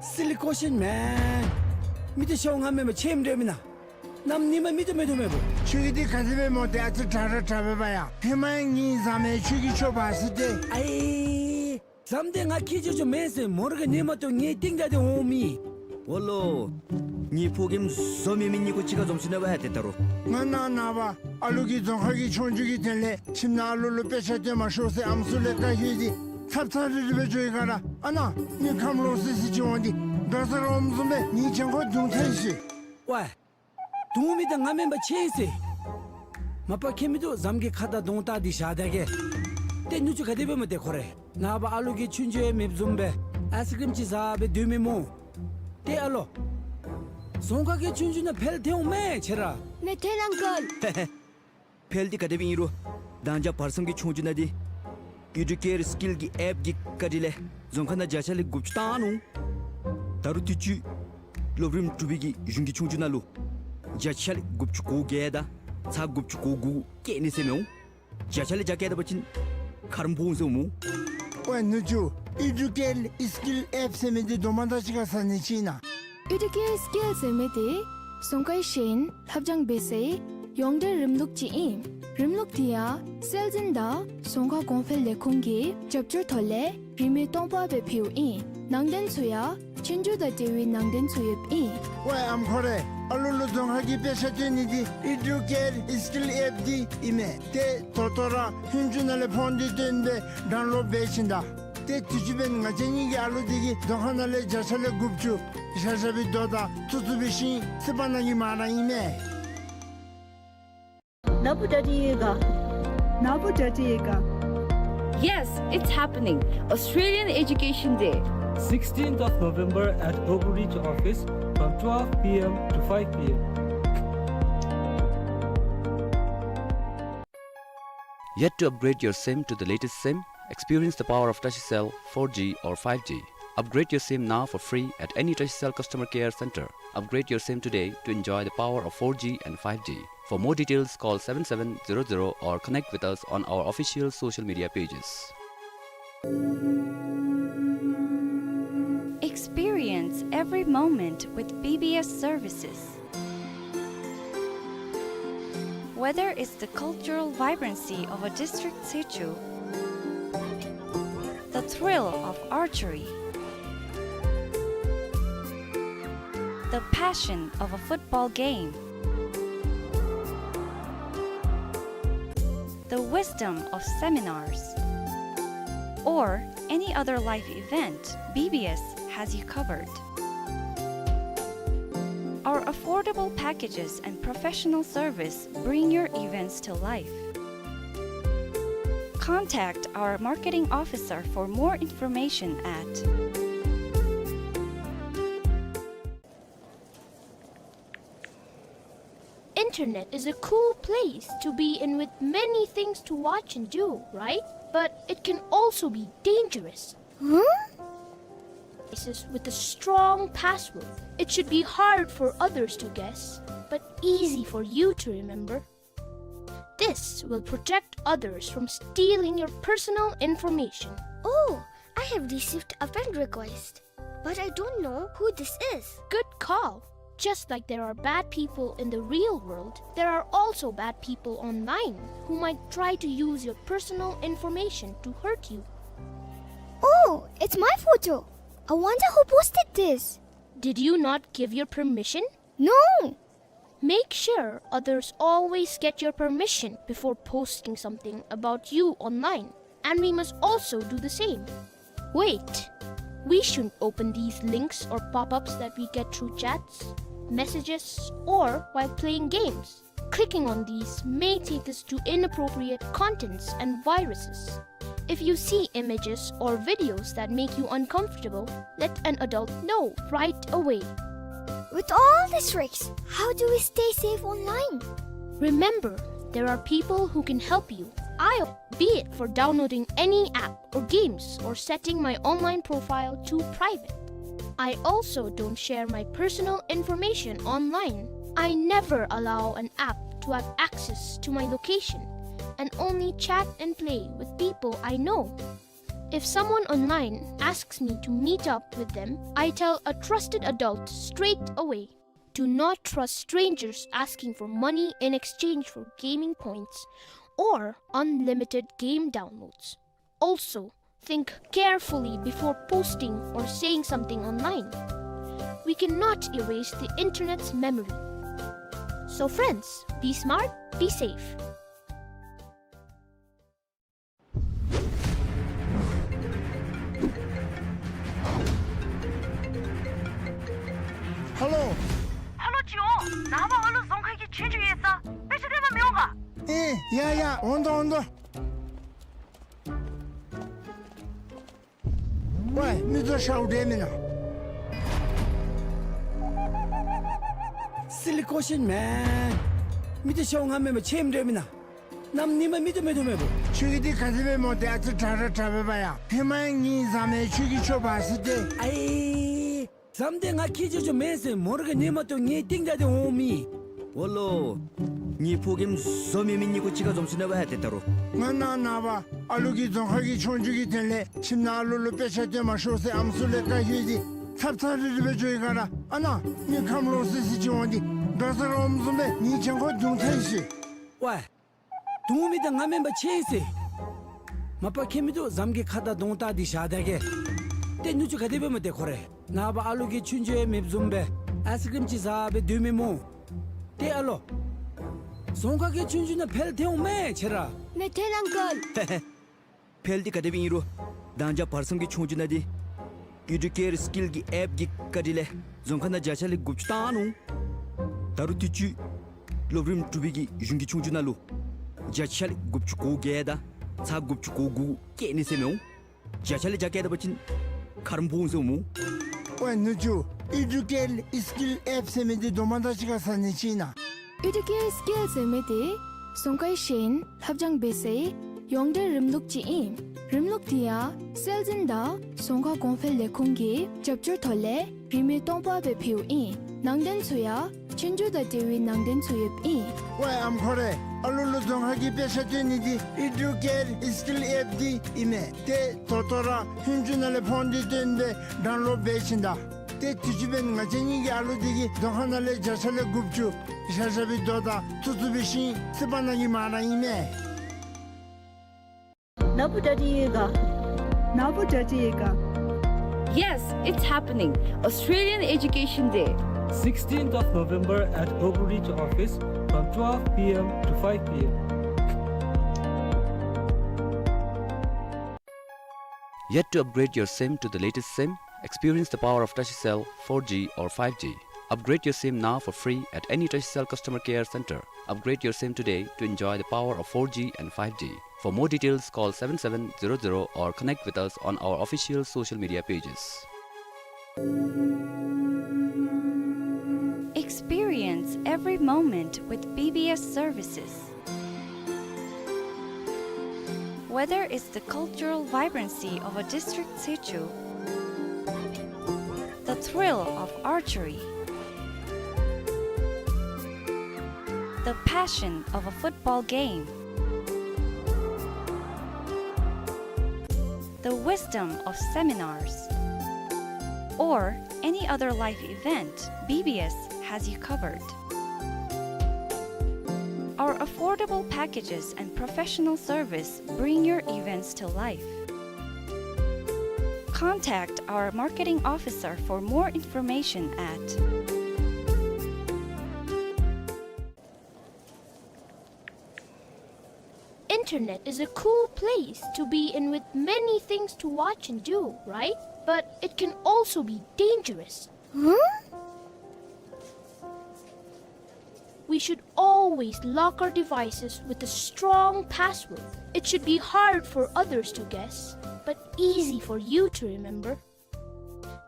Silly question, man. མི་ཚུ་ཤཝ་ང་མེན་པར་ཁྱོད་འདྲ་མེན་ན། གནམ་ཉིནམ་མི་ཚུ་མེད་དོ་མེད་པོ། ཁྱོད་ཀྱི་འདི་ག་དེ་སྦེ་སྨོ། ཏེ་ཨ་ཙི་དྲག་ར་དྲག་པས་པ་ཡ། ཧེ་མ་ངེའི་བཟའ་མི་ཁྱོད་ཀྱིས་འཕྱོག་འབག་ཟེར་ཏེ། ཨའི། བཟའ་མི་འདི་ང་ཁྱོད་ཅོག་ཅོག་མེན་ཟེར། མོ་ར་གིས་ཉན་མ་བཏུབ་ངེ་སྟེང་བདའ་སྟེ་འོང་མི། འོ་ལོ། ངེའི་ཕོ་རྒནམ་བཟོ་མེད་མི་གཉིས་ཀོ་གཅིག་ཁར་འཛོམས་ཞིནམ་ལས་ཏེ་ད་རུང་། ང་ནཱ་ནངས་པ་ཨ་ལུ་གི་རྫོང་ཁ་གི་ཆོས་རྒྱུགས་ཀྱི་དོན་ལས་ཁྱིམ་ནང་ཨ་ལུ་ལུ་དཔེ་ཆ་སྟོན་མ་ཤོག་ཟེར་ཨམ་སྲུ་ལས་བཀའ་ཞུ་སྟེ་ཚབ་ཚབ་རིབ་རིབ་སྦེ་འགྱོ་ཡི་ག་ར། ཨ་ནཱ་མི་ཁམས་ལོག་སི་སི་ཅིག་འོང་སྟེ་འགྲོ་ས་རོགས་འཛོམས་སྦེ་ངེའི་གྱང་ཁར་རྡུང་ཐལ་ཤི། ཝའི། རྡུང་མི་འདི་ང་མེན་པར་ཁྱོད་ཨིན་ཟེར། མ་པ་ཁྱོད་མི་བཏུབ། བཟའ་མི་གི་ཁ་དར་གདོང་བལྟ་སྟེ་བཞག་ད་གེ། ཏེ་ནུ་གཅུང་ག་དེ་སྦེ་སྨོ་ཏེ་ཁོ་རེ། ནངས་པ་ཨ་ལུ་གི་ཆོས་རྒྱུགས་ཡང་མེདཔ་བཟུམ་སྦེ་ཨའི་སི་ཀྲིམ་ཅིག་བཟའ་སྦེ་སྡོད་མི་སྨོ། ཏེ་ཨ་ལོ། རྫོང་ཁ་གི་ཆོས་རྒྱུགས་ནང་འཕེལ་ཐལ་འོང་མས་ཁྱོད་ར། ནེ་ཐེན་ཨང་ཀལ། ཧེ་ཧེ། འཕེལ་འདི་ག་དེ་སྦེ་ཨིན་རུང་མདང་ཞག་བར་མཚམས་ཀྱི་ཆོས་རྒྱུགས་ནང་འདི་ཨེ་ཌུ་ཀེར་སི་ཀིལ་གྱི་ཨེཔ་ཀྱི་བཀའ་དྲིན་ལས་རྫོང་ཁ་ནང་བརྒྱ་ཆ་ལས་དགུ་བཅུ་བཏང་ནུག། ད་རུང་དུས་ཅི་སློབ་རིམ་དྲུག་པའི་གི་གཞུང་གི་ཆོས་རྒྱུགས་ནང་ལུ་བརྒྱ་ཆ་ལས་དགུ་བཅུ་གོ་བརྒྱད་དང་ཚག་དགུ་བཅུ་གོ་དགུ་བཀལ་ནི་ཟེར་མི་འོང་། བརྒྱ་ཆ་ལས་བརྒྱ་བཀལ་ད་པ་ཅིན་ཁ་རོག་ཕོག་འོང་ཟེར་འོང་སྨོ། ཝའི་ནུ་གཅུང་། ཨེ་ཌུ་ཀེར་སི་ཀིལ་ཨེཔ་ཟེར་མི་འདི་དོ་མ་དང་གཅིག་ཁར་ཟ་ནི་ཅིག་ཨིན་ན། ཨེ་ཌུ་ཀེར་སི་ཀིལ་ཟེར་མི་འདི་རྫོང་ཁའི་ཤེས་ཡོན་སློབ་སྦྱོང་འབད་སའི་ཡོངས་འབྲེལ་རིམ་ལུགས་ཅིག་ཨིན། རིམ་ལུགས་འདི་ཡང་སྲོལ་འཛིན་དང་རྫོང་ཁ་གོང་འཕེལ་ལས་ཁུངས་ཀྱི་རྒྱབ་སྐྱོར་ཐོག་ལས་རིན་མེད་སྟོང་པ་སྦེ་ཕུལཝ་ཨིན། ནང་དོན་ཚུ་ཡང་ཆོས་རྒྱུགས་དང་འབྲེལ་བའི་ནང་དོན་ཚུ་ཡོདཔ་ཨིན། ཝའེ་ཨམ་ཁོ་རེ། ཨ་ལུ་ལུ་རྫོང་ཁ་གི་དཔེ་ཆ་སྟོན་ནི་འདི་ཨི་ཌུ་ཀེར་ཨི་སི་ཀིལ་ཨེཔ་འདི་ཨིན་མས། ཏེ་ད་ལྟོ་ར་ཧུན་ཅུ་ནང་ལས་ཕོན་འདི་བཏོན་སྦེ་ཌའུན་ལོཌ་འབད་ཞིནམ་ད། ཏེ་དུས་ཅི་འབདན་ང་བཅས་གཉིས་ཀྱི་ཨ་ལུ་འདི་གིས་རྫོང་ཁ་ནང་ལས་བརྒྱ་ཆ་ལས་དགུ་བཅུ་བཞག་བཞག་པའི་རྡོ་དང་ཐུག་ཐུག་པའི་ཤིང་རྩིག་པ་ནང་གི་མར་ར་ཨིན་མས། ན་བུ་ད་དེ་ཡོད་ག། ན་བུ་ད་དེ་ཡོད་ག། Yes, it's happening. Australian Education Day. Sixteenth of November at Oakridge office from twelve p m to five p m. Yet to upgrade your SIM to the latest SIM? Experience the power of Tashicell four G or five G. Upgrade your SIM now for free at any Tashicell customer care center. Upgrade your SIM today to enjoy the power of four G and five G. For more details, call seven seven zero zero or connect with us on our official social media pages. Experience every moment with B B S services. Whether it's the cultural vibrancy of a district situ, the thrill of archery, the passion of a football game, the wisdom of seminars, or any other life event, B B S has you covered. Our affordable packages and professional service bring your events to life. Contact our marketing officer for more information at Internet is a cool place to be in with many things to watch and do, right? But it can also be dangerous. Huh? Devices with a strong password. It should be hard for others to guess, but easy for you to remember. This will protect others from stealing your personal information. Oh, I have received a friend request, but I don't know who this is. Good call. Just like there are bad people in the real world, there are also bad people online who might try to use your personal information to hurt you. Oh, it's my photo. I wonder who posted this. Did you not give your permission? No. Make sure others always get your permission before posting something about you online, and we must also do the same. Wait, we shouldn't open these links or pop-ups that we get through chats, messages, or while playing games. Clicking on these may take us to inappropriate contents and viruses. If you see images or videos that make you uncomfortable, let an adult know right away. With all these risks, how do we stay safe online? Remember, there are people who can help you. I, be it for downloading any app or games or setting my online profile to private. I also don't share my personal information online. I never allow an app to have access to my location and only chat and play with people I know. If someone online asks me to meet up with them, I tell a trusted adult straight away. Do not trust strangers asking for money in exchange for gaming points or unlimited game downloads. Also, think carefully before posting or saying something online. We cannot erase the internet's memory. So friends, be smart, be safe. ཧ་ལོ། ཧ་ལོ་ཅི་འོང་། ནངས་པ་ཨ་ལུ་རྫོང་ཁ་གི་ཆོས་རྒྱུགས་ཡོད་ས། དཔེ་ཆ་སྟོན་པར་མི་འོང་ག། ཨེ་ཡ་ཡ། འོང་དོ་འོང་དོ། ཝའེ་མི་ཚུ་ཤཝ་འདྲ་མེན་ན། Silly question, man. མི་ཚུ་ཤཝ་ང་མེན་པར་ཁྱོད་འདྲ་མེན་ན། གནམ་ཉིནམ་མེད་དོ་མེད་དོ་མེད་པོ། ཁྱོད་ཀྱི་འདི་ག་དེ་སྦེ་སྨོ། ཏེ་ཨ་ཙི་དྲག་ར་དྲག་པས་ཡ། ཧེ་མ་ཡང་ངེའི་བཟའ་མི་ཁྱོད་ཀྱིས་ཁྱོད་འབག་ཟེར་ཏེ། ཨའི། བཟའ་མི་འདི་ང་ཁྱེད་ཅོ་ཅོ་མེན་ཟེར་མོ་ར་གི་ཉིནམ་ཏོ་ངེའི་སྟེང་ད་ཏེ་འོང་མི། ཨོ་ལོ། ངེའི་ཕོ་རྒནམ་བཟོ་མེད་མི་གཉིས་ཀོ་གཅིག་ཁར་འཛོམས་སོ་ནུག་པ་ཡ། ཏེ་ད་རུང་། ང་ནངས་པ་ཨ་ལུ་གི་རྫོང་ཁ་གི་ཆོས་རྒྱུགས་ཀྱི་དོན་ལས་ཁྱིམ་ནང་ཨ་ལུ་ལུ་དཔེ་ཆ་སྟོན་མ་ཤོག་ཟེར་ཨམ་སྲུ་ལས་བཀའ་ཡོད་དེ་ཚབ་ཚབ་རི་རི་སྦེ་འགྱོ་ཡི་ག་ར། ཨ་ནཱ་ངེའི་ཁམས་ལོག་སི་སི་ཅིག་འོང་སྟེ་འགྲོ་ས་ར་འོངམ་བཟུམ་སྦེ་ངེའི་གྱང་ཁར་རྡུང་ཐལ་ཤིག། ཝའེ། དུང་མི་དང་ང་མེན་པ་ཆེ་ཟེར། མ་པ་ཁྱད་མི་འདུག། ཟམ་གྱི་ཁ་དང་གདོང་བལྟ་སྟེ་བཞག་ད་གེ། ཏེ་ནུ་གཅུང་ག་དེ་སྦེ་སྨོ་ཏེ་ཁོ་རེ། ནངས་པ་ཨ་ལུ་གི་ཆོས་རྒྱུགས་ཡང་མེདཔ་བཟུམ་སྦེ་ཨའིསི་ཀྲིམ་ཅིག་ཟ་སྦེ་སྡོད་མི་སྨོ། ཏེ་ཨ་ལོ། རྫོང་ཁག་གི་ཆོས་རྒྱུགས་ནང་འཕེལ་ཐལ་འོང་མས་ཁྱེད་ར། མི་ཐལ་ཨང་ཀལ། འཕེལ་འདི་ག་དེ་སྦེ་ཨིན་རུང་། མདང་ཞག་བར་གསུམ་གྱི་ཆོས་རྒྱུགས་ནང་འདི་ཨི་ཌུ་ཀེར་སི་ཀིལ་གྱི་ཨེཔ་གི་བཀའ་དྲིན་ལས་རྫོང་ཁག་ནང་བརྒྱ་ཆ་ལས་དགུ་བཅུ་བཏང་ནུག། ད་རུང་དུས་ཅི་སློབ་རིམ་དྲུག་པའི་གི་གཞུང་གི་ཆོས་རྒྱུགས་ནང་ལུ་བརྒྱ་ཆ་ལས་དགུ་བཅུ་གོ་བརྒྱད་དང་ཚག་དགུ་བཅུ་གོ་དགུ་བཀལ་ནི་ཟེར་མི་འོང་། བརྒྱ་ཆ་ལས་བརྒྱ་བཀལ་ད་པ་ཅིན་ཁ་རོག་འབོ་འོང་ཟེར་འོང་སྨོ། ཝའེ་ནུ་གཅུང་། ཨི་ཌུ་ཀེར་སི་ཀིལ་ཨེཔ་ཟེར་མི་འདི་དོ་མ་དང་གཅིག་ཁར་ཟ་ནི་ཅིག་ཨིན་ན། ཨི་ཌུ་ཀེར་སི་ཀིལ་ཟེར་མི་འདི་རྫོང་ཁའི་ཤེས་ཡོན་ལྷབ་སྦྱང་འབད་སའི་ཡོངས་འབྲེལ་རིམ་ལུགས་ཅིག་ཨིན། རིམ་ལུགས་འདི་ཡང་སྲོལ་འཛིན་དང་རྫོང་ཁ་གོང་འཕེལ་ལས་ཁུངས་ཀྱི་རྒྱབ་སྐྱོར་ཐོག་ལས་རིན་མེད་སྟོང་པ་སྦེ་ཕུལཝ་ཨིན། ནང་དོན་ཚུ་ཡང་ཆོས་རྒྱུགས་དང་འབྲེལ་བའི་ནང་དོན་ཚུ་ཡོདཔ་ཨིན། ཝའེ་ཨམ་ཁོ་རེ། ཨ་ལུ་ལུ་རྫོང་ཁ་གི་དཔེ་ཆ་སྟོན་ནི་འདི་ཨི་ཌུ་ཀེར་སི་ཀིལ་ཨེཔ་འདི་ཨིན་མས། ཏེ་ད་ལྟོ་ར་ཧུན་ཅུ་ནང་ལས་ཕོན་འདི་བཏོན་སྦེ་ཌའུན་ལོཌ་འབད་བྱིན་ད། ཏེ་དུས་ཅི་འབདན་ང་བཅས་གཉིས་ཀྱི་ཨ་ལུ་འདི་གིས་རྫོང་ཁ་ནང་ལས་བརྒྱ་ཆ་ལས་དགུ་བཅུ་ཤ་ཤ་སྦེ་བཟློག་ད་ཚུ་ཚུ་འབད་ཞིནམ་སི་པ་ནང་གི་མ་ར་ཨིན་མས། ནཱ་བུ་ཌཱ་ཌི་ཡོད་ག། ནཱ་བུ་ཌཱ་ཌི་ཡོད་ག། Yes, it's happening. Australian Education Day. Sixteenth of November at Global Reach office from twelve p m to five p m. Yet to upgrade your SIM to the latest SIM? Experience the power of Tashicell four G or five G. Upgrade your SIM now for free at any Tashicell customer care center. Upgrade your SIM today to enjoy the power of four G and five G. For more details, call seven seven zero zero or connect with us on our official social media pages. Experience every moment with B B S services. Whether it's the cultural vibrancy of a district sichu, the thrill of archery, the passion of a football game, the wisdom of seminars, or any other life event, B B S has you covered. Our affordable packages and professional service bring your events to life. Contact our marketing officer for more information at Internet is a cool place to be in with many things to watch and do, right? But it can also be dangerous. Huh? We should always lock our devices with a strong password. It should be hard for others to guess, but easy for you to remember.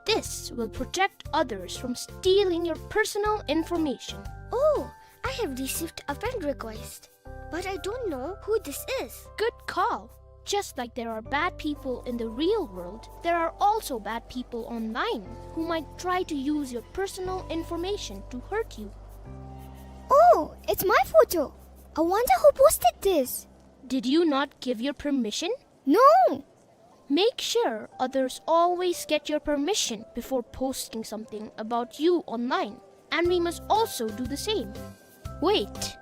This will protect others from stealing your personal information. Oh, I have received a friend request, but I don't know who this is. Good call. Just like there are bad people in the real world, there are also bad people online who might try to use your personal information to hurt you. Oh, it's my photo. I wonder who posted this. Did you not give your permission? No! Make sure others always get your permission before posting something about you online, and we must also do the same. Wait,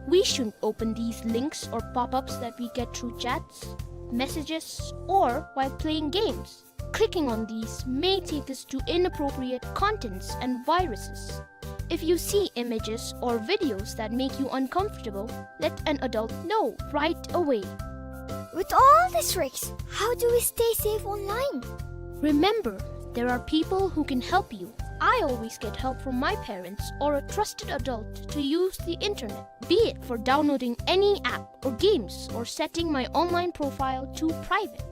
we shouldn't open these links or pop-ups that we get through chats, messages, or while playing games. Clicking on these may take us to inappropriate contents and viruses. If you see images or videos that make you uncomfortable, let an adult know right away. With all these tricks, how do we stay safe online? Remember, there are people who can help you. I always get help from my parents or a trusted adult to use the internet, be it for downloading any app or games or setting my online profile to private.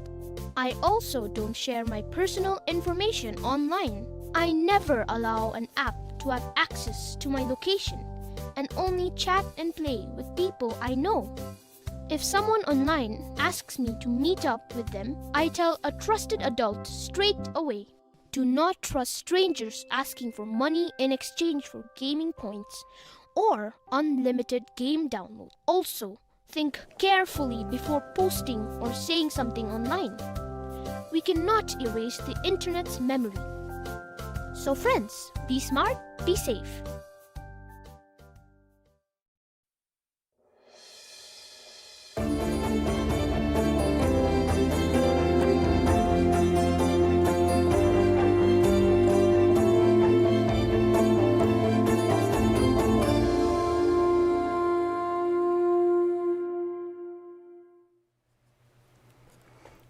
I also don't share my personal information online. I never allow an app to have access to my location and only chat and play with people I know. If someone online asks me to meet up with them, I tell a trusted adult straight away. Do not trust strangers asking for money in exchange for gaming points or unlimited game download. Also, think carefully before posting or saying something online. We cannot erase the internet's memory. So friends, be smart, be safe.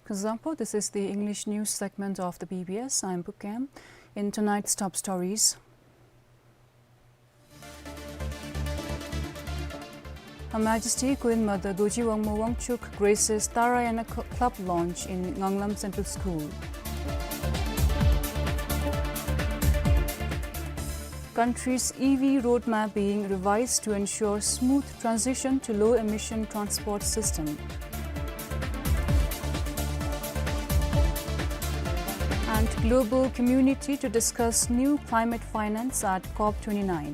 Kuzuzangpo, this is the English news segment of the B B S. I'm Pu Kem. In tonight's top stories, Her Majesty Queen Mother Dorji Wangmo Wangchuck graces Tarayana Cl-, Club launch in Nganglam Central School. Country's E V roadmap being revised to ensure smooth transition to low-emission transport system. And global community to discuss new climate finance at COP twenty-nine.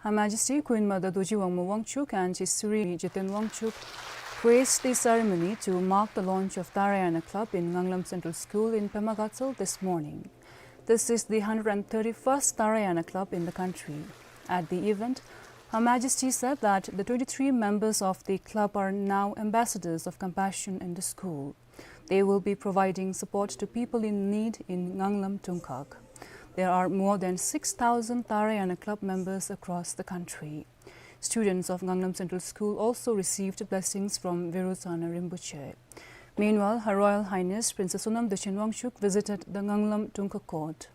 Her Majesty Queen Mother Dorji Wangmo Wangchuck and His Serene Jiten Wangchuck graced the ceremony to mark the launch of Tarayana Club in Nganglam Central School in Pema Gatshel this morning. This is the hundred and thirty-first Tarayana Club in the country. At the event, Her Majesty said that the twenty-three members of the club are now ambassadors of compassion in the school. They will be providing support to people in need in Nganglam Tungkhag. There are more than six thousand Tarayana Club members across the country. Students of Nganglam Central School also received blessings from Verodzana Rinpoche. Meanwhile, Her Royal Highness Princess Sonam Dechen Wangchuck visited the Nganglam Tungkhag Court.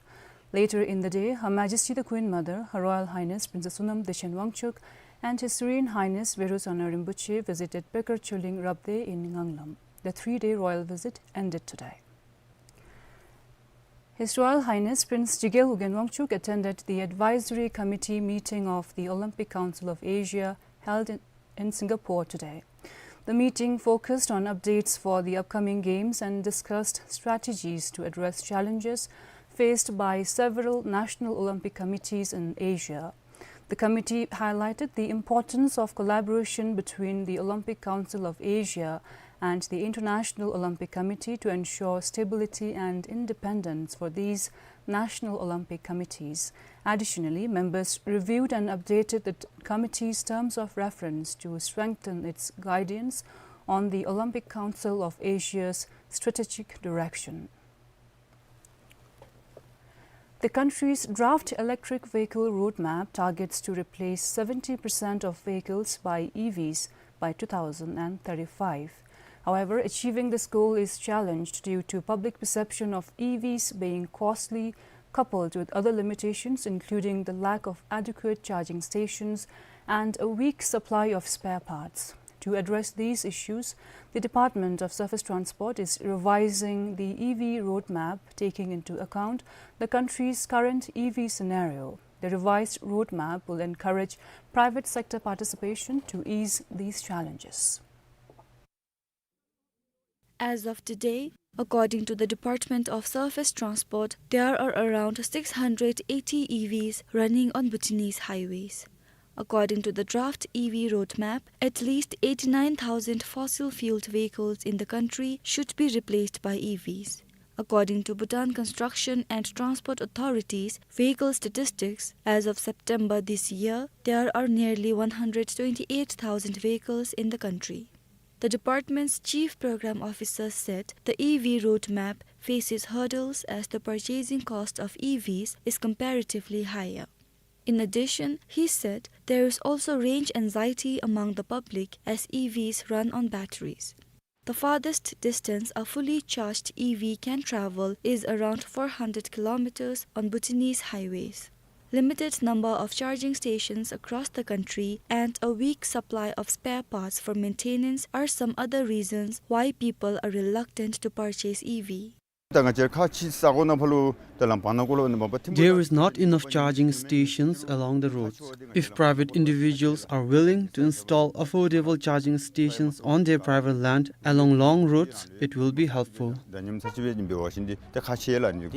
Later in the day, Her Majesty the Queen Mother, Her Royal Highness Princess Sonam Dechen Wangchuck, and His Serene Highness Verodzana Rinpoche visited Pekar Choling Rabdey in Nganglam. The three-day royal visit ended today. His Royal Highness Prince Jigel Ugyen Wangchuck attended the Advisory Committee meeting of the Olympic Council of Asia held in, in Singapore today. The meeting focused on updates for the upcoming games and discussed strategies to address challenges faced by several national Olympic committees in Asia. The committee highlighted the importance of collaboration between the Olympic Council of Asia and the International Olympic Committee to ensure stability and independence for these national Olympic committees. Additionally, members reviewed and updated the t-, committee's terms of reference to strengthen its guidance on the Olympic Council of Asia's strategic direction. The country's draft electric vehicle roadmap targets to replace seventy percent of vehicles by E Vs by two thousand and thirty-five. However, achieving this goal is challenged due to public perception of E Vs being costly, coupled with other limitations, including the lack of adequate charging stations and a weak supply of spare parts. To address these issues, the Department of Surface Transport is revising the E V roadmap, taking into account the country's current E V scenario. The revised roadmap will encourage private sector participation to ease these challenges. As of today, according to the Department of Surface Transport, there are around six hundred eighty E Vs running on Bhutanese highways. According to the draft E V roadmap, at least eighty-nine thousand fossil-fueled vehicles in the country should be replaced by E Vs. According to Bhutan Construction and Transport Authority's vehicle statistics, as of September this year, there are nearly one hundred twenty-eight thousand vehicles in the country. The department's chief program officer said the E V roadmap faces hurdles as the purchasing cost of E Vs is comparatively higher. In addition, he said there is also range anxiety among the public as E Vs run on batteries. The farthest distance a fully charged E V can travel is around four hundred kilometers on Bhutanese highways. Limited number of charging stations across the country and a weak supply of spare parts for maintenance are some other reasons why people are reluctant to purchase E V. ད་ང་བཅས་ཁག་ཆེ་ས་གོ་ནང་ཕར་ལུ་ད་ལམ་བར་ན་གོ་ལོ་ནི་མ་པ་ཐིམ་པོ། There is not enough charging stations along the roads. If private individuals are willing to install affordable charging stations on their private land along long roads, it will be helpful. ད་ཉིམ་ཚ་ཅི་བེ་ཉིམ་བེ་བ་ཤིན་དི་ད་ཁག་ཆེ་ལ་ནི།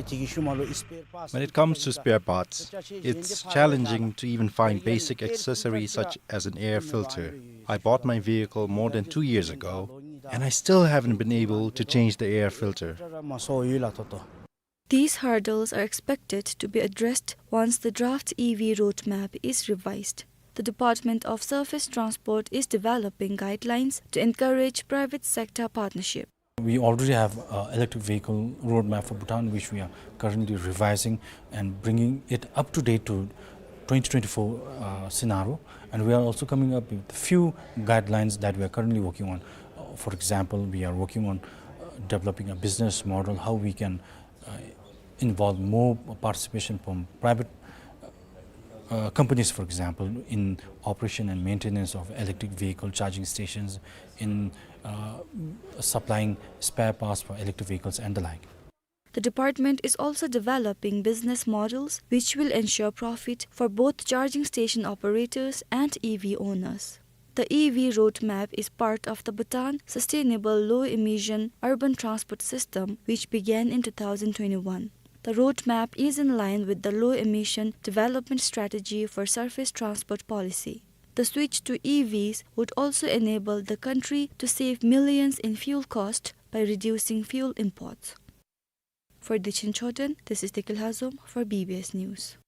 When it comes to spare parts, it's challenging to even find basic accessories such as an air filter. I bought my vehicle more than two years ago, and I still haven't been able to change the air filter. These hurdles are expected to be addressed once the draft E V roadmap is revised. The Department of Surface Transport is developing guidelines to encourage private sector partnership. We already have, uh, electric vehicle roadmap for Bhutan, which we are currently revising and bringing it up to date to twenty twenty-four, uh, scenario. And we are also coming up with few guidelines that we are currently working on. Uh, for example, we are working on, uh, developing a business model, how we can, uh, involve more participation from private, uh, companies, for example, in operation and maintenance of electric vehicle charging stations, in, uh, supplying spare parts for electric vehicles and the like. The department is also developing business models which will ensure profit for both charging station operators and E V owners. The E V roadmap is part of the Bhutan Sustainable Low Emission Urban Transport System, which began in two thousand twenty-one. The roadmap is in line with the Low Emission Development Strategy for Surface Transport Policy. The switch to E Vs would also enable the country to save millions in fuel cost by reducing fuel imports. For Dechen Choden, this is Tekil Hazom for B B S News.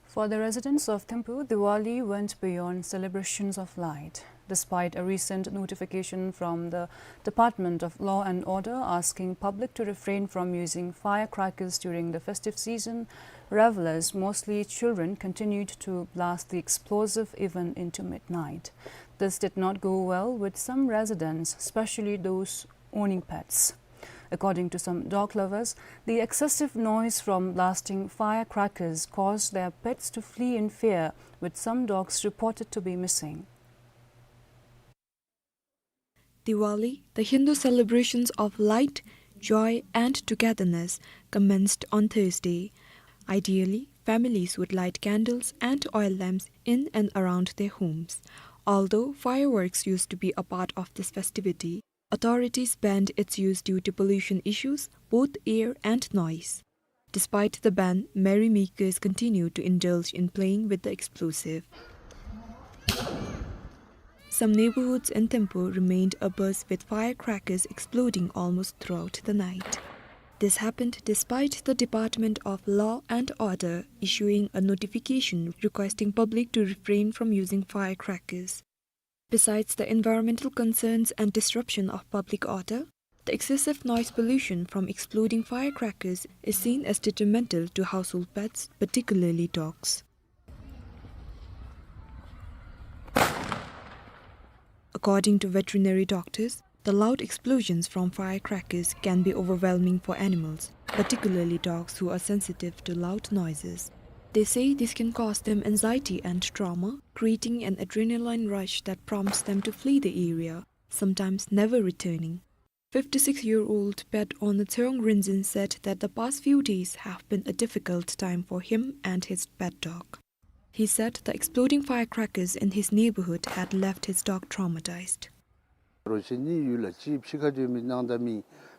For the residents of Thimphu, Diwali went beyond celebrations of light. Despite a recent notification from the Department of Law and Order asking public to refrain from using firecrackers during the festive season, revelers, mostly children, continued to blast the explosive even into midnight. This did not go well with some residents, especially those owning pets. According to some dog lovers, the excessive noise from blasting firecrackers caused their pets to flee in fear, with some dogs reported to be missing. Diwali, the Hindu celebrations of light, joy, and togetherness, commenced on Thursday. Ideally, families would light candles and oil lamps in and around their homes. Although fireworks used to be a part of this festivity, authorities banned its use due to pollution issues, both air and noise. Despite the ban, merrymakers continue to indulge in playing with the explosive. Some neighborhoods in Thimphu remained abuzz with firecrackers exploding almost throughout the night. This happened despite the Department of Law and Order issuing a notification requesting public to refrain from using firecrackers. Besides the environmental concerns and disruption of public order, the excessive noise pollution from exploding firecrackers is seen as detrimental to household pets, particularly dogs. According to veterinary doctors, the loud explosions from firecrackers can be overwhelming for animals, particularly dogs who are sensitive to loud noises. They say this can cause them anxiety and trauma, creating an adrenaline rush that prompts them to flee the area, sometimes never returning. Fifty-six-year-old pet owner Tseong Rinzin said that the past few days have been a difficult time for him and his pet dog. He said the exploding firecrackers in his neighborhood had left his dog traumatized. རོ་ཁྱི་གཉིས་ཡོད་ལགས། གཅིག་ཕྱི་ཁར་སྡོད་མི་ནང་ད་མི་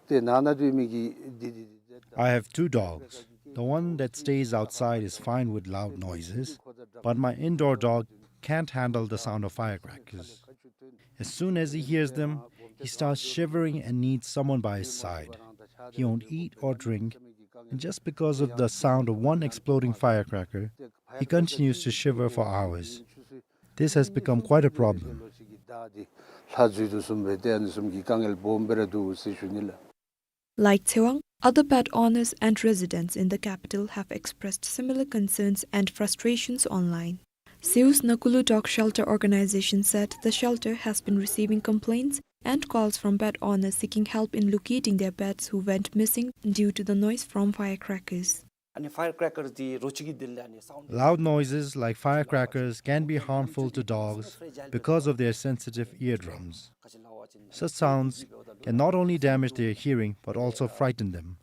ཏེ་ནང་ན་སྡོད་མི་གི་འདི་འདི་འདི། I have two dogs. The one that stays outside is fine with loud noises, but my indoor dog can't handle the sound of firecrackers. As soon as he hears them, he starts shivering and needs someone by his side. He won't eat or drink, and just because of the sound of one exploding firecracker, he continues to shiver for hours. This has become quite a problem. Like Tseong, other pet owners and residents in the capital have expressed similar concerns and frustrations online. Seuss Nakulu Dog Shelter Organization said the shelter has been receiving complaints and calls from pet owners seeking help in locating their pets who went missing due to the noise from firecrackers. अनि fire crackers ती रोचिकी दिल्ले अनि sound Loud noises like firecrackers can be harmful to dogs because of their sensitive eardrums. Such sounds can not only damage their hearing but also frighten them,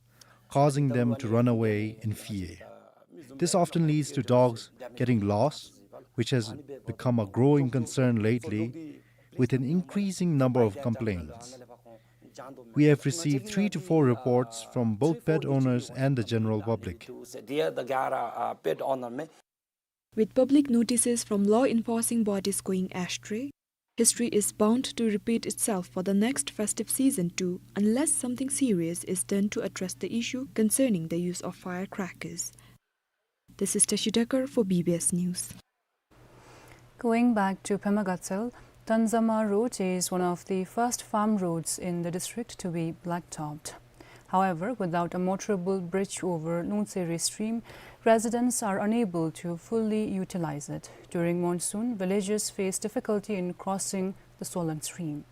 causing them to run away in fear. This often leads to dogs getting lost, which has become a growing concern lately with an increasing number of complaints. We have received three to four reports from both pet owners and the general public. With public notices from law enforcing bodies going astray, history is bound to repeat itself for the next festive season too, unless something serious is done to address the issue concerning the use of firecrackers. This is Tashi Dekar for B B S News. Going back to Pema Gatshel, Tanzama Road is one of the first farm roads in the district to be blacktopped. However, without a motorable bridge over Lungtseri stream, residents are unable to fully utilize it. During monsoon, villagers face difficulty in crossing the swollen stream.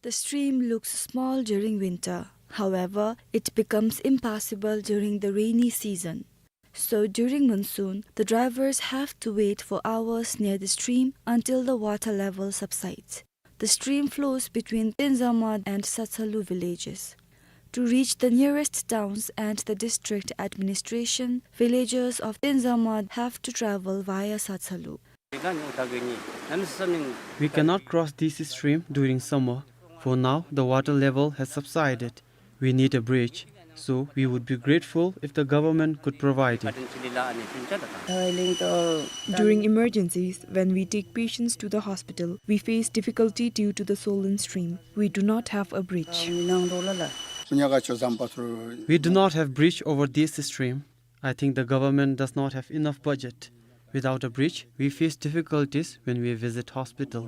The stream looks small during winter. However, it becomes impassable during the rainy season. So during monsoon, the drivers have to wait for hours near the stream until the water level subsides. The stream flows between Tenzama and Satsalu villages. To reach the nearest towns and the district administration, villagers of Tenzama have to travel via Satsalu. We cannot cross this stream during summer. For now, the water level has subsided. We need a bridge, so we would be grateful if the government could provide it. During emergencies, when we take patients to the hospital, we face difficulty due to the swollen stream. We do not have a bridge. We do not have bridge over this stream. I think the government does not have enough budget. Without a bridge, we face difficulties when we visit hospital.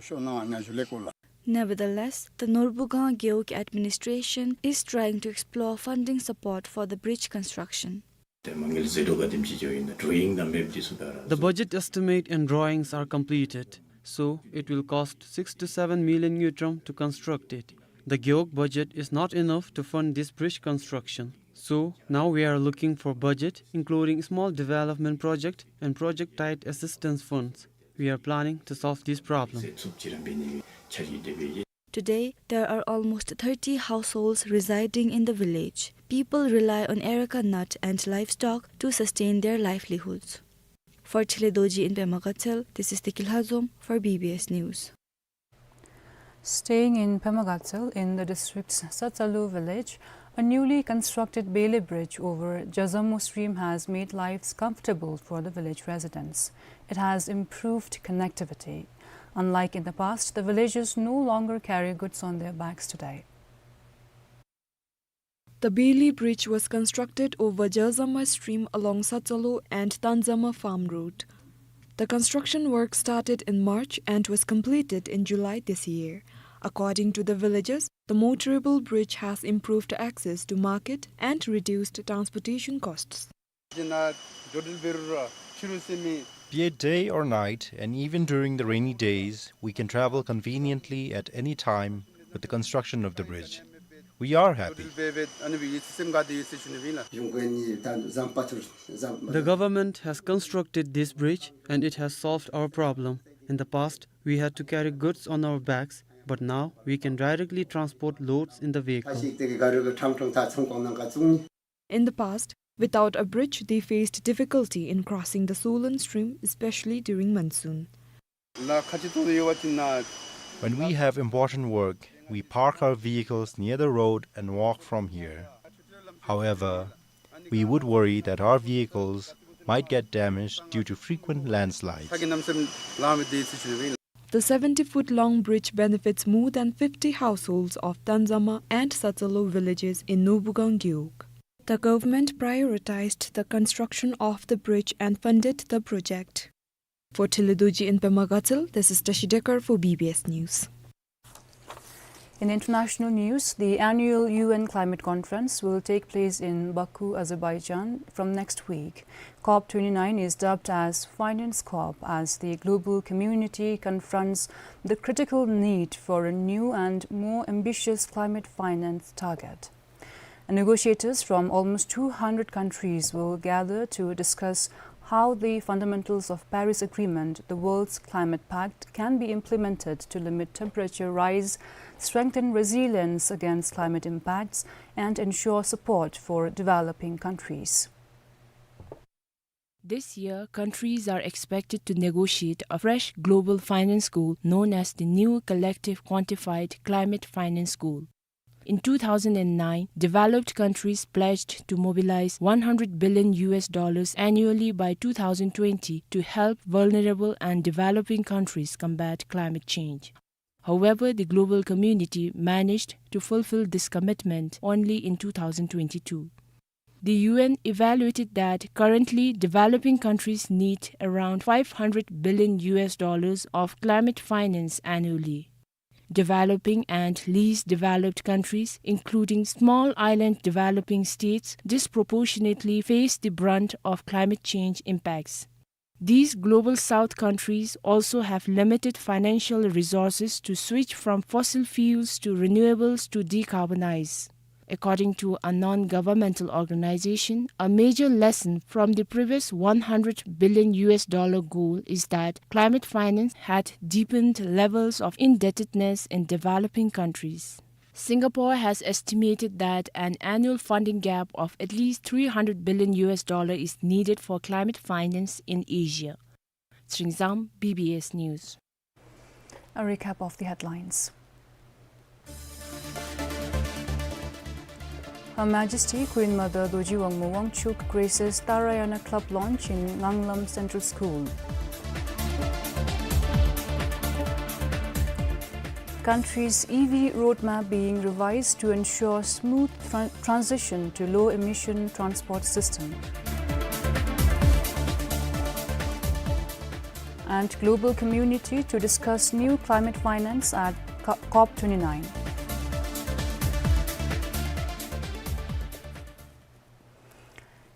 Nevertheless, the Norbugang Gewog administration is trying to explore funding support for the bridge construction. The budget estimate and drawings are completed, so it will cost six to seven million ngultrum to construct it. The Gewog budget is not enough to fund this bridge construction. So now we are looking for budget, including small development project and project-tied assistance funds. We are planning to solve this problem. Today, there are almost thirty households residing in the village. People rely on areca nut and livestock to sustain their livelihoods. For Thiledoji in Pemagatsel, this is Tiki Lhazom for B B S News. Staying in Pemagatsel, in the district's Satsalu village, a newly constructed Beli bridge over Jazamo stream has made lives comfortable for the village residents. It has improved connectivity. Unlike in the past, the villagers no longer carry goods on their backs today. The Beli bridge was constructed over Jazama stream along Satsalu and Tanzama farm road. The construction work started in March and was completed in July this year. According to the villagers, the motorable bridge has improved access to market and reduced transportation costs. Be it day or night, and even during the rainy days, we can travel conveniently at any time with the construction of the bridge. We are happy. The government has constructed this bridge and it has solved our problem. In the past, we had to carry goods on our backs, but now we can directly transport loads in the vehicle. In the past, without a bridge, they faced difficulty in crossing the Solan stream, especially during monsoon. When we have important work, we park our vehicles near the road and walk from here. However, we would worry that our vehicles might get damaged due to frequent landslides. The seventy-foot-long bridge benefits more than fifty households of Tanzama and Satsalu villages in Norbugang Gewog. The government prioritized the construction of the bridge and funded the project. For Thiledoji in Pemagatsel, this is Tashi Dekar for B B S News. In international news, the annual U N climate conference will take place in Baku, Azerbaijan from next week. COP twenty-nine is dubbed as Finance COP as the global community confronts the critical need for a new and more ambitious climate finance target. Negotiators from almost two hundred countries will gather to discuss how the fundamentals of Paris Agreement, the world's climate pact, can be implemented to limit temperature rise, strengthen resilience against climate impacts, and ensure support for developing countries. This year, countries are expected to negotiate a fresh global finance goal known as the New Collective Quantified Climate Finance Goal. In two thousand and nine, developed countries pledged to mobilize one hundred billion U S dollars annually by two thousand twenty to help vulnerable and developing countries combat climate change. However, the global community managed to fulfill this commitment only in two thousand twenty-two. The U N evaluated that currently developing countries need around five hundred billion U S dollars of climate finance annually. Developing and least developed countries, including small island developing states, disproportionately face the brunt of climate change impacts. These Global South countries also have limited financial resources to switch from fossil fuels to renewables to decarbonize. According to a non-governmental organization, a major lesson from the previous one hundred billion U S dollar goal is that climate finance had deepened levels of indebtedness in developing countries. Singapore has estimated that an annual funding gap of at least three hundred billion U S dollar is needed for climate finance in Asia. Ching Zam, B B S News. A recap of the headlines. Her Majesty Queen Mother Dorji Wangmo Wangchuck graces Tarayana Club launch in Nganglam Central School. Country's E V roadmap being revised to ensure smooth tran-, transition to low-emission transport system. And global community to discuss new climate finance at Co-, COP twenty-nine.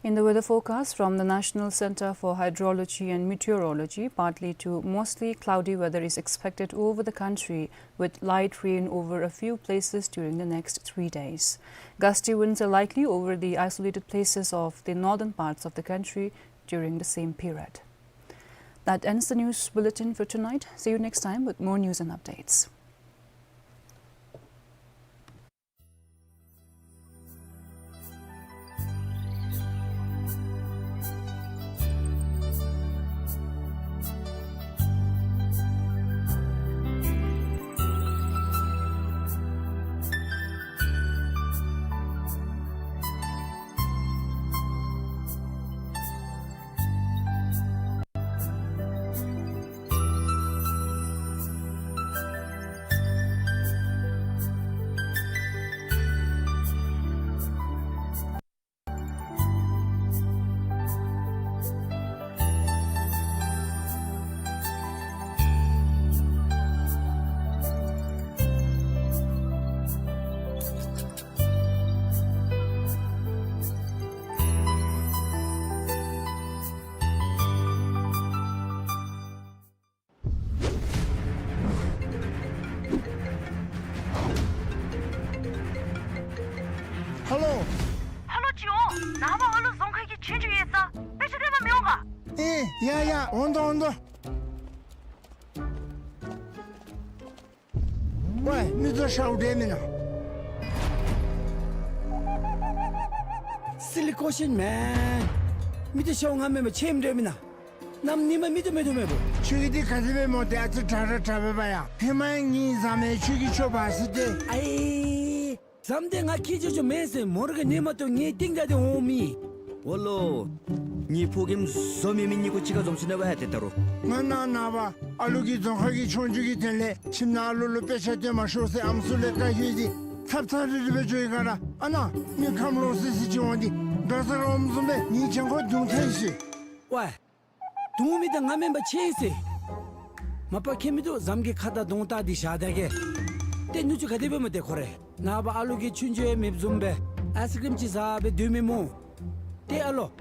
In the weather forecast from the National Centre for Hydrology and Meteorology, partly to mostly cloudy weather is expected over the country, with light rain over a few places during the next three days. Gusty winds are likely over the isolated places of the northern parts of the country during the same period. That ends the news bulletin for tonight. See you next time with more news and updates. ཧ་ལོ། ཧ་ལོ་ཅིག་འོང་། ནངས་པ་ཨ་ལུ་རྫོང་ཁ་གི་ཆོས་རྒྱུགས་ཡོད་ས། དཔེ་ཆ་སྟོན་པར་མི་འོང་ག། ཨེ་ཡ་ཡ། འོང་དོ་འོང་དོ། ཝེ། མི་ཚུ་ཤཝ་འདྲ་མེན་ན། Silly question, man. མི་ཚུ་ཤཝ་ང་མེན་པར་ཆེམ་འདྲ་མེན་ན། གནམ་ཉིམ་མི་ཚུ་མེད་དོ་མེད་པོ། ཁྱོད་ཀྱི་འདི་ག་དེ་སྦེ་སྨོ། ཏེ་ཨ་ཙི་དྲག་ར་དྲག་པས་པ་ཡ། ཧེ་མ་ཡང་ངེའི་ཟམ་མེ་ཁྱོད་ཀྱིས་ཆོ་བ་ཟེར་ཏེ། ཨའི། ཟམ་དེ་ང་ཁྱེད་ཆོ་ཆོ་མེན་ཟེར། མོ་ར་གི་ནི་མ་གཏོགས་ངེའི་སྟེང་ད་དེ་འོང་མི། འོ་ལོ། ངེའི་ཕོ་རྒནམ་བཟོ་མེད་མི་གཉིས་ཀོ་གཅིག་ཁར་འཛོམས་སོ་ནུག་པ་ཡ། ཏེ་ད་རུང་། ང་ནཱ་ནངས་པ་ཨ་ལུ་གི་རྫོང་ཁ་གི་ཆོས་རྒྱུགས་ཀྱི་དོན་ལས་ཁྱིམ་ནང་ཨ་ལུ་ལུ་དཔེ་ཆ་སྟོན་མ་ཤོག་ཟེར་ཨམ་སྲུ་ལས་བཀའ་བཀོད་དེ་ཚབ་ཚབ་རི་རི་སྦེ་འགྱོ་ཡི་ག་ར། ཨ་ནཱ་མི་ཁམས་ལོག་སི་སི་ཅིག་འོང་སྟེ་དགའ་ཚོར་འོངམ་བཟུམ་སྦེ་ངེའི་གྱང་ཁར་རྡུང་ཐལ་ཡི་ཟེར། ཝེ། རྡུང་མི་དེ་ང་མེན་པར་ཆེ་ཟེར། མ་པ་ཁྱད་མི་འདུག། ཟམ་གྱི་ཁ་དར་རྡུང་བཏང་སྟེ་བཞག་ད་གེ། ཏེ་ནུ་གཅུང་ག་དེ་སྦེ་སྨོ་ཏེ་ཁོ་རེ། ནངས་པ་ཨ་ལུ་གི་ཆོས་རྒྱུགས་ཡང་མེདཔ་བཟུམ་སྦེ་ཨའི་སི་ཀི་རིམ་ཅིག་ཟ་སྦེ་སྡོད་མི་སྨོ། ཏེ་ཨ་ལོ།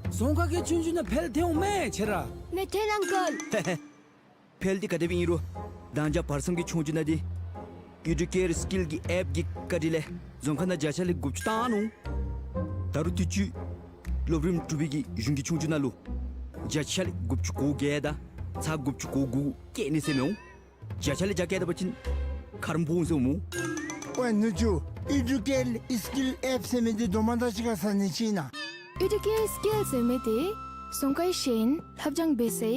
རྫོང་ཁ་གི་ཆོས་རྒྱུགས་ནང་འཕེལ་ཐལ་འོང་མས་ཁྱེད་ར། ནེ་ཐེན་ཨང་ཀལ། ཧེ་ཧེ། འཕེལ་འདི་ག་དེ་སྦེ་ཨིན་རུང་། ད་ཅི་བར་མཚམས་ཀྱི་ཆོས་རྒྱུགས་ནང་འདི་ཨི་ཌུ་ཀེར་སི་ཀིལ་གྱི་ཨེཔ་ཀྱི་བཀའ་དྲིན་ལས་རྫོང་ཁ་ནང་བརྒྱ་ཆ་ལས་དགུ་བཅུ་བཏང་ནུག། ད་རུང་དུས་ཅི་སློབ་རིམ་དྲུག་པའི་གི་གཞུང་གི་ཆོས་རྒྱུགས་ནང་ལུ་བརྒྱ་ཆ་ལས་དགུ་བཅུ་གོ་བརྒྱད་དང་ཚག་དགུ་བཅུ་གོ་དགུ་བཀལ་ནི་ཟེར་མི་འོང་། བརྒྱ་ཆ་ལས་བརྒྱ་བཀལ་ད་པ་ཅིན་ཁ་རོག་འབོ་འོང་ཟེར་འོང་སྨོ། ཝེ་ནུ་གཅུང་། ཨི་ཌུ་ཀེར་སི་ཀིལ་ཨེཔ་ཟེར་མི་འདི་དོ་མ་དང་གཅིག་ཁར་ཟ་ནི་ཅིག་ཨིན་ན། ཨི་ཌུ་ཀེར་སི་ཀིལ་ཟེར་མི་འདི་རྫོང་ཁའི་ཤེས་ཡོན་ལྷབ་སྦྱང་འབད་སའི་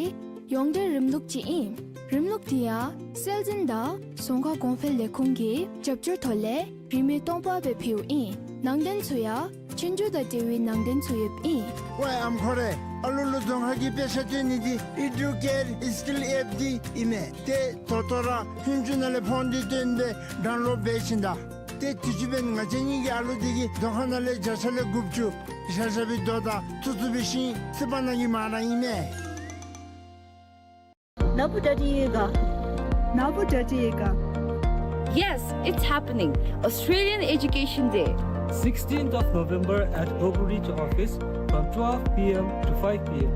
ཡོངས་འབྲེལ་རིམ་ལུགས་ཅིག་ཨིན། རིམ་ལུགས་འདི་ཡང་སྲོལ་འཛིན་དང་རྫོང་ཁ་གོང་འཕེལ་ལས་ཁུངས་ཀྱི་རྒྱབ་སྐྱོར་ཐོག་ལས་རིན་མེད་སྟོང་པ་སྦེ་ཕུལཝ་ཨིན། ནང་དོན་ཚུ་ཡང་ཆོས་རྒྱུགས་དང་འབྲེལ་བའི་ནང་དོན་ཚུ་ཡོདཔ་ཨིན། ཝེ་ཨམ་ཁོ་རེ། ཨ་ལུ་ལུ་རྫོང་ཁ་གི་དཔེ་ཆ་སྟོན་ནི་འདི་ཨི་ཌུ་ཀེར་སི་ཀིལ་ཨེཔ་འདི་ཨིན་མས། ཏེ་ད་ལྟོ་ར་ཧུན་ཅུ་ནང་ལས་ཕོན་འདི་བཏོན་སྦེ་ཌའུན་ལོཌ་འབད་ཞིནམ་ད། ཏེ་དུས་ཅི་འབདན་ང་བཅས་གཉིས་ཀྱི་ཨ་ལུ་འདི་གིས་རྫོང་ཁ་ནང་ལས་བརྒྱ་ཆ་ལས་དགུ་བཅུ་བཞག་བཞག་པའི་རྡོ་དང་ཐུག་ཐུག་པའི་ཤིང་བསྲེ་འབག་གནང་གི་མ་ར་ཨིན་མས། ན་བུ་ད་འདི་ཡོད་ག། ནཱ་བུ་འདྲ་ཅིག་ཡོད་ག། Yes, it's happening. Australian Education Day. Sixteenth of November at Oakridge office from twelve p.m. to five p.m.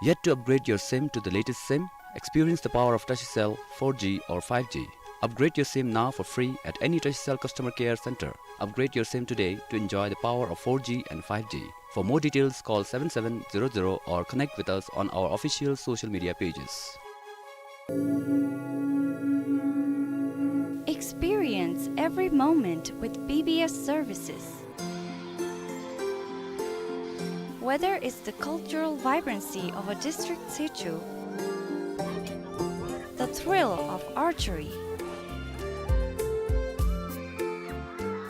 Yet to upgrade your SIM to the latest SIM? Experience the power of Tashicell four G or five G. Upgrade your SIM now for free at any Tashicell customer care center. Upgrade your SIM today to enjoy the power of four G and five G. For more details, call seven seven zero zero or connect with us on our official social media pages. Experience every moment with B B S services. Whether it's the cultural vibrancy of a district situ, the thrill of archery,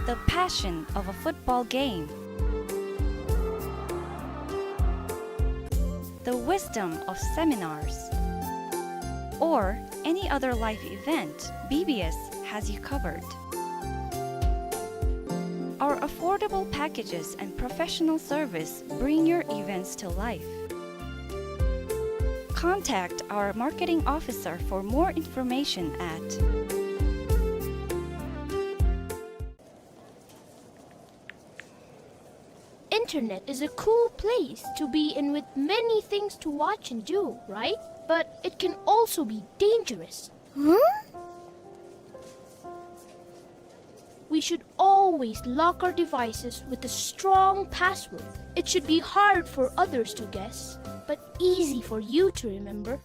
the passion of a football game, the wisdom of seminars, or any other life event, B B S has you covered. Our affordable packages and professional service bring your events to life. Contact our marketing officer for more information at. Internet is a cool place to be in with many things to watch and do, right? But it can also be dangerous. Huh? We should always lock our devices with a strong password. It should be hard for others to guess, but easy for you to remember.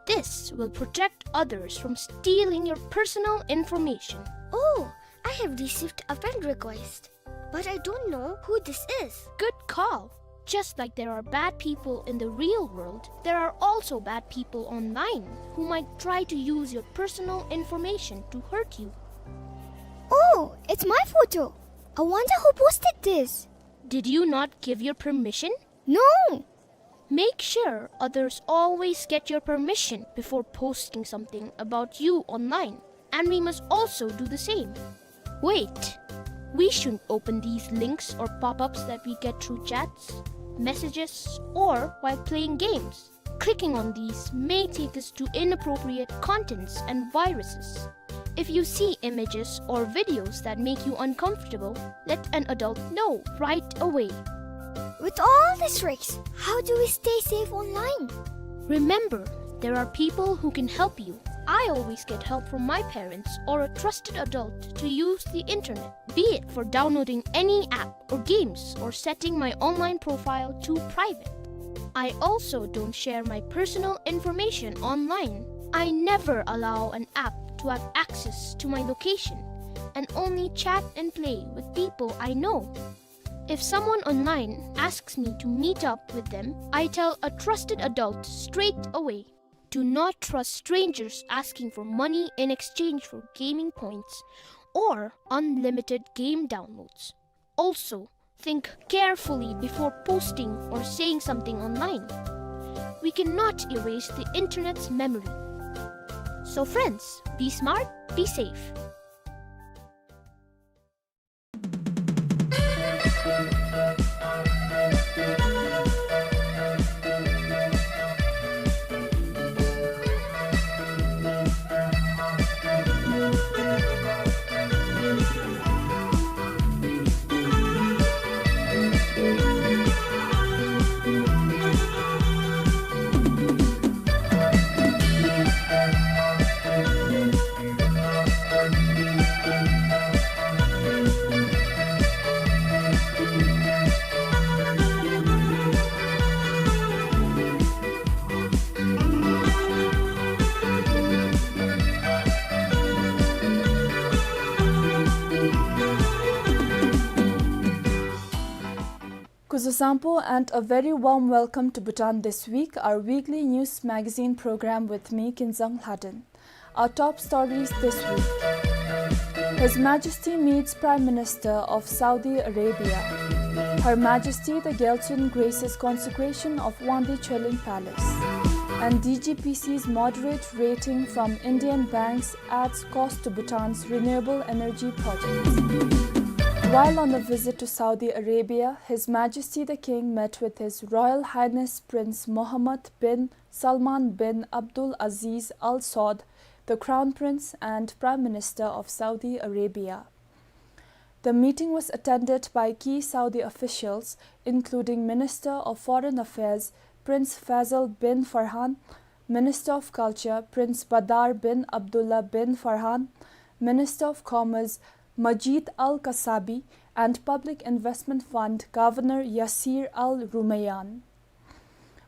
This will protect others from stealing your personal information. Oh, I have received a friend request, but I don't know who this is. Good call. Just like there are bad people in the real world, there are also bad people online who might try to use your personal information to hurt you. Oh, it's my photo. I wonder who posted this. Did you not give your permission? No. Make sure others always get your permission before posting something about you online, and we must also do the same. Wait! We shouldn't open these links or pop-ups that we get through chats, messages, or while playing games. Clicking on these may take us to inappropriate contents and viruses. If you see images or videos that make you uncomfortable, let an adult know right away. With all these risks, how do we stay safe online? Remember, there are people who can help you. I always get help from my parents or a trusted adult to use the internet, be it for downloading any app or games or setting my online profile to private. I also don't share my personal information online. I never allow an app to have access to my location and only chat and play with people I know. If someone online asks me to meet up with them, I tell a trusted adult straight away. Do not trust strangers asking for money in exchange for gaming points or unlimited game downloads. Also, think carefully before posting or saying something online. We cannot erase the internet's memory. So friends, be smart, be safe. Kuzuzangpo and a very warm welcome to Bhutan This Week, our weekly news magazine program with me, Kinzang Lhaden. Our top stories this week. His Majesty meets Prime Minister of Saudi Arabia. Her Majesty the Gyaltsuen graces consecration of Wangdue Choeling Palace. And D G P C's moderate rating from Indian banks adds cost to Bhutan's renewable energy projects. While on a visit to Saudi Arabia, His Majesty the King met with His Royal Highness Prince Mohammed bin Salman bin Abdul Aziz Al Saud, the Crown Prince and Prime Minister of Saudi Arabia. The meeting was attended by key Saudi officials, including Minister of Foreign Affairs Prince Faisal bin Farhan, Minister of Culture Prince Badar bin Abdullah bin Farhan, Minister of Commerce Majid Al Kasabi, and Public Investment Fund Governor Yasir Al Rumayyan.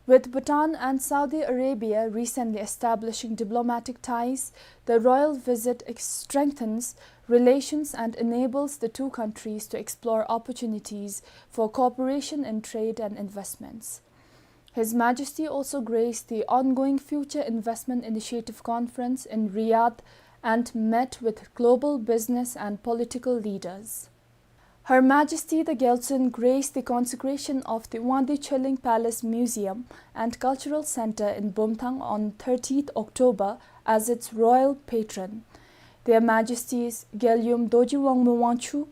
With Bhutan and Saudi Arabia recently establishing diplomatic ties, the royal visit ex-, strengthens relations and enables the two countries to explore opportunities for cooperation in trade and investments. His Majesty also graced the ongoing Future Investment Initiative Conference in Riyadh and met with global business and political leaders. Her Majesty the Gyaltsuen graced the consecration of the Wangdi Choling Palace Museum and Cultural Center in Bumthang on thirtieth October as its royal patron. Their Majesties Gyalyum Dorji Wangmu Wangchuck,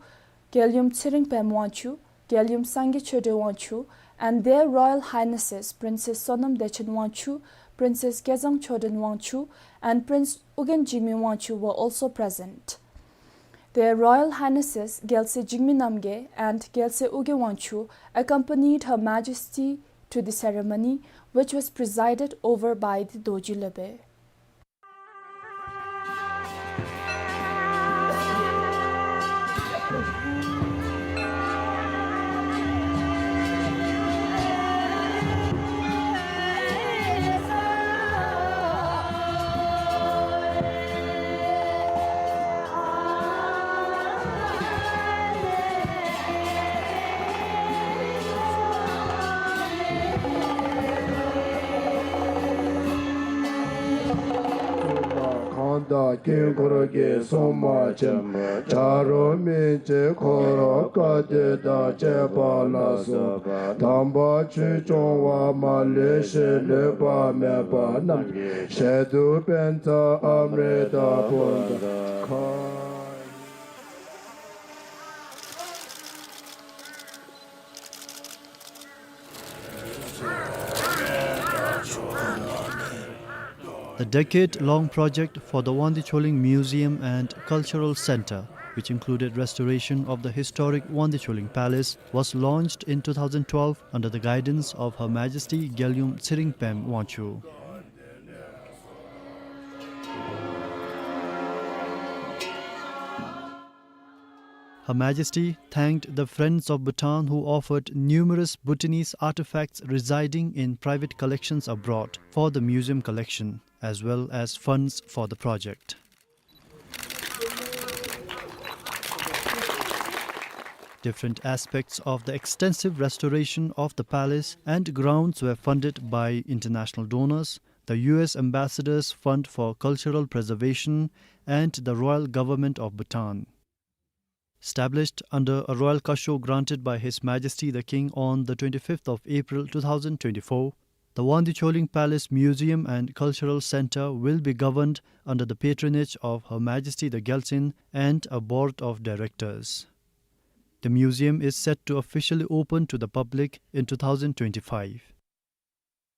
Gyalyum Tshering Pem Wangchuck, Gyalyum Sangay Choden Wangchuck, and Their Royal Highnesses Princess Sonam Dechen Wangchuck, Princess Kezang Choden Wangchuck, and Prince Ugyen Jigme Wangchuck were also present. Their Royal Highnesses Gyaltsuen Jigme Namgay and Gyaltsuen Ugyen Wangchuck accompanied Her Majesty to the ceremony, which was presided over by the Dorji Lopen. གང་དག་དཀྱིལ་འཁོར་གྱི་སྲུང་མ་ཆེན་པོ། བྱ་རོག་སྨིན་བྱེད་འཁོར་ལོ་བཀའ་སྡེ་དང་བཅས་པ་ལ་སོགས་པ། དམ་པ་ཆོས་སྐྱོང་བ་མ་ལུས་ཤིང་ལུས་པ་མེད་པ་རྣམས་ཀྱི་ཞལ་དུ་པཉྩ་ཨམྲ་དང་བུམ་ཐང་ཁ། The decade-long project for the Wangdi Choling Museum and Cultural Center, which included restoration of the historic Wangdi Choling Palace, was launched in two thousand twelve under the guidance of Her Majesty Gyalyum Tshering Pem Wangchuck. Her Majesty thanked the Friends of Bhutan who offered numerous Bhutanese artifacts residing in private collections abroad for the museum collection, as well as funds for the project. Different aspects of the extensive restoration of the palace and grounds were funded by international donors, the U S Ambassador's Fund for Cultural Preservation, and the Royal Government of Bhutan. Established under a royal cachot granted by His Majesty the King on the twenty-fifth of April two thousand twenty-four, the Wangdi Choling Palace Museum and Cultural Center will be governed under the patronage of Her Majesty the Gyaltsuen and a board of directors. The museum is set to officially open to the public in two thousand twenty-five.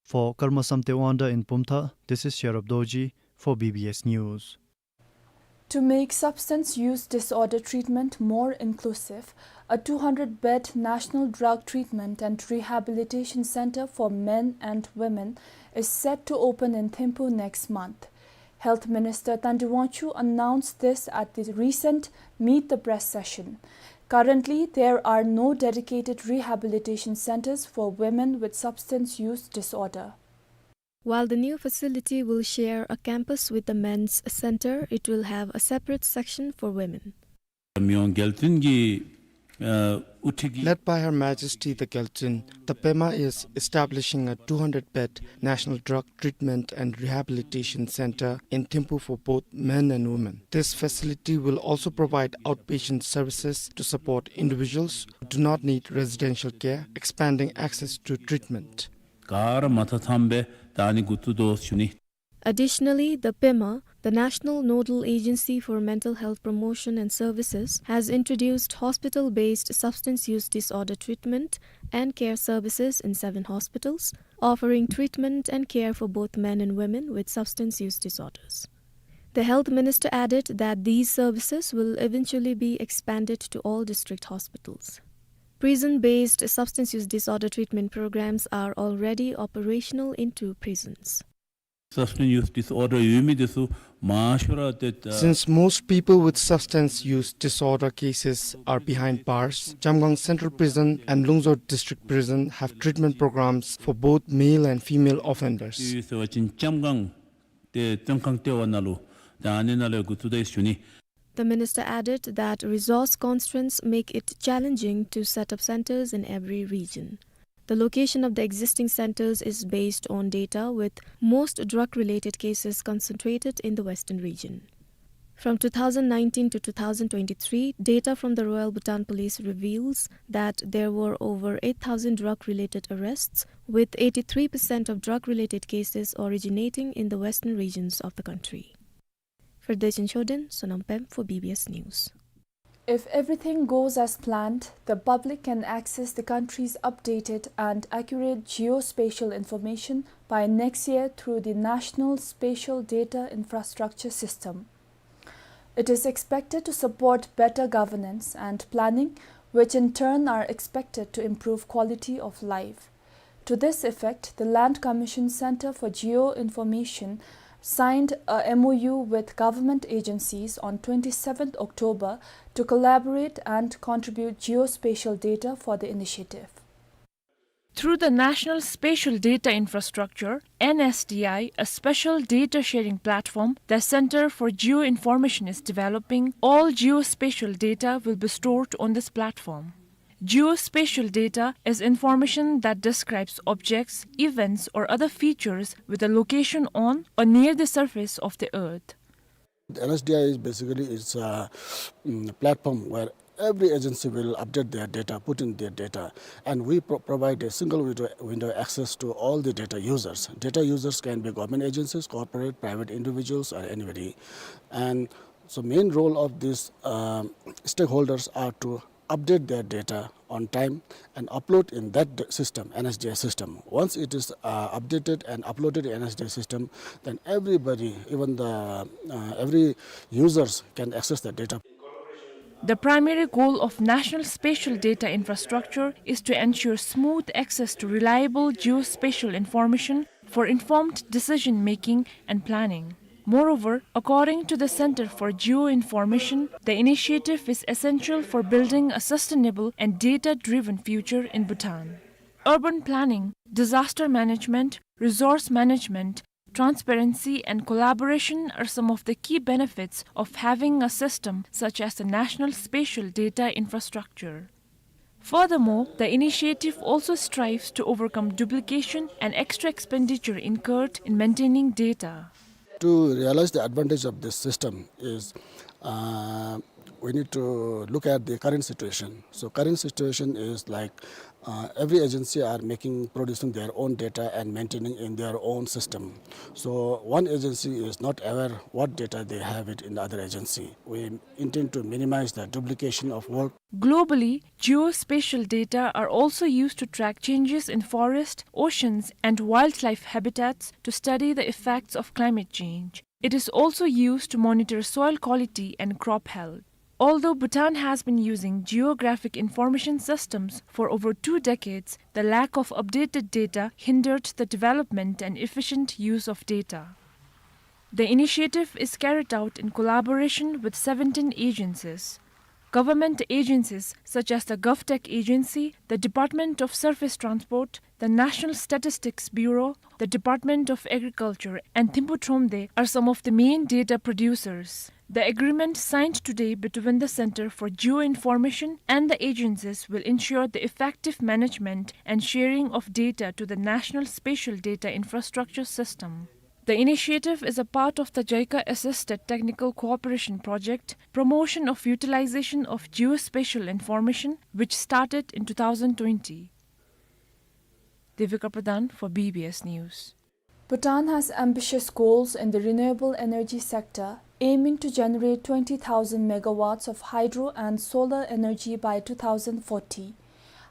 For Karma Samte Wangda in Bumthang, this is Sherab Dorji for B B S News. To make substance use disorder treatment more inclusive, a two hundred bed National Drug Treatment and Rehabilitation Center for men and women is set to open in Thimphu next month. Health Minister Thangten Wangchuk announced this at the recent Meet the Press session. Currently, there are no dedicated rehabilitation centers for women with substance use disorder. While the new facility will share a campus with the men's center, it will have a separate section for women. མི་དབང་རྒྱལ་བསྟན་གྱི་ཨ་དབུ་ཁྲིད་ཀྱིས། Led by Her Majesty the Gyaltsuen, the Pema is establishing a two hundred bed National Drug Treatment and Rehabilitation Center in Thimphu for both men and women. This facility will also provide outpatient services to support individuals who do not need residential care, expanding access to treatment. ག་ར་མ་མཐའ་མཐའ་མའི་ད་ནི་འགོ་བཙུགས་དོ་ཞུ་ནི། Additionally, the Pema The National Nodal Agency for Mental Health Promotion and Services has introduced hospital-based substance use disorder treatment and care services in seven hospitals, offering treatment and care for both men and women with substance use disorders. The health minister added that these services will eventually be expanded to all district hospitals. Prison-based substance use disorder treatment programs are already operational in two prisons. Substance use disorder ཡོད་མི་དེ་ཚུ་མང་ཤོས་ར་ཏེ་ད། Since most people with substance use disorder cases are behind bars, Jamgang Central Prison and Lungzor District Prison have treatment programs for both male and female offenders. དེ་ཟེར་བ་ཅིན་ལྕམ་སྒང་ཏེ་བཙོན་ཁང་ལྟེ་བ་ནང་ལུ་ད་ཨ་ནི་ནང་ལུ་འགོ་བཙུགས་ད་ཡི་ཞུ་ནི། The minister added that resource constraints make it challenging to set up centers in every region. The location of the existing centers is based on data, with most drug-related cases concentrated in the western region. From two thousand nineteen to two thousand twenty-three, data from the Royal Bhutan Police reveals that there were over eight thousand drug-related arrests, with eighty-three percent of drug-related cases originating in the western regions of the country. Ferdinand Choden, Sonam Pem for B B S News. If everything goes as planned, the public can access the country's updated and accurate geospatial information by next year through the National Spatial Data Infrastructure System. It is expected to support better governance and planning, which in turn are expected to improve quality of life. To this effect, the Land Commission Center for Geo-Information signed a M O U with government agencies on twenty-seventh October to collaborate and contribute geospatial data for the initiative. Through the National Spatial Data Infrastructure, N S D I, a special data sharing platform the Center for Geo-Information is developing, all geospatial data will be stored on this platform. Geospatial data is information that describes objects, events, or other features with a location on or near the surface of the earth. The N S D I is basically, it's a, mm, platform where every agency will update their data, put in their data, and we pro-, provide a single window, window access to all the data users. Data users can be government agencies, corporate, private individuals, or anybody. And so main role of these, um, stakeholders are to update their data on time and upload in that d-, system, N S D I system. Once it is, uh, updated and uploaded in N S D I system, then everybody, even the, uh, every users can access the data. The primary goal of National Spatial Data Infrastructure is to ensure smooth access to reliable geospatial information for informed decision-making and planning. Moreover, according to the Center for Geo-Information, the initiative is essential for building a sustainable and data-driven future in Bhutan. Urban planning, disaster management, resource management, transparency and collaboration are some of the key benefits of having a system such as the National Spatial Data Infrastructure. Furthermore, the initiative also strives to overcome duplication and extra expenditure incurred in maintaining data. To realize the advantage of this system is, uh, we need to look at the current situation. So current situation is like, uh, every agency are making, producing their own data and maintaining in their own system. So one agency is not aware what data they have it in the other agency. We intend to minimize the duplication of work. Globally, geospatial data are also used to track changes in forest, oceans, and wildlife habitats to study the effects of climate change. It is also used to monitor soil quality and crop health. Although Bhutan has been using geographic information systems for over two decades, the lack of updated data hindered the development and efficient use of data. The initiative is carried out in collaboration with seventeen agencies. Government agencies such as the GovTech Agency, the Department of Surface Transport, the National Statistics Bureau, the Department of Agriculture, and Thimphu Thromde are some of the main data producers. The agreement signed today between the Center for Geo-Information and the agencies will ensure the effective management and sharing of data to the National Spatial Data Infrastructure System. The initiative is a part of the JICA-assisted technical cooperation project, Promotion of Utilization of Geospatial Information, which started in two thousand twenty. Devika Pradhan for B B S News. Bhutan has ambitious goals in the renewable energy sector, aiming to generate twenty thousand megawatts of hydro and solar energy by two thousand forty.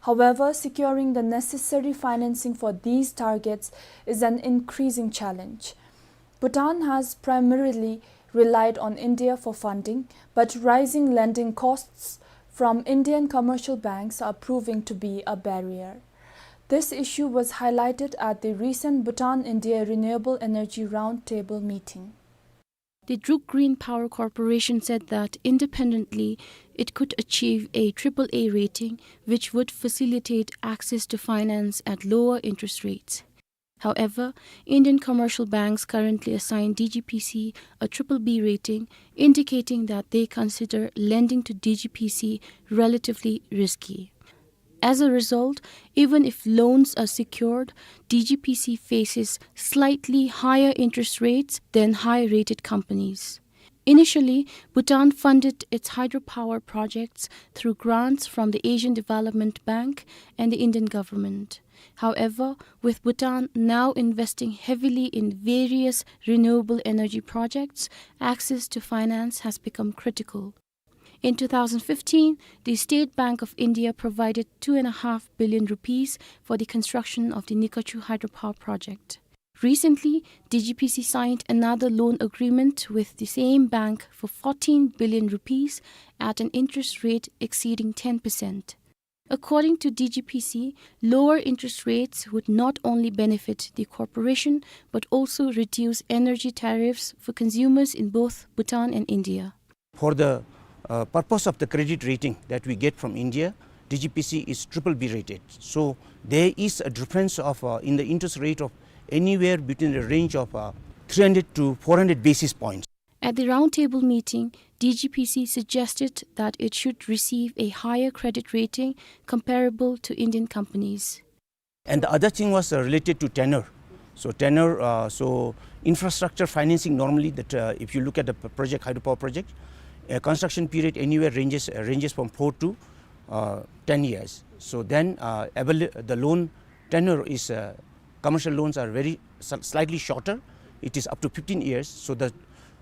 However, securing the necessary financing for these targets is an increasing challenge. Bhutan has primarily relied on India for funding, but rising lending costs from Indian commercial banks are proving to be a barrier. This issue was highlighted at the recent Bhutan-India Renewable Energy Roundtable meeting. The Druk Green Power Corporation said that independently, it could achieve a triple A rating, which would facilitate access to finance at lower interest rates. However, Indian commercial banks currently assign D G P C a triple B rating, indicating that they consider lending to D G P C relatively risky. As a result, even if loans are secured, D G P C faces slightly higher interest rates than high-rated companies. Initially, Bhutan funded its hydropower projects through grants from the Asian Development Bank and the Indian government. However, with Bhutan now investing heavily in various renewable energy projects, access to finance has become critical. In two thousand fifteen, the State Bank of India provided two and a half billion rupees for the construction of the Nikachu hydropower project. Recently, D G P C signed another loan agreement with the same bank for fourteen billion rupees at an interest rate exceeding ten percent. According to D G P C, lower interest rates would not only benefit the corporation but also reduce energy tariffs for consumers in both Bhutan and India. For the, uh, purpose of the credit rating that we get from India, D G P C is triple B rated. So there is a difference of, uh, in the interest rate of anywhere between a range of, uh, three hundred to four hundred basis points. At the roundtable meeting, D G P C suggested that it should receive a higher credit rating comparable to Indian companies. And the other thing was, uh, related to tenure. So tenure, uh, so infrastructure financing normally that, uh, if you look at the p-, project, hydropower project, uh, construction period anywhere ranges, uh, ranges from four to, uh, ten years. So then, uh, avail-, the loan tenure is, uh, commercial loans are very sl-, slightly shorter. It is up to fifteen years. So the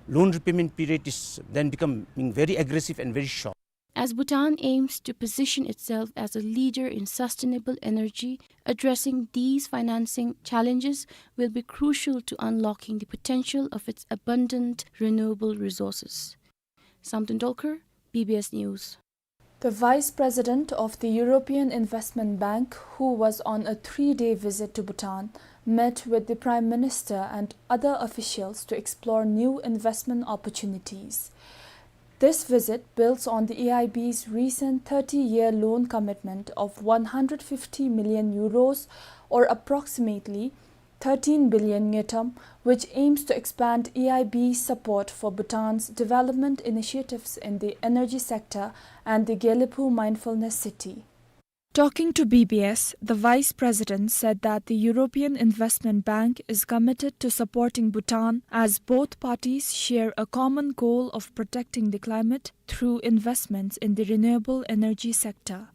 loan repayment period is then becoming very aggressive and very short. As Bhutan aims to position itself as a leader in sustainable energy, addressing these financing challenges will be crucial to unlocking the potential of its abundant renewable resources. Samten Dolkar, B B S News. The Vice President of the European Investment Bank, who was on a three-day visit to Bhutan, met with the Prime Minister and other officials to explore new investment opportunities. This visit builds on the E I B's recent thirty-year loan commitment of one hundred fifty million euros, or approximately thirteen billion ngultrum, which aims to expand E I B's support for Bhutan's development initiatives in the energy sector and the Gelephu Mindfulness City. Talking to B B S, the Vice President said that the European Investment Bank is committed to supporting Bhutan as both parties share a common goal of protecting the climate through investments in the renewable energy sector.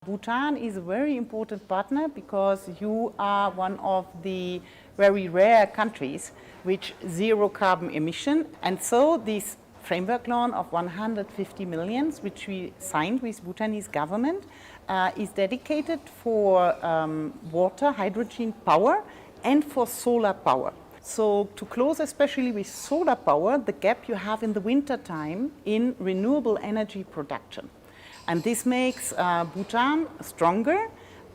Bhutan is a very important partner because you are one of the very rare countries which zero carbon emission, and so this framework loan of one hundred fifty millions, which we signed with Bhutanese government, uh, is dedicated for, um, water, hydrogen power, and for solar power. So to close, especially with solar power, the gap you have in the winter time in renewable energy production. And this makes, uh, Bhutan stronger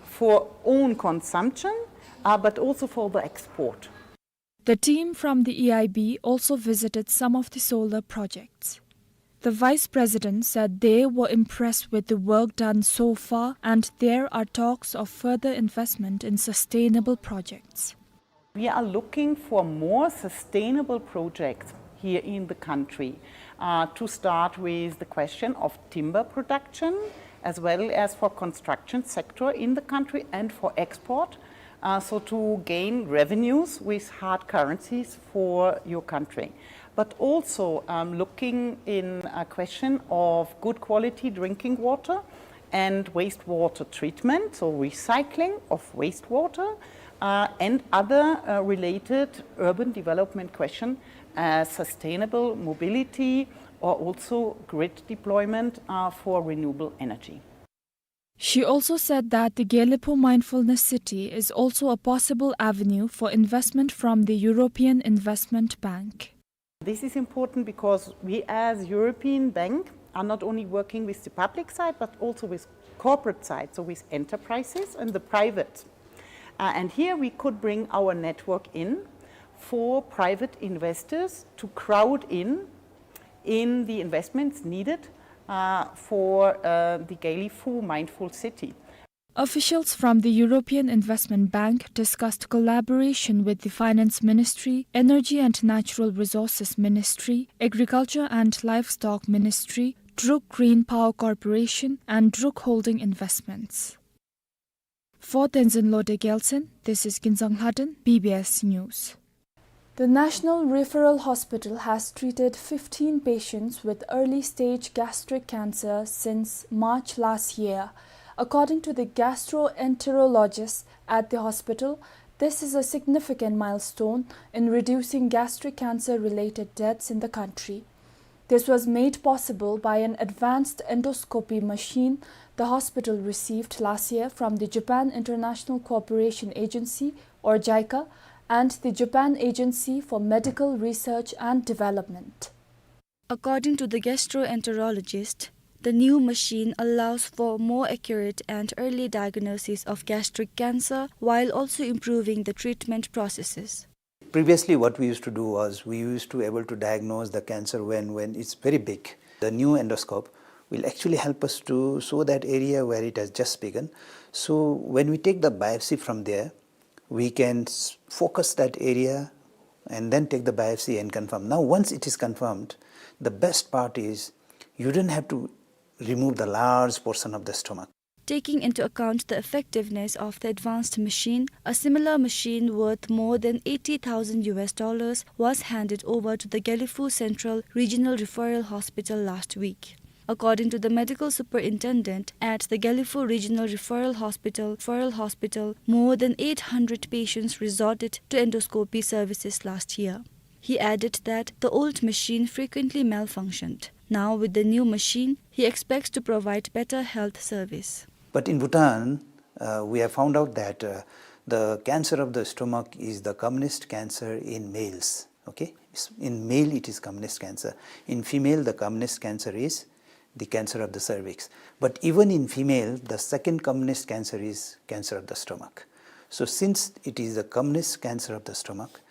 for own consumption, uh, but also for the export. The team from the E I B also visited some of the solar projects. The Vice President said they were impressed with the work done so far and there are talks of further investment in sustainable projects. We are looking for more sustainable projects here in the country, uh, to start with the question of timber production, as well as for construction sector in the country and for export, uh, so to gain revenues with hard currencies for your country. But also, um, looking in a question of good quality drinking water and wastewater treatment, so recycling of wastewater, Uh, and other, uh, related urban development question, uh, sustainable mobility, or also grid deployment, uh, for renewable energy. She also said that the Gelephu Mindfulness City is also a possible avenue for investment from the European Investment Bank. This is important because we as European Bank are not only working with the public side, but also with corporate side, so with enterprises and the private. Uh, and here we could bring our network in for private investors to crowd in, in the investments needed, uh, for, uh, the Gelephu Mindful City. Officials from the European Investment Bank discussed collaboration with the Finance Ministry, Energy and Natural Resources Ministry, Agriculture and Livestock Ministry, Druk Green Power Corporation, and Druk Holding Investments. For Tenzin Lode Gyaltsen, this is Kinzang Lhaden, B B S News. The National Referral Hospital has treated fifteen patients with early stage gastric cancer since March last year. According to the gastroenterologist at the hospital, this is a significant milestone in reducing gastric cancer related deaths in the country. This was made possible by an advanced endoscopy machine the hospital received last year from the Japan International Cooperation Agency, or JICA, and the Japan Agency for Medical Research and Development. According to the gastroenterologist, the new machine allows for more accurate and early diagnosis of gastric cancer while also improving the treatment processes. Previously, what we used to do was we used to able to diagnose the cancer when, when it's very big. The new endoscope will actually help us to show that area where it has just begun. So when we take the biopsy from there, we can s-, focus that area and then take the biopsy and confirm. Now, once it is confirmed, the best part is you don't have to remove the large portion of the stomach. Taking into account the effectiveness of the advanced machine, a similar machine worth more than eighty thousand U S dollars was handed over to the Gelephu Central Regional Referral Hospital last week. According to the medical superintendent at the Gelephu Regional Referral Hospital, Referral Hospital, more than eight hundred patients resorted to endoscopy services last year. He added that the old machine frequently malfunctioned. Now, with the new machine, he expects to provide better health service. But in Bhutan, uh, we have found out that, uh, the cancer of the stomach is the commonest cancer in males. Okay? It's, in male, it is commonest cancer. In female, the commonest cancer is the cancer of the cervix. But even in female, the second commonest cancer is cancer of the stomach. So since it is the commonest cancer of the stomach,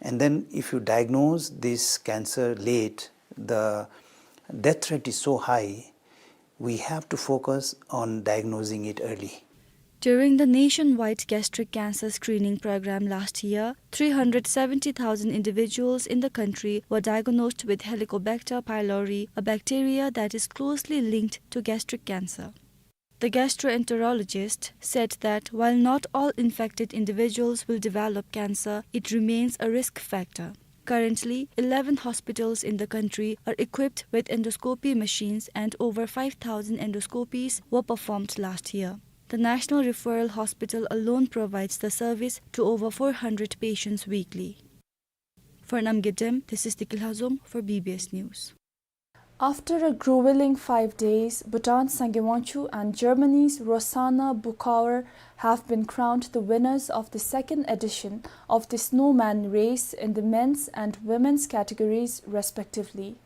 and then if you diagnose this cancer late, the death rate is so high, we have to focus on diagnosing it early. During the nationwide gastric cancer screening program last year, three hundred seventy thousand individuals in the country were diagnosed with Helicobacter pylori, a bacteria that is closely linked to gastric cancer. The gastroenterologist said that while not all infected individuals will develop cancer, it remains a risk factor. Currently, eleven hospitals in the country are equipped with endoscopy machines, and over five thousand endoscopies were performed last year. The National Referral Hospital alone provides the service to over four hundred patients weekly. For Namgay Dem, this is Deki Lhazom for B B S News. After a grueling five days, Bhutan's Sangay Wangchuk and Germany's Rossana Buchauer have been crowned the winners of the second edition of the Snowman Race in the men's and women's categories, respectively.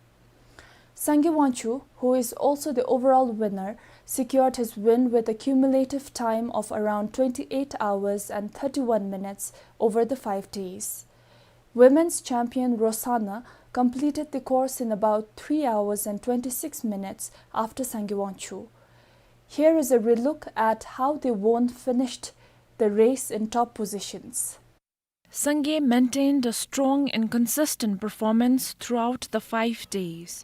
Sangay Wangchuk, who is also the overall winner, secured his win with a cumulative time of around twenty-eight hours and thirty-one minutes over the five days. Women's champion Rossana completed the course in about three hours and twenty-six minutes after Sangay Wangchuk. Here is a relook at how the Won finished the race in top positions. Sangay maintained a strong and consistent performance throughout the five days.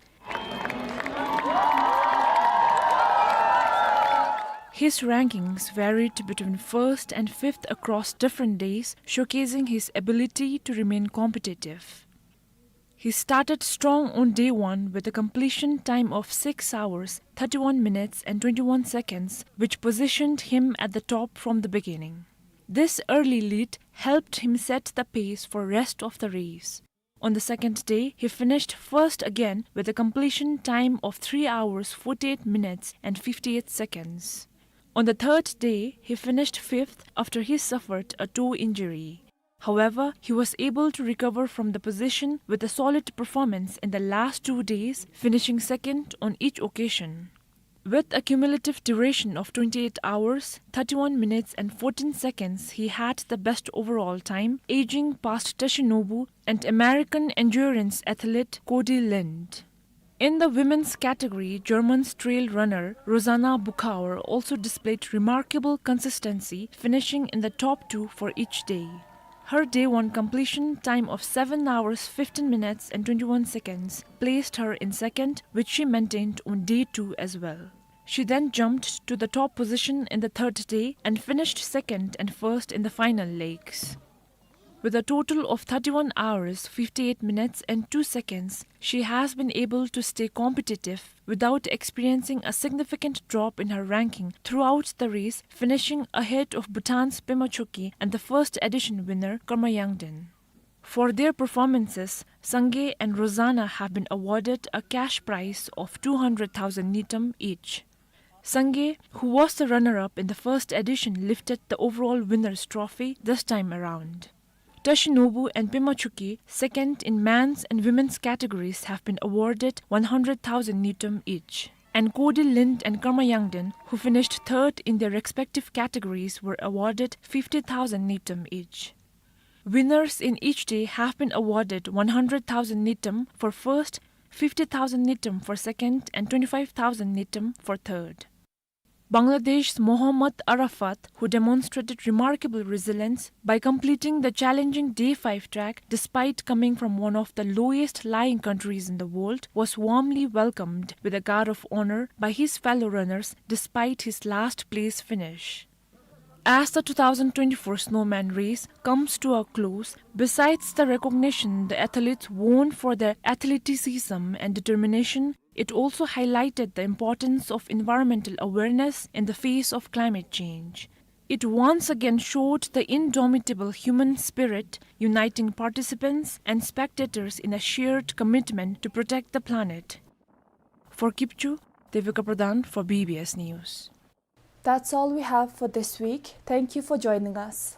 His rankings varied between first and fifth across different days, showcasing his ability to remain competitive. He started strong on day one with a completion time of six hours, thirty-one minutes and twenty-one seconds, which positioned him at the top from the beginning. This early lead helped him set the pace for rest of the race. On the second day, he finished first again with a completion time of three hours, forty-eight minutes and fifty-eight seconds. On the third day, he finished fifth after he suffered a toe injury. However, he was able to recover from the position with a solid performance in the last two days, finishing second on each occasion. With a cumulative duration of twenty-eight hours, thirty-one minutes and fourteen seconds, he had the best overall time, edging past Teshinobu and American endurance athlete Cody Lind. In the women's category, German trail runner Rosanna Buchauer also displayed remarkable consistency, finishing in the top two for each day. Her day one completion time of seven hours, fifteen minutes and twenty-one seconds placed her in second, which she maintained on day two as well. She then jumped to the top position in the third day and finished second and first in the final legs. With a total of thirty-one hours, fifty-eight minutes and two seconds, she has been able to stay competitive without experiencing a significant drop in her ranking throughout the race, finishing ahead of Bhutan's Pema Choekyi and the first edition winner Karma Yangden. For their performances, Sangay and Rosanna have been awarded a cash prize of two hundred thousand ngultrum each. Sangay, who was the runner-up in the first edition, lifted the overall winner's trophy this time around. Teshinobu and Pema Choekyi, second in men's and women's categories, have been awarded one hundred thousand ngultrum each. And Cody Lind and Karma Yangden, who finished third in their respective categories, were awarded fifty thousand ngultrum each. Winners in each day have been awarded one hundred thousand ngultrum for first, fifty thousand ngultrum for second, and twenty-five thousand ngultrum for third. Bangladesh's Mohammad Arafat, who demonstrated remarkable resilience by completing the challenging day five track despite coming from one of the lowest lying countries in the world, was warmly welcomed with a guard of honor by his fellow runners despite his last place finish. As the two thousand twenty-four Snowman Race comes to a close, besides the recognition the athletes won for their athleticism and determination, it also highlighted the importance of environmental awareness in the face of climate change. It once again showed the indomitable human spirit, uniting participants and spectators in a shared commitment to protect the planet. For Kipchu, Devika Pradhan for B B S News. That's all we have for this week. Thank you for joining us.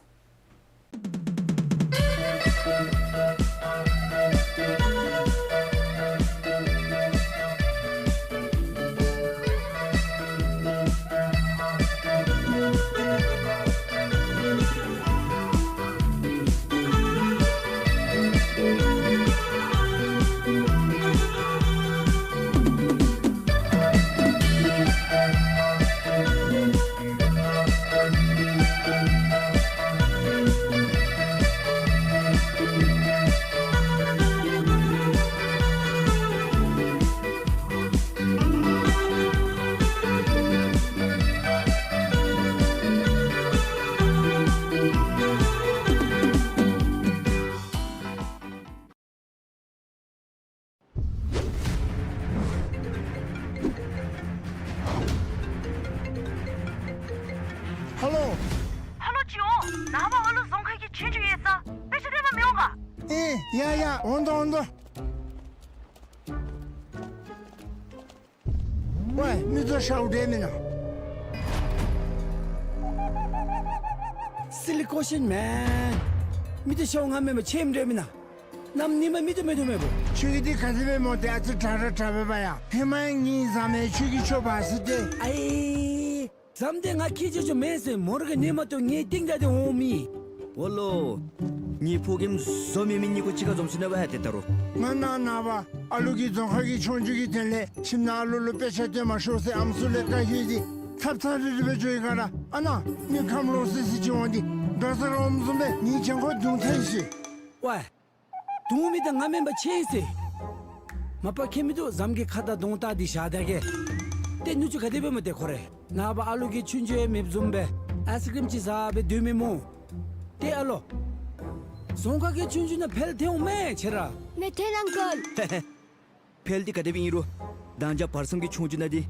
ཧ་ལོ། ཧ་ལོ་ཅིག་འོང་། ནངས་པ་ཨ་ལུ་རྫོང་ཁ་གི་ཆོས་རྒྱུགས་ཡོད་ས། དཔེ་ཆ་སྟོན་པར་མི་འོང་ག། ཨེ་ཡ་ཡ། འོང་དོ་འོང་དོ། ཝའི་མི་ཚུ་ཤཝ་འདྲ་མེན་ན། Silly question, man. མི་ཚུ་ཤཝ་ང་མེན་པར་ཆེམ་འདྲ་མེན་ན། གནམ་ཉིནམ་མི་ཚུ་མེད་དོ་མེད་པོ། ཁྱོད་ཀྱི་འདི་ག་ཅི་སྦེ་སྨོ། ཏེ་ཨ་ཙི་དྲག་དྲག་དྲག་པས་པ་ཡ། ཧེ་མ་ཡང་ངེའི་བཟའ་མི་ཁྱོད་ཀྱིས་ཁྱོད་འབག་ཟེར་ཏེ། ཨའི། བཟའ་མི་འདི་ང་ཁྱེད་ཅིག་ཅིག་མེན་ཟེར། མོ་ར་གིས་ཉན་མ་བཏུབ་ངེའི་རྟིང་བདའ་སྟེ་འོང་མི། འོ་ལོ། ངེའི་ཕོ་རྒནམ་བཟོ་མི་མི་གཉིས་ཀོ་གཅིག་ཁར་འཛོམས་ཞིན་ན་འབད་ཡ་ཏེ་ད་རུང་། ང་ནཱ་ནངས་པ་ཨ་ལུ་གི་རྫོང་ཁ་གི་ཆོས་རྒྱུགས་ཀྱི་དོན་ལས་ཁྱིམ་ནང་ཨ་ལུ་ལུ་དཔེ་ཆ་སྟོན་མ་ཤོག་ཟེར་ཨམ་སྲུ་ལས་བཀའ་ཞུ་སྟེ་ཐབ་ཚང་རི་རི་སྦེ་འགྱོ་ཡི་ག་ར། ཨ་ནཱ་མི་ཁམས་ལོག་སི་སི་ཅིག་འོང་སྟེ་འབད་ས་ར་འོངམ་བཟུམ་སྦེ་ངེའི་གྱང་ཁར་རྡུང་ཐལ་ཤིག། ཝའི། རྡུང་མི་འདི་ང་མེན་པར་ཆེ་ཟེར། མ་པ་ཁྱད་མིན་འདུག། བཟའ་མི་གི་ཁ་དང་གདོང་བལྟ་སྟེ་བཞག་ད་གེ། ཏེ་ནུ་གཅུང་ག་དེ་སྦེ་སྨོ་ཏེ་ཁོ་རེ། ནངས་པ་ཨ་ལུ་གི་ཆོས་རྒྱུགས་ཡང་མེདཔ་བཟུམ་སྦེ་ཨའིསི་ཀྲིམ་ཅིག་བཟའ་སྦེ་སྡོད་མི་སྨོ། ཏེ་ཨ་ལོ། རྫོང་ཁ་གི་ཆོས་རྒྱུགས་ནང་འཕེལ་ཐལ་འོང་མས་ཁྱེད་ར། མེད་ཐལ་ཨང་ཀལ། འཕེལ་ཏེ་ག་དེ་སྦེ་ཨིན་རུང་མདང་ཇ་བར་མཚམས་ཀྱི་ཆོས་རྒྱུགས་ནང་འདི་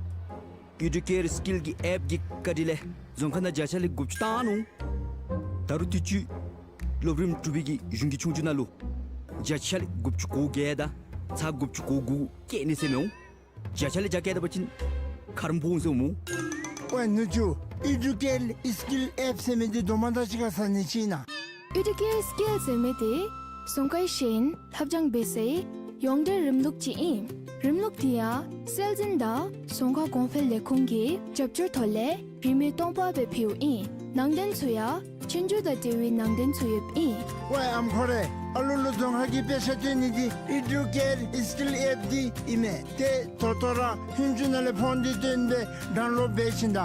ཨེ་ཌུ་ཀེར་སི་ཀིལ་གྱི་ཨེཔ་གི་བཀའ་དྲིན་ལས་རྫོང་ཁ་ནང་བརྒྱ་ཆ་ལས་དགུ་བཅུ་བཏང་ནུག། ད་རུང་དུས་ཅི་སློབ་རིམ་དྲུག་པའི་གི་གཞུང་གི་ཆོས་རྒྱུགས་ནང་ལུ་བརྒྱ་ཆ་ལས་དགུ་བཅུ་གོ་བརྒྱད་དང་ཚག་དགུ་བཅུ་གོ་དགུ་བཀལ་ནི་ཟེར་མི་འོང་། བརྒྱ་ཆ་ལས་བརྒྱ་བཀལ་ད་པ་ཅིན་ཁ་རུ་འབོ་འོང་ཟེར་མི་འོང་། ཝའེ་ནུ་ཅུ་ཨི་ཌུ་ཀེར་ཨི་སི་ཀིལ་ཨེཔ་ཟེར་མི་འདི་དོ་མ་ད་ཅི་ག་ས་ནི་ཅིག་ཨིན་ན། ཨི་ཌུ་ཀེར་ཨི་སི་ཀིལ་ཟེར་མི་འདི་རྫོང་ཁའི་ཤེས་ཡོན་ལྷབ་སྦྱང་འབད་སའི་ཡོངས་འབྲེལ་རིམ་ལུགས་ཅིག་ཨིན། རིམ་ལུགས་འདི་ཡང་སྲོལ་འཛིན་དང་རྫོང་ཁ་གོང་འཕེལ་ལས་ཁུངས་ཀྱི་རྒྱབ་སྐྱོར་ཐོག་ལས་རིན་མེད་སྟོང་པ་སྦེ་ཕུལཝ་ཨིན། ནང་དོན་ཚུ་ཡང་ཆོས་རྒྱུགས་དང་འབྲེལ་བའི་ནང་དོན་ཚུ་ཡོདཔ་ཨིན། ཝའེ་ཨམ་ཁོ་རེ། ཨ་ལུ་ལུ་རྫོང་ཁ་གི་དཔེ་ཆ་སྟོན་ནི་འདི་ཨི་ཌུ་ཀེར་ཨི་སི་ཀིལ་ཨེཔ་འདི་ཨིན་མས། ཏེ་ད་ལྟོ་ར་ཧུན་ཅུ་ནང་ལས་ཕོན་འདི་བཏོན་སྦེ་ཌའུན་ལོཌ་འབད་བྱིན་ད།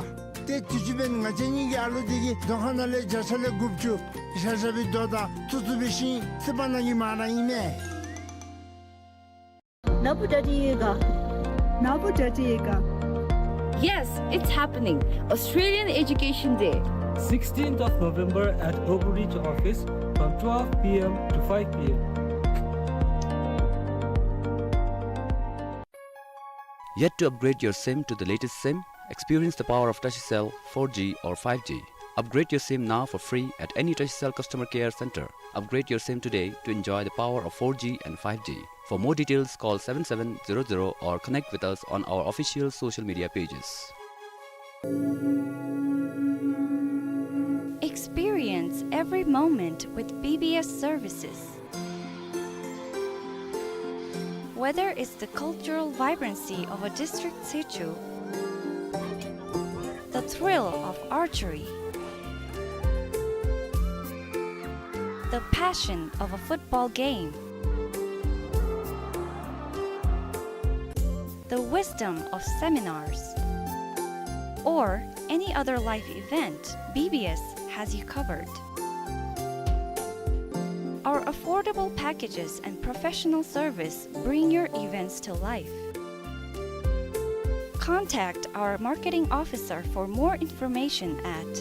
ཏེ་དུས་ཅི་འབདན་ང་བཅས་གཉིས་ཀྱི་ཨ་ལུ་འདི་གིས་རྫོང་ཁ་ནང་ལས་བརྒྱ་ཆ་ལས་དགུ་བཅུ་བཞག་བཞག་པའི་རྡོ་དང་ཐུག་ཐུག་པའི་ཤིང་རྩིག་པ་ནང་གི་མར་ར་ཨིན་མས། ནཱ་བུ་ཌ་ཌི་ཡོད་ག། ནཱ་བུ་ཌ་ཌི་ཡོད་ག། Yes, it's happening. Australian Education Day. Sixteenth of November at Oakridge office from twelve p m to five p m. Yet to upgrade your SIM to the latest SIM? Experience the power of Tashicell four G or five G. Upgrade your SIM now for free at any Tashicell customer care center. Upgrade your SIM today to enjoy the power of four G and five G. For more details, call seven seven zero zero or connect with us on our official social media pages. Experience every moment with B B S services. Whether it's the cultural vibrancy of a district situ, the thrill of archery, the passion of a football game, the wisdom of seminars, or any other life event, B B S has you covered. Our affordable packages and professional service bring your events to life. Contact our marketing officer for more information at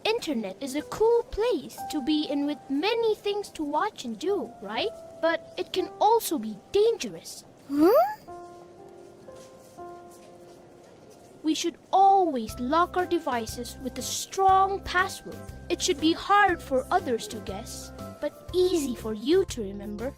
Internet is a cool place to be in with many things to watch and do, right? But it can also be dangerous. Huh? We should always lock our devices with a strong password. It should be hard for others to guess, but easy for you to remember.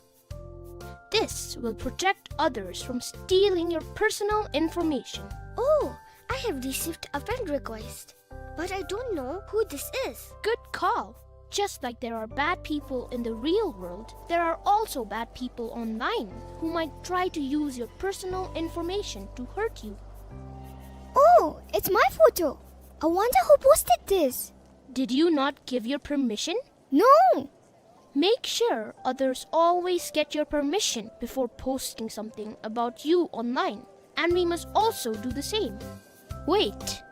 This will protect others from stealing your personal information. Oh, I have received a friend request, but I don't know who this is. Good call. Just like there are bad people in the real world, there are also bad people online who might try to use your personal information to hurt you. Oh, it's my photo. I wonder who posted this. Did you not give your permission? No! Make sure others always get your permission before posting something about you online, and we must also do the same. Wait!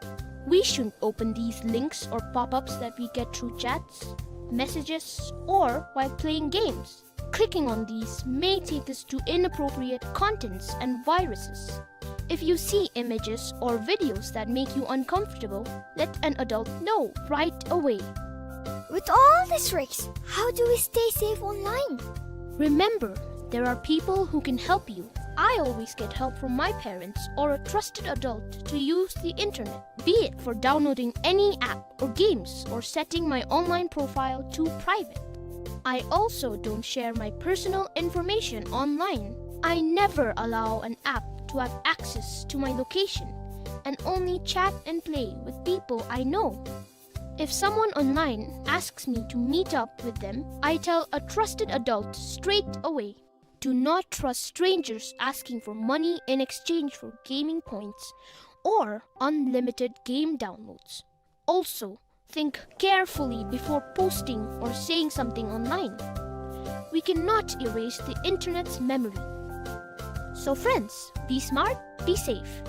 We shouldn't open these links or pop-ups that we get through chats, messages, or while playing games. Clicking on these may take us to inappropriate contents and viruses. If you see images or videos that make you uncomfortable, let an adult know right away. With all these risks, how do we stay safe online? Remember, there are people who can help you. I always get help from my parents or a trusted adult to use the internet, be it for downloading any app or games or setting my online profile to private. I also don't share my personal information online. I never allow an app to have access to my location and only chat and play with people I know. If someone online asks me to meet up with them, I tell a trusted adult straight away. Do not trust strangers asking for money in exchange for gaming points or unlimited game downloads. Also, think carefully before posting or saying something online. We cannot erase the internet's memory. So friends, be smart, be safe.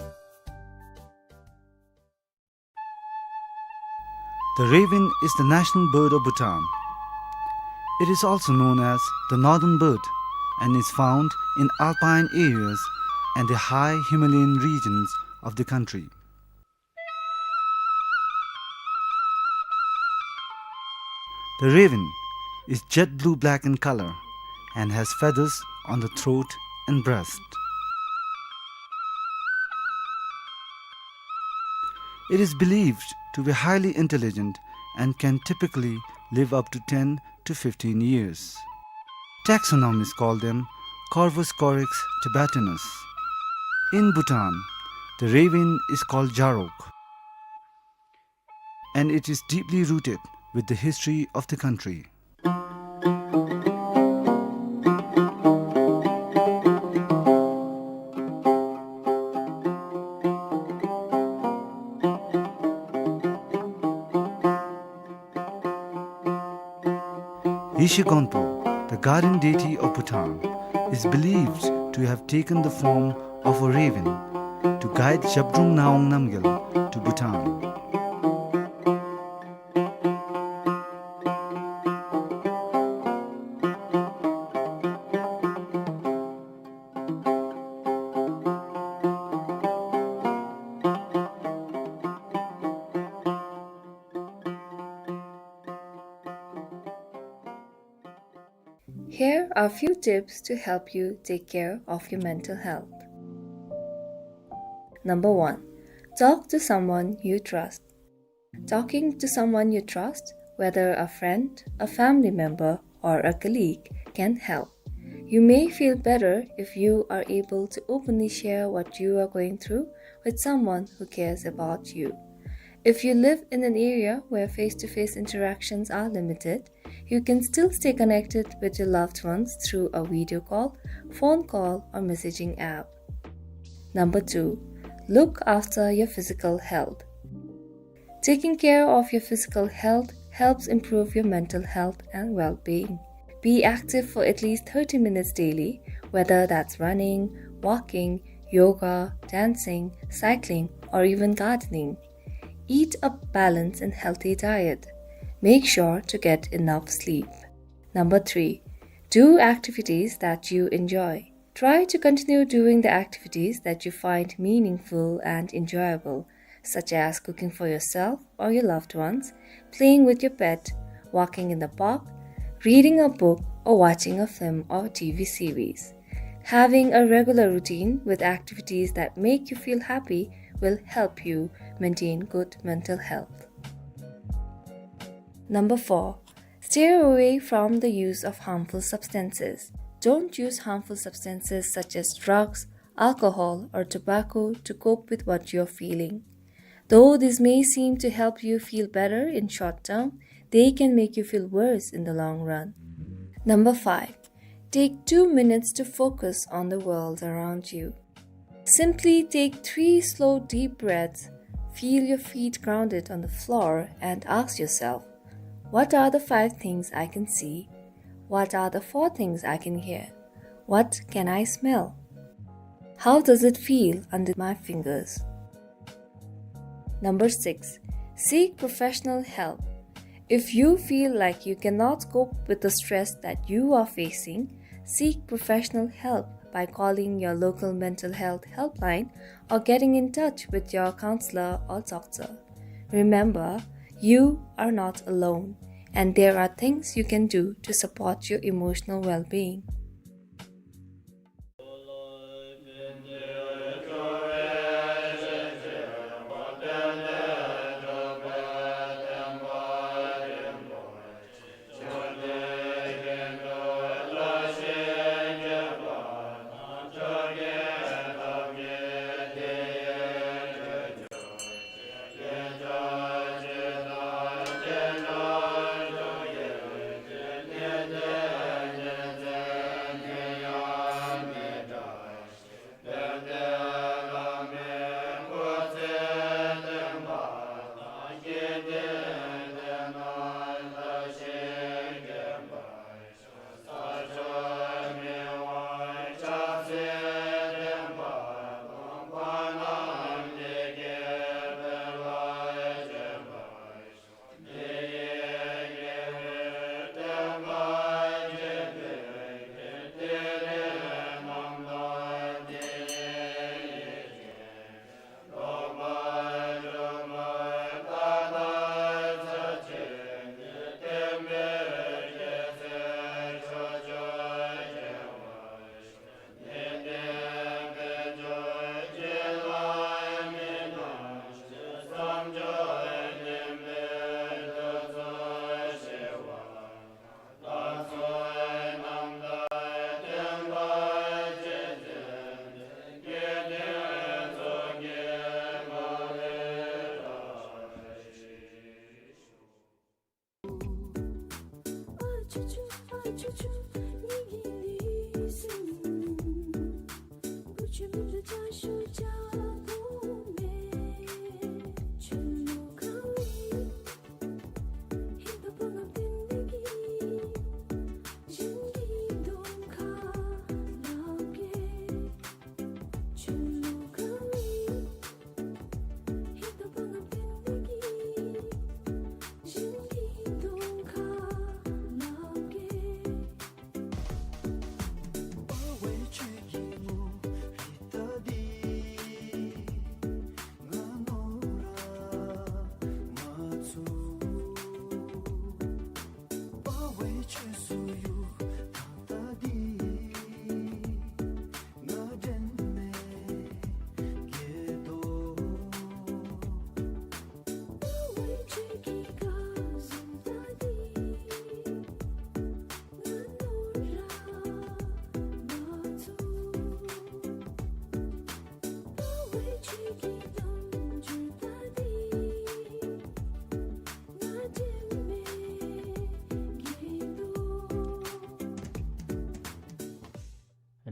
The raven is the national bird of Bhutan. It is also known as the northern bird and is found in alpine areas and the high Himalayan regions of the country. The raven is jet blue-black in color and has feathers on the throat and breast. It is believed to be highly intelligent and can typically live up to ten to fifteen years. Taxonomists call them Corvus corax tibetanus. In Bhutan, the raven is called Jarok, and it is deeply rooted with the history of the country. Yeshe Gonpo, the guardian deity of Bhutan, is believed to have taken the form of a raven to guide Zhabdrung Ngawang Namgyal to Bhutan. Here are few tips to help you take care of your mental health. Number one, talk to someone you trust. Talking to someone you trust, whether a friend, a family member, or a colleague, can help. You may feel better if you are able to openly share what you are going through with someone who cares about you. If you live in an area where face-to-face interactions are limited, you can still stay connected with your loved ones through a video call, phone call, or messaging app. Number two, look after your physical health. Taking care of your physical health helps improve your mental health and well-being. Be active for at least thirty minutes daily, whether that's running, walking, yoga, dancing, cycling, or even gardening. Eat a balanced and healthy diet. Make sure to get enough sleep. Number three, do activities that you enjoy. Try to continue doing the activities that you find meaningful and enjoyable, such as cooking for yourself or your loved ones, playing with your pet, walking in the park, reading a book, or watching a film or T V series. Having a regular routine with activities that make you feel happy will help you maintain good mental health. Number four, steer away from the use of harmful substances. Don't use harmful substances such as drugs, alcohol, or tobacco to cope with what you're feeling. Though this may seem to help you feel better in short term, they can make you feel worse in the long run. Number five, take two minutes to focus on the world around you. Simply take three slow, deep breaths, feel your feet grounded on the floor, and ask yourself, "What are the five things I can see? What are the four things I can hear? What can I smell? How does it feel under my fingers?" Number six, seek professional help. If you feel like you cannot cope with the stress that you are facing, seek professional help by calling your local mental health helpline or getting in touch with your counselor or doctor. Remember, you are not alone, and there are things you can do to support your emotional well-being.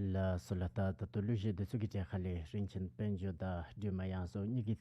ལགས་སོ་ལགས། ད་ད་ལྟོ་གླུ་གཞས་འདི་ཚུ་གི་གྲས་ཁ་ལས་རིན་ཆེན་དཔལ་འབྱོར་དང་སྒྲོལ་མ་དབྱངས་མཚོ་གཉིས་ཀྱི་